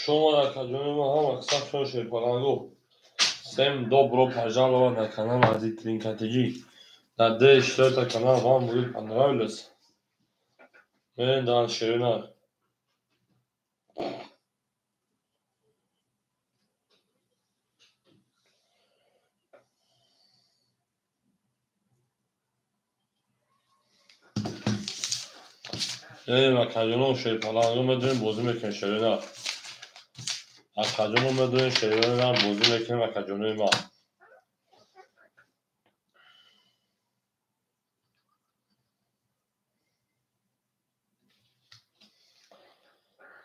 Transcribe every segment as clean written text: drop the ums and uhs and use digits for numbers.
Шумо акаҷони мо ҳама каса хуш шерпалангу. Всем добро пожаловать на канал Азиз Тринка ТЖ. Надеюсь, что этот канал вам будет понравился. Мерем дальше, Шерина. Мерем акаҷоно шерпалангу медонем бозӣ мекунем Шерина. Акаҷоно медонем шерина бозӣ мекунем акаҷонои ма.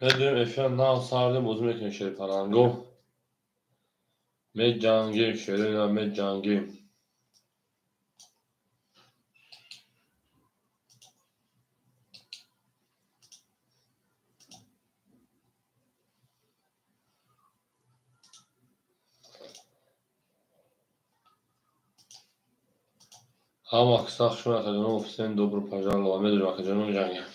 Медонем эфир нав сардем бозӣ мекунем шерпалангу. Меҷангем Шерина, меҷангем. Ҳама каса хуш акаҷоно, всем добро пожаловать. Медонем акаҷоно меҷангем.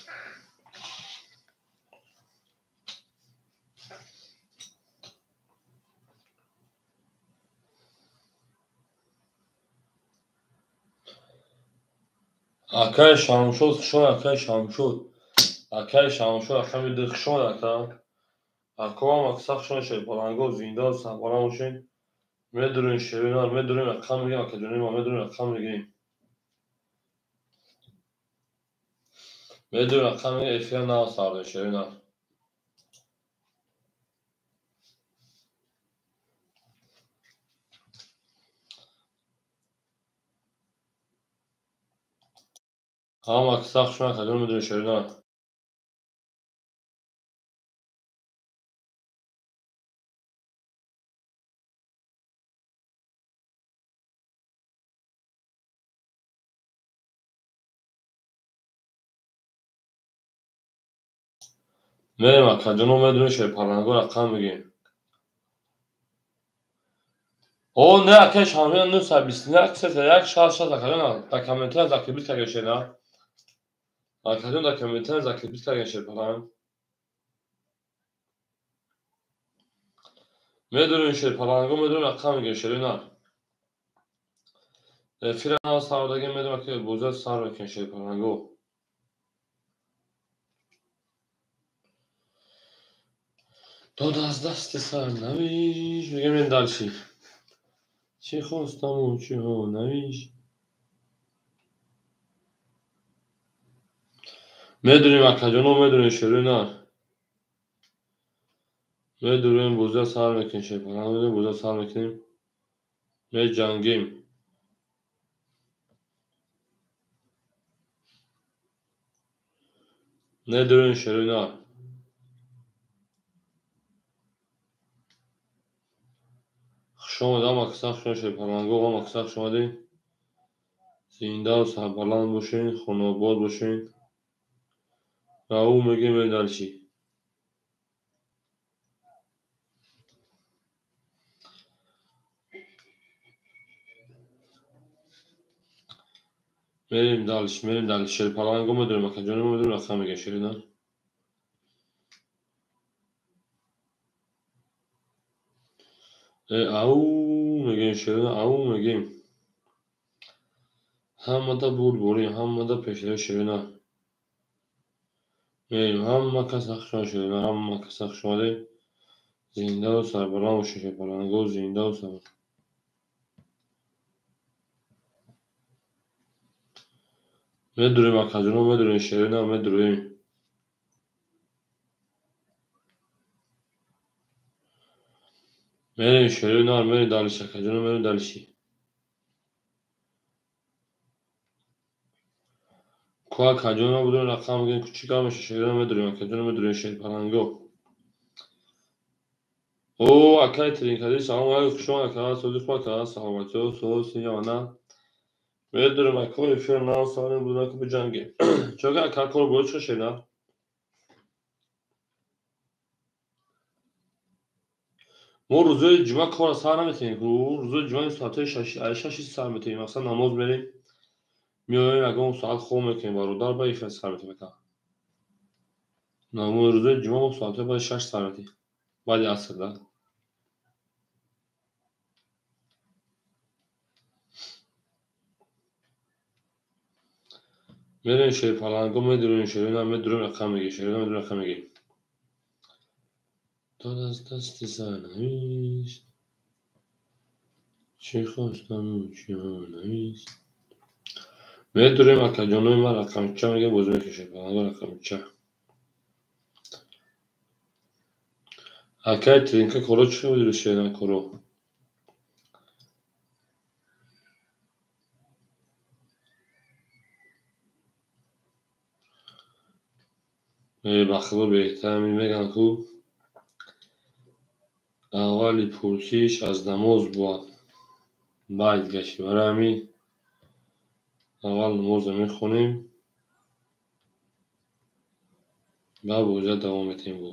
Акай Шамшод хуш омад, акай Шамшод. Акай Шамшод, акай Мидир хуш омад, ака. Ако ҳама каса хуш омад шерпаланго, зинда сарбаланд бошед. Медурем шерина, медурем рақам мегирем акаҷони ма, медурем рақам мегирем. Медурем рақам мегирем, эфир нав сардем шерина. Ҳама каса хуш омад акаҷон, медурем шерина. Мерем акаҷоно, медурем шерпаланго рақам мегирем. О, не, акай Шамшод 921 31 66 акаҷон дар комментария закрепить карда шена. Акаҷон дар комментария закрепить карда шерпаланг. Медурем шерпаланго, медурем рақам мегирем шерина. Эфира нав сардаги медурем ака бозиро сар мекунем шерпаланго. Дод аз дасти сарнавишт. Мегӯем ин дальше. Чӣ хостаму чиҳо навишт. Медурем акаҷоно, медурем шерина. Медурем бозиро сар мекунем шерпаланг, медурем бозиро сар мекунем. Меҷангем. Медурем шерина. Хуш омад ҳама каса хуш омад шерпаланго, ҳама каса хуш омадед. Зиндаву сарбаланд бошед, хонаобод бошед. Раву мегӯем мерем дальше. Мерем дальше, мерем дальше. Шерпаланго медурем акаҷоно, медурем рақам мегирем шерина. Ау мегӯем шерина, ау мегӯем. Ҳамада бурдборӣ, ҳамада пешравӣ шерина. Мерем ҳама каса хуш омад шерина, ҳама каса хуш омадед. Зиндаву сарбаланд бошед шерпаланго, зиндаву сарбаланд. Медурем акаҷоно, медурем шерина, медурем. Мерем шерина, мерем дальше акаҷоно, мерем дальше. Ку акаҷоно будем рақам мегирем, кучика меша шерина, медурем акаҷоно, медурем шерпаланго. О, акай Тринкади, салом алейкум, хуш омад ака, сози хуб ака, саломатиё, соз сиёна. Медурем ака, эфир нав сарем будем ака биҷангем. Чока ака кор бояд чӣ шерина? Мо рӯзои ҷумъа корро сар наметавонем. Рӯзои ҷумъа соатҳои шаши сар метавонем. Масалан намоз мерем, меоем ягон соат хоб мекунем, бародар ба эфир сар метавонем ака. Намоз рӯзои ҷумъа мо соатҳои баъди 6 сар метавонем. Баъди аср, да? Мерем шерпаланго, медурем шерина, медурем рақам мегем, шерина медурем рақам мегем. Дод аз дасти сарнавишт, чӣ хостаму чӣ навист. Медурем акаҷонои ман рақамча мегем, бозӣ мекунем шерпаланго рақамча. Акай Тринка коро чӣ медури шерина коро? Ба худо беҳтар мегӯянд ку аввали пурсиш аз намоз бувад, баъд гашти. Барои ҳамин аввал намозро мехонем, баъд бозиро давом медиҳем. Бо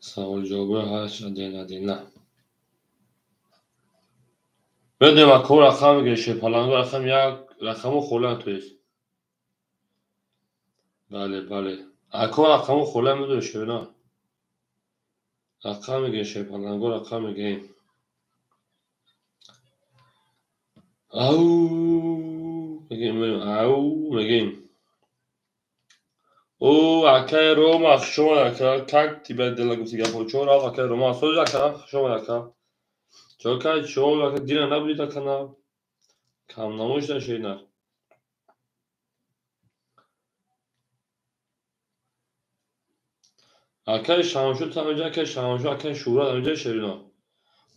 саволу ҷавобҳои ҳарч адел адела. Медонем акаҳо рақам мегирем, шерпаланго рақам як, рақамҳо холианд, то есть. Бале, бале. Акаҳо рақамҳо холианд, медонем шерина. Рақам мегирем, шерпаланго рақам мегирем. Ау мегем, ау мегем. О, акай Рома, хуш омад ака. Как тебя дела, гуфти гапҳо? Чо рафт акай Рома? Соз ака, хуш омад ака. Чо кай, чо ака, дира набудид ака на? Камнамош нашед на. Акай Шамшуд ҳаминҷа, акай Шамшуд, акай Шӯҳрат ҳаминҷа шерино.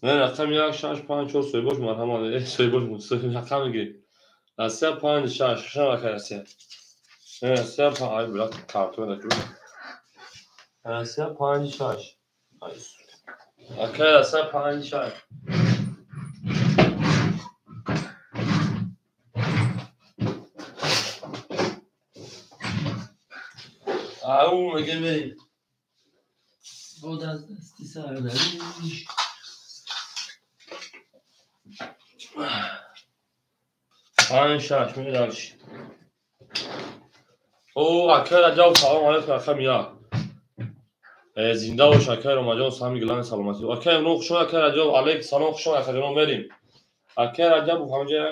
Не, рақами 1, 6, 5, 4 соҳибош марҳамат. Соҳибош, рақам мегиред. Россия 5, 6, шашам акай Россия. Россия 5, ай била картон дакӣ. Россия 5, 6. Акай Россия 5, 6. Ау мегем мерем. Бод аз дасти сарнавишт. 5, 6 мерем дальше. О, акай Раҷаб, салом алейкум, рақами 1. Зинда бош акай Ромаҷон, сами гилани саломатӣ. Акай Имрон хуш омад, акай Раҷаб, алейкум салом, хуш омад акаҷонон, мерем. Акай Раҷаб ҳаминҷа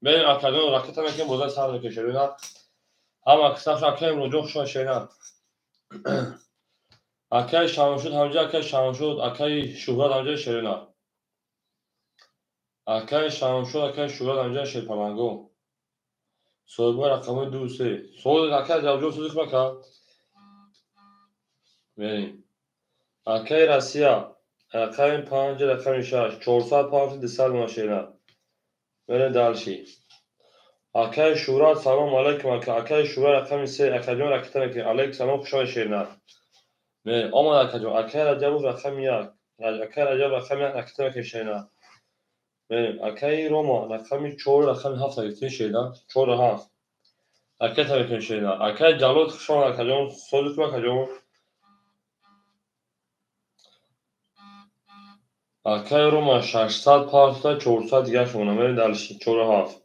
мерем, акаҷон ракета мекунем, бозар сар мекунем шерина. Ҳама кисаф, акай Имронҷон хуш омад шерина. Акай Шамшуд ҳаминҷа, акай Шамшуд, акай Шӯҳрат ҳаминҷа шерина. Акай Шамшуд, акай Шӯҳрат ҳаминҷа шерпаланго. Соҳибои рақамҳои 2, 3. Соҳиб акай Раҷабҷон сӯзи хуб ака. Мерем. Акай Россия рақами 5, рақами 6, 400 5, 200 мона шерина. Мерем дальше. Акай Шӯҳрат, салом алейкум ака. Акай Шӯҳрат рақами 3, акаҷон ракета мекунем. Алейкум салом, хуш омадед шерина. Мерем. Омад акаҷон. Акай Раҷабов рақами 1. Акай Раҷаб рақами 1 ракета мекунем шерина. Мерем. Акай Рома рақами 4, рақами 7 гирифтем шерина. 4 7. Ракета мекунем шерина. Акай Ҷалол хуш омад акаҷон. Сози хуб акаҷон. Акай Рома 600 5, 400 дигар шумона. Мерем дальше. 4 7.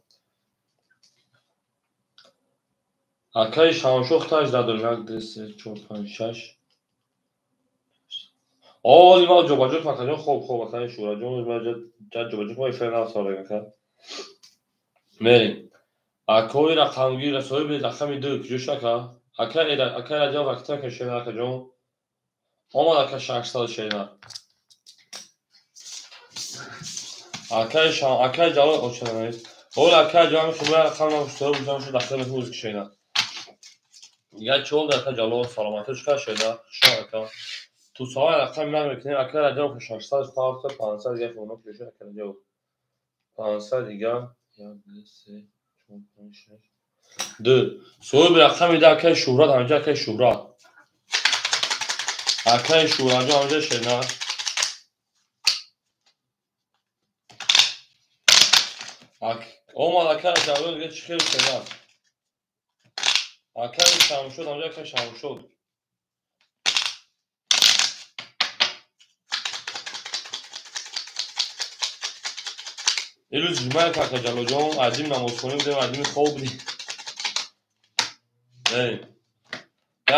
Акай Шамшух таж дадорем. 1, 2, 3, 4, 5, 6. Оли ма ҷобаҷо кун акаҷон. Хоб, хоб акай Шӯҳратҷон, ҷобаҷо кун, ифра нав савол ака. Мерем. Акои рақамгир, соҳиби рақами 2 куҷо шуд ака? Акай Раҷаб ракета мекунем шерина акаҷон. Омад ака 600 шерина. Акай Шам, акай Ҷалол оча навист. Оли акай Ҷалол хуб рақам нам соҳиб бузам шуд дахил мекунем музика шерина. Дигар чӣ олд ака Ҷалол, саломатӣ чӣ қадр шерина? Хуш омад ака. Ту савол рақам намекунем, акай Раҷаб 600 5, 500 дигар фурӯ куҷо шуд акай Раҷаб? 500 дигар. 1, 2, 3, 4, 5, 6. 2. Соҳиби рақами 2 акай Шӯҳрат ҳаминҷа, акай Шӯҳрат. Акай Шӯҳратҷон ҳаминҷа шерина. Омад акай Раҷаб, дигар чӣ хел шерина? Акай Шамшуд ҳаминҷа, акай Шамшуд. Ирӯз ҷумъа ака Ҷалолҷон, адим намозхонӣ будем, адими хоб будем. Мерем.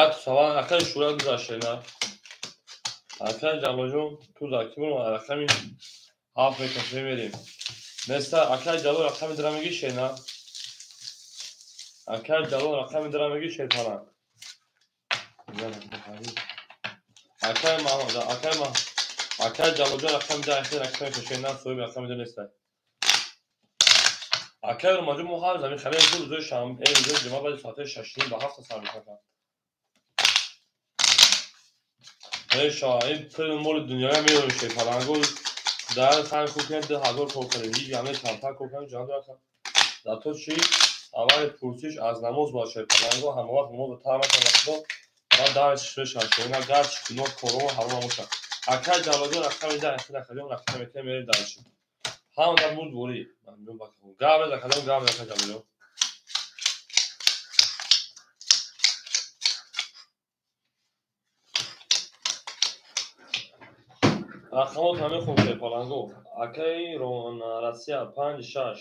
Як савол акай Шӯҳрат гузашт шерина. Акай Ҷалолҷон, ту дар ки бурм рақами 7 мекашем мерем. Неста акай Ҷалол рақами дира мегӣ шена? Акай Ҷалол рақами дира мегӣ шерпаланг? Акай Маҳмад, акай Маҳмад, акай Ҷалолҷон рақами 10 ахир рақами мекашем, на соҳиби рақами 2 неста. Акай Ромаҷон мо ҳар замин харем ки рӯзои шанбе, рӯзои ҷумъа баъди соатҳои 6:30 ба 7 сар мекунам. Эша, ин пул моли дунёя медонем шерпаланго дар сар кор кунем 2000 кор кардем, ҳеҷ гап не, камтар кор кардем, ҷан дорад. Дар то чӣ аввали пурсиш аз намоз бояд шерпаланго ҳама вақт намозро тарк накунад, худо баъд дарш мешавад, шоина гарчи гуноҳ корҳо ҳаром набошад. Акай Ҷалолҷон рақами 10 ахир рақами рақам мекунем мерем дарш. Ҳама дар бурд ворӣ. Гап нез акаҷон, гап нез акай Ҷалолҷон. Рақамот ҳамин хуб шерпаланго. Акай Россия 5 6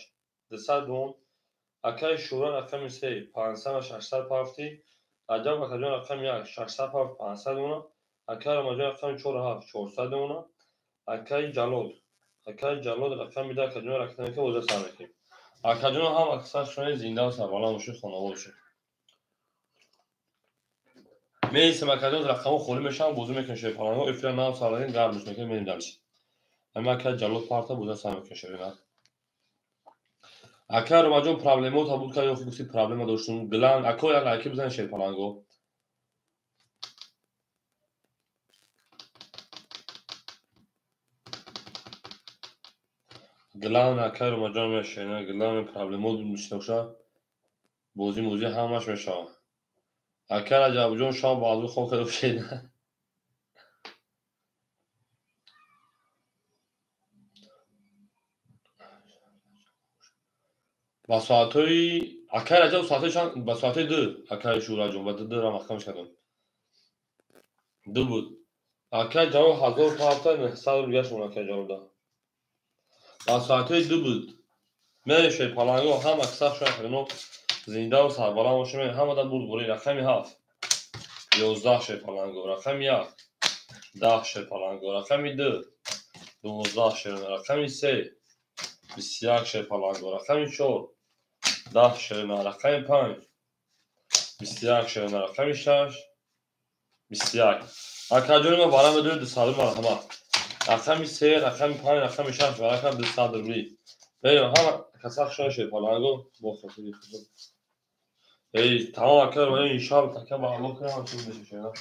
200 вон. Акай Шӯра рақами 3 500 ва 600 пафти. Раҷаб акаҷон рақами 1 600 пафт 500 вона. Акай Ромаҷон рақами 4 7 400 вона. Акай Ҷалол, акай Ҷалол рақами 10 акаҷон рақами ки боза сар мекунем. Акаҷон ҳам аксар шуни зинда ва сарбаланд бошед, хонавод бошед. Меистем акаҷон, рақамҳо холӣ мешаванд, бозӣ мекунем шерпаланго, эфира нав сар дадем, гармш мекунем, мерем дарси. Ҳамин акай Ҷалол парта боза сар мекунем шерина. Акай Ромаҷон проблемота буд ка ё гуфти проблема доштум. Глан, ако як лайки бизанед шерпаланго. Глан акай Ромаҷон мешавад, глан проблемот буд мешиноша. Бозӣ мозӣ ҳамаш мешавад. Акай Раҷабҷон шаб баъзу хоб карда бошед. Ба соатҳои акай Раҷаб соатҳои чанд? Ба соатҳои 2 акай Шӯраҷон ба 2 ра маҳкамаш кардам. 2 буд. Акай Ҷалол 1000 пафта 900 рубл гашт акай Ҷалолда. Ба соатҳои 2 буд. Мерем шерпаланго ҳама касах шояд хелино зинда ва сарбаланд бошем, ҳама дар бурд борӣ. Рақами 7 11 шерпаланго, рақами 1 10 шерпаланго, рақами 2 12 шерона, рақами 3 21 шерпаланго, рақами 4 10 шерона, рақами 5 21 шерона, рақами 6 21. Акаҷони ма барам медонед 200 марҳамат. Рақами 3, рақами 5, рақами 6 ва рақами 200 рубли. Берем ҳама касах шояд шерпаланго бо хотири худо. Эй, тамом акай, иншалло така ба Аллоҳ кунам чиз мешавад.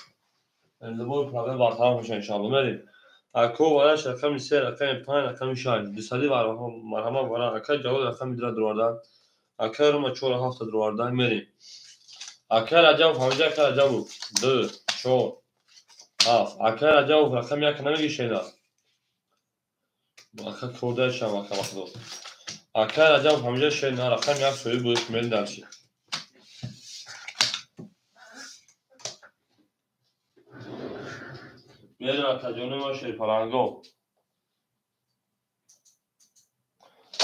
Любой проблем бартараф мешавад иншалло. Мерем. Ако вараш рақами 3, рақами 5, рақами 6 200 марҳамат вара. Акай Ҷалол рақами 2 дуровардан. Акай Рома 4 7 дуровардан. Мерем. Акай Раҷабов ҳамиҷа акай Раҷабов 2 4 7. Акай Раҷабов рақами 1 намегӣ шена. Ака корда шам ака вақто. Акай Раҷабов ҳамиҷа шена рақами 1 соҳиб буд мерем дарси. Мерем акаҷони ма шерпаланго.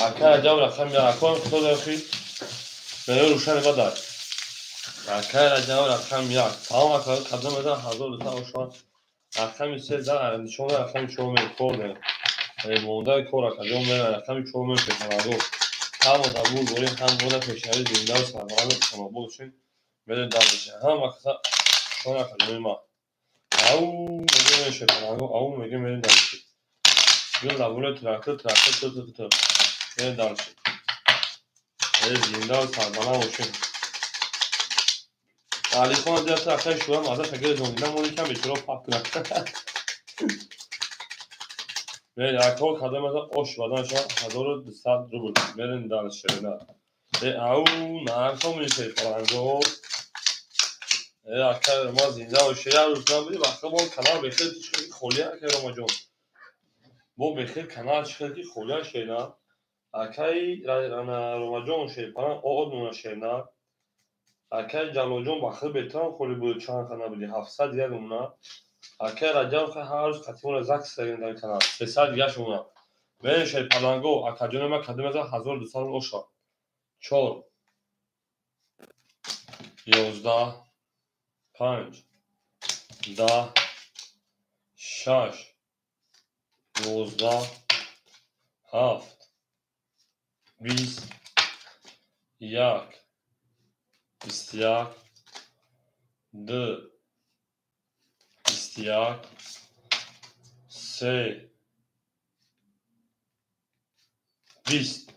Акай Раҷаб рақами 1 акоам худо дохил. Мерем рӯшани бадар. Акай Раҷаб рақами 1. Тамом ака кадом медан 1200 ошва. Рақами 3 дар нишон рақами 4 мер кор дорем. Монда кор акаҷон меран рақами 4 мер шерпаланго. Ҳама дар бур борем, ҳам бода пешнави зинда ва сарбаланд хонобод бошем. Мерем дарси. Ҳама каса шон акаҷони ма. Ау мегем шерпаланго, ау мегем мерем дарси. Гул лабула трактор, трактор, ту ту ту. Мерем дарси. Зинда ва сарбаланд бошем. Алихон дият акай шура маза шагир зондида моли кам бечора пап кунад. Мерем ако кадом аз ош бадан ша 1200 рубл. Мерем дарси шерина. Ау нархо мешерпаланго. Акай ма зинда бошед. Як рӯз набудӣ вақта бо канал бехел чӣ холия акай Ромаҷон. Бо бехел канал чӣ хел ки холия шена. Акай Ромаҷон шерпаланг од мона шена. Акай Ҷалолҷон ба хел бетарам холи буд чанд ха набудӣ 701 мона. Акай Раҷаб ха ҳар рӯз қатимона закс дагем дар канал 301 мона. Мерем шерпаланго акаҷони ма кадом аз 1200 рубл оша. 4 11 5 10 6, 12, 7, 20, 1, 21, 2, 21, 3, 20.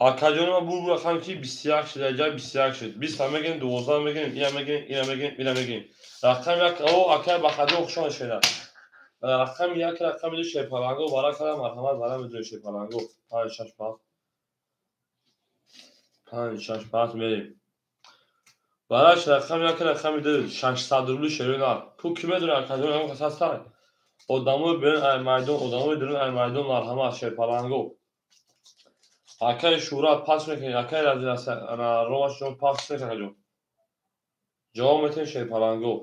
Акаҷони ман бур рақам ки 21 шуд, аҷаб 21 шуд. 20 мегирем, 12 мегирем, ина мегирем, ина мегирем, ина мегирем. Рақами як, о, акай бахаҷон хуш омадед. Рақами як, рақами ду шерпаланго, вара кардам, марҳамат, вара медонед шерпаланго. 5, 6, 5. 5, 6, 5 мерем. Бараш рақами як, рақами ду, 600 рубли шерои нар. Ку ки медонад, акаҷон, ягон кас ҳастанд? Одамои берун ай майдон, одамои дурун ай майдон, марҳамат, шерпаланго. Акай Шӯра пас мекунед, акай Ромаш ҷон пас мекунед, акаҷон. Ҷавоб метиҳед шерпаланго.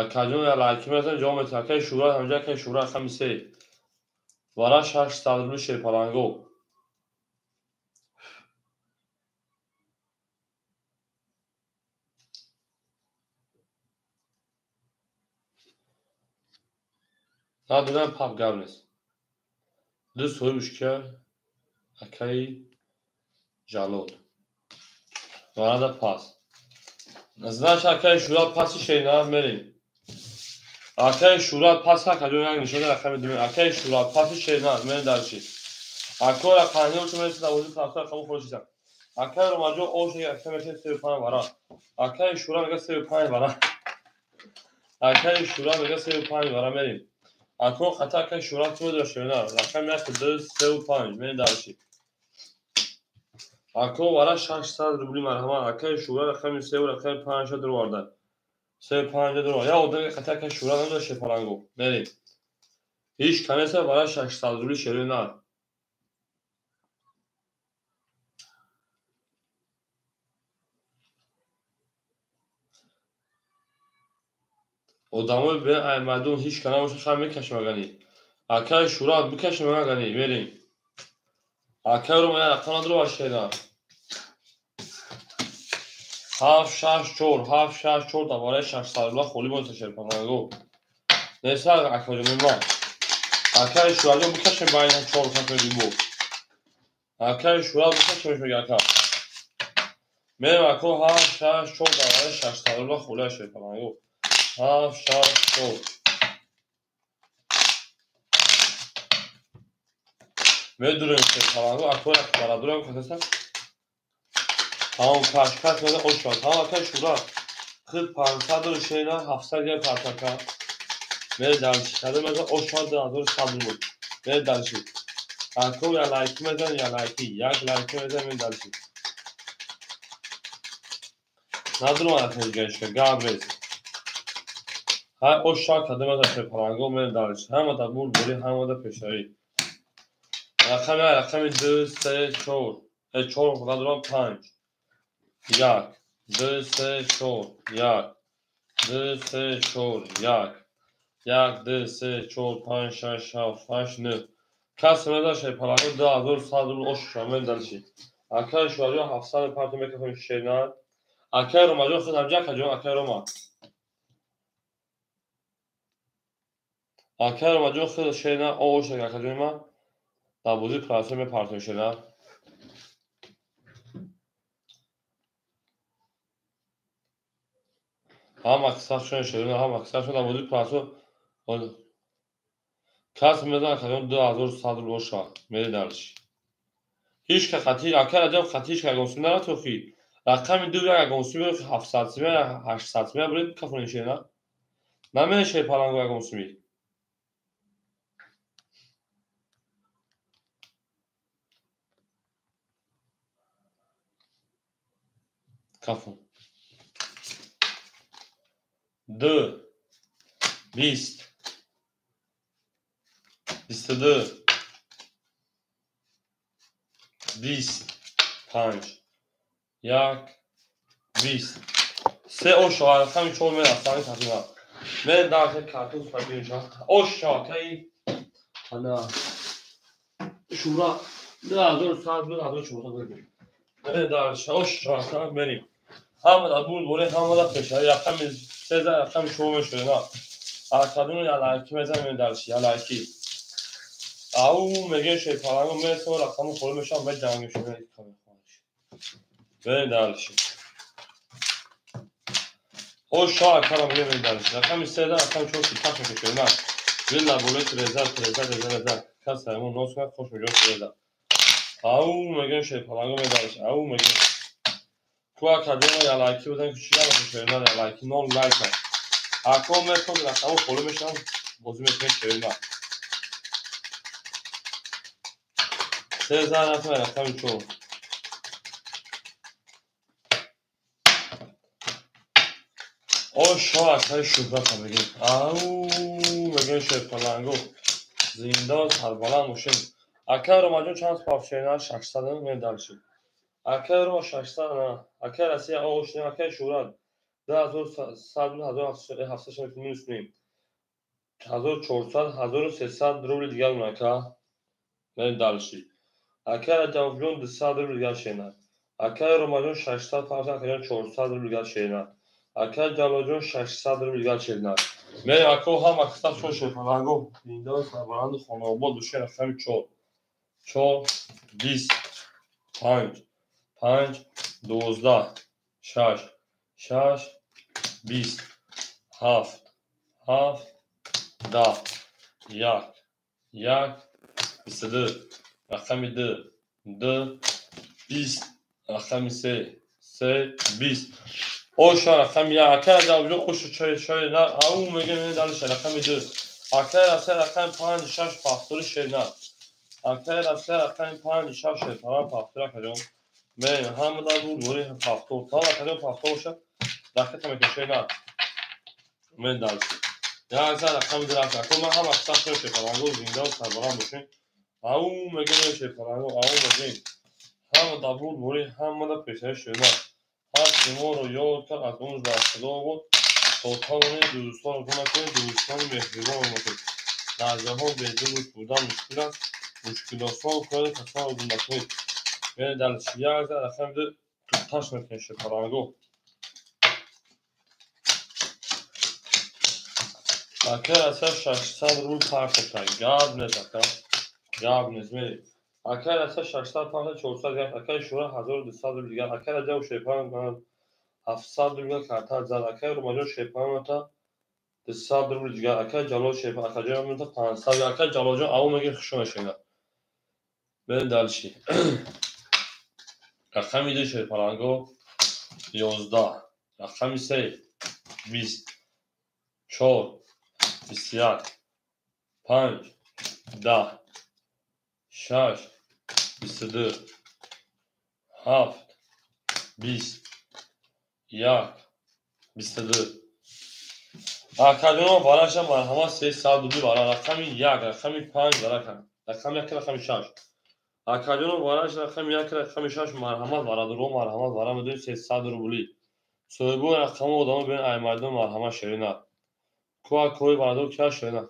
Акаҷон я лайки мезанед, ҷавоб метиҳед. Акай Шӯра ҳамҷа, акай Шӯра рақами 3. Вара 600 рубли шерпаланго. Надонам пап гап нест. Ду соҳибш кия? Акаи Ҷалол. Варада пас. Значит, акаи Шӯра паси шеринар мерем. Акаи Шӯра пас, акаҷон як нишона рақами ду. Акаи Шӯра паси шеринар мерем дарши. Акаи рақами чун мересид авози тарафдор рақами худаш. Акаи Ромаҷон ош ака мешавад 35 вара. Акаи Шӯра мега 35 вара. Акаи Шӯра мега 35 вара мерем. Ако хата акаи Шӯра чӣ медонад шеринар? Рақами 1, 2, 3, 5 мерем дарши. Ако вара 600 рубли марҳамат. Акаи Шӯра рақами 3 рақами 5 дароварда. 3 5 дароварда. Я одами хата акаи Шӯра намедонад шерпаланго. Мерем. Ҳеҷ канеса вара 600 рубли шеринар. Одамои берун ай майдон ҳеҷ ка набошад, хай мекашем агани. Акаи Шӯра бикашем агани, мерем. Акаи Рома як рақам надорад шеринар. 7, 6, 4, 7, 6, 4 дар барои 600 рубла холӣ монда шерпаланго. Неса акаҷони ман. Акаи Шӯраҷон бикашем байни 4 хат медибо. Акаи Шӯра бикашем мега ака. Мерем ако 7, 6, 4 дар барои 600 рубла холӣ шерпаланго. 7, 6, 4. Медурем шерпаланго, ако як барадурам касаса. Тамом кашкаш мега ош шавад. Тамом акаи Шӯра. Худ 500 рубл шерина, 700 грамм картака. Мере дарши. Кадом мега ош шавад 2100 рубл. Мере дарши. Ако я лайки мезан, я лайки. Як лайки мезан, мере дарши. Надурам акаи гаишка, гап нест. Ҳар ош шавад кадом мезан шерпаланго, мере дарши. Ҳамада бур бурӣ, ҳамада пешравӣ. Рақами як, рақами 2, 3, 4. 4 надурам, 5. 1, 2, 3, 4, 1, 2, 3, 4, 1, 1, 2, 3, 4, 5, 6, 7, 8, 9. Кас мезан шерпаланго 2100 рубл ош шавад, мерем дарши. Акаи Шӯраҷон 700 партия мекафем шеринар. Акаи Ромаҷон худ ҳамҷа, акаҷон, акаи Рома. Акаи Ромаҷон худ шеринар ош акаҷони ман. Дар бозии прасо мепартем шеринар. Ҳама сахшон шеринар, ҳама сахшон дар бозии прасо кас мезан акаҷон 2100 рубл ош шавад. Мерем дарши. Ҳеҷ ка хати, акаи Раҷаб хати ҳеҷ ка ягон сум нарафт охи. Рақами 2 як ягон сум охи 700 сум, 800 сум буред кафонед шеринар. Намеред шерпаланго ягон суми. Кафон. 2, 20, 22, 20, 5, 1, 20. 3 ош шавад, рақами 4 меравад, сани тақрибан. Мерем дарси картон супарбирем шавад. Ош шавад, акаи ана Шӯра 2100, 2400 мерем. Мерем дарси ош шавад, мерем. Ҳамада бурдборӣ, ҳамада пешравӣ. Рақами сеза, рақами чор мешавад. Акадуно ялайки мезанем дальше, ялайки. Ау мегӯем шерпаланго мерасем, рақаму холӣ мешавам, меҷангем шумо. Берем дальше. О шоҳ акара мегӯем, берем дальше. Рақами сеза, рақами чор таш мекушем. На. Вилла болои треза, треза, треза, треза. Кас ҳамон нос кунад, хош меҷо треза. Ау мегӯем шерпаланго медальше. Ау мегӯем. Ку акадуно ялайки бизанем, ки чӣ намекушем, на ялайки, нол лайка. Ако метон рақаму холӣ мешавам, бозӣ мекунем шерина. Сеза рафтем рақами чор. О шоҳ акаи шӯҳрата мегӯем. Ау мегӯем шерпаланго. Зинда сарбаланд бошем. Акаи Ромаҷон чанд пафт шерина? 600 мегӯем дальше. Акаи Рома 600 на. Акаи Россия оғоз шудем. Акаи Шӯҳрат 2100 1700 минус кунем. 1400, 1300 рубли дигар мон ака. Мерем дальше. Акаи Раҷабовҷон 200 рубли дигар шерина. Акаи Ромаҷон 600 пафт, акаҷон 400 рубли дигар шерина. Акаи Ҷалолҷон 600 рубли дигар шерина. Мерем ако ҳама киса шо шерпаланго. Зинда сарбаланду хонаобод бошем. Рақами 4. 4 20 5 5 12 6 6 20 7 7 10 1 1 22 рақами 2 2 20 рақами 3 3 20 оша рақами 1. Акаи Раҷабовҷон хуш чой чой на. Ау мегӯем дальше рақами 2. Акаи Россия рақами 5 6 пахтори шерина. Акаи Россия рақами 5 6 шерпалан пахтори акаҷон. Мерем ҳамада бурдборӣ пахтор. Тамом акаҷон пахтор бошад, ракета мекашем на. Мерем дальше. Як за рақами 2 рафт. Ако ман ҳама қисса шуд шерпаланго, зинда ва сарбаланд бошем. Ау мегӯем шерпаланго, ау мегӯем. Ҳамада бурдборӣ, ҳамада пешравӣ шерина. Ҳар шуморо ёд кард, аз умр дар худо буд. То тавонед дӯстонро гум накунед, дӯстони меҳрибонро накунед. Дар ҷаҳон бе дӯст будан мушкил аст. Мушкилосон кунед, касонро гум накунед. Мерем дальше. Як за рақами 2 таш мекунем шерпаланго. Акаи Россия 600 рубл партофта. Гап нест ака. Гап нест. Мерем. Акаи Россия 600 партофта, 400 дигар. Акаи Шӯра 1200 рубл дигар. Акаи Раҷабов шерпаланг 700 рубл дигар карта зад. Акаи Ромаҷон шерпаланг 200 рубл дигар. Акаи Ҷалол шерпаланг акаҷон 500 дигар. Акаи Ҷалолҷон ау мегӯем хушо мешавед. Берем дальше. Рақами 2 шерпаланго 11. Рақами 3 20 4 21 5 10 6 22 7 20 1 22. Акаҷоно вараша марҳамат 300 рубли вара. Рақами 1, рақами 5 вара. Рақами 1, рақами 6. Акаҷоно вараш рақами 1, рақами 6 марҳамат варадуро марҳамат вара медонем 300 рубли. Соҳибои рақаму одамо бин ай майдон марҳамат шерина. Ку акои варадор кия шерина.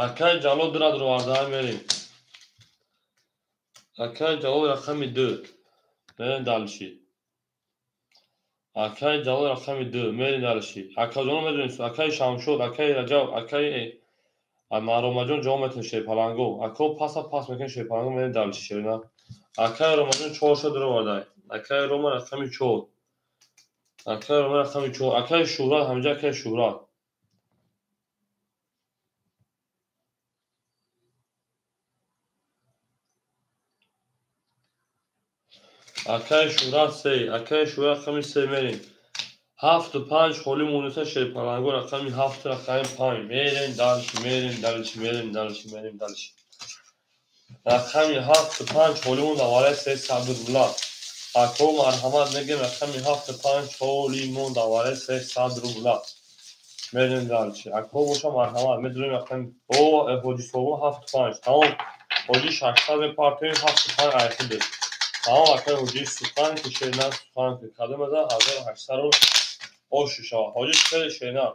Акаи Ҷалол дурад ровардаҳа мерем. Акаи Ҷалол рақами 2. Мерем дальше. Акаи Ҷалол рақами 2. Мерем дальше. Акаҷоно медонед, акаи Шамшод, акаи Раҷаб, акаи Ромаҷон ҷавоб метавонед шерпаланго. Ако паса пас мекунед шерпаланго, мерем дальше шерина. Акаи Ромаҷон 4 дуроварда. Акаи Рома рақами 4. Акаи Рома рақами 4. Акаи Шӯҳрат ҳамҷа акаи Шӯҳрат. Акаи Шӯҳрат 3. Акаи Шӯҳрат рақами 3 мерем. 7 5 холӣ монеса шерпаланго рақами 7 рақами 5. Мерем дальше, мерем дальше, мерем дальше, мерем дальше. Рақами 7 5 холӣ монда вале 300 рубла. Ако марҳамат мегӯем рақами 7 5 холӣ монда вале 300 рубла. Мерем дальше. Ако боша марҳамат медонем рақами о Ҳоҷи Собон 7 5. Тамом. Ҳоҷи 600 мепартоем 7 5 айхуд. Тамом акаи Ҳоҷи сухан ки шерина сухан ки кадом аза 1800 рубл ош шава. Ҳоҷи хеле шерина.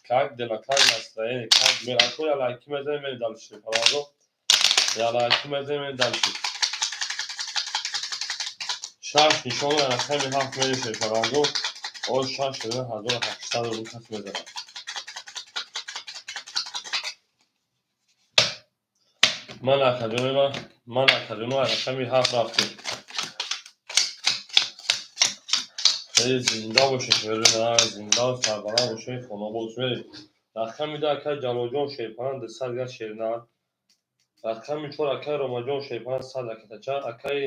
Как дела, как настроение, как мер. Ако я лайки мезанем, мерем дальше. Парвандо. Я лайки мезанем, мерем дальше. Шаш нишон рақами ҳафт мерем шерпаланго. О шаш 1800 рубл кас мезанад. Ман акаҷони ман акаҷоно рақами ҳафт рафтем. Хеле зинда бошед, зинда сарбаланд бошед, хонобод бошед. Рақами ду акаи Ҷалолҷон шерпаланг 200 газ шернар. Рақами чор акаи Ромаҷон шерпаланг 100 ракетача. Акаи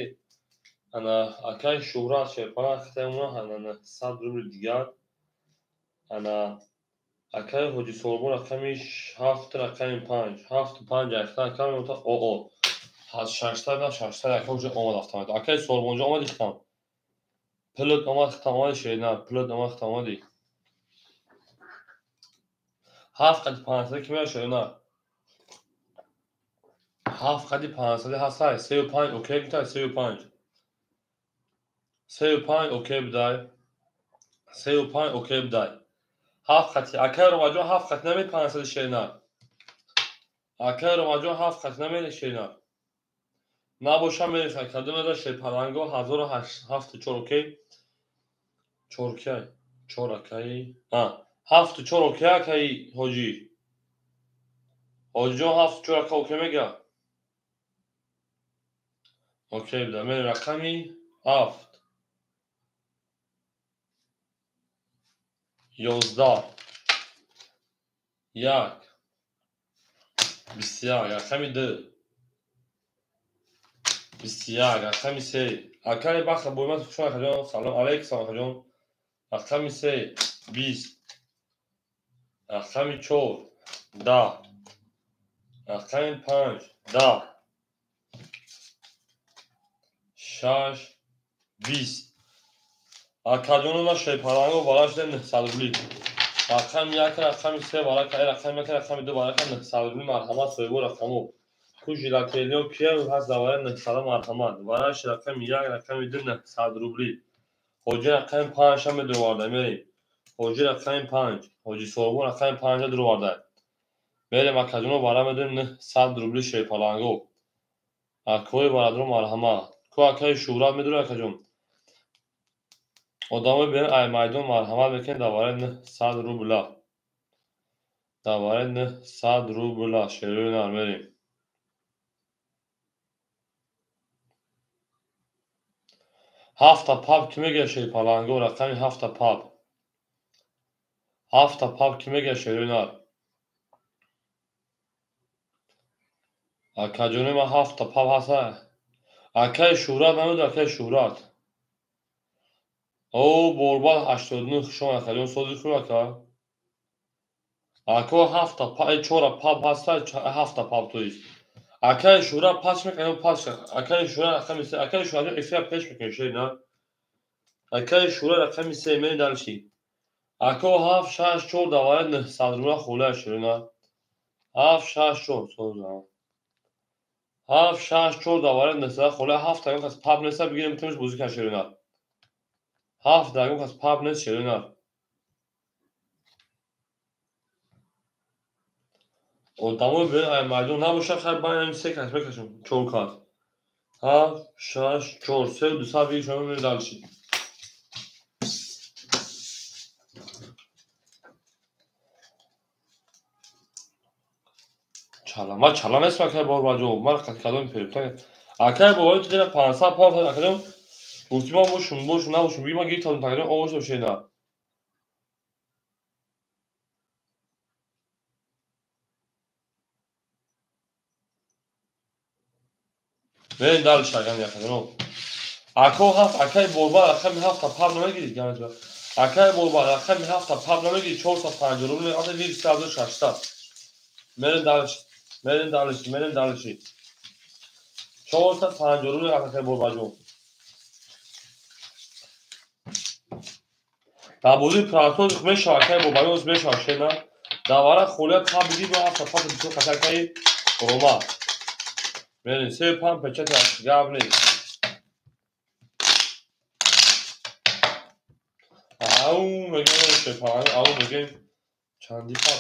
ана акаи Шӯҳрат шерпаланг хитаи ана 100 рубли дигар. Ана акаи Ҳоҷи Солбон рақами ҳафт рақами панҷ. Ҳафту панҷ акта ака меота оо. Шашсад на шашсад ака уже омад автомат. Акаи Солбонҷон омади хитам. Пилот омад хитам омади шернар. Пилот омад хитам омади. Ҳафт қади панҷсади ки меояд шернар. Ҳафт қади панҷсади ҳастай. Сею панҷ окей гуфтай сею панҷ. Сею панҷ окей будай. Сею панҷ окей будай. Ҳафт қати. Акаи Ромаҷон ҳафт қати намед панҷсади шернар. Акаи Ромаҷон ҳафт қати намед шернар. Набоша мерехай. Кадом меза шерпаланго 1074 окей. Чор кай? Чор акаи. А, ҳафту чор окей акаи ҳоҷӣ. Ҳоҷиҷон ҳафту чор ака окей мега? Окей буда. Мерем рақами ҳафт. 11 1 21 рақами ду 21 рақами се. Акаи Баха Боймат хуш омад акаҷон. Салом алейкум салом акаҷон. Рақами се 20 рақами чор 10 рақами панҷ 10 6 20. Акаҷоно на шерпаланго бара шуда 900 рубли. Рақами як рақами се барака, рақами як рақами ду барака 900 рубли. Марҳамат соҳибо рақамо. Ку жилателио кия ҳаст давара 900 марҳамат. Вараш рақами як рақами ду 900 рубли. Ҳоҷи рақами панҷ ҳам медуроварда мерем. Ҳоҷи рақами панҷ. Ҳоҷи Соҳибон рақами панҷа дуроварда. Мерем акаҷоно бара медорем 900 рубли шерпаланго. Акои барадро марҳамат. Ку акаи Шӯҳрат медура акаҷон. Одамои берун ай майдон марҳамат мекунед давараи 900 рубла. Давараи 900 рубла шерои нар мерем. Ҳафта паб ки мегӯяд шерпаланго рақами ҳафта паб. Ҳафта паб ки мегӯяд шерои нар. Акаҷони ман ҳафта паб ҳаста. Акаи Шӯҳрат намеду акаи Шӯҳрат. О борбад 89 хуш омад акаҷон сози хуб ака. Ако ҳафта чора паб ҳаста ҳафта паб то есть. Акаи Шӯҳрат пас мекунад пас. Акаи Шӯҳрат рақами се. Акаи Шӯҳрат эфира пеш мекунад шер на. Акаи Шӯҳрат рақами се мерем дальше. Ако ҳафт шаш чор давара 900 рубла холия шер на. Ҳафт шаш чор соза. Ҳафт шаш чор давара 900 холия ҳафт ягон кас паб неста бигирем метавониш бозӣ кунад шер на. Ҳафт ягон кас паб нест шер на. Одамои берун ай майдон набошад хайр байнами се кас мекашем чор кас. Ҳафт шаш чор се дусад бигир шумо мерем дальше. Чала ма чала нестам акаи Борбаҷон. Ман кадом фиребта. Акаи Борбаҷон ту дера 500 пав акаҷон. Гуфти ман бошум бошум набошум биги ман гирифтам акаҷон овоз шуда. Мерем дальше акаҷон акаҷон. Ако ҳафт акаи Борбад рақами ҳафта паб намегирид ганҷа. Акаи Борбад рақами ҳафта паб намегирид 450 рубл меғалта 1600. Мерем дальше. Мерем дальше, мерем дальше. 450 рубл меғалта акаи Борбаҷон. Дар бозии прасоз мешавад акаи Борбаҷон мешавад шена. Давара холия паб бигир бо ҳафта паб бисёр каса акаи Рома. Мерем се панҷ печати гап нест. Ау мегем шерпаланг ау мегем чанди паб.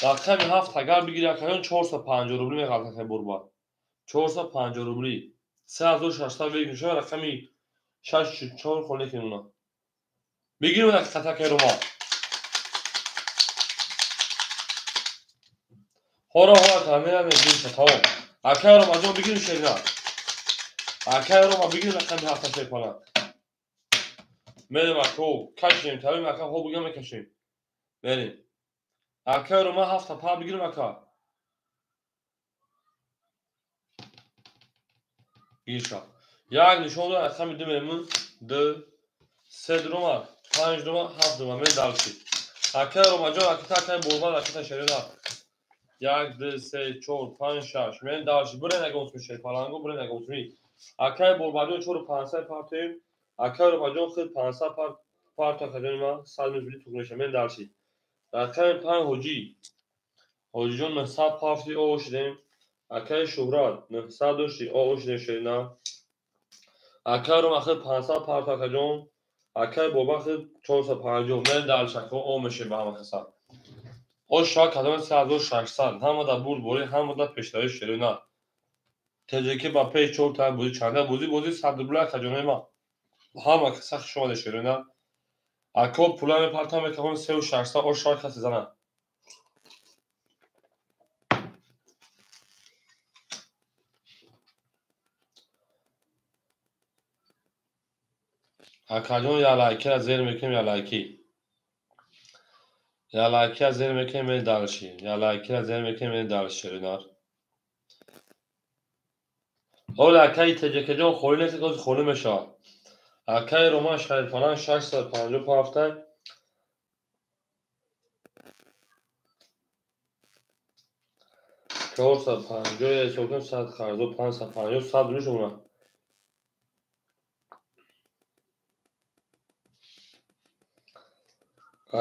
Рақами ҳафт агар бигири акаҷон 450 рубли меғалта акаи Борбад. 450 рубли. 3600 бигир шумо рақами 6 4 холӣ кунем. Бигирем як хатаки Рома. Хора хора камера мегирем тамом. Акай Рома ҷон бигирем шерина. Акай Рома бигирем рақами 7 шерпана. Мерем ако кашем, тавим ака хо бигирем мекашем. Мерем. Акай Рома 7 па бигирем ака. Гирша. Як нишон дод рақами 2 мерем. 2 3 Рома, 5 Рома, 7 Рома мен дальше. Акай Рома ҷон ака акай борбад ака шерина. 1 2 3 4 5 6 мен дальше. Бурен ягон сум шерпаланго, бурен ягон сум. Акай борбаҷон 4 500 партоем. Акай Ромаҷон худ 500 парта хаҷони ман 100 мизбили туғ меша. Мен дальше. Рақами 5 ҳоҷӣ. Ҳоҷиҷон 900 парти о шудем. Акай Шуҳрат 900 дошти о шудем шерина. Акай Рома худ 500 парта хаҷон. Акай Боба худ 450. Мен дальше ака о меше ба ҳама каса. О шояд кадоми 3600. Ҳама да бурд борӣ, ҳама да пешравӣ шерина. ТЖК ба пеш 4 та бозӣ чанда бозӣ 100 рубла хаҷони ман. Ҳама каса хуш омада шерина. Ако пула мепартам мекавон 3600 о шояд касе зана. Акаҷон я лайкира зер мекунем, я лайки. Я лайкира зер мекунем, мен дальше. Я лайкира зер мекунем, мен дальше шеринар. Оля акаи ТЖК ҷон холӣ нест, ҳозир холӣ мешавад. Акаи Роман Шарифалан 650 ҳафта. 450 ҳисоб кунем, 100 қарзо 550 100 рубл шумона.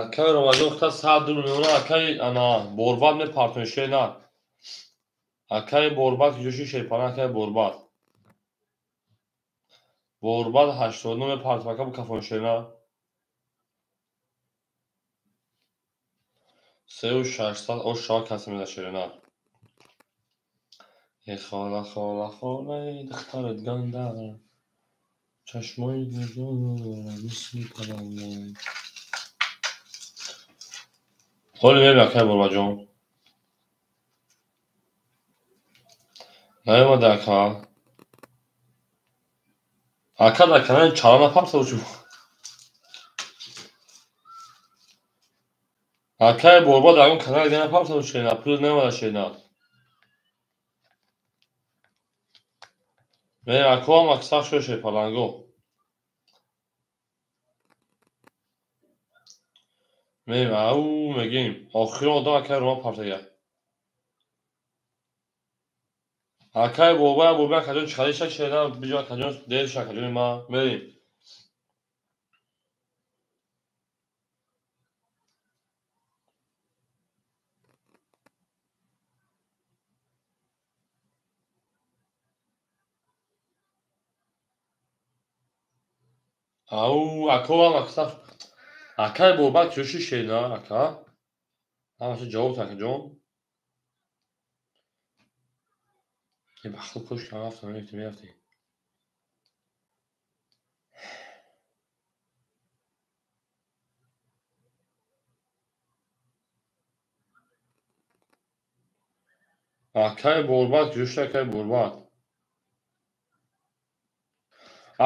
Акаи Ромаҷон хута 100 рубл мемонад. Акаи ана борбад мепартонед шерина. Акаи борбад ҷӯши шерпана, акаи борбад. Борбад 89 мепартон ака букафон шерина. 3600 о шава касе меда шерина. Э хола хола хола духтарат ганда. Чашмои гузор мисли паланда. Ҳоли мерем акаи Борбаҷон. Наёмада ака. Ака дар канали чала напарта чу. Акаи Борбад ягон канали дига напарта шерина, пул наёмада шерина. Мерем акоам аксар шуд шерпаланго. Мерем ау мегем. Охирон одам акаи Рома партага. Акаи Борбад Борбад акаҷон чиқариша шерина биҷо акаҷон дерша акаҷони ман. Мерем. Ау акоам аксар акаи Борбад чӯши шерина ака. Ҳамаша ҷавоб акаҷон. Ба худ кош кам рафтам, мерафтем, мерафтем. Акаи Борбад ҷӯши акаи Борбад.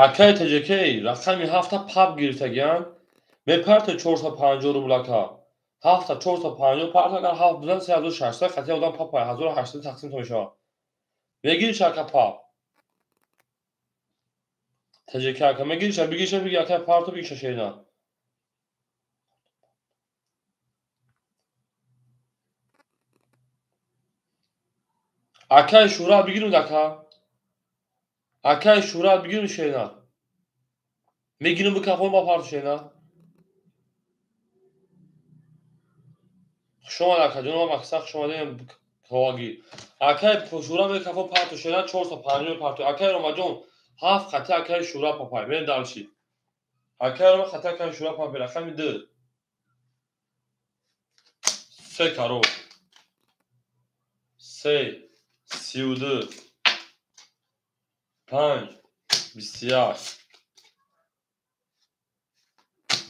Акаи ТЖК рақами 7 пап гирифтагиянд. Мепарта 450 рубл ака. 7 450 парта агар 7 бизан 3600 қатъи одам папа 1800 тақсим мешавад. Мегириш ака пап. ТЖК ака мегириш, бигириш, бигир ака парто бигириш шерина. Акаи Шуҳрат бигирем ака. Акаи Шуҳрат бигирем шерина. Мегирем бикафон ба парто шерина. Хуш омад акаҷон, ман аксар хуш омадем ковагӣ. Акаи Шуҳрат мекафон парто шерина 450 парто. Акаи Ромаҷон 7 хати акаи Шуҳрат папай. Мерем дальше. Акаи Рома хати акаи Шуҳрат папай. Рақами 2. 3 каро. 3 32 5 21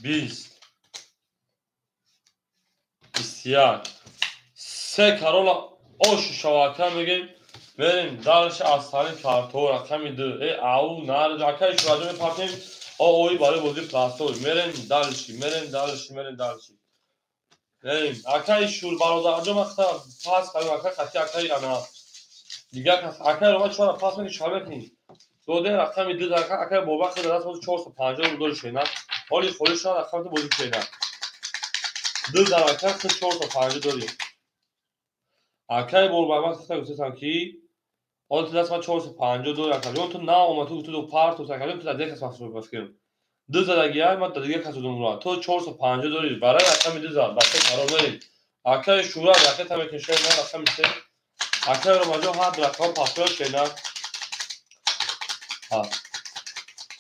20, 21. Се карола ош шавака мегем. Мерем дальше аз сари картҳо рақами 2. Э ау нар акай шураҷо мепартем. Ои барои бозии пластор. Мерем дальше, мерем дальше, мерем дальше. Мерем. Акай шур бародарҷо махта пас кардем акай қати акай ана. Дигар кас акай рома чора пас мекунӣ чӣ мекунӣ? Доде рақами 2 акай бобак даст бози 450 рубл дори шена. Ҳоли холӣ шуд рақами 2 бозӣ шена. 2 дар акай 450 дорӣ. Акай борбак ман гуфтам ки ҳоло ту даст ман 450 дорӣ акай. Ҷон ту наомад ту гуфту партос акай. Ту дар дигар кас махсус бас кардам. 2 задагиай ман дар дигар кас додам ура. Ту 450 дорӣ. Барои рақами 2 зад. Бача қарор мерем. Акай шура ракета мекунӣ шена рақами 3. Акай ромаҷон ҳар рақам пасоя шена. Ҳа.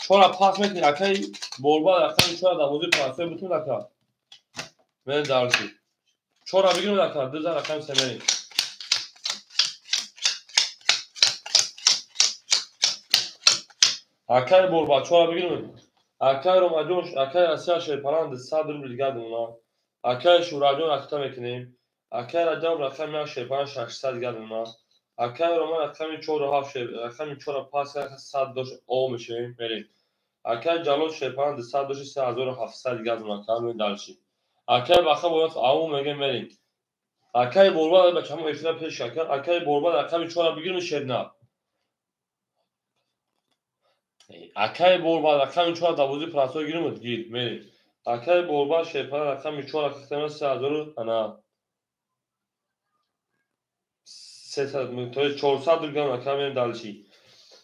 Чора пас мекунӣ акай борба рақами 4 дар бозии пасоя бутун ака. Мерем дарси. Чора бигирем ака. 2 зад рақами 3 мерем. Акай борба чора бигирем. Акай ромаҷон акай Россия шерпаранд 100 рубл дигар демона. Акай шураҷон ракета мекунем. Акай Раҷаб рақами 1 шерпаранд 600 дигар демона. Акай Рома рақами 4 7 рақами 4 пас 100 дошт о мешавем мерем. Акай Ҷалол шерпаранд 200 дошт 3700 дигар демона. Акай дальше. Акай Баха бояд ау мегем мерем. Акай борба бачамо эфира пеш ака. Акай борба рақами 4 бигирем шерна. Акай борба рақами 4 дар бозии прасо гирем гир мерем. Акай борба шерпаранд рақами 4 рақами 3000 ана 400 рубл акай мерем дальше.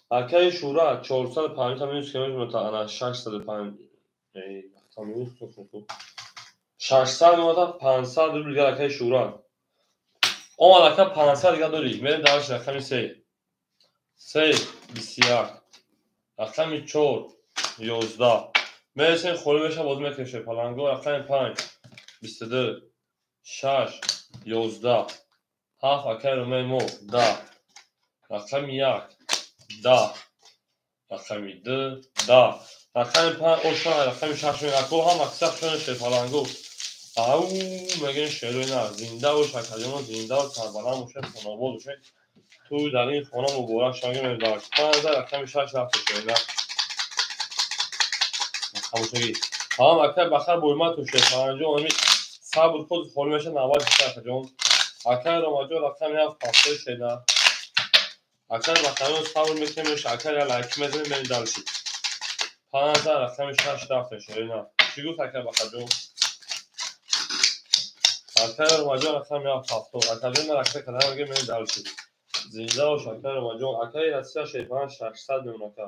Акай Шура 450 минус кемеш ана 605 600 мемонад 500 рубл дигар акай Шура. Омад ака 500 дигар дорӣ. Мерем дальше рақами 3. 3 21. Рақами 4 11. Мересем холӣ меша бозӣ мекунем шерпаланго. Рақами 5 22 6 11. 7 акай ромаи мо 10. Рақами 1 10. Рақами 2 10. Рақами 5 оша рақами 6 меако ҳам аксар шон шерпаланго. Ау мегӯем шерои на зинда бош акаҷоно зинда ва сарбаланд бошед хонобод бошед. Ту дар ин хона муборак шавед мебарак. 5 рақами 6 рафт шерина. Хамошагӣ. Ҳам акай бахар бойма ту шерпаланҷон ами сабр худ холӣ меша навбат акаҷон. Акай ромаҷон рақами 7 пасои шена. Акай бахарон сабр мекунем меша акай лайк мезанем мерем дальше. 5 рақами 6 рафт шерина. Чӣ гуфт акай бахарҷон? Акай ромаҷон рақами 7 пасо. Акаҷон ракета кардам мегӯем мерем дальше. Зинда бош акай ромаҷон. Акай Россия шерпаранд 600 мемон ака.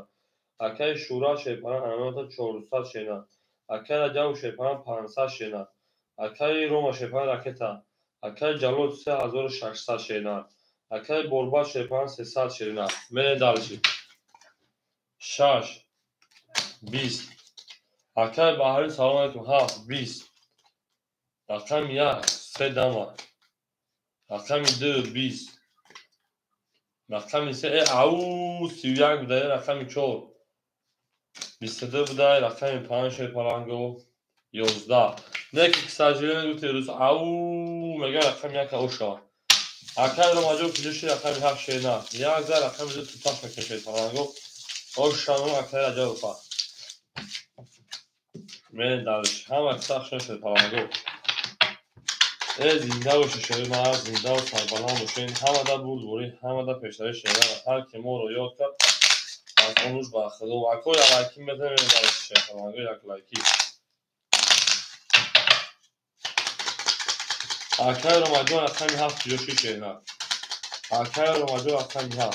Акай Шура шерпаранд ананота 400 шена. Акай Раҷаб шерпаранд 500 шена. Акай Рома шерпаранд ракета. Акай Ҷалол 3600 шена. Акай Борба шерпаранд 300 шена. Мерем дальше. 6 20. Акай Баҳрин салом алейкум 7 20. Рақами 1 3 дама. Рақами 2 20. Рақами 3 ау 31 будай рақами 4 22 будай рақами 5 шерпаланго 11. Не ки к сожалению гуфти рӯз ау мегӯям рақами 1 оша. Акай ромаҷон куҷо шуд рақами 7 шена. 1 за рақами 2 туташ мекунем шерпаланго. Ошану акай Раҷабов. Мерем дальше. Ҳама сахт шуд шерпаланго. Э зинда бошед шерои ман, зинда ва сарбаланд бошед. Ҳамада бурдборӣ, ҳамада пешравӣ шера. Ҳар ки моро ёд кард аз он рӯз ба худо. Ако як лайки мезанем мерем дальше шерпаланго як лайки. Акай ромаҷон рақами 7 куҷо шуд шера? Акай ромаҷон рақами 7.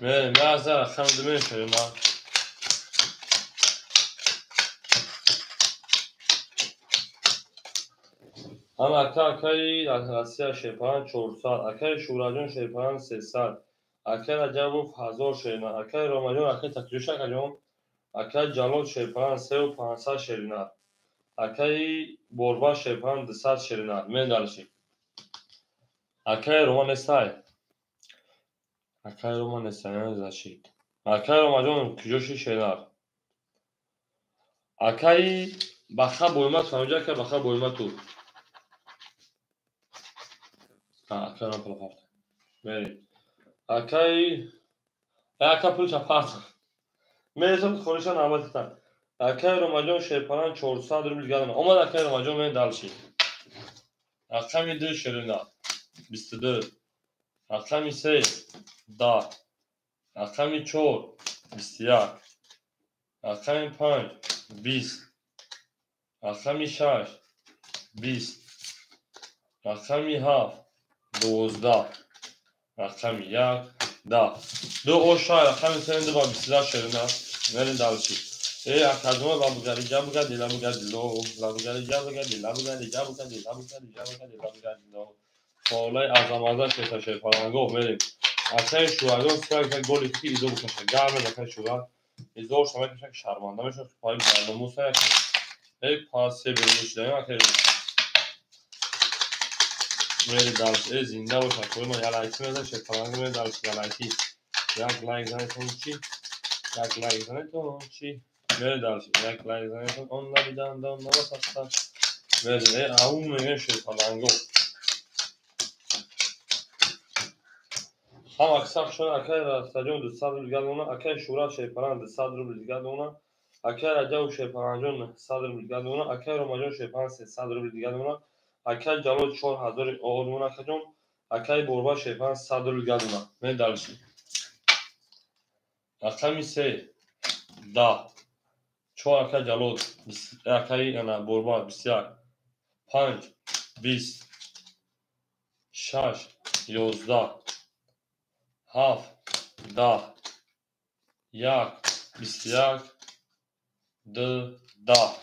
Мерем 11 рақами 2 мерем шерои ман. Ҳам ака акаи Россия шерпаранд 400, акаи Шураҷон шерпаранд 300, акаи Раҷабов 1000 шерина, акаи Ромаҷон акаи Такҷӯш акаҷон, акаи Ҷалол шерпаранд 3500 шерина, акаи Борба шерпаранд 200 шерина. Мерем дальше. Акаи Рома нестай. Акай Рома несаён зашид. Акай Ромаҷон куҷоши шерар? Акаи Баха Боймату ҳаминҷа акай Баха Боймату. Акай Рома пул парт. Мерем. Акаи ака пулша парт. Мересам хориша навбатита. Акай Ромаҷон шерпаран 400 рубл гадана. Омад акай Ромаҷон мен дальше. Рақами 2 шерина 22. Рақами 3 10. Рақами 4 21. Рақами 5 20. Рақами 6 20. Рақами 7 12. Рақами 1 10. Ду оша рақами 3 ду ба 22 шерина. Мерем дальше. Акадума лабугари ҷабугади лабугади ло лабугари ҷабугади лабугади ҷабугади лабугади ҷабугади лабугади ло. Фаолаи азамаза шеша шерпаланго мерем. Акаи шӯрагон сиёк голи ки изо букаша. Гарм акаи шӯра. Изо шама каша шарманда мешад пай барномуса як. Эй пас се берунишдаем акаи. Мери дальше. Эй зинда бош акаи ма ялайти меза шерпаланго мери дальше ялайти. Як лайк занетон чи? Як лайк занетон чи? Мери дальше. Як лайк занетон он набидан навасаста. Мери эй ау мегем шерпаланго. Ҳам аксар шон акай Растаҷон 200 рубл гадона, акай Шӯра шерпалан 200 рубл гадона, акай Раҷаб шерпаланҷон 100 рубл гадона, акай Ромаҷон шерпалан 300 рубл гадона, акай Ҷалол 4000 оғозмон акаҷон, акай Борба шерпалан 100 рубл гадона. Мен дальше. Рақами 3 10. 4 акай Ҷалол, акай ана Борба 21, 5 20, 6 11, 7 10, 1 21, 2 10.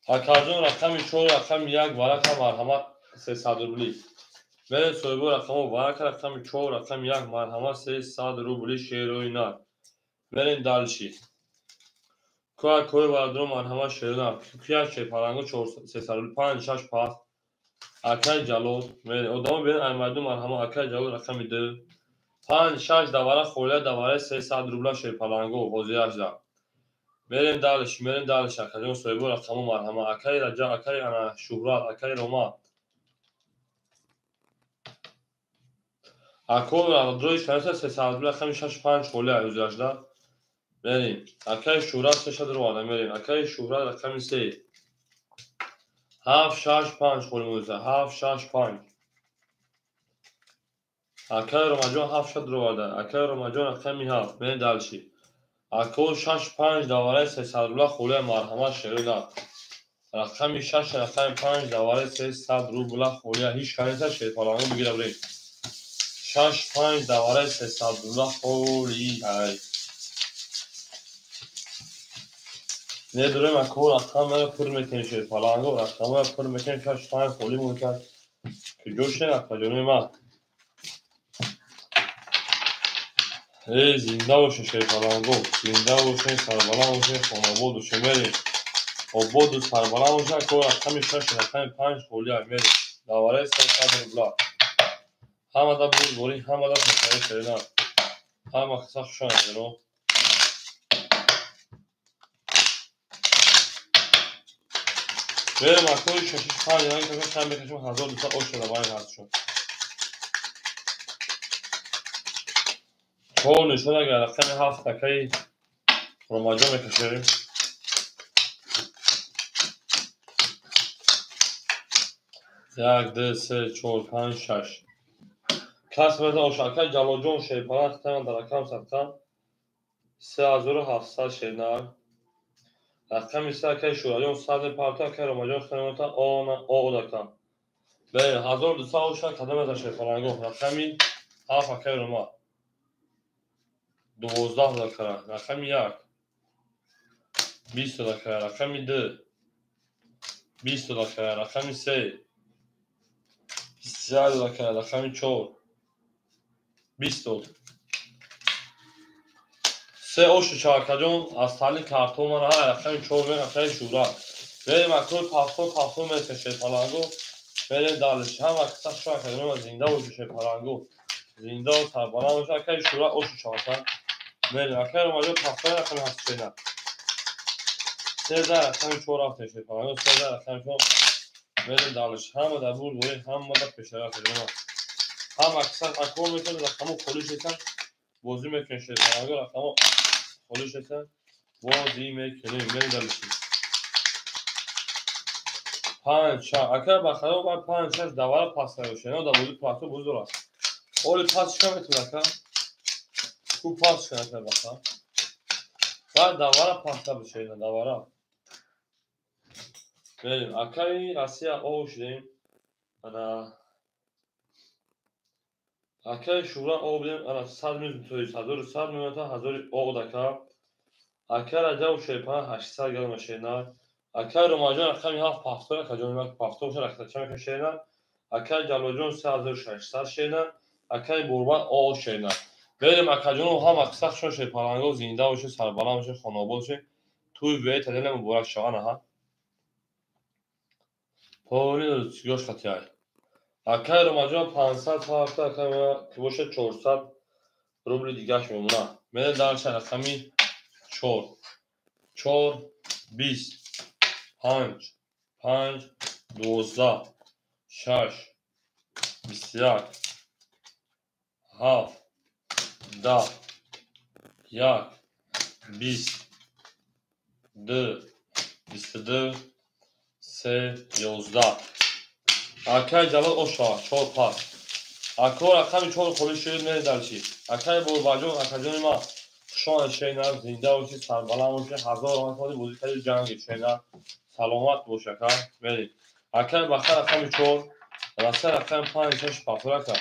Акаҷон рақами 4 рақами 1 варақа марҳамат 300 рубли. Мерем соҳибои рақамҳо варақа рақами 4 рақами 1 марҳамат 300 рубли шерои нар. Мерем дальше. Куя кои варадро марҳамат шерои нар. Куя шерпаланго 300 рубли 5 6 пас. Акай Ҷалол мерем. Одамо берин аймайду марҳамат акай Ҷалол рақами 2 5 6 давара холия давараи 300 рубла шерпаланго ҳозирашда. Мерем дальше, мерем дальше. Акаҷон соҳибои рақамҳо марҳамат. Акай Раҷаб, акай ана Шӯҳрат, акай Рома. Ако дрои шариса 300 рубла рақами 6 5 холия ҳозирашда. Мерем. Акай Шӯҳрат 300 рубла мерем. Акай Шӯҳрат рақами 3 7 6 5 холӣ мӯза 7 6 5. Акай Ромаҷон 7 6 роварда. Акай Ромаҷон рақами 7. Мерем дальше. Ако 6 5 давараи 300 рубла холия марҳамат шерина. Рақами 6 рақами 5 давараи 300 рубла холия ҳеҷ канеса шерпаланго бигира бурем. 6 5 давараи 300 рубла холия. Недурем ако рақамро пур мекунем шерпаланго, рақамро пур мекунем 6 5 холӣ мекунем. Куҷо шен акаҷони ман? Эй зинда бошед шерпаланго, зинда бошед, сарбаланд бошед, хонобод бошед. Мерем. Ободу сарбаланд бошед, ако рақами 6 рақами 5 холия мерем. Давараи 300 рубла. Ҳамада бурдборӣ, ҳамада пешравӣ шерина. Ҳама қисса хуш омадед. Мерем акои 6 5 янги кашам чанд мекашам 1200 ош шуда баин ҳастшон. 4 нишон агар рақами 7 акаи Ромаҷон мекашем. 1 2 3 4 5 6. Кас мезан ош акаи Ҷалолҷон шерпалан хитаман дар рақам садқа 3700 шернар. Рақами 3 акаи Шӯраҷон 100 парта акаи Ромаҷон хитамата она одака. Берем 1200 оша кадам мезан шерпаланго. Рақами 7 акаи Рома 12 дакара. Рақами 1 20 дакара. Рақами 2 20 дакара. Рақами 3 21 дакара. Рақами 4 20 дод. Се ошу чавакаҷон аз тали картон мана ҳар рақами 4 мерем акаи Шӯҳрат. Мерем акои пафто мерем шерпаланго. Мерем дальше. Ҳама қисса хуш акаҷон зинда бошед шерпаланго. Зинда сарбаланд бошед. Акаи Шура ошу шавака. Мерем. Акаи Ромаҷон пафтои рақами ҳафт шена. 13 рақами 4 рафтем шерпаланго. 13 рақами 4 мерем далиш. Ҳама дар бурд борӣ, ҳама дар пешравӣ шерона. Ҳама аксар акор мекунад, рақамо холӣ шекан. Бозӣ мекунем шерпаланго, рақамо холӣ шекан. Бозӣ мекунем. Мерем далиш. 5 6 ака бахаро ба 5 6 давара пас шена дар бозӣ пасо бозӣ дорад. Оли пас шка метавонад ака? Ку пас шка ака баха? Баъд давара паста бишена давара. Мерем. Акаи Россия о шудем. Ана акаи Шура о будем. Ана 100 мил то 1100 милата 1000 о дака. Акаи Раҷаб шерпан 800 грамм шена. Акаи Ромаҷон рақами 7 пафтор, акаҷон як пафтор шена, рақами чанд шена. Акаи Ҷалолҷон 3600 шена. Акаи Бурбан о шена. Мерем акаҷону ҳам аксар шон шерпаланго зинда бошед, сарбаланд бошед, хонобод бошед. Туй бе таделя муборак шава анаҳа. Поли ёш хатиай. Акаи Ромаҷон 500 ҳафта, акаи ки бошад 400 рубли дигаш мемона. Мерем дарша рақами 4 4 20 5 5 12 6 21 7 10 1 20 2 22 3 11. Акаи Ҷалол ошава 4 пас. Ако рақами 4 холӣ шуд, мерем дарчи. Акаи Борбаҷон, акаҷони ман, хушомад шена, зинда бошед, сарбаланд бошед, ҳазор омад ходи бозӣ кардед, ҷанги шена. Саломат бош ака. Мерем. Акаи Баха рақами 4, Россия рақами 5 6 пафтор ака.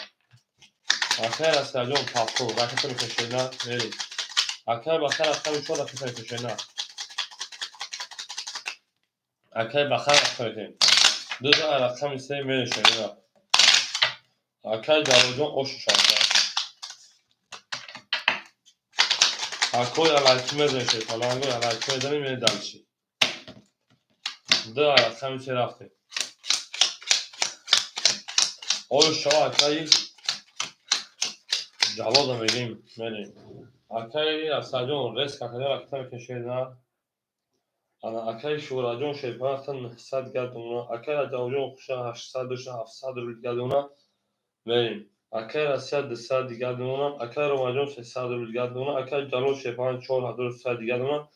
Акаи Россияҷон пафтор, ракета мекашена, мерем. Акаи Баха рақами 4 ракета мекашена. Акаи Баха ракета мекашем. 2 рақами 3 мерем шена. Акаи Ҷалолҷон ошу шавка. Акои алайки мезанем шерпаланго, алайки мезанем, мерем далчи. 2 рақами 3 рафтем. Оё шава акаи Ҷалода мегем, мерем. Акаи Асаҷон рес какаҷон ракета мекашена. Ана акаи Шураҷон шерпаланг 900 гардона. Акаи Раҷабҷон хуша 800 доша 700 рубл гардона. Мерем. Акаи Россия 200 дигар дона. Акаи Ромаҷон 300 рубл гардона. Акаи Ҷалол шерпаланг 4300 дигар дона.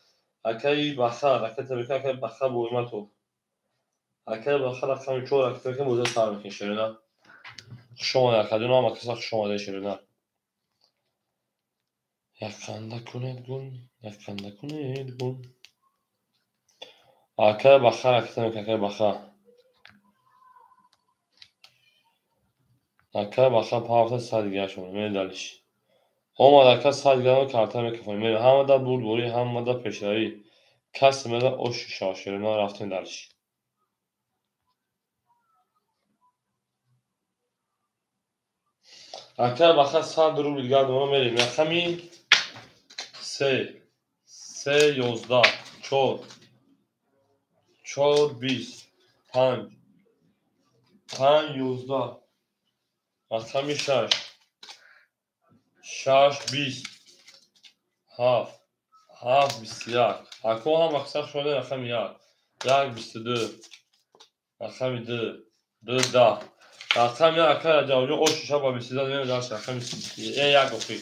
Акаи Баха ракета мекунад, акаи Баха Боиматов. Акаи Баха рақами 4 ракета мекунад, бозӣ сар мекунад шерина. Хуш омадед акаҷон, ҳама каса хуш омадед шерина. Якқанда кунед гул, якқанда кунед гул. Акаи Баха ракета мекунад, акаи Баха. Акаи Баха пафта 100 дигар шуд, мерем далиш. Омад ака 100 дигар карта мекафонем. Мерем ҳама дар бурдборӣ, ҳама дар пешравӣ. Касе мезад ошу шава шерина, рафтем далиш. Акаи Баха 100 рубл дигар дона, мерем. Рақами 3 3 11 4 4 20 5 5 11 рақами 6 6 20 7 7 21. Ако ҳам аксар шуда рақами 1 1 22 рақами 2 2 10 рақами 1 акаи Раҷабҷон ошу шаба 22 мерем дарс рақами 1 охи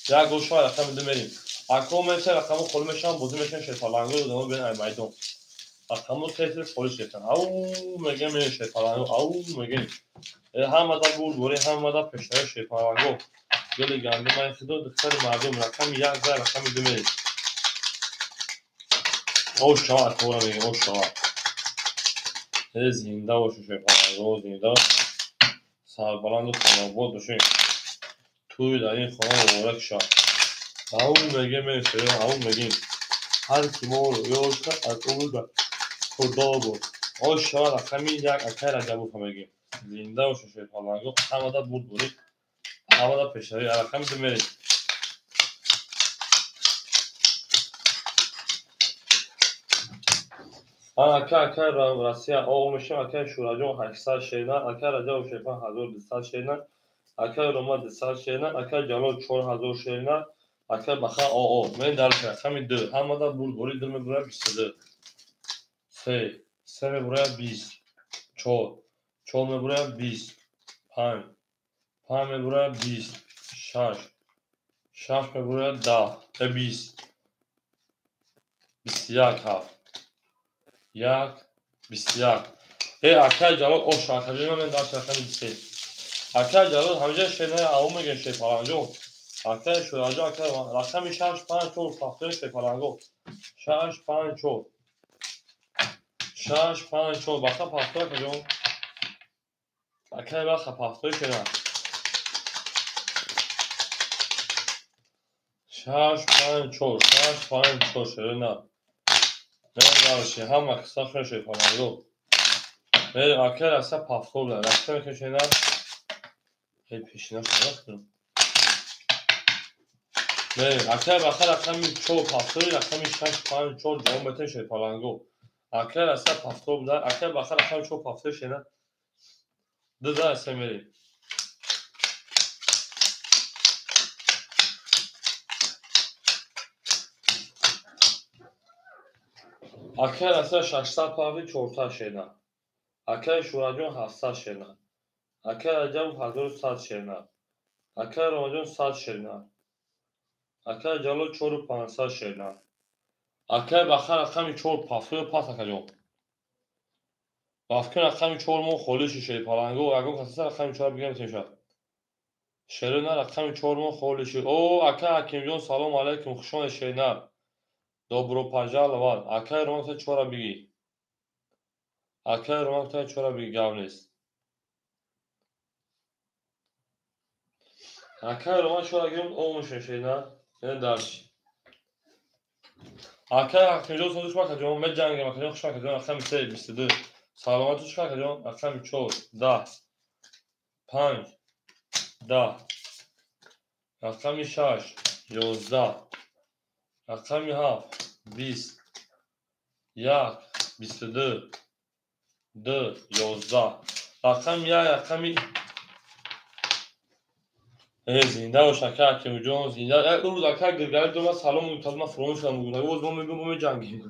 1 ошу рақами 2 мерем. Ако меша рақамо холӣ мешаванд, бозӣ мешаванд шерпаланго, одамо бен ай майдон. Рақамо тез холӣ шекан. Ау мегем мерем шерпаланго, ау мегем. Ҳама дар бурдборӣ, ҳама дар пешравӣ шерпаланго. Гули гандумаи худо, духтари мардум, рақами 1 за рақами 2 мерем. Ош шава акора мегем, ош шава. Зинда бошед шерпаланго, зинда. Сарбаланду хонобод бошед. Туй дар ин хона муборак шавад. Ау мегем мерем шерона, ау мегем. Ҳар ки моро ёд кард, аз ӯ ба Худо буд. Ош шава рақами 1 акаи Раҷабов мегем. Зинда бошед шерпаланго, ҳама дар бурдборӣ, ҳама дар пешравӣ. Рақами 2 мерем. Ака акаи Россия о мешавад, акаи Шураҷон 800 шена, акаи Раҷабов шерпан 1200 шена, Акай Рома 200 шерина, акай Ҷалол 4000 шерина, акай Баха ОО. Мен дар рақами 2. Ҳамада бурдборӣ 2 мебурад 22. 3, 3 мебурад 20. 4, 4 мебурад 20. 5, 5 мебурад 20. 6, 6 мебурад 10, 20. 21 7. 1, 21. Акай Ҷалол ош, акаҷон мен дар рақами 3. Акай Ҷалол ҳамҷа шерина ау мегӯем шерпаланго. Акай Шӯраҷон, акай рақами 6, 5, 4 пафтои шерпаланго. 6, 5, 4. 6, 5, 4 баха пафтой акаҷон. Акай баха пафтои шерина. 6, 5, 4, 6, 5, 4 шерина. Мен дарши ҳама қисса хӯ шерпаланго. Мерем акай раса пафтор рақса мекунем шерина. Пешина шарах кунам. Мерем акай баха рақами 4 пафтори рақами 6, 5, 4 ҷавоб метавем шерпаланго. Акай раса пафтор буда, акай баха рақами 4 пафтори шерина. 2 да се мерем. Акай раса 600 пафти 400 шерина. Акай Шӯраҷон 700 шерина. Акай Раҷабов 1100 шерина. Акай Ромаҷон 100 шерина. Акай Ҷалол 4500 шерина. Акай Баха рақами 4 пафтои пас акаҷон. Бафкин рақами 4 мо холӣ шид шерпаланго. Ягон касаса рақами 4 бигирем мешавад. Шерина рақами 4 мо холӣ шид. О, акай Ҳакимҷон салом алайкум, хуш омадед шерина. Добро пожаловать. Акай Роман 4 бигӣ. Акай Роман 4 бигӣ, гап нест. Акай Роман 4 гирем, омӯшем шерина. Яъне дарш. Акай Ҳакимҷон созиш акаҷон, меҷангем акаҷон, хуш акаҷон, рақами 3 22. Саломатӣ чӣ акаҷон, рақами 4 10 5 10 рақами 6 11 рақами 7 20 1 22 2 11 рақами 1 рақами зинда бош акай Ҳакимҷон, зинда. Як рӯз акай Гиргалӣ дома салом мегуфт, ман фуромӯш кардам, мегуфт боз мо мебинем, мо меҷангем.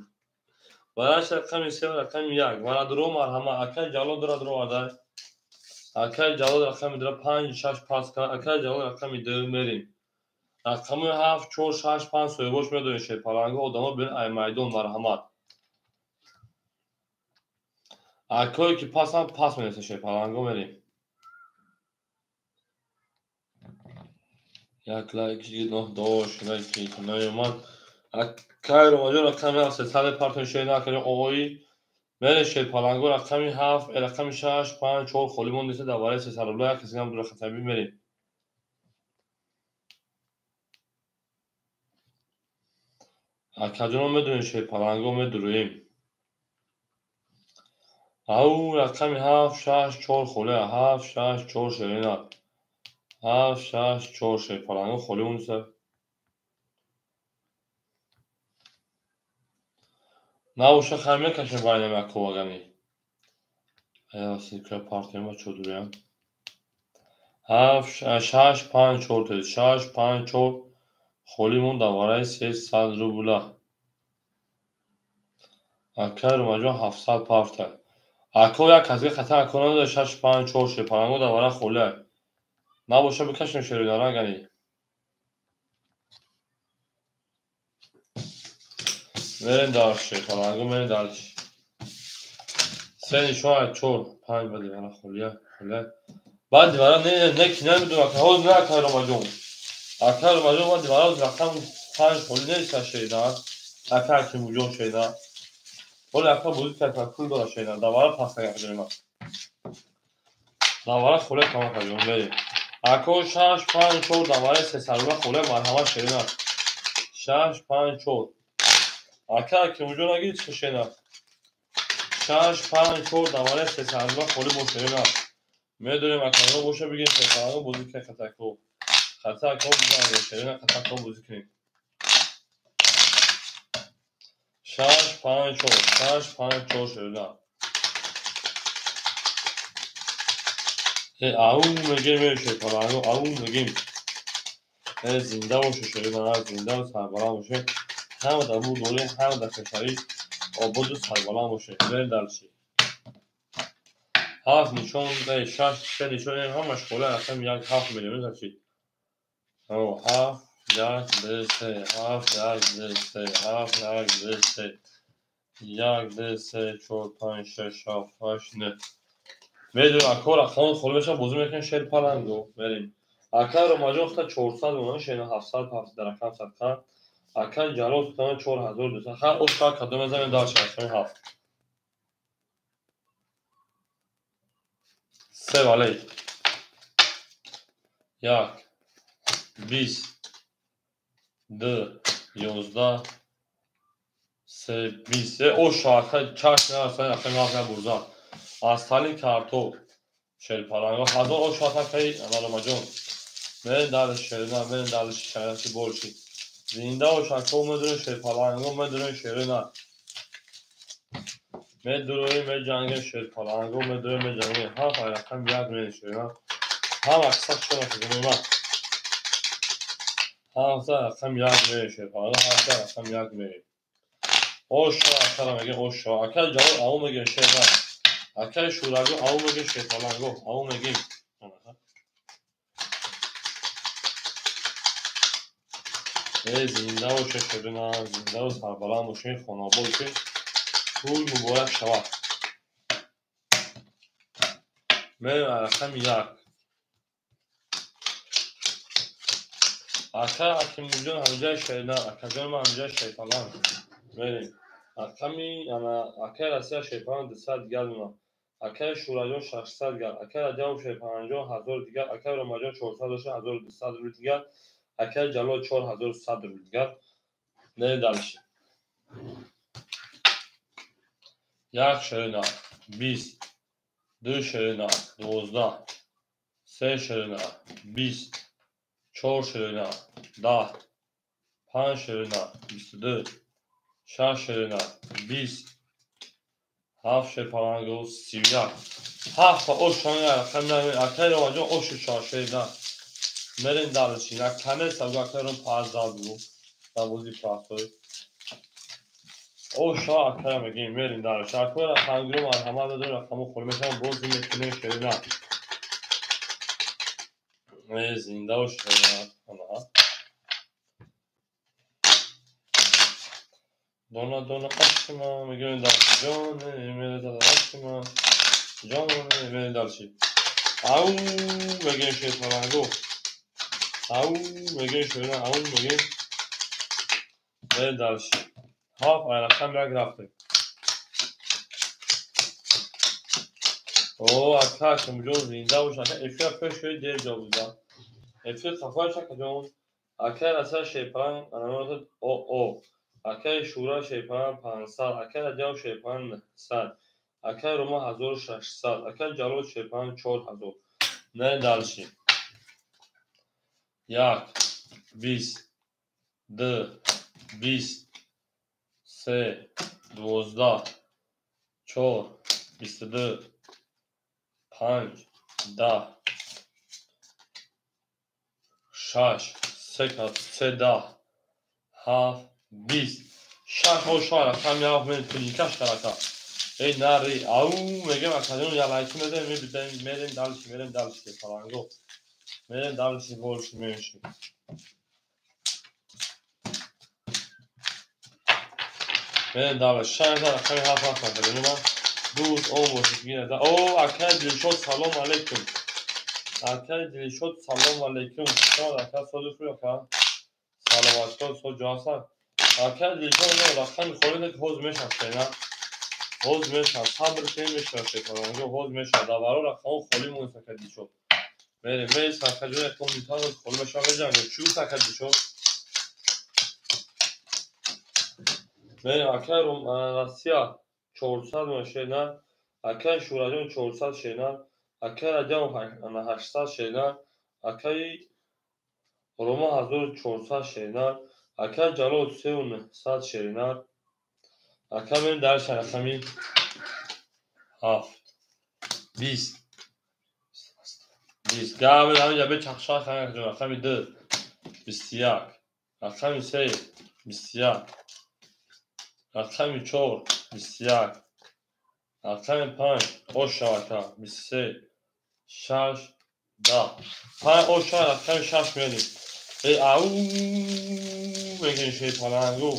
Бараш рақами 3 рақами 1 марадро марҳама. Акай Ҷалол дора дроварда. Акай Ҷалол рақами 2 5 6 пас кард. Акай Ҷалол рақами 2 мерем. Рақами 7 4 6 5 соҳибош медонед шерпаланго одамо бин ай майдон марҳамат. Акое ки пасам пас менависад шерпаланго мерем. Як лайк ноҳ дош лайки наёмад. Акай Ромаҷон рақами 7 300 партон шерина акаҷон оғоӣ. Мерем шерпаланго рақами 7 рақами 6 5 4 холӣ мондеса дар барои 300 рубла як каси ҳам дура хатаби мерем. Акаҷонро медонем шерпаланго медуроем. Ау рақами 7 6 4 холӣ 7 6 4 шерина. 7 6 4 шерпаланго холӣ мондеса. Набоша хай мекашем байнами аковагани. Ая партиям ба чо дуроям. 7 6 5 4 6 5 4 холӣ монд дар барои 300 рубла. Акай Ромаҷон 700 парта. Ако як касге хата ако надода 6 5 4 шерпаланго дар барои холӣ. Набоша бикашем шеринарагани. Мерем дарш шерпаланго, мерем дарш. 3 нишон 4 5 баъди вара холия, холия. Баъди вара не ки намедонам, ака ҳозир не акай Ромаҷон. Акай Ромаҷон баъди вара рақам 5 холӣ нест шерина. Акай Ҳакимҷон шерина. Ҳоле ака бозӣ кард, пул дора шерина. Дар вара пас накардем. Дар вара холия кама акаҷон мерем. Ако 6 5 4 дар вараи 300 рубла холия марҳамат шерина. 6 5 4. Ака Ҳакимҷон нагирид шерина. 6 5 4 дар вараи 300 рубла холӣ бо шерина. Медонем акаҷон боша бигем шерпаланго бозӣ кунем хатако. Хатако бизанем шерина, хатако бозӣ кунем. 6 5 4 6 5 4 шерина. Ау мегем, шерпаланго, ау мегем. Зинда боше шерина, зинда сарбаланд боше. Ҳама дар бурдорӣ, ҳама дар хешавӣ ободу сарбаланд боше. Берем дальше. 7 нишон, 6, 3 нишон, ҳамаш хола рақам 1, 7 миллион значит. 7, 1, 2, 3, 7, 1, 2, 3, 7, 1, 2, 3, 1, 2, 3, 4, 5, 6, 7, 8, 9. Медонем, ака рақамон холӣ мешавад, бозӣ мекунем шерпаланго. Мерем. Ака Ромаҷон хата 400 монад, шена 700, 700 дар рақам садқа. Ака Ҷалол хата 4200. Ха, оша кадом мезанем дальше, рақами 7. 3 валей. 1, 20, 2, 11, 3, 20. Оша ака чашм нарасад, рақами 7 бурза. Аз тали картоф шерпаланго 1000 оша акаи Ромаҷон. Мерем дальше шерина, мерем дальше шерина больше. Зинда бош ака, медурем шерпаланго, медурем шерина. Медурем, меҷангем шерпаланго, медурем, меҷангем. 7 рақам 1 мерем шерина. Ҳама қисса шуна кунем. 7 рақам 1 мерем шерпаланго, 7 рақам 1 мерем. Оша ака мегем, оша. Ака Ҷалол ау мегем шерина. Акаи Шӯравӣ ау мегем шерпаланго, ау мегем. Зинда боше шерина, зиндаву сарбаланд бошед, хонобод бошед. Тӯй муборак шавад. Мерем рақами 1. Ака Акимҷон ҳамҷаи шерина, акаҷон ман ҳамҷаи шерпаланг. Мерем. Рақами акаи Россия шерпаланг 200 дигар мемонад. Акаи Шӯраҷон 600 дигар, акаи Раҷабов шерпалангҷон 1000 дигар, акаи Ромаҷон 400 дошта 1200 рубл дигар, акаи Ҷалол 4100 рубл дигар. Мерем дальше. 1 шерина, 20, 2 шерина, 12, 3 шерина, 20, 4 шерина, 10, 5 шерина, 22, 6 шерина, 20, 7 шерпаланго, 31. 7 ош рақам акаи Ромаҷон оши 4 шерина. Мерем дальше. Накаме саб акаи Ром 50 бугу. Дар бозии простой. Оша акая мегем, мерем дальше. Акаи рақамгиро марҳамат медорем, рақамҳо холӣ мешаванд, бозӣ мекунем шерина. Зинда бош шерина. Дона дона ашма мегӯем дальше. Ҷоне мерезад ашма. Ҷоне мерем дальше. Ау мегӯем шерпаланго. Ау мегӯем шерина, ау мегӯем. Мерем дальше. 7 рақам 1 рафтем. О, ака Акимҷон зинда бош. Ака эфир пеш шуд, дер ҷо буда. Эфир хафа шуд, акаҷон. Акаи Россия шерпаланг анамиётад о. Акаи Шӯра шерпаланг 500, акаи Раҷабов шерпаланг 900, акаи Рома 1600, акаи Ҷалол шерпаланг 4000. Мерем дальше. 1, 20, 2, 20, 3, 12, 4, 22, 5, 10, 6, 3, 10, 7, 20. 6 оша рақам 1 мерем пуликаш карака. Эй нари, ау мегем акаҷон ялайки мезанем, мебидем, мерем дальше, мерем дальше паланго. Мерем дальше больше меньше. Мерем дальше. 6 рақами 7 рафтам акаҷон ман. Дӯст он бошед гирада. О, акаи Дилшод салом алейкум. Акаи Дилшод салом алейкум. Шумо ака сози худ ака. Саломатшон соз ҷо ҳастанд. Акаи Дилшод рақами холӣ ки ҳоз мешавад шена. Ҳоз мешавад, сабр кунед мешавад шерпаланго, ҳоз мешавад. Дар баро рақамҳо холӣ монд акаи Дилшод. Мерем, мерем акаҷон якум минута ҳоз холӣ мешавад, меҷангем. Чӣ гуфт акаи Дилшод? Мерем акаи Россия 400 мон шена, акаи Шӯраҷон 400 шена, акаи Раҷабов 800 шена, акаи Рома 1400 шена, акаи Ҷалол 3900 шена. Ака мерем дальше рақами 7, 20, 20. Габр ҳаминҷа бечахша акаҷон. Рақами 2 21. Рақами 3 21. Рақами 4 21. Рақами 5 ош шавака 23 6 10. 5 ош шава рақами 6 мерем. Э ау мегӯем шерпалангу.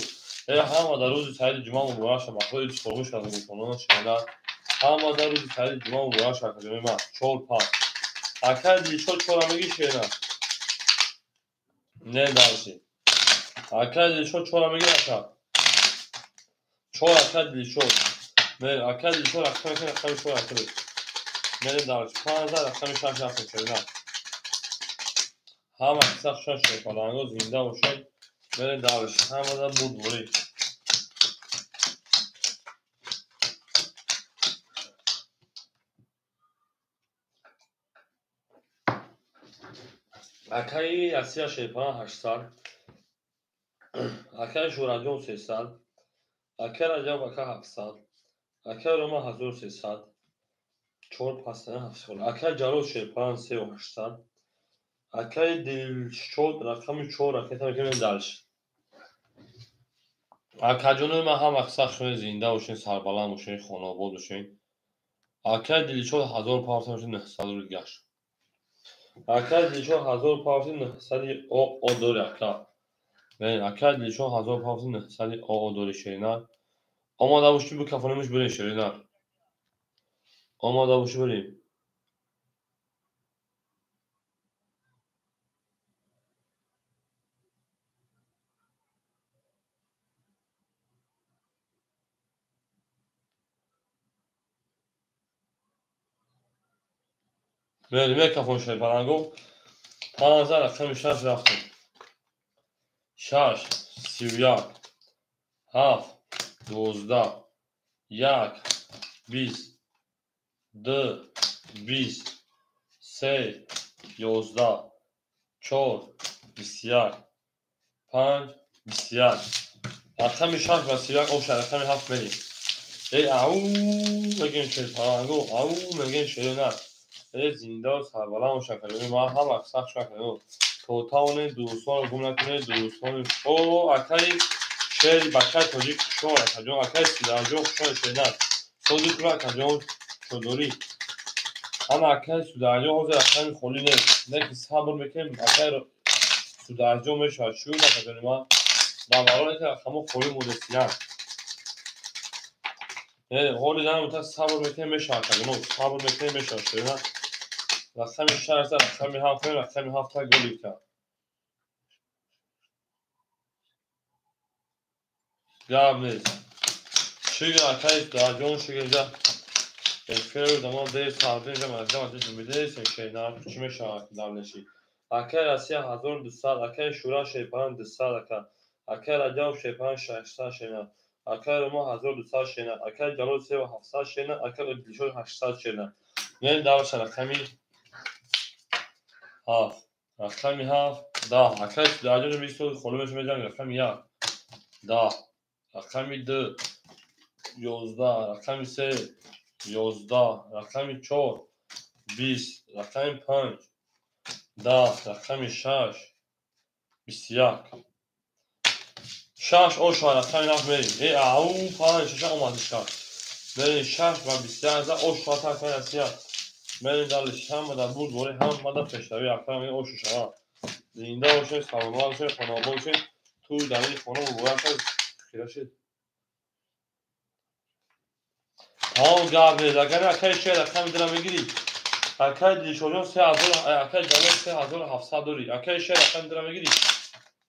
Э ҳама дар рӯзи саиди ҷумъа муборак шавад. Бахои фурӯш аз мусулмонон шунда. Ҳама дар рӯзи саиди ҷумъа муборак шавад. Акаҷони ман 4 5. Акаи Дилшод 4 мегӣ шена? Не дарси. Акаи Дилшод 4 мегӣ ака? 4 акаи Дилшод. Не, акаи Дилшод рақами рақами 4 ака. Мерем дарси. 5 рақами 6 рафтем шена. Ҳама қисса хушон шерпаланго зинда бошед. Мерем дарси. Ҳама дар бурдборӣ. Акаи Асия шерпалан 800. Акаи Шӯраҷон 300. Акаи Раҷаб ака 700. Акаи Рома 1300. 4 пастана 700. Акаи Ҷалол шерпалан 3800. Акаи Дилшод рақами 4 ракета мекунем дальше. Акаҷонои ман ҳама қисса хушон зинда бошед, сарбаланд бошед, хонаобод бошед. Акаи Дилшод 1000 павса бошед, 900 рубл гашт. Акаи Дилшод 1000 павси 900 оо дори ака. Акаи Дилшод 1000 павси 900 оо дори шерина. Омада бошӣ бикафонимш бирем шерина. Омада бошӣ бирем. Мерем мекафон шерпаланго. 15 рақами 6 рафтем. 6 31 7 12 1 20 2 20 3 11 4 21 5 21. Рақами 6 ва 31 оша рақами 7 мерем. Эй ау мегӯем шерпаланго, ау мегӯем шерина. Э зинда сарбаланд бошад акаҷони ман ҳама қисса хушон акаҷон. То тавонед дӯстонро гум накунед, дӯстони о акаи шери бачаи тоҷик хушон акаҷон, акаи Сударҷон хушон шерина. Сози кура акаҷон чодорӣ. Ҳама акаи Сударҷон ҳозир рақами холӣ нест. Не ки сабр мекунем, акаи Сударҷон мешавад. Чӣ акаҷони ман? Дар барои ки рақамҳо холӣ мондесиянд. Ҳоли дар сабр мекунем мешавад акаҷон. Сабр мекунем мешавад шерина. Рақами 6 рақами 7 рақами 7 голика. Гап нест. Шукр акаи Сударҷон, шукр ҷа. Эфир замон дер сардин ҷа маҷа маҷа ҷунбидес шерина чӣ мешавад давлеши. Акаи Россия 1200, акаи Шӯра шерпалан 200 ака. Акаи Раҷаб шерпалан 600 шерина. Акаи Рома 1200 шерина. Акаи Ҷалол 3700 шерина. Акаи Дилшод 800 шерина. Мерем давлеша рақами 7. Рақами 7 10. Акаи Сударҷон 20 холӣ мешавад меҷанг рақами 1 10. Рақами 2 11. Рақами 3 11. Рақами 4 20. Рақами 5 10. Рақами 6 21. 6 ош ва рақами 7 мерем. Э ау 5 6 омад 6. Мерем 6 ва 21 за ош ва такаи Россия. Мерем дальше ҳама дар бурдборӣ, ҳама дар пешравӣ акаи ошу шава. Зинда бошед, саломат бошед, хонаобод бошед. Тӯй дар ин хона муборак шавад. Хира шед. Тамом гап нест. Агар акаи шер рақами дира мегирӣ. Акаи Дилшодҷон 3000, акаи Ҷалол 3700 дорӣ. Акаи шер рақами дира мегирӣ.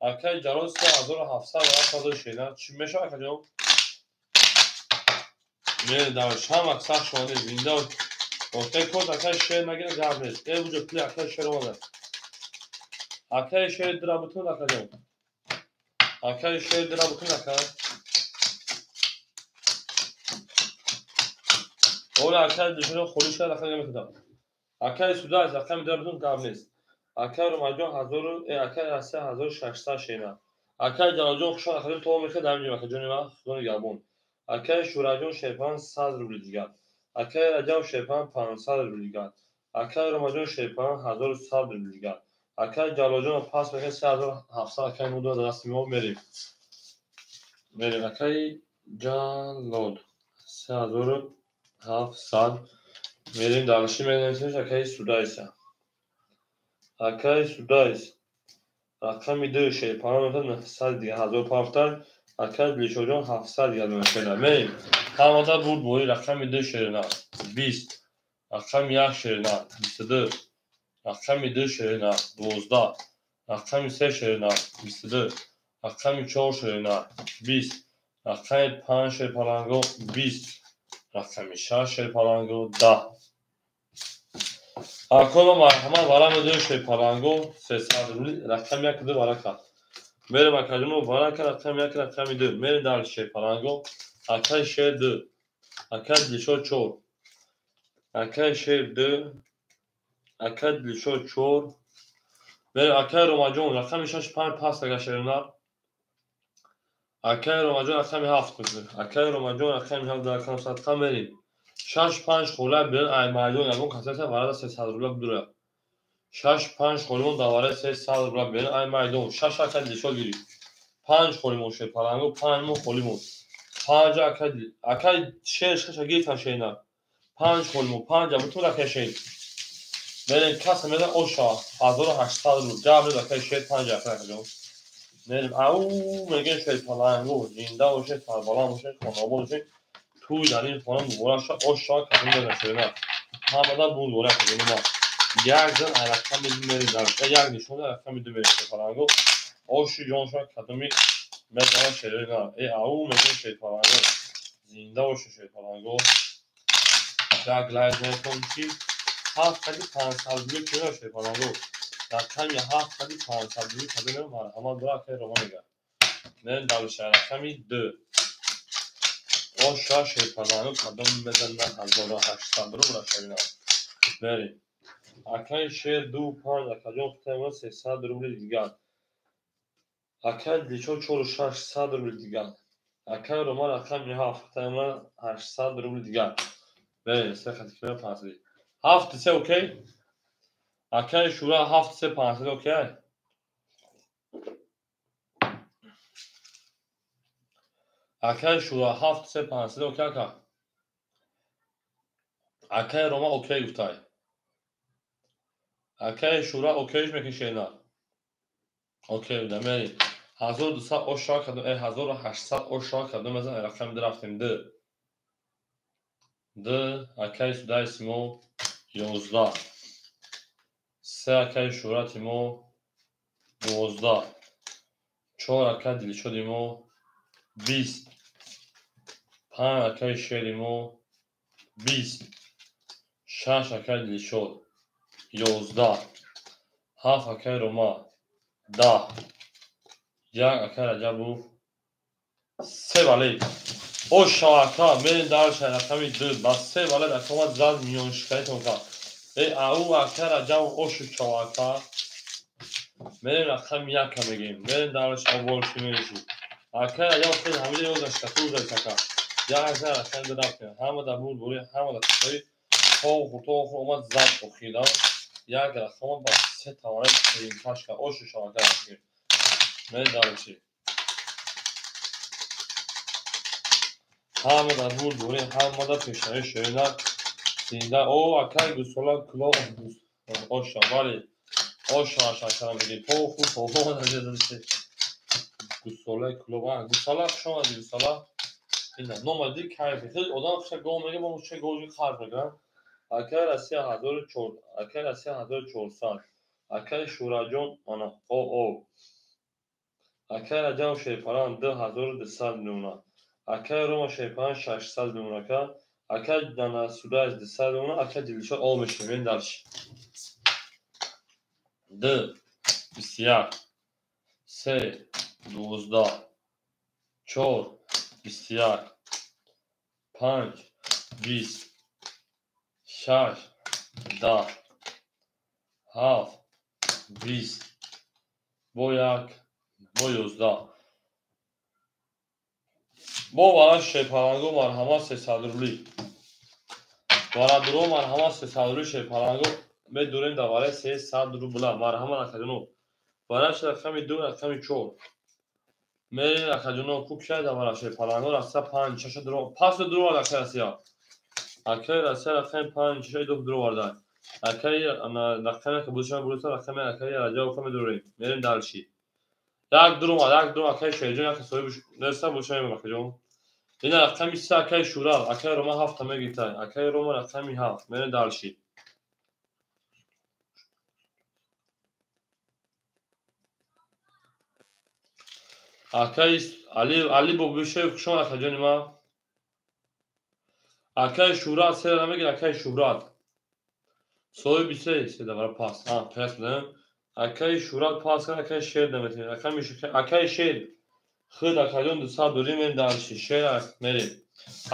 Акаи Ҷалол 3700 рафта дорӣ шерина. Чӣ мешавад акаҷон? Мерем давлеш ҳама сахт шумо зинда Окей, код акаи шер нагира гап нест. Э буҷо пули акаи шер омада. Акаи шер дира бутун акаҷон. Акаи шер дира бутун ака. Ола акаи Дилшодҷон холӣ шуд рақами намекунам. Акаи Сударҷ рақами дира бутун гап нест. Акаи Ромаҷон 1000, акаи Россия 1600 шерина. Акаи Ҷалолҷон хушон акаҷон то мехоҳад дар инҷо акаҷони ман худо нигаҳбон. Акаи Шӯраҷон шерпалан 100 рубли дигар. Акаи Раҷаб шерпалан 500 рубли дигар. Акай Ромаҷон шерпаланг 1100 рубли дигар. Акай Ҷалолҷон пас мекунад 3700 акай мо дасти мо мерем. Мерем акай Ҷалол 3700 мерем дарши менависем акай Судайса. Акай Судайс рақами 2 шерпаланг 900 дигар 1000 пафтар. Акай Дилшодҷон 700 дигар мешавад. Мерем. Ҳамада бурд бори рақами 2 шерина 20, рақами 1 шерина 22, рақами 2 шерина 12, рақами 3 шерина 22, рақами 4 шерина 20, рақами 5 шерпаланго 20, рақами 6 шерпаланго 10. Акома марҳамат варами 2 шерпаланго 300 рубли рақами 1 2 варака. Мерем акаҷоно варака рақами 1 рақами 2. Мерем дар шерпаланго. Акай шер 2, акай Дилшод 4, акай шер 2, акай Дилшод 4. Мерем акай Ромаҷон рақами 6 5 пас ага шерина. Акай Ромаҷон рақами 7. Акай Ромаҷон рақами 7 дар рақам садқа мерем. 6 5 хола берин ай майдон ягон касаса варада 300 рубла бидура. 6 5 холимон дар вараи 300 рубла берин ай майдон. 6 акай Дилшод гирифт. 5 холимон шерпаланго 5 мо холимон. 5 акай шер шаша гирифтан шерина. 5 холимон 5 бутун акай шер. Мерем каса мезан оша 1800 рубл. Гап нест акай шер 5 акай акаҷон. Мерем ау мегӯем шерпаланго зинда бошед, сарбаланд бошед, хонобод бошед. Туй дар ин хона муборак шавад, ош шавад, касони мезан шерина. Ҳамада бурд бори акаҷони ман. Як зан ай рақами 2 мерем дар як нишон рақами 2 мерем шерпаланго. Оши ҷон шавад кадоми мезанад шерина. Э ау мегӯем шерпаланго зинда бошед шерпаланго. Як лайк мекунем ки 7 қади 500 рубли кунем шерпаланго. Рақами 7 қади 500 рубли кадом марҳамат бира акай Рома мегӯяд. Мерем дар рақами 2. Оша шерпаланго кадом мезанад 1800 рубл шерина. Мерем. Акай шер 2 5 акаҷон хутайма 300 рубли дигар. Акай Дилшод 4 600 рубли дигар. Акай Рома рақами 7 хутайма 800 рубли дигар. Мерем се хати кунем 500. 7 3 окей? Акай Шура 7 3 500 окей? Акай Шура 7 3 500 окей ака? Акай Рома окей гуфтай. Акай Шура окейш мекашена. Окей буда мерем. 1200 оша кардем, 1800 оша кардем, мезан рақами 2 рафтем 2. 2 акай Судайси мо 11. 3 акай Шӯҳрати мо 12. 4 акай Дилшоди мо 20. 5 акай Шери мо 20. 6 акай Дилшод 11. 7 акай Рома 10. 1 акай Раҷабов 3 вале. Оша ака мерем дар рақами 2 ба 3 вале ака омад зад миёншиканитон кард. Э ау ака Раҷабов ошу чав ака. Мерем рақами 1 мегӯем. Мерем дар оболши мереши. Акай Раҷабов хеле ҳамида ёзаш кату узаш ака. Як зан рақами 2 рафтем. Ҳама дар бурд бори, ҳама дар тасавви то охур то охур омад зад охирам. Як рақама ба се тавонай примкаш кард. Ошу шав ака рафтем. Мерем дарчи. Ҳама дар бурд бори, ҳама дар пешравӣ шерина зинда. О акай гусола куло оша бале. Оша ашакара мегӯем. То охур то омад гусолаи куло. Гусала хуш омадӣ гусала. Ина номади кайф. Хеле одам хуша гов мегӯяд, мо хуша гови харф мекунам. Акай Россия 1004, акай Россия 1400. Акай Шӯраҷон ана о о. Акай Раҷабов шерпаланг 2200 миллиона. Акай Рома шерпаланг 600 миллион ака. Акай ана Судайс 200 миллион, акай Дилшод о мешавем. Мерем дальше. 2 21 3 12 4 21 5 20 6 10 7 20 бо 1 бо 11 бо вара шерпаланго марҳамат 300 рубли. Варадуро марҳамат 300 рубли шерпаланго. Медурем дар вараи 300 рубла. Марҳамат акаҷоно. Вараш рақами 2, рақами 4. Мерем акаҷоно, куб шай дар вара шерпаланго Россия 5 6 дро. Пас дро акай Россия. Акай Россия рақами 5 6 2 дро варда. Акай рақами ки бузшан буруса рақами акай Раҷабов медурем. Мерем дальше. Як дро, як дро акай Шерҷон як соҳиб неста бушам акаҷон. Ина рақами 3 акай Шурав, акай Рома 7 мегиртай. Акай Рома рақами 7. Мерем дальше. Акай Али Бобишев хуш омад акаҷони ман. Акай Шӯҳрат се намегир, акай Шӯҳрат. Соҳиби се, се давра пас. А, пас будам. Акай Шӯҳрат пас кард, акай Шер наметавонад. Акай Шер. Худ акаҷон 200 дорим, мерем дальше. Шер мерем.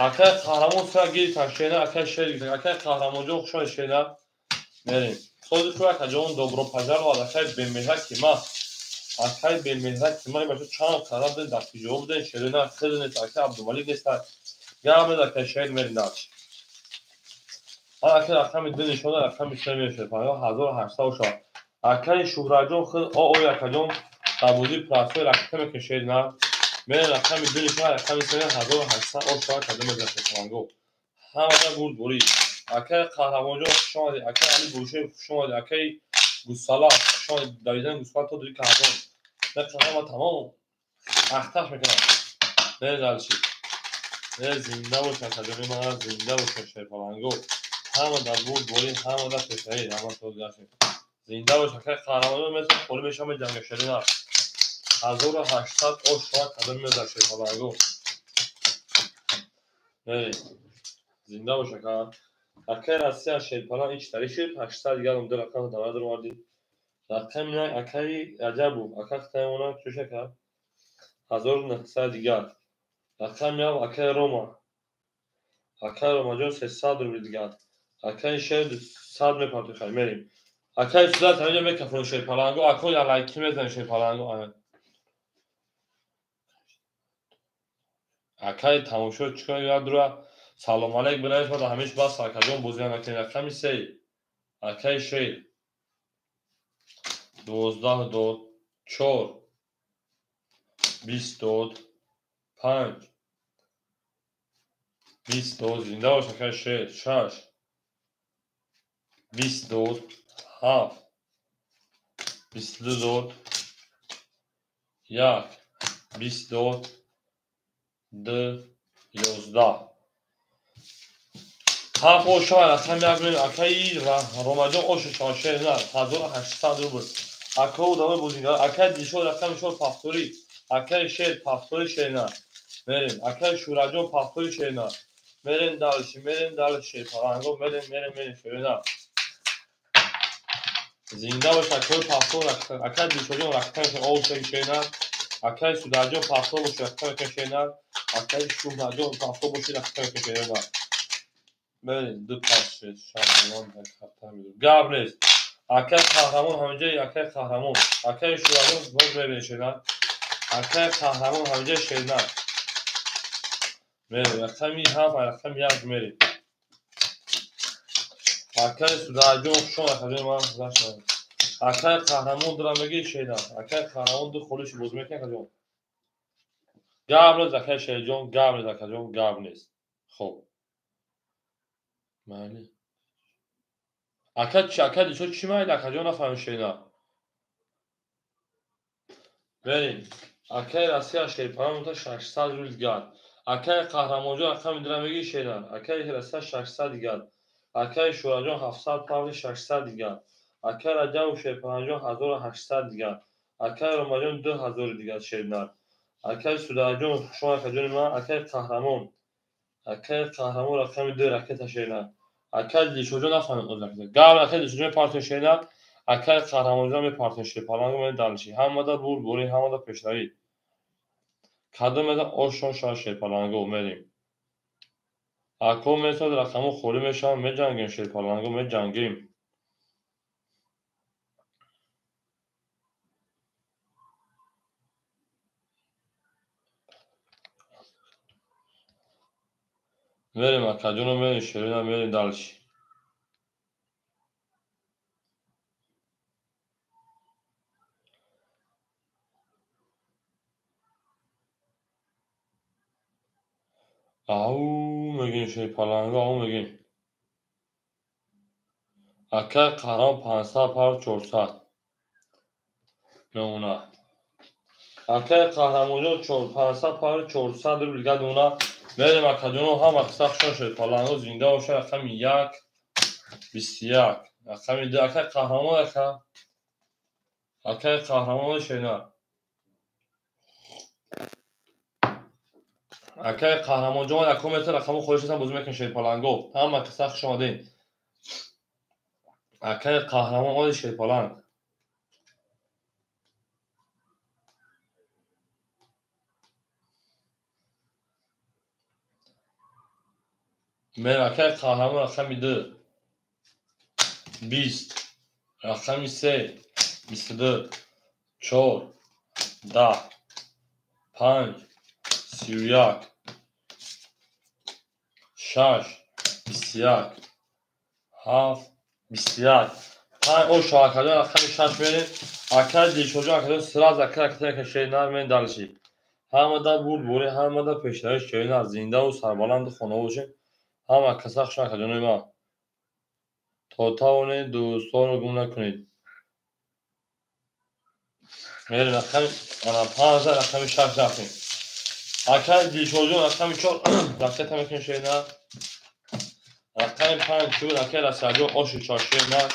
Акай Қаҳрамон се гирифтан Шера, акай Шер гирифтан. Акай Қаҳрамонҷон хуш омад Шера. Мерем. Сози худ акаҷон добро пожаловать, акай бемеҳра ки ма. Акай бемеҳра ки ма бача чанд қадам ден дар куҷо буден, Шерина хел нест, акай Абдумалик нест. Гап нест, акай Шер мерем дальше. Акай рақами 2 нишон дод, рақами 3 мешавад. 1800 шавад. Акай Шӯҳратҷон худ ой акаҷон дар бозии простой ракета мекунад Шерина. Мерем рақами 2 нишон, рақами 3 1800 о шавад, кадом мезанад Шерпаланго. Ҳамада бурд бурӣ. Акай Қаҳрамонҷон хуш омадед, акай Али Бошев хуш омадед, акай Гусала хуш омадед, давидан гусала то дури каҳзон. Не қаҳрама тамом ахташ мекунам. Мерем дальше. Не зинда бош акаҷони ман, зинда бош Шерпаланго. Ҳама дар бурд бурӣ, ҳама дар пешравӣ, ҳама то дашем. Зинда бош акай Қаҳрамонҷон, меса холӣ мешавам меҷанга Шерина. 1800 о шавад, кадом мезанад Шерпаланго. Мерем. Зинда бош ака. Акай Россия Шерпалан ич тари шуд, 800 дигар ду рақам давра даровардӣ. Рақами як акай Раҷабов, ака хитаимона чӯш ака. 1900 дигар. Рақами як акай Рома. Акай Ромаҷон 300 рубл дигар. Акай Шер 200 мепартои хай мерем. Акай Сурат ҳаминҷо мекафон Шерпаланго, ако ялайки мезанем Шерпаланго. Акай тамошо чикор як дура салом алейк бинавис, баъд ҳамеш бас акаҷон бозӣ накунед. Рақами 3 акай Шер 12 дод, 4 20 дод, 5 20 дод, зинда бош акай Шер, 6 20 дод, 7 22 дод, 1 20 дод, 2 11. Ҳафт о шавад, рақами як мерем. Акаи Ромаҷон ошу шавад, Шер на, 1800 рубл. Ака одамои бозингар, акаи Дилшод рақами 4 пафторӣ, акаи Шер пафторӣ Шерина. Мерем. Акаи Шӯраҷон пафторӣ Шерина. Мерем дальше, мерем дальше Шерпаланго, мерем, мерем, мерем Шерина. Зинда бош акаи пафтор, акаи Дилшодҷон рақами 4 Шерина. Акаи Сударҷон пафтор бошад, рақами Шерина. Акаи Шӯҳратҷон пафтор бошад, рақами Шерина. Мерем, ду пас шед, шаҳрванд дар карта медорем. Гап нест. Акаи Қаҳрамон ҳаминҷа, акаи Қаҳрамон, акаи Шӯраҷон боз мебинем Шерина. Акаи Қаҳрамон ҳаминҷа Шерина. Мерем, рақами 7, рақами 1 мерем. Акаи Сударҷон хуш омад, акаҷони ман гузаштам. Акаи Қаҳрамон дура мегир Шерина. Акаи Қаҳрамон ду холиши бозӣ мекунад, акаҷон. Гап нест, акаи Шерҷон, гап нест, акаҷон, гап нест. Хоб. Майли. Ака чи, ака Дилшод чӣ майли, акаҷон нафаҳмем Шерина. Мерем. Акаи Россия Шерпалан мунта 600 рубл дигар. Акаи Қаҳрамонҷон рақами дура мегир Шерина. Акаи Россия 600 дигар. Акаи Шӯраҷон 700 павли 600 дигар. Акаи Раҷабов Шерпаланҷон 1800 дигар. Акаи Ромаҷон 2000 дигар Шерина. Акаи Сударҷон хуш омад акаҷони ман. Акаи Қаҳрамон. Акаи Қаҳрамон рақами 2 ракета Шерина. Акаи Дилшодҷон нафаҳмем оз ракета. Гап акаи Дилшодҷон мепартои Шерина. Акаи Қаҳрамонҷон мепартои Шерпаланго мерем дальше. Ҳамада бурд бурӣ, ҳамада пешравӣ. Кадом мезан ошон шавад Шерпаланго мерем. Ако месад рақамҳо холӣ мешаванд, меҷангем Шерпаланго, меҷангем. Мерем акаҷоно, мерем Шерина, мерем дальше. Ау мегӯем шерпаланго, ау мегӯем. Акай Қаҳрамон 500 пар 400 мемона. Акай Қаҳрамонҷон 500 пар 400 рубл дигар дона. Мерем акаҷоно, ҳама қисса хушон шерпаланго зинда бошад. Рақами 1 21, рақами 2 акай Қаҳрамон, ака. Акай Қаҳрамон шернар. Акай Қаҳрамонҷон якум метр рақаму холиш ҳастам, бозӣ мекунем шерпаланго. Ҳама қисса хуш омадед. Акай Қаҳрамон оди шерпаланг. Мерем акай Қаҳрамон рақами 2 20, рақами 3 22, 4 10, 5 31, 6 21, 7 21, 5. О шоҳакаҷон рақами 6 мерем. Акай Дилшодҷон, акаҷон сразу акай акай шернар мерем далши. Ҳамада бурдборӣ, ҳамада пешравӣ шернар, зиндаву сарбаланду хонавод бошед. Ҳама каса хуш акаҷонои ман. То тавонед дӯстонро гум накунед. Мерем рақами ана 5 рақами 6 рафтем. Акай Дилшодҷон рақами 4 ракета мекунем шернар. Рақами 5 чӣ буд? Акай Расиаҷон оши 4 шернар.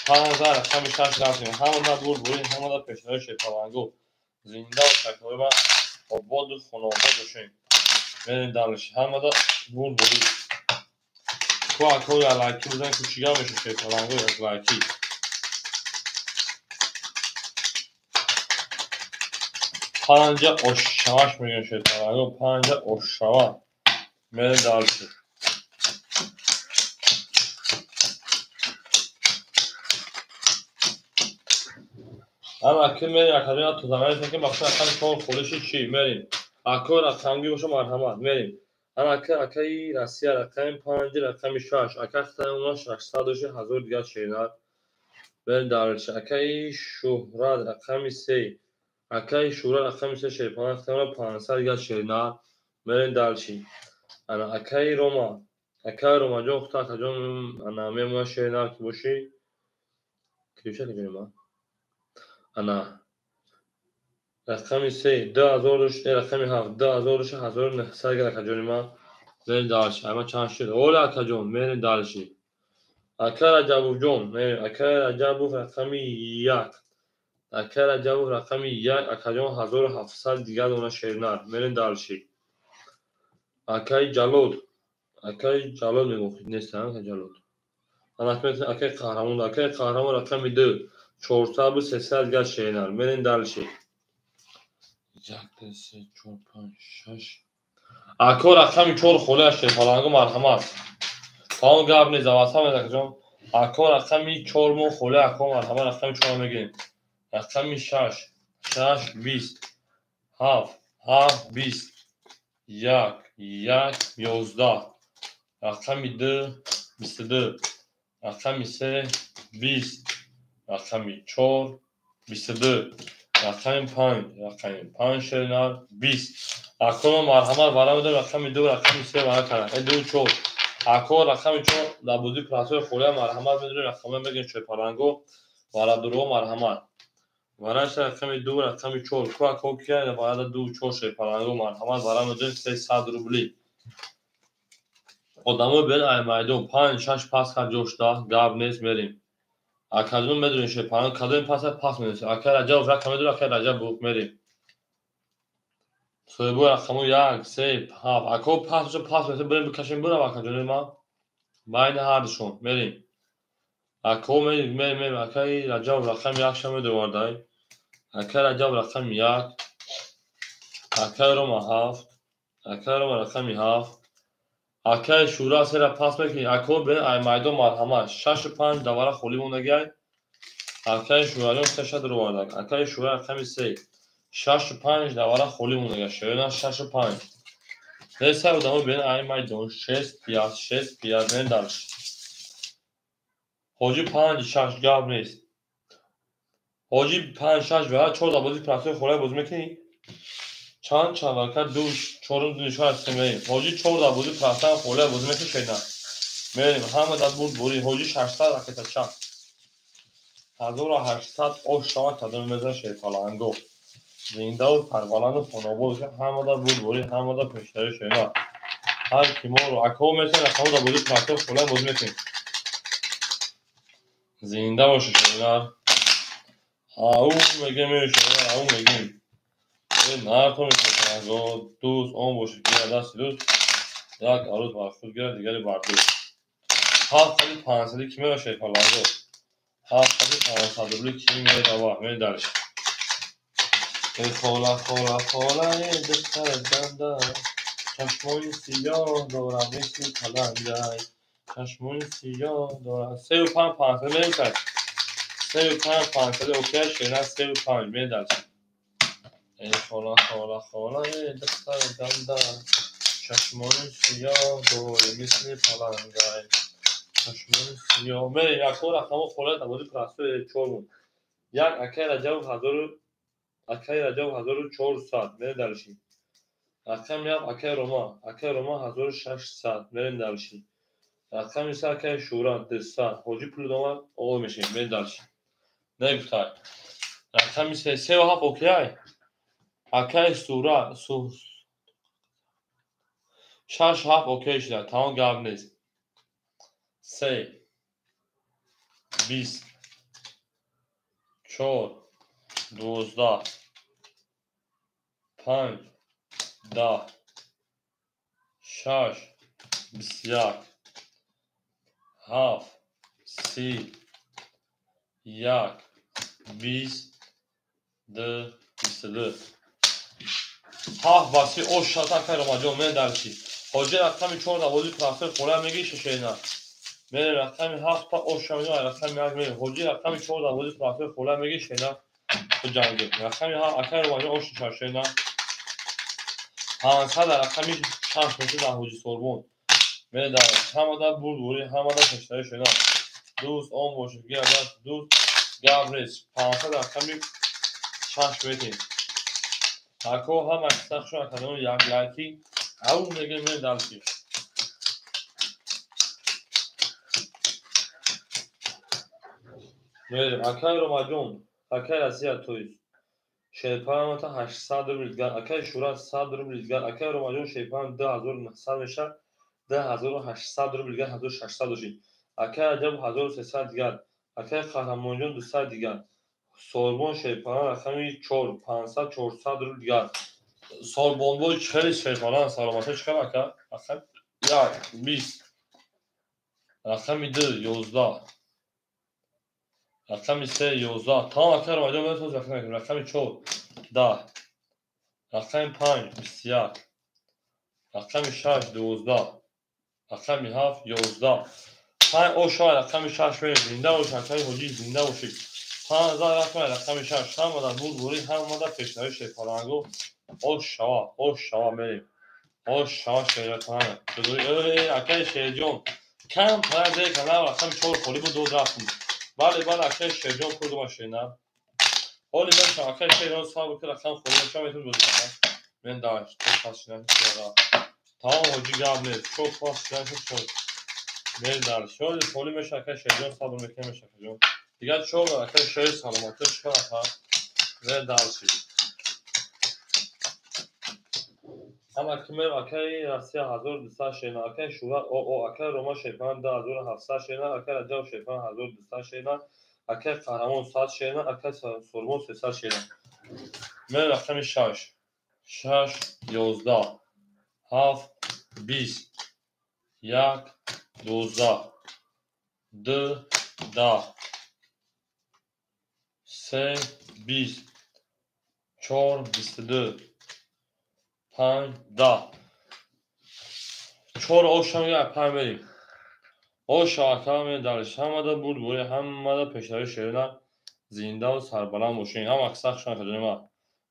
5 рақами 6 рафтем. Ҳамада бурдборӣ, ҳамада пешравӣ шерпаланго. Зинда ва шакрои ман ободу хонобод бошед. Мерем далши. Ҳамада бурдборӣ. Ку ако я лайки бизан, ку чига меша шерпаланго як лайки. Панҷа ошшаваш мегӯем шерпаланго, панҷа ошшава. Мерем далши. Ҳама ки мерем академия тозагари ки махсусан рақами 4 холиши чӣ мерем. Ако рақамгӣ боша марҳамат мерем. Ана ака акаи Россия рақами 5 рақами 6. Ака хитаи 600 доши 1000 дигар шернар. Мерем далши. Акаи Шӯҳрат рақами 3. Акаи Шӯҳрат рақами 3 шерпаланг хитаи 500 дигар шернар. Мерем далши. Ана акаи Рома. Акаи Ромаҷон хута акаҷон ана мемона шернар ки бошӣ. Ки бошӣ акаҷони ман? Ана рақами 3 2000 дошт, рақами 7 2000 дошт, 1900 дигар акаҷони ман. Мерем далши. Ама чанд шуд? Оля акаҷон, мерем далши. Акай Раҷабовҷон, мерем. Акай Раҷабов рақами 1. Акай Раҷабов рақами 1, акаҷон 1700 дигар дона шернар. Мерем далши. Акай Ҷалол, акай Ҷалол мегӯм, нест акай Ҷалол. Ана акай Қаҳрамон, акай Қаҳрамон рақами 2 400 бу 300 дигар шернар. Мерем далши. 1 2 3 4 5 6. Ако рақами 4 холӣ аст шерпаланго марҳамат. Тамом гап нест, аввалсар мед акаҷон. Ако рақами 4 мо холӣ, ако марҳамат рақами 4 мегирем. Рақами 6 6 20 7 7 20 1 1 11. Рақами 2 22. Рақами 3 20. Рақами 4 22. Рақами 5 рақами 5 шернар 20. Ако марҳамат вара медорем рақами 2 рақами 3 вара кардам. 2 4. Ако рақами 4 дар бозии прасои холия марҳамат медорем рақамҳо мегирем шерпаланго. Варадурҳо марҳамат. Вараша рақами 2 рақами 4. Ку ако кия варада 2 4 шерпаланго марҳамат вара медорем 300 рубли. Одамои бен ай майдон 5 6 пас кард ҷошта гап нест мерем. Акаҷон медонем шерпаланго кадоми пас пас медонем. Акай Раҷабов рақам медорем, акай Раҷабов мерем. Соҳибои рақамҳо 1 3 7. Ако пас боша пас медонем, бирем бикашем бирав акаҷони ман. Байни ҳардушон мерем. Ако мерем, мерем, мерем. Акаи Раҷабов рақами 1 ша медовардай. Акай Раҷабов рақами 1. Акай Рома 7. Акай Рома рақами 7. Акай Шӯра сера пас мекунӣ. Ако бен ай майдон марҳамат. 6 5 давара холӣ мондагиай. Акай Шӯраҷон се ша дуровардак. Акай Шӯра рақами 3. 6 5 давара холӣ мондагиай. Шӯра 6 5. Несай одамо бен ай майдон 6 5 6 5 мен дарш. Ҳоҷи 5 6 гап нест. Ҳоҷи 5 6 ва 4 дар бозии прасои холия бозӣ мекунӣ? Чанд чанд ака ду чорум ду нишон ҳастем мерем. Ҳоҷӣ чор дар бозӣ прафтан холия бозӣ мекушед на. Мерем ҳама дар бурд бурӣ. Ҳоҷӣ 600 ракета чанд. 1800 ош шава кадом мезан шерпаланго. Зиндаву сарбаланду хонобод ҳама дар бурд бурӣ, ҳама дар пешравӣ шена. Ҳар ки моро акаҳо метавонед рақамҳо дар бозӣ прафтан холия бозӣ мекунем. Зинда бошед шена. Ау мегем шена, ау мегем. Нартон мешавад дӯст он бошад ки дасти дӯст як арӯз бар худ гирад, дигаре бар дӯст. 700 500 ки меравад шерпаланго? 700 500 рубли ки меравад? Медарш. Эй хола, хола, хола, эй духтари данда, чашмони сиёҳ дорад мисли палангай, чашмони сиёҳ дорад. 3 5 500 меӯтад. 3 5 500 окей шена 3 5 медарш. Эй хола, хола, хола, эй духтари данда, чашмони сиёҳ дорӣ мисли палангай, чашмони сиёҳ. Мерем якум рақамҳо холия дар бозии простой чор буд. Як акай Раҷабов ҳазору акай Раҷабов 1400 мерем дальше. Рақами як акай Рома, акай Рома 1600 мерем дальше. Рақами се акай Шӯра 200. Ҳоҷӣ пули дома оғоз мешавем, мерем дальше. Негуфтай. Рақами се 3 7 окей. Акай Сура 6 7 окей шуда, тамом гап нест. 3 20 4 12 5 10 6 21 7 30 1 20 2 22 7 ба 30 ош шат акай Ромаҷон мен дальше. Ҳоҷӣ рақами 4 дар бозии простой холия мегирӣ шешена. Мерем рақами 7 па ош шавем, рақами 1 мерем. Ҳоҷӣ рақами 4 дар бозии простой холия мегирӣ шена. Ҷангем. Рақами 7 акай Ромаҷон ош шашена. 500 дар рақами 6 мешуд дар Ҳоҷи Сорбон. Мерем дар ҳама дар бурд бурӣ, ҳама дар пешравӣ шена. Дӯст он бошад ки агар дӯст гап нест. 500 дар рақами 6 метем. Ако ҳама сахшон академия як лайки ау мегем мерем дальше. Мерем акай Ромаҷон, акай Россия тоист. Шерпарамата 800 рубли дигар, акай Шӯра 100 рубли дигар, акай Ромаҷон шерпарам 2900 мешавад, 2800 рубли дигар 1600 дошид. Акай Раҷабов 1300 дигар, акай Қаҳрамонҷон 200 дигар. Сорбон шерпарам рақами 4 500 400 рубли дигар. Сорбонбой хеле шерпарам саломатӣ чӣ хабар ака? Рақами 1 20 рақами 2 11 рақами 3 11 тамом акай Ромаҷон метавонад рақам мекунем. Рақами 4 10 рақами 5 21 рақами 6 12 рақами 7 11 5 ош шавад рақами 6 мерем. Зинда бошед акай Ҳоҷӣ, зинда бошед. 5 рақами рақами 6 ҳама дар бурд бурӣ, ҳама дар пешравӣ шерпаланго. Ош шава, ош шава мерем. Ош шава шерпаланго. Акай Шерҷон кам пара дер канал рақами 4 холӣ буд, дод рафтем. Бале, бале, акай Шерҷон пул дома шена. Ҳоли мешавам акай Шерҷон сабр ки рақам холӣ мешавам метавонӣ бозӣ кунам. Мен даш, то пас шидан чора. Тамом ҳоҷӣ гап нест. Чор пас шидан чор. Мен даш. Ҳоли холӣ мешавам акай Шерҷон сабр мекунем мешавам акаҷон. Дигар чор акай Шер саломатӣ чӣ хабар ака? Мен дальше. Ҳама ки мерем акай Россия 1200 шена, акай Шӯра оо акай Рома шерпарам 2700 шена, акай Раҷаб шерпарам 1200 шена, акай Қаҳрамон 100 шена, акай Сорбон 300 шена. Мерем рақами 6 6 11 7 20 1 12 2 10 3 20 4 22 5 10 4 ош шава 5 мерем. Ош шава ака мерем дальше. Ҳамада бурд бурӣ, ҳамада пешравӣ шерина, зиндаву сарбаланд бошед. Ҳама сахшон акаҷони ман.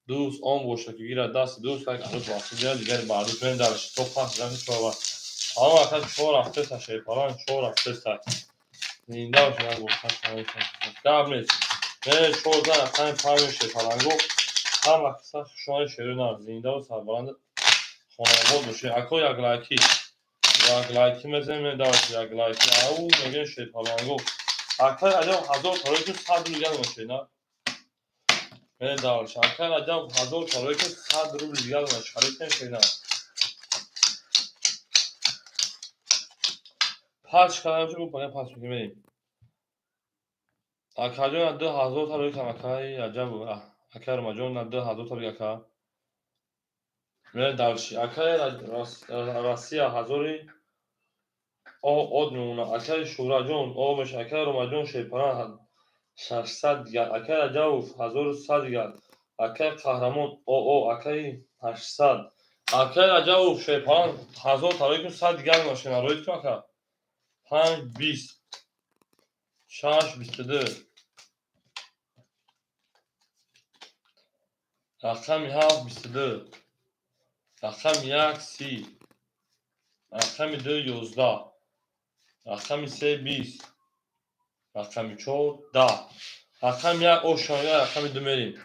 Дӯст он бошад ки гирад дасти дӯст, як арӯз ба худ гирад, дигаре бар дӯст. Мерем дальше. То пас шидан чор ва. Ҳама ака 4 рафтеста шерпаланг, 4 рафтеста. Зинда бошед як бошад. Гап нест. Мерем 4 рақами 5 шерпаланго. Ҳама каса хушомадед, шерои нар, зиндаву сарбаланд, хонобод бошед. Ако, як лайки, як лайки мезанем, медавад як лайки. Ау мегӯем, шерпаланго. Акай Раҷаб, 1000 тарои ку, 100 рубл дигар мешед, на? Медавад. Акай Раҷаб, 1000 тарои ку, 100 рубл дигар мешед. Харид шена. Пас кардам, чӣ гуфт, пас мекунем. Акаҷон, 2000 тарои кам, акай Раҷаб, акай Ромаҷон, 2000 тарои ака. Мерем дальше. Акай Россия ҳазори од мемонад. Акай Шӯраҷон, о меша. Акай Ромаҷон, шерпаран 600 дигар. Акай Раҷабов, 1100 дигар. Акай Қаҳрамон, оо, акай 800. Акай Раҷабов, шерпаран 1000 тарои кун, 100 дигар мешина. Роид кун, ака. 5, 20, 6, 22. Рақами 7, 22. Рақами 1, 30. Рақами 2, 11. Рақами 3, 20. Рақами 4, 10. Рақами 1 ошонида, рақами 2 мерем.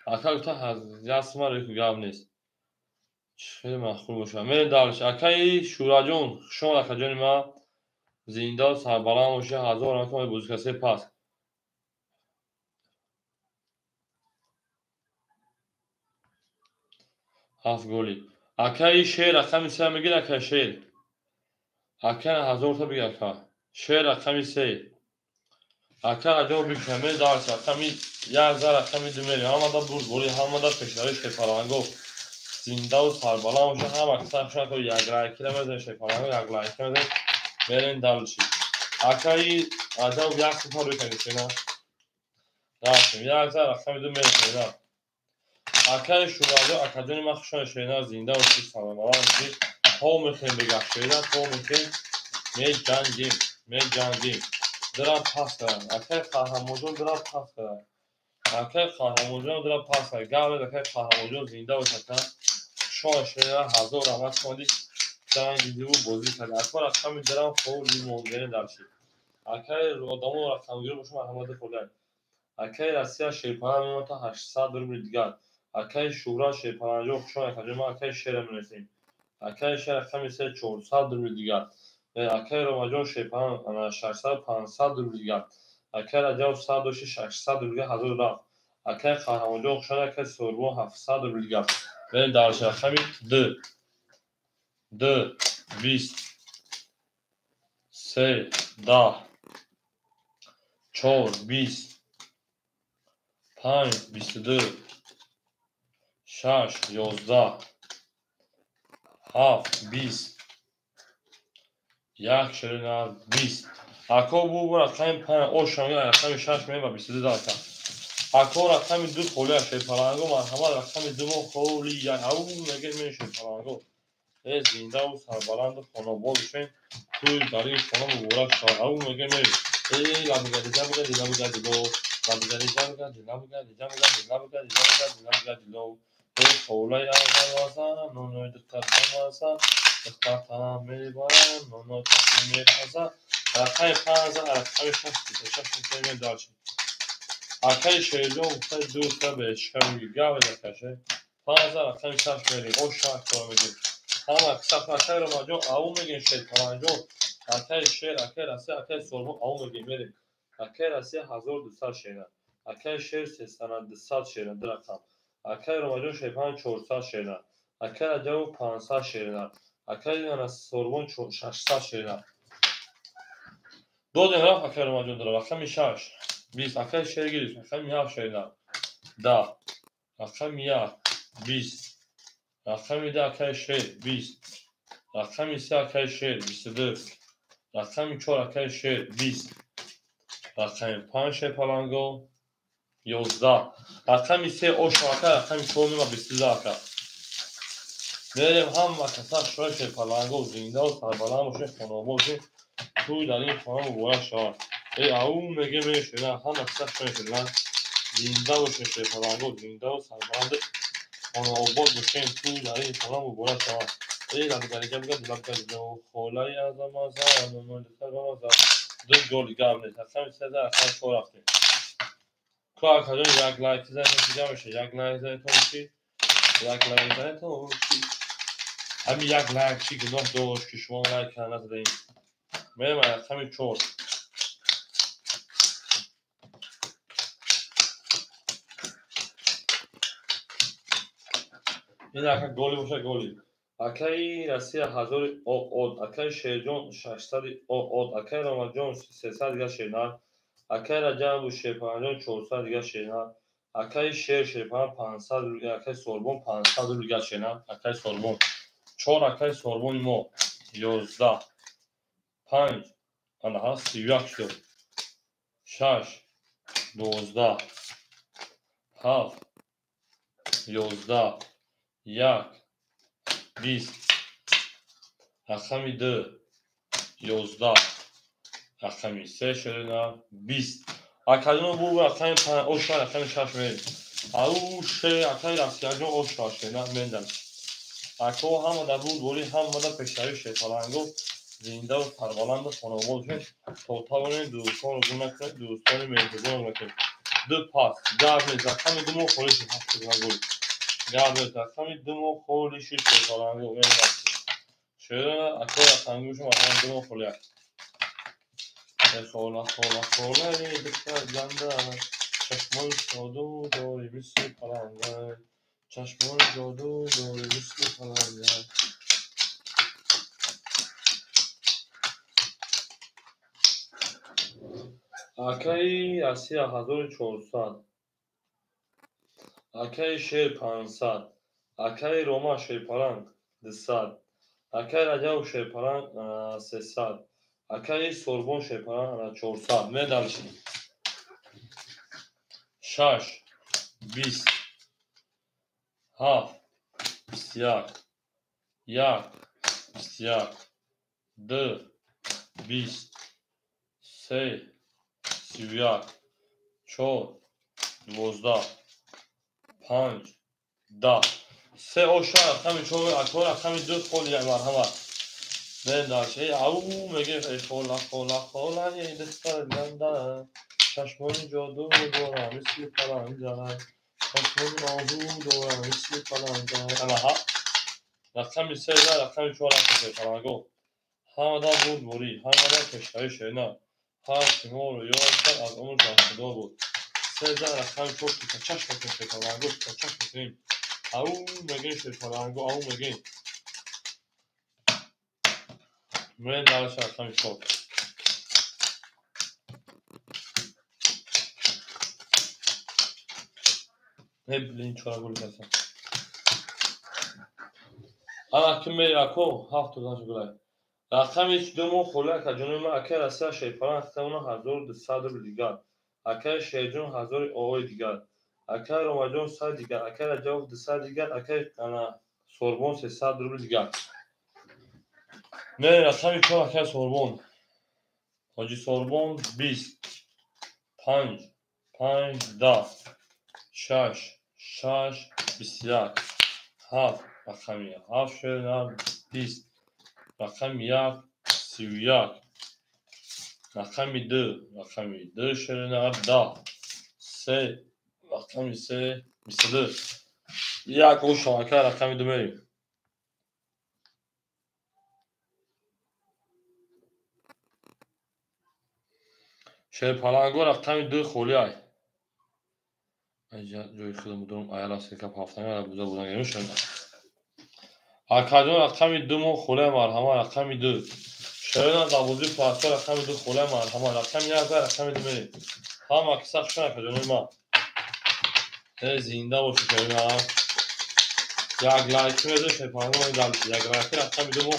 Ака гуфта, як сума рӯи гап нест. Чӣ хеле маъқул бошад. Мерем дальше. Акаи Шӯраҷон, хушомад, акаҷони ман. Зиндаву сарбаланд бошед. 1000 рақами бозӣ касе пас. Ҳафт голи. Акаи Шер, рақами се мегир, акаи Шер. Ака, 1000та бигир, ака. Шер, рақами се. Ака Раҷаб, бикунам. Мерем дальше. Рақами як за рақами 2 мерем. Ҳамада бурдборӣ, ҳамада пешравӣ, шерпаланго. Зиндаву сарбаланд бошед. Ҳама каса хушомад, як лайкира мезанем, шерпаланго, як лайкира мезанем. Мерем дальше. Акаи Раҷаб, як сифр рӯй кардем, шена. Рафтем. Як за рақами 2 мерем, шена. Акаи Шӯраҷон, акаҷони ман, хушомад, шена, зинда бошед, сарбаланд бошед. То мехоҳем бегаҳ, шена, то мехоҳем меҷангем, меҷангем. Дирам пас кардам. Акаи Қаҳрамонҷон, дирам пас кардам. Акаи Қаҳрамонҷон, дирам пас кардам. Гап нест, акаи Қаҳрамонҷон, зинда бошед, ака. Хушомад, шена, 1000 раҳмат шумоди ҷанг дидиву бозӣ кардӣ. Ака, рақами дирам холи мондем дальше. Акаи одамо рақамгир бошам, марҳамат, холай. Акаи Россия, шерпаран мемонад 800 рубли дигар. Акаи Шӯра, шерпаранҷон, хушомад, акаҷон ман, акаи Шера менависем. Акаи Шер, рақами се, 400 рубли дигар. Акаи Ромаҷон, шерпаран 600, 500 рубли дигар. Акаи Раҷаб, 100 дошти, 600 рубли дигар, 1000 рафт. Акаи Қаҳрамонҷон, хушомад, акаи Сурбон, 700 рубли дигар. Мерем дальше. Рақами 2. 2, 20. 3, 10. 4, 20. 5, 22. 6, 11. 7, 20. 1, шерина, 20. Ако, бу рақами 5 ошонида, рақами 6 мерем ва 22 дака. Ако, рақами 2 холия, шерпаланго, марҳамат, рақами 2 мо холи як. Ау мегӯем, мерем, шерпаланго. Э, зиндаву сарбаланду хонобод бошем. Тӯй дар ин хона муборак шавад. Ау мегӯем, мерем. Э, лабигади ҷамгади лабигади ло. Лабигади ҷамгади лабигади ҷамгади лабигади ҷамгади лабигади ло. Э, холаи азамазан, нонои духтар бамазан, духтар мебарам, ноно тахти мепазам. Рақами 5 за рақами 6, 26 мекунем дальше. Акаи Шерҷон гуфта, дута бешкам гап акаше. 5 за рақами 6 мерем. О, шаш кор мегӯем. Ҳама каса акаи Ромаҷон, ау мегӯем, шерпаланҷон. Акаи Шер, акаи Россия, акаи Сормон, ау мегӯем, мерем. Акаи Россия 1200 шера. Акаи Шер 300 шера, ду рақам. Акаи Ромаҷон, шерпалан 400 шера. Акаи Раҷабов 500 шера. Акаи Сормон 600 шера. Додем, рафт, акаи Ромаҷон дора. Рақами 6, 20. Акаи Шер гирифт. Рақами 7, шера. 10. Рақами 1, 20. Рақами 2, акаи Шер, 20. Рақами 3, акаи Шер, 22. Рақами 4, акаи Шер, 20. Рақами 5, шерпаланго, 11. Рақами 3 ошо, ака, рақами 4 мема, 22, ака. Мерем, ҳама каса шоя, шерпаланго, зиндаву сарбаланд бошед, хонобод бошед. Тӯй дар ин хона муборак шавад. Э, ау мегӯем, мерем, шера, ҳама каса шоя, шера. Зинда бошед, шерпаланго, зиндаву сарбаланд, хонобод бошем, тӯй дар ин хона муборак шавад. Э, лабигади ҷамгади лабигади ло, холаи азамазан, нонои духтар бамазан. Ду голи, гап нест. Рақами се за рақами 4 рафтем. Ку акаҷон як лайк занед, чӣ меша? Як лайк занед то чӣ? Як лайк занед то чӣ? Ҳамин як лайк чӣ гуноҳ дошт, ки шумо лайк назадаед? Мерем рақами 4. Ин ака голи боша, голи. Акаи Россия 1000 ООД, акаи Шерҷон 600 ООД, акаи Ромаҷон 300 дигар шернар, акаи Раҷабу Шерпаранҷон 400 дигар шернар, акаи Шер Шерпаран 500 рубл, акаи Сорбон 500 рубл дигар шернар, акаи Сорбон. 4 акаи Сорбони мо 11 5 ана ҳаст 31 шуд. 6 12 7 11 1 20 рақами 2 11 рақами 3 шерина 20. Акаҷон бу рақами 5 оша рақами 6 мерем. Ау ше акаи Россияҷон оша шерина мендам. Ако ҳама дар бурдборӣ, ҳама дар пешравӣ шерпаланго зиндаву сарбаланду хонобод бошед, то тавонем дӯстонро гум накунед, дӯстони меҳрубонро накунед. Ду пас гап нест, рақами 2 мо холӣ шуд, ҳафт гол. Гап нест, рақами 2 мо холӣ шуд, шерпаланго мендам. Шерина акои рақамгӯ шумо рақами 2 мо холӣ аст. Хола хола холаи духтар ганда, чашмони ҷоду дорӣ мисли паланга, чашмони ҷоду дорӣ мисли паланга. Акаи Россия 1400, акаи Шер 500, акаи Рома Шерпаранг 200, акаи Раҷаб Шерпаранг 300, акаи Сорбон Шерпаранг 400. Медалши 6 20 7 21 1 21 2 20 3 31 4 12 5 10 3 оша рақами 4 акор рақами 2 холи марҳамат. Мендаш эй ау меге эй хола хола хола эй духтар ганда, чашмони ҷоду дорам мисли паланга, чашмони оҳу дорам мисли паланга. Ана ҳа рақами 3 рақами 4 рақами паланго. Ҳамада бурдборӣ, ҳамада пешравӣ шерина. Ҳар ки моро ёд кард аз умр бархудор буд. 3 рақами 4 тикачаш мекунем шерпаланго, тикачаш мекунем. Ау мегем шерпаланго, ау мегем. Мен дараш рақами 4. Не блин, чора гули касан. Ана ки мери ако 7 донаш гулай. Рақами 2 мо холӣ акаҷони ман, акаи Россия Шерпаран ҳастамона 1200 рубл дигар, акаи Шерҷон 1000 оғои дигар, акаи Ромаҷон 100 дигар, акаи Раҷабов 200 дигар, акаи ана Сорбон 300 рубл дигар. Мерем рақами 4 акаи Сорбон. Ҳоҷи Сорбон 20 5 5 10 6 6 21 7 рақами 7 шерина 20 рақами 1 31 рақами 2 рақами 2 шерина 10 3 рақами 3 22 як оша ака рақами 2 мерем. Шерпаланго рақами 2 холӣ ай. Ҷои худам будам, аяла секап ҳафтами буза будан гирем шерна. Акаҷон рақами 2 мо холӣ марҳама, рақами 2. Шерна дар бозии платка рақами 2 холӣ марҳама, рақами 1 рақами 2 мерем. Ҳама киса хушан акаҷони ма. Э зинда бошед шерна. Як лайк мезанем шерпаланго мо дальше. Як лайк рақами 2 мо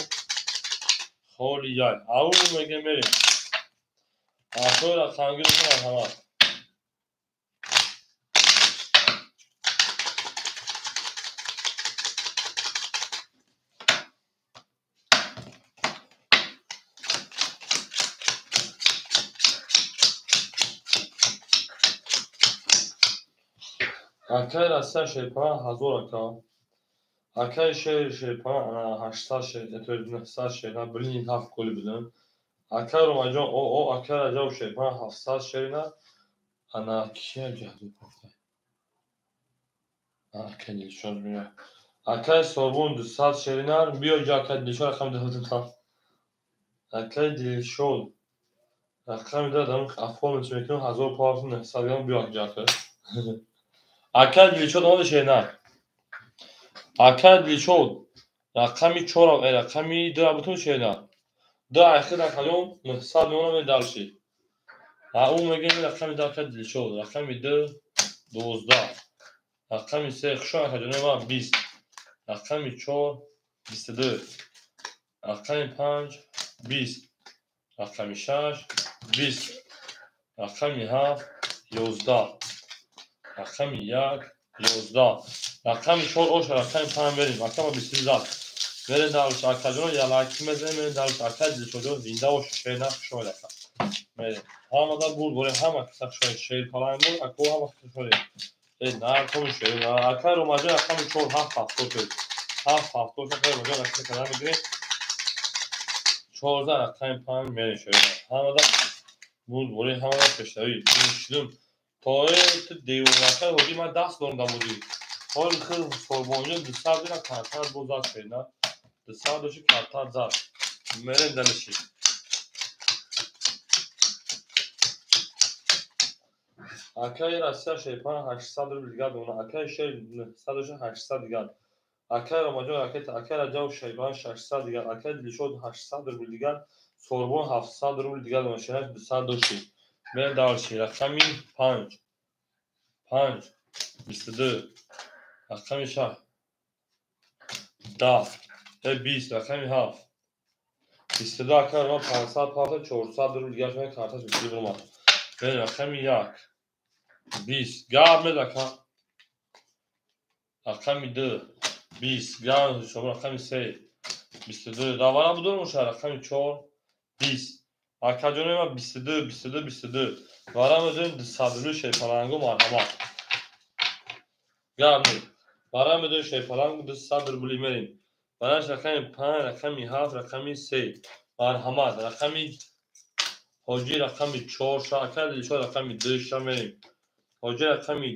холӣ яй. Ау мегем мерем. Акои рақамгир марҳама. Акаи Россия Шерпаран 1000 ака. Акаи Шер Шерпаран 800 шер, 900 шер, блин 7 голи будем. Акаи Ромаҷон ОО, акаи Раҷаб Шерпаран 700 шерина. Ана кия ҷаҳду пафта. Акай Дилшод биё. Акай Сорбон 200 шеринар биё ҷа акай Дилшод рақами 2. Акай Дилшод рақами 2 дам оформить мекунам 1000 пафт 900 грамм биё ҷа акай. Акай Дилшод омада шеринар. Акай Дилшод рақами 4 рақами 2 бутун шеринар. 2 ахир рақамён 900 меонам дальше. А ӯ мегӯяд рақами 2 акай Дилшод, рақами 2 12, рақами 3 хушон акаҷони ман 20, рақами 4 22, рақами 5 20, рақами 6 20, рақами 7 11, рақами 1 11, рақами 4 оша рақами 5 мерем, акама 22 зад. Мерем дальше, акаҷоно ялаки мезанем, мерем дальше, акай Дилшодҷон зинда бошед, шер хуш омадед ака. Мерем. Ҳамада бурд борем, ҳама каса хуш омадед, шер паланг буд, ако ҳама хуш омадед. Наркоми шер, акай Ромаҷон рақами 4 7 70 шуд. 7 70 акай Ромаҷон рақами када мегирем. 14 рақами 5 мерем шер. Ҳамада бурд борем, ҳамада пешравӣ. Шудум. То ту девонака ҳоҷи ман даст дорам дар бозӣ. Ҳоли хел Сорбонҷон 200 бина картар боз зад шер, на? 200 доши картар зад. Мерем дальше. Акай Россия шерпан 800 рубл дигар дона. Акай шер 900 доши 800 дигар. Акай Ромаҷон акай Раҷаб шерпан 600 дигар. Акай Дилшод 800 рубл дигар. Сорбон 700 рубл дигар дона. Шераш 200 доши. Мерем дальше. Рақами 5 5 22, рақами 6 10 20, рақами 7 22. Акай Роман 500 пафта 400 рубл дигар шуд, карташ 22 ромад. Мерем рақами 1 20 гап мез ака. Рақами 2 20 гап шумо рақами 3 22 давара будум уша рақами 4 20. Акаҷони ман 22 22 22 вара медонем 200 рубл шерпалангу марҳамат. Гап мез. Вара медонем шерпалангу 200 рубли мерем. Бараш рақами 5 рақами 7 рақами 3 марҳамат. Рақами ҳоҷи рақами 4 ша ака Дилшод рақами 2 ша мерем. Ҳоҷи рақами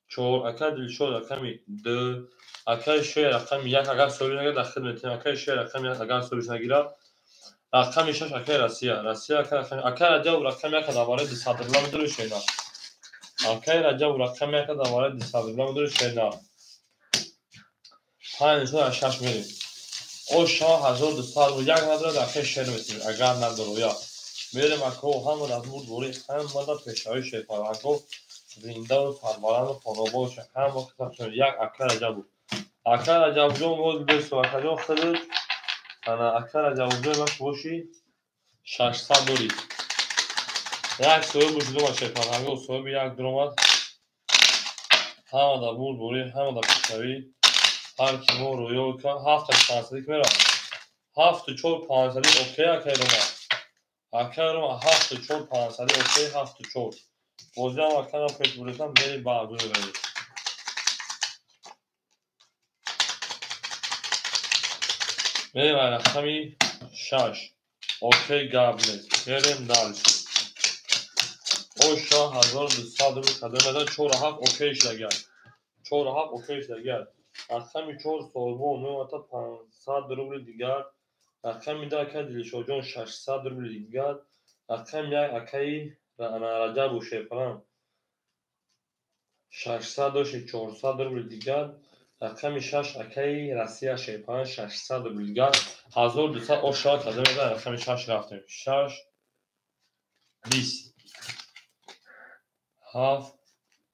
4 ака Дилшод рақами 2 акай шер рақами 1 агар соҳиб нагирад дар хид метавонем. Акай шер рақами 1 агар соҳибш нагирад. Рақами 6 акай Россия. Россия акай рақами акай Раҷаб рақами 1 дар барои 200 рубла медорӣ шерна. Акай Раҷаб рақами 1 дар барои 200 рубла медорӣ шерна. 5 4 6 мерем. Оша 1200 рубл як надорад акай шер метавонем агар надорад. Мерем ако ҳама дар мурд борӣ ҳамада пешравӣ шерпалангҳо зиндаву сарбаланду хонобод бошад. Ҳама худашон як акай Раҷаб. Акай Раҷабҷон боз бесо акаҷон худат ана акай Раҷабҷон маш боши 600 дорӣ. Як соҳиб бошидум шерпалангҳо соҳиби як дуромад. Ҳамада бурд борӣ, ҳамада пешравӣ. Ҳар ки мо рӯё кард 7 500 ки меравад. 7 4 500 окей акай Рома. Акай Рома 7 4 500 окей 7 4. Бозиам аканам пеш бурдам мерем ба абдул мерем. Мерем рақами 6 окей гап нест. Мерем дальше. Оша 1200 рубл кадом мезанад 4 7 окей шудагар. 4 7 окей шудагар. Рақами 4 Сорбон меомада 500 рубл дигар. Рақами 2 акай Дилшодҷон 600 рубл дигар. Рақами 1 акаи Раҷабу шерпалан 600 доши 400 рубл дигар. Рақами 6 акаи Россия шерпалан 600 рубл дигар. 1200 оша кадом мезанад рақами 6 рафтем. 6 20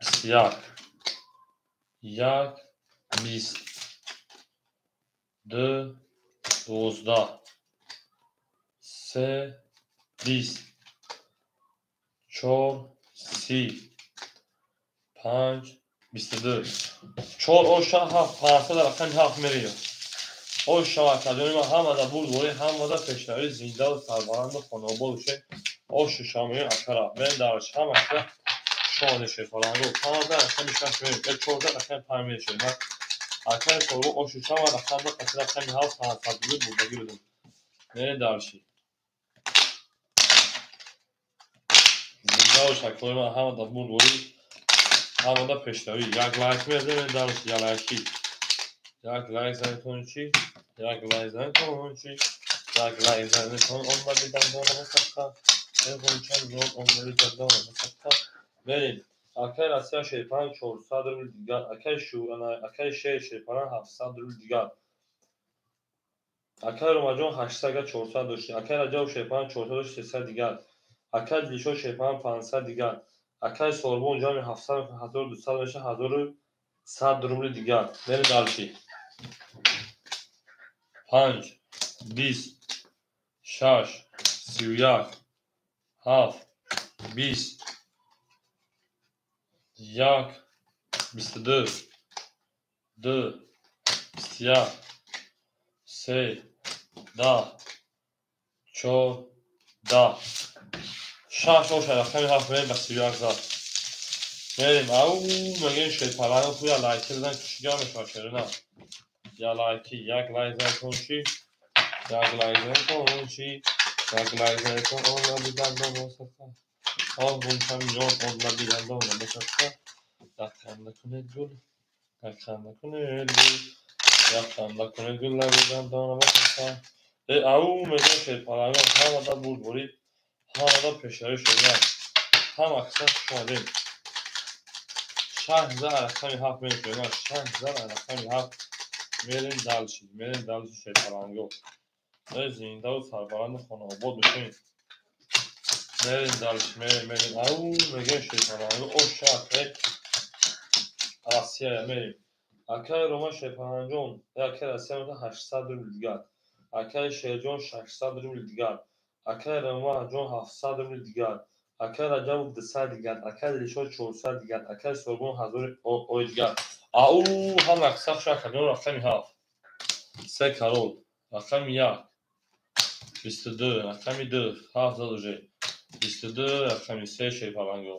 7 21 1 20 2 12 3 20 4 30 5 22 4 оша 7 500 рақами 7 мерем. Оша акаҷони ман ҳамада бурд борӣ, ҳамада пешравӣ зиндаву сарбаланду хонобод бошед. Ошу шамоюн акара. Мерем дальше. Ҳама каса шоне шерпалангҳо 15 рақами 6 мерем. 14 рақами 5 мерем шер. Акай Сорбон ошу шама рақами 7 500 рубл бурдагӣ будем. Мерем дальше. Зинда бош, акои ман, ҳамада бурдборӣ, ҳамада пешравӣ. Як лайк мезанем, дарс як лайки. Як лайк занетон чӣ? Як лайк занетон чӣ? Як лайк занетон он лаби дандона масаққа. Мерем. Акай Россия шерпаран 400 рубл дигар. Акай шер шерпаран 700 рубл дигар. Акай Ромаҷон 800 агар 400 дошти. Акай Раҷабов шерпаран 400 дошти, 300 дигар. Акай Дилшод шерпаран 500 дигар. Акай Сорбон ҷамъи 700 1200 мешавад, 1100 рубли дигар. Мерем дальше. 5 20 6 31 7 20 1 22 2 21 3 10 4 10 6 8 рақами 7 мерем ба 31 зад. Мерем. Ау мегӯем шерпаланг хуя лайки бизан, чӣ гап мешавад шерина? Я лайки, як лайк занетон чӣ? Як лайк занетон чӣ? Як лайк занетон он лаби дандона сафа. Оҳ гунча миллион он лаби дандона басафа. Як ханда кунед гул, як ханда кунед гул, як ханда кунед гул лаби дандона басафа. Э ау мегӯем шерпалангон ҳамада бурдборӣ, ҳамада пешравӣ шерина. Ҳама каса хуш омадем. 6 зад рақами 7 мерем шерина. 6 зад рақами 7 мерем дальше, мерем дальше шерпаланго. Зиндаву сарбаланду хонаобод бошем. Мерем дальше, мерем, мерем. Ау мегӯем шерпаланго. Оша акай Россия мерем. Акай Рома шерпаланҷон, акай Россия мегӯяд 800 рубл дигар. Акай Шерҷон 600 рубл дигар. Акай Ромаҷон 700 рубл дигар. Акай Раҷабов 200 дигар. Акай Дилшод 400 дигар. Акай Сорбон 1000 ой дигар. Ау ҳама аксар шакаҷон рақами 7. Се карол. Рақами 1. 22 рақами 2 7 зад уже. 22 рақами 3 шерпаланго.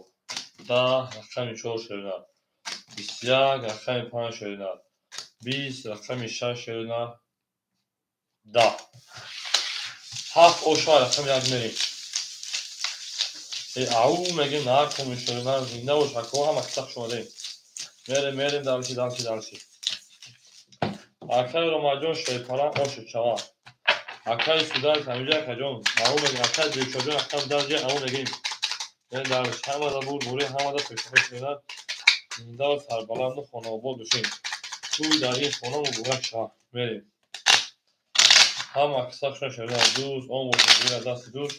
10 рақами 4 шерина. 21 рақами 5 шерина. 20 рақами 6 шерина. 10. 7 оша рақами 1 мерем. Э ау мегӯем накун шерина, зинда бош ако, ҳама каса хуш омадем. Мерем, мерем дальше, дальше, дальше. Акай Ромаҷон шерпалан ошу чава. Акай Судар ҳамиҷа акаҷон, ау мегӯем акай Дилшодҷон акам дарҷа ау мегӯем. Мерем дальше, ҳамада бурдборӣ, ҳамада пешравӣ шерина. Зинда ва сарбаланду хонаобод бошем. Тӯй дар ин хона муборак шавад. Мерем. Ҳама каса хуш шерина. Дӯст он бошад дигар дасти дӯст.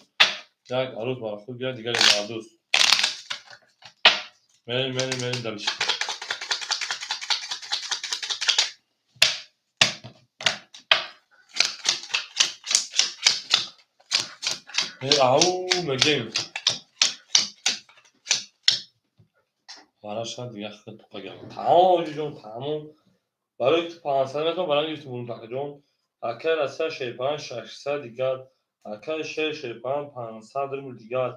Як арӯз бара худ гирад, дигаре бар дӯст. Мерем, мерем, мерем дальше. Ау мегӯем. Бараша дигар худ туқагам. Тамом оҷиҷон, тамом. Барои ту 500 метавон барои гирифтем мултақаҷон. Акай Россия шерпаран 600 дигар. Акай шер шерпаран 500 рубл дигар.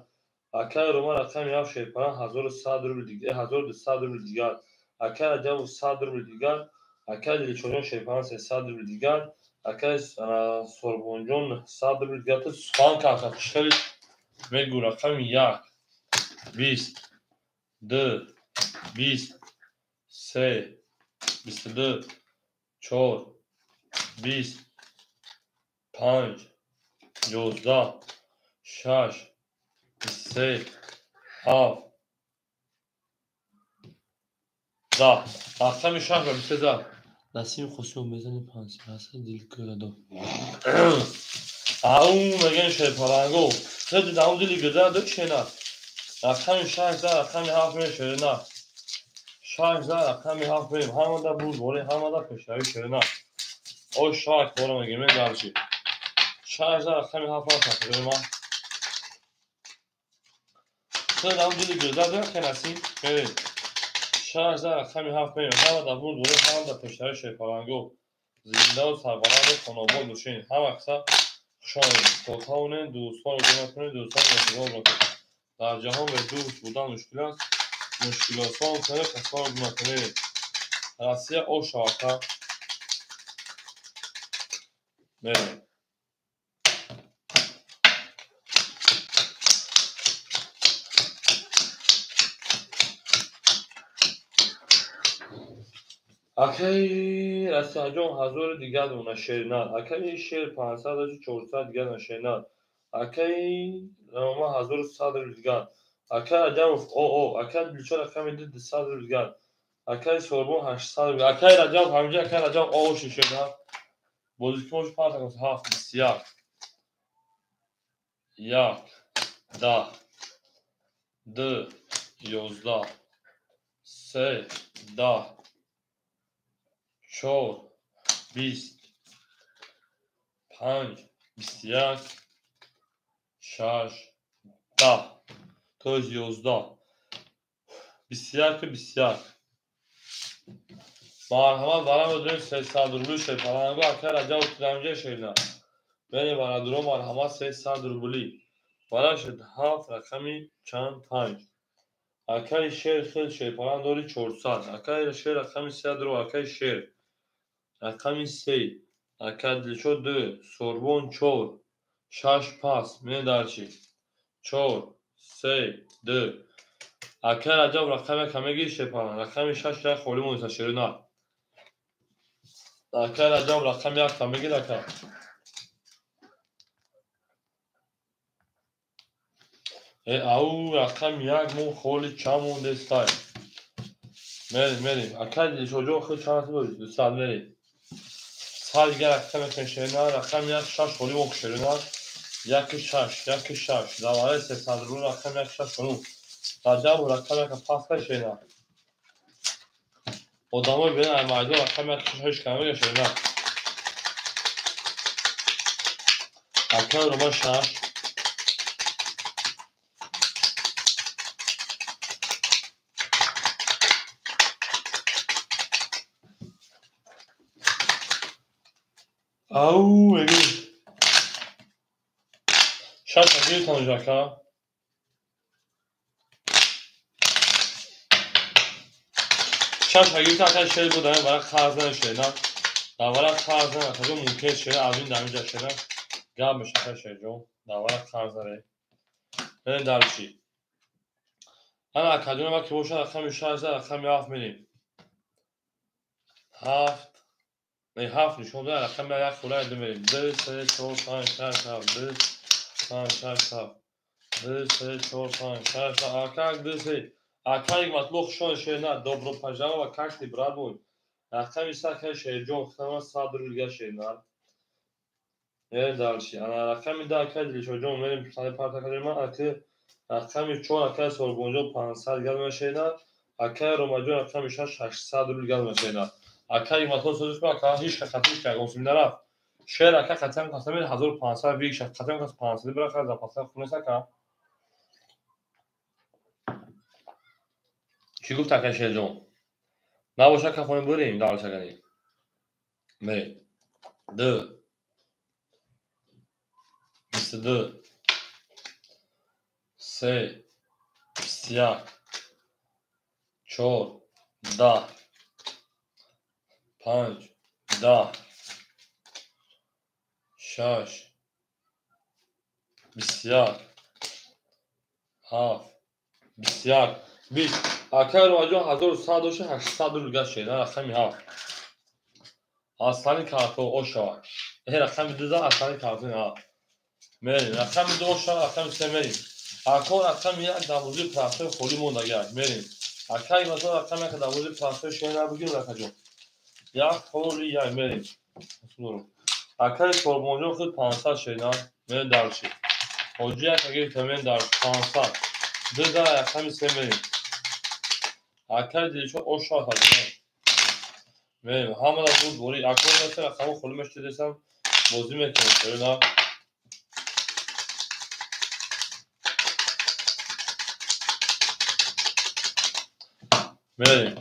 Акай Рома рақами 7 шерпаран 1100 рубл дигар, 1200 рубл дигар. Акай Раҷабов 100 рубл дигар. Акай Дилшодҷон шерпаран 300 рубл дигар. Акай Сорбонҷон 100 рубл дигар. Ту сухан кард, хеле мегӯ рақами 1 20 2 20 3 22 4 20 5 11 6 23 7 10. Рақами 6 ба 23 зад. Насим Хусум мезани 500 дил кӯрадо. Ау мегӯем шерпаланго. Хеле даҳум дили гирда ду чена. Рақами 6 зад, рақами 7 мерем шерина. 6 зад, рақами 7 мерем. Ҳамада бурдборӣ, ҳамада пешравӣ шерина. Ош шак бора мегӯем, мерем дальше. 6 зад, рақами 7 рафт ман. Хеле даҳум дили гирда ду хе Насим. Мерем. 6 зад, рақами 7 мерем. Ҳамада бурдборӣ, ҳамада пешравӣ шерпаланго. Зиндаву сарбаланду хонаобод бошед. Ҳама каса хуш омадед. То тавонед дӯстонро ҷамъ кунед, дӯстон меҳрубон бошед. Дар ҷаҳон бе дӯст будан мушкил аст. Мушкилосон кунед, касонро гум накунед. Россия ош шавад. Мерем. Акаи Расиҳаҷон 1000 дигар дона шернар. Акаи Шер 500 400 дигар дона шернар. Акаи Рома 1100 рубл дигар. Акаи Раҷабов ОО. Акаи Дилшод рақами 200 рубл дигар. Акаи Сорбон 800 рубл. Акаи Раҷабов ҳаминҷа акаи Раҷабов ОО шернар. Бозикунш 5 7 21 1 10 2 11 3 10 4 20 5 21 6 10 то есть 11 21 21. Марҳамат барам дорем 300 рубли шерпаланго. Акаи Раҷабов тирамҷа шерна. Берем барадуро марҳамат 300 рубли. Барашед 7 рақами чанд 5. Акаи Шер хел шерпаланг дори 400. Акаи Шер рақами 3 ру. Акаи Шер рақами 3. Акаи Дилшод 2. Сорбон 4. 6 пас. Мене дарчи 4 3 2. Акаи Раҷаб рақами 1 мегири шерпаланг. Рақами 6 як холӣ монеса шерина. Акаи Раҷаб рақами 1 мегири ака. Ау рақами 1 мон холи чанд мондестай. Мерем мерем. Акаи Дилшодҷон хел чанд дорӣ? 200 мерем. 100 дигар рақам мекунем шерина. Рақами 1 6 холӣ мон шерина. 1 6 1 6. Давараи 300 рубл рақами 1 6 холӣ. Раҷабов рақами 1 пас кар шерина. Одамои бена ай майдон рақами 1 6 ҳеч кам мега шерина. Акаи Рома 6. Ау, мегӯ. 6 гирифтан ака. 6 гирифта акаи Шер буд, ами варақ қарз нашена. Дар варақ қарз на, акаҷон мумкин шера аз ин дар инҷа шера. Гап меша акаи Шерҷон. Дар варақ қарз наре. Берем дар чӣ? Ана акаҷон ва ки бошад рақами 6 рақами 7 мерем. 7 7 нишон дод рақами 1 хӯла 2 мерем. 2 3 4 5 6 7 2 5 6 7 2 3 4 5 6 ака 2 3. Акаи матлух шон шерна. Добро пожаловать, как ты, брат мой. Рақами 3 акаи Шерҷон хама 100 рубл дигар шерна. Мерем дальше. Ана рақами 2 акаи Дилшодҷон мерем сари парта кардем. Ака рақами 4 акаи Сорбонҷон 500 дигар шерна. Акаи Ромаҷон рақами 6 800 рубл дигар шерна. Акаи матлух созиш ака ҳеч хатиш кард осим нарафт. Шер ака қатъан қасами 1500 вик шад. Қатъан қас 500 бираха запаса хунес ака. Чӣ гуфт акаи Шерҷон? Набоша кафони бурем дальше гани. Мерем. 2 22 3 21 4 10 5 10 6 21 7 21 20. Акаи Ромаҷон 1100 дошта 800 рубл дигар шерина. Рақами 7. Аслани карто ошава. Рақами 2 аслани карто 7. Мерем. Рақами 2 ошава, рақами 3 мерем. Ако рақами 1 дарвозаи простой холӣ мондагиак. Мерем. Акаи масалан рақами 1 дарвозаи простой шерина бигирем рақаҷон. 1 холи 1 мерем. Акаи Сорбонҷон худ 500 шерина. Мерем дарчи. Ҳоҷи як гирифта мерем дар 500. 2 дар рақами 3 мерем. Акаи Дилшод ошава таҷриба. Мерем. Ҳамада буд бори. Ако меса рақамҳо холӣ мешудесам бозӣ мекунем шерина. Мерем.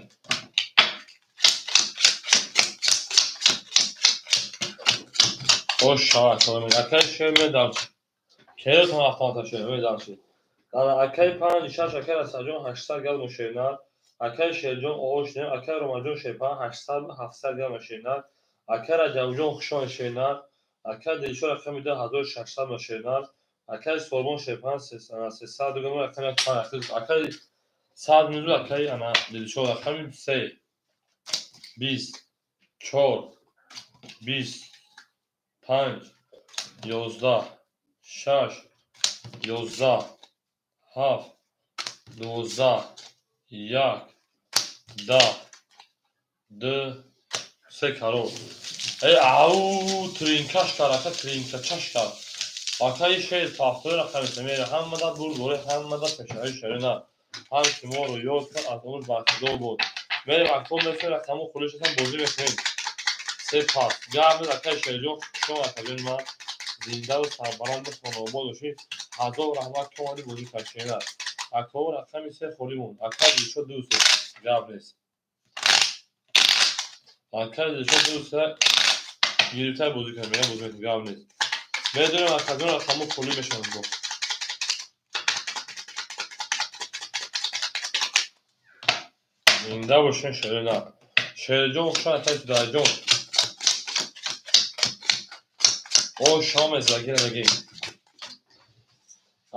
Ошава акаи Шер медам. Керотон автомата шер медам. Акаи 5 6 акаи Расаҷон 800 грамм шерна. Акаи Шерҷон ОО шерна. Акаи Ромаҷон шерпан 800 700 грамм шерна. Акаи Раҷабҷон хушон шерна. Акаи Дилшод рақами 2 1600 шерна. Акаи Сорбон шерпан 300 грамм рақами 5. Акаи 100 мизу акаи ана Дилшод рақами 3 20, 4, 20, 5, 11, 6, 11, 7, 12, 1, 10, 2, 3 карор. Эй, ау, тринкаш кар, ака тринкачаш кар. Акаи шер пафтои рақами се мере, ҳамада бурд борӣ, ҳамада пешаи шерина. Ҳам ки моро ёд кард, аз он бахтидор буд. Мерем акнун месӯи рақаму хулишатон бозӣ мекунем. Се пас. Гап акаи Шерҷон, шумо акаҷони ман зиндаву сарбаланду хонобод бошед. Ҳазор раҳмат, ки омадӣ бозӣ кард шерина. Акао рақами се холӣ монд. Акаи Дилшод ду се. Гап нест. Акаи Дилшод ду се гирифта бозӣ кунем, мегам бозӣ мекунем, гап нест. Медонем акаҷон рақаму холӣ мешаванд бо. Зинда бошен шерина. Шерҷон хуш акаи Сударҷон. О шоме загира мегӣ.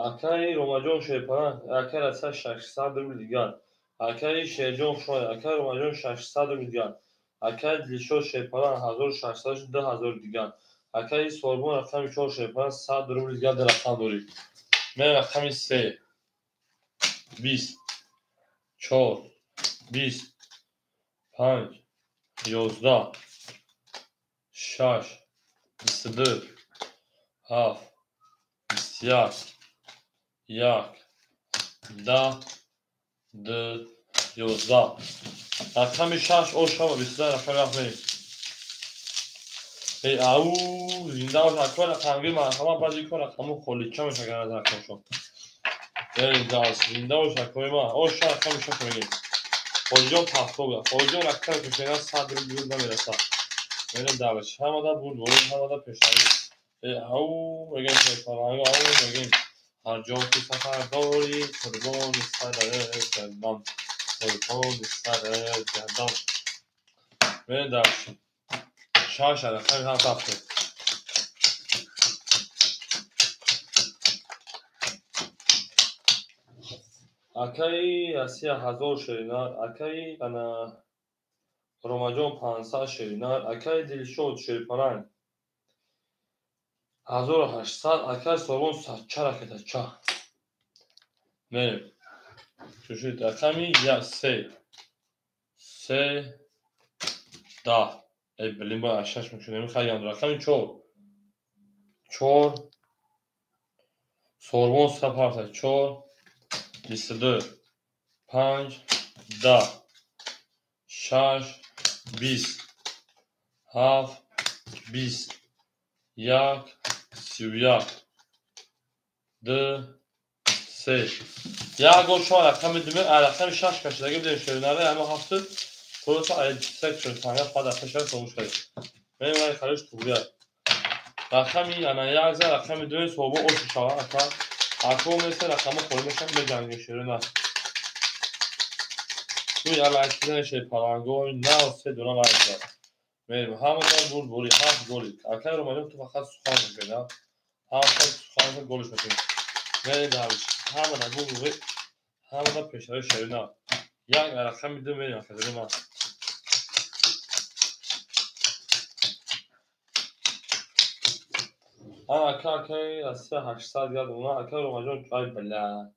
Акаи Ромаҷон Шерпаран, акаи Раса 600 рубл дигар. Акаи Шерҷон хуш акаи Ромаҷон 600 рубл дигар. Акаи Дилшод Шерпаран 1600 2000 дигар. Акаи Сорбон рақами 4 Шерпаран 100 рубл дигар дар рақам дорӣ. Мен рақами 3, 20, 4, 20, 5, 11, 6, 22, 7, 21, 1, 10, 2, 11. Рақами 6 ошава 22 рақами 7 мерем. Эй, ау, зинда бош, акои рақамгир, марҳамат, баъзи кор рақаму холича мешавад аз рақамшон. Эй, зинда бош, акои ман. Оша рақами 6 мегем. Хоҷиҷон пафтога. Хоҷиҷон рақами пешина 100 рубл намерасад. Мерем даваш. Ҳамада бурд борӣ, ҳамада пешравӣ. Эй, ау, мегем шерпаланго, ау, мегем. Ҳар ҷо ки сафар дорӣ, қурбони сарат гардам. Қурбони сарат гардам. Мерем даваш. 6 рақами 7 ҳафт. Акаи Россия 1000 шеринар, акаи ана Ромаҷон 500 шеринар, акаи Дилшод Шерпаранг 1800, акаи Сорбон садча ракетача. Мерем. Чушид рақами 3, 3, 10. Эй, блин, ба 6 мекунем, хайям рақами 4, 4, Сорбон 107, 4, 22, 5, 10, 6, 20, 7, 20, 1, 31, 2, 3. Як гол шумо рақами 2, рақами 6 кашидаги будем шеринаре, ама 7 хулоса ай сек шуд, танга фақат рақами 6 фаромӯш кардем. Мерем вай хариш тугрия. Рақами ана 1 за рақами 2 собо ошу шава ака. Ако месе рақаму холӣ мешавад, меҷангем шерина. Туй лайк кардани шерпаланго, нав се дона лайк кард. Мерем ҳамада бурд борӣ, 7 голи. Акаи Ромаҷон ту фақат сухан мекунӣ, ҳафт сухан голиш мекунӣ. Мерем давиш. Ҳамада бурд борӣ, ҳамада пешравӣ шерина. Як рақами 2 мерем акаҷони ман. Ака акаи Россия 800 дигар дона, акаи Ромаҷон ай бля.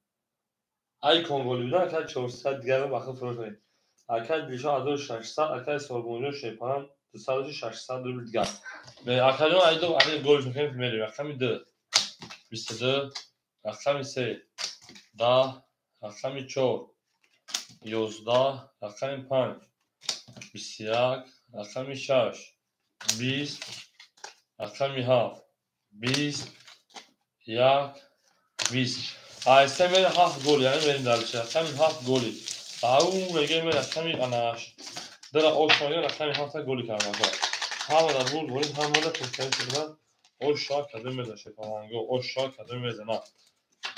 Ай конголи будан, акаи 400 дигар ба худ фурӯш кунед. Акаи Дилшод 1600, акаи Сорбонҷон Шерпаран 200 600 рубл дигар. Акаҷон ай ду ай голиш мекунем, мерем. Рақами 2, 22, рақами 3, 10, рақами 4, 11, рақами 5, 21, рақами 6, 20, рақами 7, 20, 1, 20. Ай се мерем 7 гол, яъне мерем дар рақами 7 голи. Ау мегем рақами ана дара ош мегем рақами 7 голи кардам. Ҳамада бурд борӣ, ҳамада пешравӣ шудан. Оша кадом мезанад шерпаланго, оша кадом мезанад.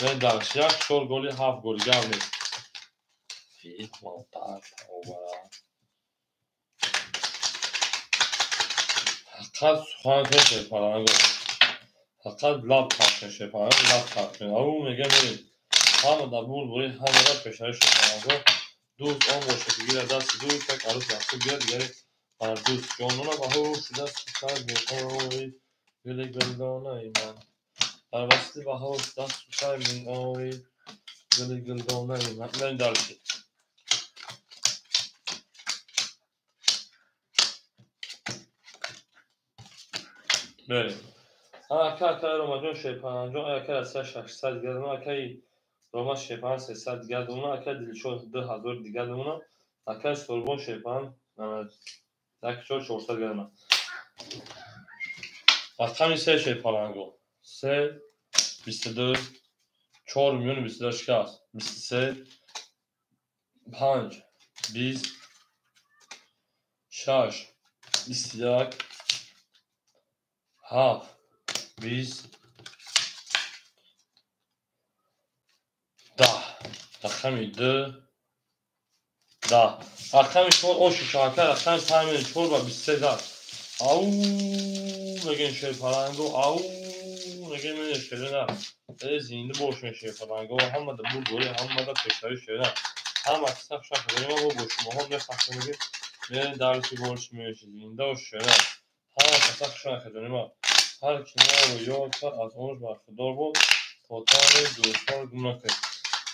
Мерем дар 1, 4 голи, 7 голи, гап нест. Фақат сухан кун шерпаланго. Фақат лаб тарк кун шерпаланго, лаб тарк кун. Ау мегем мерем. Ҳамада бурд борӣ, ҳамада пешравӣ шерпаланго. Дӯст он бошад ки гирад дасти дӯст, як арӯс мақсуд гирад, дигаре Бардӯст. Ҷонона баҳор шуда сусан меоӣ, гули гулдонаи ман. Дар васли баҳор шуда сусан меоӣ, гули гулдонаи ман. Мерем дальше. Мерем. Ака акаи Ромаҷон шерпанҷон, акаи Россия 600 дигар домона, акаи Рома шерпанҷ 300 дигар домона, акаи Дилшод 2000 дигар домона, акаи Сурбон шерпанҷ 1400 дигар домона. Рақами се шерпаланго. 3 22 4 миллион 22 шикаст. 23 5 20 6 21 7 20 10. Рақами 2 10. Рақами 4 оши шака, рақами 5 4 ва 23 зад. Ау мегӯем шерпаланго, ау мегӯем шерина. Э зинда бошем шерпаланго, ҳамада бурдборӣ, ҳамада пешравӣ шерина. Ҳама киса хушак мо бо шумоҳо мехастем, мегӯем мерем дарси борши меши зинда бош шерина. Ҳама каса хушак ма. Ҳар ки моро ёд кард, аз онаш бархӯрдор буд, то тавонед дӯстҳоро гум накунед.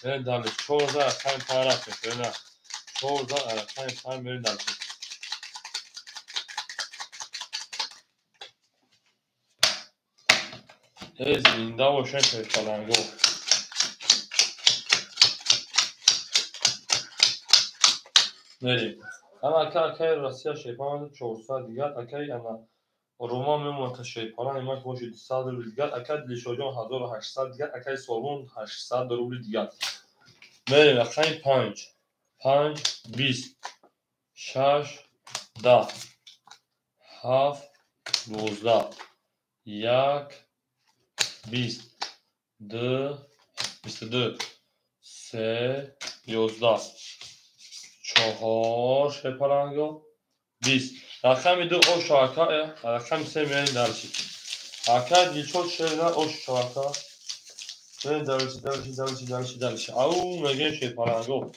Мерем дальше. 4 рақами 5 рафтем шерина. 4 рақами 5 мерем дальше. Э зинда бошем шерпаланго. Мерем. Ана ака акаи Россия шерпаланг 400 дигар, акаи ана Рома мемонад шерпаланг имак боши 200 рубли дигар, акаи Дилшодҷон 1800 дигар, акаи Солмон 800 рубли дигар. Мерем рақами 5 5 20 6 10 7 12 1 20 2 22 3 11 4 шерпаланго 20. Рақами 2 ош ака, рақами 3 мерем дальше. Ака Дилшод шерина ош ака. Мерем дальше, дальше, дальше, дальше, дальше. Ау мегӯем шерпаланго.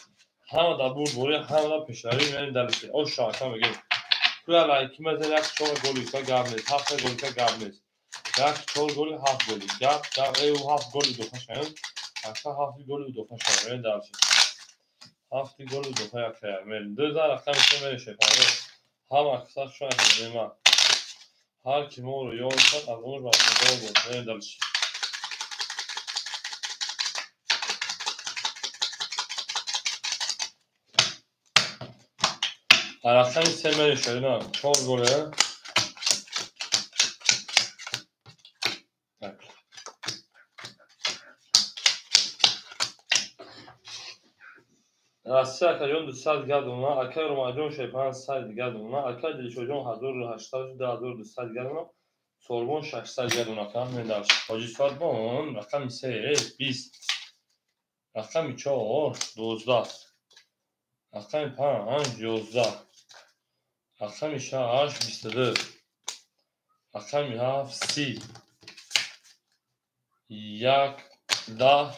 Ҳама дар бурдборӣ, ҳама дар пешравӣ мерем дальше. Ош ака мегӯем. Пула лайки мезанем, як 4 голика гап нест, 7 голика гап нест. Як 4 голи, 7 голи. Гап, гап, 7 голи дофа шавем. Ака 7 голи дофа шавем. Мерем дальше. 7 голи дофа як шавем. Мерем. 2 рақами 3 мерем шерпаланго. Ҳама киса хушак ма. Ҳар ки моро ёд кард, аз онаш бархӯрдор буд. Мерем дальше. Рақами 3 мерем шерина. 4 голе. Россия акаҷон 200 дигар домона, акаи Ромаҷон шерпанҷ 100 дигар домона, акаи Дилшодҷон 1800 2200 дигар домона, Сорбон 600 дигар домона. Ака мерем дальше. Ҳоҷи Сорбон рақами 3 20, рақами 4 12, рақами 5 11, рақами 6 22, рақами 7 30, 1 10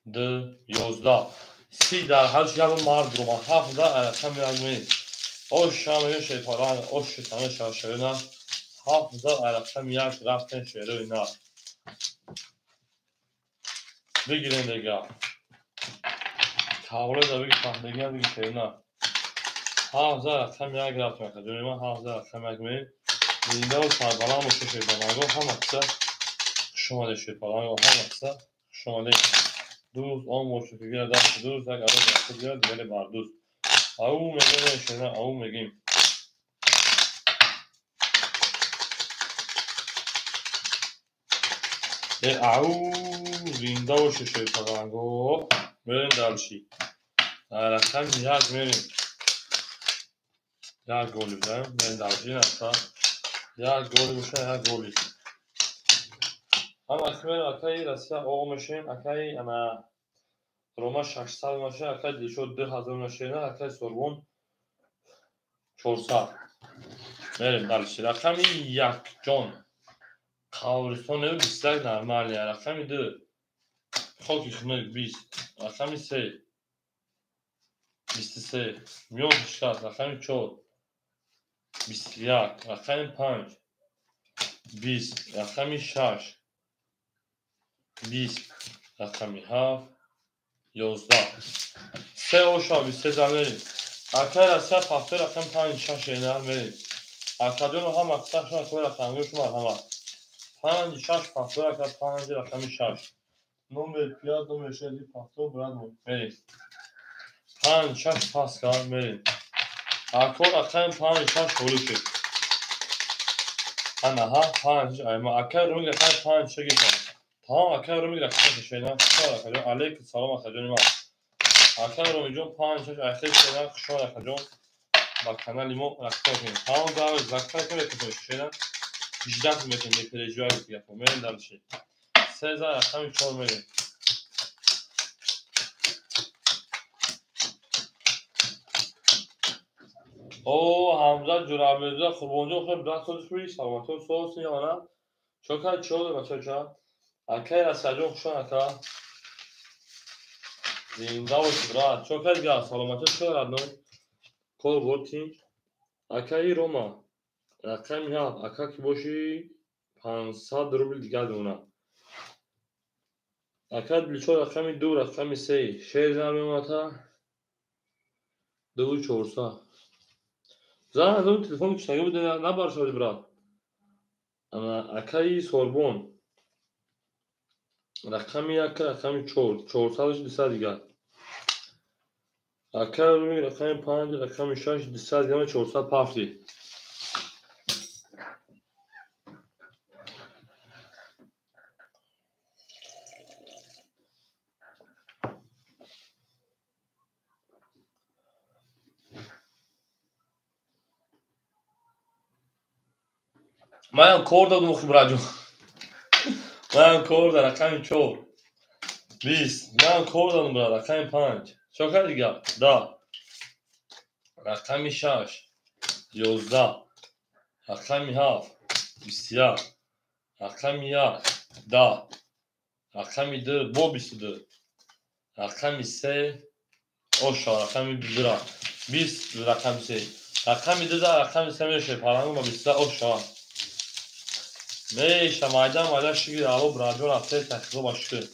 2 11. 30 дар ҳар як мард рома 7 рақами як мерем. Ош шамею шерпаланг, ош шитана шашерина. 7 рақами як рафтем шерои нар. Бигирем дега. Кавледа биги пахдега биги шерина. 7 рақами як рафтем акаҷони ман, 7 рақами як мерем. Зиндаву сарбаланд бошед шерпаланго, ҳама киса хуш омадед шерпаланго, ҳама киса хуш омадед. Дӯст он бошед ки гирад дасти дӯст, як арӯз аз худ гирад, дигаре бар дӯст. Ау мегӯем шерина, ау мегӯем. Ау зинда бошед шерпаланго. Мерем дальше. Рақами як мерем. Як голи бизанем, мерем дальше. Ин як голи боша, як голи. Ҳама мерем акаи Россия оғо мешавем, акаи ана Рома 600 мешавем, акаи Дилшод 2000 мешавем, акаи Сорбон 400. Мерем дальше. Рақами якҷон. Қабристон 21 нормалия. Рақами 2 хоки хунук 20. Рақами 3 23. Миён шикаст. Рақами 4 21, рақами 5, 20, рақами 6, 20, рақами 7, 11. Се оша, 23 зан мерем. Акай Россия пафтор рақами 5, 6 ена мерем. Акаҷону ҳама қисашон акои рақамгӯш марҳамат. 5, 6 пафтор ака 5 рақами 6. Номер 5, номер 6 пафтор брат мерем. 5, 6 пас кар мерем. Ако рақами 5, 6 холӣ шуд. Ана ҳа 5 айма акай румик рақами 5 6 гирифтам. Тамом акай румик рақами 6 ена. Хуш акаҷон. Алейкум салом акаҷони ман. Акай Румиҷон 5 6 айхел шена. Хуш акаҷон. Ба канали мо рақам кунед. Тамом давай закай кунед шена. 18 мекунем, не переживайте гапо. Мерем дальше. 3 за рақами 4 мерем. О, Ҳамза Ҷурабмирза Қурбонҷон хеле брат соз шуди, саломатӣ соз ё на? Чо кар чо бача? Акай Расаҷон хуш ака. Зинда бошӣ брат. Чо кар га саломатӣ чо родной? Кор бор тинҷ. Акаи Рома. Рақами 7 ака ки бошӣ 500 рубл дигар мемонад. Ака Дилшод рақами 2, рақами 3. Шер зан мемонад 2 400. Зан аз он телефон кушаги буд набаршавди брат. Акаи Сорбон. Рақами 1, рақами 4, 400 200 дигар. Акаи Румик рақами 5, рақами 6, 200 дигар 400 пафти. Манам кор додум охи браҷон. Манам кор да рақами 4. 20. Манам кор додум брат рақами 5. Чо карди гап? Да. Рақами 6. 11. Рақами 7. 21. Рақами 1. 10. Рақами 2 бо 22. Рақами 3 оша рақами 2 20 рақами 3. Рақами 2 да рақами 3 мешавад. Парангу ба 22 оша. Меша майдан майдан шукр Алло браҷон рафте тахизо ба шукр.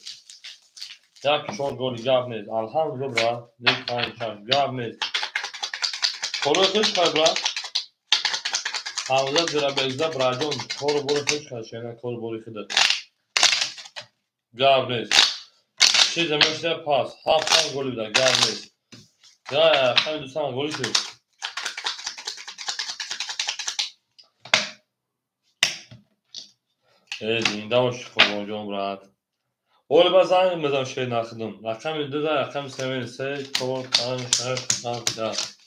Як чор голи гап нест. Алҳамдулилло брат. Нек панҷ шаш гап нест. Кору хуш кар брат. Ҳамза Ҷурабекза браҷон кору бори хуш кар шена кору бори худат. Гап нест. Чизе мешава пас. Ҳафт ҳам голи буда гап нест. Я ҳамин дусам голи шуд. Зинда бошӣ Қурбонҷон брат. Оли ба занг мезанам шер нахудум. Рақами 2 да рақами 3 3 4 5 6 7 8.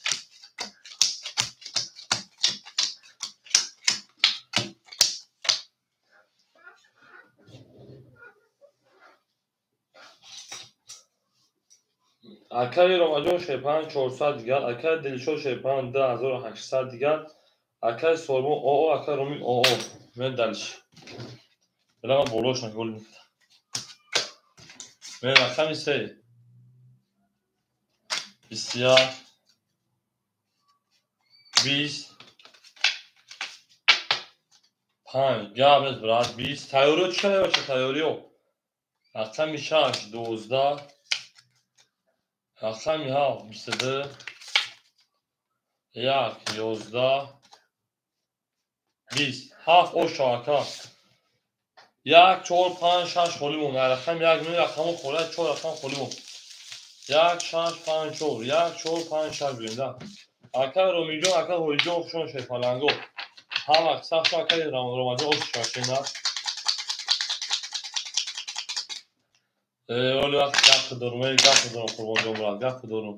Акаи Ромаҷон шерпанҷ 400 дигар, акаи Дилшод шерпанҷ 2800 дигар, акаи Сорбон ОО, акаи Румик ОО. Мен дальше. Била ман болош нагол мекунам. Мен рақами 3. 21 20 5 гап нест брат 20 тайёриё чӣ кардем бача тайёриё? Рақами 6 12 рақами 7 22 1 11 20 7 оша ака. 1 4 5 6 холӣ монд. Рақами 1 9 рақамҳо холӣ 4 рақам холӣ монд. 1 6 5 4 1 4 5 6 бигем да. Ака Ромиҷон, ака Ҳоҷиҷон хушон шед паланго. Ҳама сахт ака Ромаҷон ош шашена. Оли вақт гап дорум, гап дорум Қурбонҷон брат, гап дорум.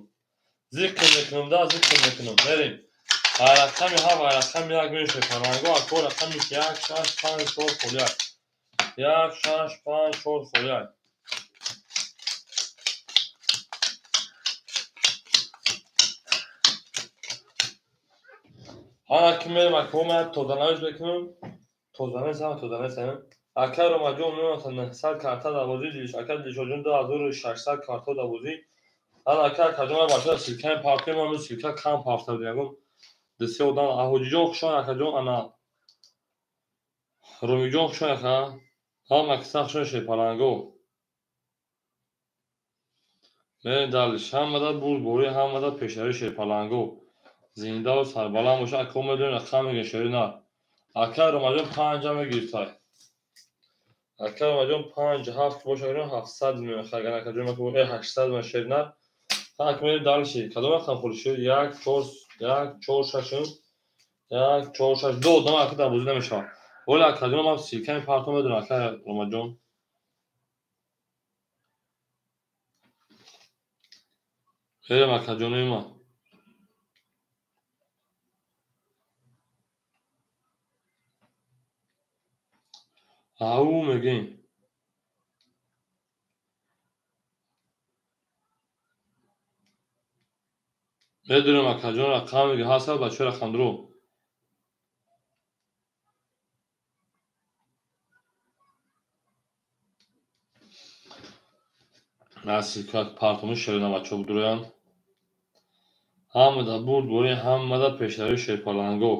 Зикр мекунам да, зикр мекунам. Мерем. Рақами 7, рақами 1 мешавад паланго, ака рақами 1 6 5 4 холӣ. 1 6 5 4 холӣ. Ана ки мерем ака ман тозанавис мекунам. Тозанавис ҳама тозанавис ҳам. Ака Ромаҷон мемонад 900 карта дар бозӣ, ака Дилшодҷон 2600 карта дар бозӣ. Ана ака акаҷон ман бачаҳо силкаи партия ман силка кам партия будем. Ягон Ду-се одам. Аҳоҷиҷон хушон акаҷон, ана Румиҷон хушон ака. Ҳама киса хушон шерпаланго. Мерем далиш. Ҳамада бурдборӣ, ҳамада пешравӣ шерпаланго. Зиндаву сарбаланд боша. Ако медонем рақам мегирем шери нар. Ака Ромаҷон 5 мегирифтай. Ака Ромаҷон 5 7 боша, 700 меояд. Агар акаҷон 800 меояд шери нар. Так мерем далиши. Кадом рақам холи шуд? 1 4 1 4 6 1 4 6 2 одам ака дар бозӣ намешавад. Оли акаҷон ман силками парто медонам ака Ромаҷон. Мерем акаҷонои ман. Ау мегем. Медонем акаҷон рақам мегирем. Ҳастад бачаҳо рақамдро. Насиб партони шерина бачаҳо будуроянд. Ҳамада бурдборӣ, ҳамада пешравӣ шерпаланго.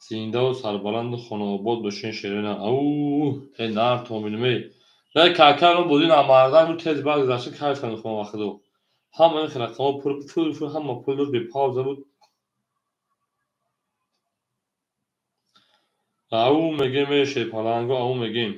Зиндаву сарбаланду хонаобод бошен шерина. Ау, э нар томинме. Не какаро бозӣ намардан тез баъд гузашта кайф кардем хона вақто. Ҳама ин рақамҳо пур пул пул ҳама пул дошт, бепауза буд. Ау мегем э шерпаланго, ау мегем.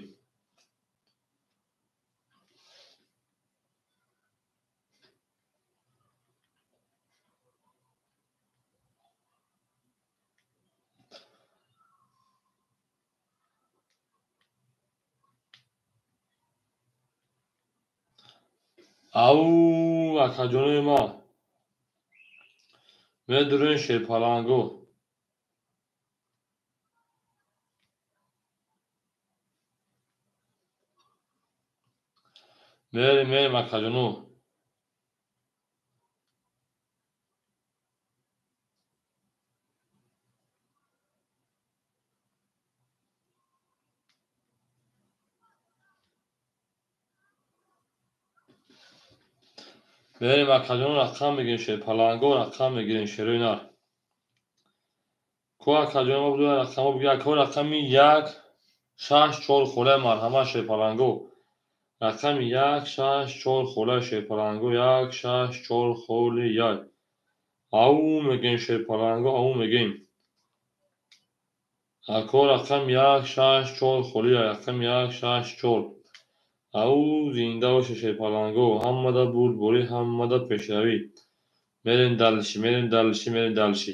Ау акаҷонои ман. Медурем шерпаланго. Мерем, мерем акаҷоно. Мерем акаҷоно рақам мегирем шерпаланго, рақам мегирем шерои нар. Ко акаҷоно ма будуя рақамҳо бигир. Ако рақами 1 6 4 холаи марҳамат шерпаланго. Рақами 1 6 4 холаи шерпаланго, 1 6 4 холи 1. Ау мегем шерпаланго, ау мегем. Ако рақам 1 6 4 холи 1, рақами 1 6 4. Ау зинда боша шерпаланго, ҳамада бурдборӣ, ҳамада пешравӣ. Мерем далиши, мерем далиши, мерем далиши.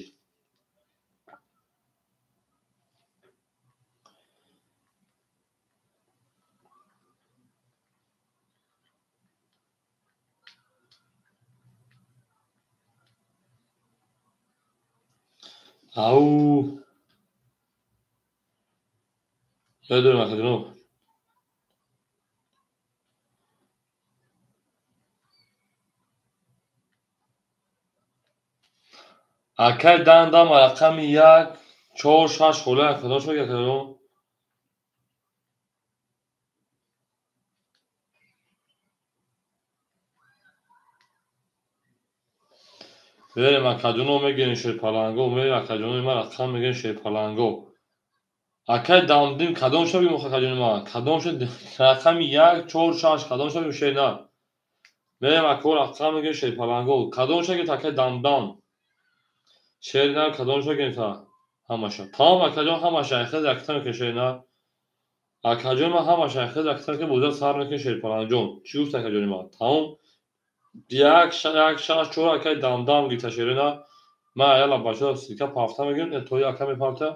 Ау медонем акаҷоно. Акай дандам рақами 1 4 6 холаи акаҷон шуд акаҷон. Мерем акаҷоно мегирем шерпаланго, мерем акаҷонои ман рақам мегирем шерпаланго. Акай дамдим кадом шаб бигем акаҷони ман? Кадом шаб рақами 1 4 6 кадом шаб бигем шер нар? Мерем ако рақам мегирем шерпаланго. Кадом шаб гирифт акай дамдам? Шери нар кадом шаб гирифта? Ҳамаша. Тамом акаҷон ҳамаша хез якта мекунем шери нар. Акаҷони ман ҳамаша хез якта мекунем, бозиро сар мекунем шерпалангҷон. Чӣ гуфт акаҷони ман? Тамом 1 6 4 акай дамдам гирифта шери нар. Ман яла бачаҳо силка пафта мегирем, то ака мепафта.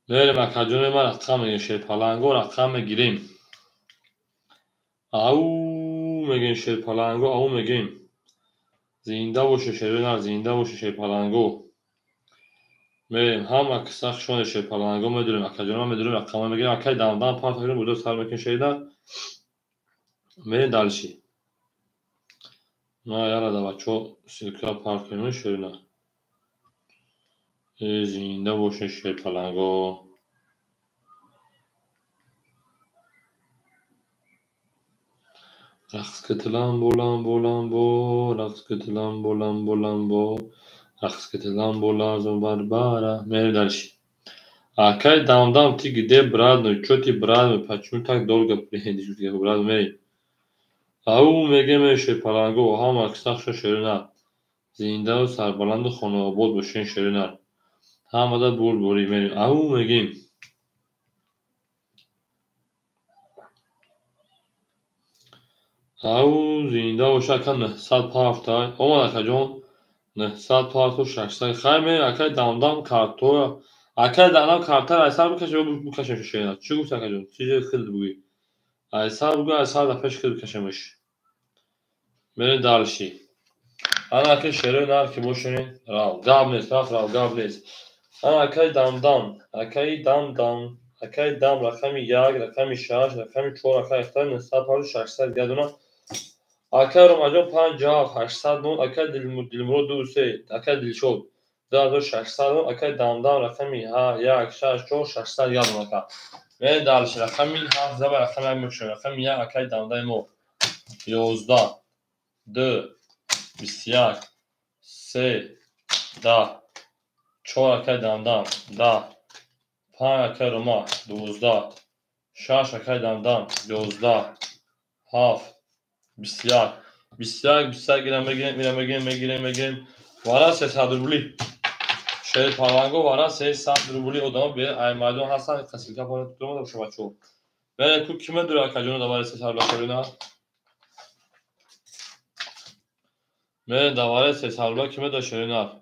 Мерем акаҷонои ман рақам мегирем шерпаланго, рақам мегирем. Ау мегем шерпаланго, ау мегем. Зинда боша шерои нар, зинда боша шерпаланго. Мерем ҳама киса хушоне шерпаланго медурем акаҷоно ман медурем рақамҳо мегирем. Акай дамдам парт мекунем, бозиро сар мекунем шери нар. Мерем далиши. На яра да бачо ссылка паркем шерина. Зинда бошен шерпаланго. Рақс кити ламбо ламбо ламбо, рақс кити ламбо ламбо ламбо, рақс кити ламбо лазо барбара. Мерем дальше. Акай дамдам, ты где, брат? Ну чё ты, брат? Ну почему так долго приедешь, брат? Мерем. Ау мегем шерпаланго, ҳама кисахшо шерина. Зиндаву сарбаланду хонаобод бошен шерина. Ҳамада бурдборӣ мерем. Ау мегем. Ау зинда боша ака 900 парта. Омад акаҷон 900 парту 600. Хай мерем акай дамдам картоя. Акай дамдам картара айсар бикашем бикашем шерина. Чӣ гуфт акаҷон? Чизе хел бугӯй. Айсар бугӯ, айсар да пеш хел бикашемаш. Мерем дальше. Ана акай шерои нар ки бошен, рав. Гап нест, рафт рав, гап нест. Ана акай дамдам, акай дамдам, акай дам рақами 1, рақами 6, рақами 4, акай ихтар 900 парту 600 дигар. Акай Ромаҷон 5 7 800 нол, акай Дилмурод 2 3, акай Дилшод 2600 нол, акай Дамдам рақами 1 6 4 600 дигар ака. Мерем дальше. Рақами 7 заба рақами 1 мекушем. Рақами 1 акай Дамдаи мо 11 2 21 3 10 4 акай Дамдам 10 5 акай Рома 12 6 акай Дамдам 11 7 21 21 21 гирам мегирем, ира мегирем, мегирем, мегирем. Вара 300 рубли. Шерпаланго вара 300 рубли одамо бе ай майдон ҳастан, қасилка пора тума боша бачо. Мерем ку киме дура акаҷоно давари 300 рубла шерина. Мерем давари 300 рубла киме дура шерина.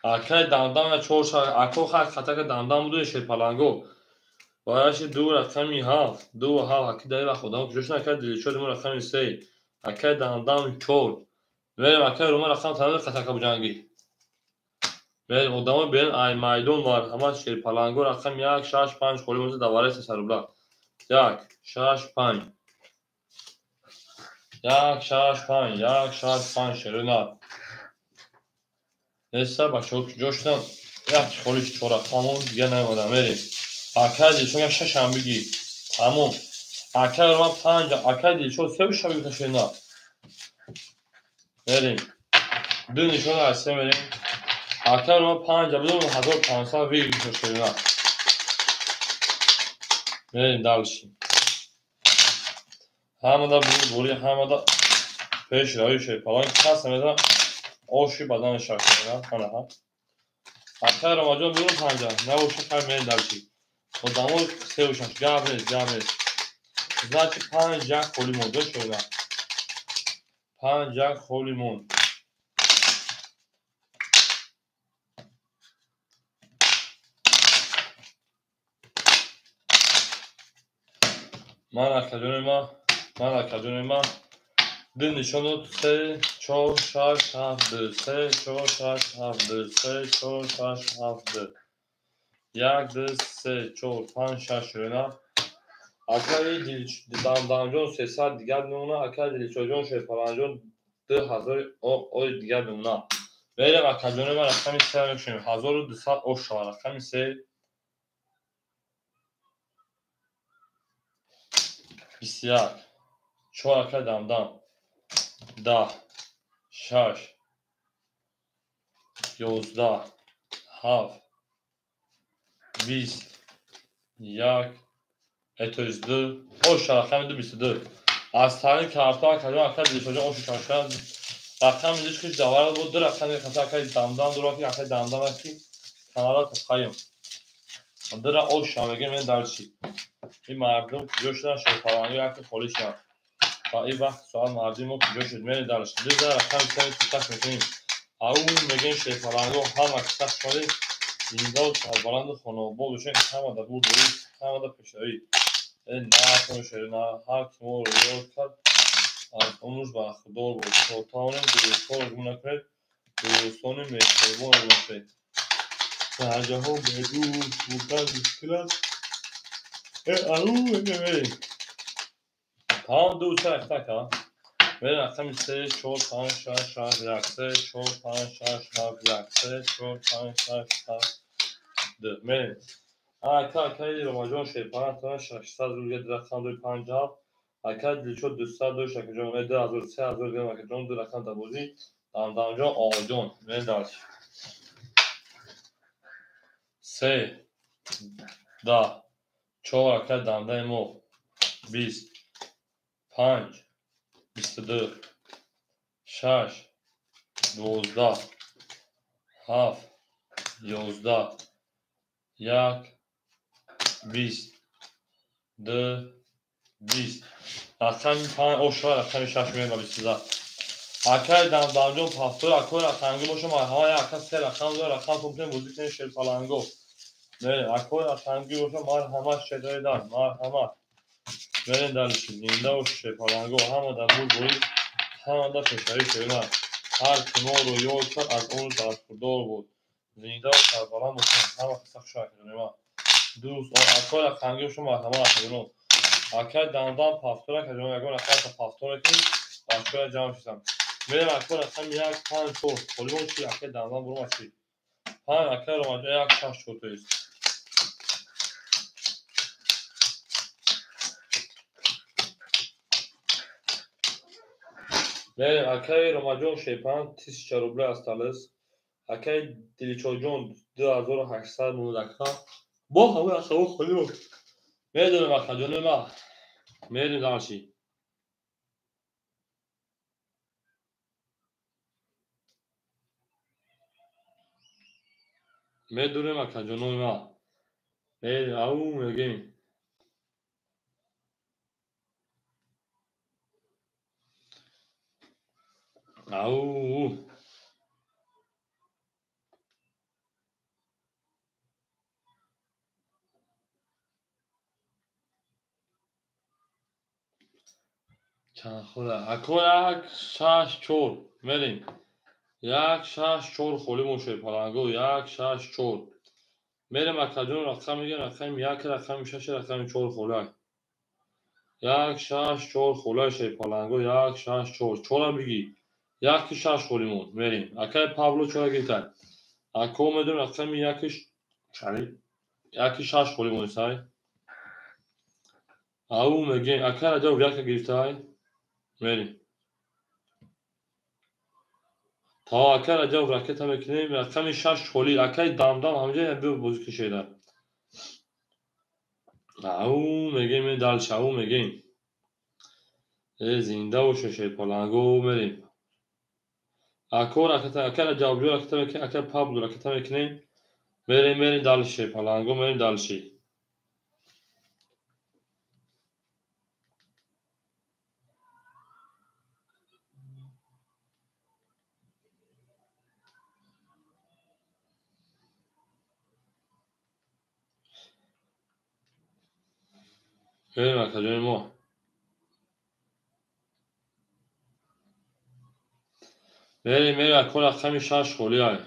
Акай дамдам я 4 ша, ако ха хатака дамдам буду шерпаланго. Вараши 2 рақами 7, 2 7 аки дар вақт одам куҷо шуд акай Дилшод мо рақами 3, акай дамдам 4. Мерем акай Рома рақам танад қатака буҷангӣ. Мерем одамо берен ай майдон марҳамат шерпаланго рақами 1 6 5 холӣ боша давари 300 рубла. 1 6 5 1 6 5 1 6 5 шерина. Неста бачаҳо куҷо шуданд? Як холӣ 4 рақамон дигар наомадам. Мерем. Акай Дилшод 6 ҳам бигӣ. Тамом. Акай Рома 5, акай Дилшод 3 ша бигӣ шерина. Мерем. 2 нишон аз 3 мерем. Акай Рома 5 бидон 1500 бигӣ шерина. Мерем дальше. Ҳамада бурдборӣ, ҳамада пешравӣ шерпаланг кас намедонам оши бадани шакшерина. Ҳана ҳа. Акай Ромаҷон бидон 5 набоша хай мерем дальше. Одамо 3 6 гап нест, гап нест. Значит 5 1 холӣ монд, шерина. 5 1 холӣ монд. Ман акаҷони ма, ман акаҷони ма 2 нишон дод 3 4 6 7 2 3 4 6 7 2 3 4 6 7 2 1 2 3 4 5 6 шерина. Акай Дамдамҷон 300 дигар мемона, акай Дилшодҷон шерпаланҷон 2000 ои дигар мемона. Мерем акаҷони ма рақами 3 мекушем. 1200 ош шава рақами 3 21 4 акай Дамдам 10 6 11 7 20 1 2 ош рақами 2 22. Аз таърин карта акаҷон акай Дилшодҷон ошу шашкан рақами дишкиш давара буд 2 рақами хата акай Дамдам дура ки акай Дамдам ки канала тасқаем. 2 ош шавеге мен дарчи. Ин мардум куҷо шудан шерпаланги яке холӣ шуданд. Ва ин вақт соат мардуми мо куҷо шуд? Мерем дальше. 2 рақами 3 титак мекунем. Ау мегем шерпаланго ҳама кисах шудем. Зиндаву сарбаланду хонаобод бошем. Ҳамада бурдборӣ, ҳамада пешравӣ. На шерина ҳар ки моро ёд кард аз умрш бархӯрдор буд. То тавонем дӯстҳоро гум накунед, дӯстони меҳрубонро бошед. Дар ҷаҳон бедӯст будан мушкил аст. Ау мерем. Тамом 2 3 ракета ака. Мерем рақами 3 4 5 6 7 1 3 4 5 6 7 1 3 4 5 6 7 2. Мерем. Ака акаи Ромаҷон Шерпаланг 600 рубл рақам 2 5 7. Ака Дилшод 200 дошт акаҷон 2000 3000 грам акаҷон 2 рақам дар бозӣ. Дамдамҷон Оғоҷон. Мерем дальше. 3 10 4 ака дамдаи мо 20 5 22 6 12 7 11 1 20 2 20. Рақами 5 ошва рақами 6 меояд ба 22. Акаи Дамдамҷон пафтор акои рақамгӣ боша марҳамат ака 3 рақам дора рақам тон бозӣ кунед Шерпаланго. Мерем акои рақамгӣ боша марҳамат шерои дар марҳамат. Мерем дальше. Зинда бош Шерпаланго ҳама дар бур борид ҳама дар пешравӣ шермар. Ҳар ки моро ёд кард аз он бархурдор буд. Зинда ва сарбаланд бошед ҳама қисса хуш акаҷони ман. Дӯст акои рақамгӣ боша марҳамат акаҷонон. Акаи Дамдам пафтор акаҷон ягон рақамта пафтор ки бачаҳоя ҷамъ шудам. Мерем акои рақами 1 5 4. Холимон чи акаи Дамдам буром чи? 5 акаи Ромаҷон 1 6 4 то есть. Мерем акаи Ромаҷон Шерпаланг 1000 рубля осталось. Акаи Дилшодҷон 2800 монад ака. Бо ҳамаи рақамҳо холимон. Медонем акаҷони ман. Мерем дальше. Медонем акаҷонои ман. Мерем ау мегем. Ау. Чанд хола? Ако 1 6 4. Мерем. 1 6 4 холӣ мон Шерпаланго 1 6 4. Мерем акаҷон рақам мегирем рақами 1 рақами 6 рақами 4 холай. 1 6 4 холай Шерпаланго 1 6 4. 4 бигӣ. 1 6 холӣ мон. Мерем. Акаи Павло 4 гирифтай. Ако медонем рақами 1 6 холӣ мон сай. Ау мегем акаи Раҷабов 1 гирифтай. Мерем. То акаи Раҷабов ракета мекунем рақами 6 холӣ. Акаи Дамдам ҳамҷа биё бозӣ кушеда. Ау мегем дальше ау мегем. Зинда боша Шерпаланго мерем. Ако ракета акаи Раҷабовҷон ракета мекунем акаи Пабло ракета мекунем. Мерем мерем дальше Шерпаланго мерем дальше. Мерем акаҷони мо. Мерем мерем ако рақами 6 холӣ ай.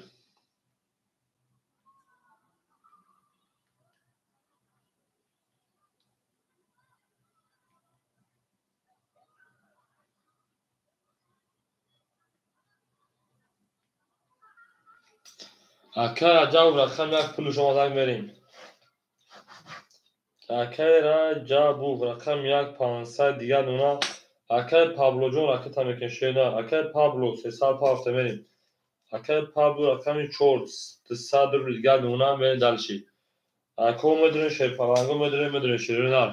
Акаи Раҷабов рақами 1 пулш омадаг мерем. Акаи Раҷабов рақами 1 500 дигар нуна. Акаи Паблоҷон ракета мекунем шена. Акаи Пабло 300 пафта мерем. Акаи Пабло рақами 4 200 рубл дигар нуна мерем дальше. Ако медонем Шерпаланго медонем медонем шеринар.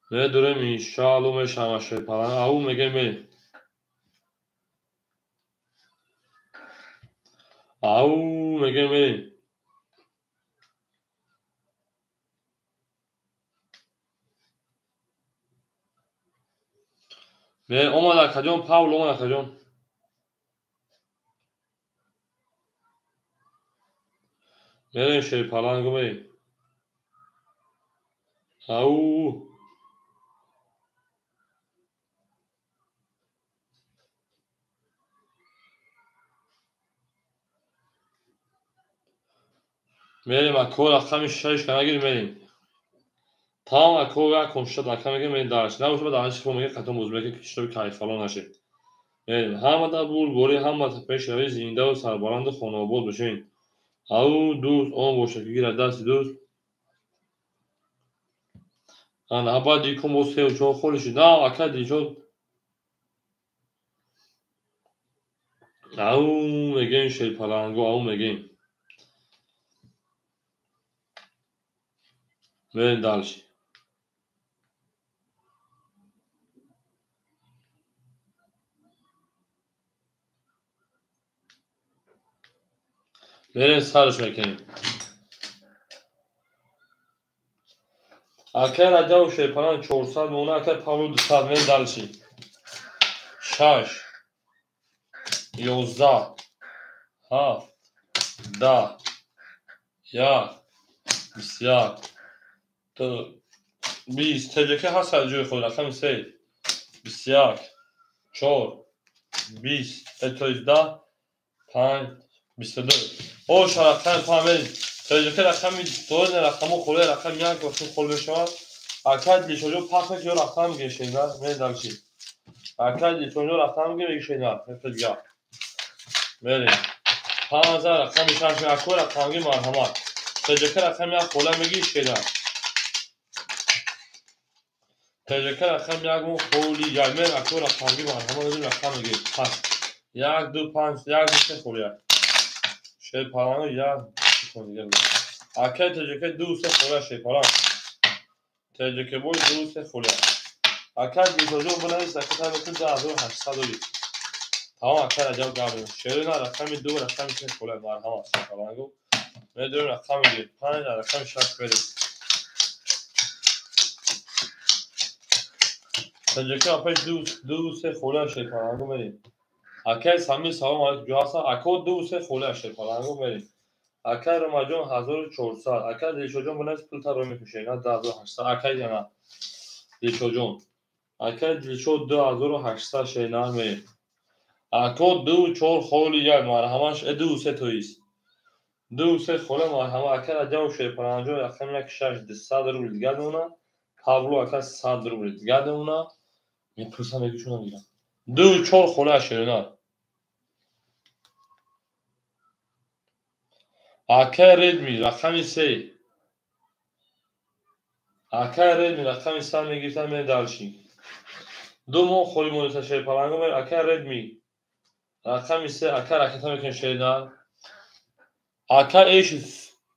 Медонем иншаалло мешава Шерпаланго. Ау мегем мерем. Ау мегем мерем. Омад акаҷон Павло омад акаҷон. Мерем Шерпаланго мерем. Ау. Мерем ако рақами 6 нагир мерем. Тамом ако як куншад ака мегем мен дарш. Набошад ба дарш хо меге қатон боз меге ки китоби кайфало нашед. Ҳамада бурдборӣ, ҳама пешравӣ, зиндаву сарбаланду хонаобод бошед. Ау дӯст он бошад, ки гирад дасти дӯст. Ана баъд икун боз сеу чор холи шуд. На, ака дилшод. Ау мегем шерпаланго, ау мегем. Мерем дальше. Мерем сарш мекунем. Акай Раҷабов шерпаланг 400 мона, акай Павло 200. Мерем дальше. 6 11 7 10 1 21 20. ТҶК ҳаст аз ҷои худ рақами 3 21 4 20 10 5 22. Оша рақами 5 мерем. ТҶК рақами 2 рақаму холе рақами 1 вақти хол мешавад. Акай Дилшоҷон пахш мекунад ё рақам мегиред? Мерем дальше. Акай Дилшоҷон рақам мегиред, дигар. Мерем. 5 рақами 6 акои рақамги марҳамат. ТҶК рақами 1 хола мегиред шеда. ТҶК рақами 1 мо холи як мерем акои рақамги марҳамат рақам мегиред. Пас 1 2 5 1 2 3 холи як. Шерпаланг 1 дигар. Акай ТҶК 2 3 хола шерпаланг. ТҶК бой 2 3 хола. Акай Дилшоҷон бинавис ака табиқи 2800 рубл. Тамом акай Раҷаб гап мезанад. Шерина рақами 2 рақами 3 хола марҳамат шерпалангу. Медорем рақами 5 рақами 6 мерем. ТҶК апеш 2 3 хола шерпалангу мерем. Акай Самир салом алейкум ҷо ҳастам. Ако 2 3 хола шерпалангу мерем. Акай Ромаҷон 1400. Акай Дилшоҷон бинавис пул таро мекушед. 2800. Акай яна Дилшоҷон. Акай Дилшод 2800 шена мерем. Ако 2 4 холи як марҳамат 2 3 тоист. 2 3 хола марҳамат. Акай Раҷабов шерпаланҷон рақами 1 6 200 рубл дигар мемонад. Павло ака 100 рубл дигар мемонад. Мепурсам мегӯшонам мегирам. 2 4 хола шерина. Акай Редми рақами 3. Акай Редми рақами 3 мегирифтам мерем дальше. 2 моҳ холи монеста шерпаланго мерем. Акай Редми рақами 3 ака ракета мекунем шерина. Ака Эш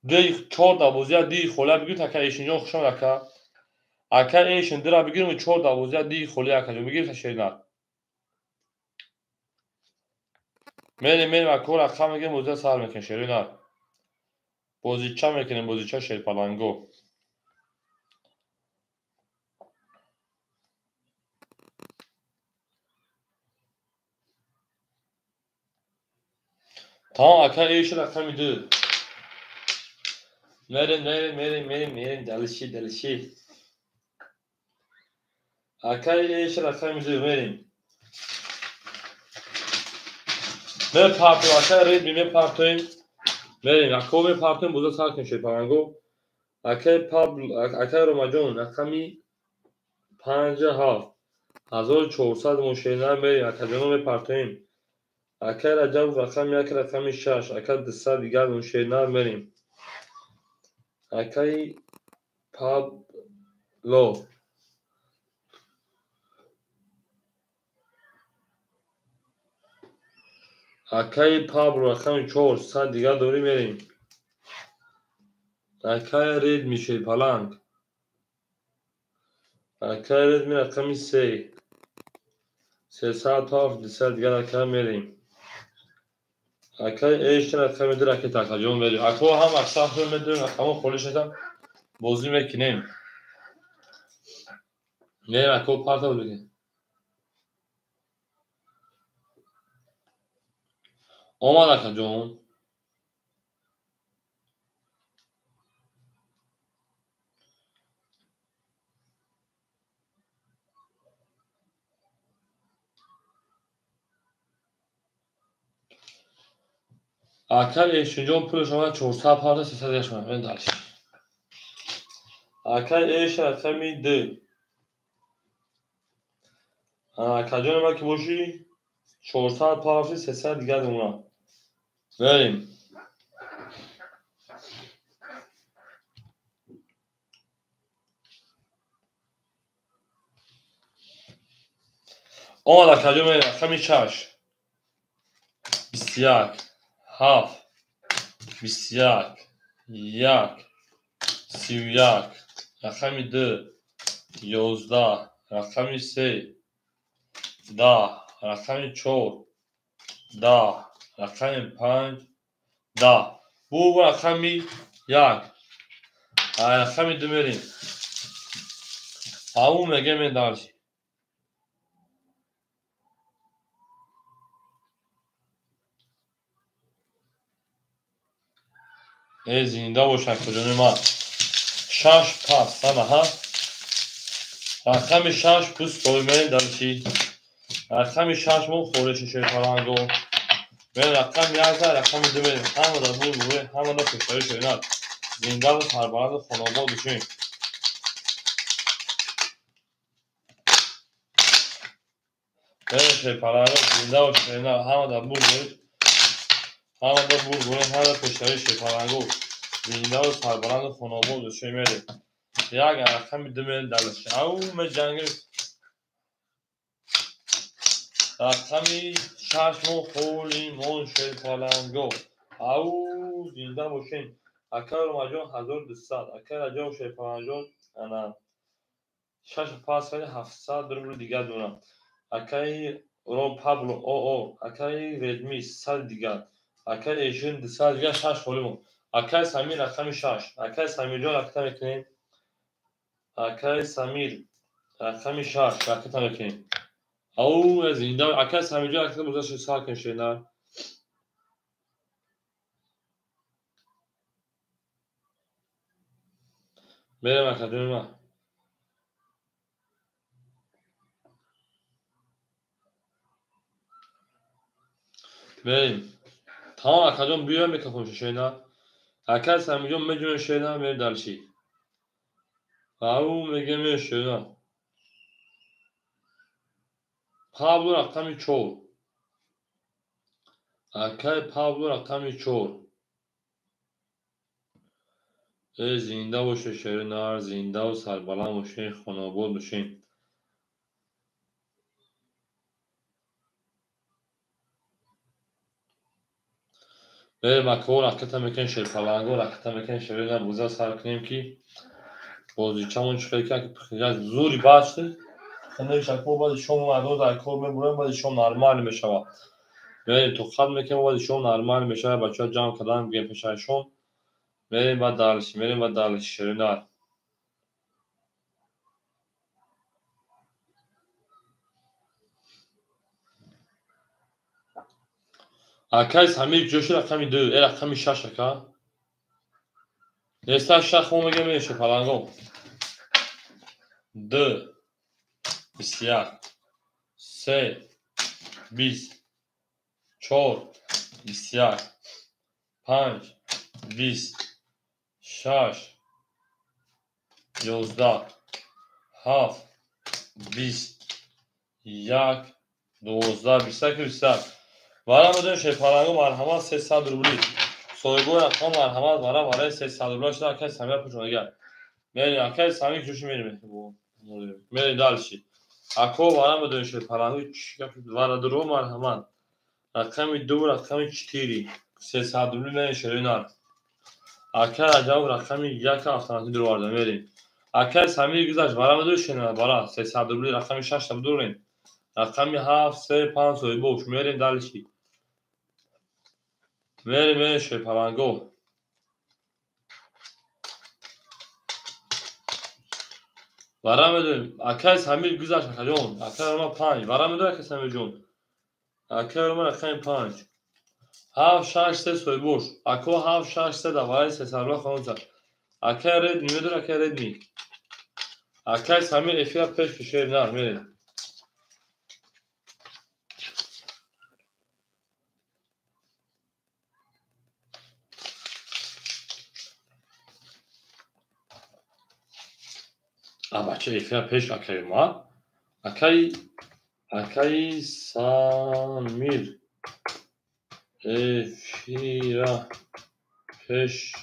2 4 12 2 хола бигиред ака Эшинҷон хуш омад ака. Ака Эшин 2 бигирем 4 12 2 холи акаҷон бигиред шерина. Мерем мерем ако рақам мегирем бозиа сар мекунем шерина. Бозича мекунем бозича шерпаланго. Тамом ака Эш рақами 2. Мерем мерем мерем мерем мерем дальше дальше. Ака Эш рақами 2 мерем. Мепартоем ака Редми мепартоем. Мерем ако мепартоем боза сар кунем шерпаланго. Акай Пабло акай Ромаҷон рақами 5 7 1400 мошина мерем акаҷоно мепартоем. Акай Раҷабов рақами 1 рақами 6 ака 200 дигар мошина мерем. Акай Пабло Акай Пабло рақами 400 дигар дорӣ мерем. Акай Редми шерпаланг. Акай Редми рақами 3 307 200 дигар ака мерем. Акай Эш рақами 2 ракета акаҷон мерем. Ако ҳам аксар худ медорем рақамо холӣ шуда бозӣ мекунем. Мерем ако парта бигирем. Омад акаҷон. Акай Эшинҷон пулаш омад 400 парта 300 дигар шуд. Мерем дальше. Акай Эша рақами ду. Акаҷони ман ки бошӣ, 400 паҳши, 300 дигар дона. Мерем. Омад акаҷон, мерем рақами 6. 21, 7, 21, 1, 31, рақами 2, 11, рақами 3, 10, рақами 4, 10, рақами 5, 10. Бу рақами 1. Рақами 2 мерем. Ау мегем дальше. Э, зинда бош, акаҷони ман. 6 пас, анаҳа. Рақами 6 плюс соҳиб мерем дальше. Рақами 6 мо холиши шерпаланго. Мерем рақами 1, рақами 2 мерем. Ҳамада бур, ҳамада пешравӣ шоинад. Зиндаву сарбаланду хонобод бошем. Мерем шерпаланго, зинда бош, шоинад. Ҳамада бур, ҳамада бур, ҳамада пешравӣ шерпаланго. Зиндаву сарбаланду хонобод бошем. Мерем. 1 рақами 2 мерем дальше. Ау меҷангем. Рақами 6 мо холимон шерпаланго. Ау зинда бошем. Акай Ромаҷон 1200, акай Раҷаб шерпаланҷон ана 6 пас карди 700 рубли дигар дона. Акай Ром Пабло ОО, акай Редми 100 дигар, акай Эшин 200 дигар, 6 холимон. Акай Самир рақами 6, акай Самирҷон ракета мекунем. Акай Самир рақами 6 ракета мекунем. Ау зинда акай Самирҷон ракета бозаш сар кун шена. Мерем акаҷони ман. Мерем. Тамом акаҷон, биёям микрофон шена. Акай Самирҷон меҷунем шена, мерем дальше. Ау мегем шена. Пабло рақами 4. Акай Пабло рақами 4. Э, зинда боше шери нар, зиндаву сарбаланд бошен, хонобод бошен. Мерем акаҳо ракета мекунем, шерпаланго ракета мекунем, шери нар, боза сар кунем ки бозичамон чӣ хел ки зури баъд шуд. Баъди шом мардум дар кор мебурем, баъди шом нормал мешавад. Мерем тоқат мекунем, баъди шом нормал мешавад. Бачаҳо ҷамъ кардан бигем пешаи шом. Мерем ба дальше, мерем ба дальше, шеринар. Акай Самир ҷоши рақами 2, э рақами 6 ака. Неста 6 мо мегем шерпаланго. 2, 21, 3, 20, 4, 21, 5, 20, 6, 11, 7, 20, 1, 12, 21, 21. Вара медонем шерпаланго марҳамат 300 рубли. Соҳибои рақам марҳамат вара барои 300 рубла шуда акай Самир пӯшонагар. Мерем акай Самир ҷӯши мерем. Мерем дальше. Ако вара медонем шерпаланго чӣ гап вара дуро марҳамат. Рақами 2, рақами 4. 300 рубли мерем шеринар. Акай Раҷаб рақами 1 автоматӣ дуроварда мерем. Акай Самир гузашт вара медонем шеринар вара 300 рубли рақами 6 та бидурем. Рақами 7, 3, 5 соҳибош мерем дальше. Мерем, мерем шерпаланго. Вара медонем акай Самир гузашт акаҷон. Акай Рома 5. Вара медонем акай Самирҷон. Акай Рома рақами 5. 7, 6, 3 соҳибош. Ако 7, 6, 3 дар вараи 300 рубла хоҳанд зад. Акай Редми медонем акай Редми. Акай Самир эфира пеш кишед нар мерем. Бача эфира пеш акаи ма. Акаи Самир эфира пеш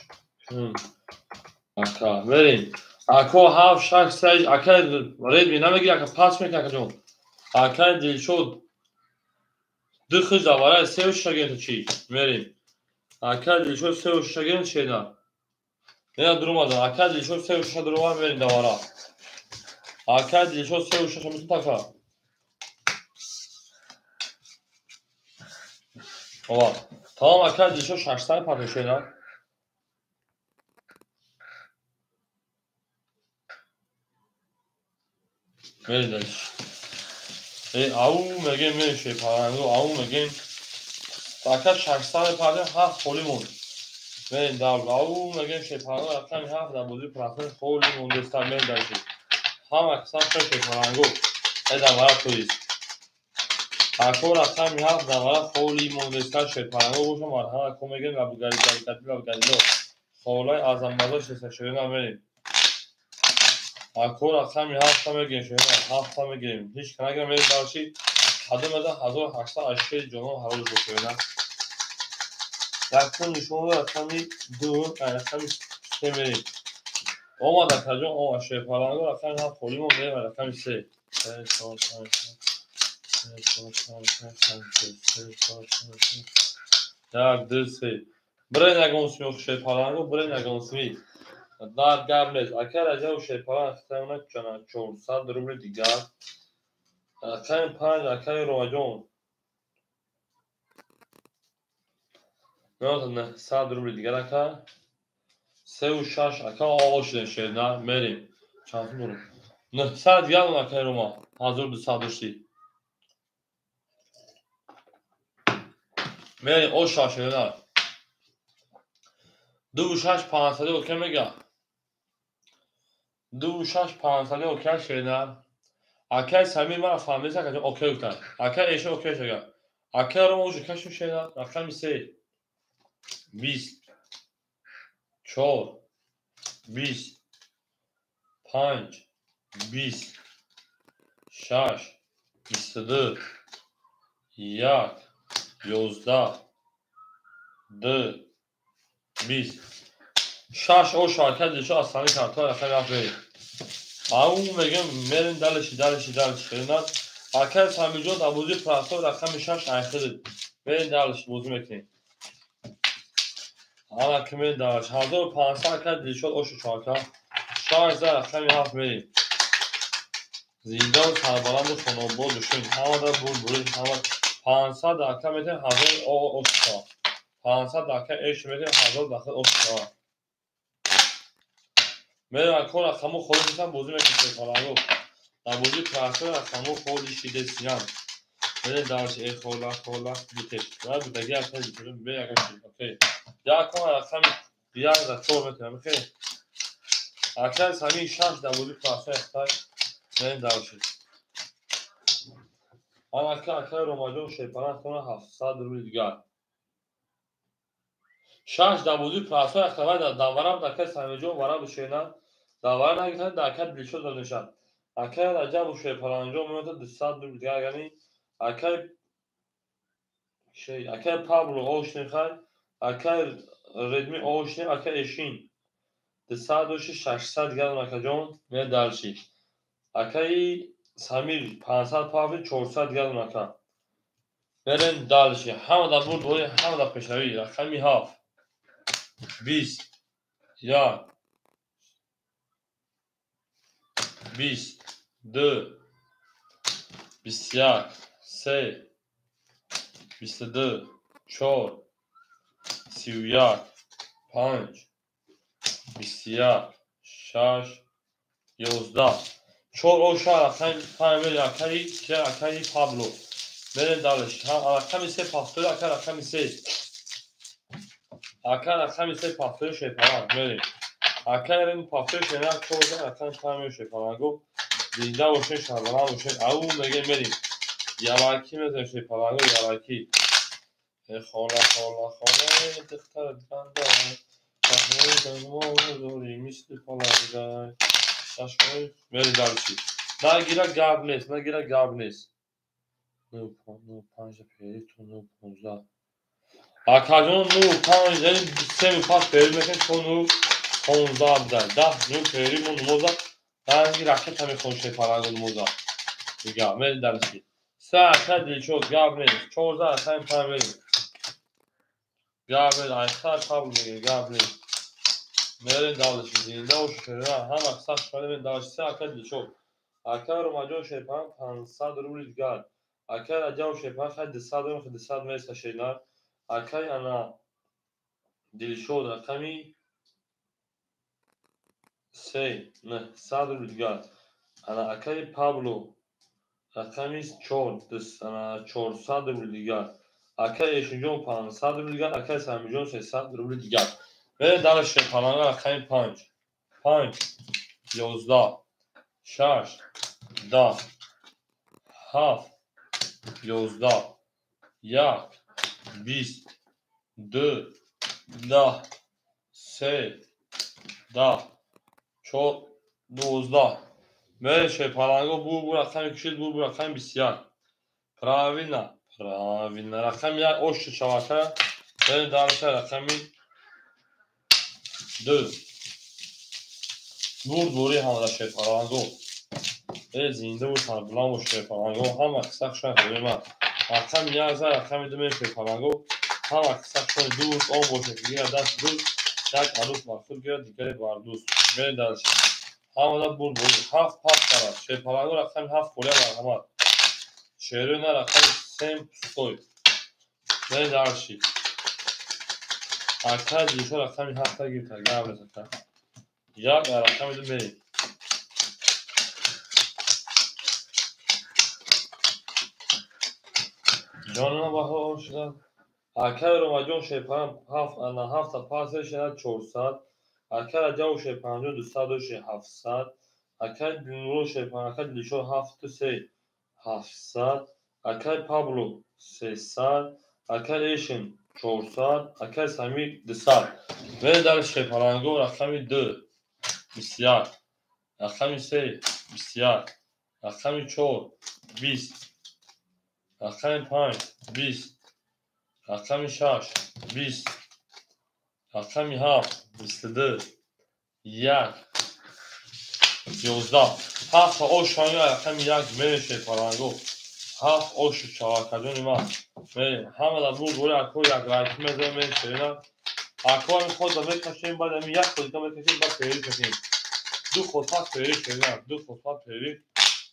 кун. Ака мерем. Ако 7 6 3 акаи Редми намегири, ака пас мекунӣ, акаҷон. Акаи Дилшод ду хиш давараи сеу шиша гирем, чӣ? Мерем. Акаи Дилшод сеу шиша гирем, чена? Нена дуромада. Акаи Дилшод сеу шиша дуромада, мерем давара. Акаи Дилшод сеу шиша метун ака. Ова. Тамом, акаи Дилшод 600 партофт, шена. Мерем дальше. Ау мегем, мерем шепаранго, ау мегем. Ака 600 партофт, 7 холӣ монд. Мерем дар ау мегем шепаранго, рақами 7 дар бозии процент холӣ мондеста, мерем дальше. Ҳама қисм шепаранго. Давара тоист. Ако рақами 7 давара холӣ мондеста, шепаранго боша, марҳама ко мегем лабгари лабгарило. Холаи азамбазо шеста шерина мерем. Ако рақами 7 мегирем, шерина 7 мегирем. Ҳеҷ канагира мерем дальше. Кадом ада 1886 ҷонон ҳарос бо шерина. Якум нишон рақами 2, рақами 3 мерем. Омад акаҷон, омад шерпаланго, рақами 7 холӣ монд, мерем рақами 3. 3 4 5 3 4 5 6 3 4 5 1 2 3. Бирен ягон сми шерпаланго, бирен ягон сми. Дар гап нест. Ака Раҷаб шерпаланг хитамона 400 рубли дигар. Рақами 5 акаи Ромаҷон. 900 рубли дигар ака. 3 6 ака оғоз шудем шерна, мерем. Чанд сум дорем? 900 дигар акаи Рома. 1200 доштӣ. Мерем оша шерна. 2 6 500 окей мега. 2 6 500 окей шерна. Акаи Самир мара фаҳмида, акаҷон окей гуфтанд. Акаи Эша окей шага. Акаи Рома уже кашм шерна, рақами 3. 20 4 20 5 20 6 22 1 11 2 20 6 оша ака Дилшод аз ҳамин картҳо рақами 7 мерем. Ау мегем мерем дальше, дальше, дальше. Шерина. Акаи Самирҷон дар бозии простой рақами 6 айхидид. Мерем дальше бозӣ мекунем. Ана ки мерем дальше. 1500 акаи Дилшод ошу чака. 6 за рақами 7 мерем. Зиндаву сарбаланду хонобод бошед. Ҳамада бурбурид, ҳама 500 ака метавонем 1000 ошу шавад. 500 ака эш метавонем 1000 дахил ошу шавад. Мерем ако рақамҳо холӣ шуданд, бозӣ мекунем шерпаланго. Дар бозии простой рақамҳо холӣ шидесиянд. Мерем дальше. Хола, хола, битеш. Ва бидаги ака битеш. Бе ака шид. Окей. Якум рақами 1 за 4 метавонем. Окей. Акаи Самир 6 дар бозии простой хтай. Мерем дальше. Анака акаи Ромаҷон шерпаланг хона 700 рубли дигар. 6 дар бозии простой хтай дар давара буд акаи Самирҷон вара бишена. Давара нагирифтанд, дар акаи Дилшод дода мешавад. Акаи Раҷабу шерпалангҷон меояд 200 рубли дигар, яъне акаи Пабло ошнем хай, акаи Редми ошнем, акаи Эшин 200 дошти 600 дигар акаҷон, меояд дальше. Акаи Самир 500 пафи 400 дигар ака. Мерем дальше. Ҳама дар бурд бори, ҳама дар пешравӣ. Рақами 7 20 1 20 2 21 3 22 4 31 5 21 6 11 4 оша рақами 5 мерем акаи ки акаи Пабло. Мерем дальше. Рақами 3 пафтори ака рақами 3. Ака рақами 3 пафтори шерпаланг мерем. Акаи Реми пафтори шерпаланг 4 рақами 5 мерем шерпаланго. Зинда бошед, шарбаланд бошед. Ау мегем мерем. Ялаки мезанем шерпаланго, ялаки. Хола, хола, хола, духтар ганда. Дорӣ мисли палангай. Шаш мери дальше. Нагира гап нест, нагира гап нест. 9 5 перерыв то 9 15. Акаҷон 9 5 яъне 3 пас перерыв мекунем то 9 15 буда. 10 9 перерыв мо намоза. Ранги ракета мехонем шепаланго намоза. Дига мери дальше. 3 ака дилшод гап нест. 14 ака 5 мерим. Гап нест. Айхар қабул мегирем гап нест. Мерем дальше. Зинда бош шерина ҳама сахт шуда дальше. 3 ака дилшод. Ака Ромаҷон шепан 500 рубли дигар. Акай Раҷаб шепан хай 200 рубл 200 меса шерина. Акай ана Дилшод рақами 3 900 рубли дигар. Ана акай Пабло рақами 4 ана 400 рубли дигар. Акай Эшинҷон 500 рубли дигар. Акай Самиҷон 300 рубли дигар. Мерем дальше шепаланга рақами 5 5 11 6 10 7 11 1 20 2 10 3 10 4 12. Мерем шепаланго бу рақами кушид бу рақами 21. Правильно, правильно. Рақами 1 ош шавака. Мерем дальше рақами 2. Бурд бури ҳамада шепаланго. Зинда бош сарбуланд бош шепаланго. Ҳама қисса хушанд худои ман. Рақами 1 за рақами 2 мерем шепаланго. Ҳама қисса хушанд дӯст он бошад ки гирад даст дӯст, як арӯс бар худ гирад, дигаре бар дӯст. Мерем дальше. Ҳамада бурд бури 7 пас карад. Шепаланго рақами 7 холия марҳамат. Шерина рақами 3 пустой. Мерем дальше. Акай Дилшод рақами 7 гирифта. Гап нест ака. 1 рақами 2 мерем. Ҷонона баҳор шуданд. Акай Ромаҷон шепан 7 пас шуда 400. Акай Раҷаб шепанҷон 200 доши 700. Акай Дилнур шепан акай Дилшод 7 3 700. Акай Пабло 300. Акай Эшин 400. Акай Самир 200. Мерем дальше шепаланго рақами 2 21. Рақами 3 21. Рақами 4 20. Рақами 5 20. Рақами 6 20. Рақами 7 22. 1 11. 7 ош рақами 1 мерем шепаланго. 7 ош чавакаҷони ман. Мерем. Ҳамада бурд бори ако як лайк мезанем мерем шерина. Ако ҳамин ход мекашем, баъд ҳамин як ход мекашем, баъд перерыв мекунем. 2 ход пас перерыв шерина. 2 ход пас перерыв.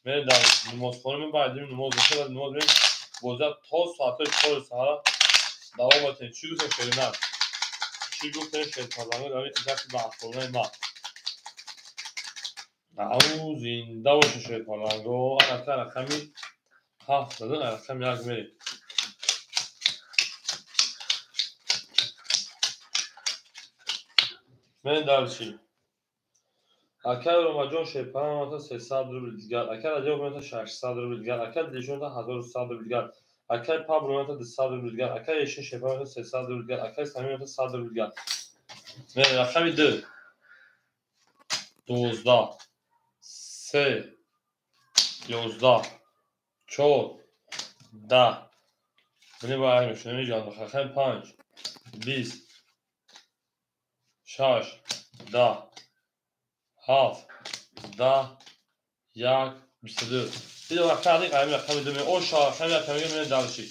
Мерем дар намозхона, баъд намоз мехонем, намоз мерем. Боза то соатҳои 4 саҳара давом метем. Чӣ гуфтем шерина? Чӣ гуфтем шерпаланго дар ин гапи баҳсонаи ман? Ау зинда боше шерпаланго. Анака рақами 7 зада, рақами 1 мерем. Мерем дальше. Акай Ромаҷон шерпаланго 300 рубли дигар. Акай Раҷаб 600 рубли дигар. Акай Дилшод 1100 рубли дигар. Акай Пабло 200 рубли дигар. Акай Эшин шерпаланго 300 рубли дигар. Акай Самир 100 рубли дигар. Мерем рақами 2 12 3 11 4 10. Бинем ба мешунем ҷон. Рақами 5 20 6 10 7 10 1 22. Дида рақами ҳамин рақами 2 ош рақами 1 мегирем дальше.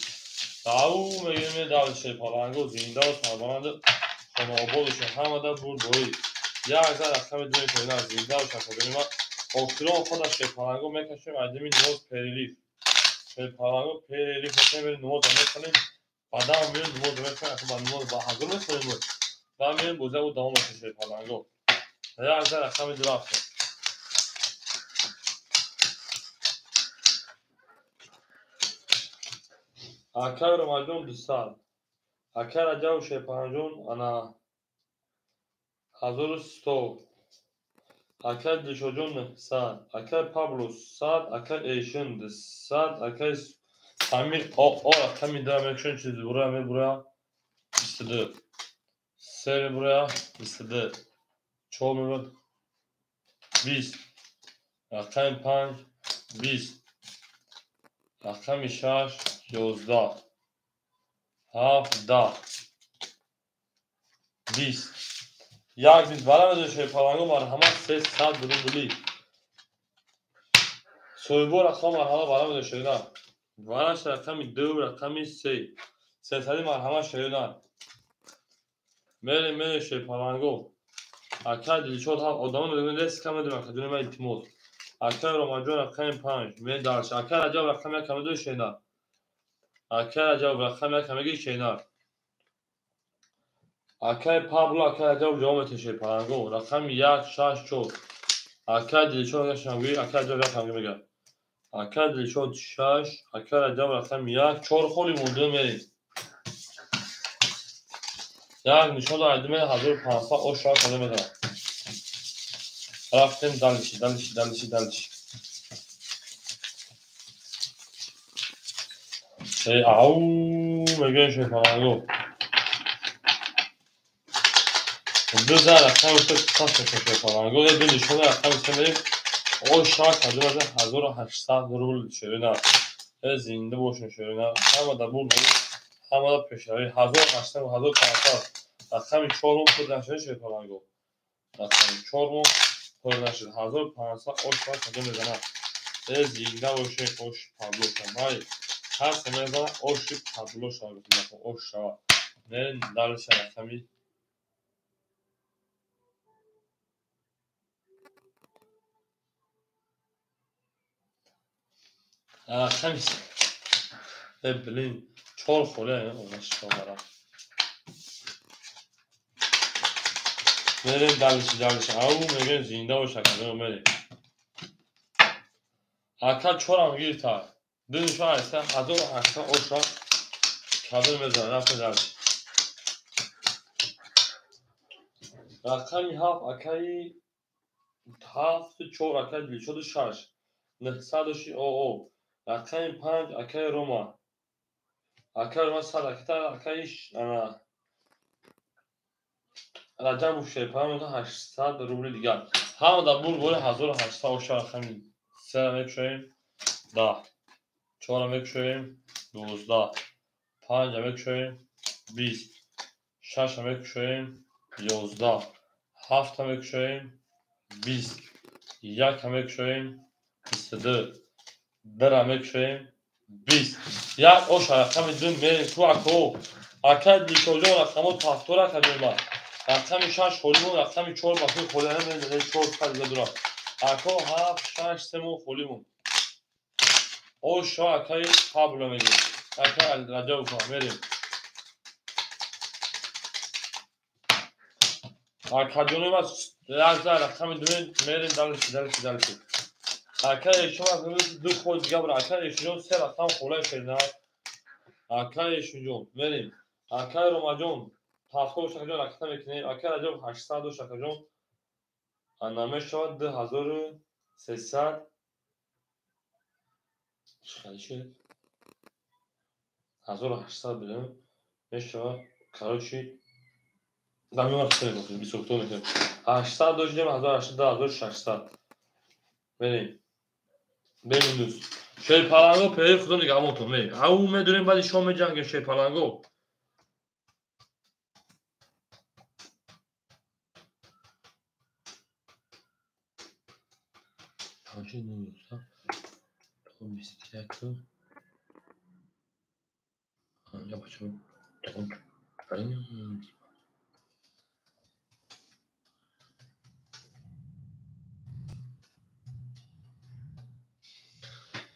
Ау мегирем дальше. Паланго зинда ва сарбаланд хонаобод бошед. Ҳамада бурд борӣ. 1 за рақами 2 мекунем зинда ва шакоҷони ман. Охирон худаш шепаланго мекашем айдими намоз перерыв. Шепаланго перерыв мекунем, мерем намоз мехонем. Баъдан мерем намоз мехонем, ба намоз ба ҳазур мехонем. Баъд мерем боза ӯ давом мекунем шепаланго. 1 за рақами 2 рафтем. Акай Ромаҷон 200. Акай Раҷаб шепанҷон ана 1100. Акай Дилшодҷон 900. Акай Пабло 100. Акай Эшин 200. Акай Самир о рақами 2 мекушем, чизи бура мебура 22. 3 мебура 22. 4 мебура 20. Рақами 5 20. Рақами 6 11. 7 10. 20. Як 20 бара медонед шерпаланго марҳамат 300 рубли. Соҳибо рақам марҳамат бара медонед шерина. Вараш рақами 2 рақами 3. Сесади марҳамат шерина. Мерем мерем шерпаланго. Акай Дилшод ҳам одамон медонед леска медонад акаҷони ман илтимос. Акай Ромаҷон рақами 5 мен дарш. Акай Раҷаб рақами 1 медонед шерина. Акай Раҷаб рақами 1 мегӣ шерина. Акай Пабло акай Раҷаб ҷавоб метиҳад шерпаланго. Рақами 1 6 4. Акай Дилшод рақами акай Раҷаб рақами мегӯяд. Акай Дилшод 6, акай Раҷаб рақами 1, 4 холи монда мерем. Як нишон айдиме 1500 ош шава када медонам. Рафтем дальше, дальше, дальше, дальше. Эй, ау, мегӯем шерпаланго. Ду зар рақами се пас шерпаланго, ду нишон рақами се мерем. Ош шава када мезанам 1800 рубл шерина. Э, зинда бошем шерина. Ҳама да бур ҳамада пешравӣ 1800 1500. Рақами 4 пур нашуд шерпаланго. Рақами 4 пур нашуд 1500 ош шава када мезанад. Э, зинда бошем ош пабло шава. Ҳар се мезанад оши пабло шава, ош шава. Мерем дальше рақами э блин 4 холи ош шава. Мерем дальше, дальше. Ау мегӯем зинда бош акаҷон мерем. Ака 4-ам гирифта. Ду нишон айса 1800 оша кадр мезанад. Рафтем дальше. Рақами 7 акаи 7 4 акаи Дилшоду 6. 900 ши оо. Рақами 5 акаи Рома. Акаи Рома 100 аката акаи ана Раҷабов шерпаланг 800 рубли дигар. Ҳама да бур бори 1800 оша рақами 3 мекушоем 10. 4 мекушоем 12. 5 мекушоем 20. 6 мекушоем 11. 7 мекушоем 20. 1 мекушоем 22. 2 мекушоем 20. Як оша рақами 2 мерем ку ако. Акай Дилшодҷон рақамо тафтор акаҷон ма. Рақами 6 холӣ мон, рақами 4 бахи холӣ намедонем 4 хали дора. Ако 7 6 3 мон холӣ мон. Ош шава акаи Пабло мегӯем. Акаи Раҷабов мерем. Акаҷони ма як зар рақами 2 мерем дальше, дальше, дальше. Акаи Эшон ду хол дига бара. Акаи Эшонҷон се рақам холаи шерина. Акаи Эшонҷон мерем. Акаи Ромаҷон тафтор шакаҷон раката мекунем. Акаи Раҷаб 800 шакаҷон. Ана мешавад 2300. Чӣ шуд? 1800 бидем. Мешавад, короче, замин хеле бисёр мекунем. 800 доштем, 1800, 2600. Мерем. Беминус. Шерпаланго пери худо нигаҳбонтон мерем. Ау медурем баъди шом меҷангем шерпаланго. Панҷ нӯздаҳ то 21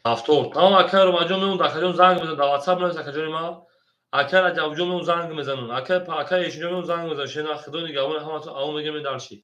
ҳафтор. Тамом акай Ромаҷон мемон акаҷон занг мезанад дар WhatsApp менавис акаҷони ман. Акай Раҷабҷон мемон занг мезананд. Акай Эшонҷон мемон занг мезананд. Шена худо нигаҳбон ҳаматон ау мегӯем дальше.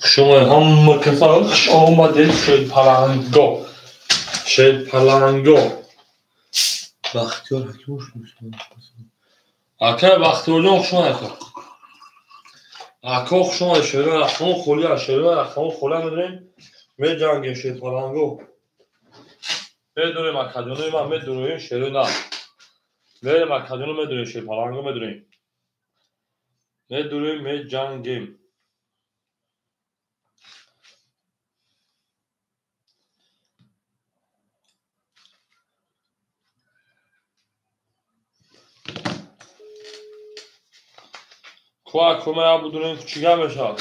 Хуш омадед, ҳама каса хуш омадед, Шерпаланго. Шерпаланго. Бахтиёр Ҳакимов. Акай Бахтиёрҷон, хуш омадед, ака. Ако, хуш омадед, шерои рақамо холия, шерои рақамо холия медорем. Меҷангем, Шерпаланго. Медорем, акаҷонои ман, медорем шерои на. Мерем, акаҷоно, медорем Шерпаланго, медорем. Медорем, меҷангем. Куа кума будурем, чӣ гап мешавад?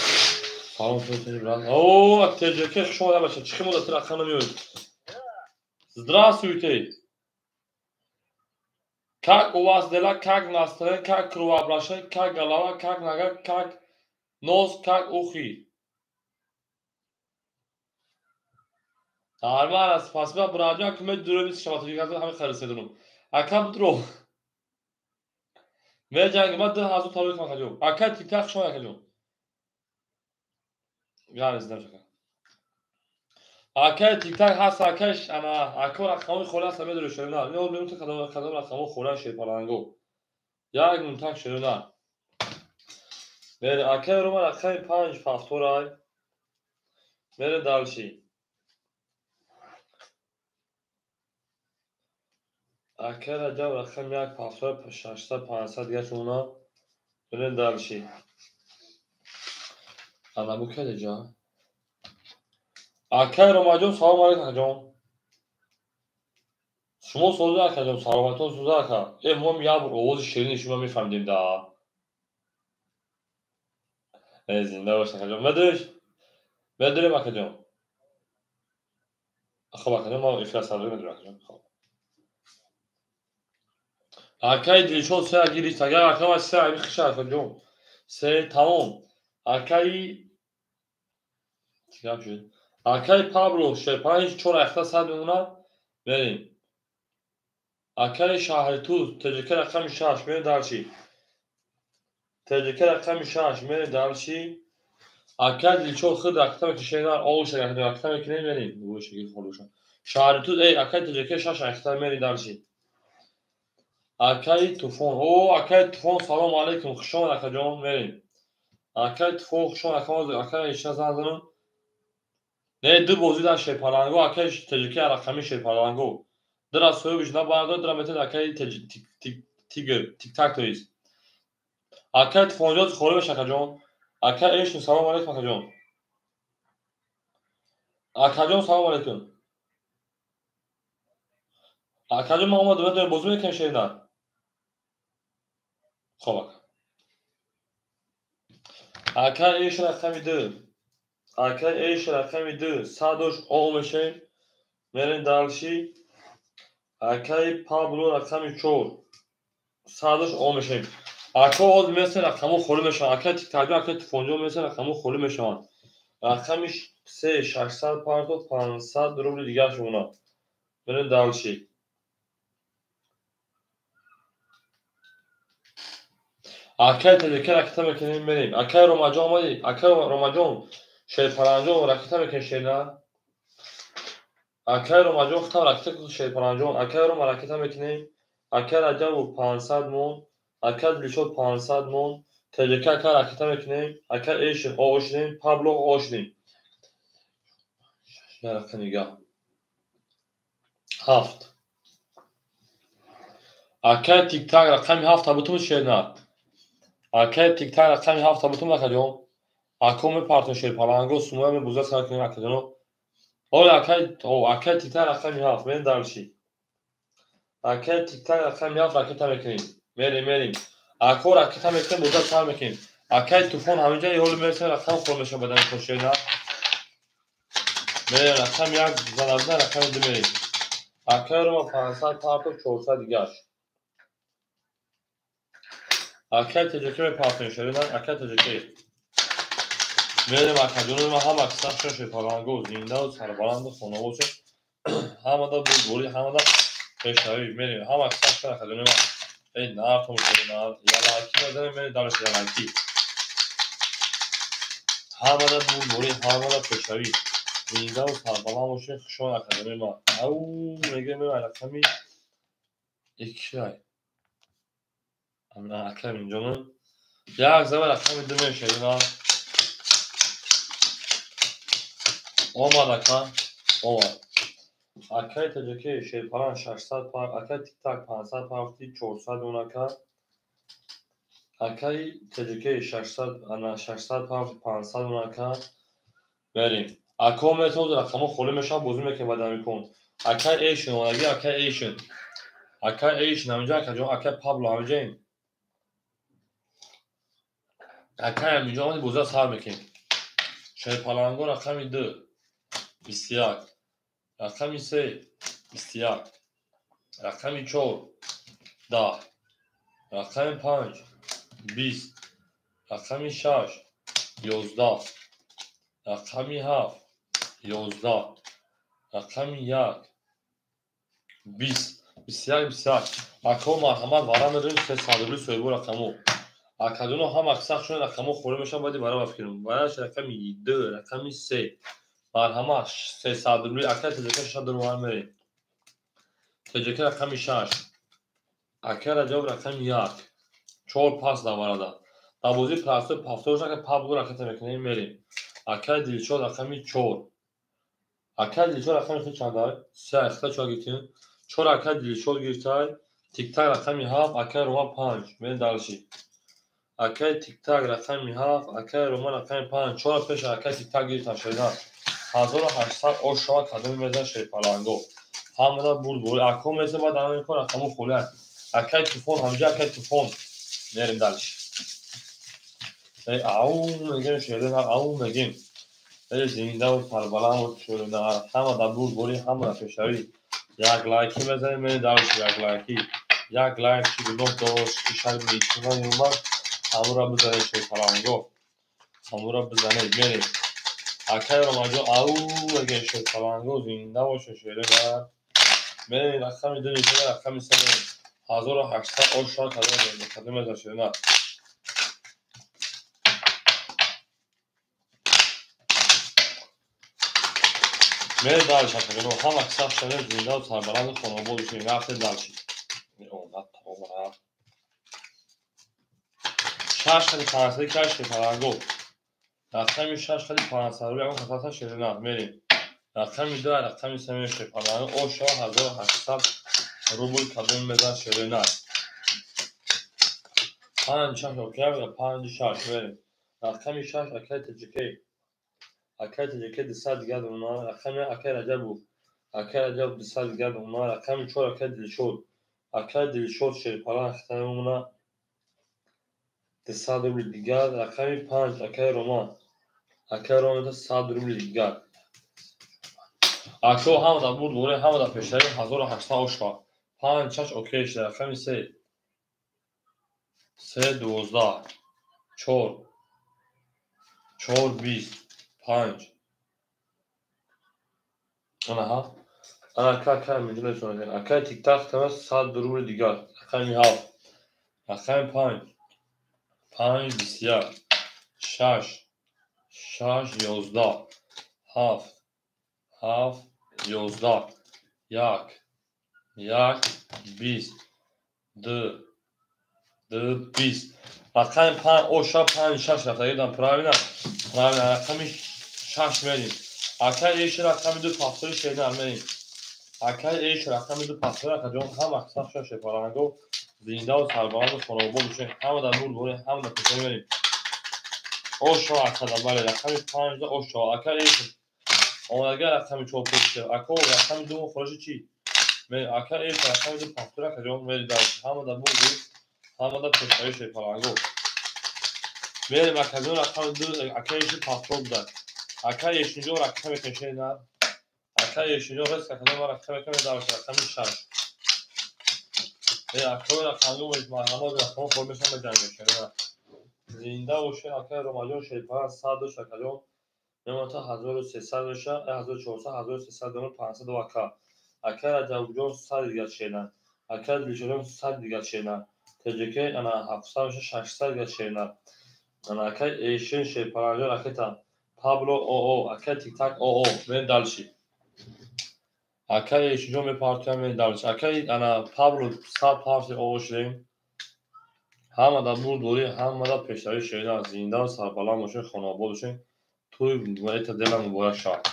Салом, брат. О, ТЖК, хуш омадед, бача. Чӣ муддат рақам намеояд? Здравствуйте. Как у вас дела, как настроение, как кровообращение, как голова, как нога, как нос, как ухи? Нормально, спасибо, братҷон, ки медурем, шабатои ҳами харис медурам. Ака будро. Меҷангем, ман 2000 талаб мекунам, акаҷон. Ака Тиктак, хуш омадед, акаҷон. Гап зидам шака. Акай Тиктак ҳаст, акай ана, ако рақамои холи ҳаст, медоред шерона. Ино мемонта кадом кадом рақамо холи Шерпаланго. Як минутак, шерона. Мере, акай Рома, рақами 5 повторай. Мере дальше. Акай Раҷаб, рақами 1 повторай, 600 500 дигар шумона. Мере дальше. Ана бу каде ҷа? Акай Ромаҷон, салом алейкум, акаҷон. Шумо соза, акаҷон, саломатон соза, ака. Э, мо як бор овози ширини шумо мефаҳмидем да. Э, зинда бош, акаҷон. Медориш? Медорем, акаҷон. Хоб, акаҷон, мо эфир садо медорем, акаҷон. Хоб. Акай Дилшод, се гирифт. Агар ака се ами хиша, акаҷон. Се тамом. Акаи чӣ гап шуд? Акаи Пабло, шерпанҷ чор айхта сад мемонад. Мерем. Акаи Шаҳри Туз, ТЖК рақами 6, мерем дальше. ТЖК рақами 6, мерем дальше. Акаи Дилшод худ ракета мекунем, оша ракета мекунем, мерем. Бошаги холуша. Шаҳри Туз, эй, акаи ТЖК 6 айхта, мерем дальше. Акаи Туфон, о, акаи Туфон, салом алейкум, хуш омад, акаҷон, мерем. Акаи Туфон, хуш омад, ака, акаи ишна зан занам. Не, ду бозӣ дар Шерпаланго, акаи ТЖК рақами Шерпаланго. Дира соҳибиш набардор, дира метавонед акаи Тигр, Тиктак то есть. Акаи Туфонҷон, холӣ бош, акаҷон. Акаи Эшн, салом алейкум, акаҷон. Акаҷон, салом алейкум. Акаҷон, ман омадам, медонем бозӣ мекунем шерина. Хоб, ака. Акаи Эшн рақами 2. Акаи Эш рақами 2, садош о мешавем. Мерем дальше. Акаи Пабло рақами 4. Садош о мешавем. Ако ҳозир месен рақамо холӣ мешаванд. Акаи Тиктакҷон, акаи Туфонҷон месен рақамо холӣ мешаванд. Рақами 3, 600 парто, 500 рубли дигар шумона. Мерем дальше. Акаи ТЖК ракета мекунем, мерем. Акаи Ромаҷон омадӣ? Акаи Ромаҷон, Шерпаланҷон, ракета мекунем, шерна. Акаи Ромаҷон, худам ракета кун, Шерпаланҷон. Акаи Рома ракета мекунем. Акаи Раҷабу 500 мон. Акаи Дилшод 500 мон. ТЖК ака ракета мекунем. Акаи Эшин о шудем. Пабло о шудем. Як нигаҳ. 7. Акаи Тиктак рақами 7 бутум, шерна. Акаи Тиктак рақами 7 бутум, акаҷон. Ако мепартон Шерпаланго, сумоя мебуза сар кунем, акаҷоно. Оля, акаи, о, акаи Тиктак рақами 7, мерем дальше. Акаи Тиктак рақами 7 ракета мекунем. Мерем, мерем. Ако ракета мекунем, буза сар мекунем. Акаи Туфон ҳаминҷа ҳоли мерасем, рақам хор мешавад бадани хошерна. Мерем рақами 1 заназна, рақами 2 мерем. Акаи Рома 500 парто, 400 дигаш. Акаи ТЖК мепартоем, шерина, акаи ТЖК. Мерем, акаҷонои ман, ҳама сахшон Шерпаланго, зиндаву сарбаланду хона бошед. Ҳамада бурдборӣ, ҳамада пешравӣ. Мерем, ҳама сахшон, акаҷонои ман. Эй, нартон, нар, ялаки мезанем, мерем дальше ялаки. Ҳамада бурдборӣ, ҳамада пешравӣ. Зиндаву сарбаланд бошед, хушон академияи ман. Ау мегӯем рақами иккай. Акай инҷоно. Як зама рақами ду мешавем. Омад ака, омад. Акай таҷаки шерпалан 600 пар, акай тиктак 500 пар, 400 он ака. Акай таҷаки 600, ана 600 пар, 500 он ака. Берем. Ако метавонад рақамҳо холӣ мешаванд, бозӣ мекунем ба дамикон. Акай Эйшн омадагӣ, акай Эйшн. Акай Эйшн ҳаминҷо, акаҷон, акай Пабло ҳаминҷоем. Акай ҳаминҷо омадем, бозиро сар мекунем. Шерпаланго рақами 2, 21. Рақами 3, 21. Рақами 4, 10. Рақами 5, 20. Рақами 6, 11. Рақами 7, 11. Рақами 1, 20. 21, 21. Ако марҳамат вара медорем 300 рубли соҳибо рақамҳо. Акадоно ҳам аксар чун рақамҳо холӣ мешаванд, баъди вара бафикрем. Вараш рақами 2, рақами 3. Марҳамат 300 рубли. Акай ТЖК 600 рубли мерем. ТЖК рақами 6. Акай Раҷаб рақами 1. 4 пас дар варада. Дар бозии простой повтор шака Пабло ракета мекунем, мерем. Акай Дилшод рақами 4. Акай Дилшод рақами хел чанд? 3. Ахта чор гирифтем. 4 акай Дилшод гирифтай. Тиктак рақами 7, акай Рома 5. Мерем дальше. Акай Тиктак рақами 7, акай Рома рақами 5. 4 пеш акай Тиктак гирифтан шоидан. 1800 ошава кадоми мезан шерпаланго. Ҳамада бурд бурд. Ако мезан баъд ҳама кор рақамҳо холӣ аст. Акай Туфон ҳамҷа, акай Туфон. Мерем дальше. Ау мегем шерин, ау мегем. Зиндаву сарбаланд шерин. Ҳамада бурд бурд, ҳамада пешравӣ. Як лайки мезанем, мерем дальше, як лайки. Як лайк чи гуноҳ дошт, ки шарми чунон омад, ҳамура бизанед шерпаланго. Ҳамура бизанед, мерем. Акай Ромаҷон, ау мегем шерпаланго, зинда боша шерин. Мерем рақами 2 нишона, рақами 3 мерем. 1800 ошава кадом мезан шерин. Мерем дальше, акаҷоно, ҳама кисах шавем, зиндаву сарбаланду хонобод бошем. Рафтем дальше. Омад, омад. 6 хали 500 каш шерпаланго. Рақами 6 хали 500 рубли, ягон хатата шерина. Мерем. Рақами 2, рақами 3 мерем шерпаланго. Ошава 1800 рубл кадом мезан шерина. 5 6 окей, 5 6 мерем. Рақами 6 акай ТЖК. Акай ТЖК 200 дигар дона. Рақами акай Раҷабу. Акай Раҷаб 200 дигар дона. Рақами 4 акай Дилшод. Акай Дилшод шерпалан хитами мона 200 рубли дигар. Рақами 5 акай Рома. Акай Рома 100 рубли дигар. Ако ҳамада бурд боре, ҳамада пешравӣ 1800 ошва. 5 6 окей шуда. Рақами 3. 3 12 4 4 20 5. Анаҳа. Ана ака акай минҷо нишон. Акай тиктак тама 100 рубли дигар. Рақами 7. Рақами 5. 5 21 6 6 11 7 7 11 1 1 20 2 2 20. Рақами 5 оша 5 6 рафтагидан, правильно? Правильно, рақами 6 мерем. Акай Эйш рақами 2 повтори шерина мерем. Акай Эйш рақами 2 повтори, акаҷон, ҳама сахт шерпаланго, зиндаву сарбаланду хонобод бошед. Ҳамада бурд боред, ҳамада пешравӣ мерем. Ошо акада, бале, рақами 5 да ошо. Акай Эйш омадага рақами 4 пеш. Ако рақами 2 хороши чи? Мерем. Акай Эйш рақами 2 повтори, акаҷон, мерем дальше. Ҳамада бурд боред, ҳамада пешравӣ шерпаланго. Мерем акаҷон, рақами 2 акай Эйш повтор буда. Акай Эйшинҷо рақам мекунем шерина. Акай Эйшинҷо рес акаҷон ма рақам мекунем дальше, рақами 6. Акой рақамҳо марҳамат рақамҳо хор мешаванд, меҷангем шерина. Зинда бошед, акай Ромаҷон шерпалан 100 дошт, акаҷон. Мемонад 1300 меша, 1400, 1300 дона, 500 ака. Акай Раҷабҷон 100 дигар шерина. Акай Дилшодҷон 100 дигар шерина. ТЖК ана 700 меша, 600 дигар шерина. Ана акай Эйшин шерпаланҷон ракета. Пабло ОО, акай Тиктак ОО, мен дальше. Акай Эшинҷон мепартоям, мен дальше. Акай ана Пабло 100 парти ОО шудем. Ҳамада бурдборӣ, ҳамада пешравӣ шерина, зинда сарбаланд бошед, хонаобод бошед. Тӯй это дело муборак шавад.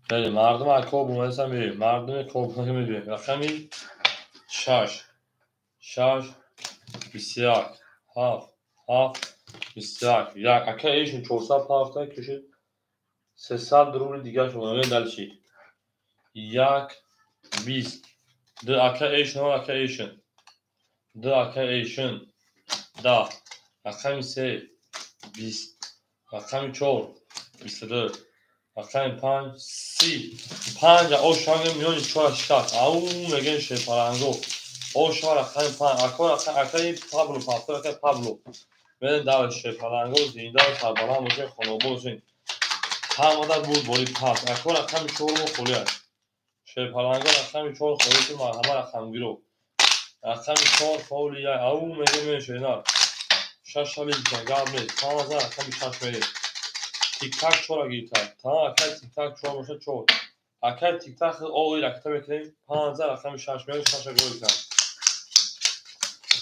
Хеле мардум акоб омадаса мебинем. Мардуми коб мебинем. Рақами 6 6 21 7 7 21 1. Ака эшин 400 пафта кушид 300 рубли дигар шумо дальше. 1 20 2 ака эшин, ака эшин 2 ака эшин 10 рақами 3 20 рақами 4 22 рақами 5 30 5 ошанг миёни 4 6 ау мегӯем шерпаланго оша рақами 5 ака акаи Пабло пафта акаи Пабло мен дар шерпаланго зинда сарбаланд бошед, хонобод бошед. Ҳамада бурдборӣ пас ака рақами 4 мо холӣ аст. Шерпаланго рақами 4 холӣ ки марҳама рақамгиро рақами 4 холӣ ау мегӯем шернар 6 шали гап нест. 5 рақами 6 мерем. Тиктак 4 гирифта. Тамом акай Тиктак 4 бошад 4. Акай Тиктак ои ракета мекунем 5 рақами 6 мерем 6 гол мекунем.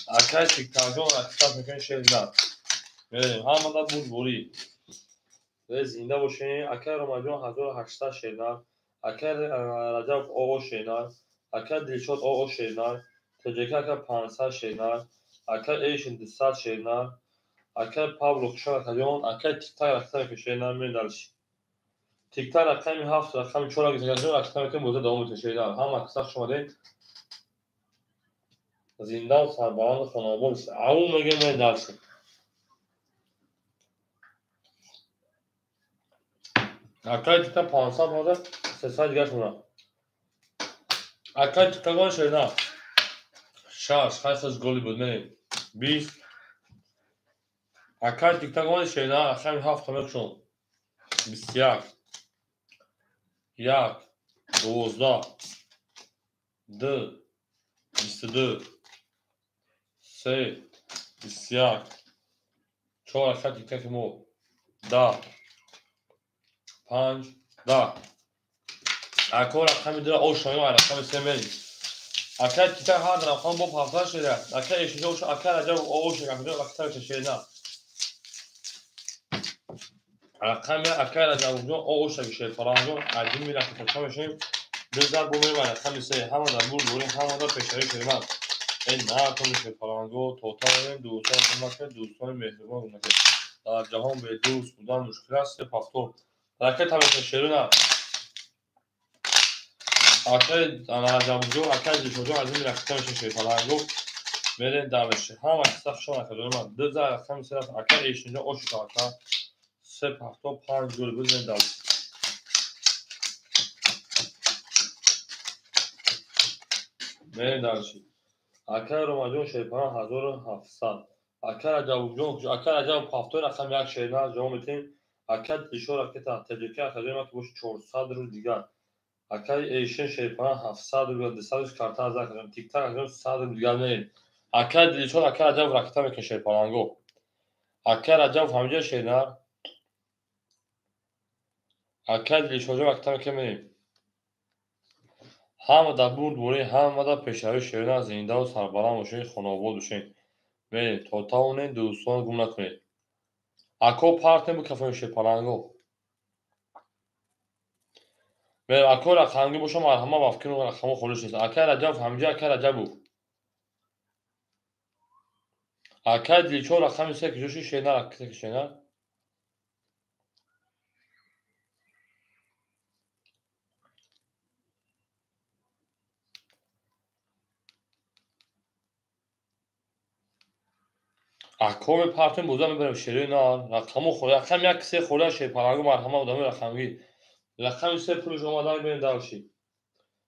Акай Тиктакҷон ракета мекунем шернар. Мерем ҳамада бурдборӣ. Зинда бошем. Акай Ромаҷон 1800 шернар. Акай Раҷаб ОО шернар. Акай Дилшод ОО шернар. ТЖК ака 500 шернар. Акай Эшин 200 шернар. Акай Пабло хушон акаҷон. Акай Тиктак ракета мекунем шернар мерем дальше. Тиктак рақами 7 рақами 4 акаҷон ракета мекунем боза давом метавад шернар. Ҳама каса хуш омадед. Зинда сарбаланд хонаобод. Ау мегӯем мерем дальше. Акай Тиктак 500 ҳозир 300 дигар шуна. Акай Тиктакон шернар 6 хайсаш голи буд мерем 20. Акай Тиктакон шернар рақами 7 мекушон 21 1 12 2 22 3 21 4 акай Тиктаки мо 10 5 10. Ако рақами 2 ошоё рақами 3 мерем. Акай Тиктак ҳар рақам бо 7 шуда. Акай Эшинҷо оша акай Раҷаб ОО шуда. Рақами шернар. Рақами акай Раҷабҷон ОО шуда шерпаланҷон аҷими рақами мешавем. Ду зарб бо мерем рақами 3. Ҳама дар бурдборӣ, ҳама дар пешравӣ шерман. Эй наатон шерпаланго то тавонем дӯстон накунед, дӯстони меҳрубон накунед. Дар ҷаҳон бе дӯст будан мушкил аст. Се пафтор. Ракета мешавад шерuna. Акай Раҷабҷон, акай Дилшодҷон аз ин ракета мешавад шерпаланго. Мерем дальше. Ҳама каса хуш омад акаҷони ман. Ду зарб рақами 3 рафт. Акай Эшинҷон ош ака. 3 пафто 5 гол буд мерем дальше. Мерем дальше. Акай Ромаҷон шерпаланг 1700. Акай Раҷабҷон, акай Раҷаб пафтои рақами 1 шернар ҷавоб медиҳем. Акай Дилшод ракета ТЖК акаҷони ман ки бошад 400 рубл дигар. Акай Эшин шерпаланг 700 рубл 200 карта аз акаҷон. Тиктак акаҷон 100 рубл дигар мерем. Акай Дилшод, акай Раҷаб ракета мекунад шерпаланго. Акай Раҷаб ҳамҷа шернар. Акай Дилшодҷон ракета мекунад мерем. Ҳама дар бурдборӣ, ҳама дар пешравӣ шернар, зиндаву сарбаланд бошед, хонаобод бошед. Мерем то тавонем дӯстон гум накунед. Ако партем бикафем шерпаланго. Мерем ако рақамгӣ бошам марҳама ба фикру рақамҳо холиш нест. Акай Раҷаб ҳамҷа акай Раҷабу. Акай Дилшод рақами 3 куҷо шуд шернар ракета шернар. Ако мепартем боза мебарем шерина рақамҳо холӣ. Рақами 1 3 холӣ шерпаланго марҳама одамои рақамгӣ. Рақами 3 пулиш омадан мерем дальше.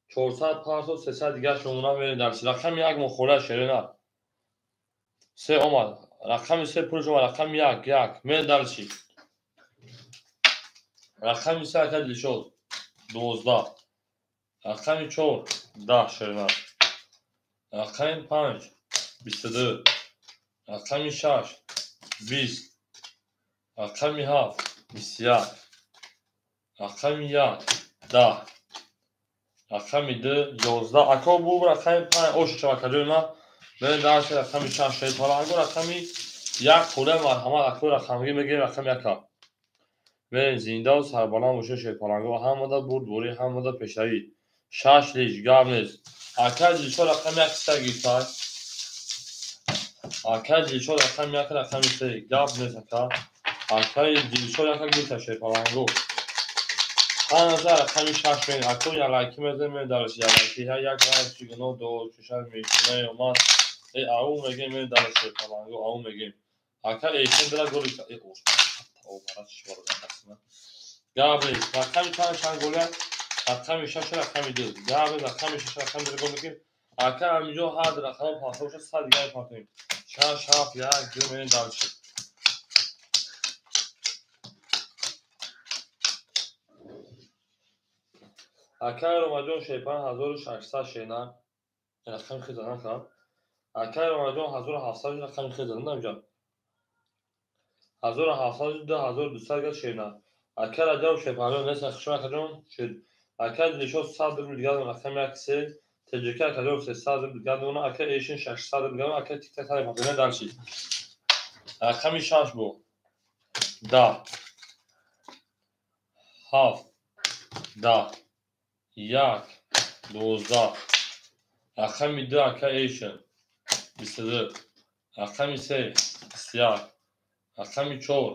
400 500 300 дигар шумона мерем дальше. Рақами 1 мо холӣ шерина. 3 омад. Рақами 3 пулиш омад. Рақами 1 1 мерем дальше. Рақами 3 ака Дилшод 12. Рақами 4 10 шерина. Рақами 5 22. Рақами 6 20. Рақами 7 21. Рақами 1 10. Рақами 2 11. Ако бу рақами 5 ош шабакаҷои ман. Мерем дарси рақами 6 шерпаланго рақами 1 хӯла марҳамат ако рақамгӣ мегирем рақами 1. Мерем зиндаву сарбаланд бошед шерпаланго. Ҳамада бурдборӣ, ҳамада пешравӣ. 6 лиш гап нест. Акай Дилшод рақами 1 сита гирифтай. Акай Дилшод рақами 1 рақами 3 гап нест ака. Акай Дилшод 1 гирифта шерпаланго. Ҳаназа рақами 6 мерем. Ако ялайки мезанем мерем дарси ялайки. Ҳа як рақам чигуно до чушар мешунай омад. Э ау мегем мерем дарси шерпаланго ау мегем. Ака эшен дила голи э ош. Гап нест. Рақами чанд голия? Рақами 6 рақами 2. Гап нест. Рақами 6 рақами 2 гол мекунем. Ака ҳаминҷо ҳар рақам паҳта бошад 100 дигар мепартоем. 6 7 1 2 мерем дарси. Акай Ромаҷон шерпан 1600 шена. Рақами хел задан кардам. Акай Ромаҷон 1700 рақами хел задан инҷо. 1700 2200 га шена. Акай Раҷаб шерпанҷон нест хуш акаҷон шуд. Акай Дилшод 100 рубл дигар рақами 1 3. ТЖК акаҷон 300 рубл дигар дона. Акай Эшин 600 рубл дигар. Акай Тик-так сар папина дарши. Рақами 6 бу. 10 7 10 1 12. Рақами 2 акай Эшин 22. Рақами 3 21. Рақами 4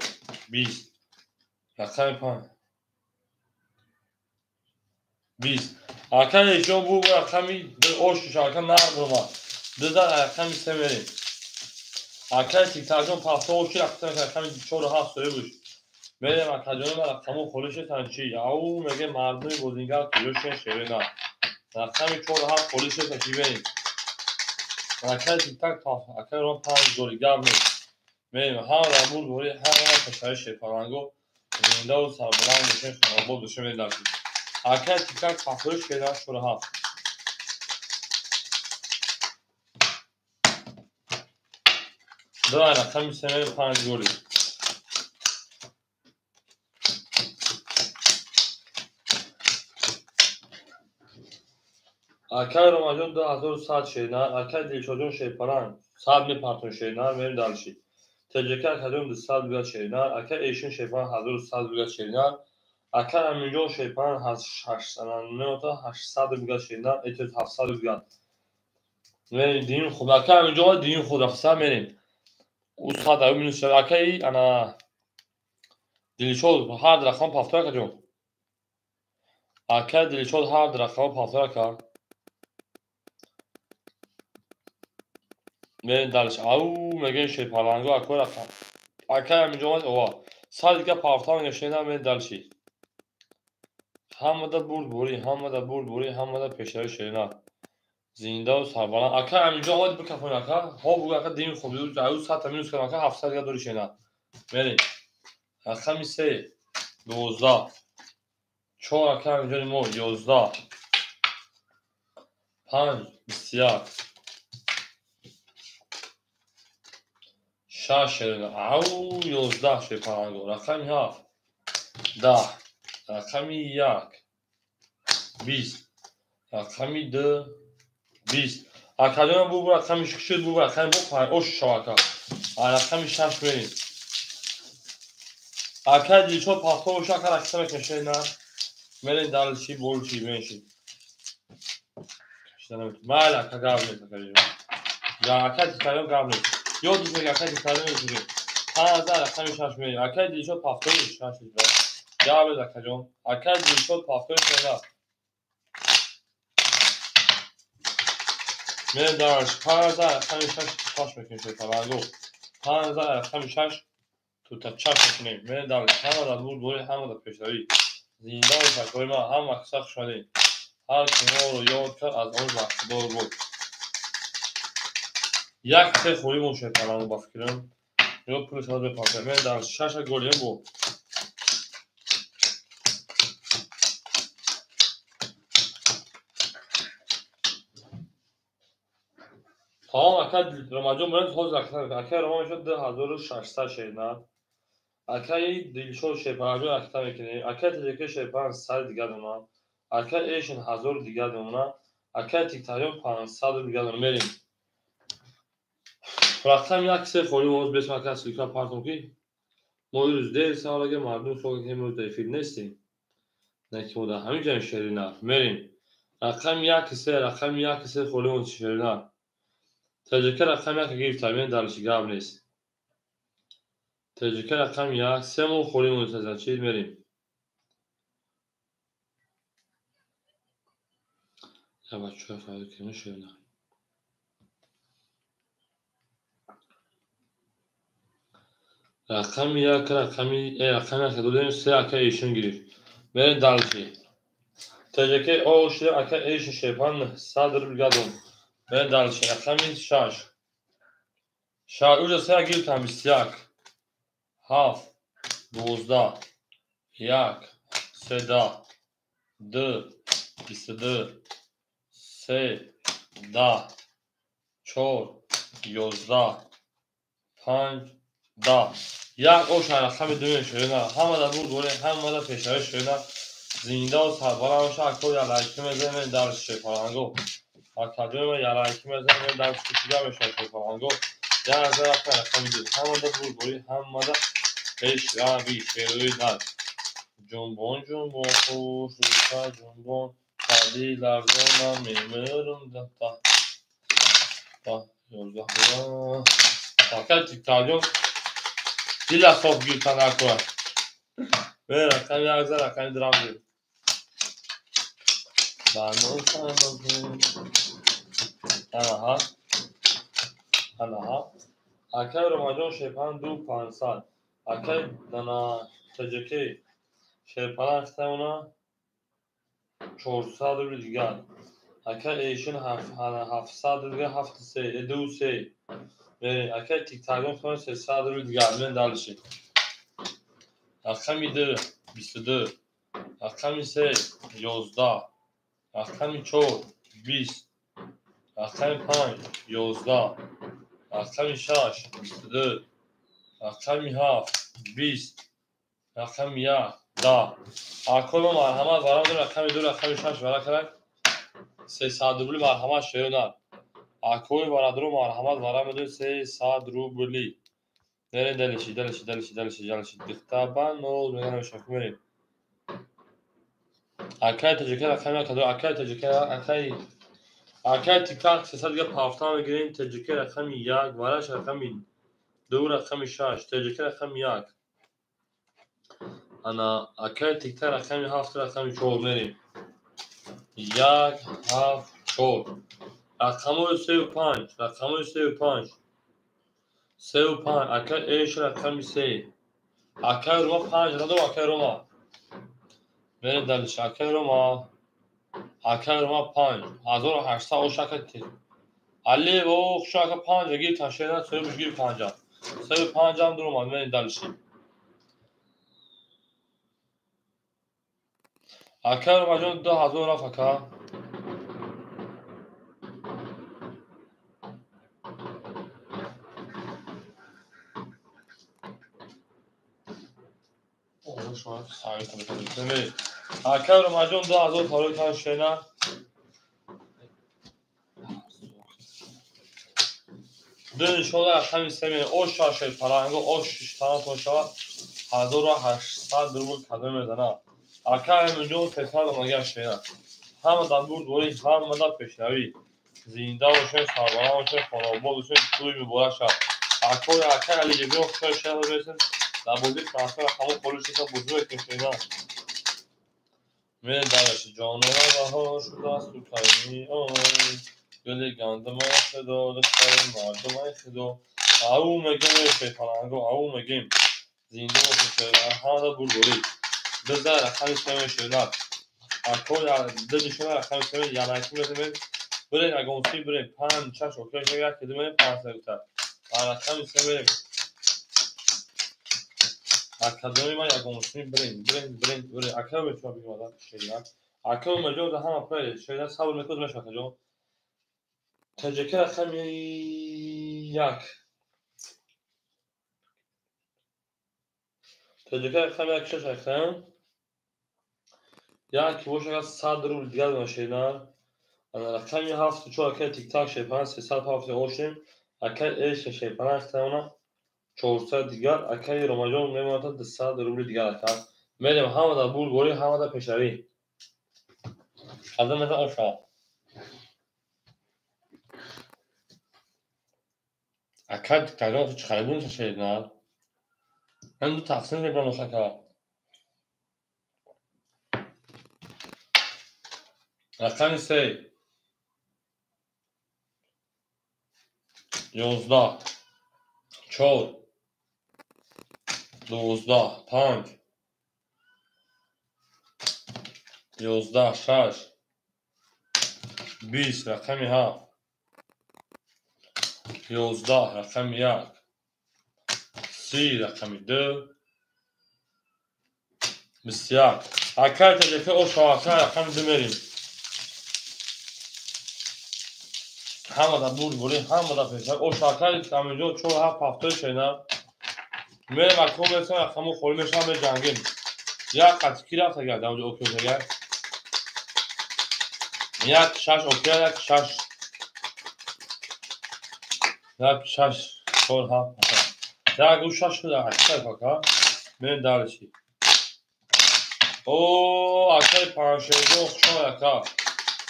20. Рақами 5 20. Акай Эшин бу рақами 2 ош ака нар бума. 2 дар рақами 3 мерем. Акай Тиктакҷон пафта оши рақами 4 7 соя буш. Мерем акаҷони ман рақамо холӣ шудан чи? Ау меге мардуми бозингар куҷо шен шевена. Рақами 4 7 холӣ шудан чи мерем. Акай Тиктак акай Ром 5 голи гап нест. Мерем ҳам рамур бори ҳам пешаи шерпаланго зиндаву сарбаланд бошем хонобод бошем мерем дарси. Акай Тиктак пафтои шена 4 7. Ду рақами 3 мерем 5 голи. Акай Ромаҷон 2100 шена, акай Дилшодҷон шерпаланг 100 мепартон шена, мерем дарши. ТЖК акаҷон 200 рубл шена, акай Эшин шерпаланг 1100 рубл шена, акай Аминҷон шерпаланг 800 рубл шена, этоз 700 рубл. Мерем дим хуб, акай Аминҷон дим худ рафта мерем. У 100 аю минус шава акай ана Дилшод ҳар рақам пафта акаҷон. Акай Дилшод ҳар рақам пафта ака. Мерем дарш. Ау мегем шерпаланго ако рақам. Акай ҳаминҷо омад ова. 100 дига пафта мегашена мерем дарши. Ҳамада бурдборӣ, ҳамада бурдборӣ, ҳамада пешравӣ шерина. Зиндаву сарбаланд. Акай ҳаминҷо омад бикафон ака. Ҳо бугу ака дим хуб. Аю 100 та минус кардам ака 700 дига дори шена. Мерем. Рақами 3 12. 4 акай ҳаминҷони мо 11. 5 21. 6 шерина. Ау 11 шерпаланго. Рақами 7 10. Рақами 1 20. Рақами 2 20. Акаҷонам бу рақами 6 бу рақами бу 5 ош шава ака. Рақами 6 мерем. Акай Дилшод пафта боша ака рақса мекунем шена. Мерем дарши болчи менши. Майли ака гап нест акаҷон. Я акай Тиктакҷон гап нест. Ёдиш мега акай Тиктакҷон мекунем. 5000 рақами 6 мерем. Акай Дилшод пафтои 6 гап нест акаҷон. Акай Дилшод пафтои шена. Мерем дарш 5000 рақами 6 чаш мекунем шерпаланго. 5000 рақами 6 тута чаш мекунем. Мерем дарш ҳамада бурдборӣ, ҳамада пешравӣ. Зинда бошад акои ман, ҳама каса хуш омадед. Ҳар ки моро ёд кард аз он бахтдор буд. Як се холӣ мон шерпаланго ба фикрам. Ё пули сад бепартоем. Мерем дарш 6 голием бу. Тамом ака Ромаҷон мерем ҳозир акай Роман мешавад 2600 шена. Акаи Дилшод Шерпаланг акта мекунем. Акаи ТҶК Шерпаланг 100 дигар дона. Акаи Эшин 1000 дигар дона. Акаи Тиктарён 500 рубл дигар дона. Мерем. Рақами 1 3 холӣ моз бес ака ссылка партом ки мо ирӯз дер саволаги мардум хо ки имрӯз дар эфир нестем. Не ки мо дар ҳамин ҷоем шерина. Мерем. Рақами 1 3, рақами 1 3 холӣ моз шерина. ТҶК рақами 1 гирифта, мен дарши гап нест. ТҶК рақами 1 3 мо холӣ моз значит мерем. Я бачаҳо файда кунем шерина. Рақами 1 рақами 1 додем 3 ака эшон гирифт. Мерем дальше. ТҶК О шуд ака эшон Шерпан 100 рубл гадон. Мерем дальше. Рақами 6. 6 уже 3 гирифтам 21. 7 12 1 3 2 22 3 10 4 11 5 10. Як оша рақами 2 шерина. Ҳамада бурд боре, ҳамада пешравӣ шерина. Зинда ва сарбаланд боша. Ако ялайки мезанем дар Шерпаланго. Акаҷои ялайки мезанем дар кушида мешавад Шерпаланго. Як рақами 2. Ҳамада бурд бори, ҳамада пешравӣ шерои нар. Ҷунбон ҷунбон хуш рӯша ҷунбон қади ларзонам мемирам да да 11. Ака Тиктарён дила соф гирифтан акура. Рақами 1 рақами 2 гирифт. Анаҳа. Анаҳа. Акаи Ромаҷон Шерпаланг 2500. Акаи дана ТҶК Шерпаланг хитамона 400 рубл дигар. Акаи Эшин 700 рубл дигар 7 3 2 3. Акаи Тиктарён хитамона 300 рубл дигар. Мен дальше. Рақами 2 22. Рақами 3 11. Рақами 4 20. Рақами 5 11. Рақами 6 22. Рақами 7 20. Рақами 1 10. Акои мо марҳамат вара дорем. Рақами 2 рақами 6 вара карак 300 рубли марҳамат шеёна. Акои бародаро марҳамат вара медорем 300 рубли. Мерем дальше, дальше, дальше, дальше, дальше. Дихтаба нол меганам шаку мерем. Акаи ТҶК рақами 1 акаи ТҶК акаи Тиктак 300 дигар пафта мегирем. ТҶК рақами 1 вараш рақами 2 рақами 6 ТҶК рақами 1. Ана акаи Тиктак рақами 7 рақами 4 мерем. 1 7 4. Рақамҳои 3 5, рақамҳои 3 5. 3 5 акаи Эш рақами 3. Акаи Рома 5 радо акаи Рома. Мерем дальше. Акаи Рома. Акаи Рома 5. 1800 ош ака Тик. Али о хуш ака 5 гирифтан шена соҳибаш гирифт 5. 3 5 ҳам дуромад. Мерем дальше. Акаи Ромаҷон 2000 рафт ака. Акаи Ромаҷон 2000 фарой кан шена. Ду нишона рақами 3 мерем. Ош Шерпаланго ош шиштанатон шавад 1800 рубл кадом мезанад. Акаи Эминҷон 300 омадагар шена. Ҳамада бурд борӣ, ҳамада пешравӣ. Зинда бошед, сарбаланд бошед, хонобод бошед, тӯй муборак шавад. Акои акаи Алиҷабиён хушҳол шена мерасем. Дар бозии трансфер рақамҳо холӣ шуда бозӣ мекунем шена. Мерем дальше. Ҷонона баҳор шудааст кайми ой. Гули гандумай худо, духтари мардумай худо. Ау мегем Шерпаланго, ау мегем. Зинда бошед шена. Ҳамада бурд борӣ. 2 рақами 3 шена. Акои ду нишона рақами 3 ялайки мезанем. Бирем агонси бирем 5 6 окей 1 2 мерем 5 гуфта. Рақами 3 мерем. Академияи ма ягонсӣ бирем, бирем, бирем, бирем. Ака мечуна бигмада шена. Ака меҷо ҳама пай шена сабр мекунад мешавад аҷо. ТҶК рақами 1. ТҶК рақами 1 6 ака. Як бошад 100 рубл дигар мешавад. Рақами 7 4 акай тик-так шепан 307 ошем. Акай эш шепан ахтамона 400 дигар. Акай Ромаҷон мемонад 200 рубл дигар ака. Мерем ҳамада бурдборӣ, ҳамада пешравӣ. Қадам мезан оша. Акай тик-такҷон чӣ харибун шашед на? Ҳам ду тақсим мебарам ака. Рақами 3 11 4 12 5 11 6 20 рақами 7 11 рақами 1 30 рақами 2 21. Акай ТҶК оша акай рақами 2 мерим. Ҳамада бурдборӣ, ҳамада пешак. Оша акай ҳаминҷо 4 7 7 шена. Мерем ако мерсем рақаму холӣ мешавам меҷангем. Як қатъи ки рафт агар дар онҷо окей агар. 1 6 окей 1 6 1 6 4 7 як ӯ 6 шуда акай пока. Мерем дальше. О, акай панҷшерҷон хуш омад ака.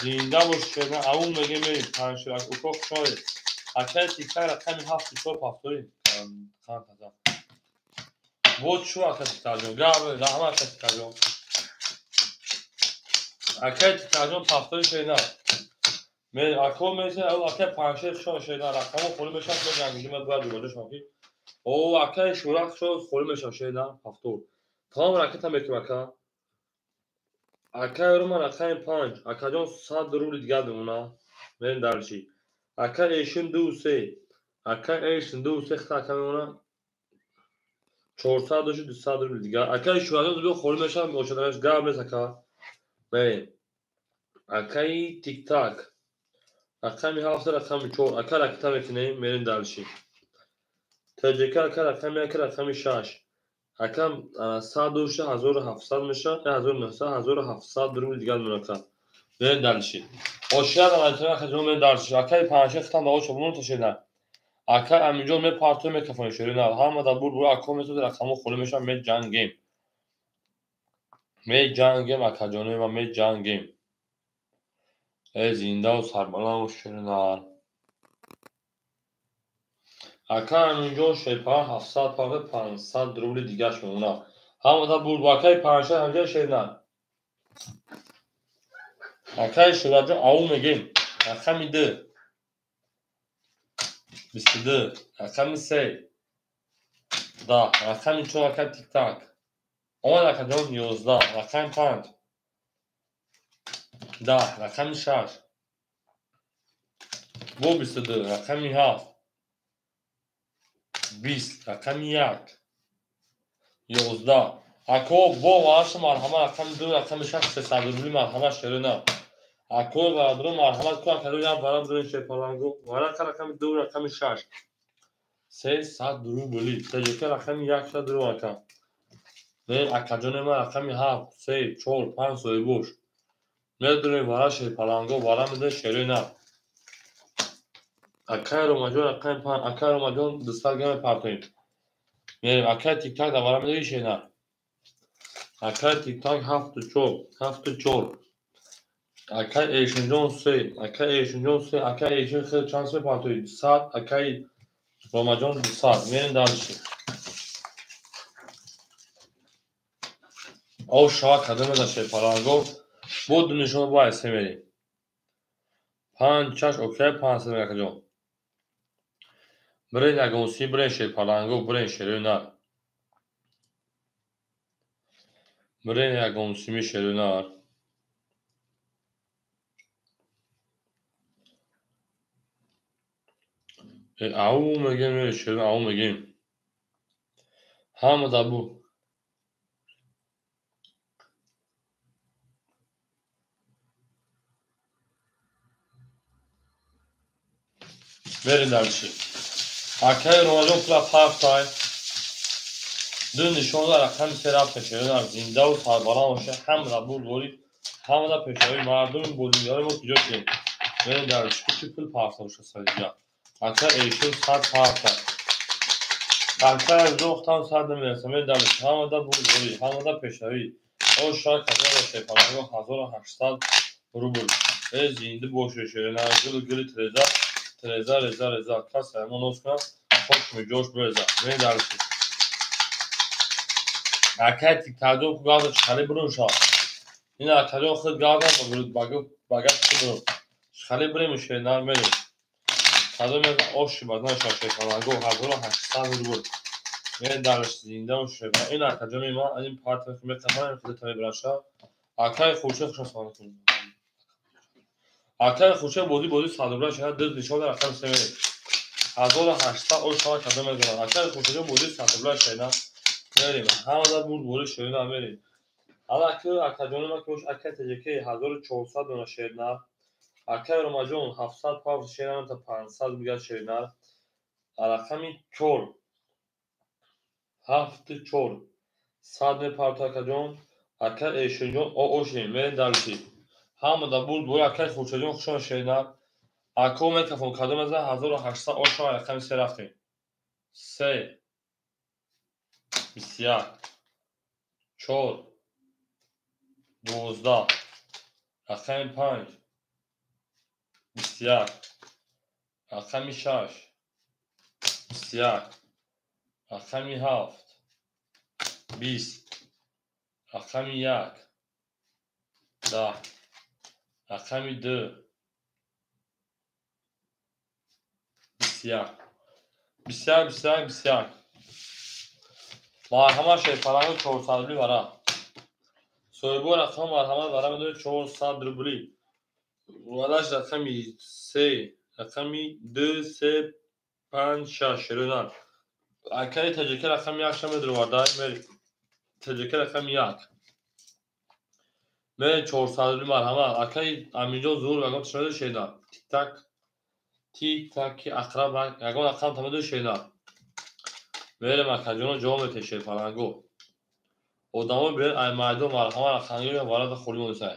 Зинда бош шерна, аву мегем мерем панҷшер уко хуш омадед. Акай тик-так рақами 7 4 7 қан таза. Вот чу акай тик-такҷон, гап раҳмат акай тик-такҷон. Акай тик-такҷон 7 шерна. Мерем ако мерсем, аву акай панҷшер хуш омад шерна, рақамҳо холӣ мешавад, меҷангем, ман бояд ҷобаҷо шавам ки. О, акай шӯра хуш омад, холӣ мешавад шерна, 7. Тамом ракета мекунем ака. Акай Рома рақами 5. Акаҷон 100 рубл дигар мемона. Мерем дальше. Акай Эшин 2 3. Акай Эшин 2 3 хата ака мемона. 400 доши 200 рубл дигар. Акай Шӯраҷон биё холӣ мешавад, ошаданаш гап нест ака. Мерем. Акай тик-так. Рақами 7 рақами 4. Ака ракета мекунем, мерем дальше. ТҶК ака рақами 1 рақами 6. Ака 100 доши 1700 мешавад, 1900 1700 рубл дигар мемонад ака. Мерем дальше. Ошият амалитона акаҷон мерем дальше. Акай панҷшер хитам да оша бумон ташена. Акай Аминҷон мепартои мекафони шерина. Ҳамада бур бур ако месози рақамҳо холӣ мешавад, меҷангем. Меҷангем акаҷонои ман меҷангем. Э зиндаву сарбаланд бош шерина. Ака Аминҷон шерпаҳан 700 паве 500 рубли дигарш мемонад. Ҳамада бур бур акай панҷшер ҳамҷа шерина. Акай Шӯраҷон аву мегем. Рақами 2 22 рақами 3 10 рақами 4 акай тик-так. Омад акаҷон 11 рақами 5 10 рақами 6 бо 22 рақами 7 20 рақами 1 11. Ако бо ваашу марҳамат рақами 2 рақами 6 300 рубли марҳамат шерина. Ако бародаро марҳамат ку акаҷон як барам дорем шерпалангу. Варақа рақами 2 рақами 6 300 рубли. ТҶК рақами 1 рубл ака. Мерем акаҷони ман рақами 7 3 4 5 соҳибош. Медорем вара шерпаланго, вара медорем шерина. Акай Ромаҷон рақами 5, акай Ромаҷон 200 грамм мепартоем. Мерем акай тик-так дар вара медори шерина. Акай тик-так 7 4 7 4. Акай Эшинҷон 3, акай Эшинҷон 3, акай Эшин хел чанд се партои 100, акай Ромаҷон 200. Мерем дальше. Ов шава кадом мезан шерпаланго. Бо ду нишон бо айсе мерем. 5 6 окей 5 се акаҷон. Бирен ягонси, бирен шерпаланго, бирен шерои нар. Бирен ягонсими шерои нар. Ау мегем, шерои ау мегем. Ҳамада бу. Мерем дальше. Акай Ромаҷон пула пафтай. Ду нишон рақами се рафта шерина зиндаву сарбаланд боша. Ҳамада бурдборӣ, ҳамада пешравӣ. Мардуми бозингарои мо куҷо шудем? Мерем дар чӣ пул парта боша сариҷа. Ака эшон 100 парта. Ака зохтам 100 намераса. Мерем дар ҳамада бурдборӣ, ҳамада пешравӣ. Оша кадом боша паланго 1800 рубл. Э зинда боша шерина гул гули треза, треза реза реза. Кас мо нос кунад, хош миҷош бреза. Мерем дар акай тиктаҷон ху газа чхали бурун ша. Ин акаҷон худ газа ба гап бурун. Чхали бурем шерина мерем. Кадом як оши бадан ша шерпаланго 1800 рубл. Мерем дар зинда шерпаланго. Ин акаҷони ман ин партия меқамам худата мебираша. Акай Хуршед хуш ассалому алайкум. Акай Хуршед бозӣ бозӣ 100 рубл шана ду нишон рақам се мерем. 1800 ош шава кадом мезанад. Акай Хуршедҷон бозӣ 100 рубл шана мерем. Ҳамада бурдборӣ шерина мерем. Алаки акаҷони ман ки бош акай ТЖК 1400 дона шерина. Акай Ромаҷон 700 павз шерина та 500 бигар шерина. Рақами 4 7 4 100 мепарта акаҷон. Акай Эшонҷон оошем мерем дарси. Ҳамада бурдборӣ акай Хуршедҷон хушон шерина. Ако микрофон кадом мезанад 1800 ош шава рақами се рафтем. 3 21 4 12 рақами 5 21 рақами 6 21 рақами 7 20 рақами 1 10 рақами 2 21 21 21 21. Марҳамат шерпаланго 400 рубли вара. Соҳибо рақам марҳамат вара медоред 400 рубли. Вараш рақами 3, рақами 2, 3, 5, 6 шерина. Акаи ТЖК рақами 1 ша медоред вардай мери. ТЖК рақами 1. Мери 400 рубли марҳамат. Акаи Аминҷон зур ягон тиш медоред шерина. Тик-так, тик-так ақраб ягон рақам та медоред шерина. Мерем акаҷоно ҷавоб метиҳед шерпаланго. Одамо биёед ай майдон марҳамат рақамгиро варада холӣ монисай.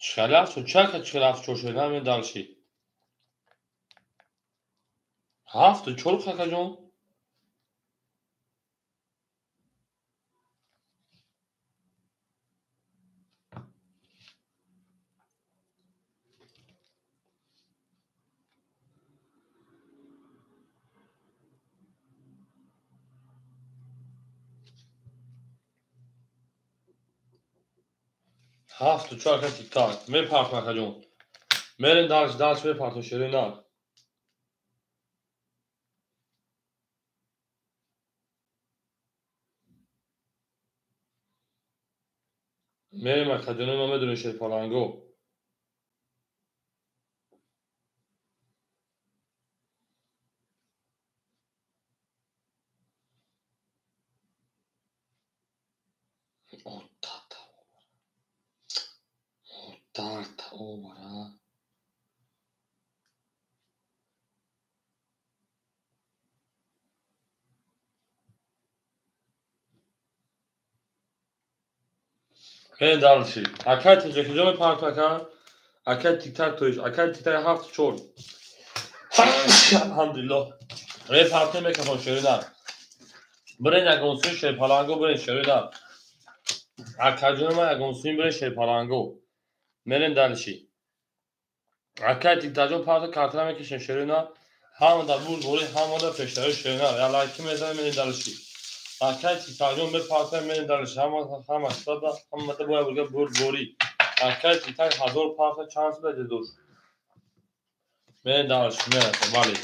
Чхали ҳафт чака чхали ҳафт чор шерина ме далши. 7 4 акаҷон. Ҳафту чор ака тик-так. Мепартам акаҷон. Мерем дарс, дарс мепартам шерина. Мерем акаҷони ма медонем шерпаланго. Тарта обара. Мерем дарси. Акай ТЖК мепарта ака. Акай тик-так тоиш. Акай тик-так 7 4. Алҳамдулиллоҳ. Мепартем микрофон шерина. Бирен ягон сӯи шерпаланго бирен шерина. Акаҷони ман ягон сӯи бирен шерпаланго. Мерем дарси. Акай тиктаҷон парта картара мекашем шерина. Ҳамада бурдборӣ, ҳамада пешравӣ шерина. Я лайки мезанем мерем дарси. Акай тиктаҷон мепарта мерем дарси. Ҳама сада ҳамада бояд бурга бурдборӣ. Акай тиктак 1000 парта чанд суда дедуш. Мерем дарси, мерем бале.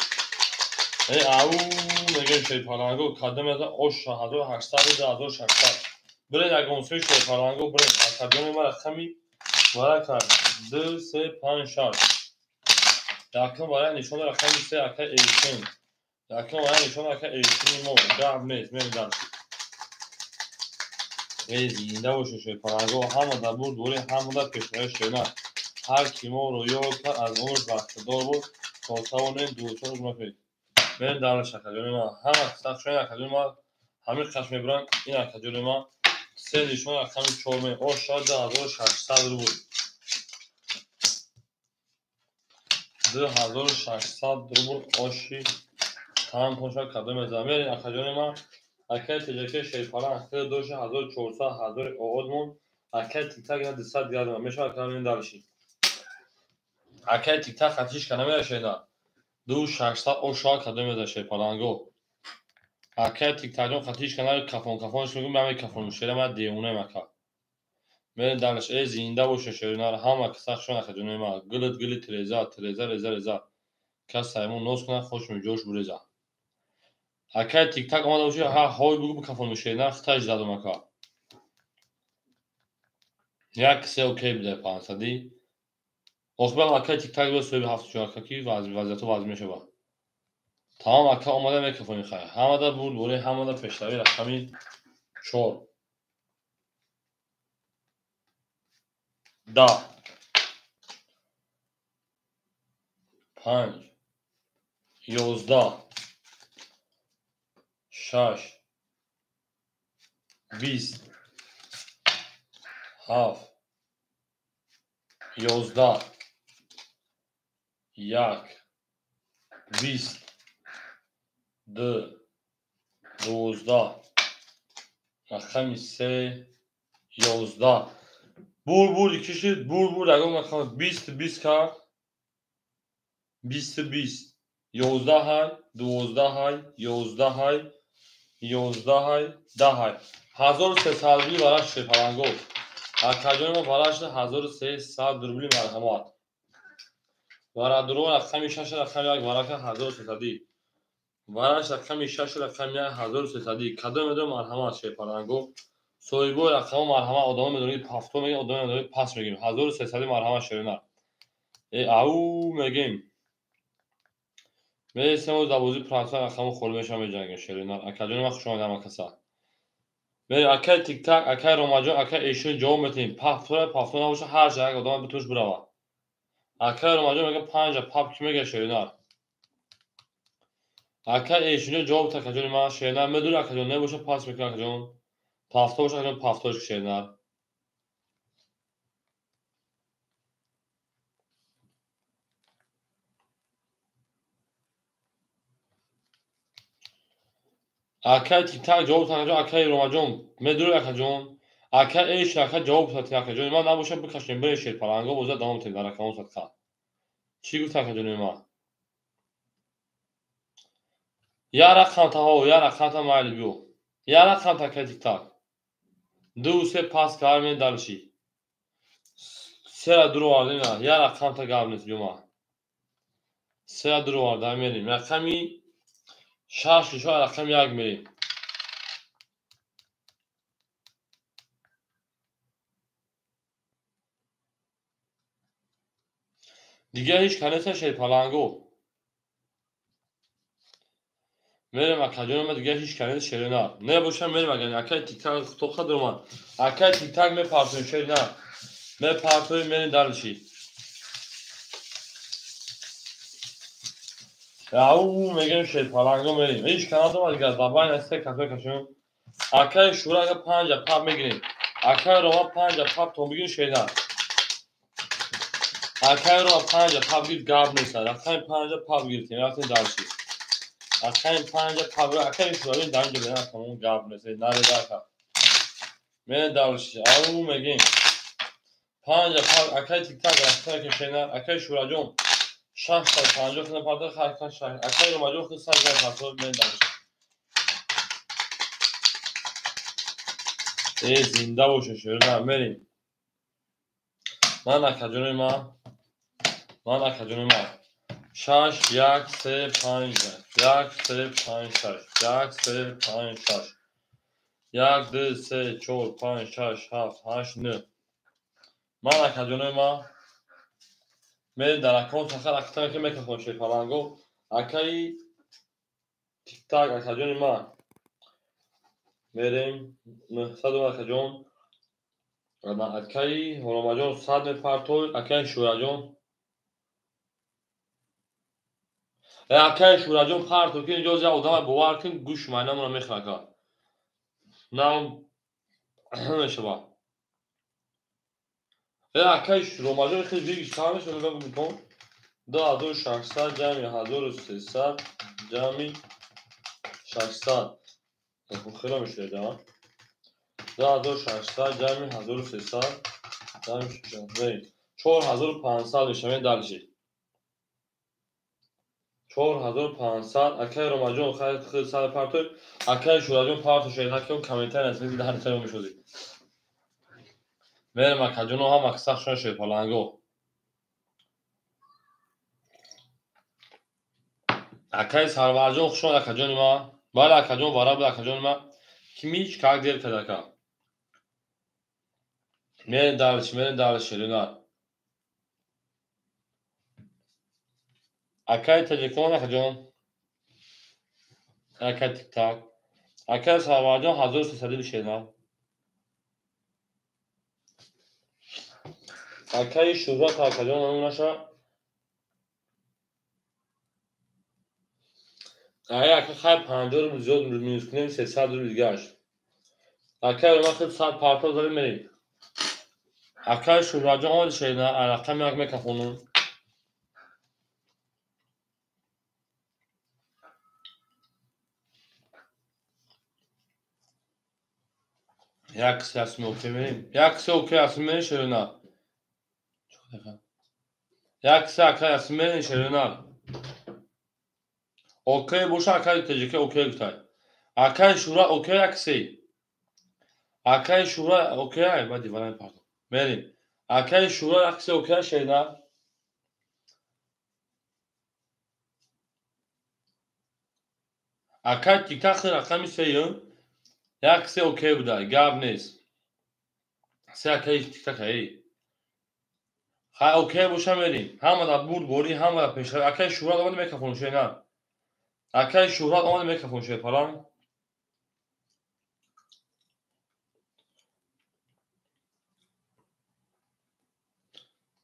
Э ау мегем шерпаланго кадом мезан ош 1800 2600. Бирен ягон сӯи шерпаланго бирен. Акаҷони ман рақами варака 2 3 5 6. Якум варака нишон рақами 3 акай Эйшин. Якум варака нишон акай Эйшини мо гап нест мерем дарси. Эй зинда бошед шерпаланго ҳамада бурдборӣ, ҳамада пешравӣ шерина. Ҳар ки моро ёд кард аз умр бархдор буд. 400 монем, 24 рубл накунед. Мерем дальше, акаҷони ман. Ҳама сахшони акаҷони ман ҳамин қаш мебуранд. Ин акаҷони ман се нишон рақами 4 ме. Оша 2600 рубл. 2600 рубл оши там тоша кадом мезанам. Мерем акаҷони ман. Акай теҷаке шерпалан хел доша 1400 ҳазори оодмон. Акай тиктак ина 200 градма. Мешавад кадом дальше. Акай тиктак хатиш кана мерашена. 2600 оша кадом мезанам шерпаланго. Акай тиктакҷон хатиш кана кафон кафонш мегӯм, ман кафон шера ман девонаем ака. Мерем дальше. Э зинда боша шеринар ҳама касахшон акаҷони ман. Гилит гили тереза, тереза реза реза. Кас саймон нос кунад хош меҷош буреза. Акай тиктак омада боши, ҳа ҳой бугу кафон шеринар хиташ задум ака. Як се окей бидай 500. Охирам акай тиктак биё соҳиби 74 ака ки вазъиятҳо вазъ мешавад. Тамом ака омада мекафони хай. Ҳамада бурд бори ҳамада пешравӣ рақами 4. 10 5 11 6 20 7 11 1 20 2 12 рақами 3 11 бур бур кишид бур бур ягон рақам 20 20 кард 20 20 11 ҳай 12 ҳай 11 ҳай 11 ҳай 10 ҳай 1300 рубли бараш шерпаланго. Акаҷони мо бараш 1300 рубли марҳамат. Варадуро рақами 6 рақами 1 варака 1300. Вараш рақами 6 рақами 1 1300. Кадом медонам марҳамат шерпаланго. Соҳибои рақамҳо марҳамат одамон медонед пафто мегӯем, одамон медонед пас мегӯем. 1300 марҳамат шеринар. Э ау мегӯем. Мересем оз дар бозии процент рақамҳо холӣ мешаванд меҷангем шеринар. Акаҷони ман хуш омадед ҳама каса. Мерем акай тиктак, акай Ромаҷон, акай Эшон ҷавоб метиҳем. Пафтора пафто набоша ҳар ҷа як одам битуш бирава. Акай Ромаҷон мега панҷа пап ки мега шеринар. Акай Эшонҷон ҷавоб та акаҷони ман шеринар медури акаҷон небоша пас мекунад акаҷон. Пафто боша акаҷон пафтош шеринар. Акай тиктак ҷавоб та акаҷон, акай Ромаҷон медури акаҷон. Акай Эш ака ҷавоб та акаҷони ман набоша бикашем бирем шерпаланго боза давом метем дар рақамҳо садқа. Чӣ гуфт акаҷони ман? Я рақамта ҳо, я рақамта майли биё. Я рақамта акай тиктак. 2 3 пас кар мен дальше. Сера дур овардем на. Я рақамта гап нест биё ман. Сера дур овардам мерем. Рақами 6 нишон рақами 1 мерем. Дигар ҳеҷ канеса шерпаланго. Мерем акаҷони ман дигар ҳеҷ канеса шеринар. Небоша мерем агар акай тиктак тоқа дурман. Акай тиктак мепартоем шеринар. Мепартоем мерем дальше. Ау мегӯем шерпаланго мерем. Ҳеҷ канадома дигар забайн се касо кашем. Акай Шура ага 5 пап мегирем. Акай Рома 5 пап то бигир шеринар. Акай Рома 5 пап гирифт гап нест. Рақами 5 пап гирифтем. Рафтем дальше. Рақами 5 пап акай Шура дар инҷо берем тамом гап нест. Нареда ака. Мерем дальше. Ау мегӯем 5 пап акай тиктак рафтем ки шеринар. Акай Шураҷон 650 хина парта хайкан шаш. Акай Ромаҷон хина 100 парта мерем дальше. Э зинда боша шеринар мерем. Ман акаҷони ман ман акаҷони ман 6 1 3 5 1 3 5 6 1 3 5 6 1 2 3 4 5 6 7 8 9. Ман акаҷони ман мерем дар аккаунт сахар акта ки мекафон шерпаланго. Акаи тиктак акаҷони ман мерем 900 акаҷон. Акаи Ромаҷон 100 мепартой, акаи Шураҷон Акай Шураҷон парто ки инҷо як одама бовар кун, гӯш майнамона мехӯрад, ака. Нам мешава. Акай Ромаҷон хел вигиш чанд мешава, мегӯям бутон? 2600 ҷамъи 1300 ҷамъи 600. Хело мешавад, а? 2600 ҷамъи 1300 ҷамъи 600. 4500 мешавад, дальше. 4500. Акай Ромаҷон хайр сар партой. Акай Шураҷон парто шояд накун комментарий аз дар таё мешудӣ. Мерем акаҷоно ҳам аксар шон шояд паланго. Акай Сарварҷон хушон акаҷони ма. Бале акаҷон вара буд акаҷони ма. Кимич как дер кадака. Мерем дальше, мерем дальше, Ренат. Акай телефон акаҷон. Акай тик-так. Акай Сарварҷон 1300 бишена. Акай Шуҳрат акаҷон наша. Ай ака хай 50 рубл зиёд минус кунем 300 рубл гашт. Акай ма хел 100 парто задем мерем. Акай Шуҳратҷон омади шена, рақами як мекафонум. Як се асми окей мерем. Як се окей асми мерем шерина. Як се акай асми мерем шерина. Окей боша акай ТЖК окей гуфтай. Акай Шура окей як се. Акай Шура окей ай ба дивана пардон. Мерем. Акай Шура як се окей шерина. Акай тиктак рақами сеюм. Як се окей буда, гап нест. Се акай тиктак ай. Хай окей боша мерим. Ҳама дар бурд борӣ, ҳама дар пешравӣ. Акай Шуҳрат омада микрофон шена. Акай Шуҳрат омада микрофон ше палан.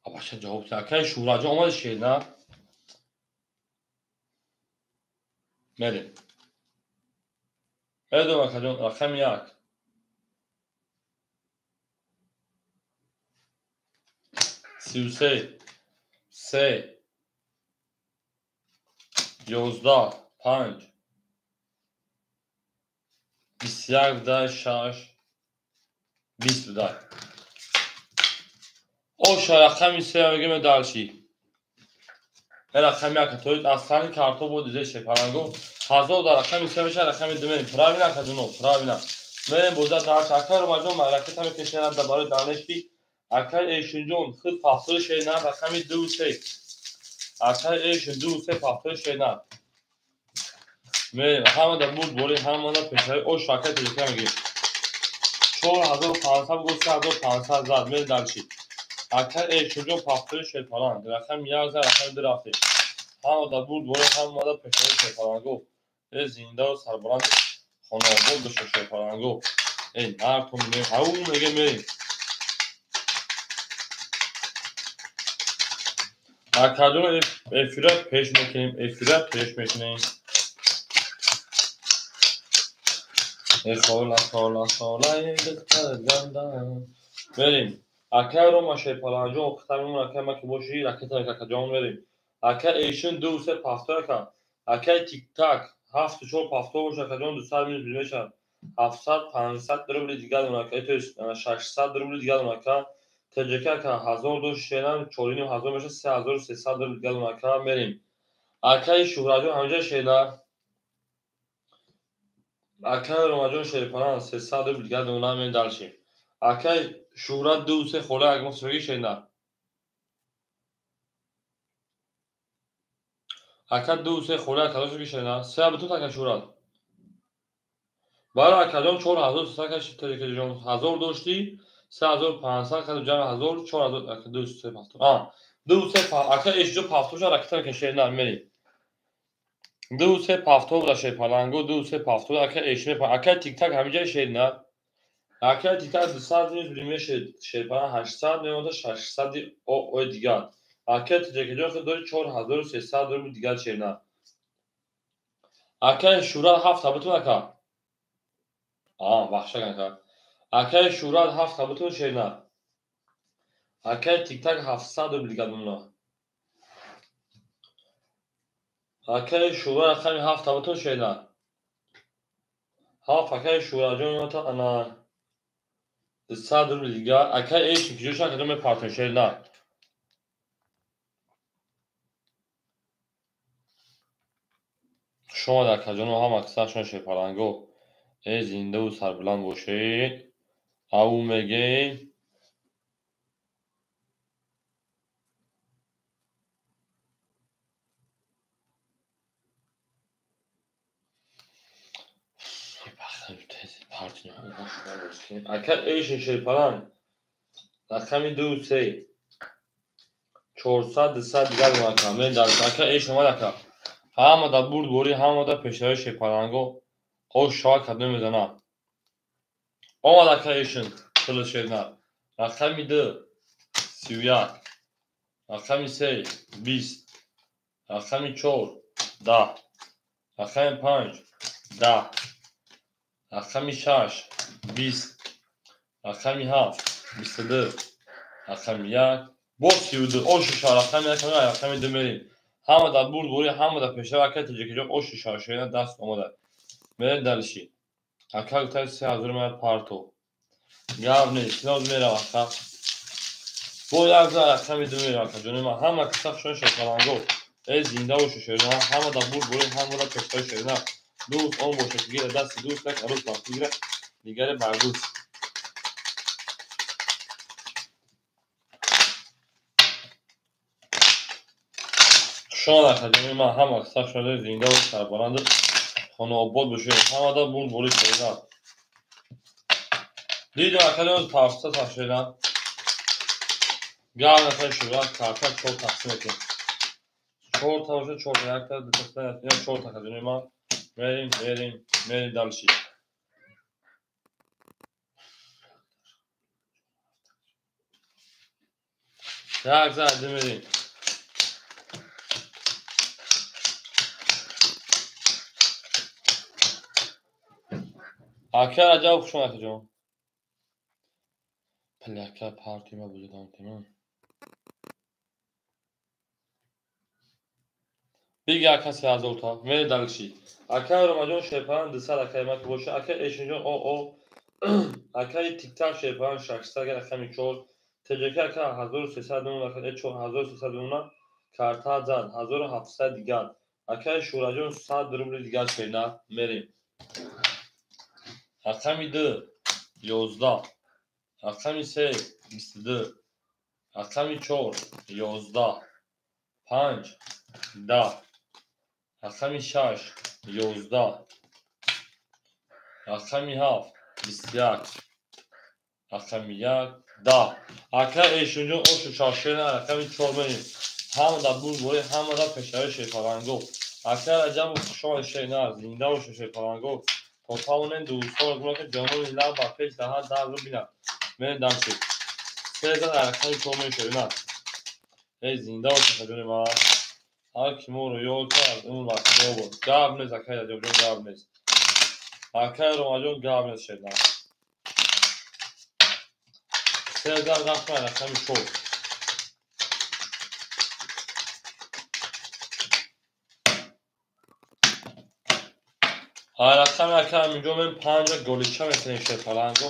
Абаша ҷавоб. Акай Шуҳратҷон омада шена. Мерим. Медонам акаҷон, рақами як. 33, 3, 11, 5, 21 будай, 6, 20 будай. Оша рақами се мегӯем дальше. Рақами як тоит аслани карто буд изе шепаранго. 1000 дар рақами се меша, рақами ду мерем. Правильно акаҷоно, правильно. Мерем боза дальше. Акай Ромаҷон ракета мекешенад барои данешки. Акай Эшинҷон худ пафтори шена, рақами 2 3. Акай Эшин 2 3 пафтори шена. Мерем ҳама дар бурд борӣ, ҳама дар пешравӣ. Ош акай телефон мегирем. 4500 гуфт, 3500 зад. Мерем дальше. Акай Эшинҷон пафтори шерпаланг. Рақами 1 зад, рақами 2 рафтем. Ҳама дар бурд борӣ, ҳама дар пешравӣ шерпаланго. Э зинда сарбаланд хонаобод боша шерпаланго. Э нартон мерем. Ау меге мерем. Акаҷон эфира пеш мекунем, эфира пеш мекунем. Э хола хола хола духтар гандан. Мерем. Акай Рома шерпаланҷон хатамон акай ма ки боши ракета акаҷон мерем. Акай Эшин 2 3 пафто ака. Акай тик-так 7 4 пафто боша акаҷон 200 минус мешавад. 700 500 рубли дигар ака, то есть 600 рубли дигар ака. ТЖК ака 1000 дошт шенам 4500 мешавад, 3300 рубли дигар ака мерем. Акай Шуҳратҷон ҳамҷа шена. Акай Ромаҷон шерпалан 300 рубли дигар мерем дальше. Акай Шуҳрат 2 3 хола як моҳ шена. Ака 2 3 хола кадоши шена. Се бутун ака Шуҳрат. Барои акаҷон 4300 каш ТЖК-ҷон 1000 доштӣ, 3500 кадо ҷамъ 1000 4000 ака 2 3 пафто. А 2 3 ака эшҷо пафтоша ракета кашена мерем. 2 3 пафто буда шерпаланго, 2 3 пафто ака эшне ака тик-так ҳамиҷа шена. Ака тик-так 200 минус бимеше шерпалан 800 мемонда 600 ой дигар. Ака ТЖК-ҷон худ дори 4300 рубл дигар шена. Акаи Шӯрат ҳафта бутун ака. Бахшак ака. Акаи Шӯрат ҳафта бутун шернар. Акаи Тиктак 700 рубл дигар мемонад. Акаи Шӯра рақами ҳафта бутун шернар. Ҳафт акаи Шӯраҷон ёта ана 200 рубл дигар. Акаи Эшин киҷошан кадом мепартон шернар. Хуш омад акаҷоно, ҳама касашон шерпаланго. Э зиндаву сарбуланд бошед. Ав мегем. Ака Эшин шерпаланг. Рақами 2 3 400 200 дигар ака. Мен дар ака Эшин омад ака. Ҳама да бурдборӣ, ҳама да пешравии шерпаланго. Ош шава кадом мезанад. Омад ака Эшин, тили шернар. Рақами 2 31. Рақами 3 20. Рақами 4 10. Рақами 5 10. Рақами 6 20. Рақами 7 22. Рақами 1 боз 32. Ош шава рақами 1 рақами 2 мерем. Ҳама дар бурдборӣ, ҳама дар пешрав ака Тоҷикиҷон оши шава даст омада. Мерем далиши. Ака гуфтад 3000 мая парто. Гап нест, ноз мерав ака. Бо як зар рақами 2 мерав ака ҷони ман. Ҳама каса хушон шерпаланго. Э зинда бошу шерина, ҳама дар бурдборӣ, ҳама дар пешрави шерина. Дӯст он бошад ки гира дасти дӯст, як арӯс бар гира, дигаре бар дӯст. Хушон ака ҷони ман, ҳама каса хушон зинда ва сарбаланд хонаобод бошед. Ҳама дар бурдборӣ шерина. Дидем ака ҷон тавсита шерина. Гап нафар шӯрат карта 4 тақсим мекунем. 4 та бошад, 4 та, 1 та, 2 та, 3 та, 4 та ака ҷони ман. Мерем, мерем, мерем далши. Як зад мерем. Ака Раҷаб хуш омад акаҷон. Пляка партима бузидам темам. Бига ака 3000 та. Мерем далши. Ака Ромаҷон шерпалан 200 акаи ман ки боша. Ака Эшинҷон о. Акаи Тиктак шерпалан 600 агар рақами 4. ТЖК ака 1300 мемонад, ака 4300 мемонад. Карта зад 1700 дигар. Акаи Шӯраҷон 100 рубли дигар шерна. Мерем. Рақами 2 11. Рақами 3 22. Рақами 4 11. 5 10. Рақами 6 11. Рақами 7 21. Рақами 1 10. Ака Эшинҷон ошу шашшена рақами 4 мерем. Ҳама дар бурдборӣ, ҳама дар пешравии шерпаланго. Ака Раҷабов хуш омадед шернар, зинда бошед шерпаланго. То тавонем дӯстонро гумон кунед ҷаноби лаб ба пеш даҳад дарро бинад. Мерем дамши. Се зан рақами 4 мерем шернар. Эй зинда бошед ҷони ман. Ҳар ки моро ёд кард, он вақт буд. Гап нест акаи Раҷабҷон, гап нест. Акаи Ромаҷон гап нест шернар. Се зан рақами 4. Рақами ака Аминҷон мен 5 голича метавонем шерпаланго.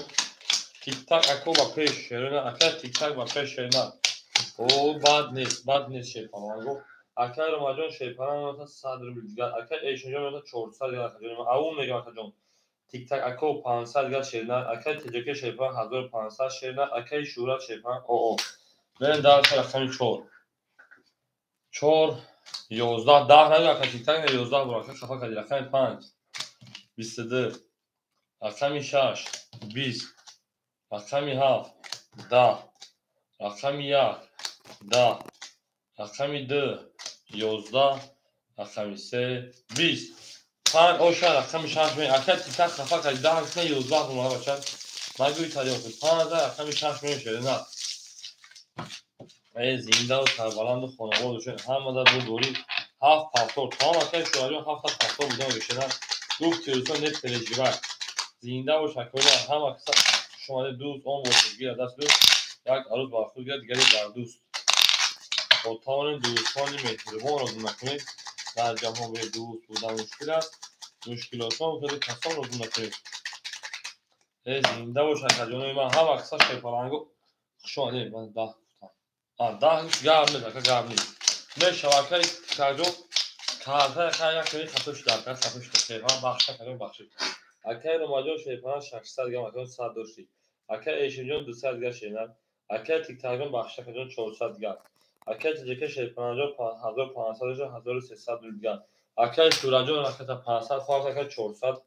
Тиктак ако ба пеш шерина, ака Тиктак ба пеш шерина. О, бад нест, бад нест шерпаланго. Ака Ромаҷон шерпаланг меота 100 рубл дигар. Ака Эшинҷон меота 400 дигар акаҷон. Аву мегам акаҷон. Тиктак ако 500 дигар шерина, ака ТЖК шерпаланг 1500 шерина, акаи Шӯрат шерпаланг о. Мерем дар рақами 4. 4 11 10 нагӯ ака Тиктак не 11 бур ака хафа кардӣ. Рақами 5 22. Рақами 6 20. Рақами 7 10. Рақами 1 10. Рақами 2 11. Рақами 3 20. 5 оша рақами 6 мерем. Ака Тиктак хафа кардӣ 10 не 11 бур бача. Нагӯй тариёфт. 5 рақами 6 мерем шерина. Э зиндаву сарбаланду хонавод бошед. Ҳама дар бурдборӣ, 7 повтор. Тамом акай Шураҷон 7 повтор будан мешавад. Гуфт Тирсон не переживай. Зинда бош акои ҳама каса шумо дӯст он бошед гирад даст дӯст як арӯз бар худ гирад дигаре бар дӯст. Бо тавонем дӯстони меҳрибонро гум накунед. Дар ҷаҳон бе дӯст будан мушкил аст. Мушкилотон худи касонро гум накунед. Зинда бош акаҷонои ман ҳама каса шерпаланго хуш омадед. Ман 10 гуфтам. 10 гап нест ака гап нест. Мешава акаи Тиктакҷон картаи хай як кани хато шуда ака хато шуда. Шерпаланг бахша акаҷон бахшид. Акаи Ромаҷон шерпаланг 600 грамм акаҷон 100 дошти. Акаи Эшимҷон 200 грамм шернар. Акаи Тиктакҷон бахша акаҷон 400 грамм. Акаи Таҷика шерпалангҷон 1500 дошта 1300 рубл дигар. Акаи Шураҷон аката 500 хоҳад ака 400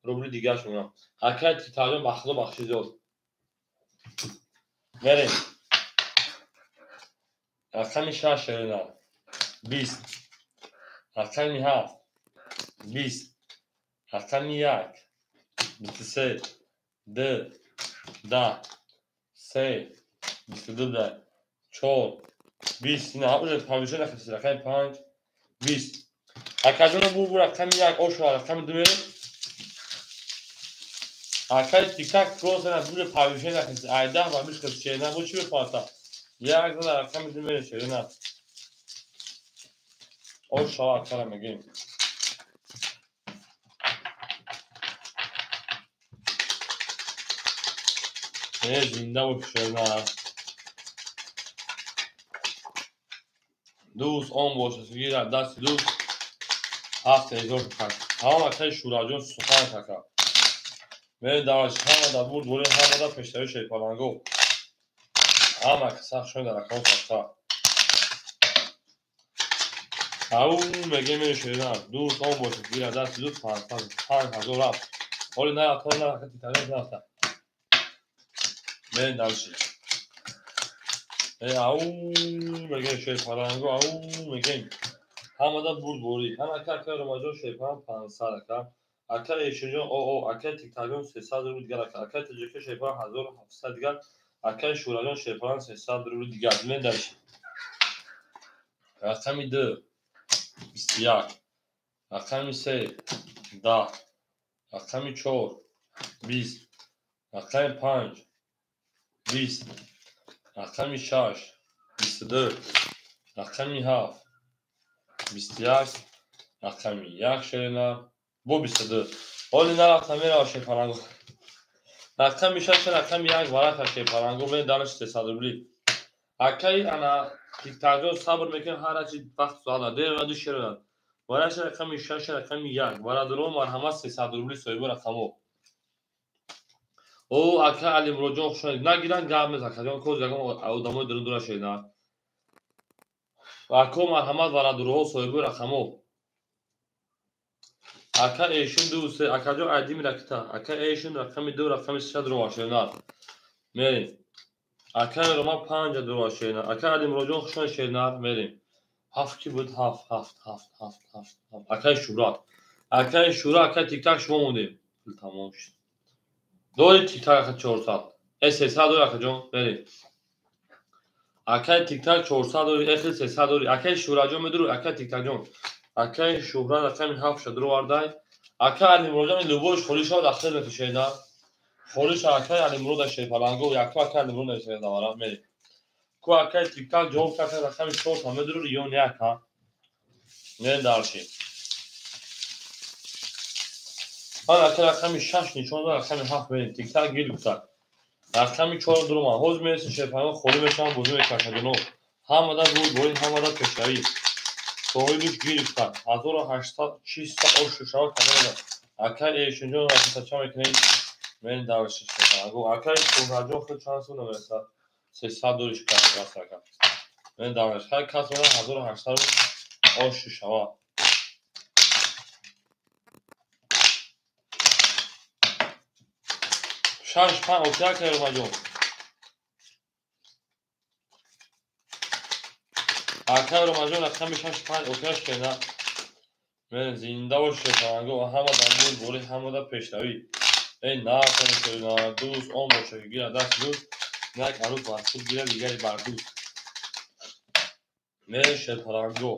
рубли дигар шумонам. Акаи Тиктакҷон ба худо бахши зиёд. Мерем. Рақами 6 шерина 20. Рақами 7 20. Рақами 1 23 2 10 3 22 4 20. Ина уже панҷ нахист. Рақами 5 20. Акаҷон бу рақами 1 ошо рақами 2 мерем. Акаи Тиктак просто на бу панҷ нахист. Ай 10 ва 20 хист шерина бу чӣ мефаҳмад? Як зада рақами 2 мерем шерина. Ошо акара мегем. Зинда бош шерина. Дӯст он бошад гирад дасти дӯст 7000 хак. Тамом акаи Шураҷон сухан кака. Мерем даваш ҳама да бурд борем ҳама да пештави шерпаланго. Ҳама каса хушон дар рақам сахта. Ау мегем мерем шерина. Дӯст он бошад гирад дасти дӯст 5000 рафт. Ҳоли нарафта нарафта титарин нарафта. Мерем дальше. Ау мегем шерпаланго ау мегем. Ҳамада бурд борӣ. Ҳама ака акаи Ромаҷон шерпаланг 500 ака. Акаи Эшинҷон оо акаи Тиктакҷон 300 рубл дигар ака. Акаи Таҷика шерпаланг 1700 дигар. Акаи Шураҷон шерпаланг 300 рубл дигар. Мерем дальше. Рақами 2 21. Рақами 3 10. Рақами 4 20. Рақами 5 20. Рақами 6 22. Рақами 7 21. Рақами 1 шерина бо 22. Ҳоли нарафта мерава шерпаланго. Рақами 6 рақами 1 варақа шерпаланго мерем дараш 300 рубли. Акаи ана Тиктакҷон сабр мекунем ҳар чи вақт соат дер ва ду шерина. Вараша рақами 6 рақами 1. Бародарон марҳамат 300 рубли соҳиби рақамо. О ака Алимуроджон хуш омадед. Нагиран гап нест акаҷон коз ягон одамои дурун дура шерина. Ако марҳамат бародарҳо соҳиби рақамо. Ака Эшин 2 3 акаҷон айдими ракита. Ака Эшин рақами 2 рақами 3 дуро шерина. Мерем. Акаи Рома 5 дуро шерина. Ака Алимуроджон хуш омадед шерина. Мерем. 7 ки буд 7 7 7 7 7. Акаи Шура. Акаи Шура ака Тиктак шумо мондем. Пул тамом шуд. Дори Тиктак ака 400. 300 дори акаҷон. Мерем. Акаи Тиктак 400 дори, эхел 300 дори. Акаи Шураҷон медуру, акаи Тиктакҷон. Акаи Шуҳра рақами 7 дуро вардай. Акаи Алимуроджон любош холӣ шавад ахир мекушед. Холӣ шавад акаи Алимурод шерпаланго, яку акаи Алимурод мешавад давара. Мерем. Ку акаи Тиктак ҷавоб кард рақами 4 та медуру ё не ака. Мерем дальше. Ман ака рақами 6 нишон дод, рақами 7 мерем. Тиктак гир гуфтак. Рақами 4 дуро ман. Ҳозир мересем шерпаланго холӣ мешавам бозӣ мекунам акаҷоно. Ҳамада бурд борӣ, ҳамада пешравӣ. Соҳибиш гирифтак. 1800 чиста ошу шавад кадом. Акаи Эшинҷон рақамта мекунем. Мерем дальше шерпаланго. Акаи Шуҳраҷон худ чанд сум намерасад? 300 дориш кард раст ака. Мерем дальше. Ҳар кас мена 1800 ошу шавад. 6 5 окей акаи Ромаҷон. Акаи Ромаҷон рақами 6 5 окей шена. Мерем зинда бош шерпаланго ҳама дар бурд борӣ ҳама да пешравӣ. Эй нафтани шерина дӯст он бошад ки гирад дасти дӯст як арӯз бар худ гирад дигаре бар дӯст. Мерем шерпаланго.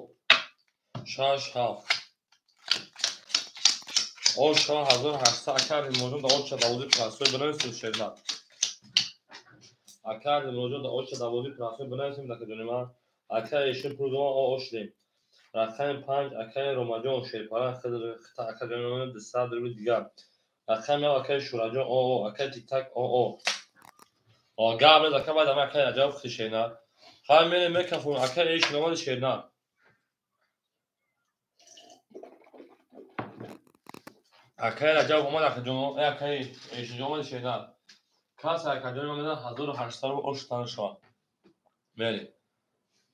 6 7. Ош 1800 ака Алимроҷон да оча давози прасои бинависем шернат. Ака Алимроҷон да оча давози прасои бинависем дакаҷони ман. Ака Эшин пурдома ош дем. Рақами 5 акаи Ромаҷон шерпара хита акаҷони ман 200 рубли дигар. Рақами 7 акаи Шураҷон оо акаи Тиктак оо. Гап нест ака баъд ама акаи Раҷаб хити шернат. Ҳай мерем мекафон акаи Эшин омади шернат. Акаи Раҷаб омад акаҷон, акаи Эшинҷон омади шернат. Каса акаҷони ман медан 1800 рубл ош тан шавад. Мерем.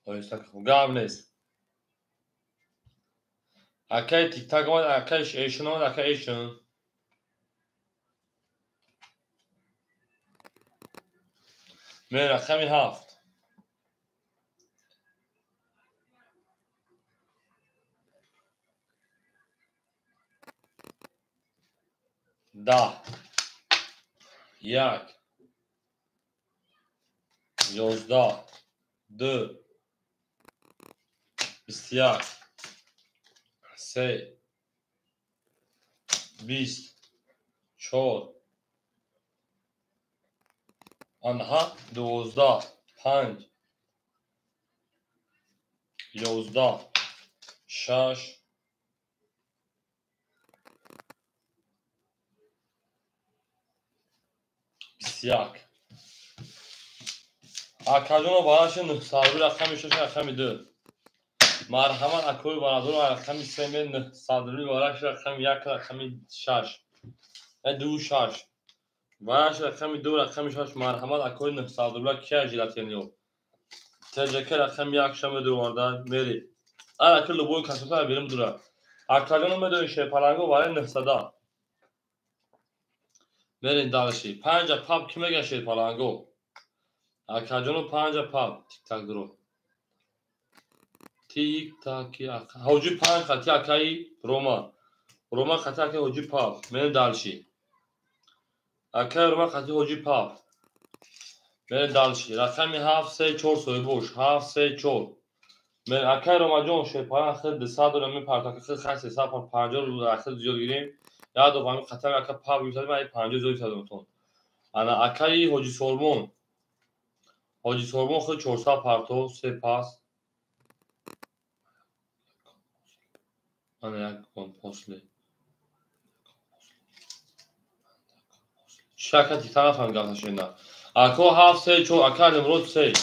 Оҳиста гап нест. Акаи Тиктак омад, акаи Эшин омад, акаи Эшин. Мерем рақами 7. 10 1 11 2 21 3 20 4 анҳа 12 5 11 6 21. Акаҷоно бараши 900 рубли рақами 6 рақами 2. Марҳамат акои барадор рақами 3 ме 900 рубли бараши рақами 1 рақами 6. 2 6. Бараши рақами 2 рақами 6 марҳамат акои 900 рубла кия жилатениё. ТЖК рақами 1 ша медуроварда мери. Араки любой касота берим дура. Акаҷоно медои шерпаланго барои 900. Мерин дальше. 5 пап ки мега шерпаланго? Акаҷоно 5 пап тик-так дуро. Тик-так ҳоҷи 5 хати акаи Рома. Рома хати акаи ҳоҷи пап. Мерин дальше. Акаи Рома хати ҳоҷи пап. Мерин дальше. Рақами 7 3 4 соҳибош. 7 3 4. Мерин акаи Ромаҷон шерпаланг хел 200 дора мепартака хел хай 350 рубл хел зиёд гирем. Як доб ҳамин қатар ака пап гирифтад, ман 50 зиёд гирифтадам. Ана акаи Ҳоҷи Сорбон. Ҳоҷи Сорбон хел 400 парто, 3 пас. Ана як кон после. Шака тиктак нафаҳмид гапа шена. Ако 7 3 4 ака Алимрод 3.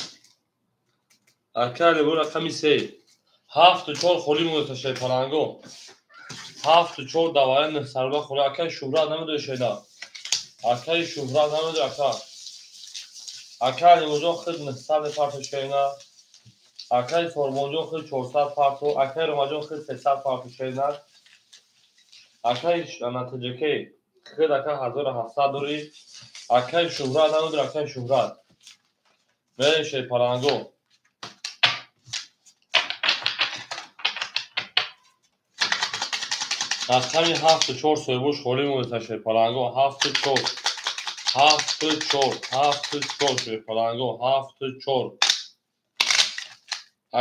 Ака Алимрод рақами 3. 7 4 холӣ монда шерпаланго. 7 4 давари 900 рубла холӣ. Акаи Шуҳрат намедои шена. Акаи Шуҳрат намедои ака. Акаи Алимроҷон хел 900 мепарто шена. Акаи Сорбонҷон хел 400 парто. Акаи Ромаҷон хел 300 парто шена. Акаи ТЖК хел ака 1700 дори. Акаи Шуҳрат намедои акаи Шуҳрат. Мерем шерпаланго. Рақами 7 4 соҳибош холӣ монда шерпаланго. 7 4 7 4 7 4 шерпаланго 7 4.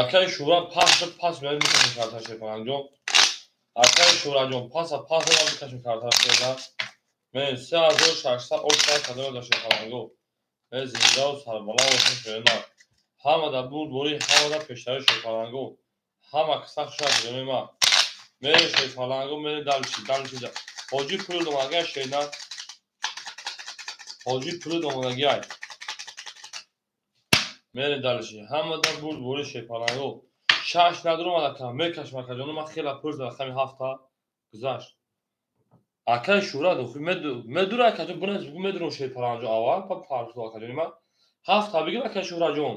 Акаи Шуҳрат пас пас меояд мекашем карта шерпалангҷон. Акаи Шуҳратҷон паса пас меояд мекашем карта шерпаланг. Мен 3600 ош кадом шерпаланго. Мен зиндаву сарбаланд бошем шернат. Ҳамада бурдборӣ, ҳамада пештари шерпаланго. Ҳама киса хушад ҷони ман. Мерем шерпаланго, мерем дальше, дальше. Ҳоҷи пули домадагиай шернат. Ҳоҷи пули домадагиай. Мерем дальше. Ҳамада бурдборӣ шерпаланго. 6 надуром ака мекашам акаҷоно, ман хела пурс рақами 7 гузашт. Акаи Шуҳрат медура акаҷон, буназ бугу медурам шерпаланҷо аввал, па парто акаҷони ман. 7 бигир акаи Шуҳратҷон.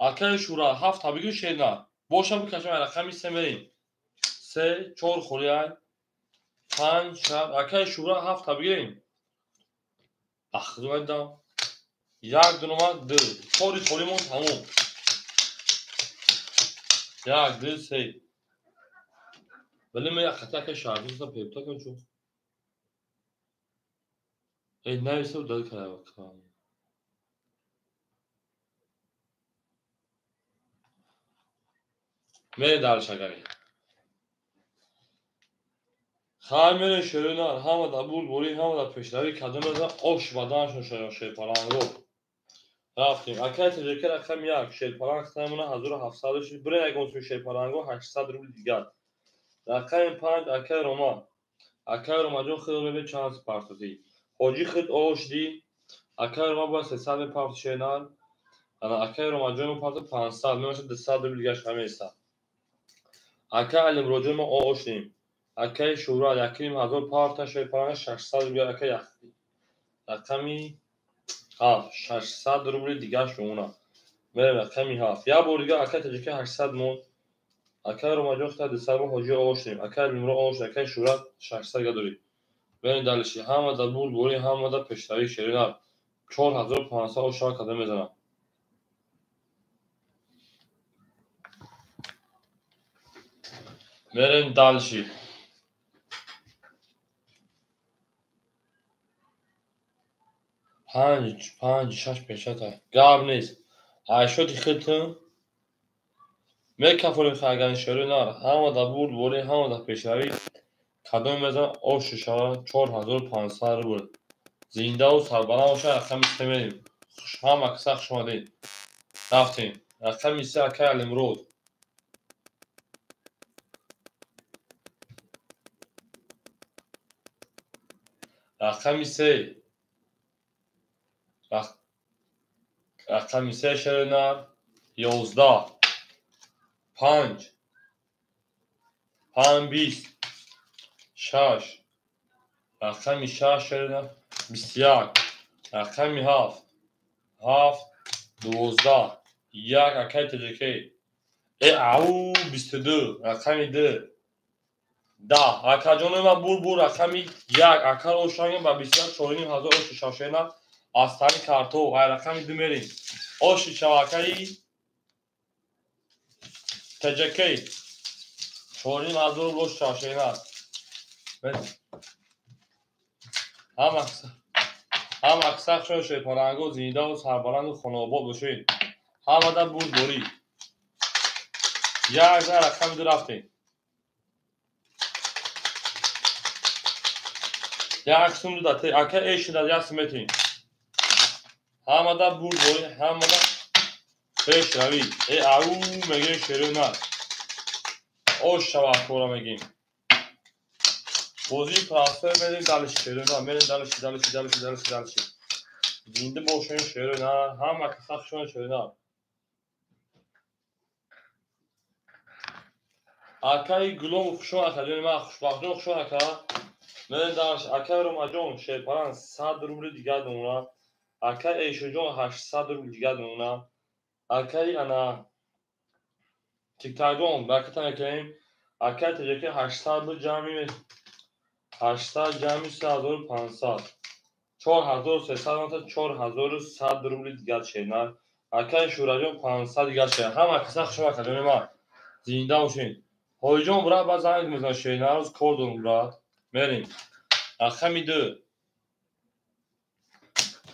Акаи Шуҳрат 7 бигир шернат. Бошам бикашам рақами 3 мерем. 3 4 холиай. 5 6 акаи Шуҳрат 7 бигирем. Ахзуайдам. 1 2 2 4 холимон тамом. 1 2 3. Вале ман як хати акаи Шаҳрзод пепта кун чун. Эй нависа дад кара. Мере дальше агари. Хай мере шерина, ҳама да бурдборӣ, ҳама да пешравӣ кадом мезан ош баданашон шояд шерпаланго. Рафтем. Акай ТЖК рақами 1 шерпаланг саймона 1700 шуд. Бира ягон сум шерпаланго 800 рубл дигар. Рақами 5 акай Рома. Акай Ромаҷон худо мебинад чанд партофтӣ. Ҳоҷӣ худ ошди. Акай Рома бояд 300 мепартофт шернар. Ана акай Ромаҷон мепартофт 500, мемошад 200 рубл дигараш ҳаместа. Акай Алимроҷон мо ошдем. Акай Шӯра 1500 парта шерпаланг 600 рубл акай рақами 7 600 рубли дигараш мемонад. Мерем рақами 7. Як бор дигар акай ТЖК 800 монд. Акай Ромаҷон хита 200 монд, ҳоҷӣ ошдем. Акай Алимро ошдем, акай Шӯра 600 дига дорем. Мерем дальше. Ҳама да бурдборӣ, ҳама да пешравӣ шеринар. 4500 ошава када мезанам. Мерем дальше. Панҷ, панҷ, шаш печата. Гап нест. Айшоти худтун мекафолем хайгани шери нар. Ҳама да бурдборӣ, ҳама да пешравӣ. Кадом мезан ошу шава 4500 рубл. Зиндаву сарбаланд бошад, рақами 3 мерем. Ҳама каса хуш омадед. Рафтем. Рақами 3 акай Алимрод. Рақами 3. Рақами 3 шеринар 11 5 5 20 6 рақами 6 шеринар 21 рақами 7 7 12 1 акай ТЖК ау 22 рақами 2 10 акаҷонои ман бур рақами 1 акаро ошангем ба 21 4500 оши шашена аз тари картоф ай рақами 2 мерем. Оши шавакаи ТЖК 4500 рубл оши шашена. Ҳама аксар шояд шерпаланго зиндаву сарбаланду хонаобод бошед. Ҳама да бурдборӣ. Як за рақами 2 рафтем. Як сум ду да ака эши да як сум метем. Ҳама да бурдборӣ, ҳама да пешравӣ. Ау мегем шерина. Ош шава кора мегем. Бозии простой мерем дальше шерина, мерем дальше, дальше, дальше, дальше, дальше. Зинда бошем шерина, ҳама каса хушон шерина. Акаи Гулом хушон акаҷони ман, хушбахтҷон хушон ака. Мерем дальше. Акаи Ромаҷон шерпаланг 100 рубли дигар мемонад. Акаи Эйшоҷон 800 рубл дигар мемонад. Акаи ана Тиктакҷон бараката мекунем. Акаи ТЖК 800 ҷамъи 800 ҷамъи 3500 4300 монта 4100 рубли дигар шеринар. Акаи Шӯраҷон 500 дигар шеринар. Ҳама каса хуш омад акаҷони ман. Зинда бошед. Ҳоҷиҷон брат баъд занг мезанад шеринар, рӯз кор дорум брат. Мерем. Рақами 2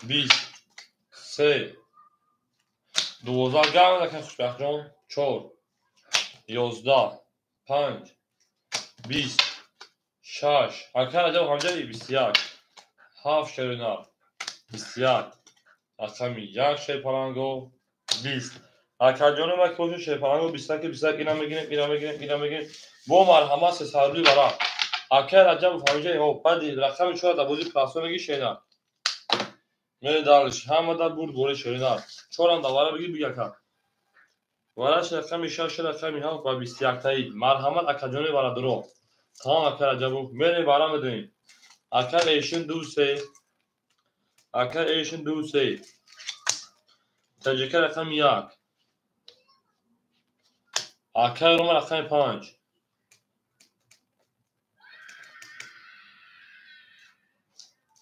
20 3 12 гап акаи Хушбахтҷон 4 11 5 20 6 акаи Раҷаб ҳамҷади 21 7 шеринар 21 рақами 1 шерпаланго 20 акаҷони ман ки бошед шерпаланго 21 21 ина мегирем, ина мегирем, ина мегирем. Бо марҳамат 300 рубли бара. Акаи Раҷаб ҳамҷади баъди рақами 4 дар бозии простой мегирӣ шеринар. Мере дальше. Ҳама да бурдборӣ шеринар. 4 да вара бигир биги ака. Вараш рақами 6 рақами 7 ба 21 таи. Марҳамат акаҷони барадуро. Тамом акаи Раҷабов. Мере бара медонем. Акаи Эйшин 2 3 акаи Эйшин 2 3 ТЖК рақами 1 акаи Рома рақами 5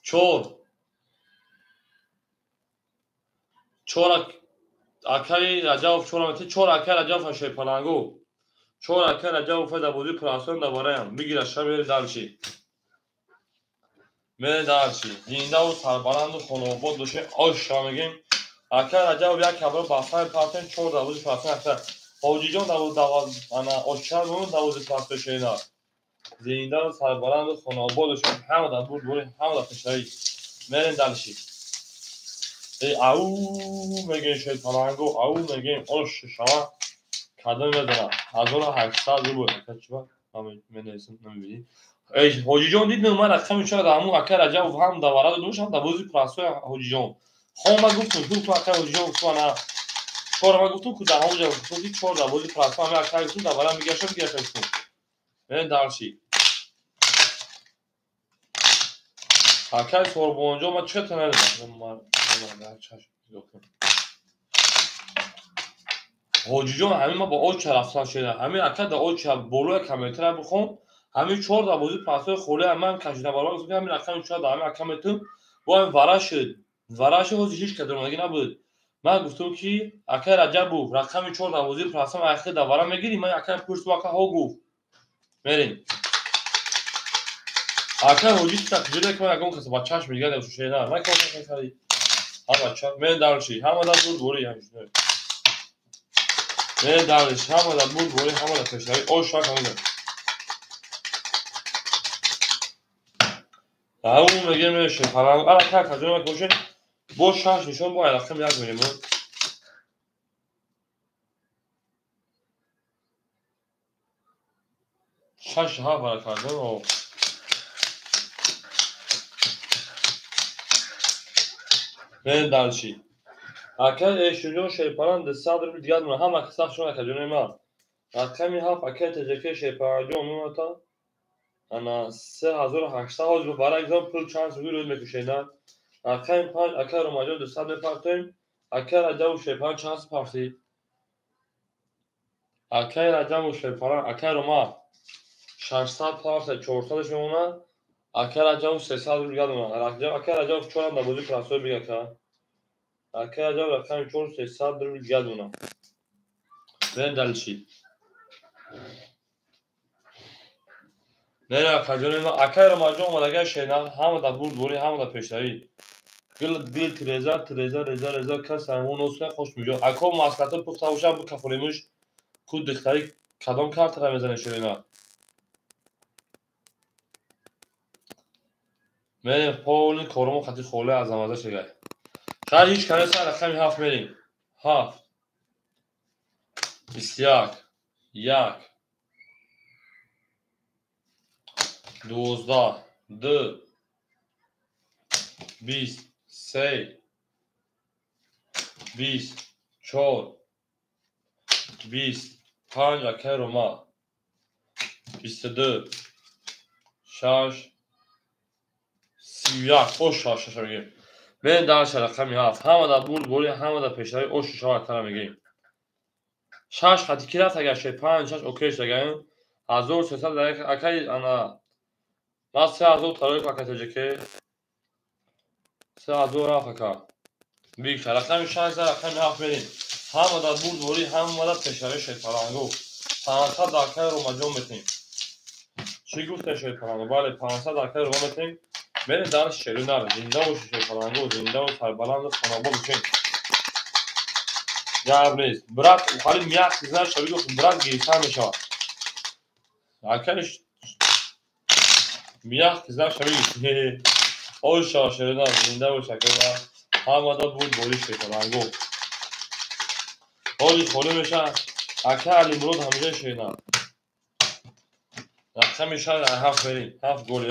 4 4 акаи Раҷабов 4 мети 4 акаи Раҷабов шерпаланго 4 акаи Раҷабов дар бозии простой дар бараям бигира ша мере дальше. Мере дальше. Зиндаву сарбаланду хонаобод бошед. Ош ша мегем. Акаи Раҷабов як кабро баста мепартем 4 дар бозии простой ака. Ҳоҷиҷон ана очар мон давози простой шена. Зинда сарбаланду хонаобод бошед. Ҳама дар бурдборӣ, ҳама дар пешравӣ. Мерем дальше. Ау мегем шерпаланго, ау мегем ош шава кадом мезана. 1800 рубл. Ака чиба? Менависам, намебинӣ. Ҳоҷиҷон дид ман рақами чора дар ҳамун ака Раҷабов ҳам давара додумш, ҳам дар бози простой Ҳоҷиҷон. Хон ма гуфтум, гуфтум ака Ҳоҷиҷон гуфтум ана чора ма гуфтум ку дар ҳамон ҷо гуфтум ки чор дар бози простой ҳами ака гуфтум давара мегаша мегаша гуфтум. Мерем дальше. Акай Сорбонҷон ма чӣ надидам. Ҳоҷиҷон ҳамин ма ба оча рафтан шуда. Ҳамин ака дар оча болоя комментара бихон. Ҳамин чор дар бози простой холия ман кашида барои гуфтам ҳамин рақами чор дар ҳамин ака метум. Бо ҳамин вара шуд. Вара шуд, ҳозир ҳеҷ кас даромадагӣ набуд. Ман гуфтам ки акай Раҷабов рақами чор дар бози простой ахир дар вара мегирӣ? Ман акай пурсидам, ака ҳо гуфт. Мерем. Акай ҳоҷи куҷо ки ман ягон кас ба чашм дигар набошад. Ман кор накардам. Ҳама ча мен дальше. Ҳама дар бурдборӣ ҳамин. Мен дальше. Ҳама дар бурдборӣ, ҳама дар пешравӣ. Ош шак ҳамин. Ау мегем шерпаланг. Ара как ҳаҷон бошед. Бо шаш нишон бо рақам як мерем. Шаш ҳафт ҳаракат. Мерем дальше. Акай Эшунҷон шерпаланг 200 рубл дигар мона. Ҳама сахт шуд акаҷони ман. Рақами ҳафт акай ТЖК шерпалангҷон мемонад. Ана 3800 ҳозир барак зон пул чанд сумӣ рӯз мекушед. Рақами панҷ акай Ромаҷон 200 мепартоем. Акай Раҷабов шерпаланг чанд сум партид? Акай Раҷабов шерпаланг, акай Рома 600 партид, 400-ш мемонад. Акай Раҷабов 300 рубл дигар мемонад. Акай Раҷабов чорам дар бозии простой бига ака. Акай Раҷабов рақами чор 300 рубл дигар мемонад. Мерем дальше. Мерем акаҷони ман. Акай Ромаҷон омадагай шена, ҳама дар бурдборӣ, ҳама дар пешравӣ. Гул дил Тереза, Тереза, Реза, Реза кас ҳамон нос хош меҷо. Ако маслиҳатҳо пухта бошад, бикафонемуш. Ку духтари кадом картара мезанед шена? Мерем полни коромо хати холе аз амаза шегай. Хай ҳеҷ канеса рақами ҳафт мерем. Ҳафт. 21 1 12 2 23 24 25 акай Рома 22 6 31 ош шаш шаш мегем. Мерем дальше рақами ҳафт. Ҳама дар бурдборӣ, ҳама дар пешравӣ ош шаш акара мегем. Шаш хати ки рафт агар шед панҷ шаш окей шуд агар 1300 акай ана ман 3000 тарои ака ТЖК 3000 рафт ака. Бикша рақами шаш рақами ҳафт мерем. Ҳама дар бурдборӣ, ҳама дар пешравӣ шерпаланго. 500 акай Ромаҷон метем. Чӣ гуфтем шерпаланго? Бале 500 акай Рома метем. Мерем дальше шеру нар. Зинда бошед шерпаланго, зинда ва сарбаланду хонобод бошед. Гап нест. Брат, ҳали мях знаешь, шаби гуфт брат гирифта мешавад. Акай мях знаешь, шаби гуфт. Оша шеру нар, зинда бош акай. Ҳама дар бурдборӣ шерпаланго. Ҳоли холӣ мешавад. Акай Алимурод ҳамиҷа шена. Рақами шаш ҳафт мерем. Ҳафт голи.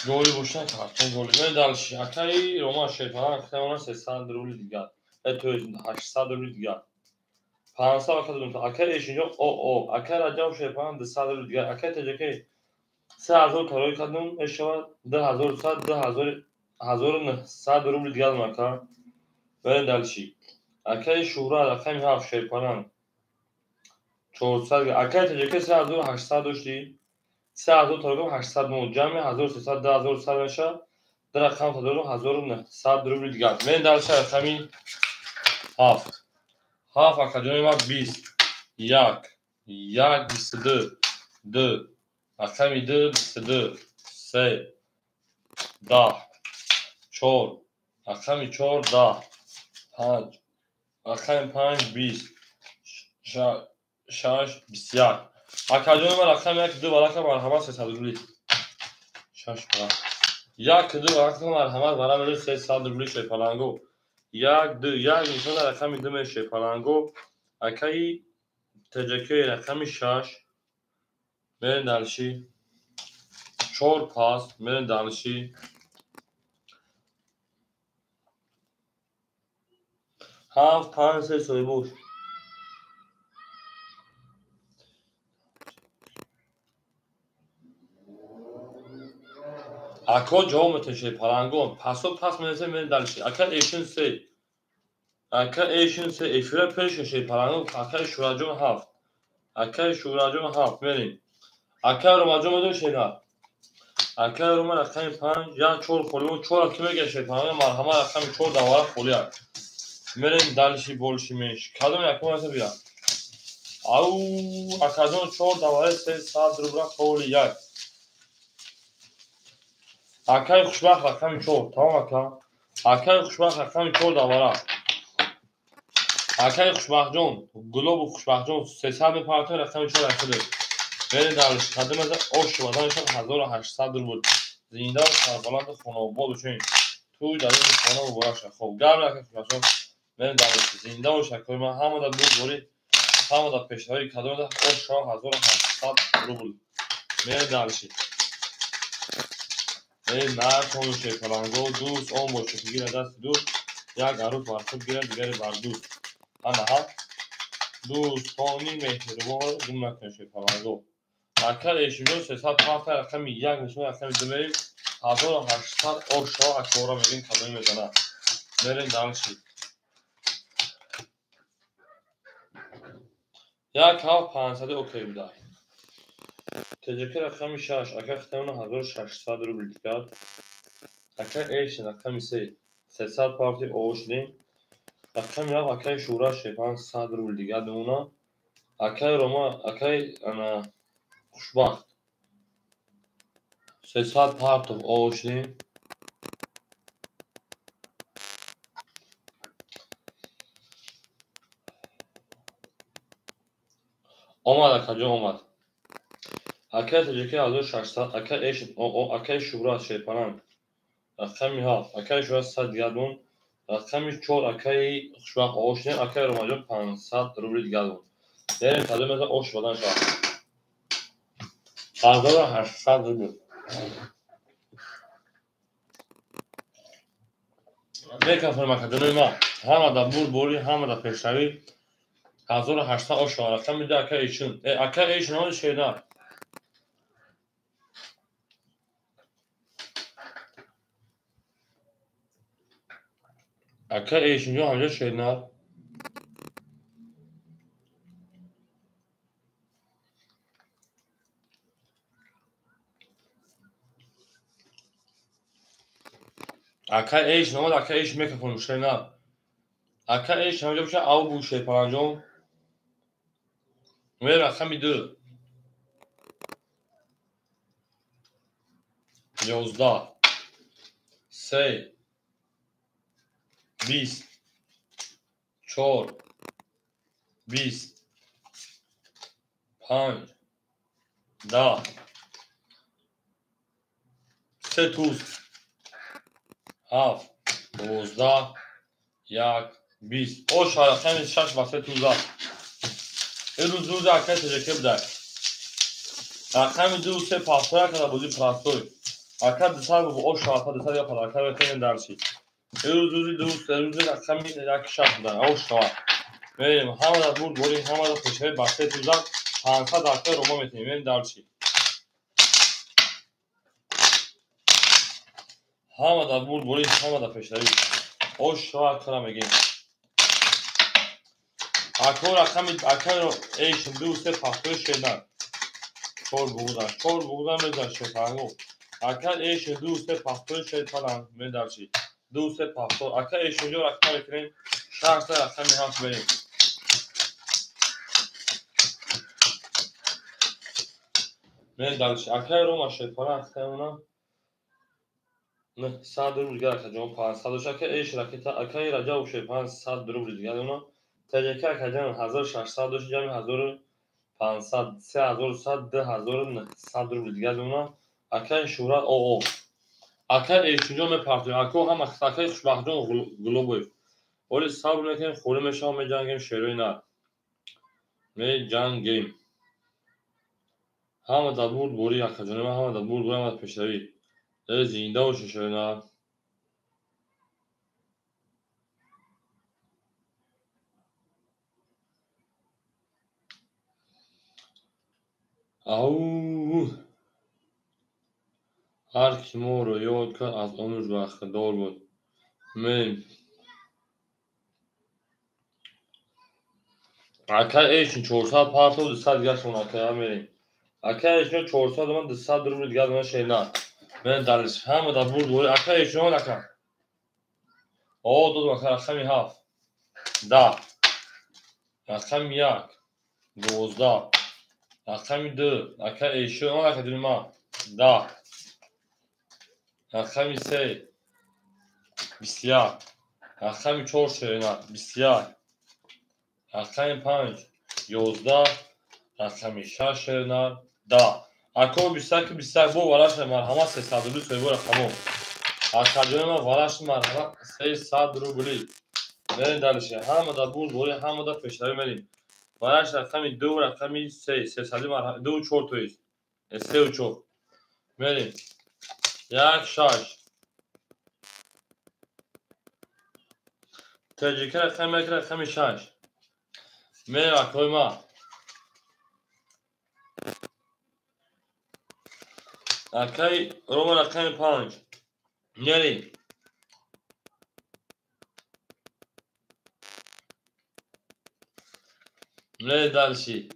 Голи бошад, картон голи. Мерем дальше. Акай Рома шерпаланг хитамона 300 рубл дигар. То есть 800 рубл дигар. 500 ака додум. Акай Эшинҷон о. Акай Раҷабов шерпаланг 200 рубл дигар. Акай ТЖК 3000 тарои кардум мешавад 2100 1900 рубл дигар ака. Мерем дальше. Акай Шӯҳрат рақами ҳафт шерпаланг 400. Акай ТЖК 3800 доштӣ. 3000 тарои 800 мо ҷамъи 1300 2100 мешавад. Ду рақам та дорум 1900 рубл дигар. Мерем дальше рақами ҳафт. Ҳафт акаҷони ман 20 1 1 22 2 рақами 2 22 3 10 4 рақами 4 10 5 рақами 5 20 6 21. Акаҷони ман рақами 1 2 варақа марҳамат 300 рубли. 6 варақа. 1 2 варақа марҳамат варақа 300 рубли шепаланго. 1 2 1 нишон рақами 2 мешепаланго. Акаи ТЖК рақами 6 мерем дальше. 4 пас мерем дальше. 7 5 3 соҳибош. Ако ҷавоб меташед палангон. Пасо пас менесем мерем дальше. Ака эшин 3. Ака эшин 3 эфира пеш шед палангон. Ака Шураҷон 7. Ака Шураҷон 7 мерем. Ака Ромаҷон медон шена. Ака Рома рақами 5 1 4 холион 4 ки мегашед палангон марҳамат рақами 4 давара холия. Мерем дальше больше меньше. Кадом якум аса бия. Ау акаҷон 4 давара 300 рубла холи 1. Акаи хушбахт рақами 4. Тамом ака. Акаи хушбахт рақами 4 давара. Акаи хушбахтҷон, Гулобу хушбахтҷон 300 мепартои рақами 4 акаде. Мерем дальше. Кадом аса ош шудадан 1800 рубл. Зинда ва сарбаланд хонаобод бошед. Туй дар ин хона муборак шавад. Хоб, гап акаи хушбахтҷон. Мерем дальше. Зинда бош акаи ман ҳамада бурдборӣ, ҳамада пешравӣ кадом аса ош шава 1800 рубл. Мерем дальше. Эй нархону шепаланго дӯст он бошад ки гирад дасти дӯст, як арӯс бар худ гирад, дигаре бар дӯст. Ана ҳа дӯстони меҳрубонро гум накунед шепаланго. Ака эшинҷон 305 рақами 1 нишон рақами 2 мерем 1800 ош шава акора мегӯем кадоме мезанад. Мерем дальше. 1 7 500 окей буда. ТЖК рақами 6, ака хитамона 1600 рубл дигар. Ака эшин рақами 3, 300 парти оғоз шудем. Рақами 7 акаи Шӯра 500 рубл дигар мемона. Акаи Рома, акаи ана Хушбахт 300 партов оғоз шудем. Омад акаҷон омад. Акаи ТЖК 1600, акаи Эшин, акаи Шӯра шерпаланг рақами 7, акаи Шӯра 100 дигар дон, рақами 4 акаи Хушбахт оғоз шудем, акаи Ромаҷон 500 рубли дигар дон. Мерем кадом аса ош шудан шавад. 1800 рубл. Мекафонем акаҷонои ман. Ҳамада бурдборӣ, ҳамада пешравӣ. 1800 ош шавад. Рақами 2 акаи Эшин. Акаи Эшин омади шерна. Ака эшинҷо ҳамҷо шернар. Ака эш номад, ака эш микрофон шернар. Ака эш ҳамҷо боша ав бу шерпаланҷон. Мер рақами 2. 11 3 20 4 20 5 10 3 туз 7 12 1 20. Ош рақами 6 ба 3 туза. Ирӯз рӯзи акаи ТЖК будай. Рақами 2 3 пастой акада бозӣ простой. Ака 200 бо ош шава 200 я падака метавонем дарши. Ирӯз рӯзи 2 3 рӯзи рақами 1 6 будай. Ош шава. Мерем ҳамада бурдборӣ, ҳамада пешравӣ ба 3 туза 500 акаи Рома метавонем. Мерем дальше. Ҳамада бурдборӣ, ҳамада пешравӣ. Ош шава акара мегем. Ако рақами акаро эшин 2 3 пастой шедан. 4 буғдан, 4 буғдан мезан шерпаланго. Ака эшин 2 3 пастой шерпаланг медарчи. 2 3 пастой. Ака эшинҷо рақам мекунем 6 рақами 7 мерем. Мен дальше. Акаи Рома шерпаланг хитамона 900 рубл дигар акаҷон, 500 дош. Ака эш ракета, акаи Раҷабов шер 500 рубл дигар дона. ТЖК акаҷон 1600 дош, ҷамъи 1500, 3100, 2900 рубл дигар дона. Акаи Шӯҳрат ОО. Акаи Эшинҷон мепартоем. Ако ҳам акаи Хушбахтҷон Гулобоев. Оли сабр мекунем, холӣ мешавам, меҷангем шерои нар. Меҷангем. Ҳама дар бурд борӣ акаҷони ман, ҳама дар бурд борӣ, ҳама дар пешравӣ. Зинда бошед шерои нар. Ау! Ҳар ки моро ёд кард, аз он бархдор буд. Мерем. Акай Эшин 400 партов, 200 дигар шон акай, мерем. Акай Эшин 400 ман 200 рубл дигар дона шена. Мен далиш ҳама дар бурд борӣ. Акай Эшин ака. О, додам ака, рақами 7. 10. Рақами 1. 12. Рақами 2. Акай Эшин, ака дили ман. 10. Рақами 3. 21. Рақами 4 шерина. 21. Рақами 5. 11. Рақами 6 шерина. 10. Ако 21 21 бо вараш марҳамат 300 рубли соҳибо рақамо. Акаҷони ман вараш марҳамат 300 рубли. Мерем далише. Ҳама дар бурд борӣ, ҳама дар пешравӣ мерем. Вараш рақами 2, рақами 3, 300 марҳамат 2 4 то есть. 3 4. Мерем. 1 6. ТЖК рақами 1, рақами 6. Мерем акои ман. Акай Рома рақами 5. Мерем. Мерем дальше.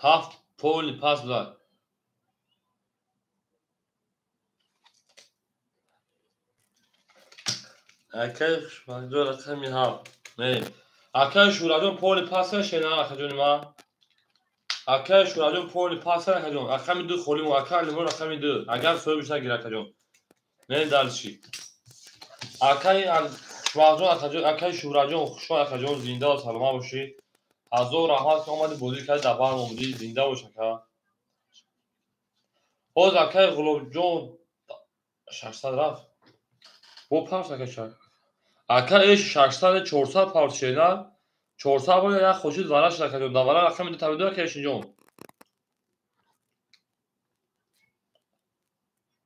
7 полный пас дод. Акай Хушбахтҷон рақами 7. Мерем. Акай Шӯраҷон полный пас шена акаҷони ман. Акай Шӯраҷон полный пас акаҷон. Рақами 2 холӣ мо. Акай Алимон рақами 2. Агар соҳибаш нагир акаҷон. Мерем дальше. Акай Хушбахтҷон акаҷон, акай Шӯраҷон хушбахт акаҷон, зинда ва саломат бошӣ. Ҳазор раҳмат ки омадӣ бозӣ кардӣ, дар барм омадӣ, зинда бош ака. Ҳоз акай Ғулобҷон 600 рафт. Бо пафт ака шак. Ака эш 600 400 пафт шена. 400 бо як хошид вараш акаҷон. Дар вара рақами 2 табиду ака Эшинҷон.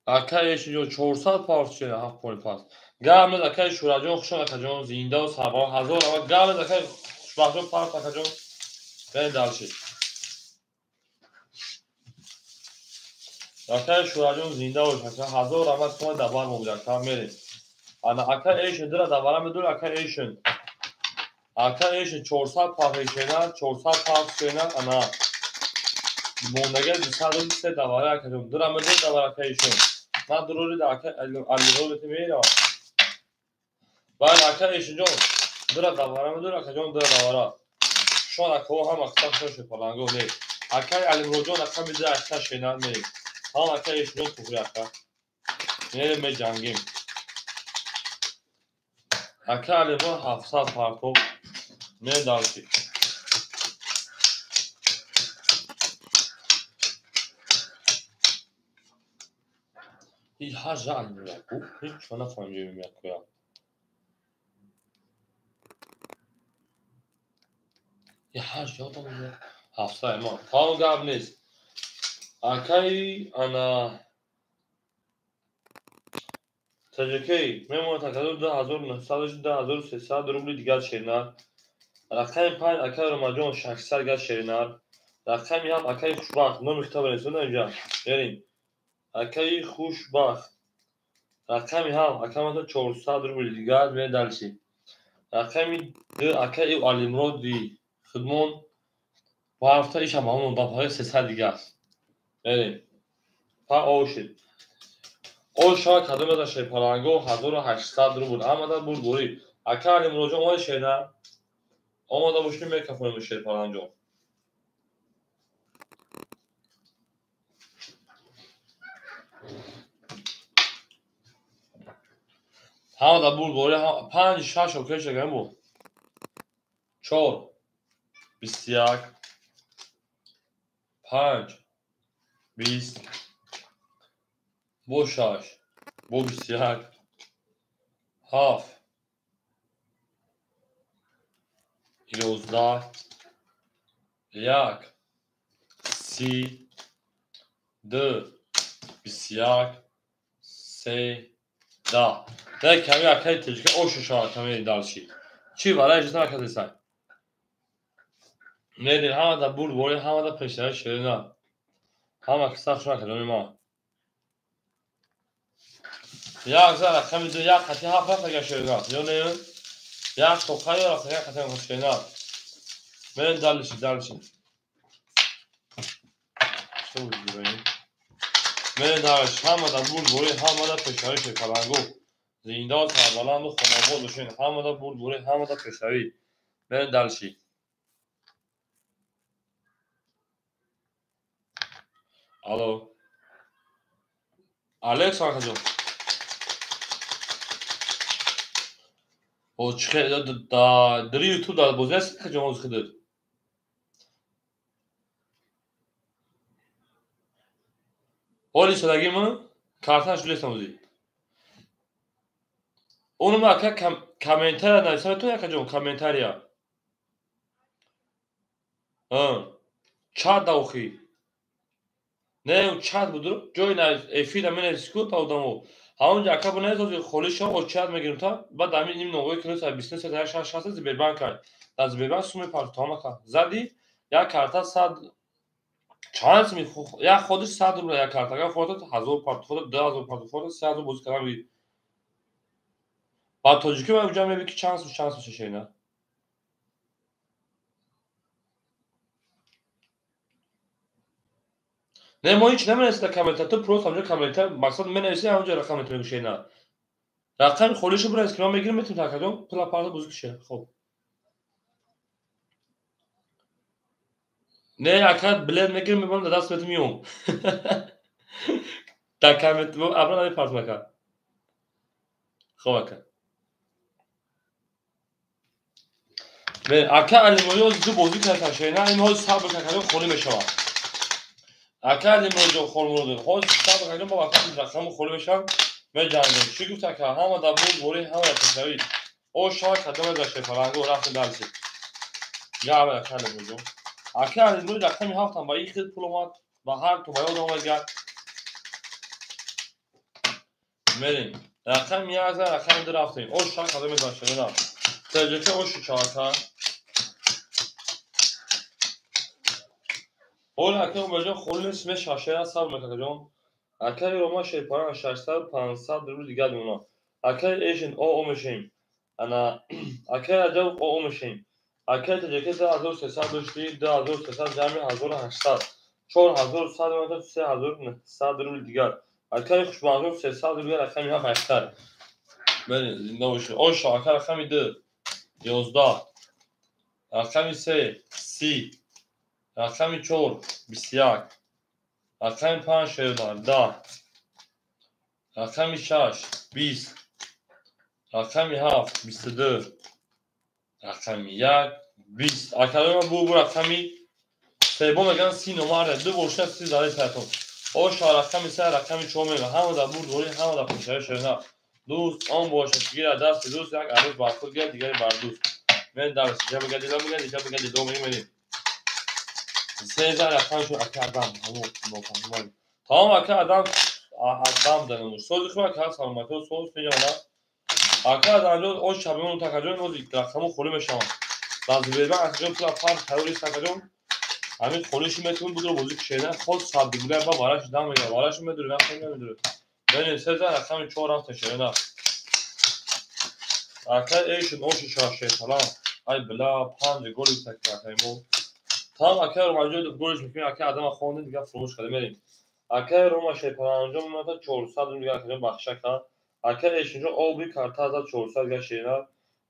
Ака Эшинҷон 400 пафт шена, 7 пони пас. Гап нез акай Шӯраҷон, хушон акаҷон, зинда ва сарбаланд. Ҳазор раҳмат. Гап нез акай Хушбахтҷон пафт акаҷон. Мерем дальше. Акай Шӯраҷон зинда бош ака. Ҳазор раҳмат ки дар барм омадӣ ака. Мерем. Ана акай Эшин дира дар вара медур акай Эшин. Акай Эшин 400 пафт шена, 400 пафт шена, ана мондага 200 дар вара акаҷон. Дира медур дар вара акай Эшин. Ман дурури дар акай Алироли меравам. Баъд акай Эшинҷон дира дар вара медур акаҷон, дира дар вара. Шон акаҳо ҳама қисм шошед паланго не. Акай Алимроҷон рақами 2 ака шена мерем. Ҳам акай Эшинҷон туғри ака. Мерем меҷангем. Акай Алимрон 700 партов. Мерем дальше. Ҳар жа Алимрон яку. Ҳеҷ чо нафаҳмидем якуя. Ҳар жа одам 700 ма. Тамом гап нест. Акай ана ТЖК мемонад акаҷон 2900 2300 рубли дигар шеринар. Рақами 5 акай Ромаҷон 600 дигар шеринар. Рақами 7 акай Хушбахт номи хитоб расонда инҷа. Мерем. Акай Хушбахт. Рақами 7 акай мата 400 рубли дигар мерем дальше. Рақами 2 акай Алимроди хидмон барафта ишам ҳамон дафъаи 300 дигар. Мерем. Па ошид. Ош шава кадом аз шерпаланго 1800 рубл. Ҳамада бурд борӣ. Ака Алимроҷон омада шена. Омада бошем мекафонем шерпаланҷон. Ҳама да бурдборӣ, панҷ, шаш окей шагаем бо. 4, 21, 5, 20, бо 6, бо 21, 7, 11, 1, 30, 2, 21, 3, 10. Не ками акаи тоҷика ошу шавад ками дарши. Чӣ валай ҷиз накардесай? Мерин ҳама да бурдборӣ, ҳама да пешравӣ ширина. Ҳама ки сахт шуна кардони ма. Як за рақами ду, як қати ҳафт рафт агар ширина. Ё не? Як тоқа ё рафт агар қати ҳафт ширина. Мерин далиши, далиши. Что вы делаете? Мерин далиши, ҳама да бурдборӣ, ҳама да пешравӣ ширпалангу. Зинда сарбаланду хонобод бошед. Ҳама да бурдборӣ, ҳама да пешравӣ. Мерин далиши. Алло. Алекс акаҷон. О чӣ да дри YouTube да бозӣ ҳастед акаҷон ҳозир худат? Ҳоли содагима карташ шудестам ҳозир. Онум ака комментария нависа метавонӣ акаҷон комментария? Чат да охи. Не, чат буд, ҷои эфира менависи ку та одамо. Ҳамонҷо ака бинавис ҳозир холӣ шава, о чат мегирем та, баъд ҳамин ин ногои ки 929 6 60 Сбербанк ай. Дар Сбербанк сумми партом ака. Зади як карта 100 чанд суми як ходиш 100 рубл як карта. Агар худат 1000 парт худат 2000 парт худат 3000 бозӣ кардан бигир. Ба тоҷикӣ ма уҷа мебинӣ ки чанд сум чанд сум шешена. Не, мо ҳеч наменависем дар комментар, ту просто ҳамҷо комментар, мақсад менависӣ ҳамҷо рақам метавонӣ гӯшена. Рақами холишу бинавис ки ман мегирам метавонӣ такаҷон пула парда бозӣ куши. Хоб. Не, ака билет мегирам мебарам дар даст метам меом. Дар коммент абра намепартам ака. Хоб ака. Ака Алимоҷон ду бозӣ кардан шена, ин ҳозир сабр кардан холӣ мешавад. Ака Алимоҷон холмуродов, ҳозир сабр кардан ба вақти рақаму холӣ мешавад, меҷангем. Чӣ гуфт ака? Ҳама дар бурдборӣ, ҳама дар пешравӣ. О шава кадом дар шефаланго рафтем дарси. Гап ака Алимоҷон. Ака Алимоҷон рақами ҳафтам ба ин хел пул омад, ба ҳар ту ба ёд омад гап. Мерем. Рақами як за рақами ду рафтем. О шава кадом дар шефаланго. ТЖК оши чака. Ола ака Умарҷон холӣ нест, мешашера сабр мекакаҷон. Акаи Рома шерпаран 600 500 рубл дигар мемонад. Акаи Эшин ОО мешавем. Ана акаи Раҷаб ОО мешавем. Акаи ТЖК 2300 дошти, 2300 ҷамъи 1800. 4100 мемонад, 3900 рубл дигар. Акаи Хушбахтҷон 300 рубл рақами ҳафт ҳаштад. Бале, зинда бошед. Оша ака рақами 2 11, рақами 3 30, рақами 4 21, рақами 5 10, рақами 6 20, рақами 7 22, рақами 1 20. Акаи ман бу рақами себо мегӯянд 30 номарда, ду бошад 30 зараи сайтон. Оша рақами 3 рақами 4 мегӯянд. Ҳама дар бурдборӣ, ҳама дар пешравӣ ширина. Дӯст он бошад ки гирад дасти дӯст, як арӯс бар худ гирад, дигаре бар дӯст. Мен дарс ҷа бигардӣ, ла бигардӣ, ҷа бигардӣ, до мегӯем. Сезар рақамшон ака Адам, ҳамо нофаҳмон. Тамом ака Адам, Адам данамуш. Сози хуб ака, саломатӣ, соз меҷона. Ака Адамҷон, ош шабимон такаҷон, ози рақаму холӣ мешаванд. Дар Сбербанк акаҷон пула парт тайёр аст акаҷон. Ҳамин холиши метавон будро бозӣ кушена, ход сад рубля ба бараш дам мегирад, бараш медурӣ, нахоҳ намедурӣ. Бинед, сезар рақами 4 рафта ширина. Ака эшин оши шашеталан. Ай била панҷ голи такакаи мо. Там акаи Ромаҷон голиш мекунем, акаи Адама хондем, дигар фуромӯш кардем, мерем. Акаи Рома шерпаланҷон мемонад 400 рубл дигар акаҷон бахша кард. Акаи Эшинҷон оби карта зад 400 дигар ширина.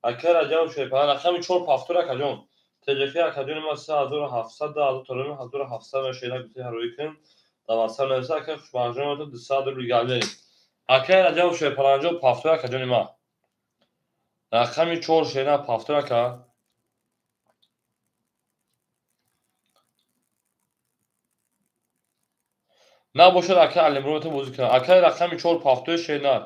Акаи Раҷаб шерпалан рақами 4 пафтур акаҷон. ТЖК акаҷони ма 3700 2000 толони 1700 ширина гуфти ҳароӣ кунем. Дар ватсап нависа акаи Хушбахтҷон мемонад 200 рубл дигар мерем. Акаи Раҷаб шерпаланҷон пафтур акаҷони ма. Рақами 4 шернар повтор ака. Набошад ака Алимурод бозӣ кунад. Ака рақами 4 повтор шернар.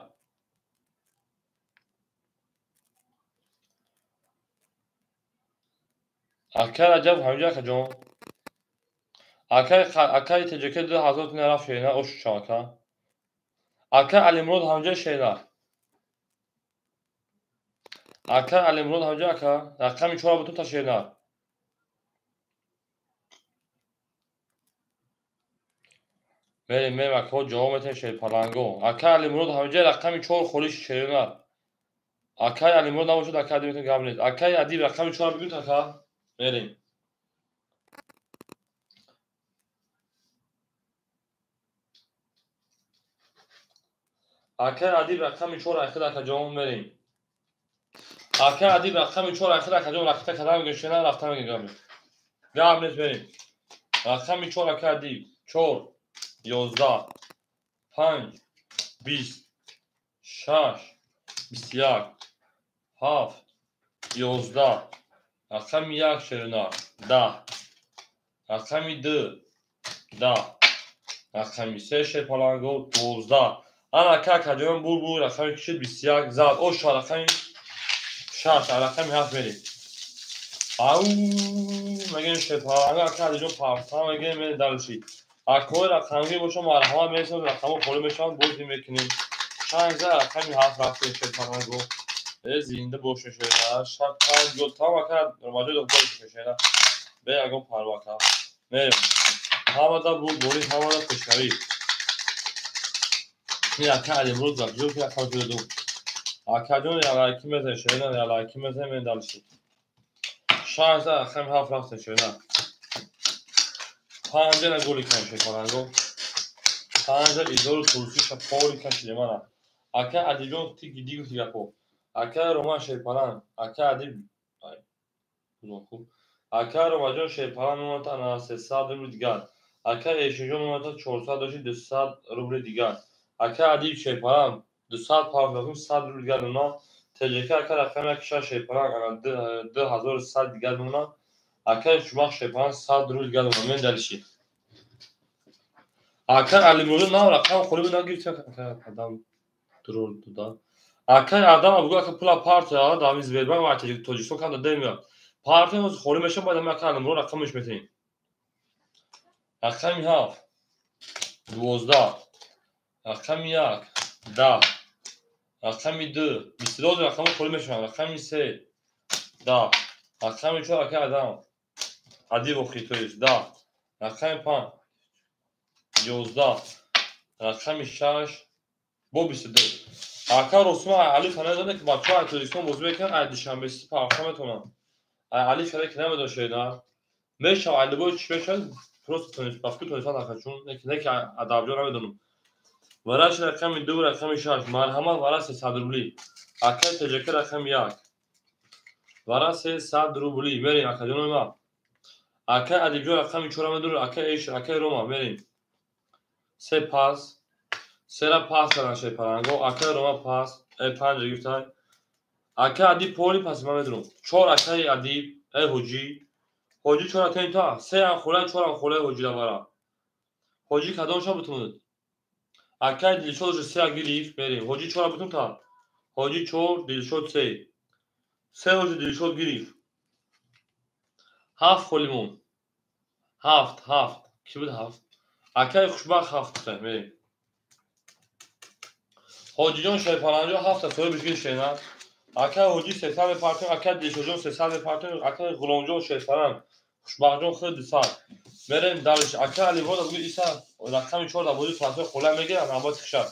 Ака Раҷаб ҳамҷа акаҷон. Акаи ТҶК 2000 нарафт шернар ош шав ака. Ака Алимурод ҳамҷа шернар. Ака Алимурод ҳамҷа ака. Рақами 4 бутун та шернар. Мерем, мерем, ака ҷавоб метаҳем шерпаланго. Ака Алимурод ҳамҷа рақами 4 холиш шернар. Акаи Алимурод набошад, ака Адиб метавон гап нест. Акаи Адиб рақами 4 бигӯ ака. Мерем. Акаи Адиб рақами 4 айхид акаҷон мерем. Акаи Адиб рақами 4 айхид акаҷон ракета кадам мегӯ шернар рафта мегӯ гап нест. Гап нест мерем. Рақами 4 акаи Адиб 4 11 5 20 6 21 7 11 рақами 1 шернар 10 рақами 2 10 рақами 3 шерпаланго 12 ана ака акаҷон бур рақами кишид 21 зад оша рақами 6 рақами 7 мерем. Ау мегӯем шерпаланго ака Адиҷон парса мегӯем мерем далши. Акои рақамгӣ боша марҳамат мерасем рақамҳо холӣ мешаванд бозӣ мекунем. 6 рақами 7 рафтем шерпаланго. Зинда боша шернар. Шак 5 гол там ака ромаҷои доктор шернар. Бе ягон парво ака. Мерем. Ҳамада буд бори ҳамада пешравӣ. Ин ака Алимурод забҷӯ ки рақам 2. Акаҷон ялайки мезанем шернар ялайки мезанем мерем далши. 6 рақами 7 рафтем шернар. 5 на голи кан шерпаланго. 5 изору турсиша пори кашиде мана. Ака Адиҷон ти гиди гуфти гапо. Ака Роман шерпаланг, ака Адиб хуб. Ака Ромаҷон шерпаланг мемонад ана 300 рубли дигар. Ака Эшинҷон мемонад 400 дошти 200 рубли дигар. Ака Адиб шерпаланг 200 паф 100 рубли дигар мемонад. ТҶК ака рақами 6 шерпаланг ана 2100 дигар мемонад. Ака Шумах шерпаланг 100 рубли дигар мемонад. Мен далиши. Ака Алимурод на рақам холӣ буд нагирифт ака адам дурур дуда. Акаи Адам абгӯ ака пула партия дар Сбербанк ва Тоҷикистон канда демеяд. Партия ҳозир холӣ мешавад, бояд ҳама ака Алимурод рақамаш метаҳем. Рақами 7 12 рақами 1 10 рақами 2 22 рақамҳо холӣ мешаванд. Рақами 3 10 рақами 4 ака Адам Адиб охи то есть 10 рақами 5 11 рақами 6 бо 22. Ака Росма Алиф намедонад ки бачаҳо ай Тоҷикистон бозӣ мекунанд, ай Душанбе Сити парха метавонанд. Ай Алиф шада ки намедонад шернар. Мешавад ай любой чӣ мешавад, просто пафку тонистан ака чун не ки адабҷо намедонам. Вараш рақами 2 рақами 6 марҳамат вара 300 рубли. Акаи ТҶК рақами 1 вара 300 рубли. Мерем акаҷонои ман. Акаи Адибҷон рақами 4 медонад, акаи Эш, акаи Рома мерем. 3 пас сера пас кардан шерпаланго. Акаи Рома пас 5 гирифтай. Акаи Адиб поли пас ман медонам. 4 акаи Адиб ҳоҷӣ. Ҳоҷӣ 4 акаи та 3 ам холай 4 ам холай ҳоҷӣ давара. Ҳоҷӣ кадомша бутунад? Акаи Дилшод уже 3 гирифт мерем. Ҳоҷӣ 4 бутун та. Ҳоҷӣ 4 Дилшод 3. 3 ҳоҷӣ Дилшод гирифт. 7 холӣ монд. 7 7 ки буд 7? Акаи Хушбахт 7 мерем. Ҳоҷиҷон шерпаланҷо 7 соҳибиш гирифт шернар. Акаи Ҳоҷӣ 300 мепартем, акаи Дилшодҷон 300 мепартем, акаи Ғуломҷон шерпаланг, Хушбахтҷон худ 200. Мерем далиш. Акаи Алимурод абгӯ Иса рақами 4 дар бозии трансфер холай мегирад, навбати хишад.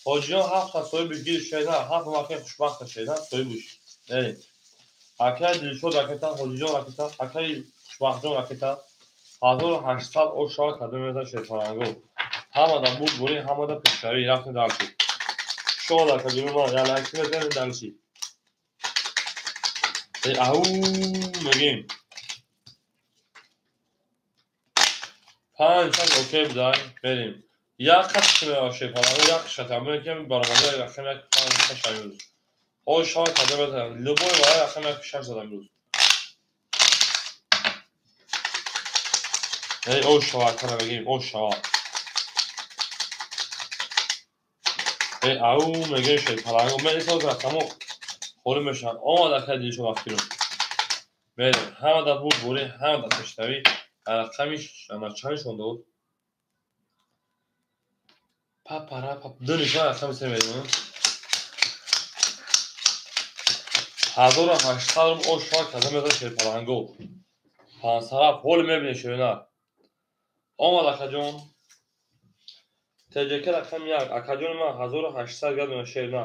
Ҳоҷиҷон 7 соҳибиш гирифт шернар, 7 акаи Хушбахт шернар соҳибиш. Мерем. Акаи Дилшод ракета, Ҳоҷиҷон ракета, акаи Хушбахтҷон ракета. 1800 ошава кадом мезан шерпаланго. Ҳамада бурд бурӣ, ҳамада пешравӣ. Рафтем далши. Шод акаҷони ман, ялайки мезанем далши. Ау мегем. 5 6 окей будай, мерем. Як хат шерпаланго, як шата. Мекем баромада рақами 1 5 6 аюз. Ош шава кадом мезанад. Любой вара рақами 1 6 задам имрӯз. Эй, ош шава акара мегирим, ош шава. Эй, ау мегирим шерпаланго. Мен исоз рақамо холӣ мешаванд. Омад акай Дилшод афкирум. Мерем. Ҳама дар бурд бурӣ, ҳама дар пешравӣ. Рақами чанд нишон дод? Папара пап. 2 нишон рақами 3 мерем. 1800 рубл ош шава кадом мезанад шерпаланго. 507 ҳоли мебинед шерина. Омад акаҷон. ТЖК рақами 1. Акаҷони ман 1800 градуна шерина.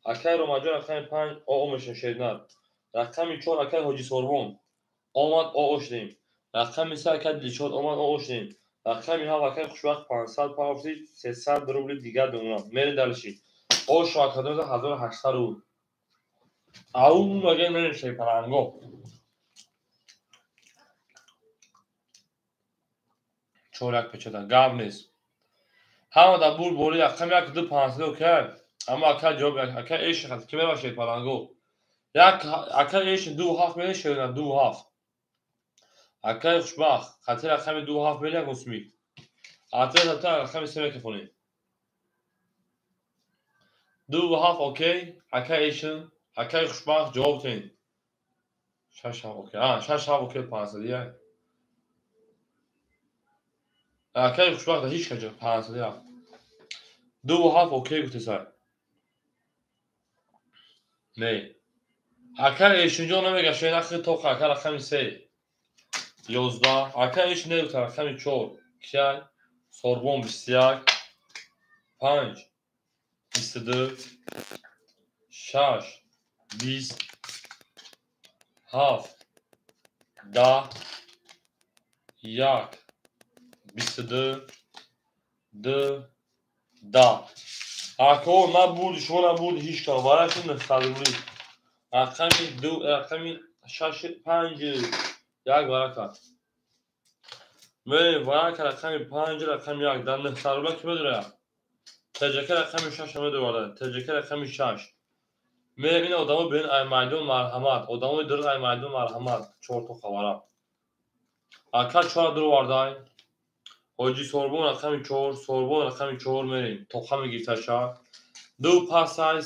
Акай Ромаҷон рақами 5 ОО мешавад шерина. Рақами 4 акай Ҳоҷи Сорбон. Омад ОО шудем. Рақами 3 акай Дилшод омад ОО шудем. Рақами 7 акай Хушбахт 500 пафти 300 рубли дигар думона. Мерем дальше. Ош шава кадом 1800 рубл. Ау мегӯем мерем шерпаланго. 4 1 печата. Гап нест. Ҳама дар бурд борӣ рақами 1 2 500 окей. Аммо акай ҷавоб акай эш хат ки мерава шерпаланго. Як акай эш 2 7 мере шерина 2 7. Акай Хушбахт хати рақами 2 7 мере як усми. Ата та рақами 3 мекафонем. 2 7 окей. Акай эш акай Хушбахт ҷавоб тен. 6 7 окей. А 6 7 окей 500 я. Акай Хушбахт ҳеҷ каҷа 500 я. 2 7 окей гуфтесай. Не. Акай Эшинҷон намега шена хи тоқа ака рақами 3. 11. Акай Эшин негуфта рақами 4. Кияй? Сорбон 21. 5 22 6 20 7 10 1 22 2 10. Ако набурди, шумо набурди ҳеҷ кам. Вараши 900 рубли. Рақами 2, рақами 6 5 1 варака. Мерем варака рақами 5 рақами 1 дар 900 рубла ки медорад? ТЖК рақами 6 медорад. ТЖК рақами 6. Мерем ин одамо бин ай майдон марҳамат. Одамои дурӯғ ай майдон марҳамат. 4 то хабара. Ака 4 дур вардай. Ҳоҷи Сорбон рақами 4, Сорбон рақами 4 мерем. Тоқа мегирташа. 2 пасай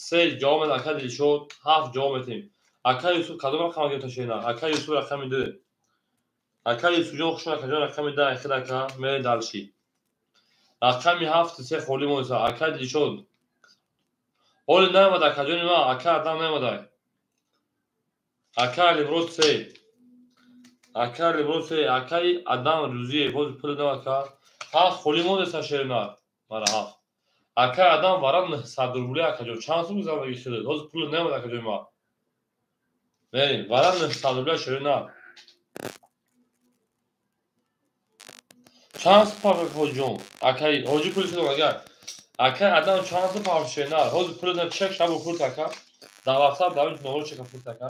3 ҷавоб мед ака Дилшод, 7 ҷавоб метем. Ака Юсуф кадом рақам гирташена? Ака Юсуф рақами 2. Ака Юсуфҷон хуш акаҷон рақами 10 хел ака мерем дальше. Рақами 7 3 холӣ монеса. Ака Дилшод. Ҳоли наомад акаҷони ман, ака Адам наомадай. Ака Алимрод 3. Ака Алимрод 3, акаи Адам Рӯзиев боз пул нав ака. 7 холӣ монеса шерина. Мара 7. Ака Адам вара 900 рубли акаҷон. Чанд сум гузарондагӣ шуд? Ҳозир пул наомад акаҷони ман. Мерем, вара 900 рубли шерина. Чанд сум пафт ҳоҷиҷон? Акаи ҳоҷи пул шуд агар. Акаи Адам чанд сум пафт шерина? Ҳозир пул на чек шабу пул ака. Дар WhatsApp дар номер чека пул ака.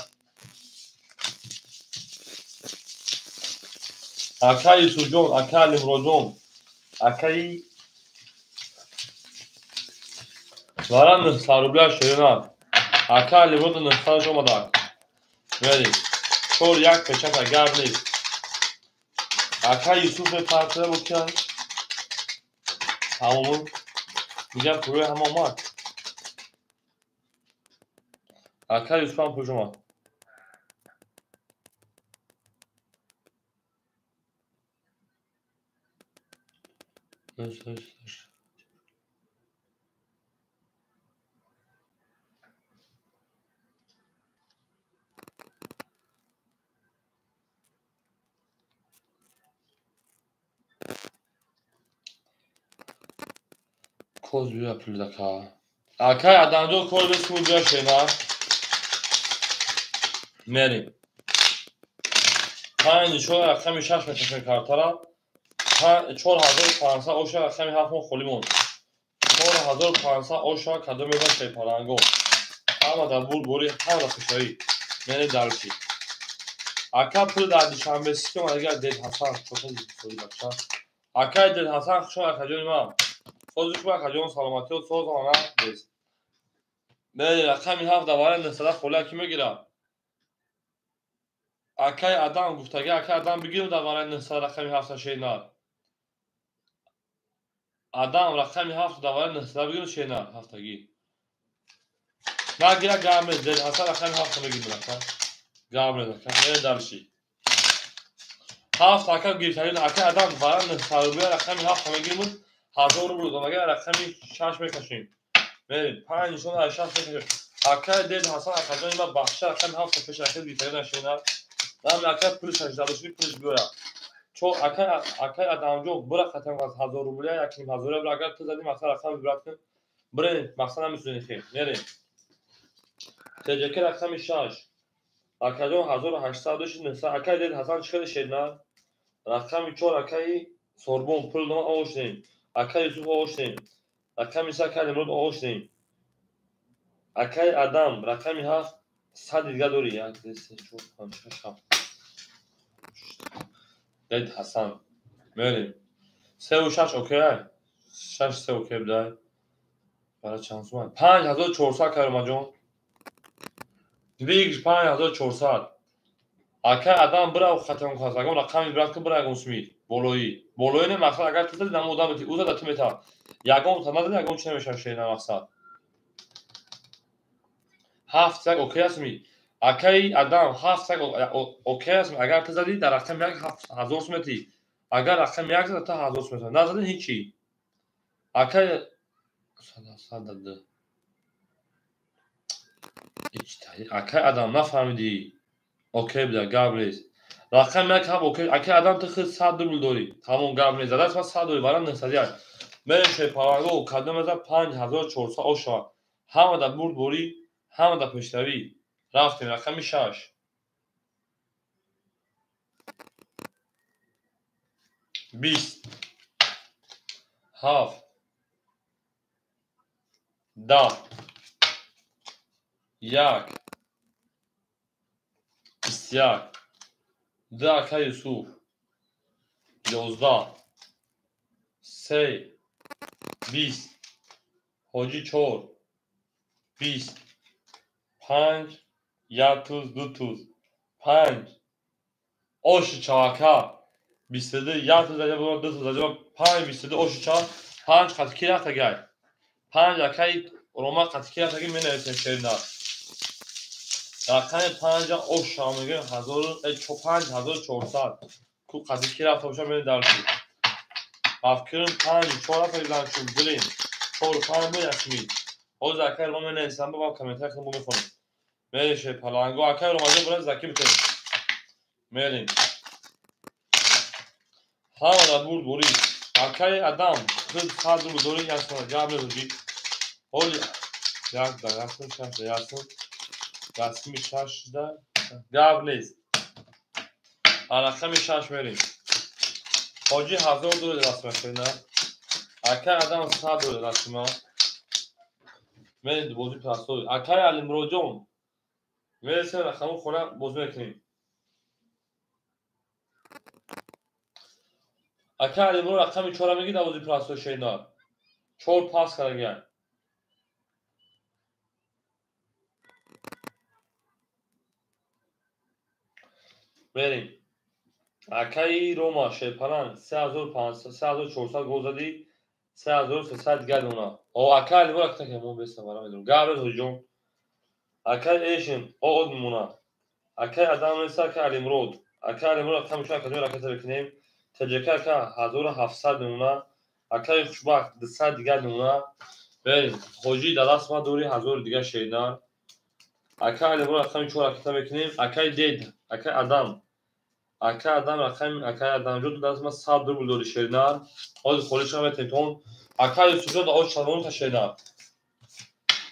Акаи Юсуфҷон, акаи Алимроҷон, акаи вара 900 рубля шерина. Акаи Алимрод 900 омадак. Мерем. 4 1 печата гап нест. Акаи Юсуф мепартоя бо кияй? Тамом. Дигар пулҳои ҳама омад. Акаи Юсуф ҳам пулш омад. Коз бия пулдака. Акай Адамҷон кор бесуму бия шена. Мерем. 5 нишон рақами 6 мекашем картара. 4500 оша рақами 7 мо холӣ монд. 4500 оша кадом мезан шерпаланго. Ҳама дар бурд борӣ, ҳама дар пешравӣ. Мерем дальше. Ака пул дар Душанбе сити омад агар Дед Ҳасан чота бача. Акаи Дед Ҳасан хуш омад акаҷони ман. Сози шумо акаҷон саломатиё соз омада нест. Мерем рақами 7 дар вариант 900 холия ки мегирад? Акай Адам гуфтаги, акай Адам бигирем дар вариант 900 рақами 7 шейнар. Адам рақами 7 дар вариант 900 бигирем шейнар ҳафтагӣ. Нагира гамез, дед Ҳасан рақами 7 мегирем ака. Гамез ака, мерем дальше. 7 ака гирифтагӣ, акай Адам вариант 900 рубля рақами 7 мегирем, 1000 рубл додага рақами 6 мекашем. Мерем 5 нишон аз 6 мекашем. Акай дед Ҳасан акаҷони ма бахша рақами 7 пеш ракет гирифтагӣ шейнар. Нам акай пулиш 86 пулиш биёя. Чо акай акай Адамҷон бира қатам аз 1000 рубля 1500 рубля агар ту задӣ мақсад рақами брат кун. Бирем мақсад намесӯзем хел. Мерем. ТЖК рақами 6. Акаҷон 1800 дошт 900. Акай дед Ҳасан чӣ хеле шейнар? Рақами 4 акаи Сорбон пул дома овоштем. Акай Юсуф овоштем. Рақами 3 акай Алимурод овоштем. Акай Адам рақами 7 100 дига дорӣ. 1 2 3 4 5 6 7. Дед Ҳасан. Мерем. 3 6 окей? 6 3 окей бидай. Бара чанд суман? 5400 Каромаҷон. Вигр 5400. Акай Адам бирав хатам кас. Агар рақами брат ки бира ягон суми. Болои. Болои не мақсад агар ту задӣ намо одам бити. Ӯ зада ту мета. Ягон та назадӣ ягон чи намешава шейна мақсад. 7 1 окей аст ми? Акай Адам 7 1 окей аст ми? Агар ту задӣ дар рақами 1 7000 сум метӣ. Агар рақами 1 зада ту 1000 сум метӣ. Назадӣ ҳичи. Акай 102. Акай Адам нафаҳмидӣ. Окей буда, гап нест. Рақами 1 ҳам окей. Акай Адам ту худ 100 рубл дорӣ. Тамом гап нест. Задаст ман 100 дорӣ, барам 901. Мерем шерпаланго кадом меза 5400 ошава. Ҳама дар бурд борӣ, ҳама дар пешравӣ. Рафтем рақами 6. 20 7 10 1 21 2 акай Юсуф 11 3 20 Ҳоҷӣ 4 20 5 1 туз 2 туз 5 оши чавака 22 1 туз аҷаб 2 туз аҷаб 5 22 оши чав 5 қати ки рафтагай 5 акай Рома қати ки рафтаги менависем шеринар. Рақами 5 ош шава мегӯем 5400. Ку қати ки рафта боша мене дарси. Афкирим 5 4 рафтаги занчун бирем 4 5 бо ясмин. Ҳозир акай Рома менависам ба комментария худам мехонем. Мерем шерпаланго акай Ромаҷон бирем заки битем. Мерем. Ҳама дар бурд борӣ. Акай Адам худ 100 рубл дорӣ ясмин гап незоҷӣ. Ҳоли 1 да ясмин 6 да ясмин. Расми 6 да гап нест. Рақами 6 мерем. Ҳоҷӣ 1000 дорӣ расма шена. Акай Адам 100 дорӣ расма. Мерем бозӣ простой. Акай Алимуродҷон мересем рақаму хона бозӣ мекунем. Акай Алимурод рақами 4 мегирад дар бозӣ простой шена. 4 пас кардагиям. Мерем. Акаи Рома шерпаланг 3400 гол задӣ, 3300 дигар дона. О акай Алимурод акта мо беста бара медонам. Гап нест ҳоҷиҷон. Акай Эшин од мемона. Акай Адам нест, акай Алимурод. Акай Алимурод рақами 4 акаҷон ракета мекунем. ТЖК ака 1700 мемона. Акай Хушбахт 200 дигар мемона. Мерем. Ҳоҷӣ дар даст ма дорӣ 1000 дигар шеринар. Акай Алимурод рақами 4 ракета мекунем. Акай Дед, акай Адам. Акай Адам рақами акай Адамҷон ту даст ма 100 рубл дорӣ шеринар. Ҳозир холиш наметем тон. Акай Юсуфҷон дар оч чалмон та шеринар.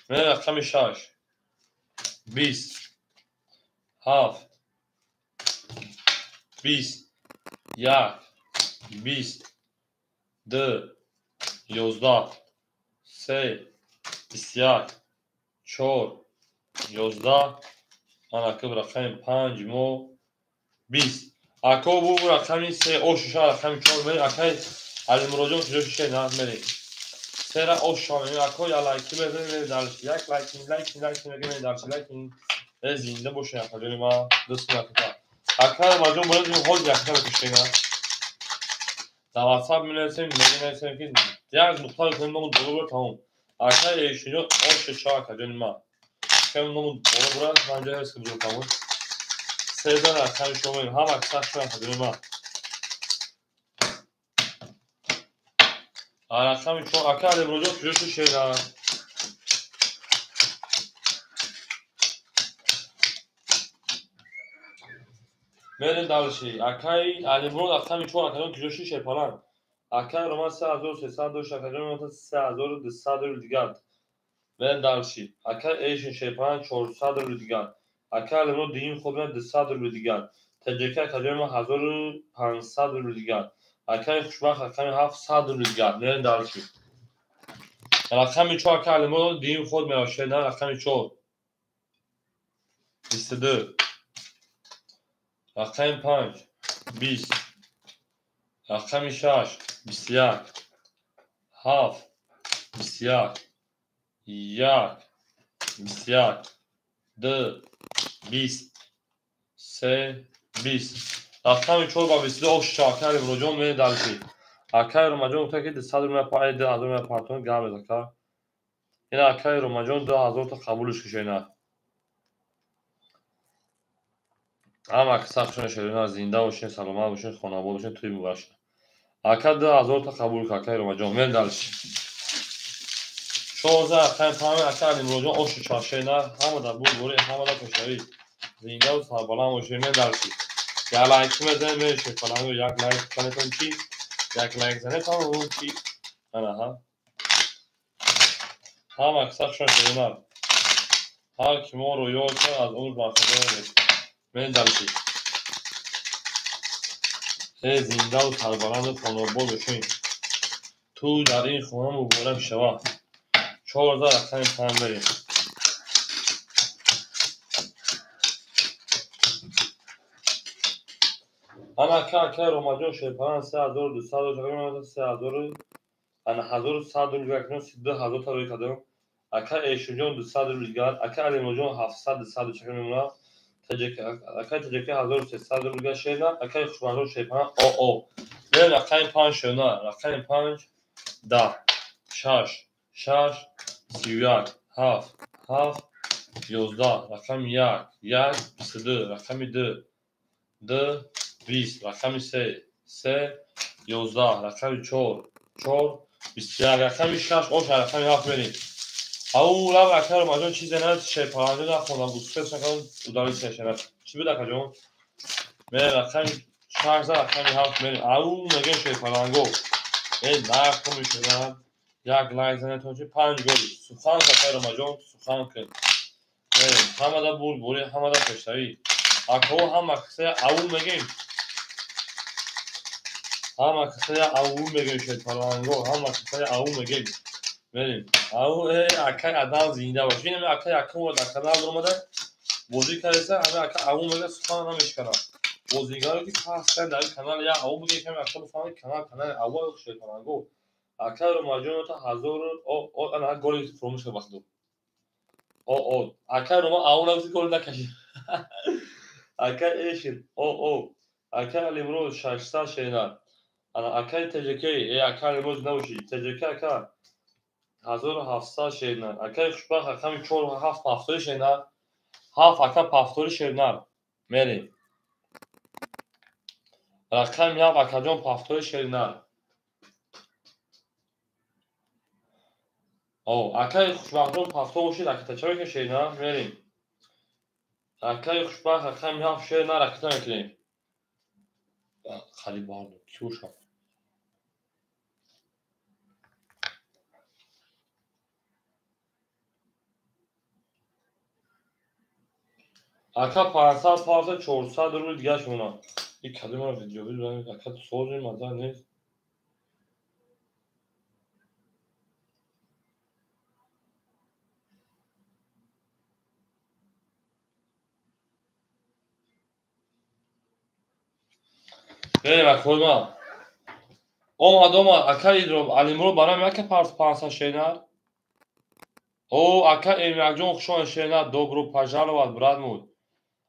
Мерем рақами 6 20 7 20 1 20 2 11 3 21 4 11 ман акиб рақами 5 мо 20 ако бу рақами 3 ош 6 рақами 4 мерем. Акай Алимуродҷон куҷо шишай на мерем. Сера ош шавем. Ако я лайки мезанем, дальше. Як лайк, лайк, лайк мегем, дальше лайк. Зинда бошем, акаҷони ма. Дӯст меака. Ака маҷон бояд ҳоз якта бикушем. Дар WhatsApp менависем, менависем ки як нуқта кунем, ному боло бура тамом. Ака эшинё ош ша акаҷони ма. Кем ному боло бура, ман ҷои ҳест ки бура тамом. Сезар акаи шумо ҳам аксар шумо акаҷони ма. Рақами чор ака Алимроҷон куҷо шуд шера? Мерем дальше. Акаи Алимрод рақами чор акаҷон куҷо шуд шерпаланг? Акаи Роман 3300 дошт, акаҷон 3200 рубл дигар. Мерем дальше. Акаи Эшин шерпаланг 400 рубл дигар. Акаи Алимрод дуюм хоб 200 рубл дигар. ТJK акаҷони ма 1500 рубл дигар. Акаи Хушбахт рақами 700 рубл дигар. Мерем дальше. Рақами чор акаи Алимрод дуюм ход меравад шерна рақами чор. 22. Рақами 5 20. Рақами 6 21. 7 21. 1 21. 2 20. 3 20. Рақами 4 ба 22 ош ша акаи Алимроҷон мерем дальше. Акаи Ромаҷон гуфта ки 200 рубл пай 2000 рубл партон гап мезад ака. Ина акаи Ромаҷон 2000 та қабулш кушена. Ҳама каса хушона шерина, зинда бошен, саломат бошен, хонабод бошен, тӯй муборак шуда. Ака 2000 та қабул кар акаи Ромаҷон. Мерем дальше. 14 рақами 5 акаи Алимроҷон ошу чашена, ҳама дар бурборӣ, ҳама дар пешравӣ. Зиндаву сарбаланд бошен, мерем дальше. Як лайк мезанем, мерем шерпаланг, як лайк занетон чи? Як лайк занетон чи? Ана ҳа. Ҳама каса хушона шерина. Ҳар ки моро ёд кард, аз умр бархӯрдор нест. Мерем дальше. Зиндаву сарбаланду хонобод бошем. Ту дар ин хона муборак шавад. 14 рақами 5 мерем. Ана ака акаи Ромаҷон шерпаланг 3200 3000 ана 1100 рубл акнун 2000 та рӯй кардам. Ака Эшинҷон 200 рубл дигар, ака Алимроҷон 700 200 чака мемонад. Акаи ТJK 1300 рубл дигар шерна, акаи Хушбахтҷон шерпаланг ОО. Мерем рақами 5 шерна, рақами 5 10 6 6 31 7 7 11 рақами 1 1 22 рақами 2 2 20 рақами 3 3 11 рақами 4 4 21 рақами 6 ош рақами 7 мерем. Ау лаб акаи Ромаҷон чизе наёд шерпаланҷо нахондам, успех накардам, удалить шерна. Чӣ буд акаҷон? Мерем рақами 6 рақами 7 мерем. Ау мегем шерпаланго. Нарх мешавад. Як лайк занетон чи 5 голи. Сухан акаи Ромаҷон, сухан кун. Мерем ҳамада бурборӣ, ҳамада пешравӣ. Акао ҳама каса ау мегем. Ҳама каса ау мегем шерпаланго, ҳама каса ау мегем. Мерем. Ау акаи Адам зинда бош. Ин акаи якум дар канал омада бозӣ кардеса, ҳама ака ау мега сухан намешканад. Бозигаро ки пас кар дар канал я ау мега, ками ака бифаҳмад канал канали ау шерпаланго. Акаи Ромаҷон та 1000 о ана голи фуромӯш кард бахту. О о акаи Рома ау нагуфти гол накашид. Акаи Эшин о о акаи Алимрод 600 шерна. Ана акаи ТJK акаи Алимрод набоши. ТJK ака 1700 шерна. Акаи Хушбахт рақами 4 7 пафтори шерна. 7 ака пафтори шерна. Мерем. Рақами 7 акаҷон пафтори шерна. О, акаи Хушбахтҷон пафтор бошид, ракета чаро ки шерна? Мерем. Акаи Хушбахт рақами 7 шерна ракета мекунем. Қариб бардо, кӣ бошад? Ака 500 парта 400 рубл дигар шумона. И кадом видео видео ака созим маза нест. Мерем акои ман. Омад, омад, ака Алимурод барам яке 500 шернар. О, ака Эмякҷон, хушомад, шернар, добро пожаловать, брат мой.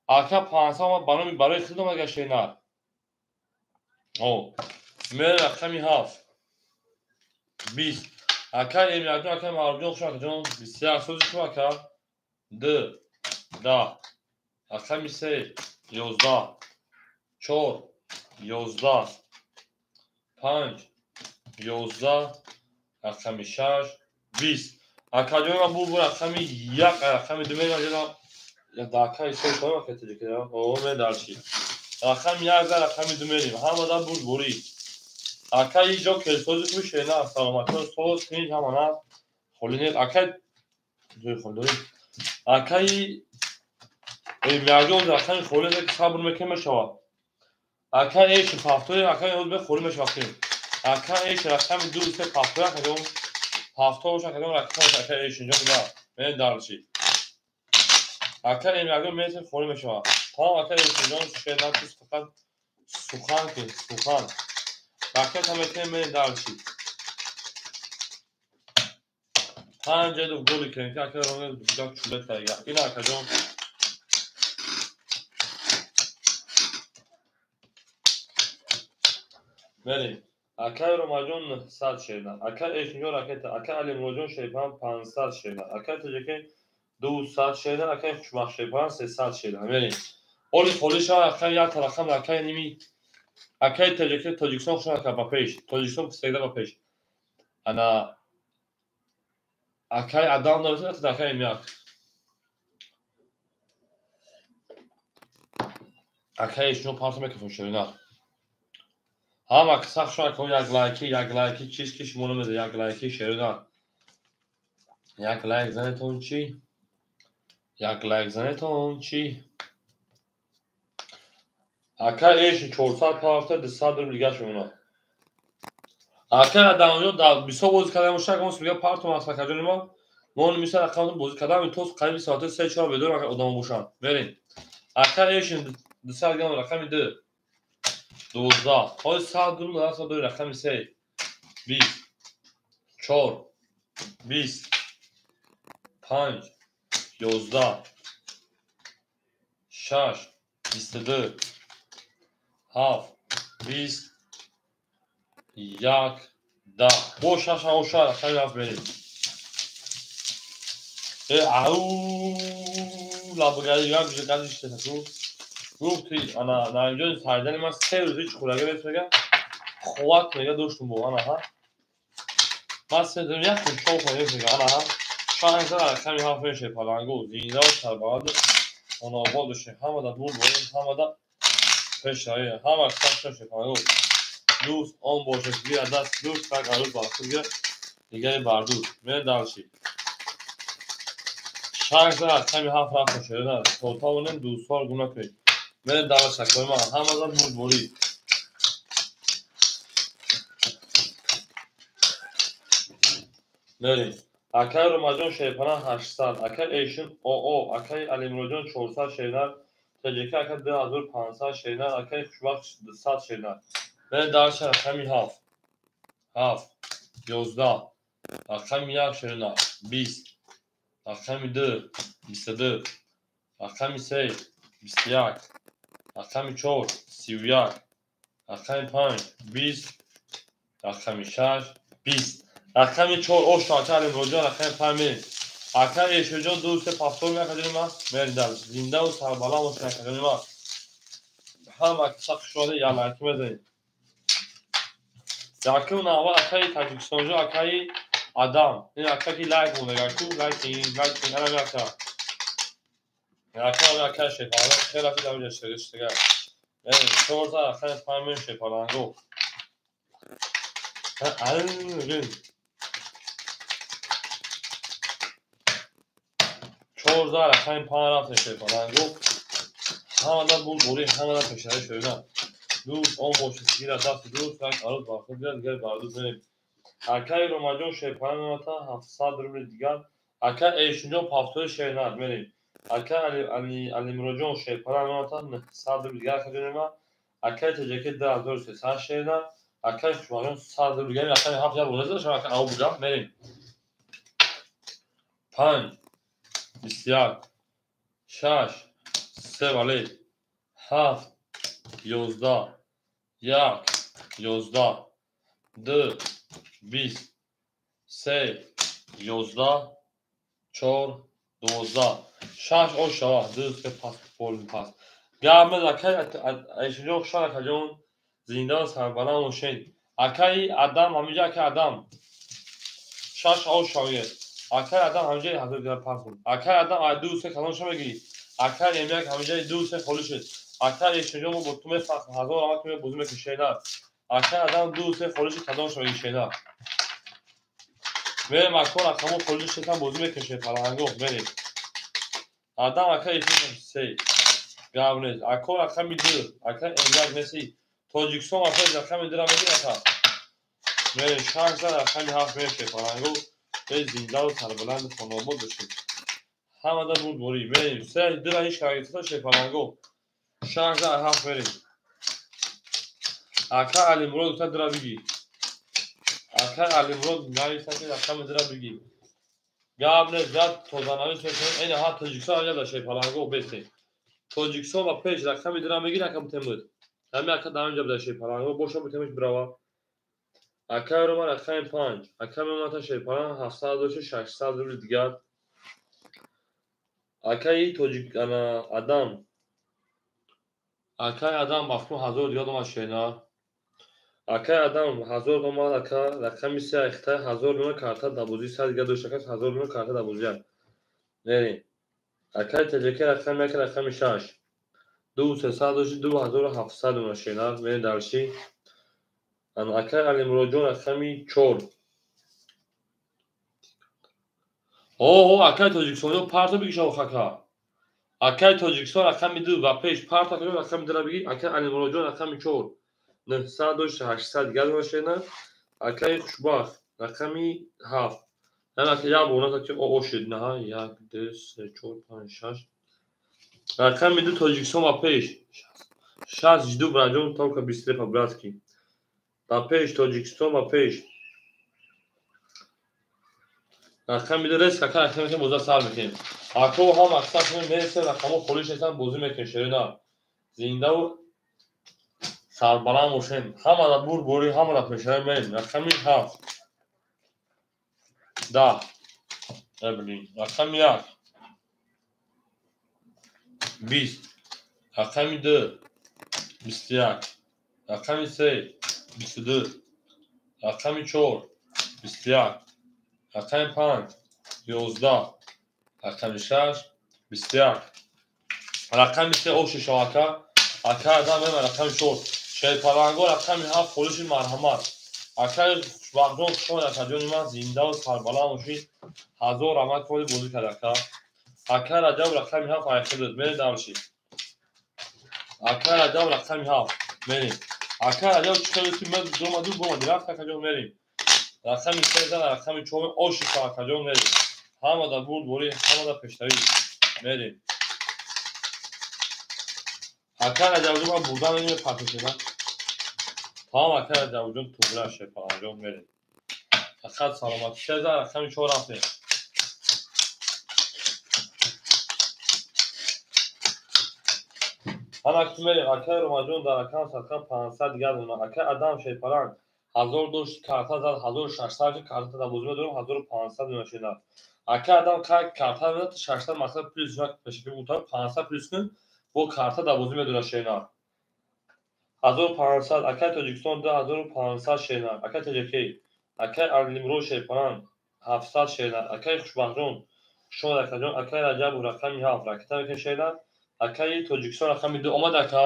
Ака 500 омад барои барои худ омад шернар. О, мерем рақами 7. 20. Ака Эмякҷон, ака Маъруфҷон, хушомад, акаҷон. 21 сози шумо, ака. 2 10. Рақами 3 11. 4 11. 5 11. Рақами 6 20. Акаҷон, ман бу рақами 1, рақами 2 мерам. Дака ҳисоб кунам, ака таҷикия. О, медарчи. Рақами 1 за рақами 2 мерим. Ҳамада бурдборӣ. Ака иҷо келсози хуш шена, саломатӣ, соз, тинҷ, ҳама на. Холӣ нест. Ака ҷои холӣ дорӣ. Акаи Мягҷон рақами холӣ нест, сабр мекунем, мешавад. Ака эш пафтои, ака ҳозир холӣ мешавад. Ака эш рақами 2 3 пафтои, акаҷон. Пафто боша, акаҷон, рақами ака эш инҷо буда. Мен дарчи. Ака Эмягҷон месем холӣ мешавад. Тамом, ака эшинҷон, шена ту фақат сухан ки сухан. Ракета метем, мен дарчи. 5 ду голи кунем ки ака ромел буҷак чулет кардига. Ин акаҷон. Мерем. Акай Ромаҷон 900 шерна. Акай Эшинҷон ракета. Акай Алимуродҷон шерпан 500 шерна. Акай Таҷикин 200 шерна. Акай Хушбахт шерпан 300 шерна. Мерем. Оли холӣ шава акай як рақам акай ними. Акай Таҷикин Тоҷикистон хушон ака ба пеш. Тоҷикистон всегда ба пеш. Ана акай Адам нависад, акай Эмяк. Акай Эшинҷон парто мекафон шерна. Ҳама сахт шуд, акон як лайки, як лайки, чиз ки шумо намеда, як лайки шерина. Як лайк занетон чӣ? Як лайк занетон чӣ? Ака эши 400 парафта 200 рубл дигаш мемонад. Ака Адамҷон дар бисёр бозӣ карда бошад, акон мега партом аст акаҷони ма. Мо мисал рақамтон бозӣ кардам, то қариби соати 3-4 бедор ака одамо бошанд. Мерем. Ака эши 200 грамм рақами 2. 12. Ҳоли 100 рубл даст дори рақами 3. 20. 4. 20. 5. 11. 6. 22. 7. 20. 1. 10. Бо 6 оша рақами 7 мерем. Ау лабгари як ҷагади штату. Гуфти ана наимҷон сардани ман 3 рӯз ҳеҷ хӯрага нест, мега қувват мега доштум бо ана ҳа. Ман се рӯз як чор хӯрага нест, мега ана ҳа. 6 рақами 7 мешавад палангу зинда ва сарбаланд хонобод бошед. Ҳамада бурд борем, ҳамада пешравӣ, ҳама сахт шавед палангу. Дӯст он бошед, гирад даст дӯст, так арӯз бар худ гирад, дигаре бар дӯст. Мерем дарчи. 6 рақами 7 рафта шуда. То тавонем дӯстҳоро гум накунед. Мерем дар шакои ман ҳамада бурдборӣ. Мерем. Акай Ромаҷон шерпана 800, акай Эшин ОО, акай Алимуродҷон 400 шернар, Таҷика ака 2500 шернар, акай Хушбахт 200 шернар. Мерем дар рақами 7. 7 11. Рақами 1 шернар 20. Рақами 2 22. Рақами 3 21. Рақами 4 31. Рақами 5 20. Рақами 6 20. Рақами 4 ошто ака Алимуродҷон рақами 5 мерем. Ака Эшоҷон 2 3 пафтор мекардем ма. Мерем дар зинда ва сарбаланд бошед акаҷони ма. Ҳама сахт шуд, як лайк мезанед. Якум навбат акаи Тоҷикистонҷон, акаи Адам. Ин ака ки лайк монда, ку лайк ин, лайк ин, ана ака. Якум ака шепаланг, хеле ки дар ҷо шега. Эн 4 рақами 5 мен шепалангу. Ан 4 рақами 5 рафта шепалангу. Ҳамада бурдборӣ, ҳамада пешравӣ шуда. Дӯст он бошед, гирад дасти дӯст, як арӯз бар худ гирад, дигар бар дӯст мерем. Акай Ромаҷон шерпана мемонад 700 рубли дигар. Акай Эшинҷон пафтои шернар мерем. Акай Алимуродҷон шерпана мемонад 900 рубли дигар акаҷони ман. Акай Таҷаки 2300 шернар. Акай Хушбахтҷон 100 рубл дигар. Рақами 7 як бор назад, ака ав бугам мерем. 5 21 6 3 вале 7 11 1 11 2 20 3 11 4 12 6 ош шава 2 3 пас пол пас. Гап акай Айшаҷон хушон акаҷон зинда сарбаланд бошед. Акаи Адам ҳаминҷа акаи Адам 6 ош шавед. Акаи Адам ҳаминҷа 1000 дигар пас. Акаи Адам ай 2 3 калон ша мегирӣ. Акаи М1 ҳаминҷа 2 3 холӣ шуд. Акаи Эшаҷон мо бо ту мефахм 1000 рамат ки бозӣ мекунӣ шена. Акаи Адам 2 3 холӣ шуд кадом ша мегирӣ шена. Мерем ако рақамо холӣ шуд бозӣ мекунӣ фарҳанго мерем. Адам акаи Эшаҷон 3 гап нест. Ако рақами 2 акаи М1 неси. Тоҷикистон акаи рақами 2 ра мегирӣ ака. Мерем 6 рақами 7 мерем фарҳанго. Зиндаву сарбаланду хонобод бошед. Ҳамада бурдборӣ. Мерем 3 2 ра ҳеҷ карагитата шефарҳанго. 6 7 мерем. Ака Алимурод гуфта 2 ра бигӣ. Ака Алимурод нависта ки рақами 2 ра бигӣ. Гап нест, гап тозанавис мекунем. Ин ҳа Тоҷикистон ҳаминҷа дар шефарҳанго бесте. Тоҷикистон ба пеш рақами 2 ра мегирӣ ака бутемуд. Ҳамин ака дар ҳаминҷа дар шефарҳанго боша бутемуш бирава. Акаи Роман рақами 5. Акаи Мемата шерпалан 700 дошт 600 рубли дигар. Акаи Тоҷик ана Адам. Акаи Адам бахтун 1000 дигар омад шена. Акаи Адам 1000 омад ака рақами 3 ихта 1000 дона карта дар бозӣ 100 дигар дошт ака 1000 дона карта дар бозӣ. Мерем. Акаи ТҶК рақами 1 рақами 6. 2 300 дошт 2700 дона шена. Мерем дарши. Акаи Алимуроджон рақами 4. О, акаи Тоҷикистон парто бигӣ шав хака. Акаи Тоҷикистон рақами 2 ба пеш парто рақами 2 ра бигӣ. Акаи Алимуроджон рақами 4. 900 дошт 800 дигар дона шена. Акаи Хушбахт рақами 7. Ака як бор ки о шуд на 1 2 3 4 5 6. Рақами 2 Тоҷикистон ба пеш. 6 жду браҷон только быстрее по-братски. Ба пеш Тоҷикистон ба пеш. Рақами 2 рес кака рақами мекунем боза сар мекунем. Ако ҳам аксар кунем мересем рақамо холӣ шестан бозӣ мекунем шерина. Зиндаву сарбаланд бошем. Ҳамада бурдборӣ, ҳамада пешравӣ мерем. Рақами 7. 10. Блин. Рақами 1. 20. Рақами 2. 21. Рақами 3. 22. Рақами 4. 21. Рақами 5. 11. Рақами 6. 21. Рақами 3 оши шав ака. Ака Адам мема рақами 4. Шерпаланго рақами 7 холиши марҳамат. Акаи Хушбахтҷон хушон акаҷони ман зиндаву сарбаланд бошед. 1000 рамат коли бозӣ кард ака. Ака Раҷаб рақами 7 айхидуд. Мерем дарши. Ака Раҷаб рақами 7. Мерем. Ака Раҷаб чӣ хеле ки ман домаду бомади рафт акаҷон мерем. Рақами 3 зан рақами 4 оши шав акаҷон мерем. Ҳамада бурдборӣ, ҳамада пешравӣ. Мерем. Ака Раҷабҷон ман бурдан намепартошена. Тамом ака Раҷабҷон туғра шефарҳанҷон мерем. Фақат саломатӣ. 3 зан рақами 4 рафтем. Ҳамак мерем. Акаи Ромаҷон дар рақам садқа 500 дигар дона. Акаи Адам шерпаланг 1000 дошт карта зад 1600 карта дар бозӣ медорам 1500 дона шена. Акаи Адам карта медад 600 мақсад плюс пешакӣ бутар 500 плюс кун бо карта дар бозӣ медора шена. 1500 акаи Тоҷикистон 2500 шена. Акаи ТҶК. Акаи Алимурод шерпаланг 700 шена. Акаи Хушбахтҷон хушон акаҷон. Акаи Раҷабов рақами 7 ракета мекунем шена. Акаи Тоҷикистон рақами 2 омад ака.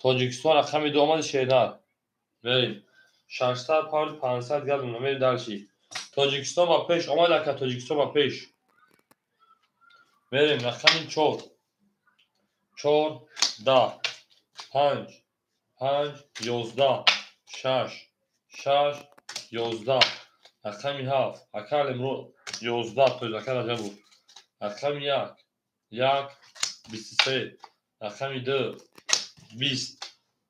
Тоҷикистон рақами 2 омад шена. Мерем. 600 паунд 500 дигар дона мерем дарши. Тоҷикистон ба пеш омад ака Тоҷикистон ба пеш. Мерем рақами 4. 4 10 5 5 11 6 6 11 рақами 7 ака Алимурод 11 то ака Раҷабов. Рақами 1 1 23 рақами 2 20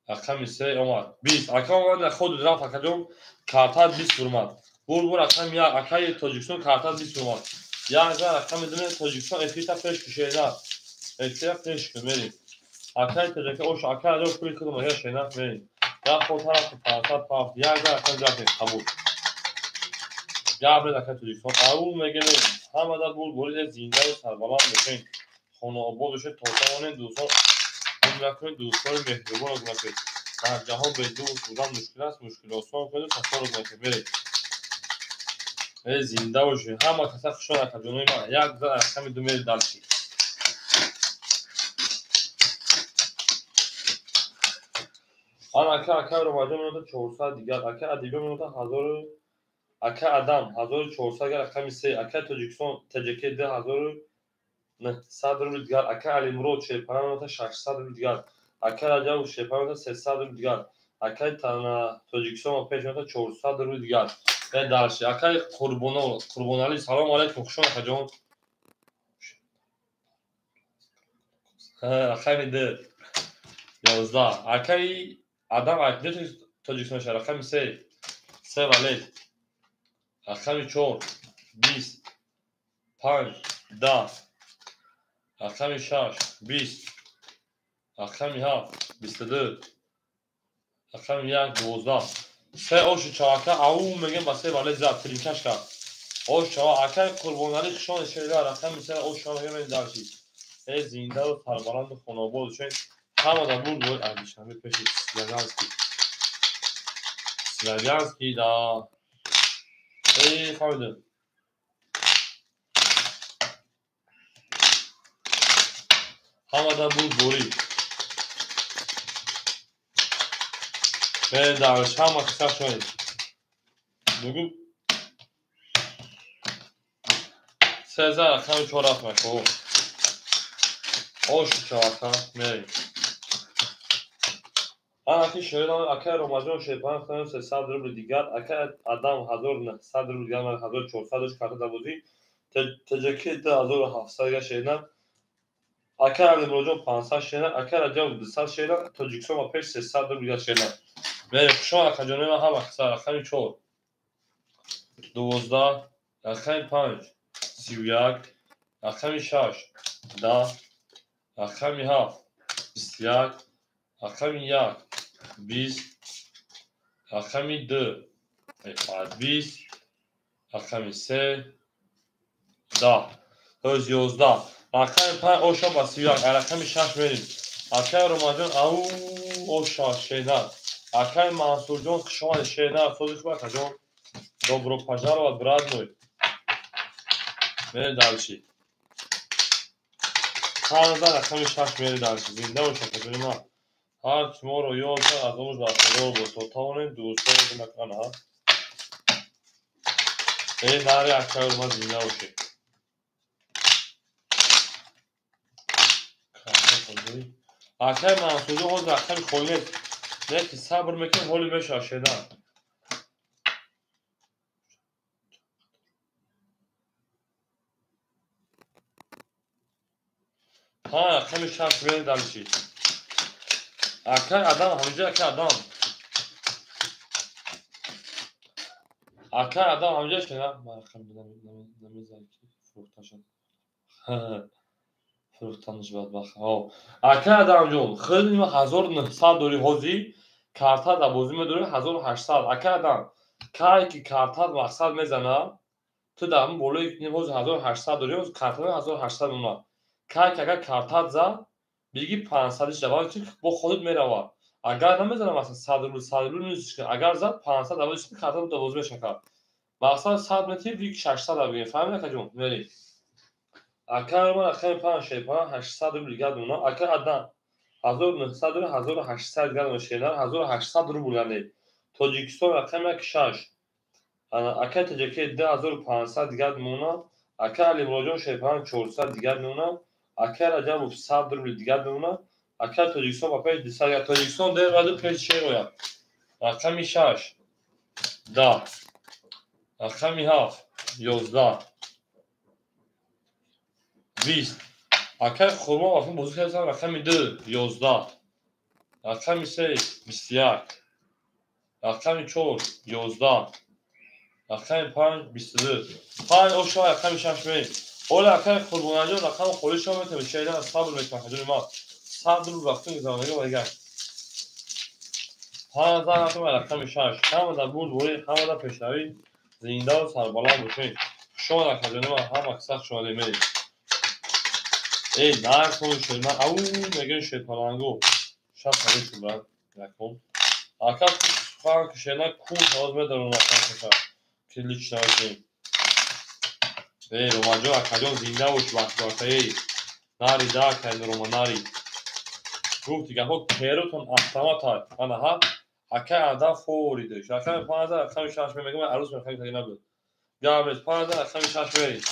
Рақами 3 омад. 20. Ака омад худ рафт акаҷон. Карта 20 омад. Бур рақами 1 акаи Тоҷикистон карта 20 омад. Як за рақами 2 Тоҷикистон эфита пеш кушена. Эфита пеш мерим. Акаи Тоҷика ош ака аҷо пули худам ага шена мерим. Як ход тараф 500 пафт. Як за рақами 2 қабул. Габред акаи Тоҷикистон. Ау мегем ҳамада бур борид зинда ва сарбаланд бошед. Хонаобод бошед, то тавонед дӯстон гум накунед, дӯстони меҳрубонро гум накунед. Дар ҷаҳон бе дӯст будан мушкил аст, мушкил осон кунед, сафарро гум накунед. Меред. Зинда бошед. Ҳама каса хушон акаҷонои ман. Як за рақами 2 меред дальше. Ан ака ака Ромаҷон минута 400 дигар, ака Адибё минута 1000, ака Адам 1400 дигар, рақами 3, ака Тоҷикистон ТҶК 2900 рубл дигар, ака Алимурод 45 минута 600 рубл дигар, ака Раҷабов 45 минута 300 рубл дигар, акаи Тоҷикистон ва пеш минута 400 рубл дигар. Дальше. Акаи Қурбоналӣ, салом алайкум, хуш омад акаҷон. Рақами 2 11. Акаи Адам Тоҷикистон шаҳр, рақами 3 3 валет. Рақами 4 20 5 10. Рақами 6 20. Рақами 7 22. Рақами 1 12. Се оши чава ака ау мегем ба се валет зад тринкаш кард. Ош чава акаи Қурбоналӣ хушон шеда рақами 3 ош чава мегем дарши. Зинда ва сарбаланду хонаобод бошед. Ҳамада бурд бояд аз Душанбе пеши Славянский. Славянский да. Фаҳмидем. Ҳамада бурд борӣ. Дарш ҳама қисса шоед. Бугу 3 рақами 4 рафт мекунам. Ош чавака мерем. Анаки шоидам акаи Ромаҷон 45 300 рубл дигар, акаи Адам 1900 рубл дигар, 1400 дош карта дар бозӣ, ТҶК 2700 дигар шоидан, акаи Алимуроҷон 500 шоидан, акаи Раҷабов 200 шоидан, Тоҷикистон ва пеш 300 рубл дигар шоидан. Мерем хушон акаҷонои ман ҳама қисса рақами 4 12, рақами 5 31, рақами 6 10, рақами 7 21, рақами 1 20, рақами 2 20, рақами 3 10, 11, рақами 5 оша ба 31, рақами 6 мерем. Акаи Ромаҷон ау оша шена. Акаи Мансурҷон хуш омадед шена, сози хуб акаҷон. Добро пожаловать, брат мой. Мерем дальше. 5 рақами 6 мерем дальше. Зинда бош акаҷони ман. Ҳар шуморо ёд кард аз омӯз бархӯрдор бод. То тавонем дӯстонро накунанд. Нари акаи ман зинда бошед. Акаи Мансурҷон ҳозир рақами холӣ нест. Не ки сабр мекунем, ҳоли мешавад шена. Ҳа, рақами 6 мерем дальше. Акаи Адам ҳаминҷо, акаи Адам. Акаи Адам ҳаминҷо шена. Ман рақам намезанам ки фурӯхта шуд. Фурӯхтанаш бадбахт. Акаи Адамҷон, худ 1900 дорӣ ҳозир, карта дар бозӣ медорӣ 1800. Акаи Адам, кай ки картат мақсад мезана, ту дар ҳамин болои ҳозир 1800 дорӣ, ҳозир карта 1800 мемонад. Кай ки агар картат зад, биги 500-иш давай чи бо худат меравад. Агар намезана масалан 100 рубл, 100 рубл минус агар зад 500 давай чи карта дар бозӣ мешавад. Мақсад 100 метри биги 600 да бигем. Фаҳмидӣ акаҷон? Мерӣ. Акаи ман рақами 5 65 800 рубл дигар мемонад. Акаи Адам 1900 рубл 1800 дигар мешавад. 1800 рубл яъне. Тоҷикистон рақами 1 6. Акаи ТҶК 2500 дигар мемонад. Акаи Алимуроҷон 65 400 дигар мемонад. Акаи Раҷабов 100 рубл дигар мемонад. Акаи Тоҷикистон ба пеш 200 дигар. Тоҷикистон дер пеш чӣ ояд? Рақами 6 10, рақами 7 11, 20. Акаи Қурбон вафин бозӣ кардам рақами 2 11, Рақами 3 21. Рақами 4 11. Рақами 5 22. 5 ошо рақами 6 мерем. Ола акай Қурбоналиҷон рақами холӣ шумо метавонед шайдан сабр мекунад ҳаҷони ман. 100 рубл вақтин гузаронагӣ ва дигар. 5000 рафтем рақами 6. Ҳама дар бурдборӣ, ҳама дар пешравӣ, зиндаву сарбаланд бошед. Хуш омад акаҷони ман, ҳама каса хуш омадед мерем. Эй, накун шуд, ман ау мегӯем шерпалангу. Шаб сари шуд брат, якум. Ака сухан кушена кун ҳоз медарон рақам каша. Ки лично бошем. Эй, Ромаҷон, акаҷон зинда бош вақт эй. Нари да акай Рома нари. Гуфти гапҳо перотон автомат ҳай. Ана ҳа акай адам форидеш. Рақами 5000 рақами 6 мегӯям, ман арӯс мехоҳам таги набуд. Гап нест, 5000 рақами 6 мерем.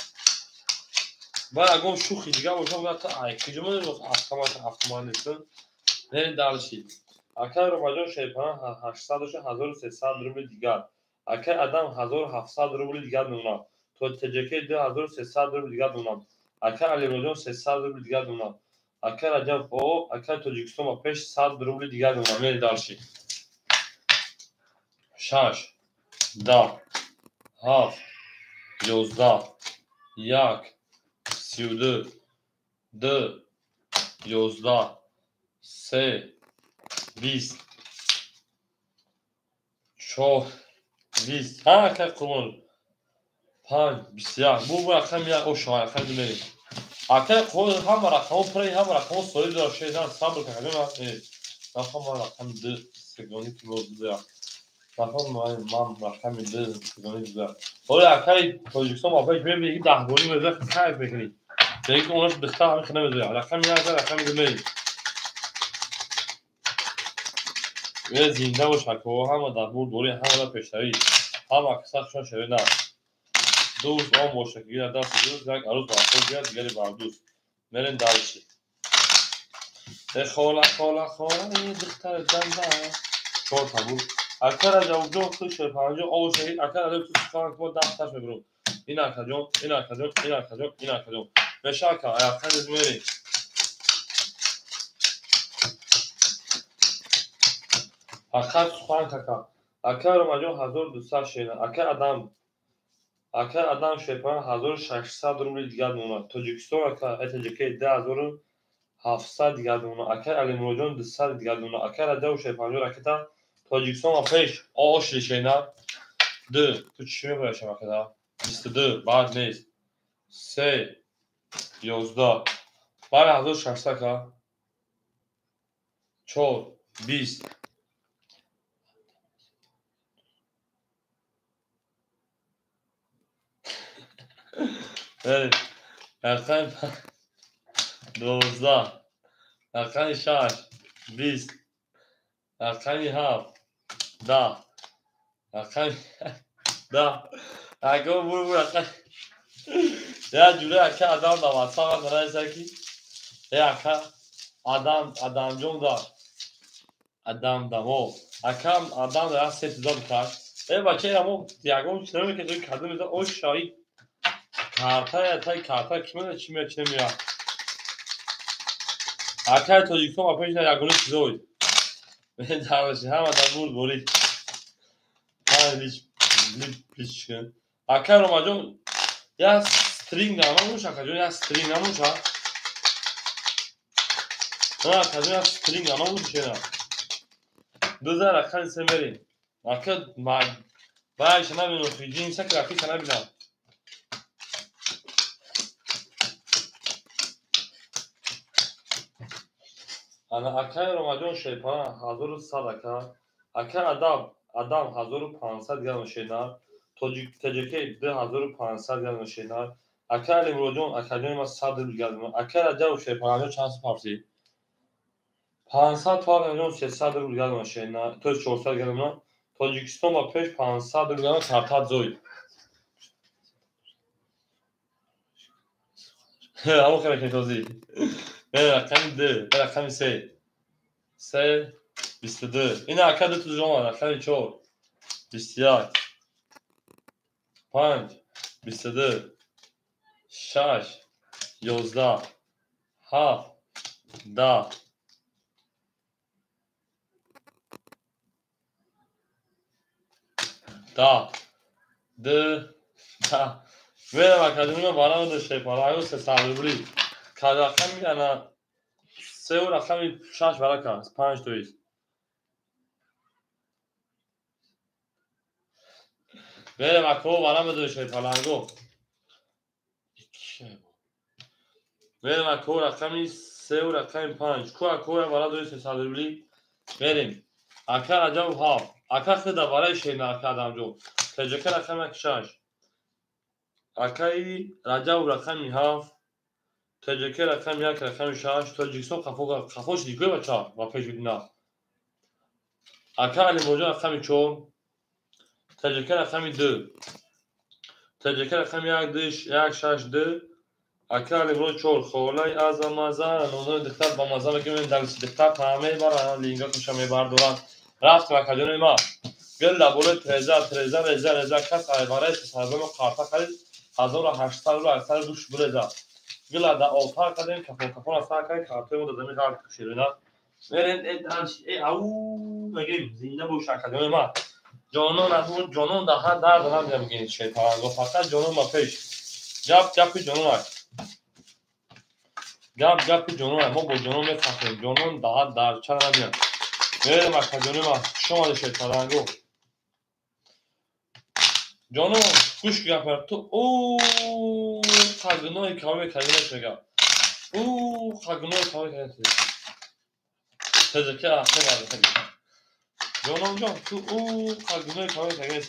Баъд агом шухи дигар бошам, гуфт та ай куҷо медонӣ автомат автомат нест. Мерем дальше. Акай Ромаҷон шерпана 800 доша 1300 рубли дигар. Акай Адам 1700 рубли дигар мемонад. То ТҶК 2300 рубли дигар мемонад. Акай Алимроҷон 300 рубли дигар мемонад. Акай Раҷаб о, акай Тоҷикистон ба пеш 100 рубли дигар мемонад. Мерем дальше. 6 10 7 11 1 32 2 11 3 20 4 20. Ҳа акай Қурбон 5 21. Бу рақами 1 ошо рақами 2 мерем. Акай Қурбон ҳама рақамҳо пури ҳама рақамҳо соҳиб дорад. Шейдан сабр кун акаҷон мерем. Нахоҳам ман рақами 2 сегони ки боз бизоям. Нахоҳам ман рақами 2 сегони бизоям. Ҳоло акай Тоҷикистон ба пеш мебинӣ ки даҳгонӣ мезояд, кайф мекунӣ. Лекин онаш духтар ҳамин хел намезояд. Рақами 1 рақами 2 мерем. Зинда бош акаҳо, ҳама дар бурдборӣ, ҳама дар пешравӣ, ҳама каса хушон шавед на. Дӯст он боша ки гирад дасти дӯст, як арӯз бар худ гирад, дигаре бар дӯст. Мерем дальше. Э хола, хола, хола, э духтари данда. Чор та буд. Ака Раҷабҷон худ шерпанҷо об шаҳид, ака Раҷаб ту сухан ки мо даҳ таш мебурем. Ин акаҷон, ин акаҷон, ин акаҷон, ин акаҷон. Меша ака, аяққа низ мерем. Фақат сухан кака. Ака Ромаҷон 1200 шена. Ака Адам шерпана 1600 рубли дигар мемонад. Тоҷикистон ака ТҶК 2700 дигар мемонад. Ака Алимроҷон 200 дигар мемонад. Ака Раҷаб шерпанҷо ракета Тоҷикистон ба пеш ошли шена. 2 ту чӣ мебарӣ шабакада? 22 баъд нест. 3 11 баъд 1600 ка 4 20 рақами 12 рақами 6 20 рақами 7 10 рақами 10 ака бур бур ака я ҷура ака Адам да ватсап нараиса ки э ака Адам Адамҷон да Адам дамо ака Адам да се туза бикар э бача амо ягон чиз намекунад кадом меза ош шаи карта тай карта ки мена чи мея чи намея. Акай Тоҷикистон ба пеш на ягона чизой. Дараши ҳама дар бурд борид. Акай Ромаҷон я стринг намонуш акаҷон я стринг намонуш а. Акаҷон я стринг намонуш шена. Дуза рақами се мерем. Ака байша набинам ҷинса ки рафиса набинам. Ана акай Ромаҷон шерпана 1100 ака. Акай Адам 1500 дигар шена. ТҶК 2500 дигар шена. Акай Алимроҷон акаҷони ман 100 рубл дигар. Акай Раҷаб шерпанаҷон чанд сум пафтид? 500 туаҷон 300 рубл дигар шена. То 400 дигар. Тоҷикистон ба пеш 500 рубл дигар картат зоид. Ҳамон хеле кешозӣ. Рақами 2, рақами 3. 3 22. Ин ака ду тузон рақами 4 21 5 22 6 11 7 10. Да. Д. Да. Мерам академия барам шепаланго 300 рубли. Рақами ана 3 рақами 6 барака, 5 то есть. Мерам ако барам шепаланго. Мерам ако рақами 3 рақами 5. Ку ако бара 300 рубли. Мерем. Ака Раҷабов 7. Ака хида бараи шена ака Адамҷон. ТЖК рақами 6. Акаи Раҷабов рақами 7. ТЖК рақами 1 рақами 6. Тоҷикистон қафо шуди кӯй бача ва пеш бидина. Ака Алимоҷон рақами 4. ТЖК рақами 2. ТЖК рақами 1 2 1 6 2. Ака Алимоҷон 4. Холаи азамаза нонои духтар ба маза мекунем дар духтар паҳ мебаранд, линга куша мебардоранд. Рафтем акаҷони ма. Гил дар болои треза, треза, реза, реза кас айвараи сесарбоно қарта харид 1800 рубл 800 душ буреза. Гила дар отар кардем, кафон кафон сар кардем, картои мо дар замин ғарқ ширина. Мерем э ау мегем зинда бош акаҷони ма. Ҷонон аз он ҷонон дар ҳар дард намедонам бигин шайтонго, фақат ҷонон ба пеш. Гап гапи ҷонон аст. Гап гапи ҷонон аст. Мо бо ҷонон мефахрем. Ҷонон дар ҳар дард чара намеяд. Мерем акаҷони ма, хуш омадед шайтонго. Ҷонон гӯш гапар ту ӯ қагунои каве кагинаш мега. Ӯ қагунои каве кагинаш. Тезаки ахе. Ҷононҷон ту ӯ қагунои каве кагинаш.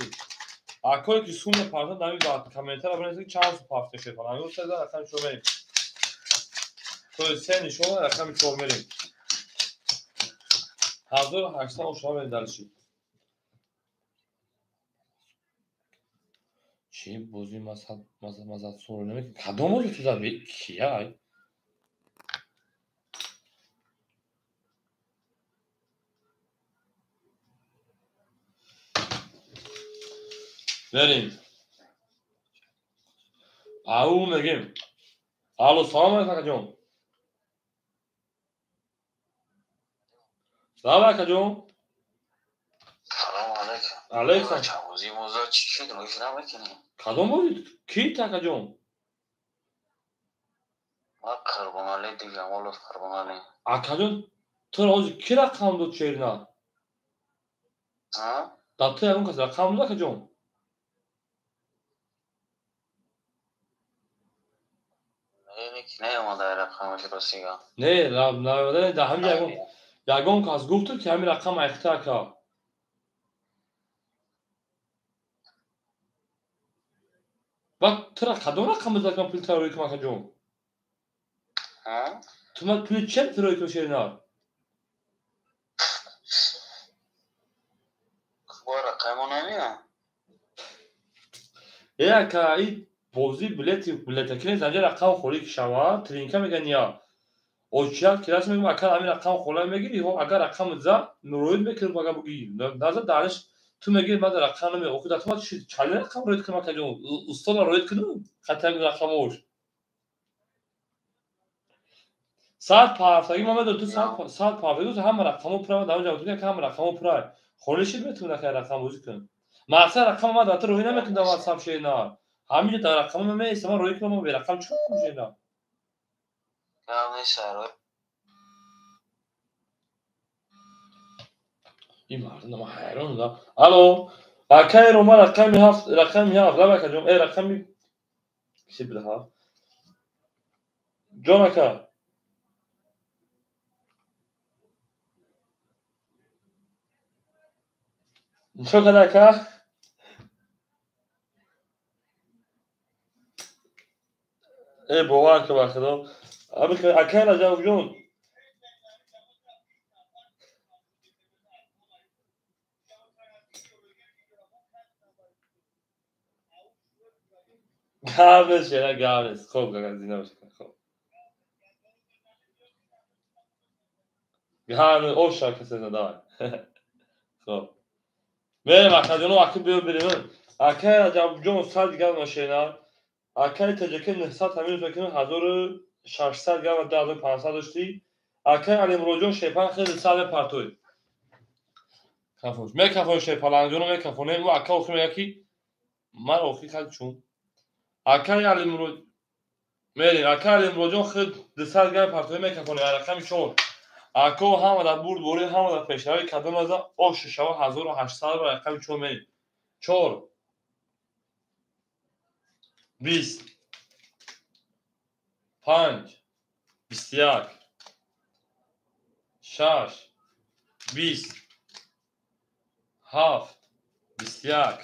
Акое ки сум мепартад ҳамин ба комментара бинависед чанд сум пафта шуд. Ҳамин се рақами 4 мерем. То се нишон рақами 4 мерем. 1800 ошона мерем дарши. Чи бози мазад суро намекунӣ? Кадом бози ту зад? Кия? Мерем. Ау мегем. Алло, салом алейкум акаҷон. Салом акаҷон. Салом алейкум. Алейкум. Бозии моза чӣ шуд? Рӯй намекунӣ? Кадом бозӣ? Ки акаҷон? Ма Қурбоналӣ Дигамолов Қурбоналӣ. Акаҷон, туро ҳозир ки рақам дод шерина? Дар ту ягон кас рақам дод акаҷон? Не, Не, дар ҳамин ягон кас гуфту ки ҳамин рақам айхта ака. Баъд тура кадом рақам дод ки ман пули туро рӯй кунам акаҷон? Ту ман пули чиам ту рӯй кунам шерина? Э ака, и бозӣ билети билетаки нест, анҷа рақам холӣ ки шавад, тринка мегӯянд я. Очият ки раст мегӯям, агар ҳамин рақам холӣ мегирӣ, агар рақам зад, рӯид мекунӣ, агар бугӣ. Назад дарш ту мегирӣ, ман рақам намегӯям. Охи дар ту ман чали рақам рӯид кунам акаҷон? Устода рӯид кунам? Хатаи рақамош. Саат парафтагӣ ман медонам, ту саат парафтагӣ ҳама рақамо пура, дар онҷа гуфтам, ҳама рақамо пура. Холӣ шид метавонӣ ака рақам бозӣ кунӣ. Мақсад рақам ман дар ту рӯй намекунам дар WhatsApp шена. Ҳаминҷо дар рақамо ман меистам, ман рӯй кунам, ман берақам чӣ кунам шена? Ин мардум ман ҳайрон будам. Алло, акаи Рома рақами 7, рақами 7, лаб акаҷон, э рақами чи буда 7? Ҷон ака. Чо када ака? Э бовар кун ба худо. Акаи Раҷабҷон. Гап нест, шера, гап нест. Хоб, зинда бош. Хоб. Гап нест, оша касе давай. Хоб. Мерем акаҷоно, аки биё бирем. Акаи Раҷабҷон 100 гап машина. Акаи ТЖК 900 ҳамин мекунем, 1600 гап 2500 доштӣ. Акаи Алимроҷон шепан хеле 100 мепартоид. Кафош. Мекафонем шерпалангҷоно мекафонем. Ӯ ака охир мегӯяд, ки ман охир хад чун. Акаи Алимурод мерем. Акаи Алимуродҷон худ 200 грамм партоӣ мекафонем. Рақами 4. Ако ҳама дар бурдборӣ, ҳама дар пешравӣ кадом аза ош шава 1800 ро рақами 4 мерем. 4 20 5 21 6 20 7 21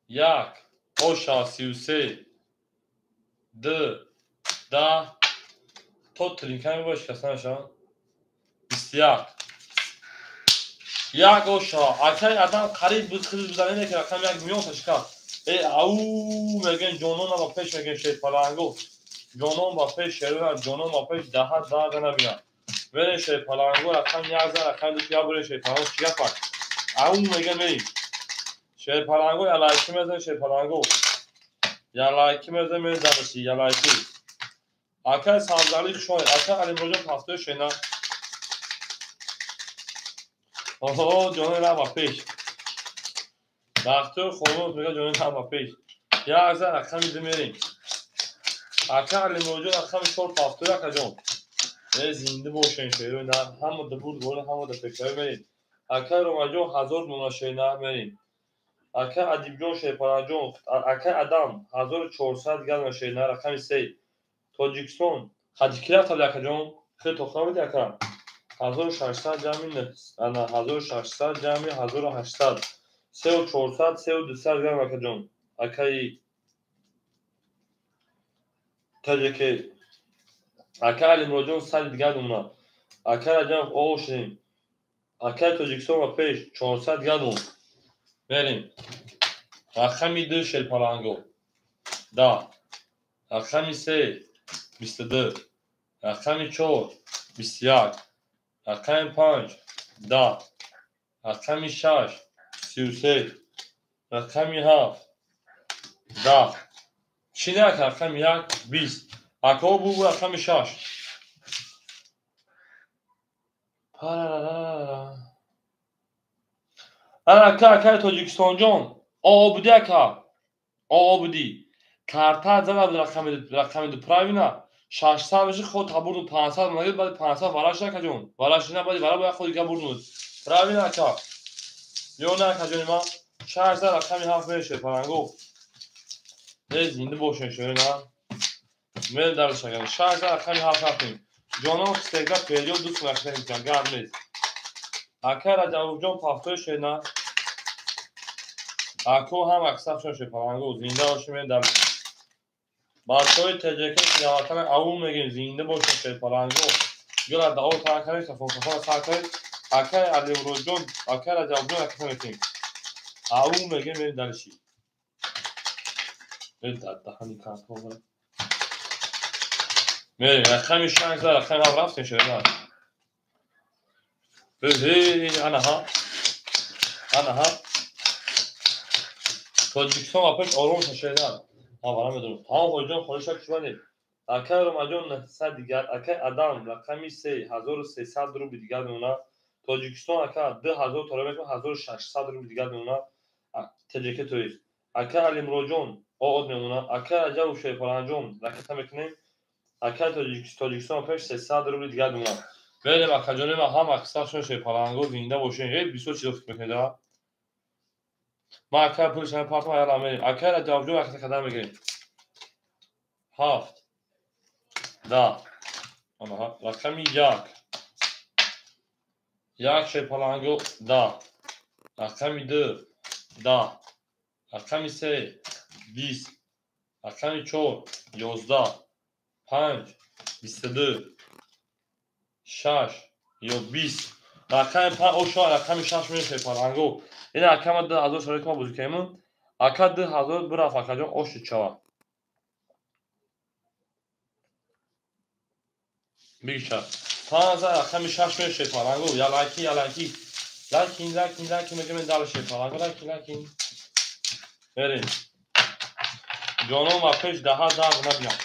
1 оша 33 2 10 то тринка мебоши каса мешавад 21 1 оша. Акаи адам қариб буд хиз бизанед, ки рақами 1 миён ташкал. Э ау мегӯем ҷонон ба пеш, мегӯем шерпаланго. Ҷонон ба пеш шерона, ҷонон ба пеш даҳа дарда набинад. Мерем шерпаланго рақами 1 зан рақами 2 я бурем шерпаланго чӣ гап аст? Ау мегӯем мерем. Шерпаланго ялайки мезанем шерпаланго. Ялайки мезанем мезанем ялайки. Акаи Сабзалӣ хуш омадед. Акаи Алимуродҷон ҳафтои шена. Оҳо ҷонони ра ба пеш. Бахтиёр хонумов мегӯяд ҷонони ра ба пеш. Як зан рақами 2 мерем. Акаи Алимуродҷон рақами 4 ҳафтои акаҷон. Э зинда бошен шерои нар, ҳама да бурдборӣ, ҳама да пешравӣ мерем. Акаи Ромаҷон 1000 дона шернар мерем. Акаи Адибҷон шерпаланҷон, акаи Адам 1400 грамм шернар рақами 3. Тоҷикистон хаҷи ки рафтад акаҷон? Хеле тохта будӣ ака. 1600 ҷамъи ана 1600 ҷамъи 1800 3400 3200 грамм акаҷон. Акаи Таҷике. Акаи Алимуродҷон 100 дигар дона. Акаи Раҷабов оғоз шудем. Акаи Тоҷикистон ба пеш 400 дигар дон. Мерем. Рақами 2 шерпаланго. 10. Рақами 3 22. Рақами 4 21. Рақами 5 10. Рақами 6 33. Рақами 7 10. Чӣ не ака? Рақами 1 20. Акао бугу рақами 6. Парарарара. Ана ака, акаи Тоҷикистонҷон, оо будӣ ака. Оо будӣ. Карта зада буд рақами 2 правильно? 600 меши худ табурду 500 нагирд, баъди 500 вараш акаҷон. Вараш на баъди вара бояд худ дига бурдуд. Правильно ака? Ё не акаҷони ман? 600 рақами 7 меше паланго. Э зинда бошен шои на. Мерем дарш агар. 600 рақами 7 рафтем. Ҷонон всегда вперёд дӯст мекунем, гап нест. Акаи Раҷабовҷон ҳафтои шена. Ако ҳам аксаршон шепаланго зинда бошем дар бачаҳои ТҶК ки аул мегӯем зинда бошем шерпаланго. Гила дао тар кардем, кафон кафона сар кардем. Акаи Алимуродҷон, акаи Раҷабовҷон акафон мекунем. Аул мегӯем мерем дарши. Даҳани картон. Мерем рақами 6 рақами 7 рафтем шерна. Анаҳа. Анаҳа. Тоҷикистон ба пеш ором шашедан. Ман вара медонам. Тамом хоҷиҷон холиша кушванед. Акаи Ромаҷон 900 дигар, акаи Адам рақами 3 1300 рубли дигар мемонад. Тоҷикистон ака 2000 тора мекунад, 1600 рубли дигар мемонад. ТҶК тоист. Акаи Алимуродҷон оод мемонад. Акаи Раҷабов Шерпаланҷон ракета мекунем. Акаи Тоҷикистон пеш 300 рубли дигар мемонад. Мерем акаҷони ман ҳам аксаршон шерпаланго зинда бошем. Э бисёр чизо фикр мекунед а? Ман акаи пулиш ҳами партам аяла мерем. Акаи Раҷабовҷон ракета кардан мегирем. 7 10 анаҳа рақами 1 1 шерпаланго 10 рақами 2 10 рақами 3 20 рақами 4 11 5 22 6 ё 20 рақами 5 ошо рақами 6 мешавад шерпаланго. Ин акама 2000 шароит ма бозӣ кардем. Ака 2000 бирафт акаҷон оши чава. Бигиша. 5 рақами 6 мешавад шерпаланго. Ялайки ялайки. Лайкин лайкин лайкин мегӯем дал шерпаланго лайкин лайкин. Мерем. Ҷонон ва пеш даҳа дард набинам.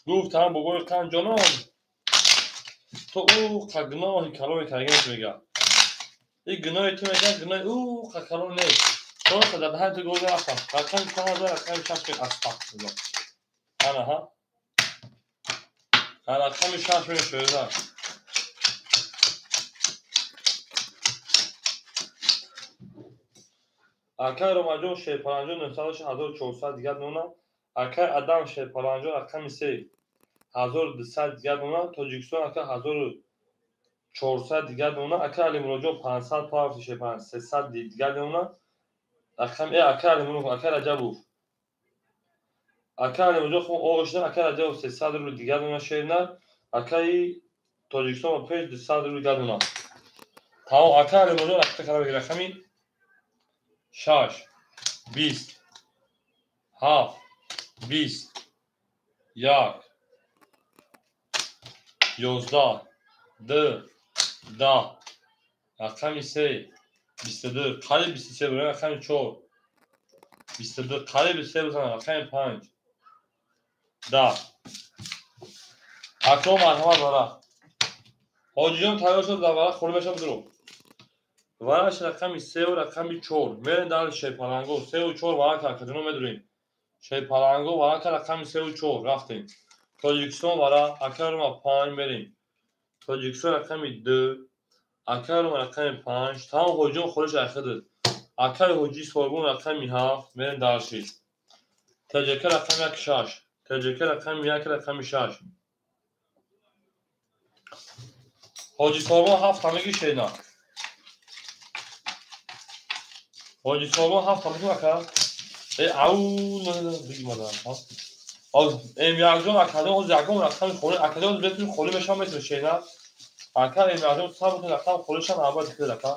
Гуфтам бобои қанд ҷонон. То ӯ қа гуноҳи калоне карда мега. Ин гуноҳи ту мега, гуноҳи ӯ қа калон нест. Просто дар даҳани ту гӯза рафтам. Рақами 5000 рақами 6 мега астағфируллоҳ. Ана ҳа. Рақами 6 мега шоида. Акай Ромаҷон Шерпаланҷон 90400 дигар дона. Акай Адам Шерпаланҷон рақами 3 1200 дигар дона. Тоҷикистон ака 1400 дигар дона. Акай Алимуроҷон 500 пафти Шерпаланҷон 300 дигар дона. Рақами акай Алимурод, акай Раҷабов. Акай Алимуроҷон хун оғошидан, акай Раҷабов 300 рубл дигар дона шернар. Акай Тоҷикистон ба пеш 200 рубл дигар дона. Тамом, акай Алимуроҷон рақами кара бигир, рақами 6 20 7 20 1 11 2 10 рақами 3 22 қариб 23 бурем, рақами 4 22 қариб 23 бизанам, рақами 5 10. Акром марҳамат вара. Ҳоҷиҷон тайёр шуд, дар вара холӣ мешавад дурӯғ. Вараш рақами 3 ва рақами 4. Мерем дар Шерпаланго 3 ва 4 вара каркаҷоно медурем. Шерпаланго вара рақами 3 ва 4 рафтем. Тоҷикистон вара акарума 5 мерем. Тоҷикистон рақами 2, акарума рақами 5. Тамом ҳоҷиҷон холиш айхидид. Акаи ҳоҷи Сорбон рақами 7 мерем дар 6. ТЖК рақами 1 6. ТЖК рақами 1 рақами 6. Ҳоҷи Сорбон 7 тамиги шена. Ҳоҷи Сорбон 7 тамиги ака. Ау биги мадам. Эмякҷон акаҷон оз ягон рақами холӣ акаҷон бетун холӣ мешавам метавон шена. Ака эмякҷон сабр кун рақам холишам аввал хид ака.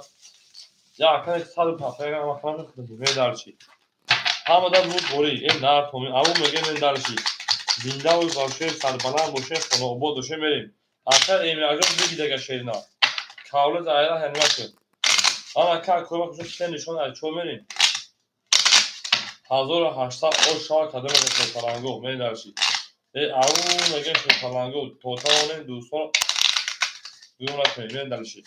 Я ака 150 ягон рақам хид медарчи. Ҳамада буд борӣ нар томи ау мегем медарчи. Зинда боше, сарбаланд боше, хонаобод боше мерем. Ака эмякҷон бигидага шена. Кавла зайра ҳанма кун. Ана ка кома кушо се нишон аз чо мерем. 1800 ош шава кадом Шерпаланго медарши. Ау мегем Шерпаланго то тавонем дӯстон гум накунем медарши.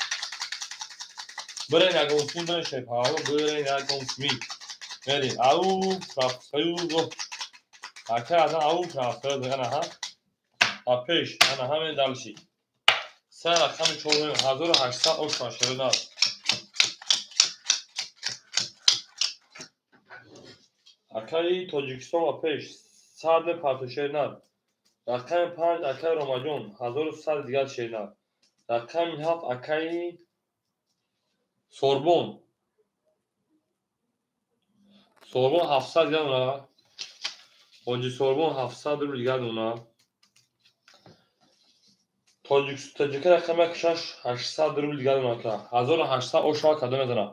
Бирен ягон сум бирен Шерпаланго бирен ягон суми. Мерем ау крафтсаюго. Ака адан ау крафтсаю ана ҳа. А пеш ана ҳа медарши. Се рақами 4 1800 ош шава шернар. Акаи Тоҷикистон ва пеш 100 мепарту шернар. Рақами 5 акаи Ромаҷон 1100 дигар шернар. Рақами 7 акаи Сорбон. Сорбон 700 дигар дона. Ҳоҷи Сорбон 700 рубл дигар дона. Тоҷика рақами 6 800 рубл дигар дона ака. 1800 ошава кадом мезанам.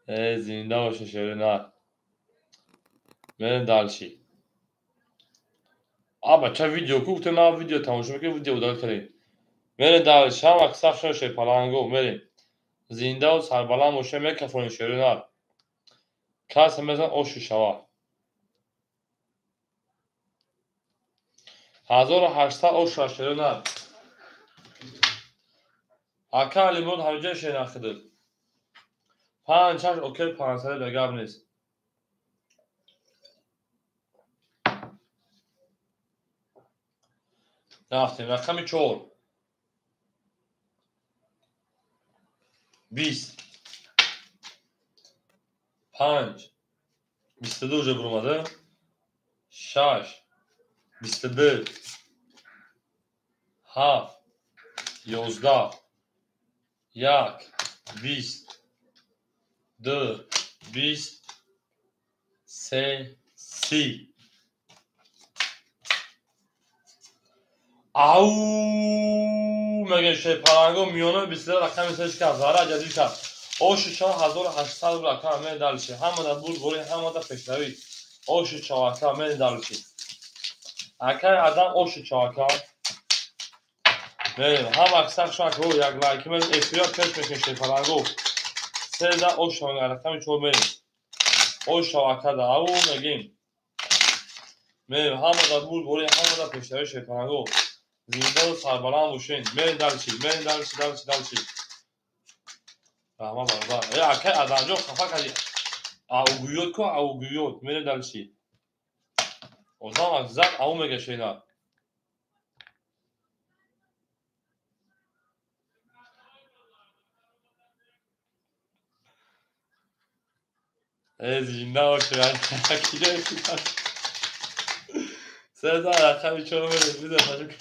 Зинда боше шеринар. Мерем дальше. А бача видео ку гуфтем ман видео тамошо мекунем, видео удалить кардем. Мерем дальше. Ҳама саф шава Шерпаланго мерем. Зиндаву сарбаланд боше мекафонем шеринар. Касе мезан оши шава. 1800 ош шава шеринар. Ака Алимурод ҳамиҷа шеринар хидид. 5 6 окей 500 да гап нест. Рафтем рақами 4 20 5 22 уже бурмада 6 22 7 11 1 20 2 20 3 30. Ау мегем Шерпаланго миёна 22 рақами 3 кард, зара ҷазир кард. Оши 4800 рубл ака медалши. Ҳамада буд бори, ҳамада пешравӣ. Оши чавака медалши. Акай адам оши чавака. Мерем ҳама сах шак як лайк мез эфира пеш мекунем Шерпаланго. Седа ош рақами 4 мерем. Ош шавакада ау мегем. Мерем ҳамада бурдборӣ, ҳамада пешравӣ шерпаланго. Зиндаву сарбаланд бошен. Мерем дальше, мерем дальше, дальше, дальше. Раҳмат бародар. Э, акай Адамҷон хафа кардӣ. Аугӯёт ку, аугӯёт. Мерем дальше. Одам аз зад ау мегашена. Э, зинда бошед. Сезар рақами чор мерем. Бизар ташаккур.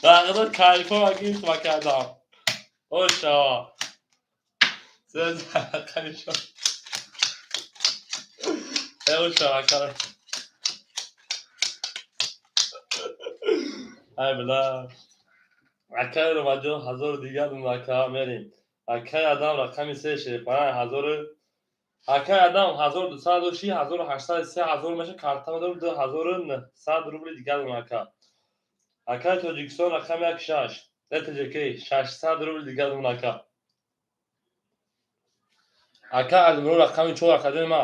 Дақиқа кайфо гирифт кардам. Ошава. Сезар рақами чор. Э, ошава кардам. Ай била. Акай Ромаҷон 1000 дигар ака мерем. Акай Адам рақами се шерпаланг 1000. Акай Адам 1200 дошти, 1803 ҳазор меша, карта медорам 2900 рубли дигар ака. Акай Тоҷикистон рақами як шаш. ТЖК 600 рубли дигар ака. Ака Алимуро рақами чор акаҷони ма.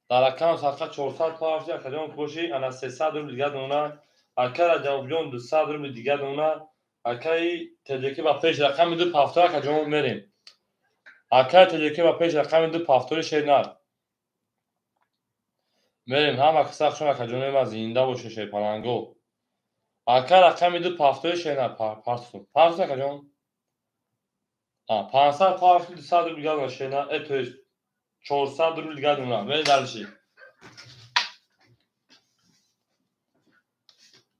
Дар рақам садқа 400 пафти акаҷон боши, ана 300 рубли дигар дона. Акай Раҷабҷон 200 рубли дигар дона. Акаи ТЖК ба пеш рақами ду пафтор акаҷон мерем. Акай ТЖК ба пеш рақами ду пафтори шернар. Мерем ҳама киса хушон акаҷони ма, зинда боше шерпаланго. Акай рақами ду пафтори шернар парту. Парту акаҷон. 500 пафти 200 рубли дигар дона шернар. Э, то есть 400 рубли дигар дона. Мерем дальше.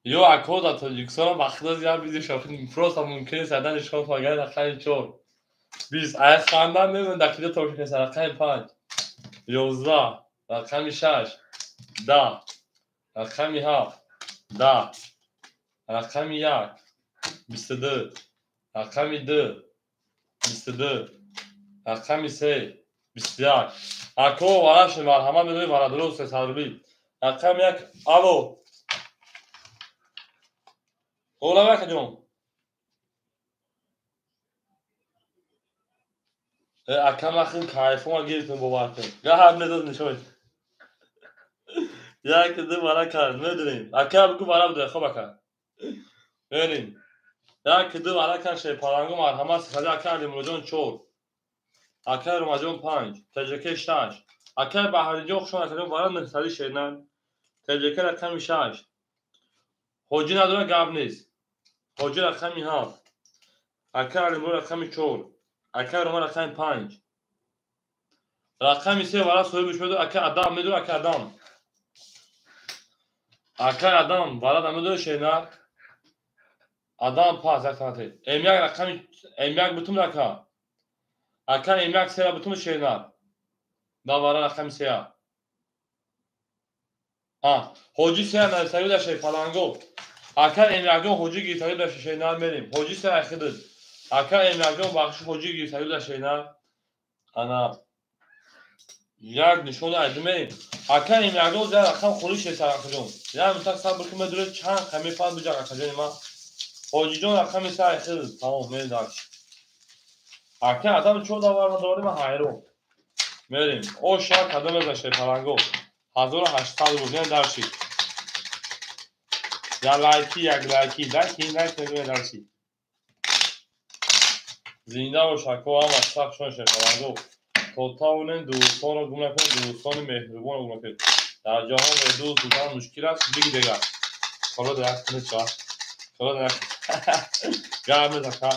Ё ако дар Тоҷикистон ба худо зиёд бизи шофин просто мумкин нест адан нишон фагар рақами чор. Бист ай хандан мемон дар киҷо тамошо кунед. Рақами панҷ, 11, рақами шаш, 10, рақами ҳафт, 10, рақами як, 22, рақами ду, 22, рақами се, 21. Ако вараши марҳамат медои варадуро 300 рубли. Рақами як, алло. Ола акаҷон. Ака махин кайфома гирифтем, бовар кун. Гаҳ медод нишон. Як ду вара кард, медонем. Ака бигӯ вара бидои, хоб ака. Мерем. Як ду вара кард шерпаланго марҳамат сихади ака Алимуроҷон чор. Акай Ромаҷон панҷ, ТЖК шаш. Акай Баҳриҷон хушон акаҷон вара нӯҳсади шернар. ТЖК рақами шаш. Ҳоҷӣ надора гап нест. Ҳоҷӣ рақами ҳафт. Акай Алимуро рақами чор. Акай Рома рақами панҷ. Рақами се вара соҳибаш медод ака Адам медод ака Адам. Акай Адам вара намедод шернар. Адам пас як санате. М1 рақами М1 бутум ака. Ака М1 сера бутум шернар. Да вара рақами сея. Ҳоҷӣ сея нависагӣ дар шерпаланго. Ака М1ҷон ҳоҷӣ гирифтагӣ дар шернар мерем. Ҳоҷӣ сея айхидид. Ака М1ҷон бахши ҳоҷӣ гирифтагӣ дар шернар. Ана як нишон айди мерем. Ака М1ҷон зя рақам холӣ шесар акаҷон. Як митак сабр кун медоред чанд қами панд биҷақ акаҷони ма. Ҳоҷиҷон рақами се айхидид. Тамом мерем дальше. Ака Адам чор давар надорем ма ҳайрон. Мерем. Оша кадом мезан шерпаланго. 1800 рубл. Мерем дальше. Я лайки, як лайки, лайки, лайки, мерем дальше. Зинда бош ако ҳама сахт шон шерпаланго. То тавонем дӯстонро гум накунем, дӯстони меҳрубонро гум накунем. Дар ҷаҳон бе дӯст будан мушкил аст. Биги дигар. Ҳоло дар як кунед ча. Ҳоло дар як гап нест ака.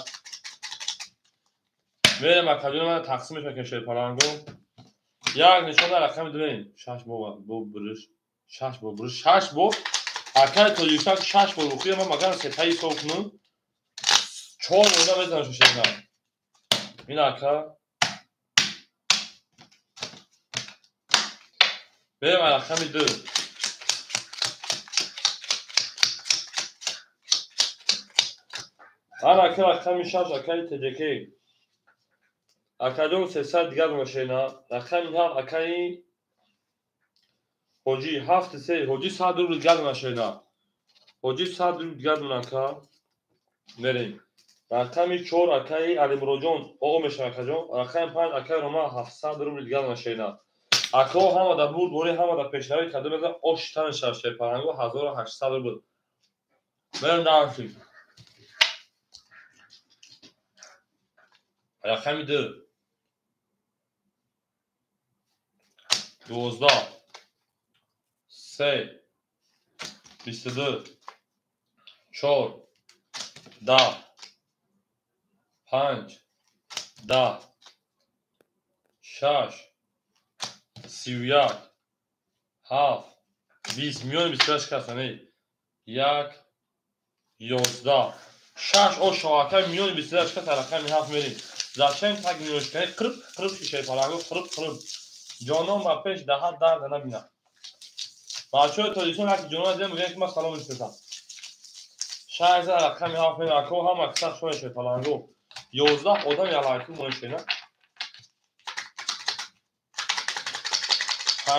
Мерем акаҷони ман тақсимеш мекунем шерпаланго. Як нишон дар рақами ду мерем. Шаш бо буриш. Шаш бо буриш. Шаш бо акаи Тоҷикистон шаш бор бухӯям ман магар сетаи ҳисоб кунам. Чор борда мезанам шернар. Ин ака. Берем рақами ду. Ана ака рақами шаш акаи ТЖК. Акаҷон 300 дигар машина. Рақами ҳафт акаи ҳоҷӣ ҳафти се ҳоҷӣ 100 рубл дигар машина. Ҳоҷӣ 100 рубл дигар ака. Мерем. Рақами чор акаи Алимуроҷон о мешава акаҷон. Рақами панҷ акаи Рома 700 рубл дигар машина. Ако ҳама да бурд бори, ҳама да пешравӣ карда мезан, ош танша шерпаланго 1800 рубл. Мерем дальше. Рақами 2. 12 3 22 4 10 5 10 6 31 7 20 миёни 28 касане 1 11 6 ош шоака миёни 28 каса рақами 7 мерем. Зачем так миёншкани қирб қирб шишаи паланго қирб қирб. Ҷонон ба пеш даҳат дарда набинад. Бачаҳои Тоҷикистон яке ҷонон дидем, мегӯянд ки ман салом мефиристам. 6 рақами 7 мерем. Ако ҳама киса шоя шоя паланго. 11 одам ялайку моишена. 5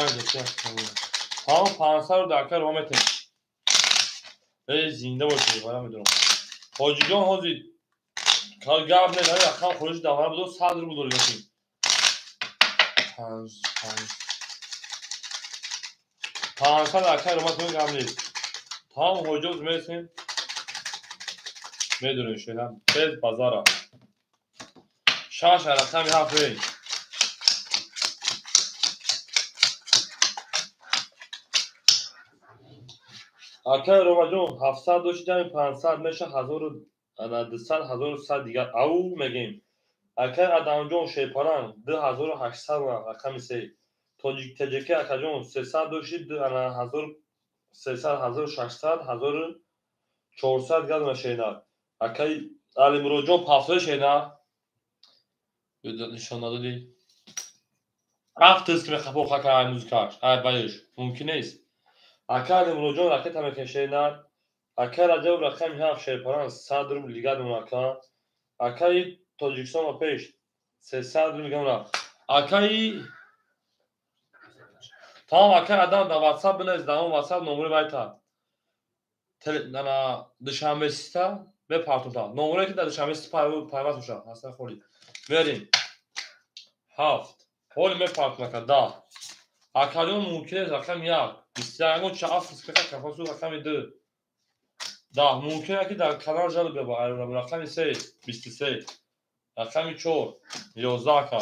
ҳам 500 ру дар кар метем. Эй зинда бошед, вара медонам. Ҳоҷиҷон ҳозир гап нест, ҳамин рақам хӯриш давра буд, 100 рубл дорем. 5 500 акай ромат гап нест. Тамом ҳоҷоз мерасем. Медонем шена, без базара. 6 рақами 7 мерем. Акай Ромаҷон 700 дошти, ҷамъи 500 меша 1200 1100 дигар. Ау мегем. Акай Адамҷон Шерпаланг 2800 рақами 3. Тоҷик ТҶК акаҷон 300 дошти, 1300 1600 1400 газ шена. Акай Алимуроҷон 700 шена. Нишон надодӣ. Афтист ки мехапо хака ай музикаш, ай баеш. Мумкин нест. Акай Алимуроҷон ракета мекашена. Акай Раҷаб рақами 7 Шерпаланг 100 рубл дигар ака. Акай Тоҷикистон ба пеш 300 рубл дигар. Акай тамом акай Адам дар WhatsApp бинавис, дар он WhatsApp номери вайта. Ана Душанбе сита мепартонта. Номере ки дар Душанбе сита пайваст бошад. Ҳасан холи. Мерем. 7. Ҳоли мепартон ака 10. Акаҷон мумкин аст рақами 1. 21 ча афт кафасу рақами 2. 10 мумкин аст ки дар канал жалб биёбад. Рақами 3 23. Рақами 4 11 ака.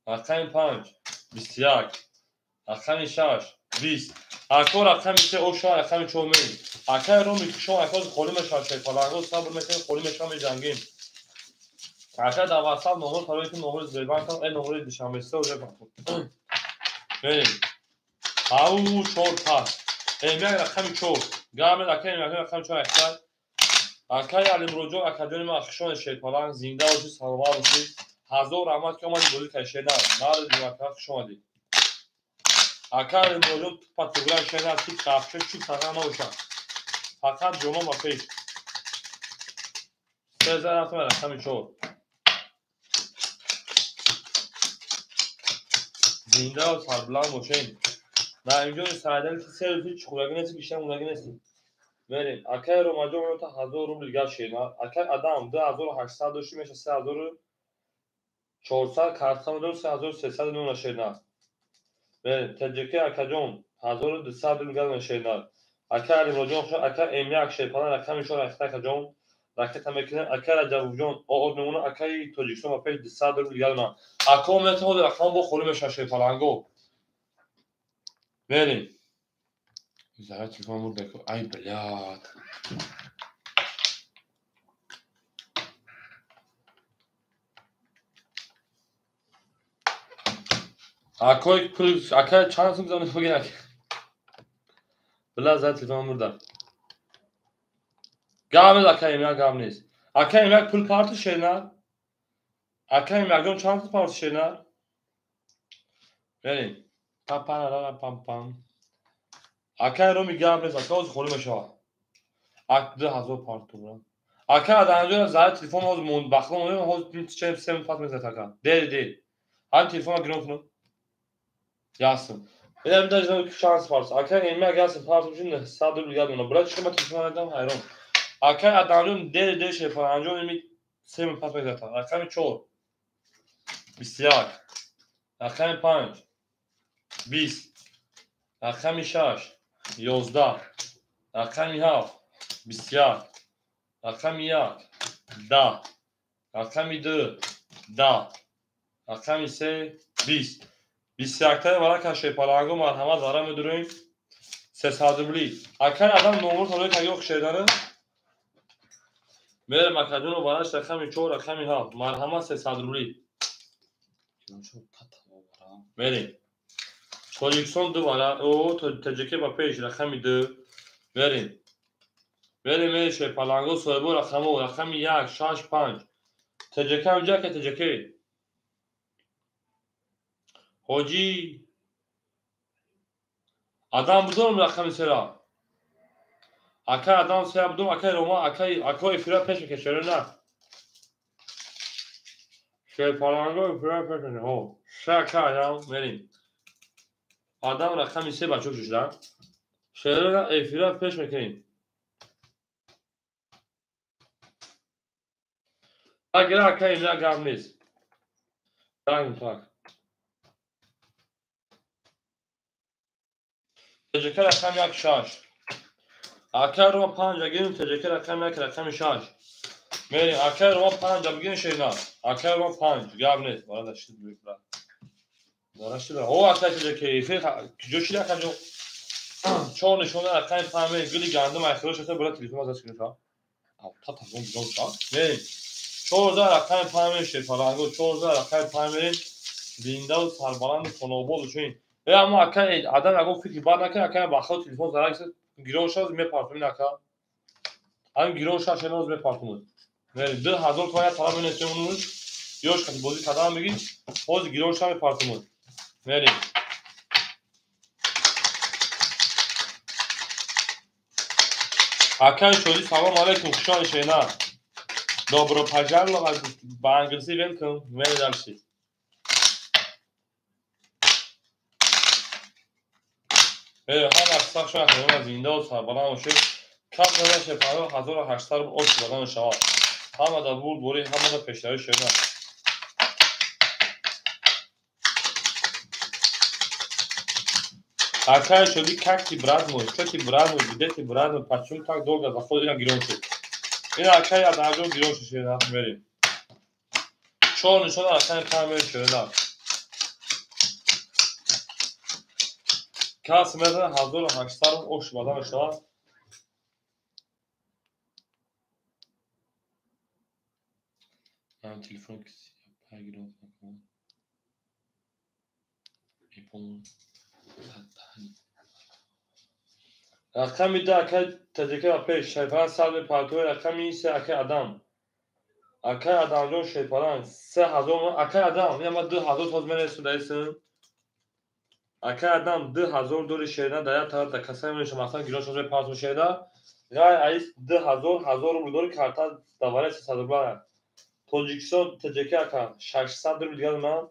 Рақами 5 21. Рақами 6 20. Ако рақами 3 оша рақами 4 мерем. Акай Роми кишон акоз холӣ мешавад шерпаланго, сабр мекунем, холӣ мешавад, меҷангем. Ака дар WhatsApp номер парои ки номери Сбербанк э номери Душанбе се уже мерем. Ау 4 пас. Эмяк рақами 4. Гамед акай эмяк рақами 4 акай. Акай Алимуроҷон акаҷони ман хушон шерпаланг зинда бошӣ, саломат бошӣ. Ҳазор раҳмат ки омадӣ бозӣ кардӣ шена. Нари ака хуш омадӣ. Акай Алимуроҷон патуграм шена ки қафча чу фақат набошад. Фақат ҷонон ба пеш. 3 рафтам рақами 4. Зинда ва сарбуланд бошем. Наимҷони Саидали ки се рӯзи чуқурагӣ нести, гишта мондагӣ нести. Мерем. Акай Ромаҷон меота 1000 рубл дигар шена. Акай Адам 2800 дошти меша 3400 карта медорем 3300 нуна шена. Мерем. ТҶК акаҷон 1200 рубл дигар шена. Акай Алимуроҷон акай М1 Шерпаланг рақами 4 ракета акаҷон ракета мекунем. Акай Раҷабовҷон ОО мемона. Акай Тоҷикистон ба пеш 200 рубл дигар мемона. Ако метавонад рақам бо холӣ мешавад шерпаланго. Мерем. Заряд телефон мурда. Ай блядь. Акой пул акай чанд сум замин бигин ака. Бля заряд телефон мурда. Гап нест акай эмяк гап нест. Акай эмяк пул парти шена. Акай эмякҷон чанд сум парти шена? Мерем. Па-па-ра-ра пам-пам. Акай Роми гап нест, ака ҳозир холӣ мешавад. Ак 2000 парту. Ака Аданҷон заряд телефон ҳозир монд, бахло монд, ҳозир чен се минут пас мезанад ака. Дер дер. Ҳамин телефонро гирон кунам. Ясм. Инам даже ки шанс парс. Ака эмяк ясм парс бошин 900 рубл дигар мемонад. Бра чӣ ма телефон надам ҳайрон. Ака Аданҷон дер дер шеф Аданҷон ими се минут пас мезанад. Рақами 4 21. Рақами 5 20, рақами 6, 11, рақами 7, 21, рақами 1, 10, рақами 2, 10, рақами 3, 20. 21-таи варака шепаланго марҳамат вара медурем. 300 рубли. Акай адам номур талои кагиё хушедана? Мерем акаҷоно вараш рақами 4, рақами 7. Марҳамат 300 рубли. Мерем. Тоҷикистон 2 вара, о ТҶК ба пеш рақами 2. Мерем. Мерем мерем шепаланго соҳибо рақамо рақами 1, 6, 5. ТҶК ҳамҷа ка ТҶК. Ҳоҷӣ Адам будом рақами сера. Акай Адам сера будом, акай Рома, акай ако эфира пеш мекашад, на. Шепаланго эфира пеш мекашад. Ҳо, ша ака Адам мерем. Адам рақами 3 бачо шуда. Шера эфира пеш мекунем. Агар акай ина гап нест. Так, так. ТҶК рақами 1 6. Акай Рома 5 агирим ТҶК рақами 1 рақами 6. Мерем акай Рома 5 бигирин шена. Акай Рома 5 гап нест. Барада шид бикра. Дара шид. О акай ТҶК эфир куҷо шид акаҷо? 4 нишона рақами 5 мерем. Гули гандум айхиро шуда бара телефон аз кунед. Та та бон бон. Мерем. 14 рақами 5 мерем шефаланго 14 рақами 5 мерем. Зиндаву сарбаланду хонобод бошед. Аммо акай адам ягон фикри бад накунад, акай бахо телефон зарар гирон шад мепартум ака. Ҳамин гирон шад шеноз мепартум. Мерем 2000 томан талаб менесем унуш. Ёш қати бозӣ кардан бигир, ҳозир гирон шад мепартум. Мерем. Акай Шодӣ салом алейкум, хуш омадед шена. Добро пожаловать ба англисӣ welcome. Мерем дальше. Ҳама сах шояд зинда сарбаланд бошед. Кам наше паро 1800 рубл ош дода мешавад. Ҳама дар бурдборӣ, ҳама дар пешравӣ шуда. Акай Шодӣ, как ты, брат мой? Что ты, брат мой? Где ты, брат мой? Почему так долго заходит? Ина гирон шуд. Ина акай Адамҷон гирон шуд шуда. Мерем. 4 нишона рақами 5 мерем шуда. Кас мезанад 1800 рубл ош дода мешавад. Ман телефон гирон кунам. Рақами 2 акай ТҶК ба пеш шайпаланг сад мепартои рақами 3 акай Адам. Акай Адамҷон шайпаланг 3000 акай Адам, ина ман 2000 тоз мересум даисм. Акай Адам 2000 дори шерна дар як тараф дар касаи менешам, масалан гирон шоз мепартум шерна. Ғайр аис 2000 1000 рубл дори карта давари 300 рубл. Тоҷикистон ТҶК ака 600 рубл дигар донам.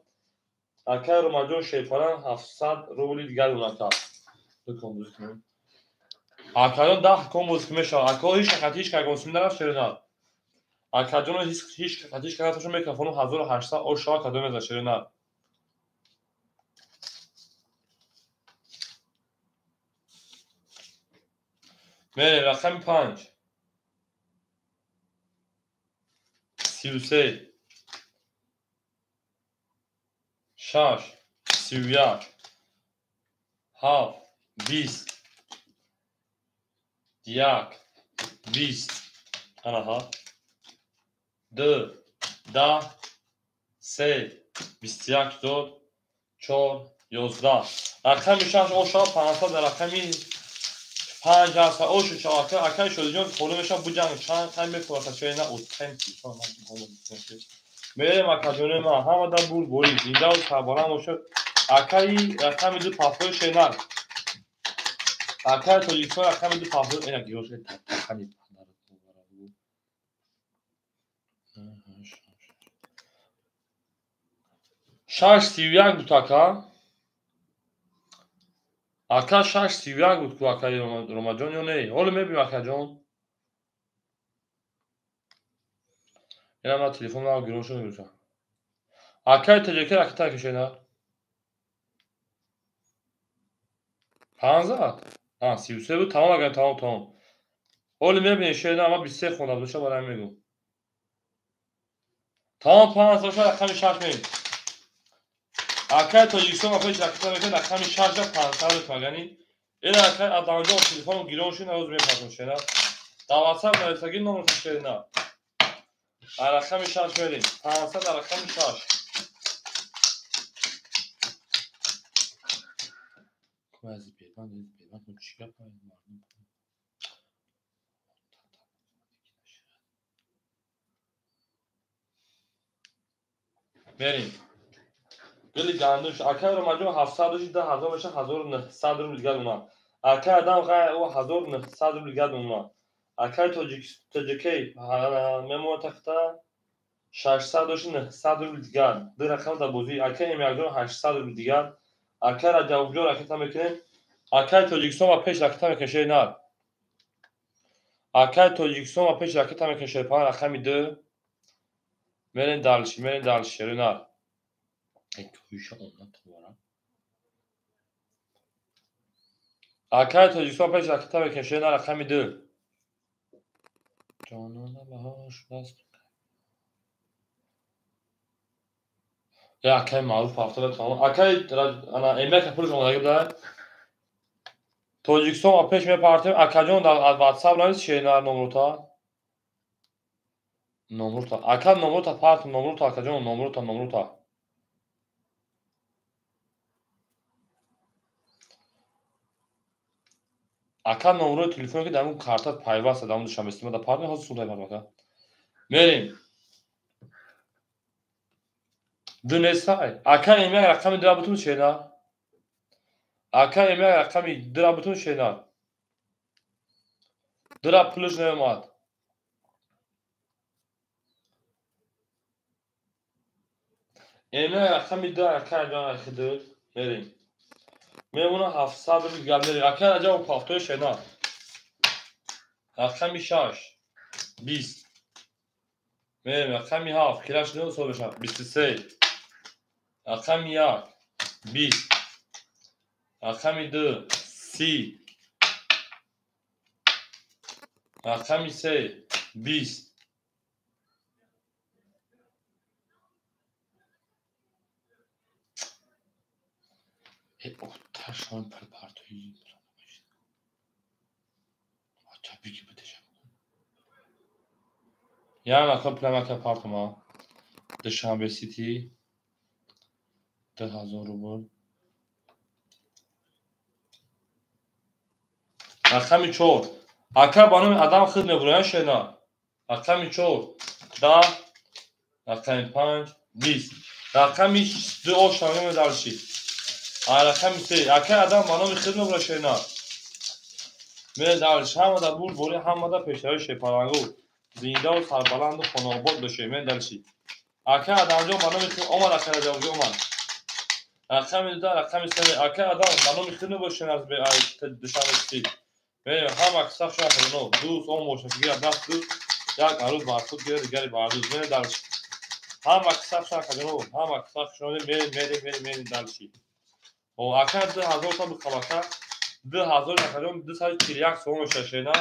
Акай Ромаҷон шерпаланг 700 рубли дигар донам ака. Ду ком бозӣ кунем. Акаҷон 10 ком бозӣ мешавад. Ако ҳеҷ кас ҳеҷ кас гомсим нарафт шерна. Акаҷон ҳеҷ кас ҳеҷ кас микрофону 1800 ош шава кадом мезанад шерна. Мерем рақами 5. 33 6 31 7 20 1 20 анаҳа 2 10 3 21 дод 4 11 рақами 6 оша 500 дар рақами 5 ҳаст ошу чака акай Шодиҷон хона мешавад буҷанг чанд қай мефурӯшад шена утен мерем акаҷони ман ҳама дар бурдборӣ зиндаву сарбаланд бошад. Акаи рақами 2 пафои шена. Акаи Тоҷикистон рақами 2 пафои ина гирон шуд. 6 31 буд ака. Ака 6 31 буд ку акаи Ромаҷон ё не? Ҳоло мебинем акаҷон. Ина ман телефон нав гирон шуд мегӯшам. Акаи ТҶК ракета кашена. Панзад? А, 33 буд, тамом агар тамом тамом. Оли мебинед шеър ама 23 хонда буд, ша барои мегӯм. Тамом 5 ша рақами 6 меем. Акай Тоҷикистон ва пеш ракета мекунад рақами 6 ша 500 туман. Ин акай Адамҷон телефоном гирон шуд, навоз мепартом шеъра. Дар WhatsApp нависагӣ номерша шеър на. Рақами 6 мерем. 500 рақами 6. Мерем. Гули гандум акай Ромаҷон 700 дошт, 2000 меша 1900 рубл дигар омад. Акай Адам ғай о 1900 рубл дигар омад. Акай тоҷикей мемонад тахта 600 дошт, 900 рубл дигар. Ду рақам дар бозӣ. Акай Эмиякҷон 800 рубл дигар. Акай Раҷабовҷон ракета мекунем. Акай Тоҷикистон ва пеш ракета мекунем шери нар. Акай Тоҷикистон ва пеш ракета мекунем шери паҳан рақами 2. Мерем дальше, мерем дальше шери нар. Акай Тоҷикистон пеш ракета мекунем шери нар рақами 2. Ҷонона баҳор шудааст. Я акай маъруф ҳафтада тамом. Акай ана эмяка пулш омадаги буда. Тоҷикистон ва пеш мепартем. Акаҷон дар WhatsApp навис шери нар номрута. Номрута. Ака номрута парт, номрута акаҷон, номрута, номрута. Ака номрои телефоне ки дар он картат пайваст дар он Душанбе сима да парт мехоҳад султай парт ака. Мерем. Ду нестай. Ака эмяк рақами 2 бутун шена. Ака эмяк рақами 2 бутун шена. 2 пулш наомад. Эмяк рақами 2 ака ҷон ахидуд. Мерем. Мемона 700 рубл гап мерем. Ака Раҷабов пафтои шена. Рақами 6 20. Мерем рақами 7 кираш не сол мешавад 23. Рақами 1 20. Рақами 2 30. Рақами 3 20. Оташон пул партои бики битеша. Як ака пуламака партома. Душанбе Сити 2000 рубл. Рақами 4. Ака ба номи Адам худ мебурояд шена. Рақами 4 10, рақами 5 20. Рақами 2 ошнамеме дальше. Рақами 3. Ака Адам ба номи худ мебурояд шена. Мере дальше. Ҳамада бур бори, ҳамада пешравии шепалангу. Зиндаву сарбаланду хонаобод бошед. Мере дальше. Ака Адамҷон ба номи худ омад, ака Раҷабовҷон омад. Рақами 2, рақами 3. Ака Адам ба номи худ мебошед аз Душанбе Сити. Мерем ҳама кисах шуна хазино. Дӯст он бошад, гирад даст дӯст, як арӯз бар худ гирад, дигари бар дӯст. Мерем дальше. Ҳама кисах шуна хазино, ҳама кисах шуна мерем, мерем, мерем, мерем дальше. О, ака 2000 та бихабака, 2000 акаҷон 241 сомон мешавад шена.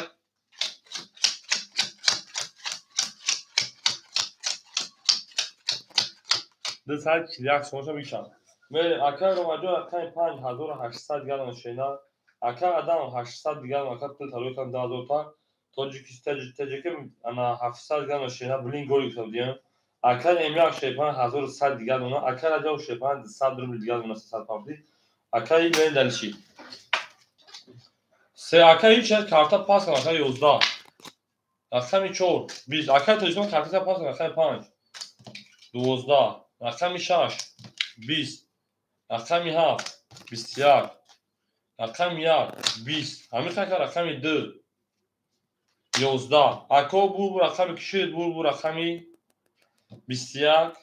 241 сомонша мешавад. Мерем ака Ромаҷон рақами 5800 дигар шена. Ака Адам 800 дигар ака пул тарои кардам 2000 та. Тоҷикистон таҷики ана 700 дигар шена блин гори гуфта будем. Ака Эмяк шепан 1100 дигар дона. Ака Раҷабов шепан 200 рубл дигар дона 300 павди. Ака мерем дальше. Се ака ҳеч як карта пас кардам ака 11. Рақами 4 20. Ака Тоҷикистон карта пас кардам рақами 5 12. Рақами 6 20. Рақами 7 21. Рақами 1 20. Ҳамин хака рақами 2 11. Ако бур рақами кишид бур рақами 21.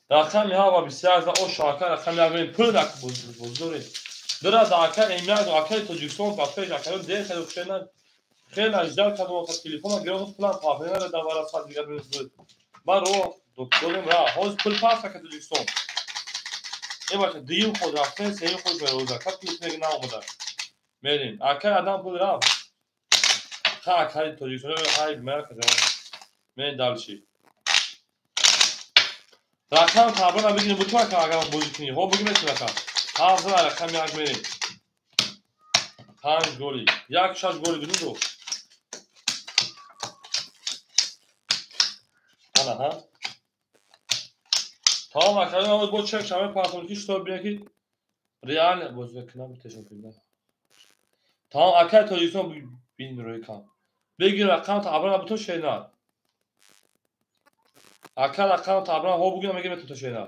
Рақами 7 ва 21 за оша ака рақами 1 пул рак боздоред. Дора да ака Эмяк акаи Тоҷикистон ба пеш акаён дер хеле хушена. Хеле аждар кардам ака телефона гирифт пулам пафена да вара сад дигар мезуд. Ман ро додем ра. Ҳозир пул пас ака Тоҷикистон. Ин бача дуюм ход рафтем, сеюм ход мероза. Ка плюс меги наомада. Мерим. Акай Адам пул рафт. Ха акай Тоҷикистон ҳай мера каҷон. Мерим дальше. Рақам табрана бигирем, буту ака агар бозӣ кунӣ. Ҳо бигир метавонӣ ака. Ҳафт зан рақами як мерем. Панҷ голи. Як шаш голи бидун. Ана ҳа. Тамом акаҷон, бо чек шаме партом ки что бия ки реально бозӣ кунам тешон кунам. Тамом акай Тоҷикистон бин рӯи кам. Бигир рақам табрана бутун шенар. Ака рақам табрана ҳо бугина меги метавон шенар.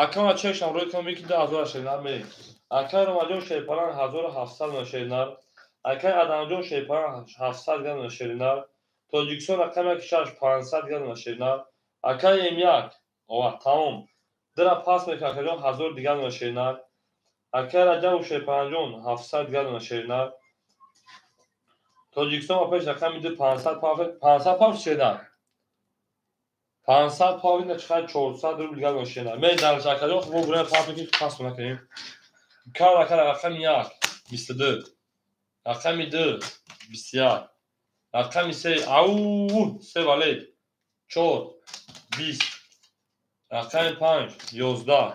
Акама чек шам рӯи кам меги 2000 шенар мерем. Акай Ромаҷон Шерпаран 1700 шеринар. Акай Адамҷон Шерпаран 700 грамм шеринар. Тоҷикистон рақами 6 500 грамм шеринар. Акай М1 ова тамом. Дира пас мекунад акаҷон 1000 дигар шеринар. Акай Раҷабов Шерпаранҷон 700 грамм шеринар. Тоҷикистон ба пеш рақами 2 500 пафт 500 пафт шеринар. 500 пафт ина чиқар 400 рубл дигар шеринар. Мен дар акаҷон хуб бурем пафт ки пас накунем. Кар ака рақами 1 22. Рақами 2 21. Рақами 3 ау 3 валет 4 20. Рақами 5 11.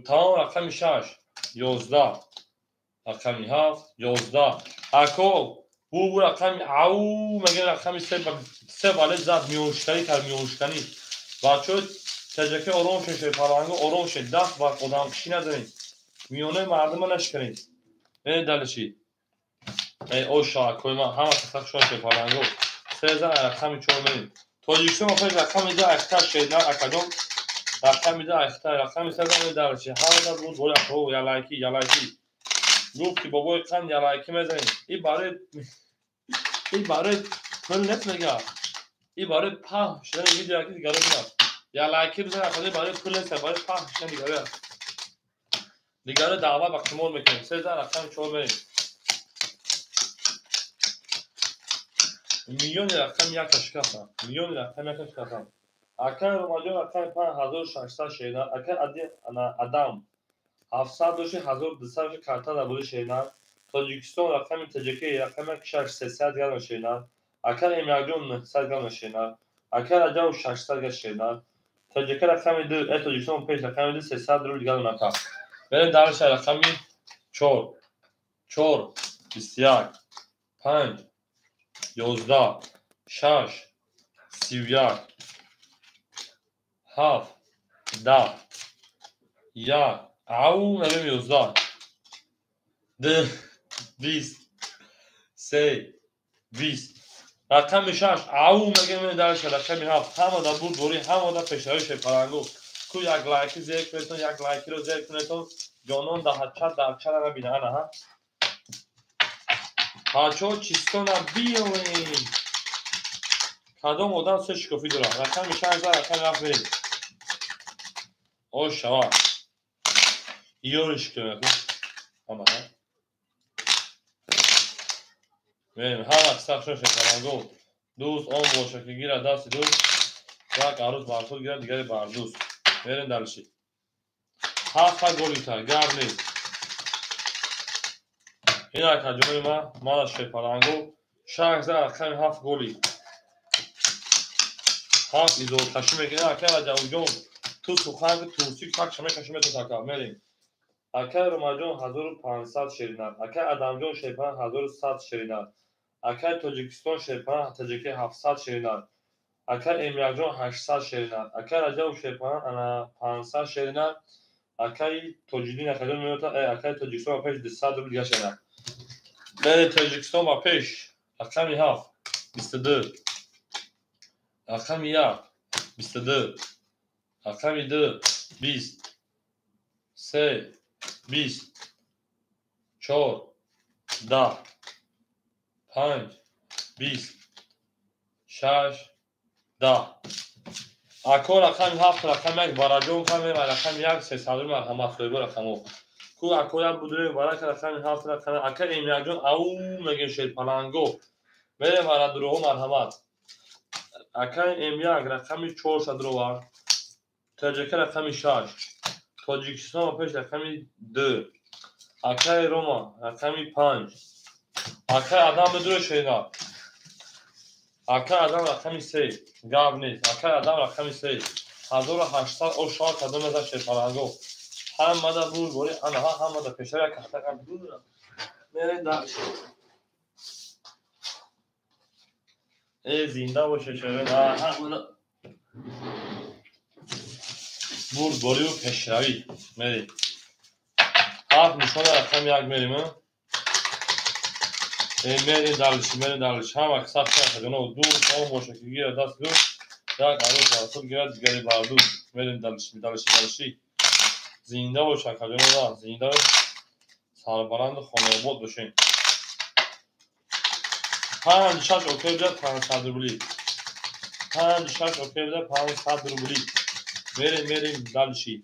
Тамом рақами 6 11. Рақами 7 11. Ако бу рақами ау мегӯям рақами 3 валет зад миёншиканӣ кард миёншиканӣ. Бачаҳо таҷаки ором шед, шерпаланго ором шед, даст ба одамкушӣ назанед. Миёнаи мардума нашиканед. Э далиши. Э оша акои ман ҳама каса хушон шерпаланго. Се зан рақами 4 мерем. Тоҷикистон ба пеш рақами 2 айхта шернар акаҷон. Рақами 2 айхта, рақами 3 зан далиши. Ҳама да буд боли акаҳо ялайки, ялайки. Гуфт ки бобои қанд ялайки мезанед. И барои пул нест мега. И барои паҳн шудани видео яки дигаро бинад. Ялайки бизан акаҷон барои пул нест, барои паҳн шудани дигаро. Дигаро даъват ба қимор мекунем. Се зан рақами 4 мерем. Миллиони рақами 1 шикастам. Миллиони рақами 1 шикастам. Акай Ромаҷон рақами 5600 шеринар. Акай Адам 700 доши 1200 карта дар бозӣ шеринар. Тоҷикистон рақами ТҶК рақами 6 300 грамм шеринар. Акай Эмиякҷон 900 грамм шеринар. Акай Раҷабов 600 грамм шеринар. ТҶК рақами 2 Тоҷикистон пеш рақами 2 300 рубл дигар нака. Берем дальше рақами 4 4 21 5 11 6 31 7 10 1 ау мегӯем 11 2 20 3 20 рақами 6 ау мегӯем дальше рақами 7 ҳама да буд борӣ ҳама да пешравӣ шерпаланго. Ку як лайки зер кунедтон, як лайкиро зер кунедтон, ҷонон даҳача дарчара набина. Ана ҳа. Бачаҳо чистона биёем. Кадом одам се шикофӣ дорад? Рақами 6 за рақами 7 мерем. О шава. Ёри шикофӣ. Ана ҳа. Мерем. Ҳама сахт шуд шерпаланго. Дӯст он боша ки гирад дасти дӯст, як арӯз бар худ гирад, дигаре бар дӯст. Мерем дальше. Ҳафта голита, гап нест. Ин акаҷони ман, мана шерпаланго, 6 за рақами 7 голи. 7 изоркашӣ мекунад. Акай Раҷабҷон, ту сухан турсик такша мекашӣ метавон ака. Мерем. Акай Ромаҷон 1500 шеринар. Акай Адамҷон Шерпаланг 1100 шеринар. Акай Тоҷикистон Шерпаланг ТҶК 700 шеринар. Акай Эмиякҷон 800 шеринар. Акай Раҷабов Шерпаланг ана 500 шеринар. Акай Тоҷиддин акаҷон меояд, акай Тоҷикистон ба пеш 200 рубл дигар шеринар. Мерем Тоҷикистон ба пеш. Рақами 7 22. Рақами 1 22. Рақами 2 20. 3 20. 4 10. 5 20. 6 10. Ако рақами 7 рақами 1 бараҷон камем, рақами 1 300 марҳамат соҳибо рақамҳо. Ку ако як будурем барака рақами 7 рақами ака Эмиякҷон ау мегӯем шерпаланго. Мерем арадуроҳо марҳамат. Акай М1 рақами 400 ровард. ТҶК рақами 6, Тоҷикистон ба пеш рақами 2, акаи Рома рақами 5, акаи Адам бидуре шерина, акаи Адам рақами 3, гап нест, акаи Адам рақами 3, 1800 ошоа кадом мезан шерпаланго. Ҳамада бурбори, анаҳа ҳамада пешари як ҳафта бура. Мерем дальше. Зинда боше шерина, ҳамада бурдбориву пешравӣ. Мерем. Ҳафт нишона рақами 1 мерем, мерем дальше, мерем дальше. Ҳама сахт ҷоно ду том боша ки гира даст ду, як арӯс бар худ гирад, дигари бар ду. Мерем дальше, дальше, дальше. Зинда боша акаҷоно, зинда сарбаланду хонаобод бошем. 5 6 окей буда 500 рубли. 5 6 окей буда 500 рубли. Мерем, мерем дальше.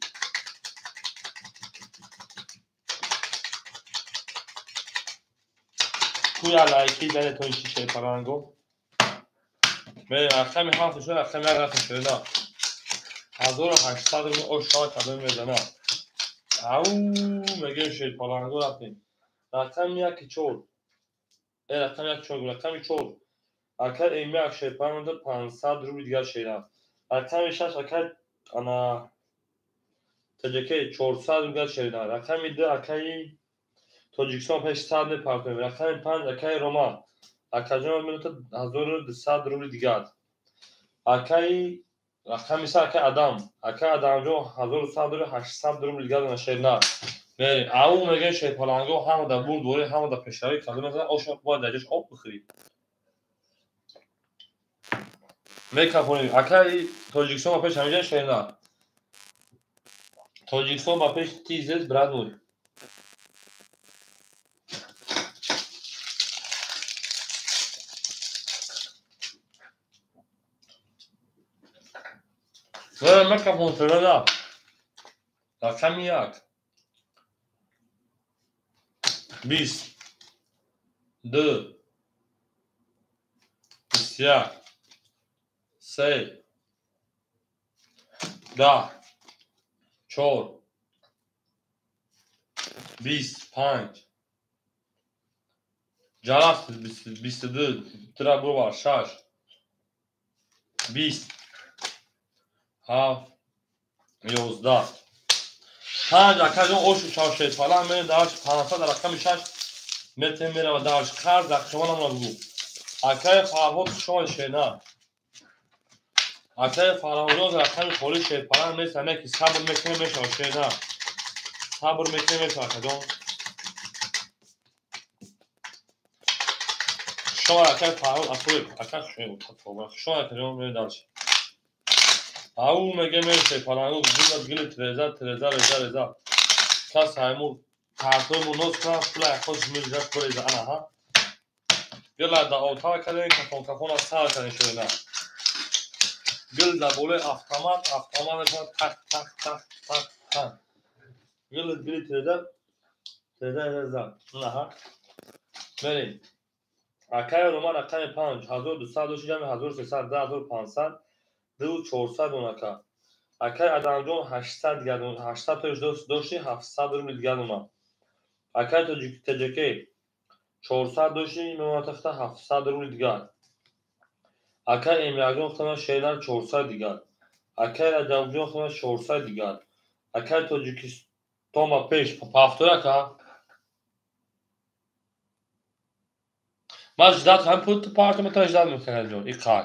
Куя лайки занетон шише паранго. Мерем рақами 7 шуд, рақами 1 рафтем шуда. 1800 рубли ошоа кадом мезана. Ау, мегем шер паланго рафтем. Рақами 1 4. Рақами 1 4, рақами 4. Акай М1 шер паланго 500 рубли дигар шера. Рақами 6 акай ана ТҶК 400 рубли дигар шера. Рақами 2 акай Тоҷикистон пеш 100 мепартоем. Рақами 5 акай Рома. Акаҷон минута 1200 рубли дигар. Акай рақами 3 акай Адам. Акай Адамҷон 1100 рубли 800 рубли дигар шерна. Мерем. Ау мегем шерпаланго ҳамада бурдборӣ, ҳамада пешравӣ кадом мезанад, оша бояд дар ҷош об бихӯрӣ. Мекафонем. Акай Тоҷикистон ба пеш ҳамиҷа шерна. Тоҷикистон ба пеш тизез брат мой. Мекафон шерна. Рақами 1. 20, 2, 21, 3, 10, 4, 25, ҷараф 22, тира бувар 6, 20, 7, 11. 5 акаҷон ошу чав шерпалан мерем дарш 500 рақами 6 метем мерава дарш қарз ақшаванамона бугу. Акаи Фарҳод хушомад шерна. Акаи Фарҳодҷон рақами холи шерпалан нест, ане ки сабр мекунем мешава шерна. Сабр мекунем мешава акаҷон. Хушомад акаи Фарҳод Асоев, ака хушомад акаҷон, мерем дарш. Ау мегем мерем шерпаланго гулат гили треза треза реза реза. Кас ҳайму картои ноз кунам пула яхош мирза буреза анаҳа. Гила да отава кардем, кафон кафона сар кардем шерина. Гил да болои автомат, автомат мешавад тах тах тах тах тах. Гил гили треза треза реза. Анаҳа. Мерем. Акаи Рома рақами 5, 1200 дошти ҷамъи 1300, 2500, 2400 онака. Акаи Адамҷон 800 дигар, 800 тоиш дошти 700 рубли дигар она. Акаи ТҶК 400 дошти мемонатахта 700 рубли дигар. Акаи Эмиякҷон хутама шердан 400 дигар. Акаи Раҷабҷон хутама 400 дигар. Акаи Тоҷикистон ба пеш повтор ака. Ман ждат ҳам пул парту метавон ждат мекунам ҷон, иқар.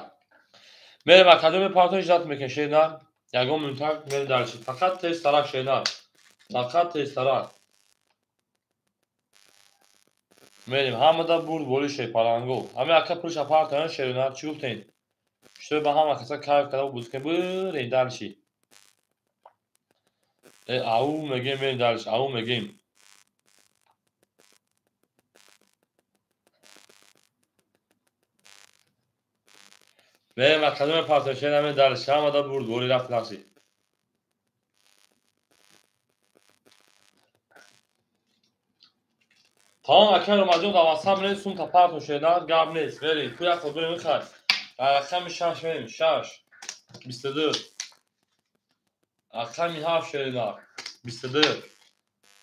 Мерем акаҷон мепартон ждат мекунем шерна. Ягон минутак мерем дальше. Фақат тезтарак шерна. Фақат тезтарак. Мерем ҳамада бурд боли шерпаланго. Ҳами ака пулша партоян шерна. Чӣ гуфтем? Шуто ба ҳама каса кайф карда бузкем бурем дальше. Ау мегем мерем дальше. Ау мегем. Мерем акаҷон мепартоем шерна мерем дальше. Ҳамада бурд боли рафт дальше. Тамом акаи Ромаҷон дар ватсап нест, сум та партон шерна, гап нест. Мерем, ку як ход берем михай. Рақами 6 мерем, 6, 22, Рақами 7 шеринар 22.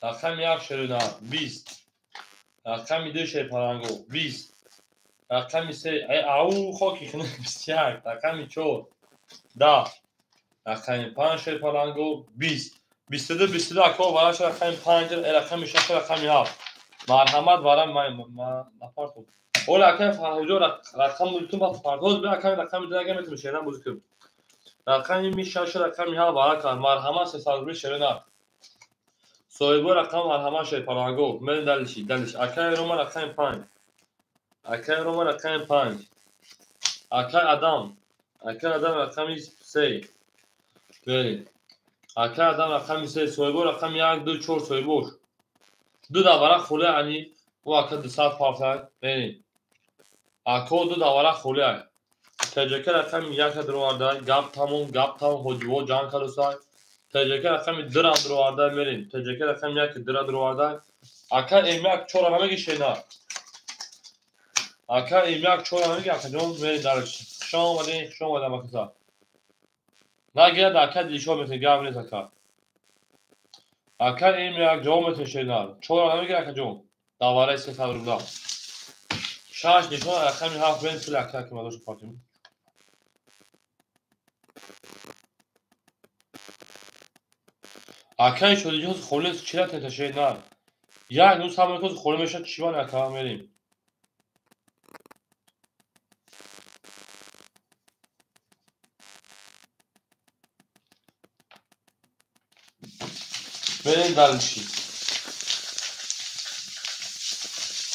Рақами 1 шеринар 20. Рақами 2 шерпаланго 20. Рақами 3 ау хоки 21. Рақами 4 10. Рақами 5 шерпаланго 20. 22 22 ако вараша рақами 5 рақами 6 рақами 7. Марҳамат вара ма напарту. Ола акай Фарҳуҷо рақам мултум ба фарҳоз бе акай рақами 2 агар метавонем шеран бозӣ кунем. Рақами 6 рақами 7 вара кар. Марҳамат 300 рубли шерана. Соҳибо рақам марҳамат шерпаланго. Мен далиши далиш. Акай Рома рақами 5. Акай Рома рақами 5. Акай Адам. Акай Адам рақами 3. Берин. Акай Адам рақами 3. Соҳибо рақами 1 2 4 соҳибош. Ду давара хӯле ани ӯ ака 200 пафта. Берин. Ако ду давара хӯле. ТЖК рақами 1 дароварда. Гап тамом, гап тамом ҳоҷиво ҷанг кардусай. ТЖК рақами 2 рам дароварда мерин. ТЖК рақами 1 2 дароварда. Ака М1 4 намеги шена. Ака М1 4 намеги акаҷон мерин дарш. Хуш омадин, хуш омадам ака. Нагирад ака дилшод метавонад гап нест ака. Ака М1 ҷавоб метавонад шена. 4 намеги акаҷон. Давараи 300 рубла. 6 нишон рақами 7 бен пул ака ки мадош партим. Акай шодиҷон холес чира теташе на. Як ну самотоз холе меша чиван ака мерим. Мерим далши.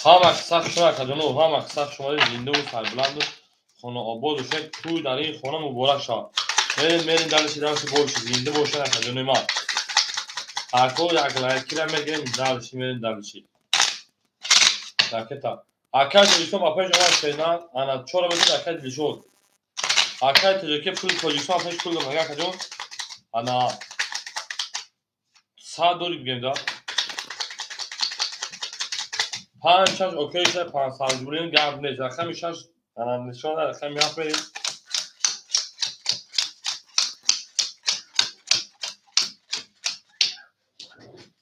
Ҳама сахт шума акаҷоно, ҳама сахт шума зинда ва сарбуланду хона обод бошед, тӯй дар ин хона муборак шавад. Мерим, мерим далши, далши бошед, зинда бошед акаҷонои ман. Ако як лайкира мегирем, далши мерим далши. Ракета. Акай Тоҷикистон ба пеш омад шена, ана чора метавонад акай Дилшод. Акай Тоҷикӣ пули Тоҷикистон ба пеш пул дод, акаҷон. Ана 100 доллар бигем да. 5 6 окей шуд 500 рублин гап нест. Рақами 6 ана нишон рақами 7 мерим.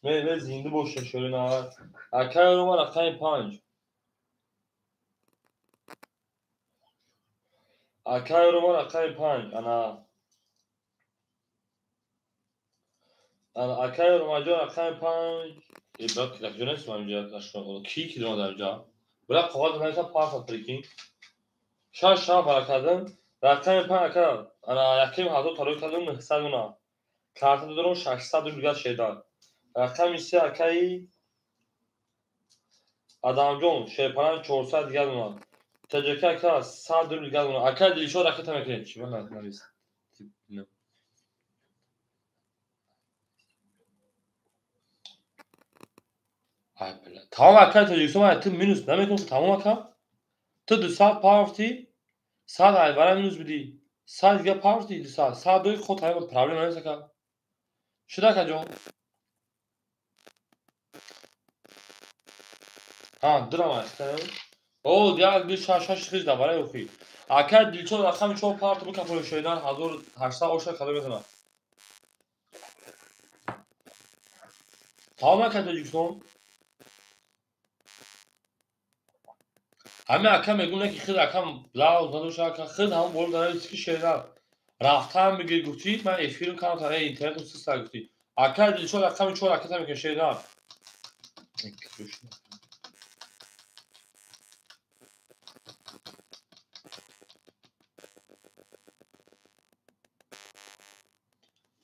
Мерим зинда бошед шерина. Акай Рома рақами 5. Акай Рома рақами 5. Ана ана акай Ромаҷон рақами 5. Брат, китабҷо нест ман инҷа ки ки дорад дар инҷа? Брат, қоғаз нависа пафа прикинь. 6 шаф вара кардам. Рақами 5 ака ана 1000 тарои кардам 900 уна. Карта дорам 600 рубл шедан. Рақами 3 акаи Адамҷон шерпалан 400 дигар уна. ТЖК ака 100 рубл дигар уна. Ака Дилшод ракета мекунем. Чӣ ман навис? Ай бля. Тамом ака Тоҷикистон ман ту минус намекунам, тамом ака. Ту 200 пафти, 100 ай вара минус бидӣ. 100 дига пафти 200. 100 дои худ ҳама проблема нест ака. Шуд акаҷон? Ҳа, дурам аст. О, як ду шаш шаш хиз давараи охи. Ака Дилшод рақами 4 парту бикафоли шоидан 1800 оша кадо мезанад. Тамом ака Тоҷикистон? Ҳаме ака мегӯм не ки хид акам лав надоша ака хид ҳамон боло дараи ки шера рафтаам бигир гуфтӣ ман эфирм кардам та интернетум систа гуфтӣ. Ака Дилшод рақами 4 ракета мекунад шера.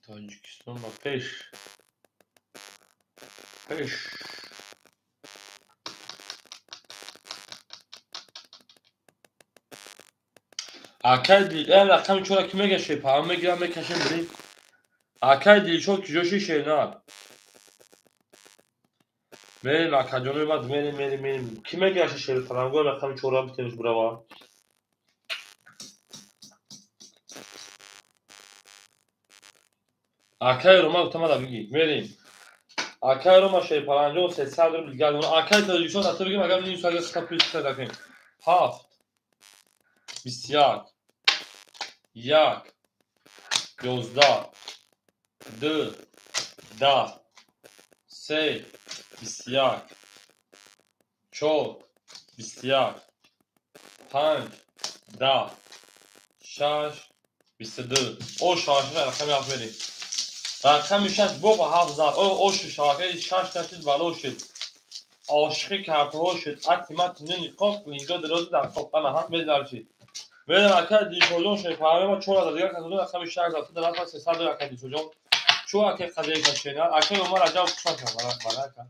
Тоҷикистон ба пеш. Пеш. Акай Дил рақами 4 ки мегаше, паҳам мегирам, мекашем бирем. Акай Дилшод куҷо ши шернар? Мерем акаҷонои ман, мерем, мерем, мерем. Ки мегираше шерпаланго рақами 4 битемиш бурава? Акай Рома гуфтам мада бигӣ. Мерем. Акай Рома шерпаланҷон 300 рубл дигар. Акай Тоҷикистон ата бигем агар минус агар хата плюс кардакем. 7 21 1 11 Ду, 10, се, 21, чор, 21, панҷ, 10, шаш, 22. О шавака рақами ҳафт мерем. Рақами шаш бо ба ҳафт зад. О оши шавакаи шаш нашид, бало шид. Ошиқи картҳо шид. Ати мати ниқоб инҷо дарози дар қоп ана ҳафт медаршид. Мерем ака Дилшодҷон шефаҳаме чор азар дигар касодон рақами шаш зад. Дар рафта 300 дор ака Дилшодҷон. Чу ака қадри кашена. Ака Умар Раҷаб хушак бара ака.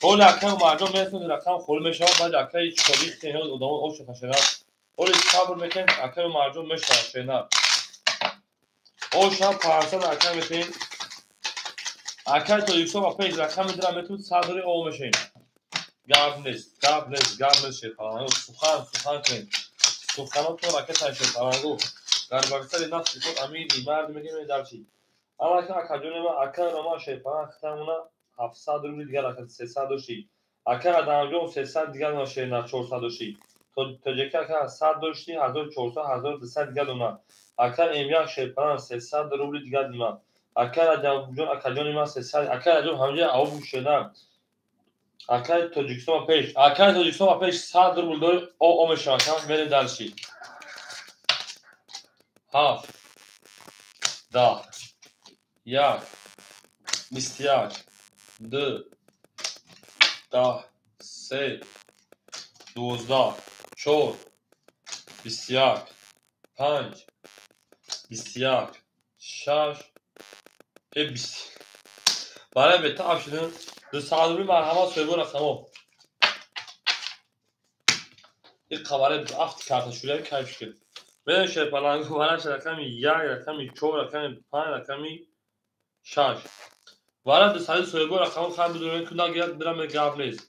Оли ака Умарҷон мерасонад рақам холӣ мешавад, баъд акаи Шодиқ хеле одамон оша кашена. Оли сабр мекунем, акаи Умарҷон мешавад шена. Оша 500 ака метем. Акаи Тоҷикистон ба пеш рақами дира метавонад садри о мешавем. Гап нест, гап нест, гап нест шерпалангу. Сухан, сухан кунем. Суханотон ракета шерпалангу. Дар барсари нафси худ амири мард мекунем дарчи. Алака акаҷони ма ака Рома шерпаланг хитамона 700 рубли дигар ака 300 дошти. Ака Адамҷон 300 дигар дона шерна 400 дошти. Тоҷики ака 100 дошти, 1400, 1200 дигар дона. Ака М1 шерпаланг 300 рубли дигар дона. Ака Раҷабҷон акаҷони ман 300, ака Раҷаб ҳамҷа авбу шена. Акаи Тоҷикистон ба пеш, акаи Тоҷикистон ба пеш 100 рубл дори о о мешавад, ака мерем дарши. 7, 10, 1, 21, 2, 10, 3, 12, 4, 21, 5, 21, 6, 20. Барои бетааб шудан 200 рубли марҳамат соҳибо рақамо. Ин қабаре афти карта шуда кайф шуд. Мерем шерпалангу вараш рақами 1, рақами 4, рақами 5, рақами 6. Вара дусади соҳибо рақамо хай бидонем ки нагирад бирам гап нест.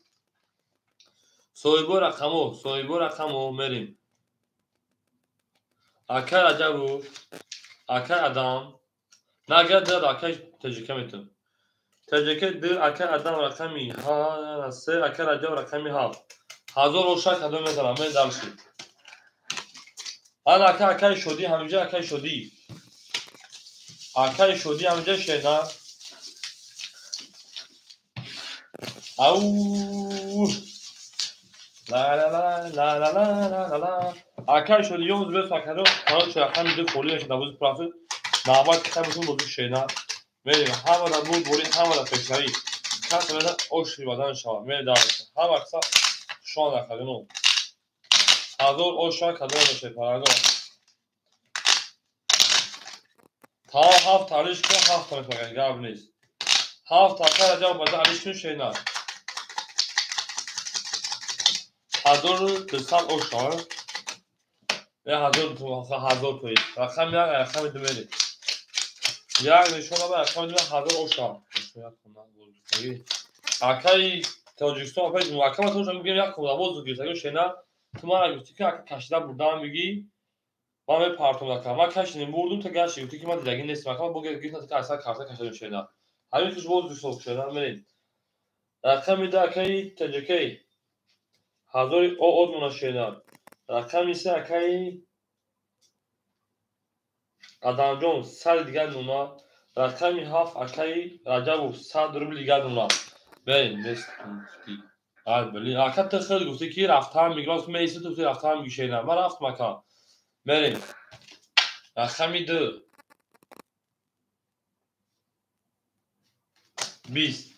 Соҳибо рақамо, соҳибо рақамо мерем. Ака Раҷабов, ака Адам, нагирад дирад акаи Тоҷика метавон. Тоҷика ду, ака Адам рақами се, ака Раҷаб рақами 7. Ҳазор ошак кадом мезанам, мен дарши. Ана ака акаи Шодӣ ҳаминҷа акаи Шодӣ. Акаи Шодӣ ҳаминҷа шена. Ау! Ла ла ла ла ла ла ла ла. Акаи Шодӣ ёз бес акаро короче рақами ду холӣ мешавад бозӣ пурафт. Навбат кита бошем бозӣ шена. Мерем ҳамада буд бори ҳамада пешравӣ. Кас мезад оши бадан шавад. Мерем дарш. Ҳама каса шон акаҷоно. Ҳазор оша кадом мешавад параго. Тамом ҳафт алиш кун, ҳафт мешавад, гап нест. Ҳафт ака Раҷаб баъда алиш кун шена. 1200 оша. Е ҳазор тои. Рақами як, рақами ду мерем. Як нишона ба рақами ду ҳазор оша. Акаи Тоҷикистон апаи ака ма тоҷа мегӯям як хона воздух гирифта шена. Ту мара гуфтӣ ки ака кашида бурдам мегӣ. Ман мепартом ака. Ман кашидем бурдум та гашти гуфтӣ ки ман дидагӣ нестам. Ака ман бо гирифтам ки асар карта кашидем шена. Ҳамин хуш воздух сох шена мерем. Рақами ду акаи Тоҷикей. Ҳазори о одмона шена. Рақами се акаи Адамҷон 100 дигар нуна. Рақами 7 акаи Раҷабов 100 рубли дигар нуна. Мерем нест гуфтӣ. Ай блин, ака ту худ гуфтӣ ки рафтам мегӣ, ман меистӣ ту рафтам мегӣ шена. Ман рафтам ака. Мерем. Рақами ду. 20,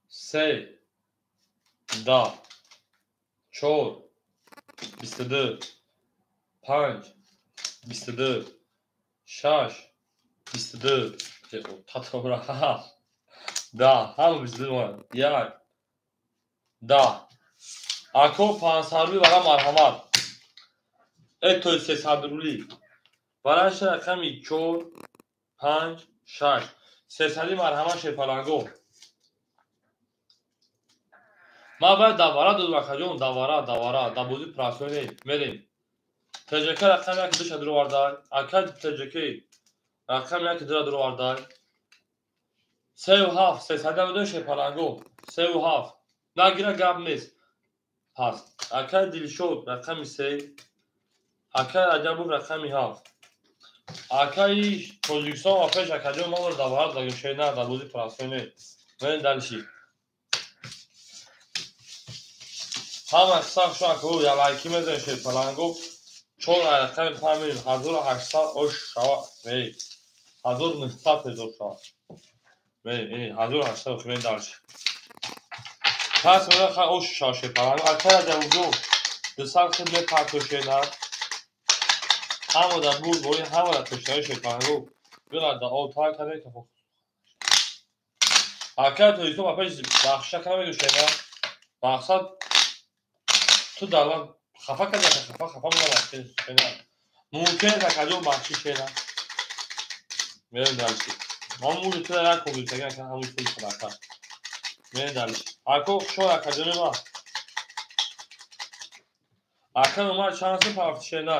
3, 10, 4, 22, 5, 22, 6, 22, татора 7, 10, ҳама 22 1, 10. Ако 500 рубли вара марҳамат. Э то 300 рубли. Вараша рақами 4, 5, 6. 300 марҳамат шерпаланго. Ман бояд давара додам акаҷон, давара, давара, дар бозӣ профессионал мерем. ТЖК рақами як душа дуровардай. Ака ТЖК рақами як дура дуровардай. Сею ҳафт, сесада медони шерпаланго. Сею ҳафт. Нагира гап нест. Пас акаи Дилшод рақами се, акаи Раҷабов рақами 7. Акаи Тоҷикистон ва пеш акаҷон ман дар даварат дагим шена дар бозӣ простой не. Мерем дальше. Ҳама қисса шо аку ялайки мезанем шерпаланго. 4 рақами 5 мерем 1800 ош шава. Не. 1900 ҳезор шава. Мерем, 1800 мерем дальше. Пас мера ха ош шава шерпаланго. Ака Раҷабҷон 200 хид мепартои шена. Ҳама дар буд бори ҳама дар пештаи шерпаланго. Бира да об тар кардем то ака Тоҷикистон ба пеш бахшиша кардам шена. Мақсад ту дар ман хафа кардӣ, хафа хафа мекунам шена. Мумкин аст акаҷон бахшиш шена. Мерем дальше. Ман муҷи ту як кобилтагӣ ака ҳамун пули садақа. Мерем дальше. Ако хушҳол акаҷони ман. Ака Умар чанд сум парафти шена?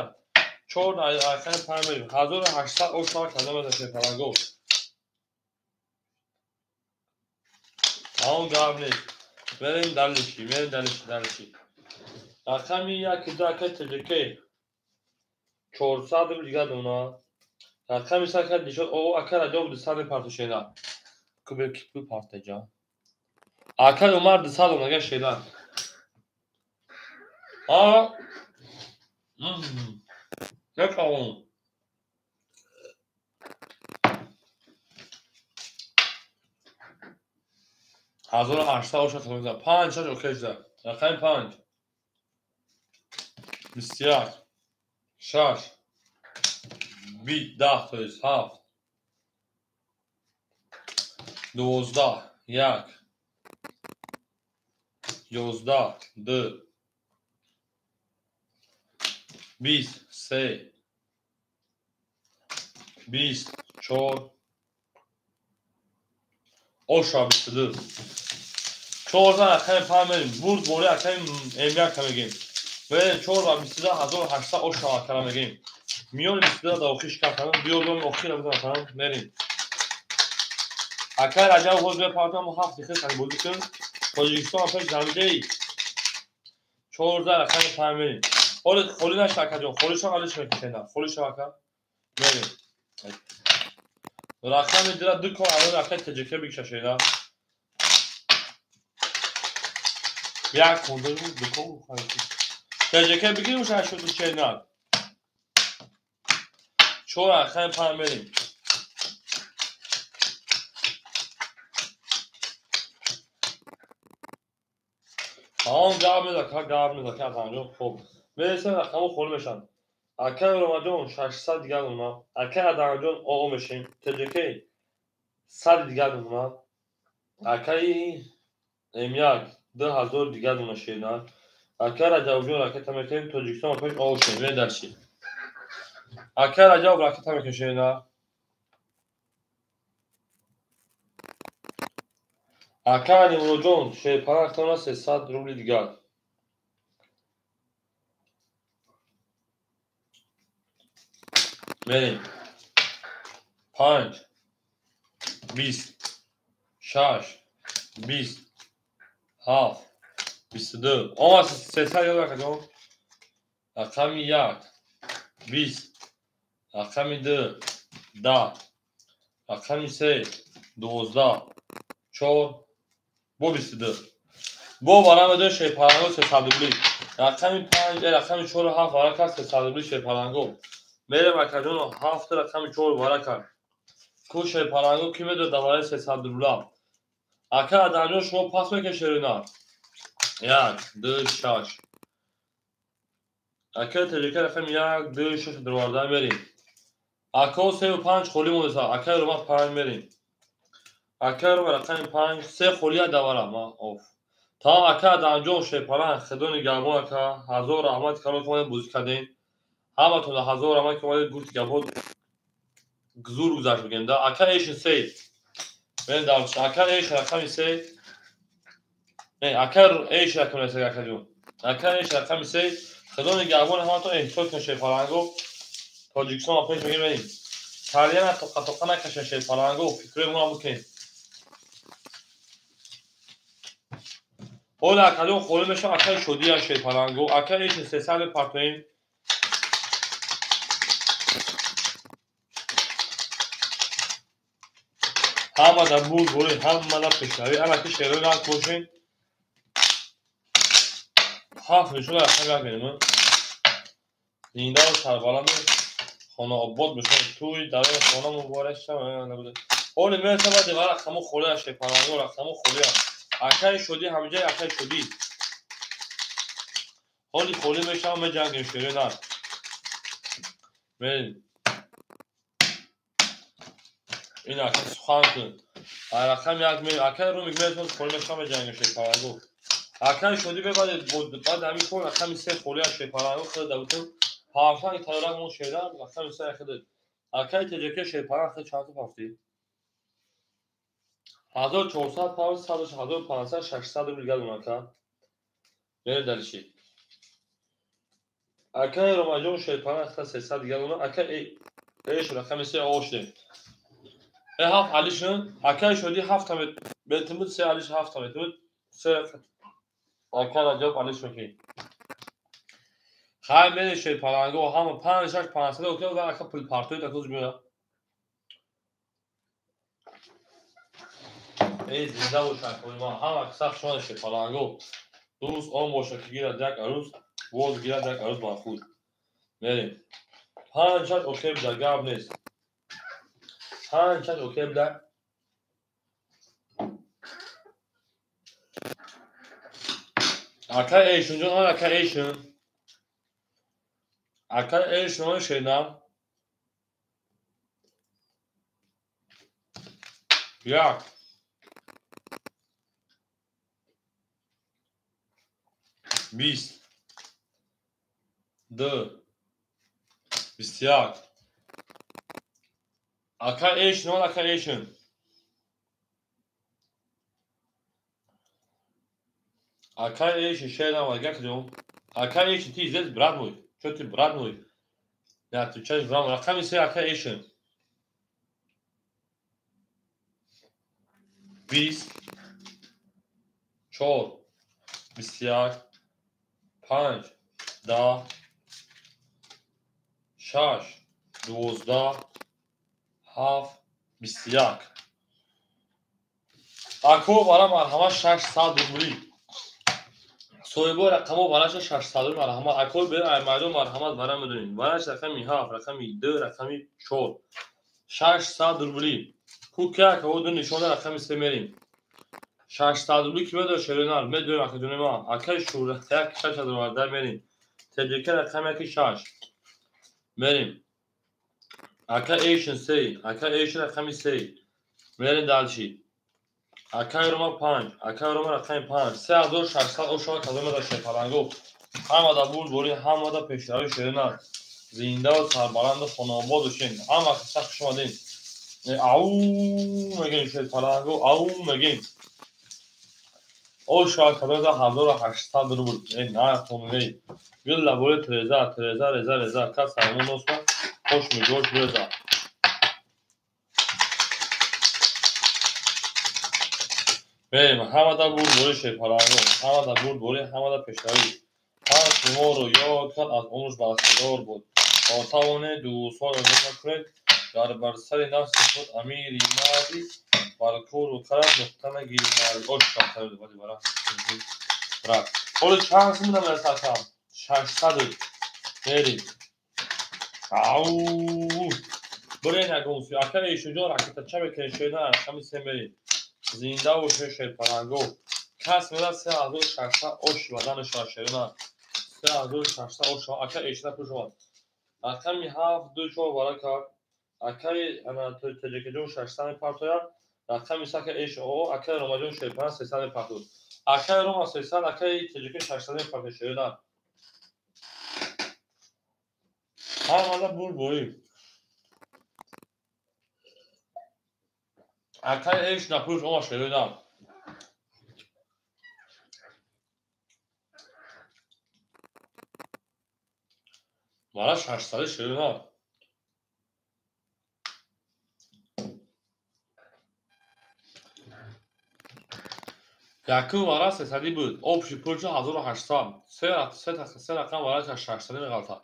4 рақами 5 мерем. 1800 ош шава кардам аз шерпаланго. Тамом гап нест. Мерем дальше, мерем дальше, дальше. Рақами 1 2 ака ТЖК 400 рубл дигар дона. Рақами 3 ака Дишод о ака Раҷаб 200 мепарту шена. Кубе ки пул партаҷа. Ака Умар 200 донага шена. А Некавон. 1800 оша хизмат. 5 6 окей шуда. Рақами 5 21 6 10 то есть 7 12 1 11 2 20 3 20 4 оша 22 14 рақами 5 мерем. Бурд бори рақами М1 мегем. Мерем 4 ва 22 1800 оша акара мегем. Миёни 22 дар охир шикаф кардам. Биёрдом охир бизанам мерем. Акай Раҷаб ҳоз мепартам 7 дақиқа қани бозӣ кун. Тоҷикистон пеш замидаи 14 рақами 5 мерем. Ҳоли холӣ наша акаҷон, холӣ шава алиш мекушена. Холӣ шава ака. Мерем. Рақами дира ду кор аввал акай ТЖК бикшашена. Як конда ду кор ТЖК бигирим 84 4 рақами 5 мерем. Тамом гап мезад, ка гап мезад, ка тамом хоб. Мересем рақамҳо холӣ мешаванд. Акай Ромаҷон 600 дигар дона, акай Аданаҷон ОО мешем, ТЖК 100 дигар дона, акаи М1 2000 дигар дона шена, акай Раҷабҷон ракета мекунем, Тоҷикистон пеш ОО шем, мерем дальше. Акай Раҷаб ракета мекунем шена. Акай Алимуроҷон шерпаланг тона 300 рубли дигар. Мерем. 5 20 6 20 7 22 омад 300 ёд акаҷон. Рақами 1 20 рақами 2 10 рақами 3 12 4 бо 22 бо варам ду шерпаланго 300 рубли. Рақами 5 рақами 4 7 варака 300 рубли шерпаланго. Мерем акаҷон 7 рақами 4 варака. Ку шерпаланго ки медод давараи 300 рубла. Ака Аданаҷон шумо пас мекашед на? 1 2 6 Ака ТЖК рақами 1 2 6 дароварда мерем. Ако 3 5 холӣ монеса. Ака Рома 5 мерем. Ака Рома рақами 5 3 холия давара ма оф. Тамом ака Аданаҷон шерпаланг худо нигаҳбон ака. Ҳазор раҳмат калон ки омадед бозӣ кардем. Ҳаматон ҳазор раҳмат ки омадед гуфти гапҳо зур гузашт бигем да. Ака Эшн 3 Мерем дальше. Ака Эш рақами 3 Не, ака Эш рақами 3 акаҷон. Ака Эш рақами 3 Худо нигаҳбон ҳаматон эҳтиёт кунед шерпаланго. Тоҷикистон пеш мегем мерем. Калияна тоқа тоқа накашед шерпаланго, фикрҳои моро бикунед. Ҳола акаҷон холӣ мешавад акаи Шодия шерпаланго. Ака Эш 300 мепартоем. Ҳамада бурд бори, ҳамада пешравӣ. Ана ки шерои нак бошен. Ҳафт нишон рақам як мерем. Зиндаву сарбаланду хонаобод бошед. Тӯи дарои хона муборак шавад. Ҳоли мерасам баъди ва рақаму холӣ аст, шерпаланго рақаму холӣ аст. Акаи шодӣ ҳамҷои акаи шодӣ. Ҳоли холӣ мешавам, меҷангем шерои нар. Мерем. Ин ака сухан кун. Рақам як мерем. Акаи Румик мерасам холӣ мешавам, меҷангем шерпаланго. Акаи шодӣ бебаъд баъд ҳамин кор рақами се холӣ аст, шерпаланго хеле давутун. Паҳшанги тайёрак мон шеъра рақами се хеле. Акаи ТҶК шерпаланг хеле чанд пафтӣ? 1400 пафт, 1500, 600 рубл гадун ака. Мерем дальше. Акаи Ромаҷон шерпаланг хеле 300 гадун. Акаи эш рақами се оғоз шудем. Э ҳафт алишн, акаи шодӣ ҳафта метимуд, се алиш ҳафта метимуд, се ака Раҷаб алиш мекунӣ. Хай мерем шерпаланго ҳама 5 6 500 окей ва ака пул партои такоз меояд. Эй зинда бошад ма ҳама сахт шумо шерпаланго. Дӯст он бошад ки гирад як арӯз, боз гирад як арӯз бар худ. Мерем. 5 6 окей буда, гап нест. 5 6 окей буда. Ака эйшун ҷон, ака эйшун. Ака эйшун шенам. Як. Бист. Ду. 21. Ака эйшун, ака эйшун. Ака эйшун шенам, ака ҷон. Ака эйшун, ты здесь, брат мой. Чё ты, брат мой? Не отвечаешь, брат мой. Рақами се ака эйшун. 20. 4. 21. 5. 10. 6. 12. 7. 21. Ако бара марҳамат 600 рубли. Соҳибои рақамҳо бараша 600 рубли марҳамат. Ако бер ай майдон марҳамат бара медонем. Бараш рақами 7, рақами 2, рақами 4. 600 рубли. Ку ки акаҳо ду нишонда рақами 3 мерем. 600 рубли ки медояд шерои нар? Медоем акаҷони ман. Акаи шура як 618 мерем. ТҶК рақами 1 6. Мерем. Ака эйшн 3, ака эйшн рақами 3. Мерем дальше. Акаи Рома 5, акаи Рома рақами 5. 3600 ошава кадоме да шерпаланго. Ҳамада бурд борӣ, ҳамада пешравӣ шерои нар. Зиндаву сарбаланду хонаобод бошед. Ҳама сахт хуш омадед. Ау мегем шерпаланго, ау мегем. Ошава кадоме да 1800 рубл. Э на хонуне. Гул лабори треза, треза, реза, реза. Кас ҳамон носма хош мигош буреза. Мерем, ҳамада бурд борӣ шерпаланго, ҳамада бурд борӣ, ҳамада пешравӣ. Ҳар шуморо ёд кард, аз умрш бархӯрдор буд. То тавонед дӯстҳоро ёд накунед, дар бар сари нафси худ амири марди, бар кору карат нуқта нагири марди. Ош брат. Ҳоло чанд сум намерасад акам? 600. Мерем. Ау! Бирен ягон сӯ. Ака эйшунҷон ракетача мекунед шеъна рақами се мерем. Зинда бошед шерпаланго. Кас медад 3600 ош баданаш ва шеъна. 3600 ош ака эйшуна пуш омад. Рақами 7 2 4 бара кард. Акаи ТҶК-ҷон 600 мепартояд. Рақами се ака эйш о акаи Ромаҷон шерпаланг 300 мепартояд. Акаи Рома 300, акаи ТҶК 600 мепартояд шеъна. Ҳамада бурд борӣ. Акаи эйш напӯш омад шерои нар. Мара 600 шерои нар. Якум вара 300 буд. Общий пулча 1800. Се рақам вара 600 меғалтад.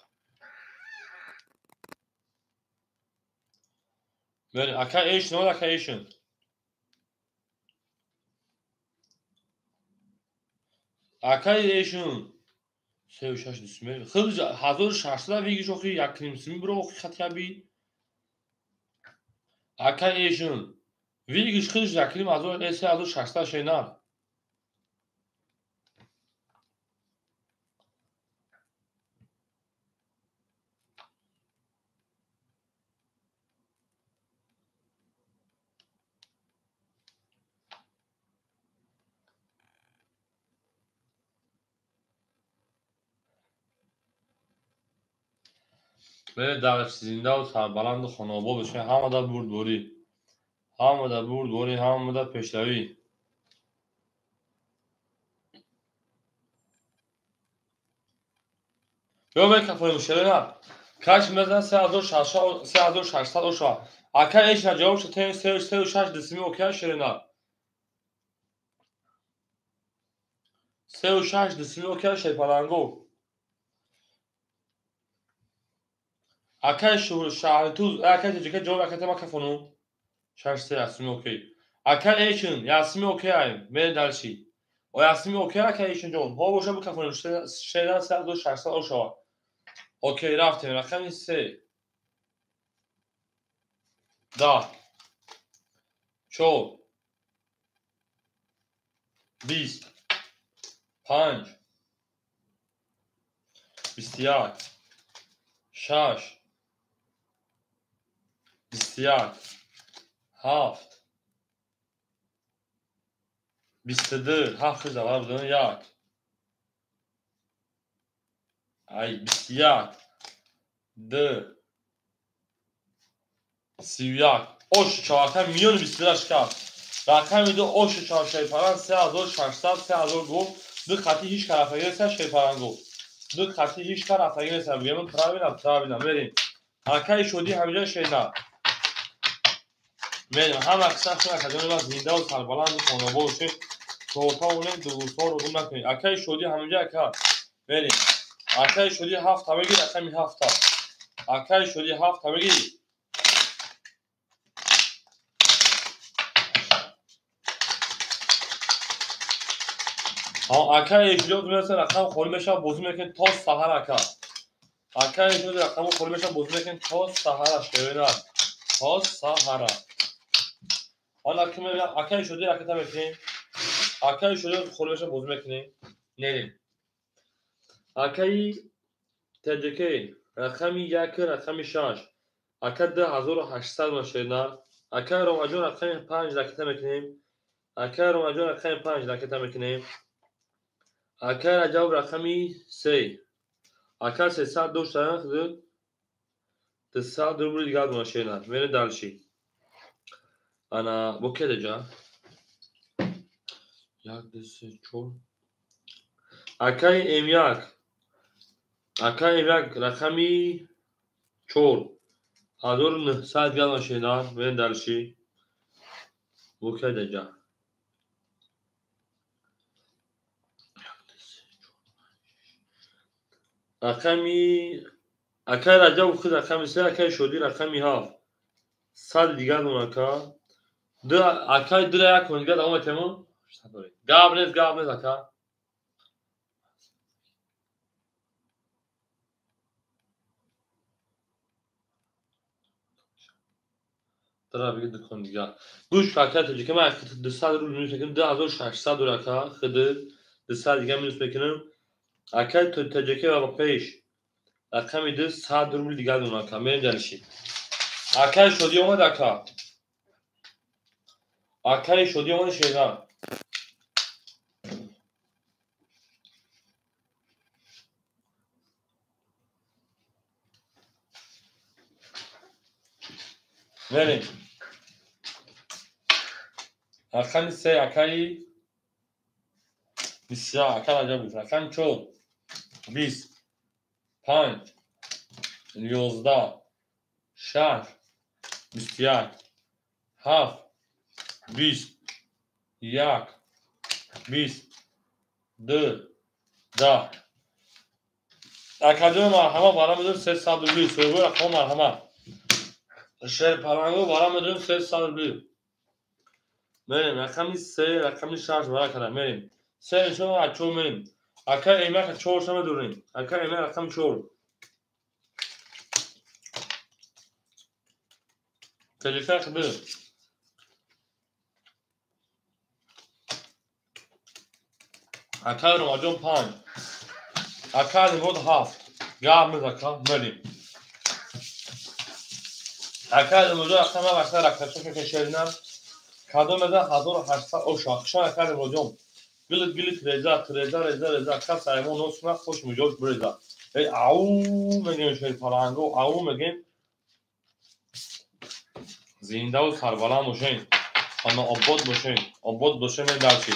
Мерем. Ака эйшн, ака эйшн. Акаи эшун 3 6 дусми. Худ 1600 вигиш охи 1,5 сими биро охи хатяби. Акаи эшун вигиш худш 1,5 ҳазор 3600 шенар. Дар зиндаву сарбаланду хонобод бошед. Ҳамада бурдборӣ, ҳамада бурдборӣ, ҳамада пешравӣ. Ё мекафонем шерена каш мезан 3600 оша. Ака эшна ҷавоб шатем 3 6 дусими океа шерена. 3 6 дусими океа шерпаланго. Акай шаҳритуз, акай таҷика ҷавоб акай тама кафону. 6 3 ясми окей. Акай эшин ясми окей ай. Мере дальше. О ясми окей акай эшин ҷон. Ҳо боша бикафонем шеран 3600 ошава. Окей рафтем рақами 3. 10 4 20 5 21 6 21 7 22 7 завар будан 1 ай 21 2 31 ош чорта миёни 22 шикаст. Рақами ду ош чор шерпалан 3600 3000 гуфт. Ду хати ҳеч тарафаги нест шерпалан гуфт. Ду хати ҳеч тарафаги нест. Бигем правильно, правильно мерем. Акаи шодӣ ҳамиҷа шена. Мерем ҳама киса шуна каҷони ма зиндаву сарбаланду хонобод бошед. Чорта онем дугусҳоро гум накунед. Акаи шодӣ ҳамиҷа ака. Мерем. Акаи шодӣ ҳафта бигир рақами ҳафта. Акаи шодӣ ҳафта бигир. Акаи эшидёт мераса рақам холӣ мешавад бозӣ мекунед то саҳар ака. Акаи эшидёт рақамҳо холӣ мешавад бозӣ мекунед то саҳара шерена. То саҳара. Он акаи шодӣ ракета мекунем. Акаи шодӣ холӣ мешавад бозӣ мекунем. Нерем. Акаи ТҶК рақами 1 рақами 6. Ака 2800 машина. Акаи Ромаҷон рақами 5 ракета мекунем. Акаи Ромаҷон рақами 5 ракета мекунем. Акаи Раҷаб рақами 3. Ака 300 доштан 200 рубли дигар машина. Мерем дальше. Ана бо кедаҷа? 1 2 3 4. Акаи М1. Акаи М1 рақами 4. 1900 дигар машина. Мерем дальше. Бо кедаҷа? Рақами акаи Раҷаб худ рақами 3, акаи Шодӣ рақами 7. 100 дигар дон ака. Ду акаи дура як кон дигар давом метему. Гап нест, гап нест ака. Дара бигир дукон дигар. Гӯш ака таҷика ман 200 рубл минус мекунам, 2600 дур ака, худ 200 дигар минус мекунам. Акаи таҷика ва пеш рақами 2 100 рубл дигар дон ака. Мерем дальше. Акаи Шодӣ омад ака. Акаи Шодӣ омад шеран. Мерем. Рақами 3 акаи 21 ака Раҷаб рақами 4 20 5 11 6 21 7 20 1 20 2 10. Акаҷон марҳама бара медонем 300 рубли. Соҳиби рақам марҳама. Шерпаланго бара медонем 300 рубли. Мерем рақами 3 рақами 6 бара кара мерем. Се нишон аз чор мерем. Ака эмака чор шама дорем. Ака эма рақами чор. Телефон бир. Ака Ромаҷон 5. Ака Алимурод 7. Гап мез ака мерем. Ака Алимурод ака ма вақта рақамча кешеринам. Кадом эда 1800 оша. Хушан ака Алимуродҷон. Гилит гилит реза, реза реза реза. Кас аймон носна хуш миҷош бреза. Эй ау мегем шер паланго, ау мегем. Зиндаву сарбаланд бошен. Ана обод бошен. Обод бошен медарчи.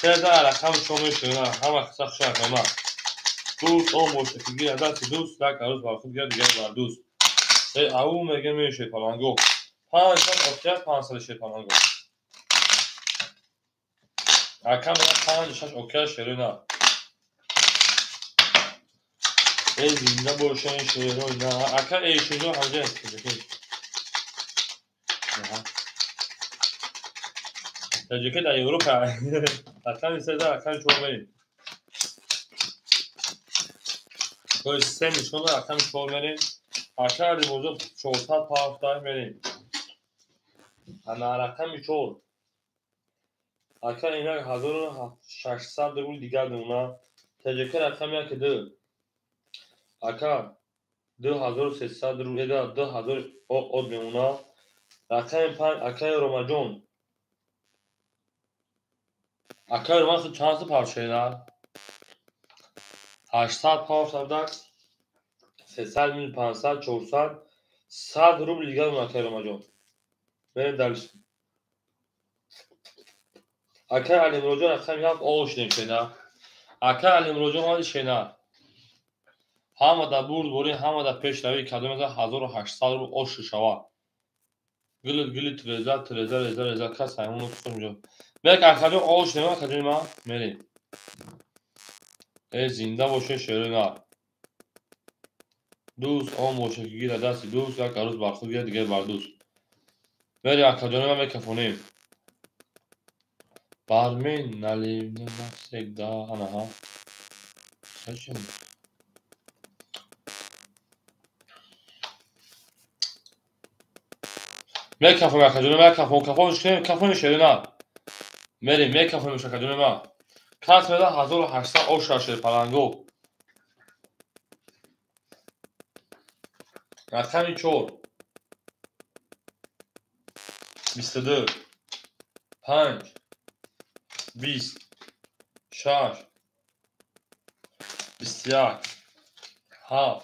Сеза рақам чо мешавад, ҳама қисса хуш ҳама. Дӯст он боша ки гирад дасти дӯст, як арӯз бар худ гирад, дигар бар дӯст. Эй ау мегем шер паланго. 5 окия 500 шер паланго. Акам 5 6 окия шерина. Эй зинда бошен шерина. Ака эй шуҷо ҳамҷа таҷика дар Европа. Рақами сеза рақами чор мерем. То есть се нишона рақами чор мерем. Ака Алимурод 400 пафта мерем. Ана рақами чор. Ака инак 1600 рубл дигар мемона. Таҷика рақами яки ду. Ака 2300 рубл эда 2000 од мемона. Рақами 5 акаи Ромаҷон. Акаи Роман худ чанд су паршена? 800 павшавдак, 300 мил, 500, 400, 100 рубл дигар мемона акаи Ромаҷон. Мерем дальше. Акаи Алимуродҷон рақами 7 оғоз шудем шена. Акаи Алимуродҷон омади шена. Ҳама дар бурдборӣ, ҳама дар пешравӣ кадом яза 1800 рубл ош шава. Гилит гилит реза реза реза реза кас аймон хуш миҷо. Бек акаҷон оғоз шудем акаҷони ман мерем. Эй зинда боше шерина. Дӯст он боше ки гирад дасти дӯст, як арӯз бар худ гирад, дигар бар дӯст. Мерем акаҷони ман мекафонем. Бармен наливне навсегда анаҳа. Зачем? Мекафон акаҷони ман кафон кафон кафони шерина. Мерем мекафонем акаҷони ман. Кас меда 1800 оша шер паланго. Рақами 4 22 5 20 6 21 7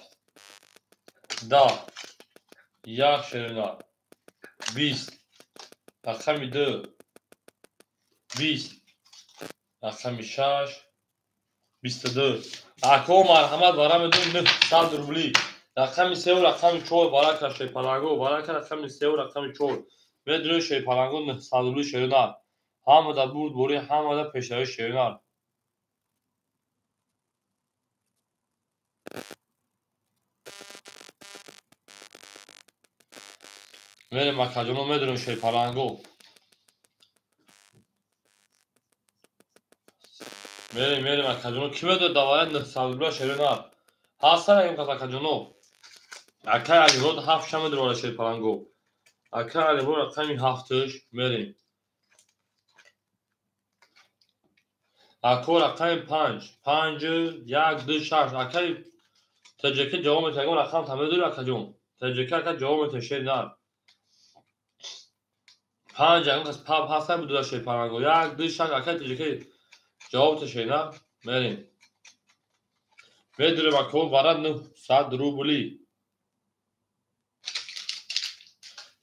10 1 шерина 20 рақами 2 20 рақами 6 22. Ако марҳамат вара медонем 900 рубли. Рақами 3 рақами 4 барака шерпаланго, барака рақами 3 рақами 4. Медонем шерпаланго 900 рубли шерина. Ҳама дар бурдборӣ, ҳама дар пешравӣ шерина. Мерем акаҷоно медонем шерпаланго. Мерем мерем акаҷоно ки медонад давая 900 рубла шерина. Ҳастан ягон кас акаҷоно. Акаи Алимурод 7 ша медонад шерпаланго. Акаи Алимурод рақами 7-ш мерем. Ако рақами 5 5 1 2 6. Акаи таҷаки ҷавоб метиҳад. Ягон рақам та медонӣ акаҷон? Таҷаки ака ҷавоб метиҳад шерина. 5 ягон кас паб ҳастан бидуда шерпаланго. 1 2 6 акаи таҷаки ҷавоб метиҳад шерина. Мерем. Медурем ако вара 900 рубли.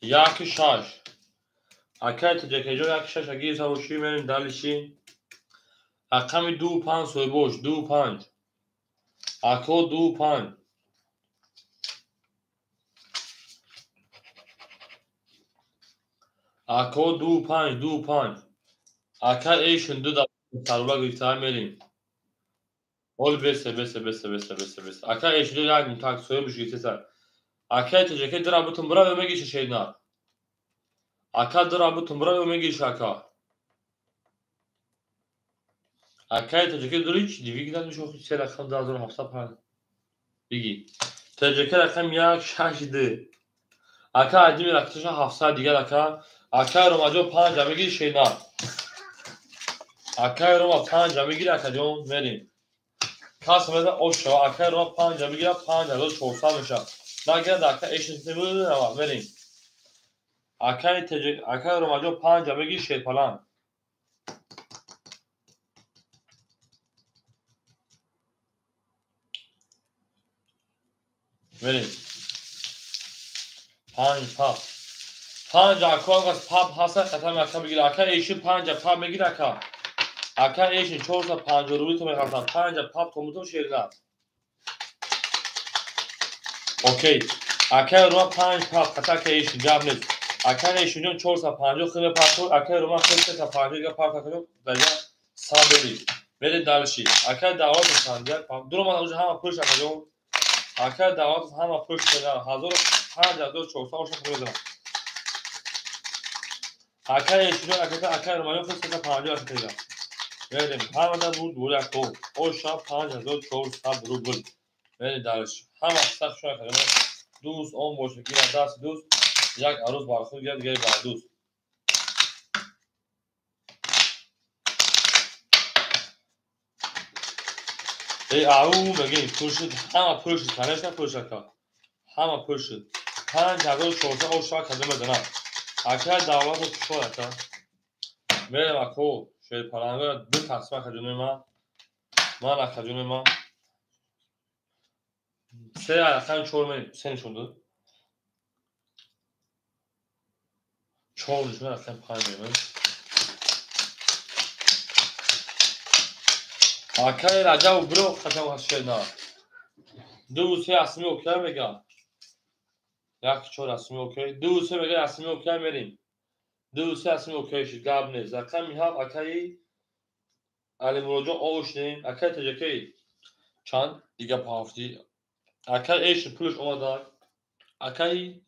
1 6. Акаи таҷакиҷон 1 6 агир сабошӣ мерем далиши. Рақами 2 5 соҳибош 2 5. Ако 2 5. Ако 2 5 2 5. Ака эйшн 2 да сарвла гирифта мерем. Ол бесе бесе бесе бесе бесе бесе. Ака эйшн 2 як так соҳибш гирифта. Ака таҷаки дира бутун бира мегиши шейна. Ака дира бутун бира мегиши ака. Акаи тоҷикӣ дорӣ чи дивигидан мешохи се рақам 2700 биги. Тоҷикӣ рақам 1 6 2. Ака Адими рақамша 700 дигар ака. Акаи Ромаҷон 5 мегири шена. Акаи Рома 5 мегири акаҷон мерим. Кас меза ош шава. Акаи Рома 5 мегира 5400 меша. Нагирад ака эшнава мерим. Акаи тоҷик акаи Ромаҷон 5 мегири шерпаланг. Мерим. 5 пап. 5 ака пап ҳаста қатам ака мегира. Ака эшин 5 пап мегира ака. Ака эшин 450 рубли то мехалтам. 5 пап то мутум шерина. Окей. Ака Рома 5 пап қата ака эшин гап нест. Ака эшин ҷон 450 химе пап ака Рома 350 дига пап ака дага сабери. Мере дальше. Ака давлат 5 пап. Дуромад уже ҳама пулш ака ҷон. Ака давлат ҳама пулш шуда. 5400 оша мезанам. Ака эшин ака ака Ромаҷон 350 ака тега. Мерем ҳамада буд бурако. Оша 5400 рубл. Мерем дальше. Ҳама сахт шуна кардем. Дӯст он боша ки даст дӯст як арӯз бар худ гирад дигари бар дӯст. Эй ау мегем пул шуд ҳама пул шуд конечно пул шуд ака. Ҳама пул шуд. 5400 оша кардем мезанам. Ака давлату кушод ака. Мерем ако шерпаланга ду тақсим ака ҷони ман. Ман ака ҷони ман. Се рақам 4 мерем. Се нишон дод. 4 нишон рақам 5 мерем. Акаи Раҷаб биро қатам аз шерна. 2 3 асми окей мега. 1 4 асми окей. 2 3 мега асми окей мерем. 2 3 асми окей шид гап нест. Рақами 7 акаи Алимуроҷон овушнем. Акаи тоҷикӣ чанд дига пафти. Акаи эшин пулш омада. Акаи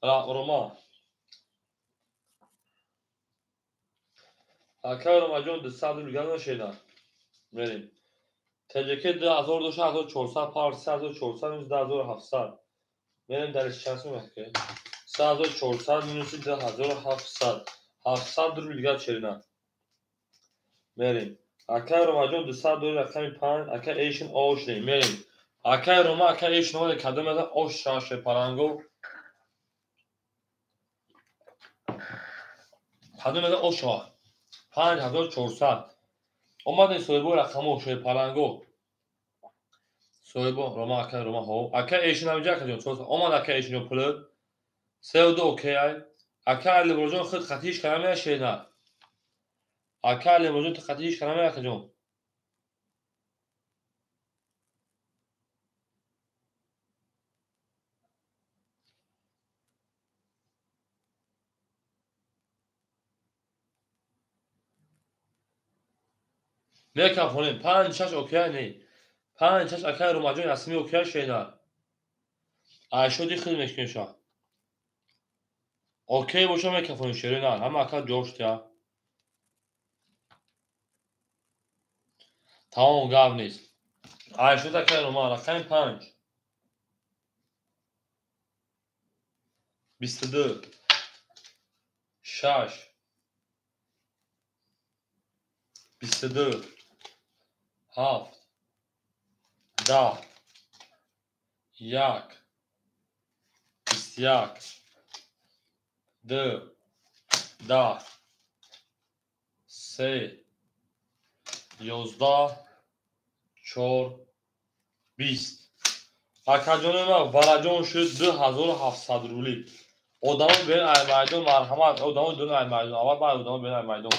Рома. Акаи Ромаҷон 200 рубл гап нашеда. Мерем. Тоҷикӣ 2000 доша 1400 пар 3400 минус 2700. Мерем дар чанд сум ака? 3400 минус 2700. 700 рубл дигар черина. Мерем. Акаи Ромаҷон 200 дори рақами 5, ака эшин ошнем. Мерем. Акаи Рома ака эшин омада кадом яза ош шаше паранго. Кадом яза ош шава. 5400. Омадем соҳибо рақамо шерпаланго. Соҳибо Рома ака Рома ҳо. Ака эшин ҳамиҷа ака ҷон. Омад ака эшин ҷон пулат. 3 2 окей ай. Ака Алимуроҷон худ қатиш кардам я шена. Ака Алимуроҷон қатиш кардам я ака ҷон. Мекафонем 5 6 окей не. 5 6 акаи Ромаҷон расми окей шена. Айшоди худ мешкем ша. Окей боша мекафонем шерина. Ҳама ака ҷош тя. Тамом гап нест. Айшод акаи Рома рақами 5. 22 6 22 7 10 1 21 2 10 3 11 4 20. Акаҷони ман вараҷон шуд 2700 рубли. Одамо бен ай майдон марҳамат. Одамо дун ай майдон. Аввал баъд одамо бен ай майдон.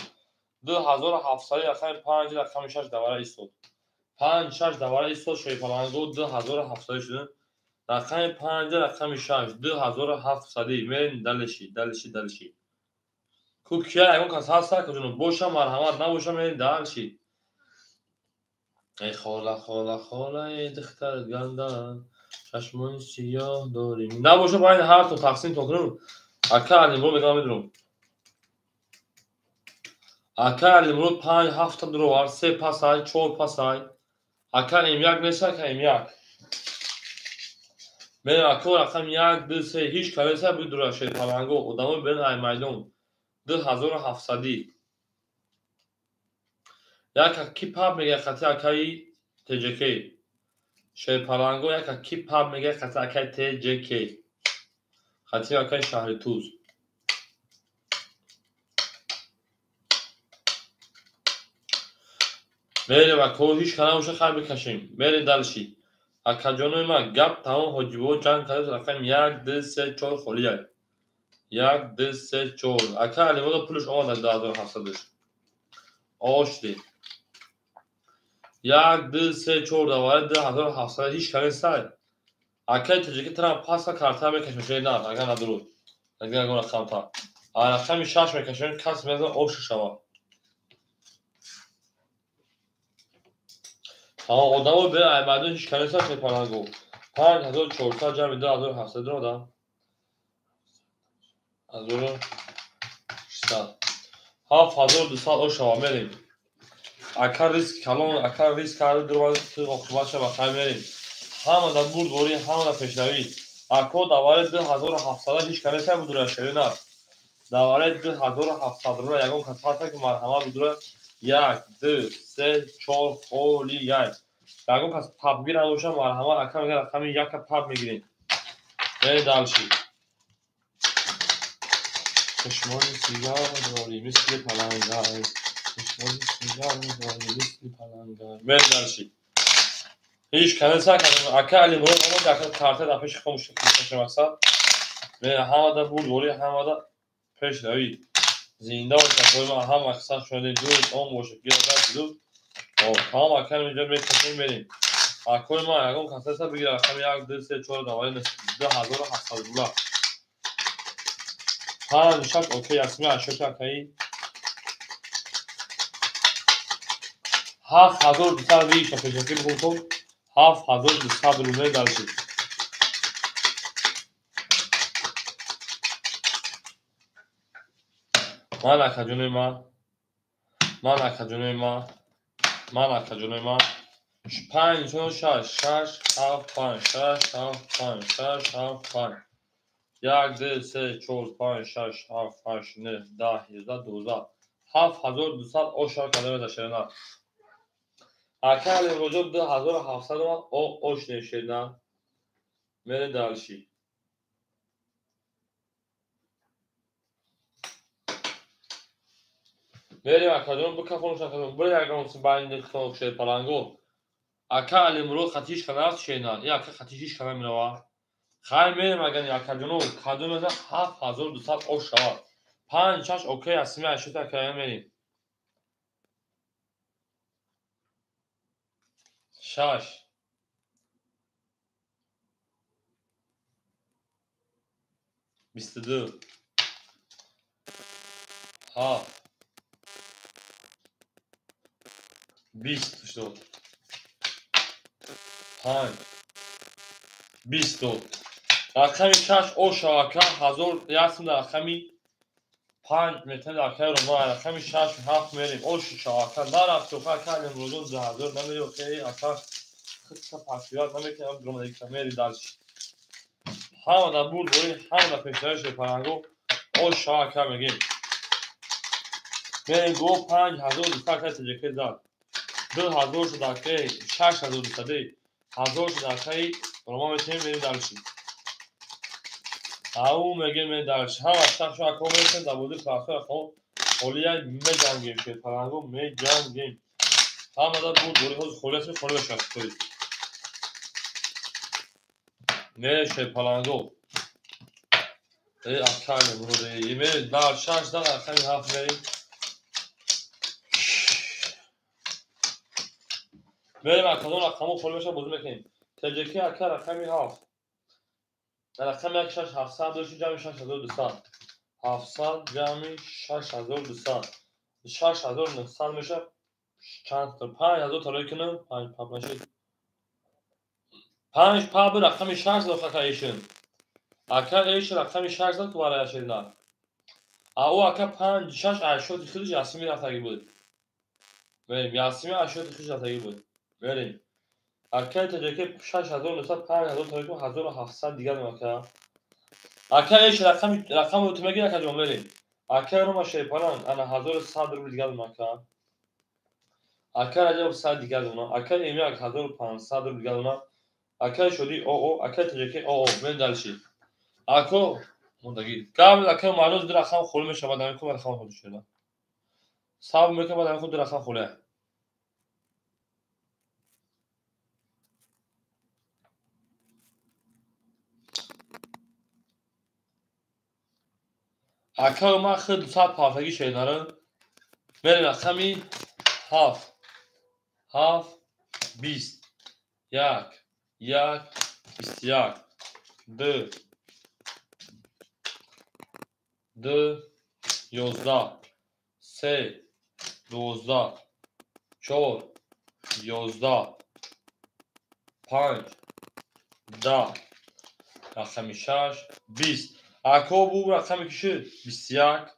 2700 рақами 5 рақами 6 давара истод. 5 6 давара истод шерпаланго 2700 шуд. Рақами 5 рақами 6 2700 мерем далеши далеши далеши. Ку кия ягон кас ҳаст акаҷоно боша марҳамат набоша мерем далши. Эй хола хола хола эй духтар гандан чашмони сиёҳ дорӣ. Набоша байни ҳартон тақсим то кунем. Ака Алимро мегам медурам. Ака Алимурод 5 7 дуровар, 3 пасай, 4 пасай. Ака М1 нест, ака М1. Мен ака рақам 1 2 3 ҳеч кареса бидура шерпаланго одамо бен ай майдон 2700. Яка ки паб мега хати акаи ТЖК. Шерпаланго яка ки паб мега хати акаи ТЖК. Хати акаи шаҳри Туз. Мерем ако ҳеч кара хай бикашем. Мерем дальше. Акаҷонои ман гап тамом ҳоҷибо ҷанг кард рақам 1 2 3 4 холия. 1 2 3 4. Ака Алимурод пулш омад 2700. Ошди. 1 2 3 4 давай 2700 ҳеч кара сай. Акаи тоҷики трам паска карта мекашем шей на, агар надуру. Агар ягон рақамта. А рақами 6 мекашем кас мезан ош шава. Одамо бе аймадон ҳеч кара сай шепаланго. 5400 ҷамъи 2700 додам. 1600. 7200 ош шава мерем. Ака риск калон, ака риск карда дурваз оқибат шава хай мерем. Ҳама да бурдборӣ, ҳама да пешравӣ. Ако давари 2700 ҳеч кара сай будура шерина. Давари 2700 рула ягон кас ҳаста ки марҳамат будура 1 2 3 4 холи 1. Ягон кас пабгир набоша марҳамат ака мега рақами 1 паб мегирем. Мерем дальше. Чашмони сиёҳ дорӣ мисли палангай. Чашмони сиёҳ дорӣ мисли палангай. Мерем дальше. Ҳеч кара сай ака Алимурод омад ака карта дар пеши хомӯш мекашем мақсад. Ҳама да бурдборӣ, ҳама да пешравӣ. Зинда бошад акои ман ҳама мақсад шунаде дуд он бошад гирад дуд. Тамом ака инҷо мекашем мерем. Акои ман ягон кас ҳаста бигир рақами 1 2 3 4 давари 2700 рула. 5 6 окей ясми ашоки акаи 7200 виша пешакӣ бикун 7200 рублей дальше. Ман акаҷонои ман, ман акаҷонои ман, ман акаҷонои ман 5 6 6 7 5 6 7 5 6 7 5 1 2 3 4 5 6 7 8 9 10 11 12 7200 ош карда меда шерина. Ака Алимуродҷон 2700 омад ош шерина. Мерем дальше. Мерем акаҷон бикафонш акаҷон бир ягон байни хитон шерпаланго. Ака Алимурод хати ҳеч кара нафт шерина. И ака хати ҳеч кара мерава. Хай мерем агар акаҷоно кадом мезан 7200 ош шавад. 5 6 окей асми ашота акая мерем. 6 22 7 20 шуд 5 20 дод. Рақами 6 ош ака 1000 рақами 5 метр акаи Рома рақами 6 7 мерем. Ош ака нарафт ака Алимуродон 2000 намери окей ака хитта пасият намекунам дурмадагӣ мери дальше. Ҳама да бурдборӣ, ҳама да пешравӣ шерпаланго ош ака мегем. Мерем го 5200 ака ТЖК зад. 2000 шуд акаи 6200 1000 шуд акаи Рома метавонем мерем дальше. Ау мегем мерем дальше. Ҳама шахшо ако мерасем дар бозии фарсо ако холия меҷангем шерпаланго меҷангем. Ҳама да бурдборӣ ҳозир холӣ аст, холӣ бошад. Мерем шерпаланго. Ака Алимурод мерем дар 6 дар рақами 7 мерем. Мерем акадон рақамо холӣ бошад бозӣ мекунем. ТЖК ака рақами 7. Рақами 1 6 700 дошт ҷамъи 6200. 700 ҷамъи 6200. 6900 мешавад. Чанд та? 5000 тарои кунам. 5 паб нашид. 5 паб рақами 6 дод ака эшин. Ака эш рақами 6 дод барои шерина. Ау ака 5 6 8 худиш Ясими рафтагӣ буд. Мерем Ясими 8 худиш рафтагӣ буд. Мерем. Акаи Таҷаке 6900 5000 тоику 1700 дигар ака. Ака эш рақам утмеги ака ҷон мерем. Акаи Рома Шерпаланг ана 1100 рубл дигар ака. Акаи Раҷаб 100 дигар дона. Акаи Эмяк 1500 рубл дигар дона. Акаи Шодӣ ОО, акаи Таҷаке ОО. Мерем дальше. Ако мондаги. Гап акаи Маълуз ду рақам холӣ мешавад, ҳамин ку рақам холӣ шуда. Сабр мекунад, ҳамин ку ду рақам холӣ. Акаи ман хел 200 пафтагӣ шеднара. Мерем рақами 7 7 20 1 1 21 2 2 11 3 12 4 11 5 10 рақами 6 20. Ако бу рақами ки шуд 21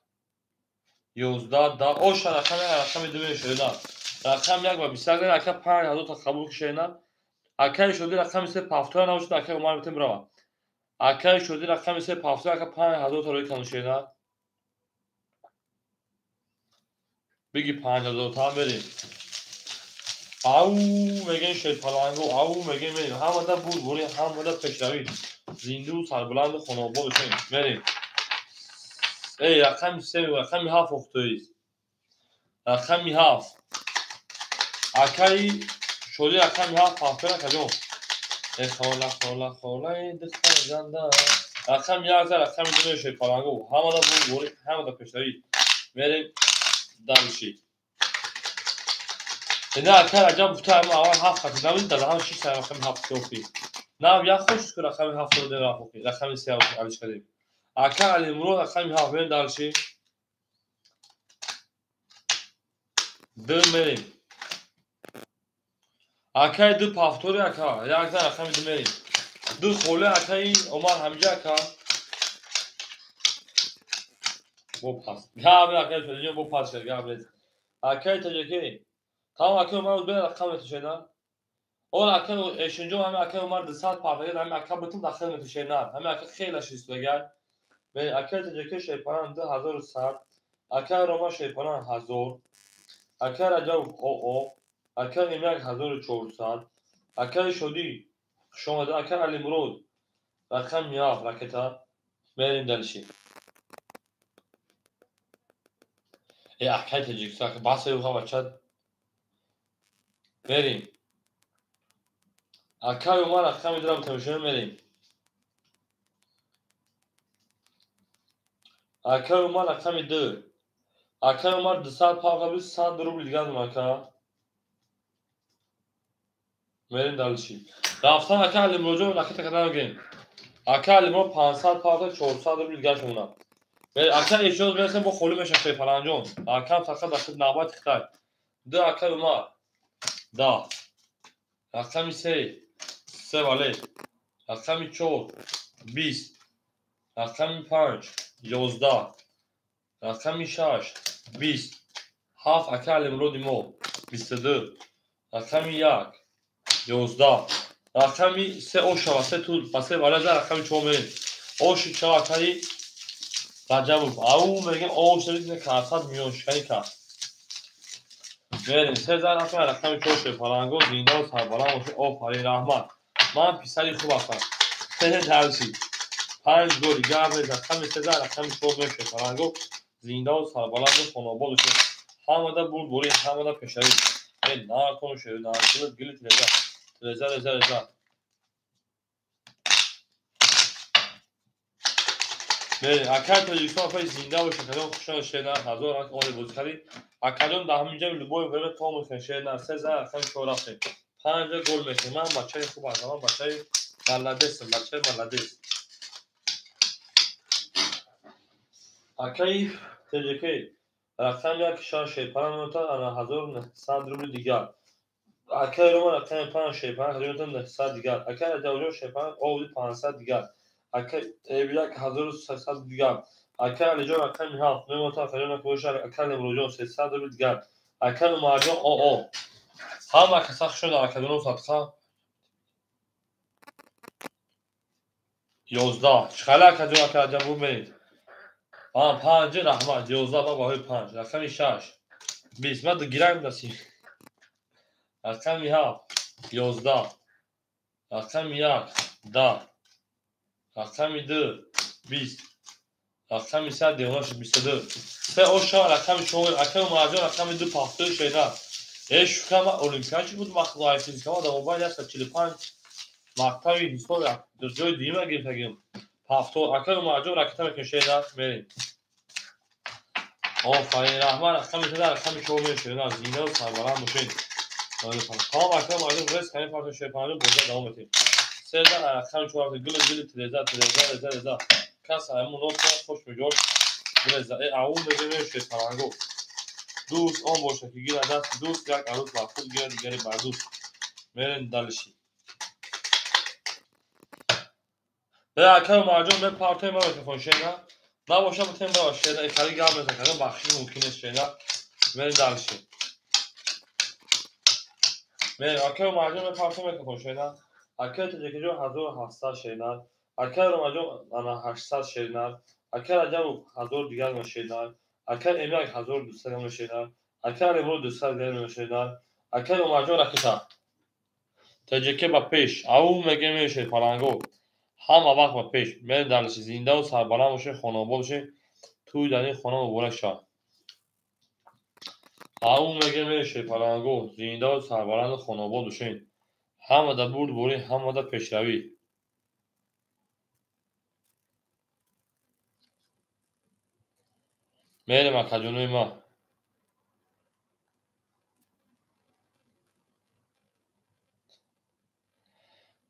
11 10. Оша рақами 2 мешуд. Рақами 1 ва 21 ака 5000 та қабул кишена. Акаи Шодӣ рақами 3 пафтора набошад, акаи Умар метем бирава. Акаи Шодӣ рақами 3 пафтора ака 5000 та рӯи канушена. Биги 5000 та мерем. Ау мегем Шерпалангу, ау мегем мерем. Ҳамада бурбурӣ, ҳамада пешравӣ. Зинду сарбуланду хонобод бошем. Мерем. Эй, рақами 3, рақами 7 охтоист. Рақами 7. Акаи Шодӣ рақами 7 пафтора каҷон. Э хола хола холаи духтар ганда. Рақами 1 рақами 2 Шерпалангу. Ҳамада бурбурӣ, ҳамада пешравӣ. Мерем дальше. Ина акаи Раҷаб гуфта ҳама аввал 7 хати набуд, дар ҳама 6 рақами 7 ки. Нав як хош ку рақами 7 ро дем рафт, рақами 3 алиш кардем. Ака Алимурод рақами 7 мерем дальше. 2 мерем. Акаи 2 пафтори ака, як зан рақами 2 мерем. 2 холе акаи Омар ҳамиҷа ака. Бо пас. Гап акаи Шодиҷон бо пас шуд, гап нест. Акаи Таҷаке. Тамом акаи Умар бе рақам метушена. Он акаи Эшинҷон ҳами акаи Умар 200 пафтаги ҳами ака бутун дахил метушена. Ҳами ака хеле шистагар. Акаи Таҷаке Шерпаланг 2100, акаи Рома Шерпаланг 1000, акаи Раҷаб ОО, акаи Эмяк 1400, акаи Шодӣ хуш омада, акаи Алимурод рақами 7 ракета. Мерем дальше. Э акаи Таҷикистон басе уха бача. Мерем. Акаи Умар рақами 2 тамошо мерем. Акаи Умар рақами 2. Акаи Умар 200 павла 100 рубл дигар ака. Мерем дальше. Рафтан ака Алимуродҷон ракета кардан мегирем. Ака Алимурод 500 павла 400 рубл дигар шумона. Ака эшоз мерасем бо холӣ мешавад Шерпаланҷон. Акам фақат дақиқ навбати Хитай. 2 акаи Умар 10. Рақами 3 3 вале. Рақами 4 20. Рақами 5 11. Рақами 6 20. 7 акаи Алимуроди мо 22. Рақами 1 11. Рақами 3 оша ва 3 тул ва 3 вале за рақами 4 мерем. Оши 4 акаи Раҷабов. Ау мегем ош дорид карсад миёншиканӣ кард. Мерем 3 зан рақами 4 Шерпаланго зинда ва сарбаланд бошед. Офарин, раҳмат. Ман писари хуб ҳастам. 3 дальше. 5 голи гап рақами 3 зан рақами 4 мешавад Шерпаланго зинда ва сарбаланд ва хонобод бошед. Ҳамада бурдборӣ, ҳамада пешравӣ. Э накун шер, накун гили телеза. Телеза, реза, реза. Акаи Тоҷикистон акаи зинда бошед, акаҷон хуш омадед шернар, 1000 рак оли бозӣ кардед. Акаҷон дар ҳамин ҷо любое время то мехоҳед шернар, 3 зан рақами 4 рафтем. 5 гол мекунем. Ман бачаи хуб ҳастам, ман бачаи маладесам, бачаи маладес. Акаи ТЖК рақами 1 6 Шерпаланг минута ана 1900 рубли дигар. Акаи Рома рақами 5 Шерпаланг минута 900 дигар. Акаи Раҷабҷон Шерпаланг овди 500 дигар. Акаи Эбияк 1300 дигар. Ака Алиҷон рақами 7 мемота акаҷон акоша ака Лемроҷон 300 рубл дигар. Ака Умарҷон ОО. Ҳама каса хушода акаҷоном садқа. 11. Чиқали акаҷон ака Раҷаб бубинед. 5 раҳмат 11 ба баҳои 5. Рақами 6. 20. Ман гирам дасим. Рақами 7. 11. Рақами 1. 10. Рақами 2. 20. Рақами 3 92. Се оша рақами 4. Ака Умарҷон рақами 2 пафтои шайна. Э шукра ман олимпиадчи буд махлуҳаи физика ма дар мобайни 145 мактаби ҳисоб ҷои дуюма гирифтагим. Пафтор ака Умарҷон ракета мекунем шайна мерем. Офарин раҳмат рақами 3 рақами 4 мешавем. Зинда ва сарбаланд бошед. Тамом ака Умарҷон рес кани партия шерпанҷон боза давом метем. Се рақами 4 гул гул треза треза реза реза. Кас айму нотра хош меҷош гулеза. Э ау мегем шерпанҷо. Дӯст он бошад ки гирад дасти дӯст, як арӯс бар худ гирад, дигаре бар дӯст. Мерем далиши. Ака Умарҷон мепартоем ба микрофон шена. Набоша бутем ба шена. Ихали гап мезанем, бахшиш мумкин нест шена. Мерем далиши. Мерем ака Умарҷон мепартоем микрофон шена. Ака Тоҷикиҷон 1700 шена. Ака Ромаҷон ана 800 шена. Ака Раҷабов 1000 дигар шена. Ака Эмяк 1200 мешена. Ака Ремро 200 дигар мешена. Ака Умарҷон ракета. Тоҷике ба пеш. Ау мегем мешед паланго. Ҳама вақт ба пеш. Мерем далиши. Зиндаву сарбаланд бошед, хонаобод бошед. Тӯй дар ин хона муборак шавад. Ау мегем мешед паланго. Зиндаву сарбаланду хонаобод бошед. Ҳамада бурдборӣ, ҳамада пешравӣ. Мерем акаҷонои ман.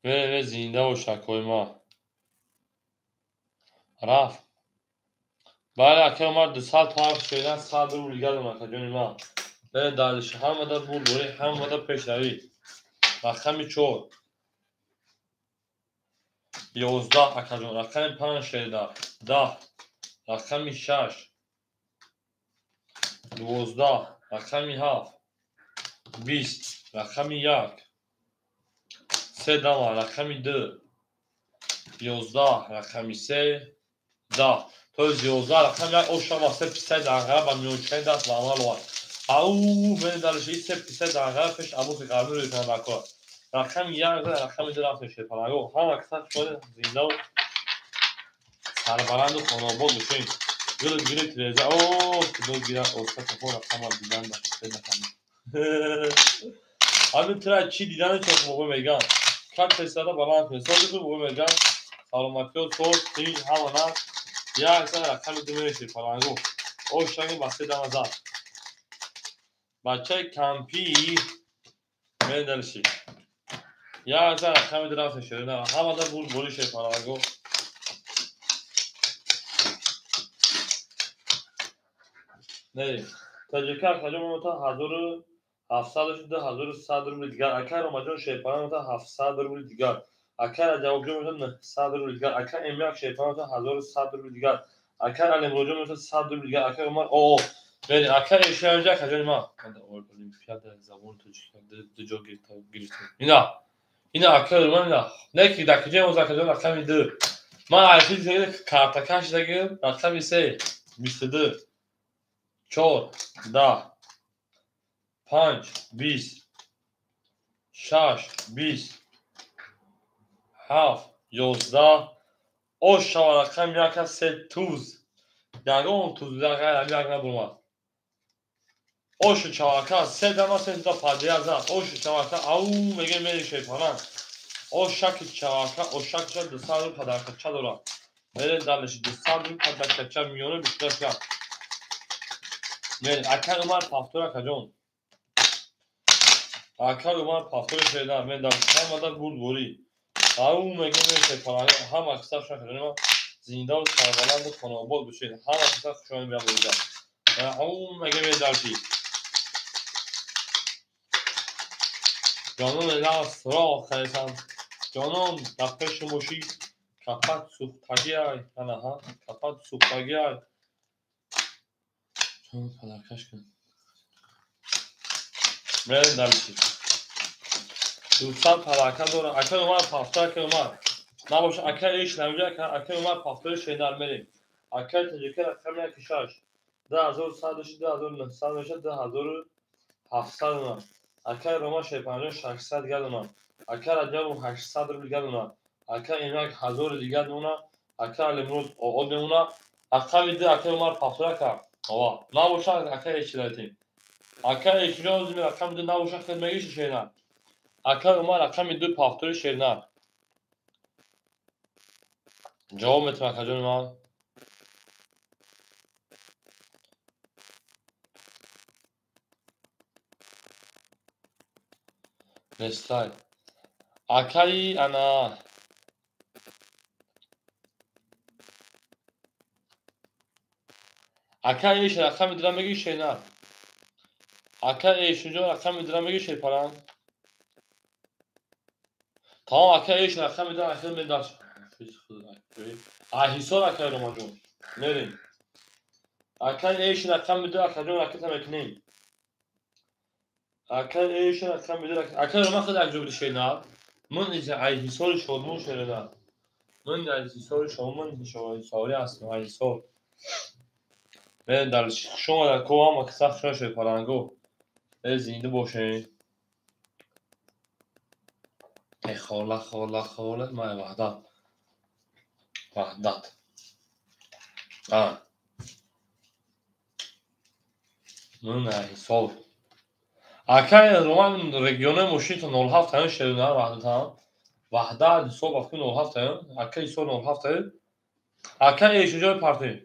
Мерем зинда бош акои ман. Рафт. Бале ака Умар 200 ҳарф шудан 100 рубл дигар дорам акаҷони ман. Мерем далиши. Ҳамада бурдборӣ, ҳамада пешравӣ. Рақами 4. 11 акаҷон. Рақами 5 шеда. 10. Рақами 6. 12. Рақами 7. 20. Рақами 1. 3 дама. Рақами 2. 11. Рақами 3. 10. То есть 11 рақами 1 оша ва се писаи данғара ба миёнчаи даст ба амал овард. Ау мерем далиши. Се писаи данғара пеш абоси ғарбӣ рӯй кунад акор. Рақами 1 рақами 2 рафтем шерпаланго. Ҳама каса шумо зиндаву сарбаланду хонаобод бошед. Гул гири треза. О, худо гира оста тафо рақама дидан да нафаҳмид. Ҳамин тира чӣ дидани чоқ муғӯ меган. Кат тесада баланд кунед. Сози хуб муғӯ меган. Саломатиё соз, тинҷ, ҳама нағз. Як сар рақами 2 мешед паланго. Ошаги ба се дама зад. Бачаи кампӣ медалиши. Як сар рақами 2 рафтем шерина. Ҳамада бурдборӣ шед паланго. Не, Тоҷика акаҷон мемота 1700 шуда 1100 рубли дигар. Ака Ромаҷон шерпалан мемота 700 рубли дигар. Ака Раҷабовҷон мемота 900 рубли дигар. Ака Эмяк шерпалан мемота 1100 рубли дигар. Ака Алимроҷон мемота 100 рубли дигар. Ака Умар ОО. Берин ака Эшаҷа акаҷони ман. Олимпиада забони тоҷик ду ҷо гирифтем. Ина. Ина ака Умар ина. Не ки дар куҷо имрӯз акаҷон рақами 2. Ман айфи картакаш дагим рақами 3 22 4 10 5 20 6 20 7 11 ош шава рақами 1 се туз. Ягон туз ғайр як набурмад. Ошу чавака се дама се да падия зад. Ошу чавака ау меге мери шерпалан. Ошаки чавака ошакча 200 рубл падаркача дорад. Мере далиши 200 рубл падаркача миёна бишуда. Мере ака Умар пафтор акаҷон. Ака Умар пафтор шеда. Мен дар ҳамада бурдборӣ. Ау меге мери шерпалан. Ҳама киса шакаҷони ман зиндаву сарбаланду хонаобод бошед. Ҳама киса хушомад биям. Ау меге мери далиши. Ҷонон лағз суроғ харисам. Ҷонон дар пеши бошӣ Капат сӯхтагӣ ай. Анаҳа, капат сӯхтагӣ ай. Чун палакаш кун. Мерем дальше. 200 палака дора. Акай Умар пафта, акай Умар. Набоша, акай иш намҷа, акай Умар пафтаи шенар мерем. Акай таҷика рақами яки шаш. 2100 2900 меша 2700 дона. Акай Рома шепанҷо 600 дигар дона. Акай Раҷабов 800 рубл дигар дона. Акай Имак 1000 дигар дона. Акай Алимруз од мемона. Рақами ду акай Умар пафтара кард. Ова. Набоша акай эшилатим. Акай эшило зими рақами ду набоша хел мегиши шена. Акай Умар рақами ду пафтори шена. Ҷавоб метам акаҷони ман. Нестай. Акаи ана акаи иш рақами дира мегӣ шена. Акаи эшунҷо рақами дира мегӣ шерпаран. Тамом акаи иш рақами дира ахир медаш. Ҳисор акаи Ромаҷон. Мерем. Акаи иш рақами дира акаҷон ракета мекунем. Акаи иш рақами дира акаи Рома хел якҷо буди шена. Ман ай ҳисори шодмон шерена. Ман ай ҳисори шодмон ҳисори ҳастам ай ҳисор. Мерем дар шумо дар ко ҳама киса хушо шуд паранго. Э зинда бошед. Э хола хола хола май ваҳдат. Ваҳдат. А. Ман ай ҳисор. Акай Роман региони мошинто 07 тайён шерена ваҳдатам. Ваҳдат ҳисоб афку 07 тайён. Акай ҳисор 07 тайён. Акай эшуҷои партоем.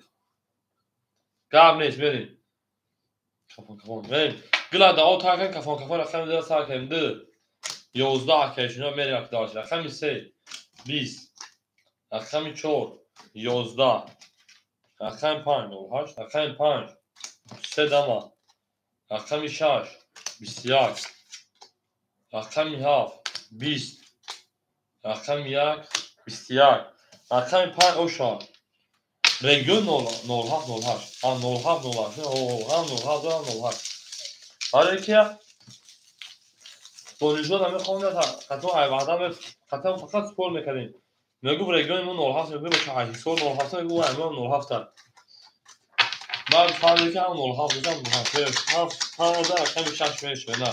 Гап нест, мерем. Кафон кафон. Мерем. Гила дао такан кафон кафон рақами ду сар кардем. 2 11 акай шуно мерем акай дальше. Рақами 3 20 рақами 4 11 рақами 5 08 рақами 5 3 дама рақами 6 21 рақами 7 20 рақами 1 21 рақами 5 оша регион 07 08 а 07 08 о 07 08 барои ки донишгоҳ мехондем қатъан ай ваҳда қатъан фақат спор мекардем. Мегуфт региони мо 07 мегуфт ҳисор 07 мегуфт ай мо 07. Баъд фаҳмидем ки ҳам 07 ҳам 07 ҳам рақами 6 мешавад. На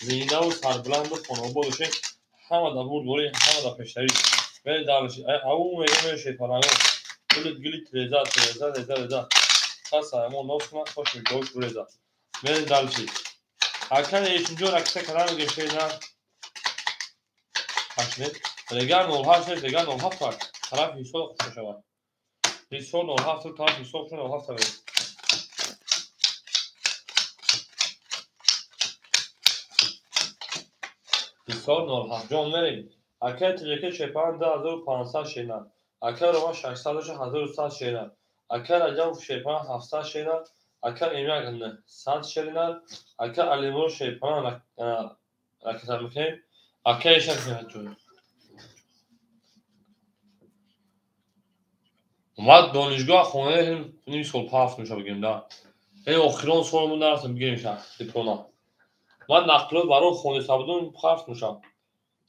зиндаву сарбуланду хонаобод бошем. Ҳама дар бурдборӣ, ҳама дар пешравӣ. Мерем дальше. Ау мегӯ мешавед паранго. Гули гули треза треза реза реза. Хаса мо нос кунад хош мегӯш буреза. Мерем дальше. Акай эшунҷо ракета кардан мегӯем шена. Ҳашт регар 08 нест, регар 07 так. Тарафи ҳисор хуш мешавад. Ҳисор 07 тарафи ҳисор хуш 07 тавед. Ҳисор 07 ҷон мерем. Акай таҷака шепан 2500 шена. Акай Рома 600 1100 шена. Акай Раҷабов шепан 700 шена. Акай Имяк 900 шена. Акай Алимур шепан ракета мекунем. Акай ишак мекунем. Ма донишгоҳ хонаи ним сол пафт меша бигем да. Яъне охирон солмон нарафтам бигем ша диплома. Ман нақлиёт барои хонеса будум пафт мешам.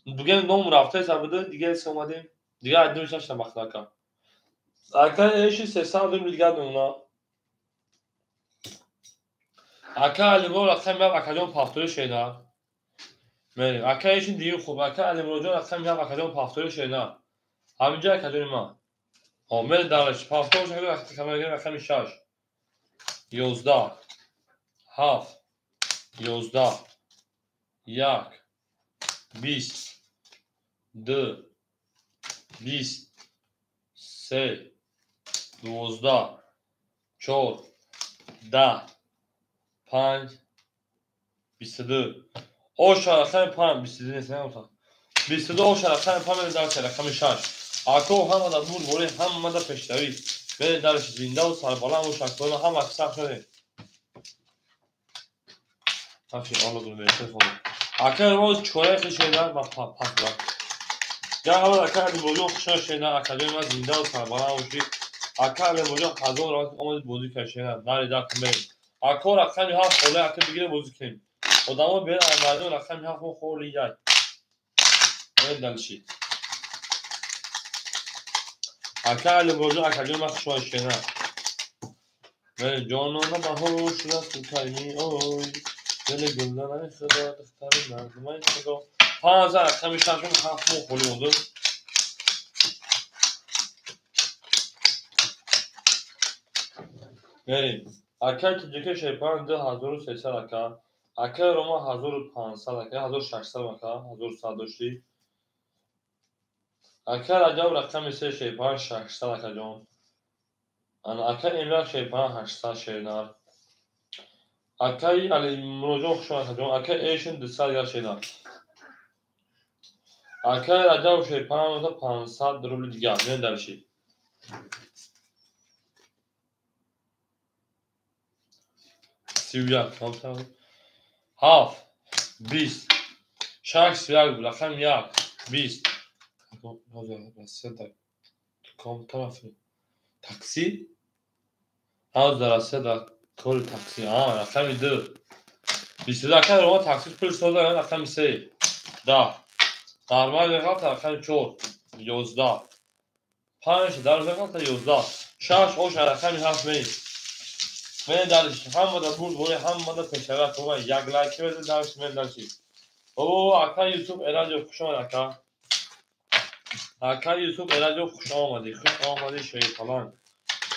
Бигем ном рафтаеса буда дига се омадем. Дига айдимиш нашидам бахтака. Акай эши 300 рубл дигар мемона. Акай Алимрон рақами як акаҷон пафтори шена. Мерем. Акай эши дигим хуб. Акай Алимронҷон рақами як акаҷон пафтори шена. Ҳаминҷа акаҷони ман. Мерем дальше. Пафтор рақами 6 11 7 11 1 20 2 20 3 12 4 10 5 22 оша рақами 5 22 нест не 22 оша рақами 5 мерем дальше рақами 6 ако ҳама дар бурдборӣ, ҳама дар пешравӣ. Мерем дальше зиндаву сарбаланду шаккорона ҳама сахт шудем. Ҳафши олло дун мерем телефон. Акай роз чоряи хишеда ба пас брат. Гавар ака Алимуродҷон хушона шена, акаҷони ман зинда сарбаланд бошӣ. Ака Алимуродҷон ҳазор равад омадид бозӣ кард шена. Нари дар мерем. Ако рақами 7 холе ака бигире бозӣ кунем. Одамо беран мардум рақами 7 мо холи яй. Мерем дальше. Ака Алимуродҷон акаҷони ман хушона шена. Мерем ҷонона баҳор шудааст калими ой. Дили гулданаи худо, духтари мардумаи худо. 5 рақами 6 7 мо холи монду. Мерем. Акай Тоҷика Шерпан 2300 ака. Акай Рома 1500 ака, 1600 ака, 1100 дошти. Акай Раҷаб рақами 3 Шерпан 600 акаҷон. Ана акай Эмрак Шерпан 800 шернар. Акай Алимуродҷон хуш омад акаҷон. Акай Эшин 200 гар шернар. Акай Раҷаб Шерпан 500 рубли дигар. Мерем дальше. 31, 7, 20, 6, 31, рақам 1, 20. Ком тарафи? Такси? Ҳа, дар Россия дар кори такси. Ҳа, рақами 2. 22 акай Рома такси пул соза, рақами 3. 10. Нормал меғалта рақами 4. 11. 5 дар меғалта 11. 6 ош рақами 7 мерем. Мен дальше. Ҳамада бурд бори, ҳамада пешравӣ акома. Як лайк беза дальше, мен дальше. О, ака Юсуф Эраҷов хуш омад ака. Ака Юсуф Эраҷов хуш омадӣ. Хуш омадӣ Шерпаланг.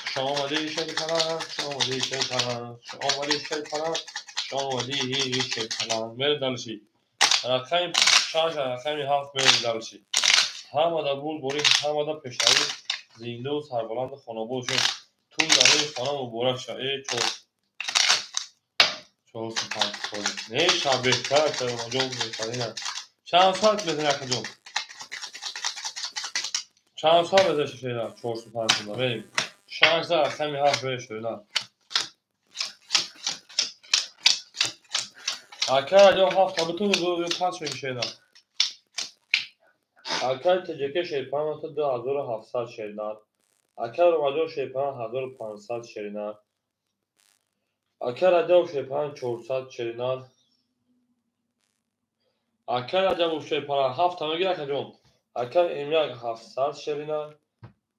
Хуш омадӣ Шерпаланг, хуш омадӣ Шерпаланг, хуш омадӣ Шерпаланг, хуш омадӣ Шерпаланг. Мерем дальше. Рақами 6, рақами 7 мерем дальше. Ҳамада бурд бори, ҳамада пешравӣ, зиндаву сарбаланду хонобод шуд. Ту дар хона муборак шав. Э, 4 4 5 4. Не, шаб беҳтар ака Ромаҷон беҳтарин аст. Чанд соат мезани акаҷон? Чанд соат мезани шерна? 4 5 соат. Мерем. 6 рақами 7 мерем шерна. Ака Раҷаб 7 та бутун ду пас шуд шерна. Акай Тоҷика Шерпан 2700 шерна. Акай Ромаҷон Шерпан 1500 шеринар. Акай Раҷаб Шерпан 400 шеринар. Акай Раҷаб Шерпан 7 та мегир акаҷон. Акай Эмяк 700 шеринар.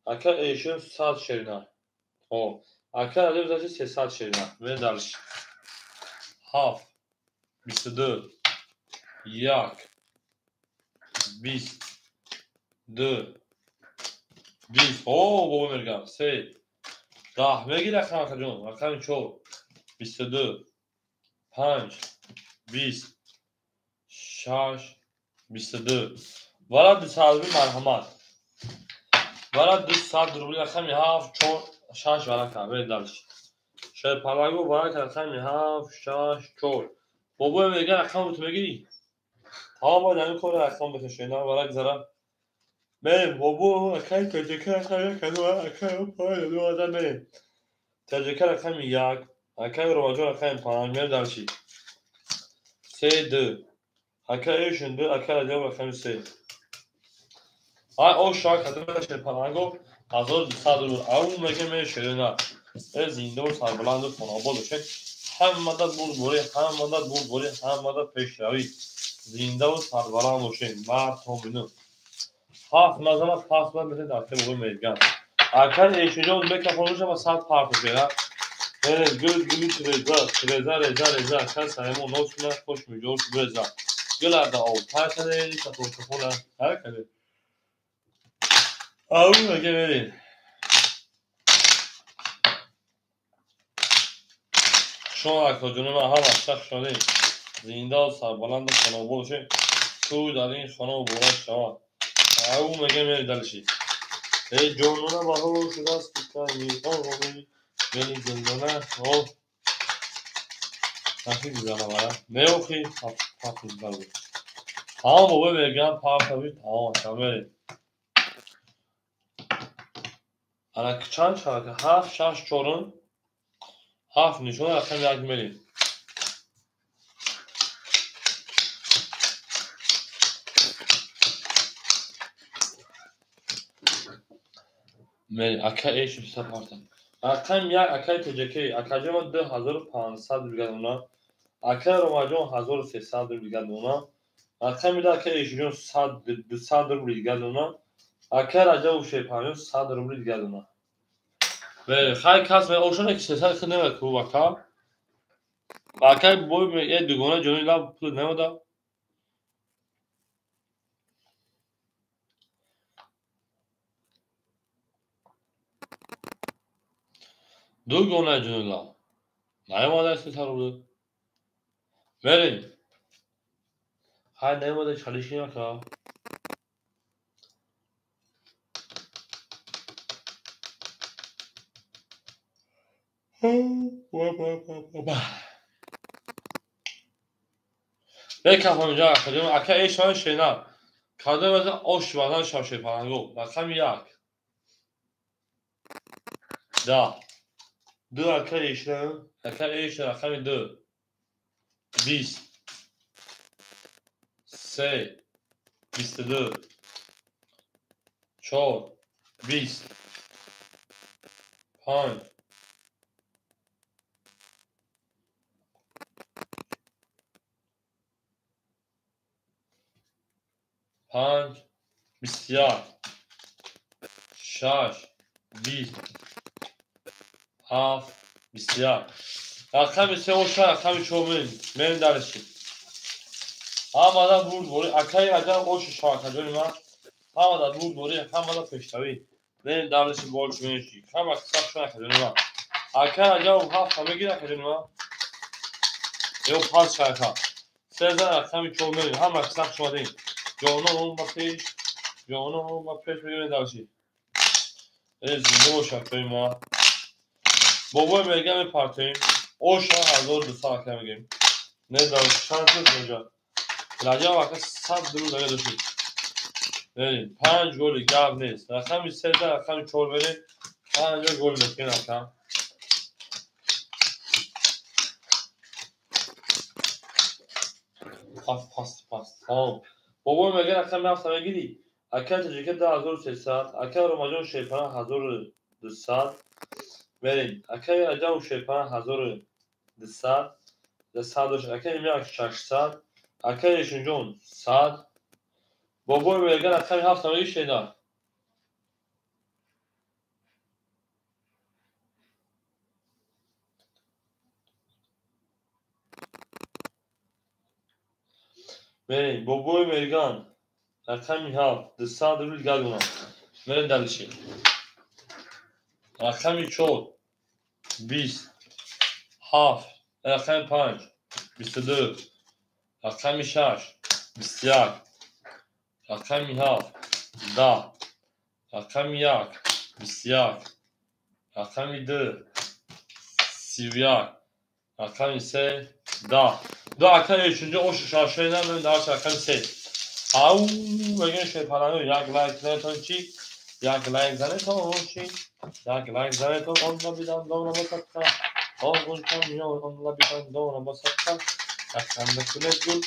Акай Эшин 100 шеринар. О, акай Раҷаб значит 300 шеринар. Мерем дальше. 7 22 1 20 2 20. О, бобо мергам. 3 10 мегир рақам акаҷон. Рақами 4 22 5 20 6 22. Вара 200 рубли марҳамат. Вара 200 рубли рақами 7 4 6 варака. Мерем дальше. Шерпалагу варака рақами 7 6 4. Бобо меган рақам ту мегирӣ? Тамом бояд ҳамин кори рақам бикашед. На варак зара. Мерем бобо акай Тоҷика рақами 1 акай 2 2 мерем. Тоҷика рақами 1, акай Ромаҷон рақами 5 мерем дальше. 3 2. Акай Эшин 2, акай Раҷаб рақами 3. Ай о шак хатма Шерпаланго 1200 рубл. Ау мега ме шерина. Э зиндаву сарбаланду хонобод бошед. Ҳамада бурд бори, ҳамада бурд бори, ҳамада пешравӣ. Зиндаву сарбаланд бошед. Мард то минут. 7 назама пас ба метавонед акай бобо мерган. Акай Эшинҷон мекафон ва 100 парт шера. Мерем гул гул реза, реза реза реза. Акай Саймон носуна хуш миҷош реза. Гул ада об пасане сатон сафона. Ҳар каде. Ау мега мерем. Шумо акаҷони ман ҳама шахс шудем. Зинда сарбаланду хонобод бошед. Ту дар ин хона муборак шавад. Ау мега мерем дальше. Э ҷонона баҳор шудааст ками оғоми мени гулдона о нахи гузара вара. Не охи папи гузара. Тамом бобо меган партави тамом ака мерем. Ана чанд шавад? 7 6 4 7 нишон рақами 1 мерем. Ака эш сапарта. Рақами 1 акаи ТҶК, акаҷон 2500 рубл дона. Акаи Ромаҷон 1300 рубл дона. Рақами 2 акаи Эшиҷон 200 рубл дона. Акаи Раҷабов Шерпанҷон 100 рубл дона. Хай кас ошона ки 300 хид намекӯ ака. Акаи бой е дугона ҷони лаб пул намода. Дугона ҷони лаб. Наёмада 300 рубл. Мерем. Хай наёмада чалиши ака. Бекафам инҷа акаҷон, ака эшман шена. Кадом аз ош вазан шав шерпаланго. Рақами 1. 10. 2 ака эшна, ака эшна рақами 2. 20. 3. 22. 4. 20. 5. 5, 21, 6, 20, 7, 21. Рақами 3 оша, рақами 4 мерем. Мерем дарши. Ҳамада бурд борӣ, акаи Раҷаб оши шава акаҷони ман. Ҳамада бурд борӣ, ҳамада пешравӣ. Мерем дарши болш мениши. Ҳама қисса шуна акаҷони ман. Акаи Раҷаб 7 мегир акаҷони ман. Ё 5 шака. 3 рақами 4 мерем. Ҳама қисса шуна. Ҷонон ба пеш, ҷонон ба пеш мегирем дарши. Зинда бошад тои ма. Бобой мега мепартоем. Оша 1200 ака мегирем. Не дарши чанд шуд инҷа? Раҷаб ака 100 рубл дага дошт. Мерем 5 голи гап нест. Рақами 3 рақами 4 мерем. 5 гол мекунем ака. Пас пас пас. Тамом. Бобой мега рақами 7 мегирӣ? Ака ТҶК 2300, ака Ромаҷон Шерпана 1200. Мерем. Акаи Раҷабов Шерпана 1200, 100 дошт. Акаи Имяк 600, акаи Эшинҷон 100. Бобой мега рақами 7 мегирӣ шена? Мерем. Бобои Мерган рақами 7 200 рубл гадона. Мерем дальше. Рақами 4 20 7 рақами 5 22 рақами 6 21 рақами 7 10 рақами 1 21 рақами 2 31 рақами 3 10. Ду ака эшинҷо ошу шашена мен дарш рақами 3. Ау мегӯем шерпаланго як лайк занетон чӣ? Як лайк занетон чӣ? Як лайк занетон он лаби дандона басадқа. Он ғунча миён он лаби дандона басадқа. Як ханда кунед гул.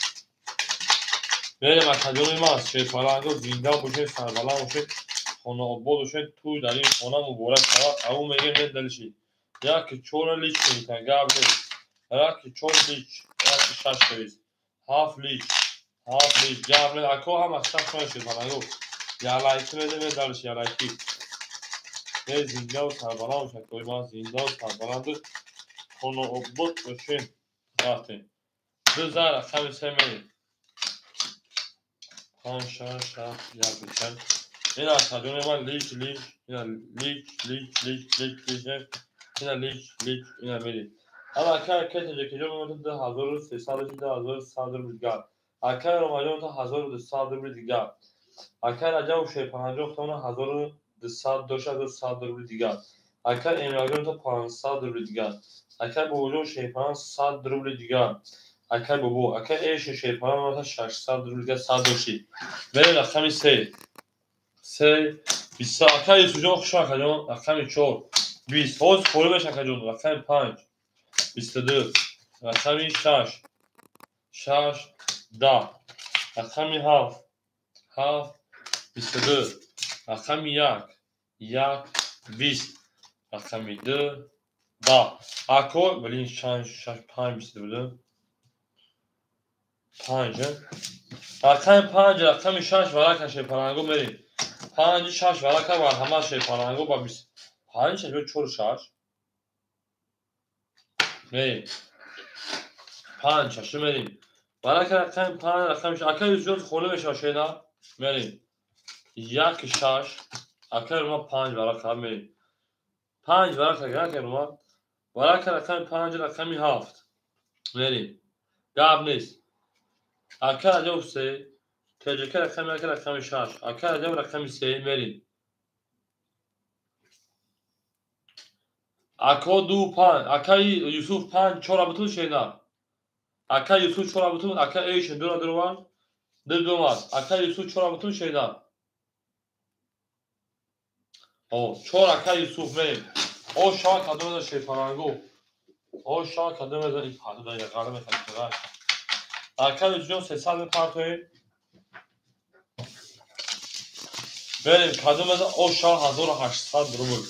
Мерем акаҷони ман шерпаланго зинда бошед, сарбаланд бошед, хонаобод бошед, тӯй дар ин хона муборак шавад. Ау мегӯем мен далиши. Як 4 лич мекунад гап нест. Як 4 лич, як 6 лич, 7 лич, 7 лич. Гап нест. Ако ҳама сахт шуна шерпаланго. Як лайк медем далиши, як лайки. Зиндаву сарбаланд бошад, кои ман зиндаву сарбаланду хонаобод бошем. Рафтем. 2 зан рақами 3 мерем. 5 6 7 1 2 3. Ина акаҷони ман лич лич, ина лич лич лич лич лич, ина лич лич, ина мерем. Ама акаи ТҶК мемонад 2300 2100 рубл дигар. Акаи Ромаҷон 1200 рубл дигар. Акаи Раҷабов Шерпанҷон 1200 дошт 1100 рубл дигар. Акаи Эмраҷон 500 рубл дигар. Акаи Бобоҷон Шерпанҷон 100 рубл дигар. Акаи Бобо, акаи Эши Шерпанҷон 600 рубл дигар 100 дошти. Мерем рақами 3. 3 20. Акаи Юсуфҷон хуш акаҷон рақами 4 20. Ҳозир холӣ мешавад акаҷон рақами 5 22 рақами 6 6 10 рақами 7 7 22 рақами 1 1 20 рақами 2 10 ако блин 6 6 5 20 буд 5 рақами 5 рақами 6 варака шепаланго мерем 5 6 варака марҳамат шепаланго ба 20 5 6 4 6 мерем 5 6 мерем варака рақами 5 рақами 6 ака юзҷон холӣ мешавад шена мерем 1 6 ака ма 5 варака мерем 5 варака ака ма варака рақами 5 рақами 7 мерем гап нест ака раҷаб 3 ТЖК рақами 1 рақами 6 ака раҷаб рақами 3 мерем ако 2 5 акаи Юсуф 5 4 бутун шена ака Юсуф 4 бутун ака Эйшин 2 дурван 2 думад ака Юсуф 4 бутун шена о 4 ака Юсуф мерем о ша кадом шефаранго о ша кадом ин паҳлу дар ғара мехоҳад ака Юсуф 300 мепартоем мерем кадом о ша 1800 рубл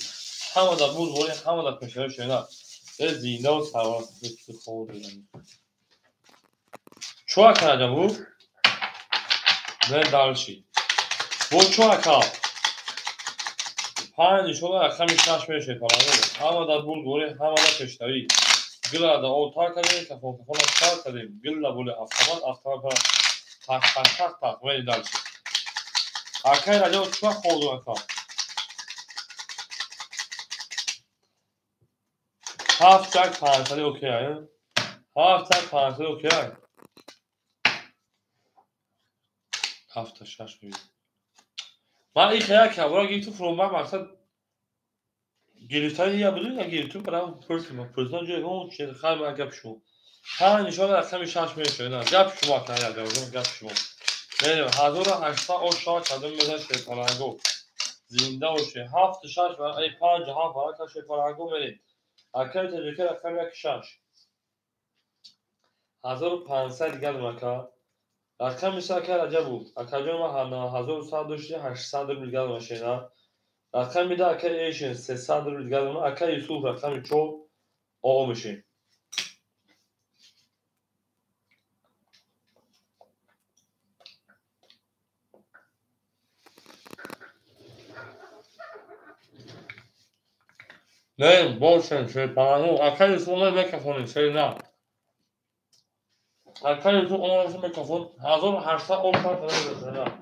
ҳама дар буз борӣ ҳама дар пешаи шена э зиндаву сарвар хоб чӯ ака раҷабу мерем дальше бо чӯ ака 5 иншоалло рақами 6 мешавад фаранго ҳама дар буз борӣ ҳама дар пешравӣ гила дар об тар кардем кафон кафона тар кардем гила боли автомат автомат тақ тақ тақ тақ мерем дальше акаи раҷаб чӯ хоб ака 7 1 5 окей 7 1 5 окей 7 6 мебинем ман ин хея кабора гирифту фурӯнбар мақсад гирифтани я буду я гирифту барам пурсим пурсон ҷои он чиз хай ман гап шумо ҳа нишон рақами 6 мешавад гап шумо ака гап шумо мерем 1800 оша кадом мезан шерпаланго зинда боше 7 6 ва 5 7 варака шерпаланго мерем акаи ТЖК рақами 1 6 1500 дигар ака рақами 3 ака Раҷабу акаҷон ман 1100 дошти 800 рубл дигар машина рақами 2 ака Эйшин 300 рубл дигар ака Юсуф рақами 4 оо мешем Не, бошем, шепану. Ака Юсуф омад микрофони, шена. Ака Юсуф омад микрофон 1800 об шена.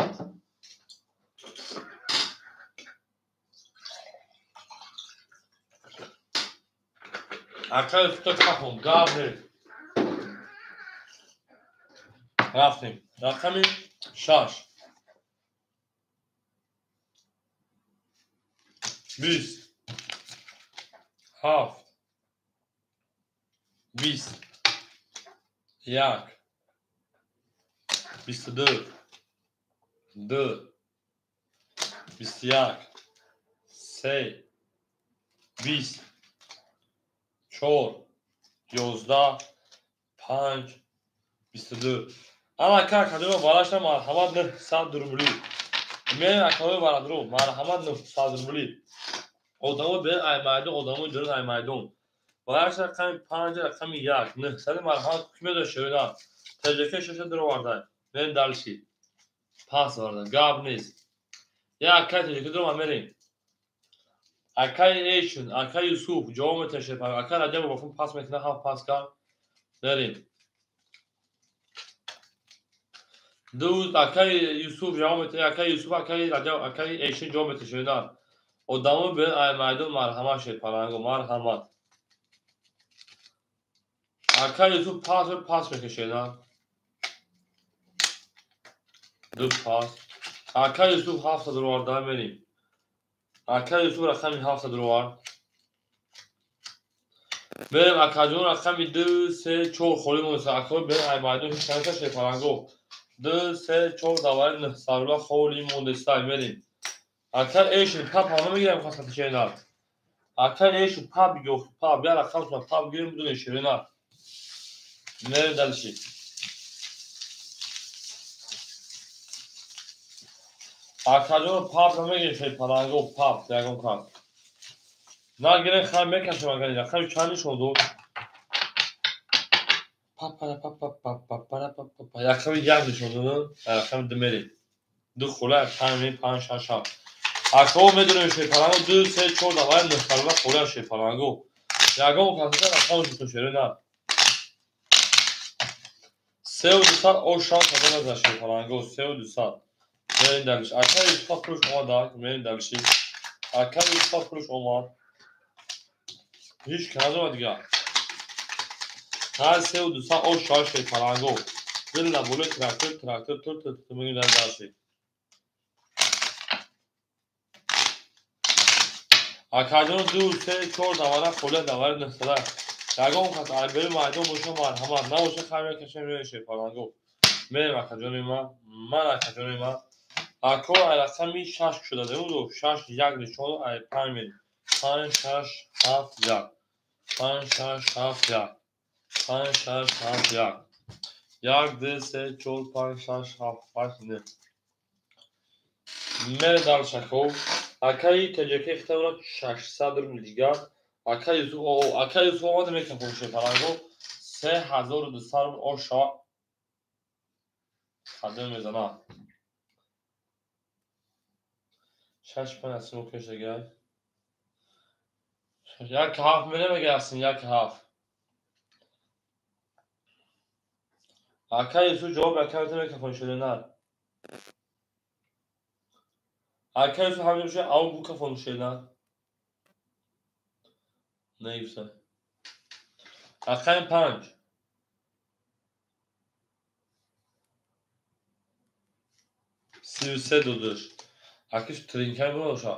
Ака Юсуф микрофон, гап нест. Рафтем. Рақами 6. 20 7 20 1 22 2 21 3 20 4 11 5 22 ана ка кадома барашта марҳамат 900 рубли мен акаҳои барадру марҳамат 900 рубли одамо бе ай майдон одамо ҷурат ай майдон бараш рақами 5 рақами 1 900 марҳамат ки медошт шуда ТЖК 6 дуроварда мен дальше пас варда гап нест я акай ТЖК дурома мерем акай Эйшин акай Юсуф ҷавоб меташе ака Раҷаб бофун пас мекунад ҳафт пас кард мерем ду акай Юсуф ҷавоб мете акай Юсуф акай Раҷаб акай Эйшин ҷавоб меташе одамо бе ай майдон марҳамат шерпаланго марҳамат ака Юсуф пас пас мекашена ду пас ака Юсуф 700 руварда мерем ака Юсуф рақами 700 рувар мерем акаҷон рақами 2 3 4 холӣ монеса акаҳо бе ай майдон ҳеҷ наша шерпаланго 2 3 4 давари 900 рубла холӣ мондеста мерем ака Эйшин пап ҳама мегирам хасати шена ака Эйшин пап бигӯ пап я рақам пап гирем бидуни ширина мерем дальше акаҷон пап намегирем шерпаланго пап ягон кас Нагирен хай мекашем агар рақами чанд нишон дод? Па-па-па-па-па-па-па-па. Рақами як нишон дод, рақами ду мерем. Ду хола 5 5 6 7. Акао медонем шерпаланго 2 3 4 давай нухталба хола шерпаланго. Ягон касата рақам шуто шере на. 3200 о шанс надорад за шерпаланго 3200. Мерем дальше. Ака Юсуфа пулш омад, мерем дальше. Ака Юсуфа пулш омад. Ҳеҷ ки надорад дигар. Ҳар 3200 о шаш шерпаланго. Дил болои трактор, трактор тур тур тур мегирем дар дальше. Акаҷон 2 3 4 давара хола давара нухтала. Ягон кас айбери майдон боша марҳамат, набоша хай мекашем меоем шерпаланго. Мерем акаҷони ман, ман акаҷони ман. Ако ай рақами 6 шуда демуду 6 1 нишон ай 5 мерем. 5 6 7 1. 5 6 7 1. 5 6 7 1. 1 2 3 4 5 6 7 8 9. Мере дальше аков. Акаи ТЖК хитамона 600 рубл дигар. Акаи Юсуф, акаи Юсуф омада мекунад шерпаланго 3200 рубл оша қадам мезанад. 6 5 асимо кеш дигар. 1 7 мерем агар астин 1 7. Акаи Юсуф ҷавоб акаи мекунад шерена. Акаи Юсуф ҳамин шуда ав букафон шерена. Нагуфта. Рақами 5. 33 додаш. Акиш тринкай боша.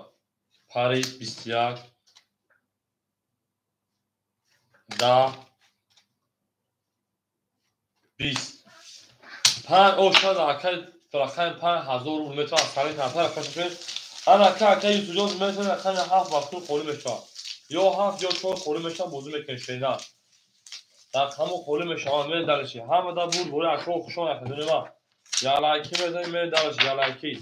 Париж 21. 10 20. 5 ошад акай рақами 5000 рубл метавонад сари тараф рақам. Ана ака акаи Юсуфҷон метавонад рақами 7 вақту холӣ мешавад. Ё 7 ё 4 холӣ мешавад бозӣ мекунед шерина. Рақамҳо холӣ мешаванд мерем дальше. Ҳама да бур бори акао хушон акаҷони ман. Ялайки мезанем мерем дальше ялайки.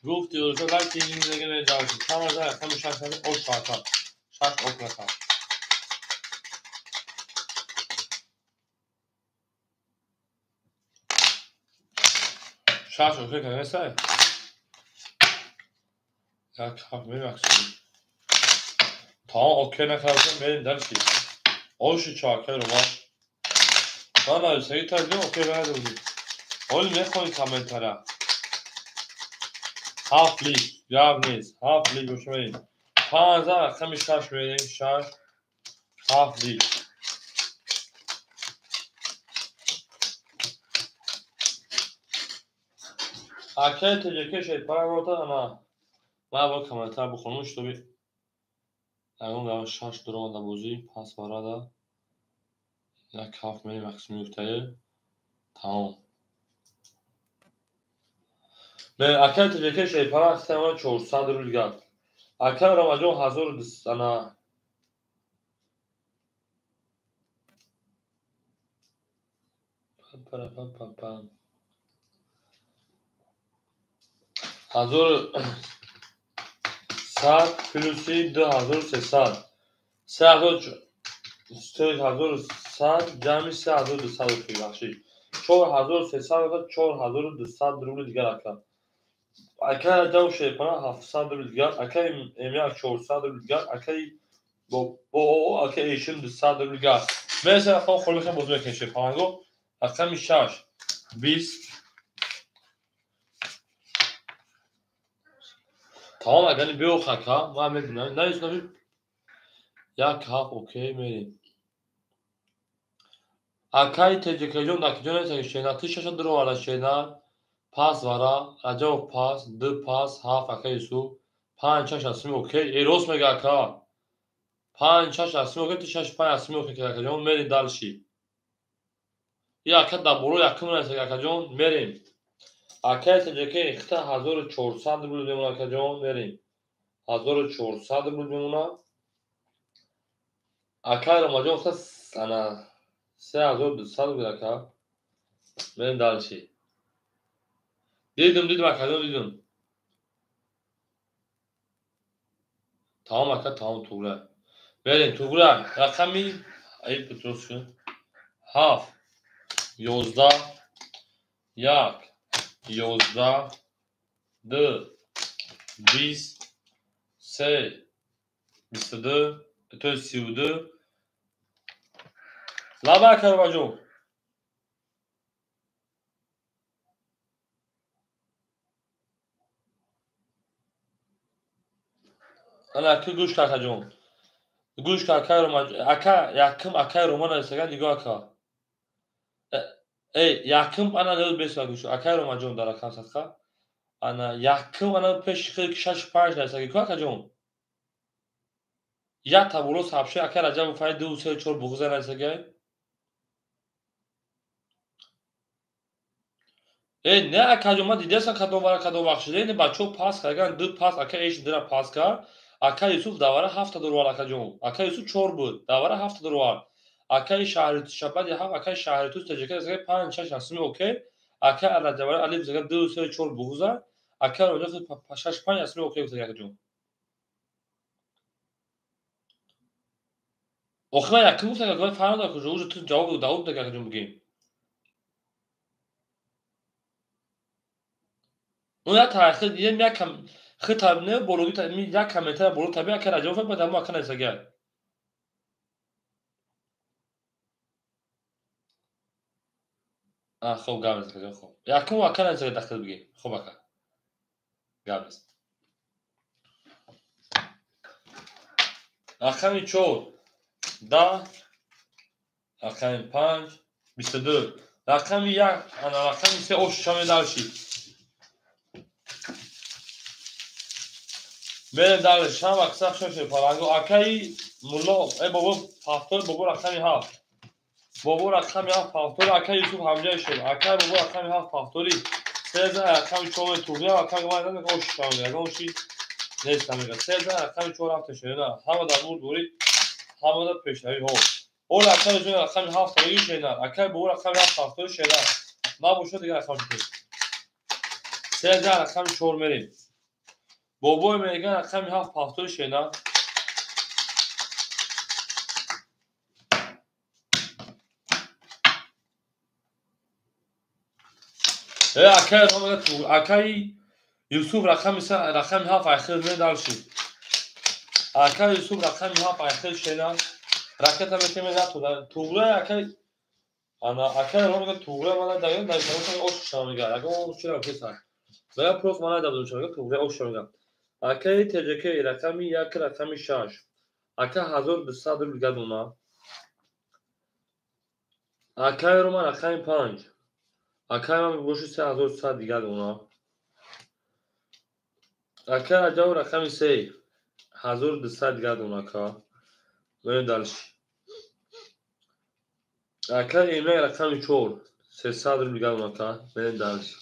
Гуфти юрса лайки мезанем мерем дальше. Чанд мезанем рақами 6 мезанем ош шака. 6 ок рақам. 6 окей кардесай? 1 7 мебахшед. Тамом окей накардем мерем дальше. Оши чакай ро ман нависагӣ тардем окей накарда будем. Оли мехоҳем комментария. 7 лик гап нест. 7 лик боша мерем. 5 рақами 6 мерем 6 7 лик. Акаи ТЖК шерпаланг ана ман аввал комментар бихонам шутоби ягон гап 6 дуромада бозӣ пас барада 1 7 мерем акс меюфтае тамом. Акаи ТЖК шерпаланг хитамона 400 рубл гап. Акаи Рамаҷон 1200 ана па-па-па-па. 1100 плюси 2300. 3100 ҷамъи 3200 окей бахшид. 4300 ва 4200 рубли дигар ака. Акаи Раҷаб шерпаланг 700 рубли дигар, акаи М1 400 рубли дигар, акаи бо акаи Эшим 200 рубли дигар. Мерасем рақам холӣ мекунем бозӣ мекунем шерпаланго. Рақами 6 20. Тамом агар биёх ака, ман мебинам. Навис навис 1 7 окей мерем. Акаи ТЖК-ҷон акаҷон нависаги шена, ти 6 дуроварда шена, пас вара, Раҷабов пас, 2 пас, 7 акаи Юсуф, 5 6 асми окей. Э рост мега ака. 5 6 асми окей, ти 6 5 асми окей акаҷон, мерем дальше. И ака дар боло якум нависаги акаҷон, мерем. Акаи ТЖК хита 1400 рубл мемонад акаҷон, мерем. 1400 рубл мемонад. Акаи Ромаҷон хита ана 3200 рубл ака. Мерем дальше. Дидум, дидум акаҷон, дидум. Тамом ака, тамом туғра. Берем туғра. Рақами ай Петровский. 7 11 1 11 2 20 3 22 то 32. Лаба Карваҷон. Ана ки гӯш какаҷон. Гӯш какай Роман, ака якм акай Роман нависаган нигоҳ ака. Эй, якм ана нел беса гӯш. Акай Романҷон дар рақам садқа. Ана якм ана пеши хел 6 5 нависаги ку акаҷон. Як таболо сабше акай Раҷабов фай 2 3 4 буғза нависагай. Э, не акаҷон, ман дидасам кадом вара кадом вақт шуда. Не бачаҳо пас кардаган, ду пас ака эш дира пас кард. Ака Юсуф давара ҳафта дурвар акаҷон. Ака Юсуф чор буд, давара ҳафта дурвар. Акаи шаҳри шабади ҳафт, акаи шаҳри туз таҷика зага панҷ шаш расми окей. Ака Раҷабали Алиф зага ду се чор буғза. Ака Роҷа шаш панҷ расми окей гуфтаг акаҷон. Охир ман якум гуфтам, акаҷон фарқ надорад, акаҷон, уже ту ҷавоб давоб даг акаҷон бигем. Он як таърихи як кам хита не бологи як комментария боло таби ака Раҷабов баъд ҳамо ака нависагай. А, хоб гап нест акаҷон, хоб. Якум ака нависагай дахил бигем. Хоб ака. Гап нест. Рақами 4 10, рақами 5 22, рақами 1, ана рақами 3 ош шаме дальше. Мерем дальше, шам акса шоше паранго акаи мулло, э бобо пафтор, бобо рақами 7. Бобо рақами 7 пафтор, акаи Юсуф ҳамҷай шуд. Акаи бобо рақами 7 пафтори. Сеза рақами 4 туғия, акаи ман ош шаме, ягон ши нест ҳамега. Сеза рақами 4 рафта шуд. Ҳама дар бурд бурид, ҳама дар пешравӣ ҳо. О рақами ҷон рақами 7 таги шена, акаи бобо рақами 7 пафтори шена. Набошад дигар рақам шуд. Сеза рақами 4 мерем. Бобой меган рақами 7 пафтори шена. Э акаи акаи Юсуф рақами рақами 7 айхил ме дальше. Акаи Юсуф рақами 7 айхил шена. Ракета метеме натуда. Туғра акаи ана акаи Роман туғра мана даган дар ош шана мега. Ягон чира песа. Бая просто мана дабдум шана туғра ош шана мега. Акаи ТЖК рақами 1 рақами 6. Ака 1200 рубл гадуна. Акаи Роман рақами 5. Акаи ман боши 3100 дигар дона. Акаи Раҷаб рақами 3 1200 дигар дона ака. Мерем дальше. Акаи Эмяк рақами 4 300 рубл дигар дона ака. Мерем дальше.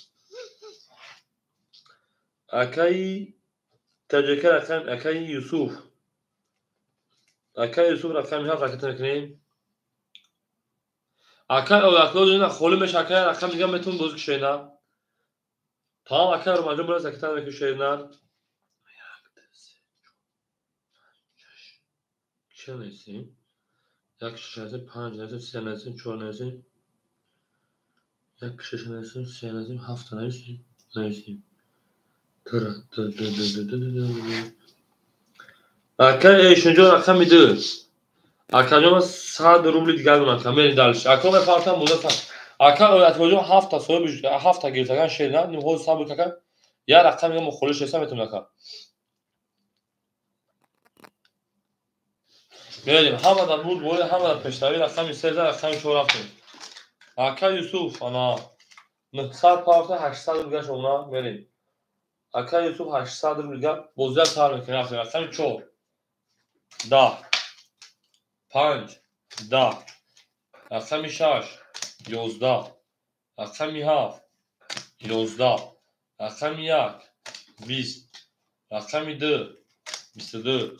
Акаи ТЖК рақами акаи Юсуф. Акаи Юсуф рақами 7 ракета мекунем. Акаи Оятло холӣ меша, акаи рақам дигар метавон бозӣ кушоена. Тамом акаи Романҷон бояд ракета мекушоена. 1 2 3 4 5 6 чӣ нависем? 1 6 нависем, 5 нависем, 3 нависем, 4 нависем. 1 6 нависем, 3 нависем, 7 нависем, нависем. Акаи Эшонҷон рақами 2. Акаҷон 100 рубли дигар донад. Мерем дальше. Ака мепартам муддат. Ака Оятлоҷон 7 соҳиби 7 гирифтаган шер на. Ҳозир сабр кака. Як рақам дигар мо холӣ шеста метавонем ака. Мерем. Ҳама дар бурд борид, ҳама дар пешравӣ рақами 3 рақами 4 рафтем. Ака Юсуф ана 900 парта 800 рубл дигар шона мерем. Ака Юсуф 800 рубл дигар бозия сар мекунем рафтем. Рақами 4 10 5 10, рақами 6 11, рақами 7 11, рақами 1 20, рақами 2 22,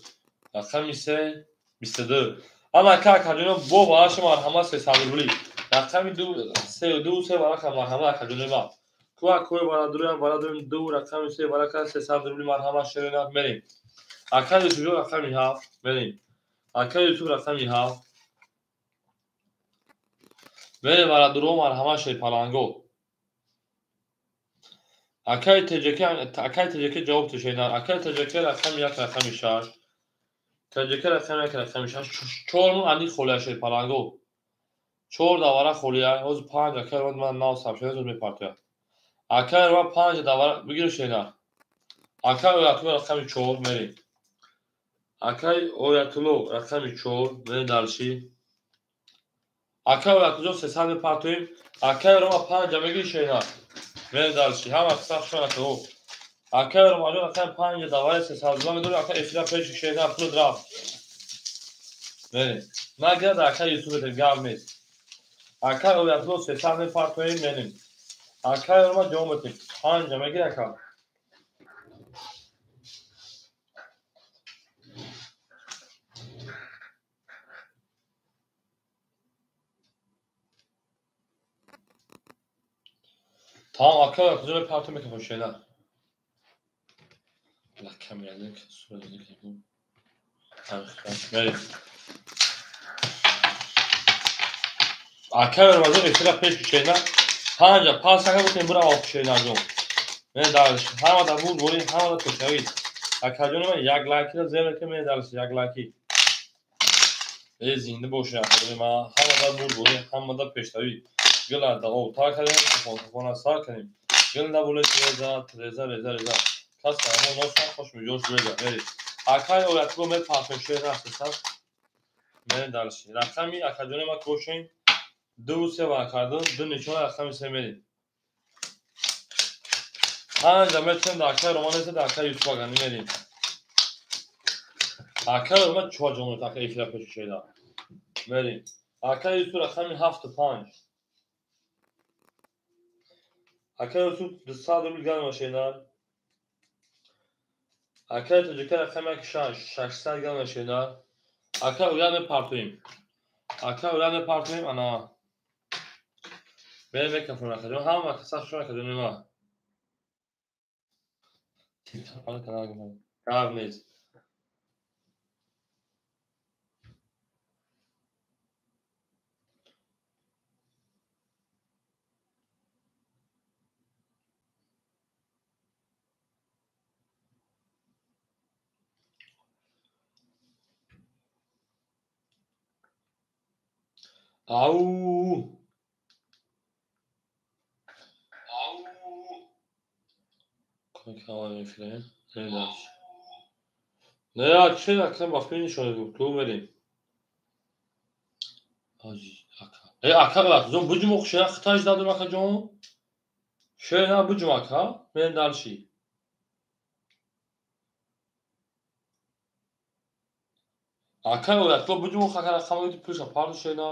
рақами 3 22. Ана ака акаҷоно бо вараша марҳамат 300 рубли. Рақами 2 3 2 3 вараша марҳамат акаҷоно ма. Куа кой барадура барадурим ду рақами се варака 300 рубли марҳамат шерина мерем. Акай Юсуф рақами 7 мерем. Акай Юсуф рақами 7 мерем барадуро марҳамат шер паланго. Акай ТЖК акай ТЖК ҷавоб тушена. Акай ТЖК рақами 1 рақами 6. ТЖК рақами 1 рақами 6 4 ани холия шер паланго. 4 давара холия. Ҳозир 5 акай ман нав сабшена зуд мепартоям. Акай ва 5 давара бигир шена. Акай Оятулло рақами 4 мерем. Акай Оятулло рақами 4 мерем дальше. Акай Оятулло 300 мепартоем. Акай Рома 5 мегир шена. Мерем дальше. Ҳама сах шона то. Акай Рома рақами 5 давара 300 медорем. Акай эфира пеш шена пул рафт. Мерем. Наград акай Юсуф гап нест. Акай Оятулло 300 мепартоем мерем. Акай Рома ҷавоб метем. 5 мегир ака. Тамом акай куҷо мепартом мекунем шена. Лакам язик сурат. Мерем. Акай Рома эфира пеш шена. 5 пас ака гуфтем бира шена ҷон. Мерем дальше. Ҳама да буд борин, ҳама да пешавид. Акаҷони ман як лайкира зер мекунем, мерем дальше як лайки. Э зинда бошед акаҷони ман, ҳама да буд борин, ҳама да пешавид. Гила да об тар кардем, туфон сар кардем. Гил да боле реза, реза, реза, реза. Кас ҳамон носа хош миҷош реза, мерем. Акай Оятулло мепартоем шена 300. Мерем дальше. Рақами акаҷони ман кошем. 2 3 вара кардам, 2 нишон рақами 3 мерем. 5 метрем да акай Роман нест, да акай Юсуф агани мерем. Акай Роман 4 ҷон акай эфира пеш шуда. Мерем. Акай Юсуф рақами 7 5. Акай Юсуф 200 рубл ган машина. Акай Тоҷика рақами 1 6 600 ган машина. Акай Ояд мепартоем. Акай Ояд мепартоем ана. Мерем мекафон акаҷон, ҳама каса шуна акаҷони ман. Гап нест. Ау! Не, че ака ба филм нишон гуфт, ту мерем. Ака. Э ака ҷон буҷум шена хиташ дадум ака ҷон. Шена буҷум ака, мерем дальше. Ака Оятулло буҷум ака рақам гуфт пулша парду шена.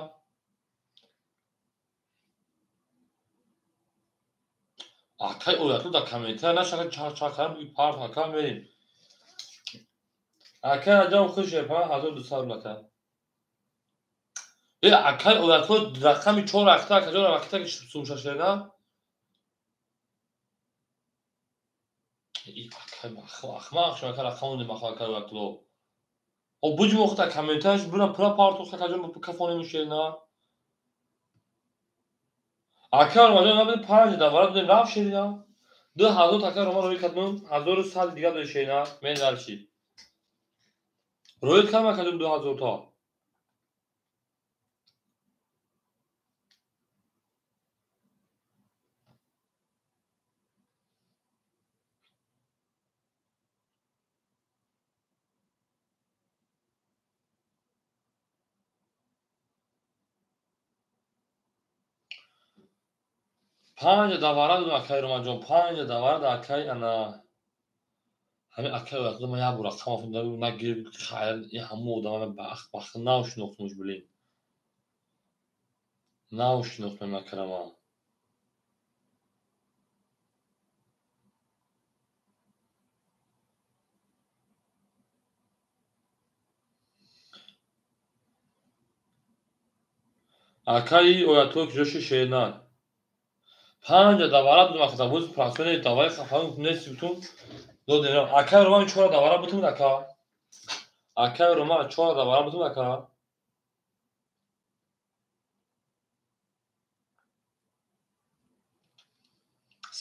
Акай Оятулло дар комментария нашака чак-чак буги пард ака мерем. Акай Раҷаб хуш 1200 рубл ака. Э акай Оятулло рақами 4 рақта ака ҷон рақта ки сумша шена. И акай ахмақ шуна ака рақамон немахо акай Оятулло. О буҷум охта комментарияш бура пура парту ака ҷон кафонем шена. Акай Ромаҷон набуд 5 давара додем рафт шерина. 2000 акай Рома рӯй кардем, 1100 дига додем шерина. Мен дальше. Рӯй кардам акаҷон 2000 та. Панҷ давара додем акай Ромаҷон, 5 давара да акай ана ҳамин акай Оятулло ман як бор рақам афтодам, нагир хайр, ин ҳамон одама бахт нав шинохтумш блин. Нав шинохтам акарама. Акаи Оятулло куҷо ши шена? Панҷа давара будум ака боз прасоне давари хафан нест бутум додем. Акай Роман чора давара бутум ака. Акай Роман чора давара бутум ака.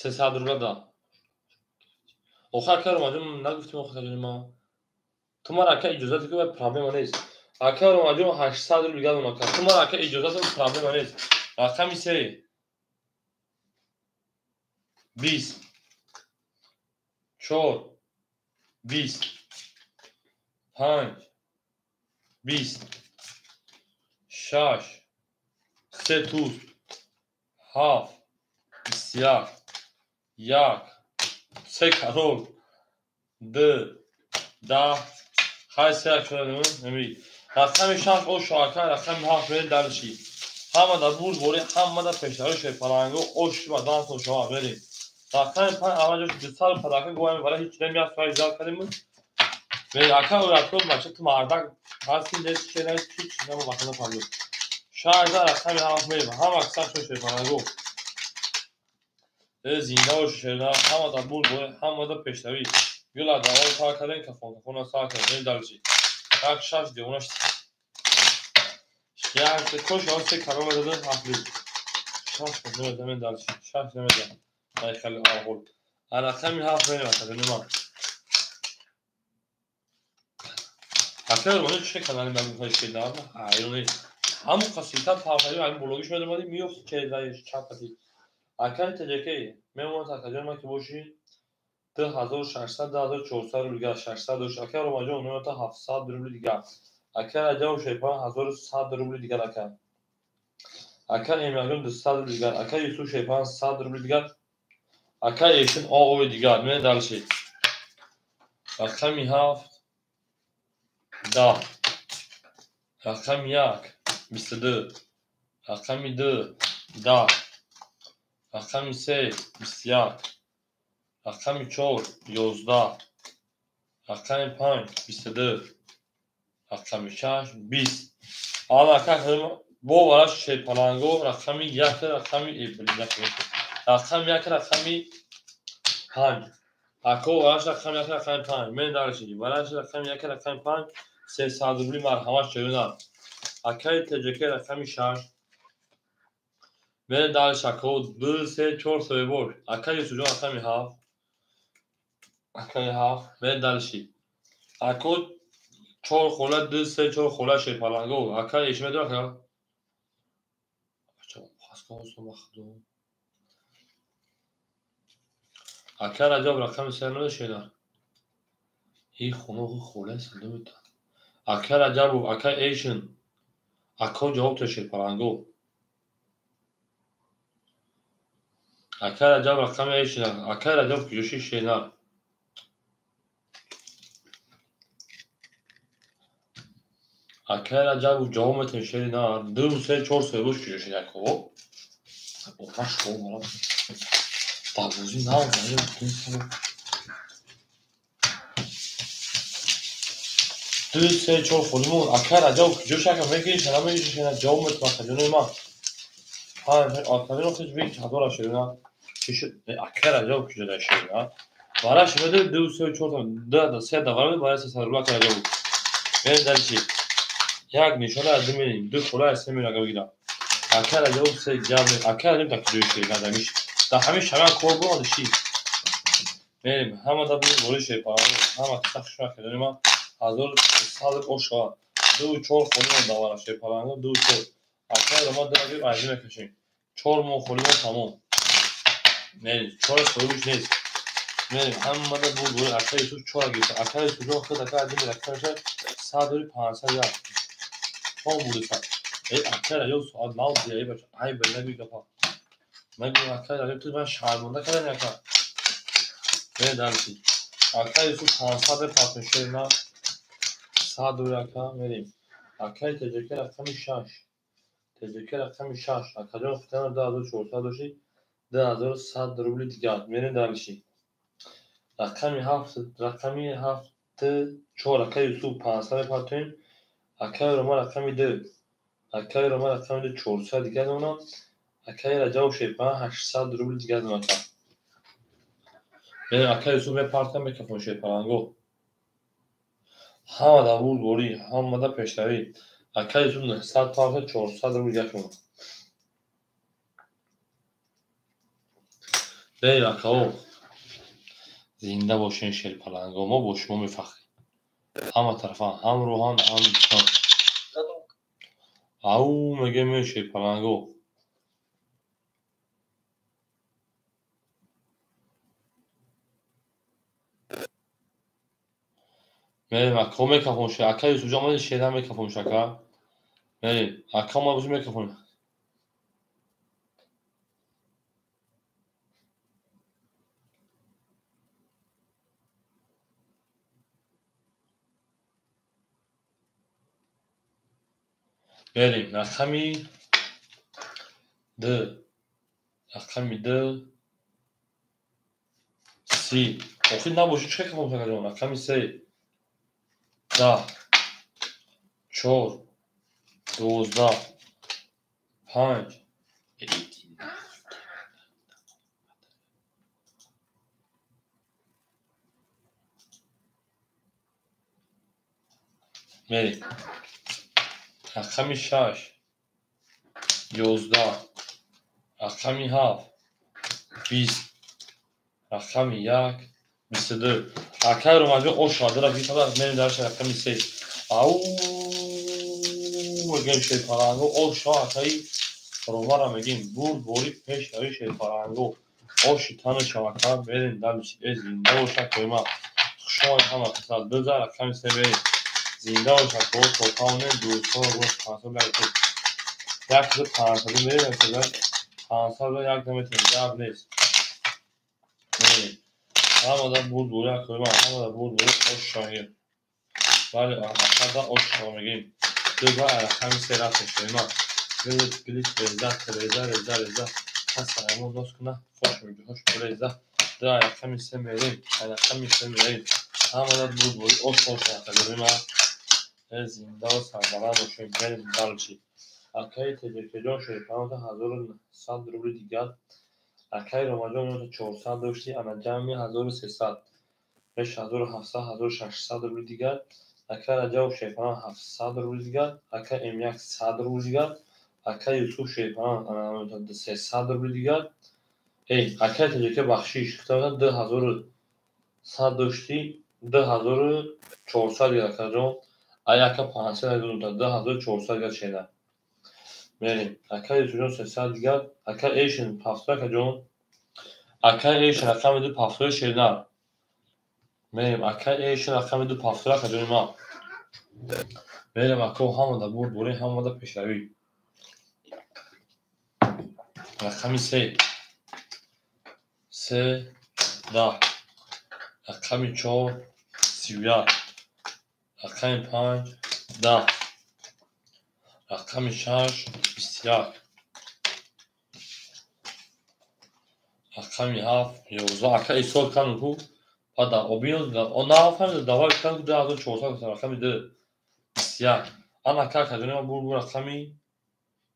300 рубля да. Охир акай Романҷон нагуфтим охир ҷони ма. Ту мара ака иҷозат ки вай проблема нест. Акай Романҷон 800 рубл дигар дон ака. Ту мара ака иҷозат ки проблема нест. Рақами 3 20 4 20 5 20 6 3 туз 7 21 1 3 карол 2 10 8 3 шуда неми. Рақами 6 ош ака, рақами 7 мерем дарши. Ҳама да бурд бори, ҳама да пештари шепаланго ош ба дан сол шава мерем. Рақами 5 аввал ҷош 200 падака гӯям барои ҳеч нем як соат иҷозат кардем. Мерем ака оятко бача ту мардак ҳасти нест че нест ҳеч нема вақт напардо. 6 рақами 7 мерем. Ҳама аксар шо шепаланго. Зинда бош шерна, ҳама да бурд бори, ҳама да пештари. Гула давол сар кардем, кафон кафона сар кардем, мерем дарши. Як 6 девона як кош он се карома дадем ҳафт шаш намедам дарши шаш намедам. Ай хеле аҳол. Рақами 7 мерем ака ҷони ман. Ака Романи чӣ канали ман шидан ҳайрони. Ҳамон қасита парпари ҳамин блогиш медомадӣ миёфт чедаи чапати. Акаи ТҶК мемонад ака ҷони ман ки бошӣ 2600 2400 рубл дигар 600 дошт. Ака Ромаҷон мемонад 700 рубл дигар. Ака Раҷабов Шерпан 1100 рубл дигар ака. Ака Эмираҷон 200 рубл дигар. Ака Юсуф Шерпан 100 рубл дигар. Ака Эшин ОО дигар. Мен дальше. Рақами 7 10 рақами 1 22 рақами 2 10 рақами 3 21 рақами 4 11 рақами 5 22 рақами 6 20. Ала ака бо вараш шерпаланго рақами 1 рақами рақами 1 рақами 5. Ако вараш рақами 1 рақами 5. Мен дальше. Вараш рақами 1 рақами 5 300 рубли марҳамат шерина. Акаи ТҶК рақами 6. Мен дальше ако 2 3 4 соебор. Акаи Юсуфҷон рақами 7. Акаи 7. Мен дальше. Ако 4 хола 2 3 4 хола шерпаланго. Акаи эш медора ака? Бача, хаскон сомахдо. Ака Раҷаб рақами 3 намешина. И хоно хола сандумита. Ака Раҷабов, ака Эшин. Ако ҷавоб то шерпаланго. Ака Раҷаб рақами Эшин. Ака Раҷаб куҷоши шена. Ака Раҷабов ҷавоб метавон шери на. 2 3 4 соебош куҷоши ако. Офаш шо мара. Дарвозӣ нав занем. 2 3 4 холимон. Ака Раҷабов куҷош ака мегириш, намегириш шена ҷавоб метавон ака ҷони ман. Панҷ ака ҷон хеч биг ҳазора шерина. Чӣ ака Раҷабов куҷо дар шерина? Бараш меде 2 3 4 2 3 давара меде бараш 300 рубл ака Раҷабов. Мен дальше. Як нишона аз 2 милим, 2 хола аз 3 милим ака бигирам. Ака Раҷабов 3 ҷавоб мед. Ака Раҷабов дар куҷои шерина дамиш. Дар ҳамин шаман кор буд ши. Мерем ҳама да буд бори шерпаланго. Ҳама сахт шуна кардем ман 1100 ош шава. 2 4 холимон давара шерпаланго 2 4. Ака Роман дагир айди мекашем. 4 моҳ холимон тамом. Мерем 4 соҳибш нест. Мерем ҳама да буд бори ака Юсуф 4 гирифт. Ака Юсуф худ ака айди мекашем 100 рубл 500 як. Чон буди сад. Эй ака Раҷаб соат нав диай бача. Ай бе нагӯй гапа. Нагӯй ака Раҷаб ту ман шармонда кардани ака. Мерем дальше. Ака Юсуф 500 пасм шерина. 100 рубл ака мерем. Акаи ТҶК рақами 6. ТҶК рақами 6. Акаҷон хутана 2400 дошти 2100 рубли дигар. Мерем дальше. Рақами 7 рақами 7 4 ака Юсуф 500 мепартоем. Акаи Роман рақами 2. Акаи Роман рақами 2 400 дигар донам. Акаи Раҷабов Шерпаланг 800 рубли дигар дон ака. Мерем, акаи Юсуф мепартам, мекафон Шерпаланго. Ҳамада бурдборӣ, ҳамада пешравӣ. Акаи Юсуф 900 парта, 400 рубли дигар шуд. Мерем, акао. Зинда бошен Шерпаланго, мо бо шумо мефахрем. Ҳама тарафа, ҳам рӯҳан, ҳам ҷисон. Ау, мегем Шерпаланго. Мерем, ака мекафон ше. Ака Юсуфҷон омади, шера мекафон ше, ака. Мерем, ака омад боши мекафон. Мерем, рақами д, рақами д, си. Охир набоши, чӣ кафон, акаҷон? Рақами се, 10, 4, 12, 5. Мерем. Рақами 6, 11, рақами 7, 20, рақами 1, 22. Акаи Ромаҷон ош шавад, гирифта, мерем дар рақами 3. Ау, мегӯем Шерпаланго, ош шава, акаи Ромара мегӯем, бурдборӣ, пешравӣ Шерпаланго. Оши тану шавака, мерем дар э, зинда бош, акои ман. Хуш омадед ҳама каса. Дуза рақами 3 мерем. Зинда бош, ако, то тавонем дӯстонро бош 500 як як чизо 500 мерем, 500 як наметавонем, гап нест. Мерем. Ҳамада бурдборӣ, акои ман, ҳамада бурдборӣ, ош шава. Бале, акада ош шава мегӯем. Дуза рақами 3 рафтем, шои ман. Гилит, гилит, реза, реза, реза, реза. Каса амон нос куна, хош мегӯ, хош реза. Ду рақами 3 мерем, рақами 3 мерем. Ҳамада бурдборӣ, ош боша, акаҷони ман. Зиндаву сарбаланд бошем, мерем дальше. Акаи Теҷакаҷон Шерпаланг 1100 рубли дигар. Акаи Ромаҷон 400 дошти, ана ҷамъи 1300. 5700, 1600 рубли дигар. Акаи Раҷабов Шерпаланг 700 рубли дигар. Акаи М1 100 рубли дигар. Акаи Юсуф Шерпаланг 300 рубли дигар. Эй, акаи Теҷака, бахшиш, 2100 дошти, 2400 дигар, акаҷон. Ай, ака 500 2400 дигар шена. Мерем. Акаи Юсуфҷон 300 дигар. Акаи Эшин 700, акаҷон. Акаи Эшин рақами ду 700 шена. Мерем. Акаи Эшин рақами ду 700, акаҷони ман. Мерем, ако, ҳамада бурдборӣ, ҳамада пешравӣ. Рақами се. 3, 10. Рақами 4, 31. Рақами 5, 10. Рақами 6, 21. Рақами 7, 11. Ака исол кану ку. Баъд обино нафаҳмидам, давай кану 2400, рақами 2, 21. Ана ака, акаҷони ман, бур рақами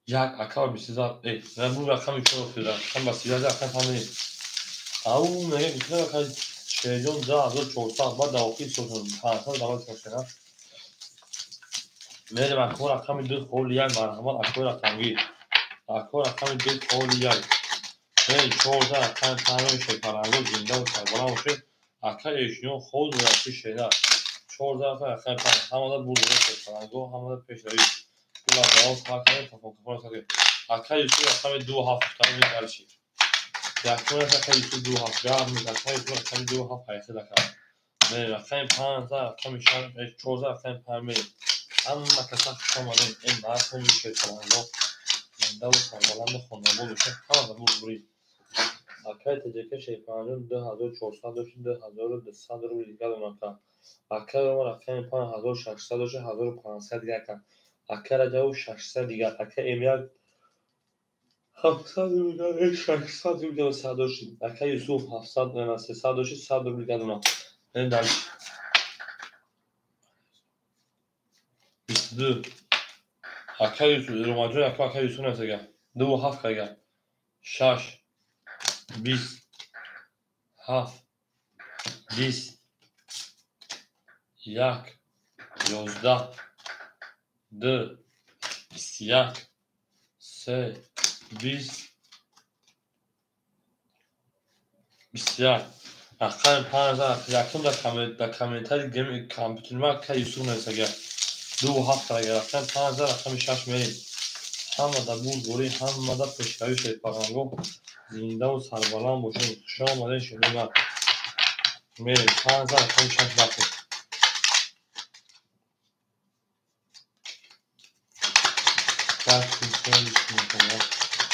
1, ака ба 20 э, бур рақами 4, рақами ба 31, рақами 5. Ау, мегӯям, гуфтам, ака Шерҷон 2400, баъд дар охир ҳисоб 500 давай шошена. Мерем, ако, рақами 2, холи 1, марҳамат, акои рақамгир. Ако, рақами 2, холи 1. Мерем, 14, рақами 5, Шерпаланго, зиндаву сарбаланд бошед. Ака Эшиён хоз рафти шена. 14, рақами 5, ҳамада бурдборӣ Шерпаланго, ҳамада пешравӣ. Гулабаҳо сар кардем, кафон кафон сар кардем. Ака Юсуф рақами 2, 7 гуфтам, дальше. Якум ака Юсуф 2, 7 гап нест, ака Юсуф рақами 2, 7 ҳайсад, ака. Мерем, рақами 5, рақами 6, 14, рақами 5 мерем. Ҳама каса хуш омадем. Ин нархони Шерпаланго. Зиндаву сарбаланду хонобод бошед, ҳамада бурдборӣ. Акаи Теҷака Шерпаланҷон 2400 дошти, 2200 рубли дигар дон, ака. Акаи Ромар рақами 5 1600 дошти, 1500 дигар, ака. Акаи Раҷабов 600 дигар. Акаи М1 700 рубли дигар, 600 рубли дигар сад дошти. Акаи Юсуф 700, 300 дошти, 100 рубли дигар дон. Мерем дальше. 22. Акаи Юсуф, Ромаҷон, ака Юсуф нависага. 2 7 кага. 6 20 7 20 1 11 2 21 3 20 21. Рақами 5 якум дар комментари компютери ма ака Юсуф нависага. 2 7 агар рақами 5 рақами 6 мерем. Ҳама дар бурдборӣ, ҳама дар пешравӣ шерпаланго зиндаву сарбаланд бошед. Хуш омадед шумо ман. Мерем 5 рақами 6 рафтем.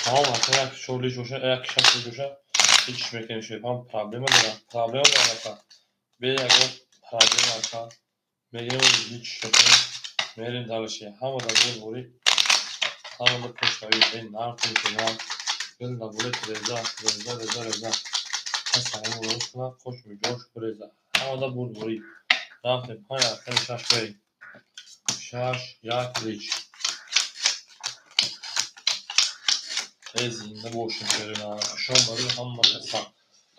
Тамом ака як 4 лиш боша, як 6 лиш боша. Ҳеч мекунем шерпалан проблема дорам. Проблема дорам ака. Бе ягон проблема ака. Мегирем ҳеч мекунем. Мерем дальше. Ҳама дар бурдборӣ, ҳама дар пешравӣ. Нарх мекунам. Гул дар болои реза, реза, реза, реза. Пас ҳамон рост кунам, хош миҷош реза. Ҳама дар бурдборӣ. Рафтем 5 рақами 6 мерем. 6 1 лич. Зинда бошем шерина. Хуш омадед ҳама каса.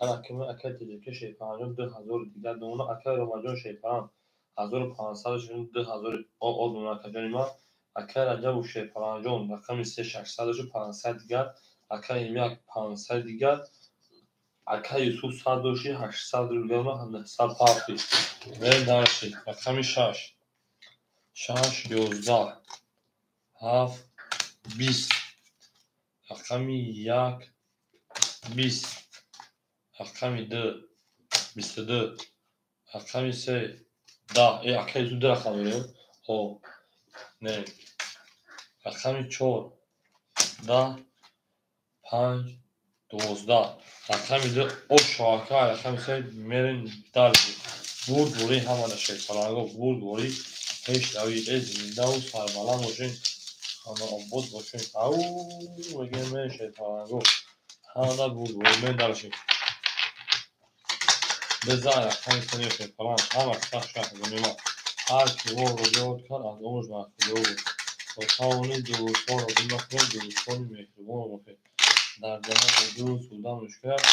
Ана кими ака Теҷака Шерпаланҷон 2000 дигар дона, ака Ромаҷон Шерпалан 1500 шуд 2000 одона акаҷони ман. Ака Раҷабу Шерпаланҷон рақами 3 600 шуд 500 дигар, ака Имяк 500 дигар, ака Юсуф 100 шуд 800 дигар, 900 парти. Мерем дальше. Рақами 6 6 11 7 20 рақами 1 20 рақами 2 22 рақами 3 10. Ака Юсуф 2 рақам дорем. Хоб не рақами 4 10 5 12 рақами 2 ошо ака рақами 3 мерем дальше. Бурдборӣ ҳама дар шерпаланго бурдборӣ пешравӣ. Зиндаву сарбаланд бошед. Ҳама обод бошед. Ау мегӯем мерем шерпаланго. Ҳама дар бурдборӣ мерем дальше. Безан рақами 3 шерпалан ҳама сахт шахзонима. Ҳар ки роҳро ёд кард аз умраш бархӯрдор буд. То тавонед дӯстонро гум накунед, дӯстони меҳрубонро бошед. Дар ҷаҳон бо дӯст будан мушкил аст,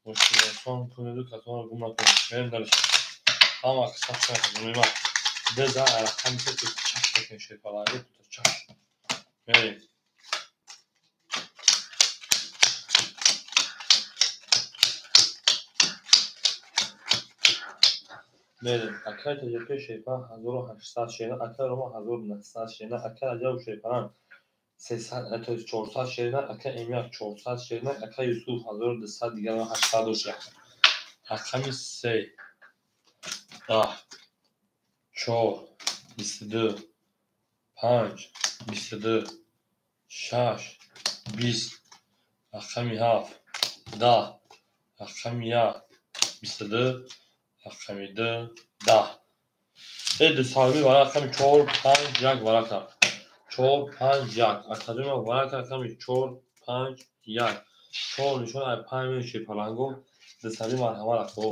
мушкил осон кунеду касонро гум накунед. Мерем дальше. Ҳама сахт шахзонима. Безан рақами 3 то чаш мекунем шерпаланго то чаш. Мерем. Мерем. Акаи Теҷака Шерпалан 1800 шерина, акаи Рома 1900 шерина, акаи Раҷабу Шерпалан 400 шерина, акаи Эмяк 400 шерина, акаи Юсуф 1200 дигар 800 дошт. Рақами 3 10 4 22 5 22 6 20 рақами 7 10 рақами 1 22 рақами 2 10. Дусалми варақа рақами 4 5 1 варақа. 4 5 1. Акаҷони ман варақа рақами 4 5 1. 4 нишон ай 5 меояд шерпаланго. Дусалми марҳама рақо.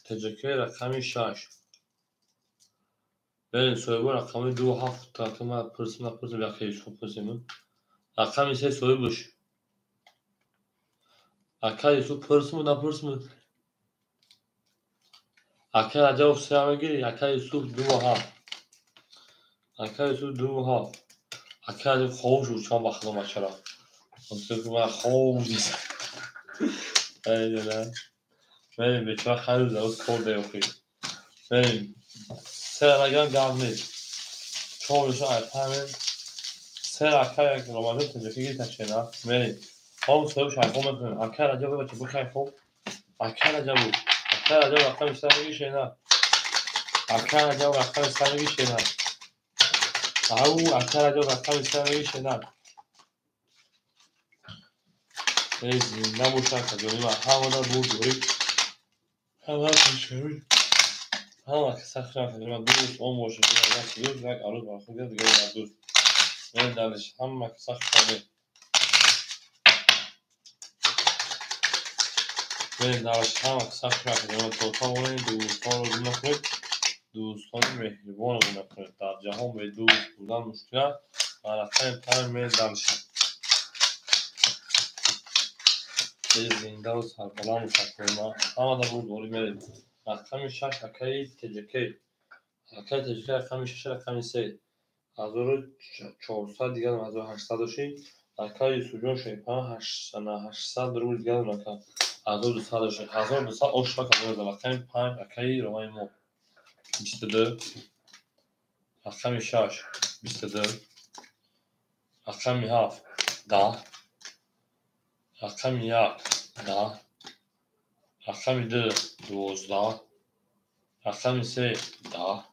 Теҷака рақами 6. Берем соҳибо рақами 2 7 рақами ман пурсим напурсим яке Юсуф пурсим. Рақами 3 соҳибаш. Ака Юсуф пурсиму напурсиму. Ака Раҷабов 3 мегири, ака Юсуф 2 7. Ака Юсуф 2 7. Ака Раҷаб хобш буд чанд вақт бачара. Ман хоб дидам. Мерем бечора хайр рӯз рӯз кор деохӣ. Мерем 3 нагирам гап нест. 4 нишон ай 5 3 ака як Ромаҷон Теҷака гирифта шена. Мерем. Ҳом соҳиб шайхо мекунем. Ака Раҷаб бача бихай хоб. Ака Раҷабу. Ака Раҷаб рақами 3 меги шена. Ака Раҷаб рақами 3 меги шена. Ау ака Раҷаб рақами 3 меги шена. Зинда бошад акаҷони ман. Ҳама дар бурдборӣ. Ҳама пешравӣ. Ҳама сахт акаҷони ман. Дӯст он бошад. Як дӯст, як арӯз бархӯрд гирад, дигар як дӯст. Мерем дальше. Ҳама сахт шавед. Мерем дальше. Ҳама сахт акаҷони ман. То тавонед дӯстонро гум накунед. Дӯстони меҳрубонро гум накунед. Дар ҷаҳон бе дӯст будан мушкил аст. Ва рақами 5 мерем дальше. Зиндаву сарбаланду саркорма. Ҳамада бурдборӣ мерем. Рақами 6 акаи ТҶК. Акаи ТҶК рақами 6 рақами 3. 1400 дигар 1800 дошӣ. Акаи Юсуфҷон Шерпан 800 рубл дигар ака. 1200 дошӣ. 1200 ош шава каза. Рақами 5 акаи Ромаи мо. 22. Рақами 6 22. Рақами 7 10. Рақами 1 10. Рақами 2 12. Рақами 3 10.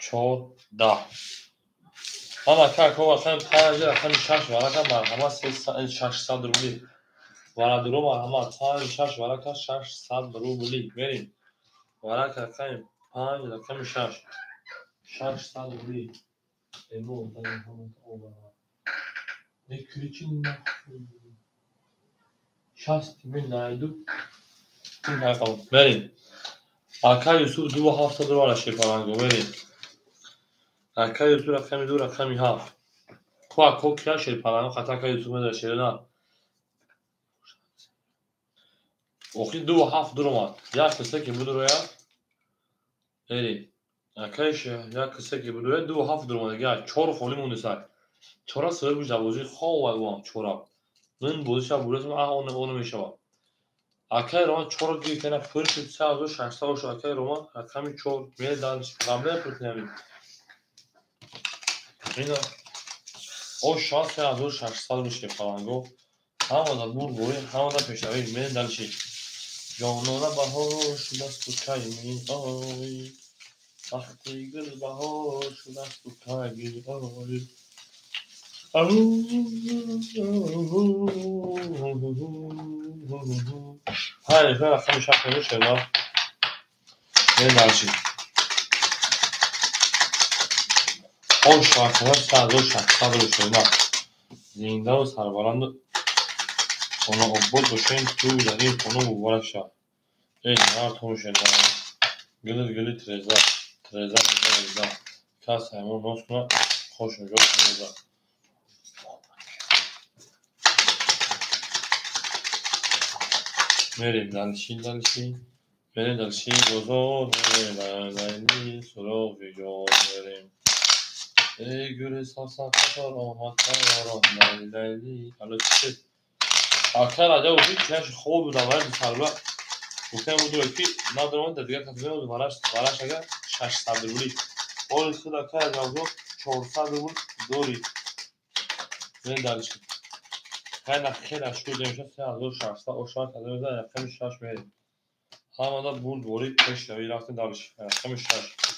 4 10. Ман ака ако рақами 5 рақами 6 варака марҳамат 600 рубли. Варадуро марҳамат 5 6 варака 600 рубли. Мерим. Варака рақами 5 рақами 6. 600 рубли. Эмо Не кричи нахуй. Сейчас тебе найду. Мерим. Ака Юсуф 2700 рубл шерпаланго. Мерим. Ака Юсуф рақами 2 рақами 7. Ку ако кия шерпаланго қата ака Юсуф медара шерина. Охи 2 7 дуромад. Як киса ки будуроя. Мерим. Ака як киса ки будуроя 2 7 дуромад. Я 4 холи мондисак. Чора сабаб буш дар бозии хова уам чора. Ман бозиша бурасам а он он мешава. Акаи Роман 4 гирифтана пур шуд 3600 шуд. Акаи Роман рақами 4 медан қаблан пур кунам. Ина ош 3600 рубл шепаланго. Ҳамада бурдборӣ, ҳамада пешравӣ медан ши. Ҷонона баҳор шудасту кай меоӣ. Вақти гул баҳор шудасту кай меоӣ. Ҳай, рақами 6 мешава. Медан ши. Ош шакара 3600 рубл шуда. Зиндаву сарбаланду хонаобод бошем, ту дар ин хона муборак шав. Эй, мардум шена. Гили гили треза, треза треза. Кас ҳаймон ноз кунад, хошунҷо треза. Мерим дальше, дальше. Мерим дальше, бозор мерим, лайли суроғи ҷон мерим. Эй гули савсан қатор омад таёрон, лайли лайли. Ало чӣ шуд? Ака Раҷаб чияш хоб будам, вале дусарба гуфтам будро ки надорам дар дигар кас меояд вараш вараш ага 600 рубли. Оли худ ака Раҷаб 400 рубл дорӣ. Мерим дальше. Хайна хеле шуд мешад 3600 ошар каза рақами 6 мерим. Ҳамада бурдборӣ пешравӣ рафтем дальше. Рақами 6.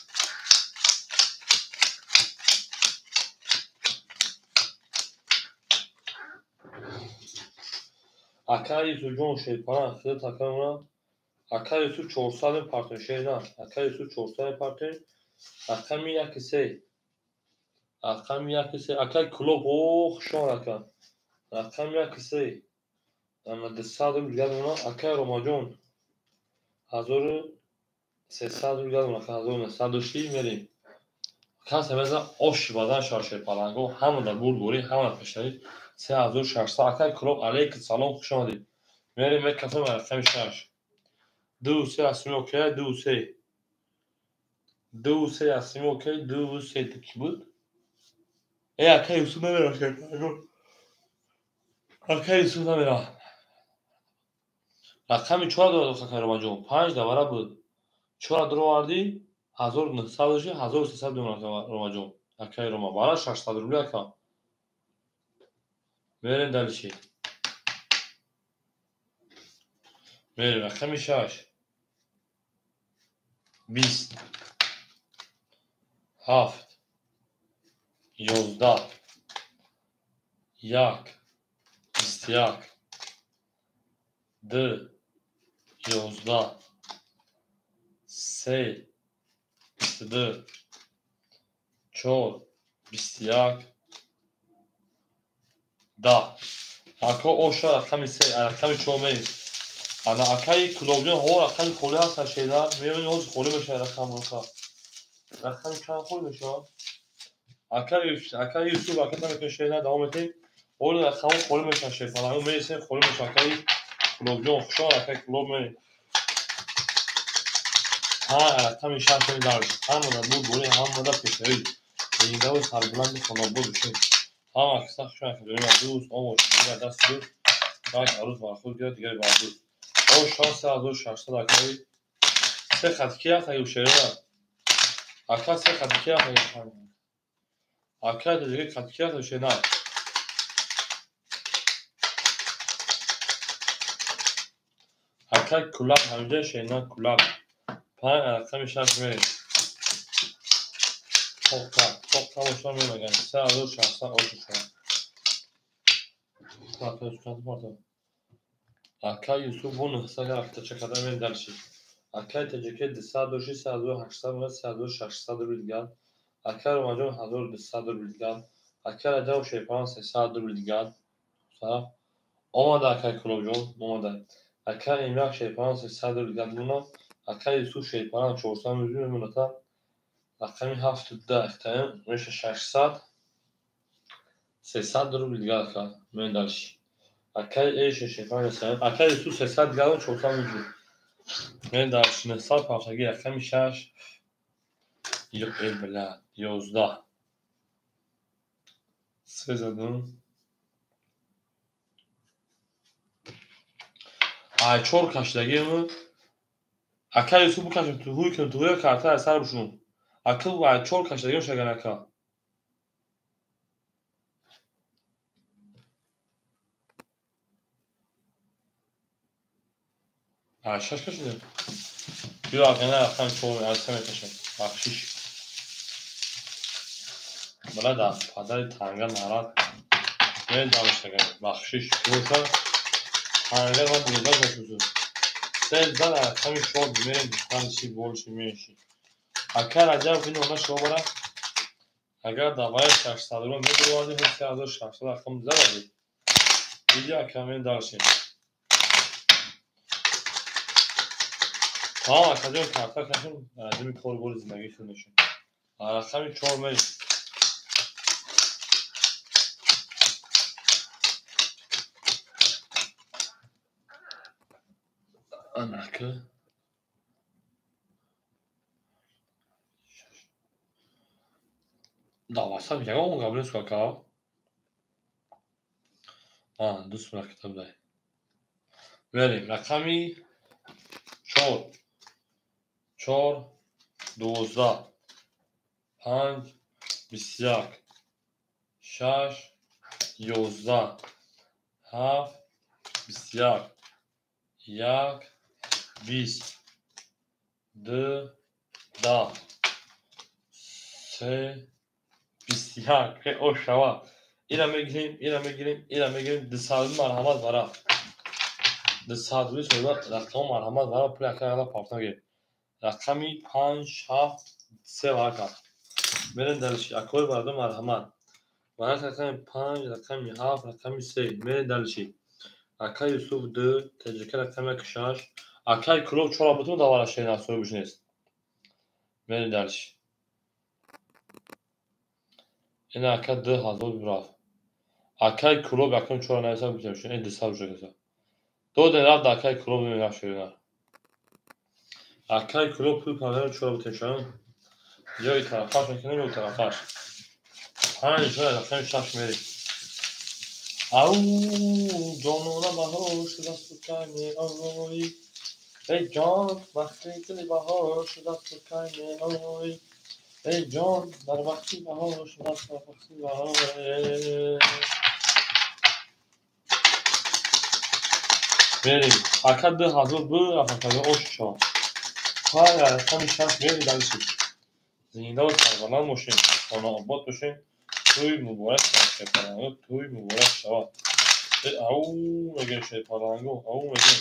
Ака Юсуфҷон Шерпаран хидат акамона. Ака Юсуф 400 партон шерна. Ака Юсуф 400 партон. Рақами 1 3. Рақами 1 3. Ака Кулоб о хушон ака. Рақами 1 3. Ана 200 рубл дигар мона. Ака Ромаҷон 1300 рубл дигар мона. 1900 дошти мерим. Кас меза ош бадан шава шерпаланго. Ҳамада бурдборӣ, ҳамада пешравӣ. 3600. Акаи Кулоб алейкум салом, хуш омадед. Мерем мекафем рақами 6. 2 3 асми окей, 2 3. 2 3 асми окей, 2 3 ки буд? Э акаи Юсуф намера шерпаланго. Акаи Юсуф намера. Рақами 4 дорад акаи Ромаҷон. 5 давара буд. 4 дуровардӣ 1900 дошти 1300 дорад Ромаҷон. Акаи Рома бара 600 рубли ака. Мерем дальше. Мерем рақами 6. 20. 7. 11. 1. 21. 2. 11. 3. 22. 4. 21. 10. Ако оша рақами 3, рақами 4 мерем. Ана акаи Кулобҷон ҳо рақами холӣ ҳаст шеда. Мебинем ҳозир холӣ мешавад рақам ака. Рақами чанд холӣ мешавад? Ака Юсуф ака намекунад шеда давом метем. Оли рақамҳо холӣ мешаванд, шерпаланго мересем, холӣ мешаванд. Акаи Кулобҷон, хуш омад, акаи Кулоб мерем. Панҷ рақами шаш дар ҳамада бурдборӣ, ҳамада пешравӣ. Зиндаву сарбуланди хонобод бошед. Ҳама киса хуш омад, акаҷони ман. Дӯст, омош, дигар дасти дӯст, як арӯз бар худ гирад, дигаре бар дӯст. О, шон 3600 акаи. Се хати ки рафт, аги шерона? Ака се хати ки рафт, аги ака таҷиги хати ки рафт, шерона? Ака Кулаб ҳамҷа шерона Кулаб. Панҷ рақами шаш мерем. Тоққа, тоққа бошад мемаган. 3600 ошу шавад. Ака Юсуф бо 900 рафта чакада мерем дальше. Акаи Таҷикӣ 200 дошти, 3800 меояд, 3600 рубл дигар. Акаи Ромаҷон 1200 рубл дигар. Акаи Раҷаб Шерпаран 300 рубл дигар. Омада акаи Кулобҷон, омада. Акаи Имяк Шерпаран 300 рубл дигар мемонад. Акаи Юсуф Шерпаран 400 рубл мемонад. Рақами ҳафту ду ихтаем меша 600 300 рубл дигар ака. Мерем дальше. Акаи Эша Шерпаран акаи Юсуф 300 дигар 400 рубл. Мерем дальше. 900 пафтагӣ рақами шаш бля 11 се задум. Ай чор кашидагиему ака Юсуф букашем туҳуй кунем туҳуя карта аз сар бушунум. Ака ай чор кашидагием шаган ака. Ай шаш кашидем. Биё ағина рақами чор аз се мекашем. Бахшиш. Бала да падари танга нарад. Мерем дальше агар. Бахшиш. Боша танга ман дувоздаҳ мешузу. Се зан рақами чор мерем дальше больше меньше. Ака Раҷаб ин она шумо бара. Агар даваи 600 рубл мебуровардӣ, 3600 рақам зададӣ. Диди ака мерем дальше. Тамом акаҷон карта кашем, раҷаби кор бори зиндагӣ хел мешем. Рақами чор мерем. Анака. Да, васап ягон гап нест ака. Ду сура китоб дай. Мерем рақами чор. Чор, 12, панҷ, 21, шаш, 11, ҳафт, 21, як, 20, ду, 10, се, 21. О шава. Ира мегирем, ира мегирем, ира мегирем. Дусад марҳамат вара. Дусад рубли соҳиба рақамҳо марҳамат вара пули ака яла пафта гирем. Рақами панҷ, ҳафт, се варака. Мерем дальше. Акои бародар марҳамат. Варака рақами панҷ, рақами ҳафт, рақами се. Мерем дальше. Акаи Юсуф ду, Таҷика рақами як шаш. Акаи Кулоб чора бутун давара шена соҳибаш нест. Мерем дальше. Ина ака 2000 рафт. Акаи Кулоб якум чора нависа бутем шуд. Ин 200 шуд. Додем рафт акаи Кулоб мерафт шуд. Акаи Кулоб пул пардем чора бутем шуд. Ё и тарафаш мекунем, ё тарафаш. Панҷ шуд рақами шаш мерем. Ау, ҷонона баҳор шудааст кай меоӣ. Эй ҷон, вақти гули баҳор шудааст кай меоӣ. Эй ҷон, дар вақти баҳор шудааст вақти баҳор. Мерем. Ака 2000 бу рафт ака ош шавад. Панҷ рақами шаш мерем дальше. Зиндаву сарбаланд бошем, хонаобод бошем. Тӯй муборак шавад шерпаланго, тӯй муборак шавад. Ау мегӯем шерпаланго, ау мегӯем.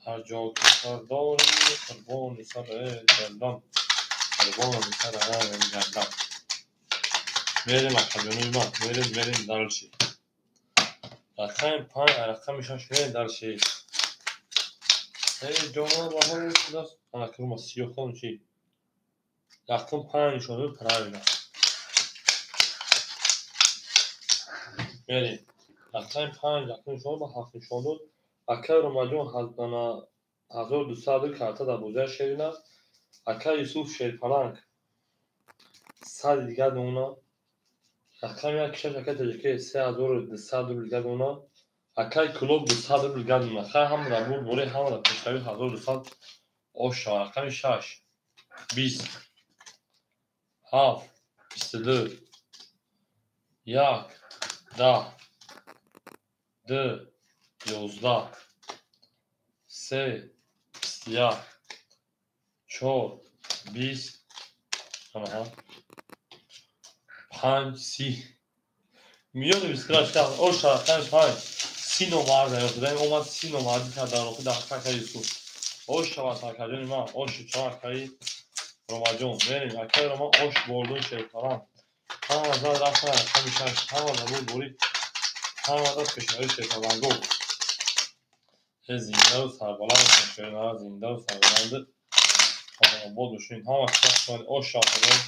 Ҳар ҷо ки сар дорӣ, қурбони саре гардам. Қурбони саре гардам. Мерем акаҷонои ман, мерем, мерем дальше. Рақами панҷ, рақами шаш мерем дальше. Эй ҷонона баҳор шудааст. Ана курма сиёҳ кун чи? Рақам панҷ нишон правильно. Мерем. Рақами 5 як нишон дод, ба 7 нишон дод. Акай Ромаҷон 1200 карта дар бозиаш шерина. Акай Юсуф Шерпаланг 100 дигар дона. Рақами 1 6 акай Таҷикӣ 3200 рубл дигар дона. Акай Кулоб 200 рубл дигар дона. Хай ҳамра бур бори ҳамра пешравӣ 1200 ош шава. Рақами 6 20 7 22 1 10 2 11 3 21 4 20 5 30 миёни 28 ош рақами 5 30 номарда ёфтаем. Омад 30 номарди кард дар охир дар акаи Юсуф. Ош шавад акаҷони ман, ош шавад акаи Ромаҷон. Мерем акаи Рома ош бордон шерпаланг. Ҳама зад рафтан рақами 6, ҳама забур борид, ҳама зад пешравӣ шерпаланго. Зиндаву сарбаланд шернара, зиндаву сарбаланд обод бошед. Ҳама шахс ош шавад.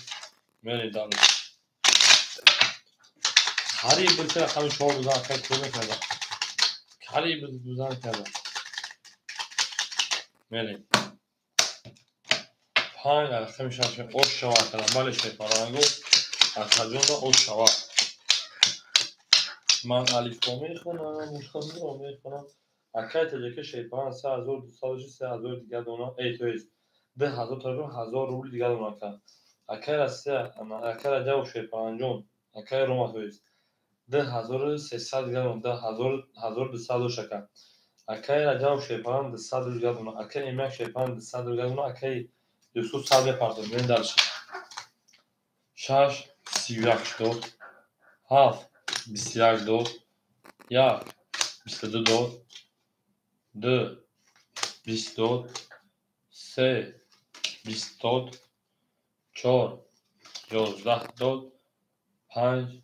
Мерем дар қариб буд ки рақами 4 бузан акаи кӯр мекарда. Қариб буд бузан карда. Мерем. 5 рақами 6 ош шавад кардам. Бале шерпаланго акаҷонда ош шавад. Ман алифбо мехонам, мушхонро мехонам. Акай Таҷикӣ шерпаланг 3200 3000 дигар дона. Эй, то есть 2000 тараф 1000 рубл дигар дона ака. Акай Россия, акай Раҷабов шерпалангҷон, акай Рома то есть 2300 дигар дона, 1200 дош ака. Акай Раҷабов шерпаланг 200 рубл дигар дона, акай Эмяк шерпаланг 200 рубл дигар дона, акай Юсуф 100 мепартод. Мерем дальше. 6 31 дод, 7 21 дод, 1 22 дод, 2 20 дод, 3 20 дод, 4 11 дод, 5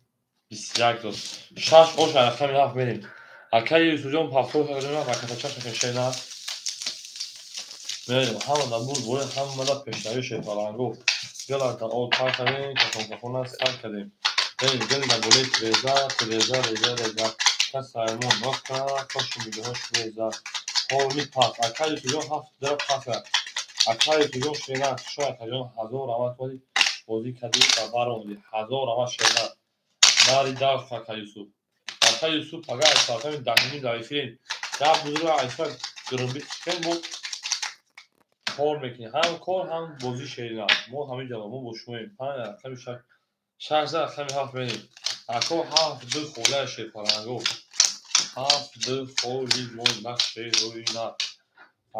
21 дод. 6 ош рақами 7 мерем. Акаи Юсуфҷон 70 рақами акатачаш шена. Мерем. Ҳама дар бур боре, ҳама дар пешравӣ шерпаланго. Гала дар об пар кардем, кафонкафона сар кардем. Мерем гел дар болои треза, треза, реза, реза. Кас саймон рафта, коши мигаҳош реза. Ҳоли пас. Акаи Юсуфҷон 7 дара пас кард. Акаи Юсуфҷон шена, шояд акаҷон 1000 равад кардӣ, бозӣ кардӣ ва баромадӣ. 1000 равад шена. Нари дафт акаи Юсуф. Акаи Юсуф пага аз соатами 10:30 дар эфирем. Як бузург айса гурбит чикен бо кор мекунем. Ҳам кор, ҳам бозӣ шерина. Мо ҳамин ҷо мо бо шумоем. 5 рақами 6 6 рақами 7 мерем. Ако 7 2 холаи шерпаланго. 7 2 холи мо нақши рӯи на.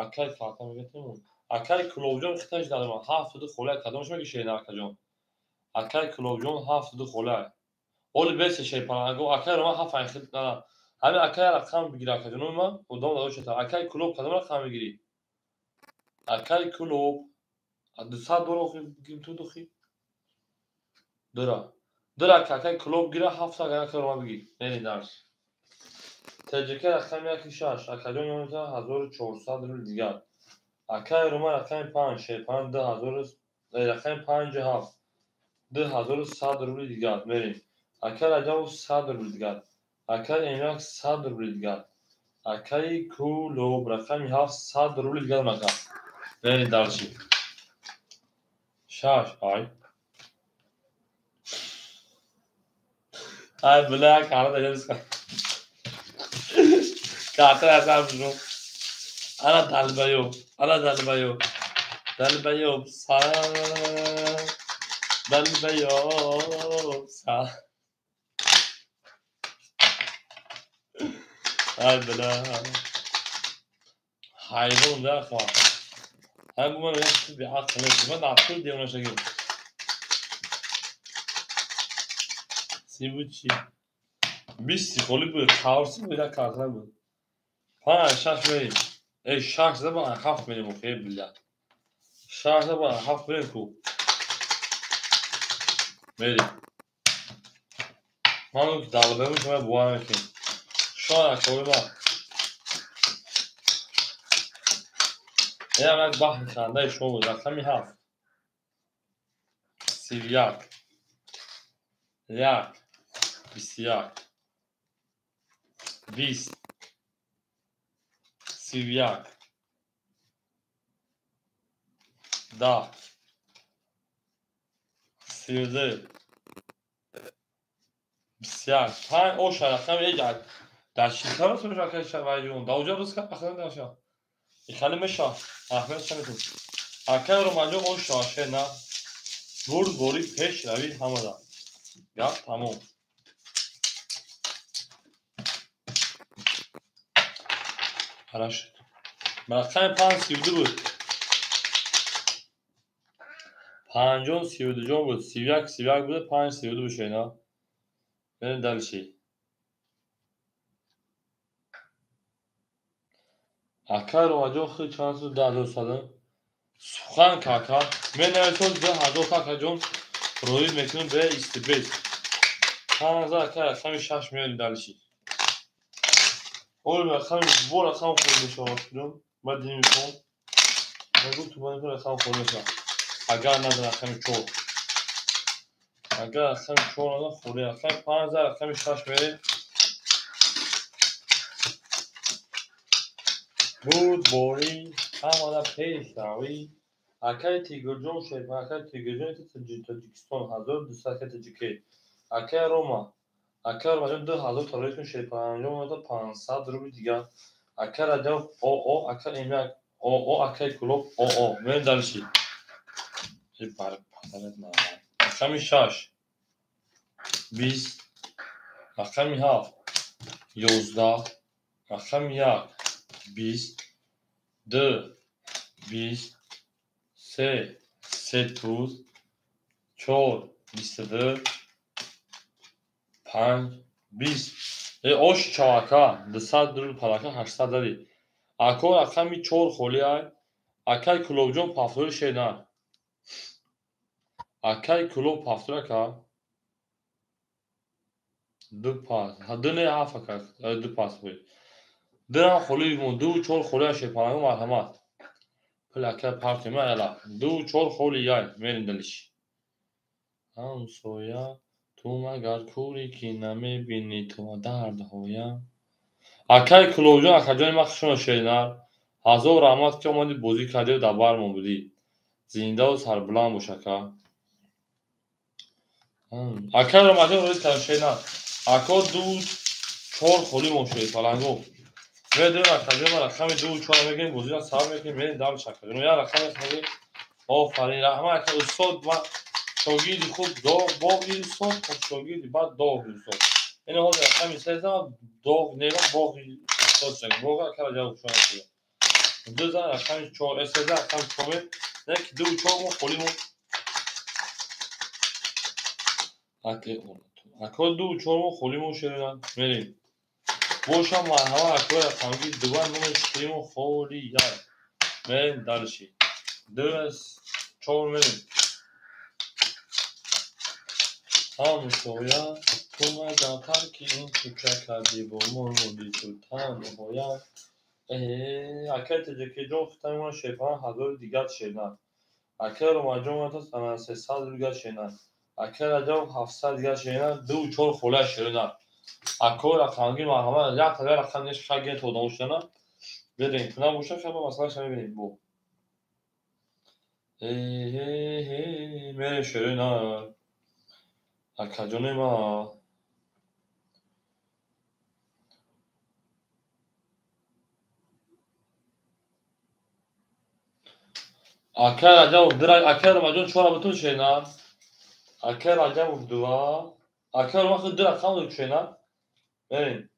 Акай карта мегирем. Акай Кулобҷон хиташ надорам. 7 2 холаи кадомаш меги шерина акаҷон? Акай Кулобҷон 7 2 холаи. Оли бесе шерпаланго. Акай Рома 7 ай хит на. Ҳамин акай рақам бигир акаҷонои ман. Одам дадошата. Акай Кулоб кадом рақам мегирӣ? Акай Кулоб 200 доллар охи бигирим ту духи. Дора. Дора акай Кулоб гира 7 акай Рома бигир. Мерем дарс. ТҶК рақами 1 6 акаҷон ёнта 1400 рубл дигар. Акай Рома рақами 5 шерпаланг 2000 рақами 5 7 2100 рубл дигар. Мерем. Акай Раҷабов 100 рубл дигар. Акай Эмяк 100 рубл дигар. Акай Кулоб рақами 7 100 рубл дигар ака. Мерем дальше. 6 ай. Ай бля, карта ҷалиска. Карта асар бижу. Ана далбаёб, ана далбаёб. Далбаёб са. Далбаёб са. Ай бля. Ҳайвон да хва. Ҳай бу ман як беақл нест. Ман ақл девона шагим. Си буд чӣ? 20 холи буд, қавси буд, як карта буд. 5 6 мерем. Эй 6 за ба 7 мерем охе бля. 6 за ба 7 мерем ку. Мерем. Ман ки далбем шумо бовар мекунед. Шояд акои ман. Инам як баҳри хандаи шумо буд. Рақами 7 31 1 21 20, 31, 10, 32, 21, 5 оша рақами эҷ дар ширкат меша акай шавайҷон. Даоҷа рӯз ка пахна даша. Ихали меша. Аҳмед шаметун. Акай Ромаҷон оша ше на. Бурд бори пеш рави ҳамада. Гап тамом. Хорошо. Рақами 5 32 буд. 5 32 ҷон буд. 31 31 буд, 5 32 буд шена. Мерем дальше. Акай Ромаҷон худ чанд су 10100 садам. Сухан кака. Мен нависом 2000 какаҷон роӣ мекунем бе истибес. 5000 акай рақами 6 меорем дальше. Оли рақами бо рақам хӯрд мешавад филм. Баъд динифон. Мегӯ ту баъд рақам хӯрд мешавад. Агар назар рақами 4. Агар рақами 4 назар хӯрд, рақами 5000 рақами 6 меорем. Бурд борӣ ҳамада пеш равӣ. Акай Тигрҷон шеф, акай Тигрҷон Тоҷикистон 1200 акай Тоҷике. Акай Рома, акай Ромаҷон 2000 тарои шеф, 500 рубли дигар. Акай Раҷаб ОО, акай М1 ОО, акай Кулоб ОО. Мерем дальше. Рақами 6, 20, рақами 7, 11, рақами 1, 20, 2, 20, 3, 3 туз, 4, 22, 5, 20. Ош чавака, 200 рубл палака, 800 зади. Ако рақами 4 холи ай. Акай Кулобҷон пафтори шена. Акай Кулоб пафтори ака. 2 пас. 2 не 7 ака. 2 пас буд. 2 холи мо 2 4 холи ай шепаланго марҳамат. Пул акай парти ма яла. 2 4 холи яй мерим далиш. Ҳамсоя ту магар кӯре ки намебинӣ ту дардҳоям. Акай Кулобҷон акаҷони ман хушона шеринар. Ҳазор раҳмат ки омадӣ бозӣ кардиу дар бармон будӣ. Зиндаву сарбуланд бош ака. Акай Ромаҷон рӯз кардам шеринар. Ако 2 4 холи мо шерпаланго. Медонем акаҷон ман рақами 2 4 мегирем, бозиро сар мекунем, мерем дальше акаҷон. Як рақам мегирем. Офарин, раҳмат ака устод, ман шогирди хуб, доғ боғи устод, шогирди бад доғи устод. Ин ҳозир рақами 3 доғ нева боғи устод шуд. Боғ ака Раҷаб хушона шуд. 2 зан рақами 4, 3 зан рақами 4, не ки 2 4 мо холи мо. Ака 2 4 мо холи мо шерина. Мерем. Боша марҳамат акои рақамги 2 номер 4 мо холи яй. Мерем дальше. 2 4 мерем. Ҳамсоя ту магар тарки ин кӯча кардӣ бо мо мондӣ ту танҳоям. Акай Тоҷикиҷон хутамон шефан 1000 дигар шерна. Акай Ромаҷон 300 дигар шерна. Акай Раҷаб 700 дигар шерна. 2 4 хола шерна. Ако рақамги марҳамат як та рақам неш хаген то одам шудана. Берем куна боша хаба масалаша мебинем бо. Мерем шерна. Акаҷони ман. Акай Раҷабов дира, акай Ромаҷон 4 бутун шена. Акай Раҷабов 2, акай Рома худ 2 рақам дод шена. Мерем.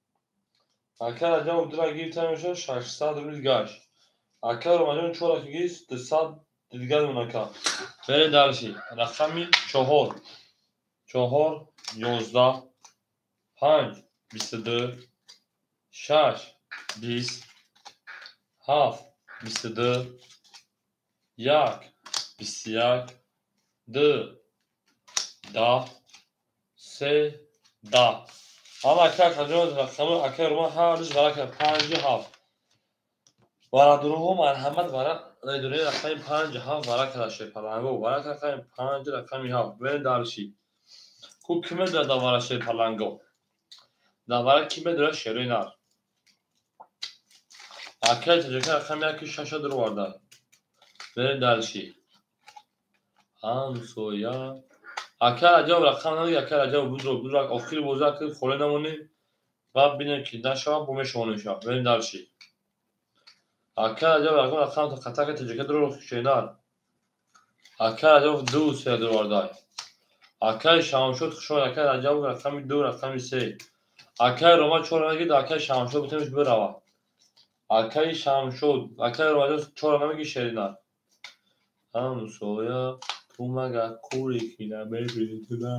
Акай Раҷабов 2 гирифта мешавад 600 рубл гашт. Акай Ромаҷон 4 ки гирифт 200 дигар монака. Мерем дальше. Рақами 4. 4 11 5 22 6 20 7 22 1 21 2 10 3 10. Ама акай акаҷон рақами акай Рома ҳар рӯз варака 5 7. Бародарҳо марҳамат варақ медонед рақами 5 7 варака даште паланго варака рақами 5 рақами 7. Мерем дальше. Ку ки медонад дар вара шерпаланго? Дар вара ки медонад шерои нар? Акай таҷака рақами яки шаша дуроварда. Мерем дальше. Ҳамсоя. Акай Раҷаб рақам намеги, акай Раҷаб будро, будро, охири бозӣ акай холе намонем. Баъд бинем ки нашавад, бо мешавонем шавад. Мерем дальше. Акай Раҷаб рақам қатака таҷака дуро шенар. Акай Раҷаб ду се дуроварда. Акай Шамшод хушомад, акай Раҷаб рақами ду, рақами се. Акай Рома чор намегид, акай Шамшод бутемиш бирава. Акай Шамшод, акай Ромаҷон чор намеги шеринар. Ҳамсоя, ту магар кӯре ки намебинӣ ту на.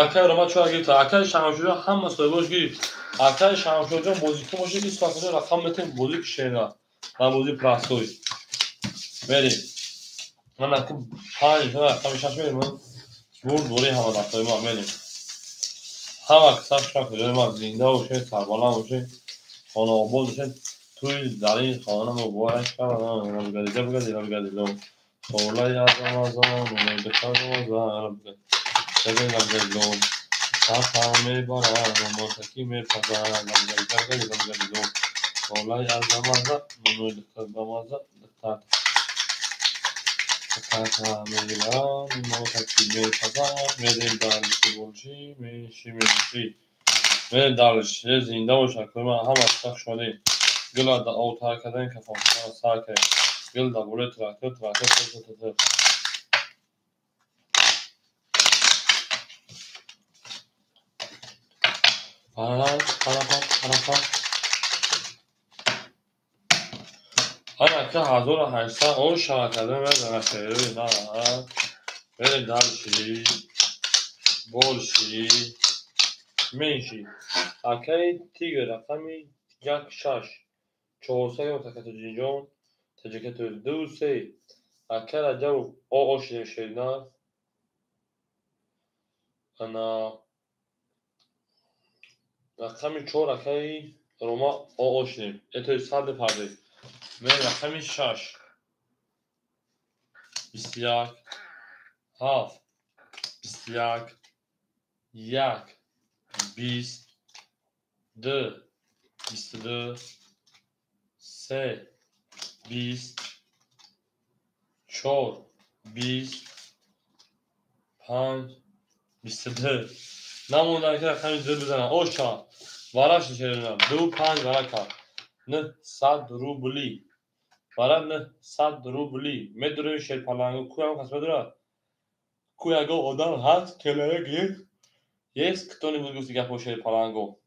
Акай Рома чор гирифт, акай Шамшодҷон ҳама соҳибош гирифт. Акай Шамшодҷон бозикун бошед, бист вақтаҷон рақам метем бозӣ ки шеринар. Ва бозӣ простой. Мерем. Ман аку панҷ рақами шаш мерем. Бурд бори ҳама дастҳои ма мерем. Ҳама киса шакл ма зинда бошед, сарбаланд бошед, хонаобод бошед. Туи дар ин хона муборак шавад. Бигадида бигадида бигадида. Солаи аз Рамазон, умеди Рамазон, бигадида бигадида. Сафар мебарад, мотаки мепазад. Бигадида бигадида бигадида. Солаи аз Рамазон, умеди Рамазон, Тата мебарад, мотаки мепазад. Мерем дальше боши, меши меши. Мерем дальше, зинда бошад. Ҳама киса хушомадед. Гила да об тар кардан, кафонхона сар кардем. Гил да болои трактор, трактор тр тр. Пара пара пара пара. Ана ка 1800 о шава кардан мезана шерои на. Мерем дальше. Больше. Меньше. Акаи тигр рақами як шаш. Чорсад такатуҷинҷон таҷикату ду се. Акай Раҷабов о шеринар. Ана рақами чор акаи Рома о шудем. Это сад парде. Мерем рақами шаш. 21 7 21 1 20 2 22 3 20 4 20 5 22. Намондан ки рақами ду бизанам. Оша вараш шеринар. 2 5 варака. 900 рубли. Вара 900 рубли. Медурем шерпалангу. Ку ягон кас медурад? Ку ягон одам ҳаст? Человек есть? Есть кто-нибудь гуфти гапо шерпалангу?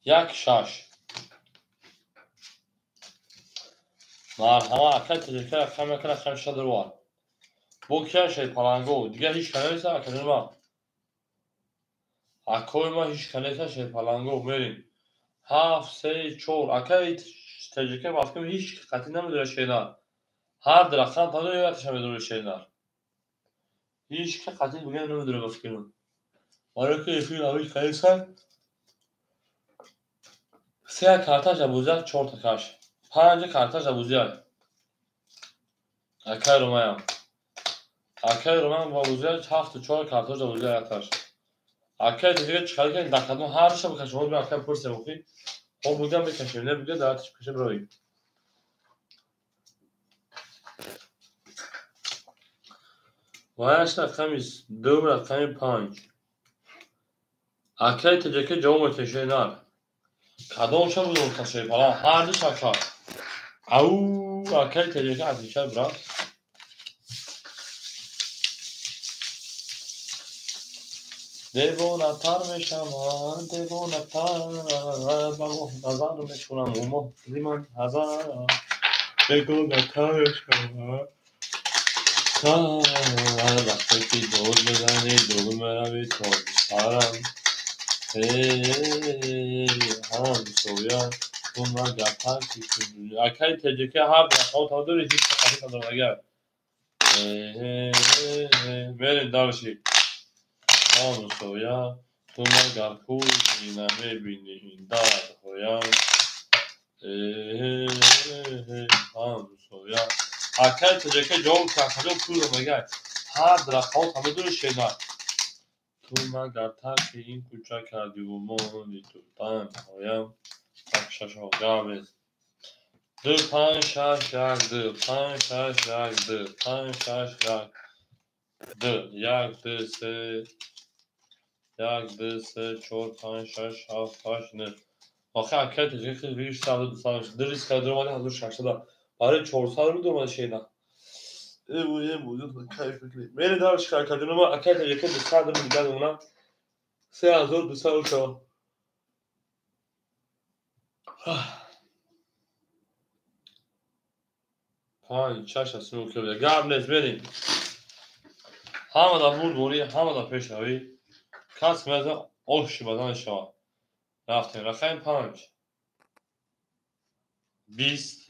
Як шаш. Марҳама акай таҷака рақам як рақам шаш дуровар. Бо кия шерпалангу? Дигар ҳеҷ ка неста акаҷон ма. Акои ма ҳеҷ ка неста шерпалангу. Мерем. 7 3 4. Акай таҷака мафкум ҳеҷ қатъӣ намедорад шеринар. Ҳар ду рақам падо якташа медорад шеринар. Ҳеҷ ка қатъӣ бигӯям намедорад ба фикрам. Барои ки эфир ҳеҷ ка неста. Се карташ абузияк, чорта каш. Панҷ карташ абузияк. Акай Ромаям. Акай Ромаям ба абузияк ҳафту чор карташ абузияк якташ. Акай таҷака чиқар ки дақатмо ҳар душа бикашем. Ҳозир акай пурсем охи. Ҳо бугам бикашем, не бугам дааташ бикашем рои. Ваяш рақами ду рақами панҷ. Акай таҷака ҷавоб метиҳад шеринар. Кадомша будум кашерпалан? Ҳар ду шака. Ау, акай таҷака отвечай, брат. Девонатар мешавам, девонатар, ба моҳ назар мекунам, ӯ моҳ зи ман ҳазар. Бегонатар мешавам. Вақте ки дод мезанӣ, дур меравӣ то сарам. Ҳамсоя, ту магар тарки акай таҷака ҳар рақам дорӣ ҳеҷ қатъӣ надорад агар. Мерем дальше. Ҳамсоя, ту магар кӯре ки намебинӣ ин дардҳоям. Ҳамсоя. Акай таҷака ҷавоб кард, кадом пулро мегӯяд? Ҳар рақам дорӣ шеринар. Ту магар тарки ин кӯча кардиву монди ту танҳоям. Як шашо гап нест. 2 5 6 1 2 5 6 1 2 5 6 1 2 1 2 3 1 2 3 4 5 6 7 8 9. Охи акай таҷик хел виш 100 200 2 риск даромади 1600 барои 400 рубл даромади шейна. Э бу кайф мекунем. Мере дар шикар кардем акай таҷик 200 рубл дигар мемонам. 3200 шава. 5 6 7 окей. Гап нест, мерем. Ҳама дар бурдборӣ, ҳама дар пешравӣ. Кас меза оши бадан шава. Рафтем. Рақами 5. 20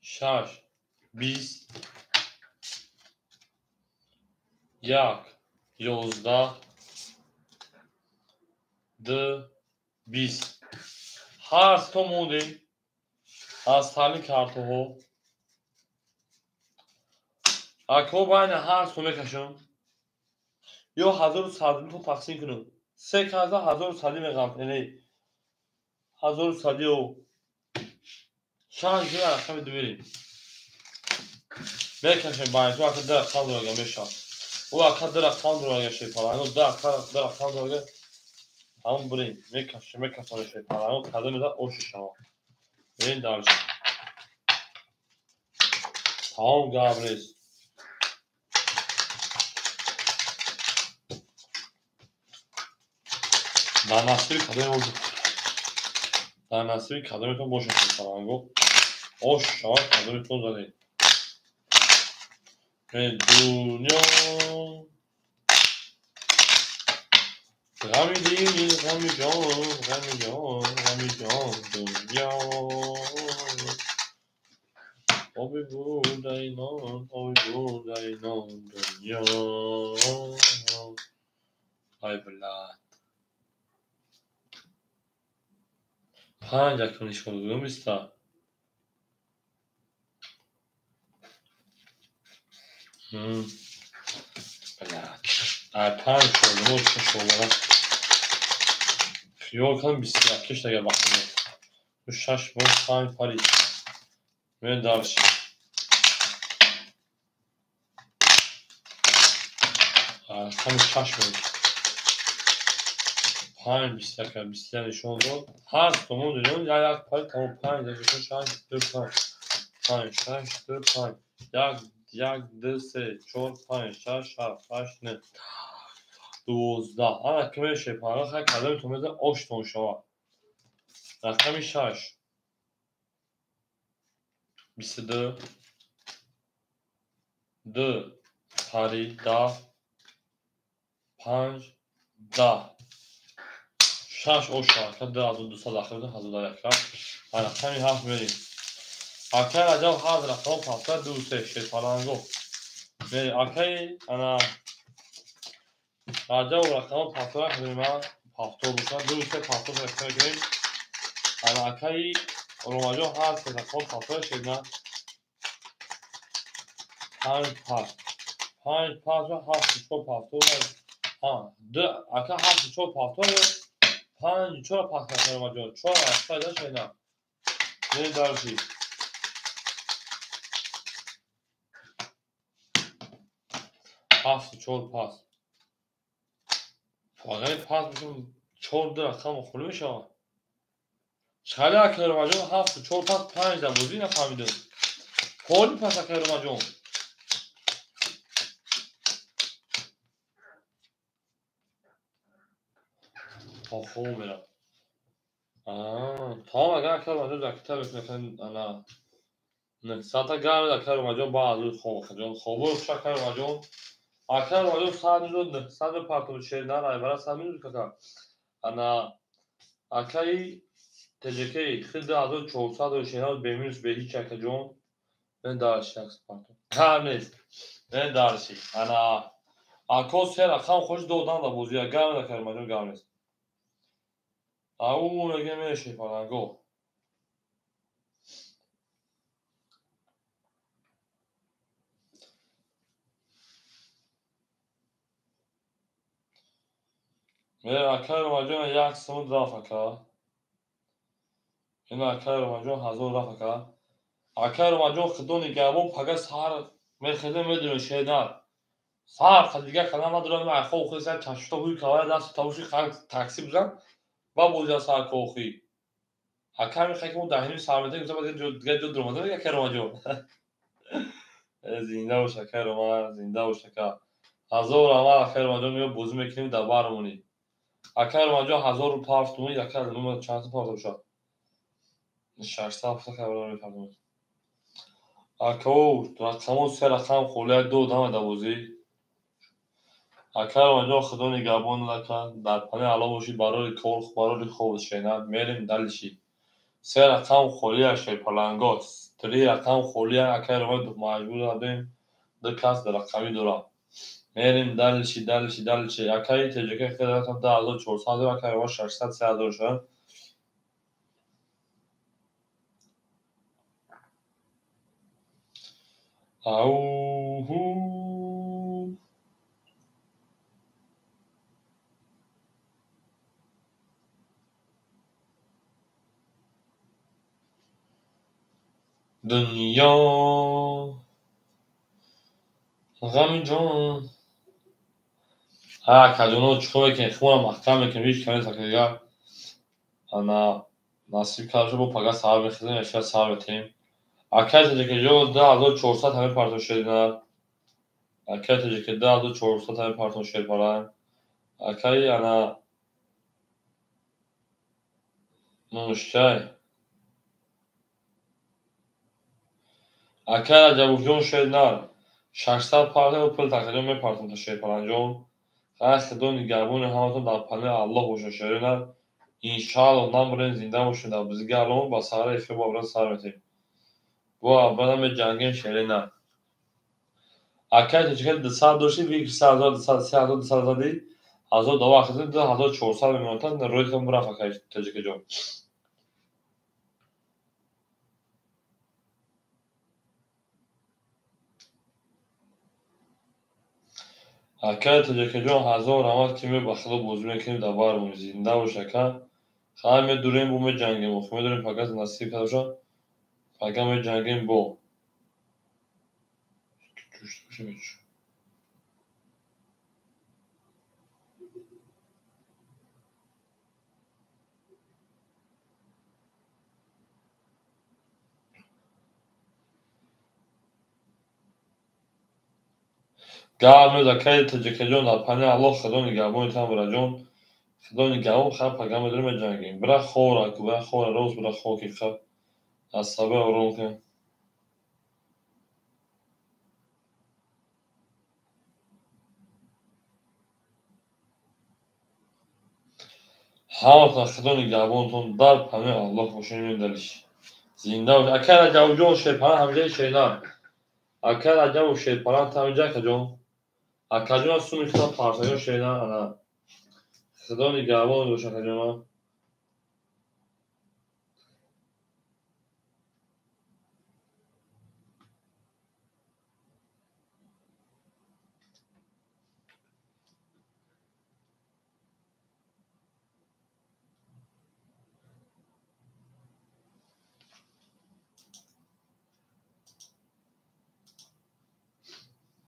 6 20 1 11 2 20. Ҳар сто мондем аз таълим картоҳо. Ако байни ҳар сто мекашам ё 1100 то тақсим кунам. Се каза 1100 меғам. Яъне 1100 шаш рақами ду мерем. Мекашем байни ту ака ду рақам дорага мешавад. Ӯ ака ду рақам дорага шепаланго, ду ака ду рақам дорага ҳамон бурем. Мекашем, мекашем шепаланго, кадом меда оши шавад. Мерем дарш. Тамом гап нест. Дар насиби кадоме дар насиби кадометон бошад шепаланго. Ош шавад кадометон задед. Дунё ғами дил, ғами ҷон, ғами ҷон, ғами ҷон, дунё оби бурдаи нон, оби бурдаи нон, дунё. Ай блядь. 5 акун нишон додум биста. Блядь. Ай 5 шолдум, 6 шолдум. Хиёл кардам 21 агар вақт буд. 6 бор 5 парид. Мен дарш. Рақами 6 буд. 5 21 21 нишон дод. Ҳар сомон дунё як парид тамом 5 6 6 2 5 5 6 2 5 1 1 2 3 4 5 6 7 8 9 12. Ана ки мешепара хай кадоми то меза оштон шавад. Рақами 6 22 2 пари 10 5 10 6 ош шавад. 2200 дахил 1001 кард. Рақами 7 мерем. Акай Раҷаб ҳар рақам пафта 2 3 шепаланго. Мерем. Акай ана Раҷаб рақам пафта кунем, пафто бошад 2 3 пафто кунем. Ана акай Ромаҷон ҳар се рақам пафта шедна. 5 5 5 5 7 4 пафто. Ҳа, 2 ака 7 4 пафто 5 4 пафта Ромаҷон. 4 ҳафта шедна. Мерем дарши. 7 4 пас. Фақат пас бошам 4 ду рақам холӣ мешавад. Чали акай Ромаҷон 7 4 пас 5 дар бозӣ нафаҳмидам. Холи пас акай Ромаҷон. Хоб мерам. Тамом агар акай Ромаҷон закита мекунад ана 900 гар акай Ромаҷон ба аз хоб ҷон хобо хуш акай Ромаҷон. Акай Ромаҷон 100 900 партов шер на райбара 100 минут кака. Ана акай ТЖК хид 2400 шер бе минус бе ҳеч акаҷон. Мен дарши акс партов. Ҳа нест. Мен дарши. Ана ако се рақам хуш додан да бозия гар акай Ромаҷон гар нест. Ау меге меше фаланго. Акай Ромаҷон як сумуд рафт ака. Ин акай Ромаҷон 1000 рафт ака. Акай Ромаҷон худо нигаҳбон, пага саҳар мехезем, медонем шернар. Саҳар дигар қадам надорам, ай хоб хеса чашто ҳуй кавай даст тавуши такси бизан ва бозиа саҳар кохи. Ака мехоҳад ки мо даҳними саҳар метавонем, дигар ҷо дуромада акай Ромаҷон. Зинда бош акай Рома, зинда бош ака. 1000 раҳмат акай Ромаҷон, меё бозӣ мекунем дар бармонӣ. Акай Ромаҷон 1000 партумон, ака нума чанд сум парта бошад? 600 ака мепартумон. Акао рақамо се рақам холия ду одам дар бозӣ. Акай Ромаҷон худо нигаҳбон ака, дар паноҳи Аллоҳ бошӣ, барори кор, барори хоб шена, мерем дальше. Се рақам холия шерпаланго, три рақам холия акай Ромаҷон маҷбур ҳастем, ду кас дар рақамӣ дорам. Мерем дальше, дальше, дальше. Акай ТЖК 2400, акай Ромаҷон 600 3000 шуд. Ауху. Дунё ғами ҷон. Акаҷоно чӣ кор мекунем? Хумонро маҳкам мекунем, ҳеҷ кам нест дигар. Ана насиб карда шуд, бо пага саҳар мехезем, эфир саҳар метаҳем. Акай ТЖК-ҷон 2400 ҳамин партон шеринар. Акай ТЖК 2400 ҳамин партон шерпаран. Акай ана нумушчай. Акай Раҷабовҷон шеринар. 600 партон пул такаҷон мепартон та шерпаранҷон. Хай худо нигаҳбони ҳаматон дар паноҳи Аллоҳ бошад шеринар. Иншааллоҳ намбарем, зинда бошем дар бузурги Аллоҳ, ба саҳари эфир бо абран сар метаҳем. Бо абрана меҷангем шеринар. Акай ТЖК 200 дошти, викр 3000, 200, 3000, 200 зади, 1000 дова хизм, 2400 мемонтан, рӯйтон бирафт акай ТЖК-ҷон. Акай ТЖК-ҷон 1000 раҳмат ки ме ба худо бозӣ мекунем дар бармон. Зинда бош ака. Хай медурем, бо меҷангем, охи медурем пага насиб карда бошад. Пага меҷангем бо. Гап меояд акай ТЖК-ҷон дар паноҳи Аллоҳ, худо нигаҳбони тан бираҷон. Худо нигаҳбон, хай пага медурем меҷангем. Бира хора, бира хора, рост бира хоки хай. Асаби ором кун. Ҳаматон худо нигаҳбонтон дар паноҳи Аллоҳ бошед, мемдалиш. Зинда бош. Акай Раҷабовҷон шерпаран ҳамҷаи шернар. Акай Раҷабов шерпаран та ҳамҷа акаҷон. Акаҷон суми худо партоён шернар ана. Худо нигаҳбон бош акаҷон.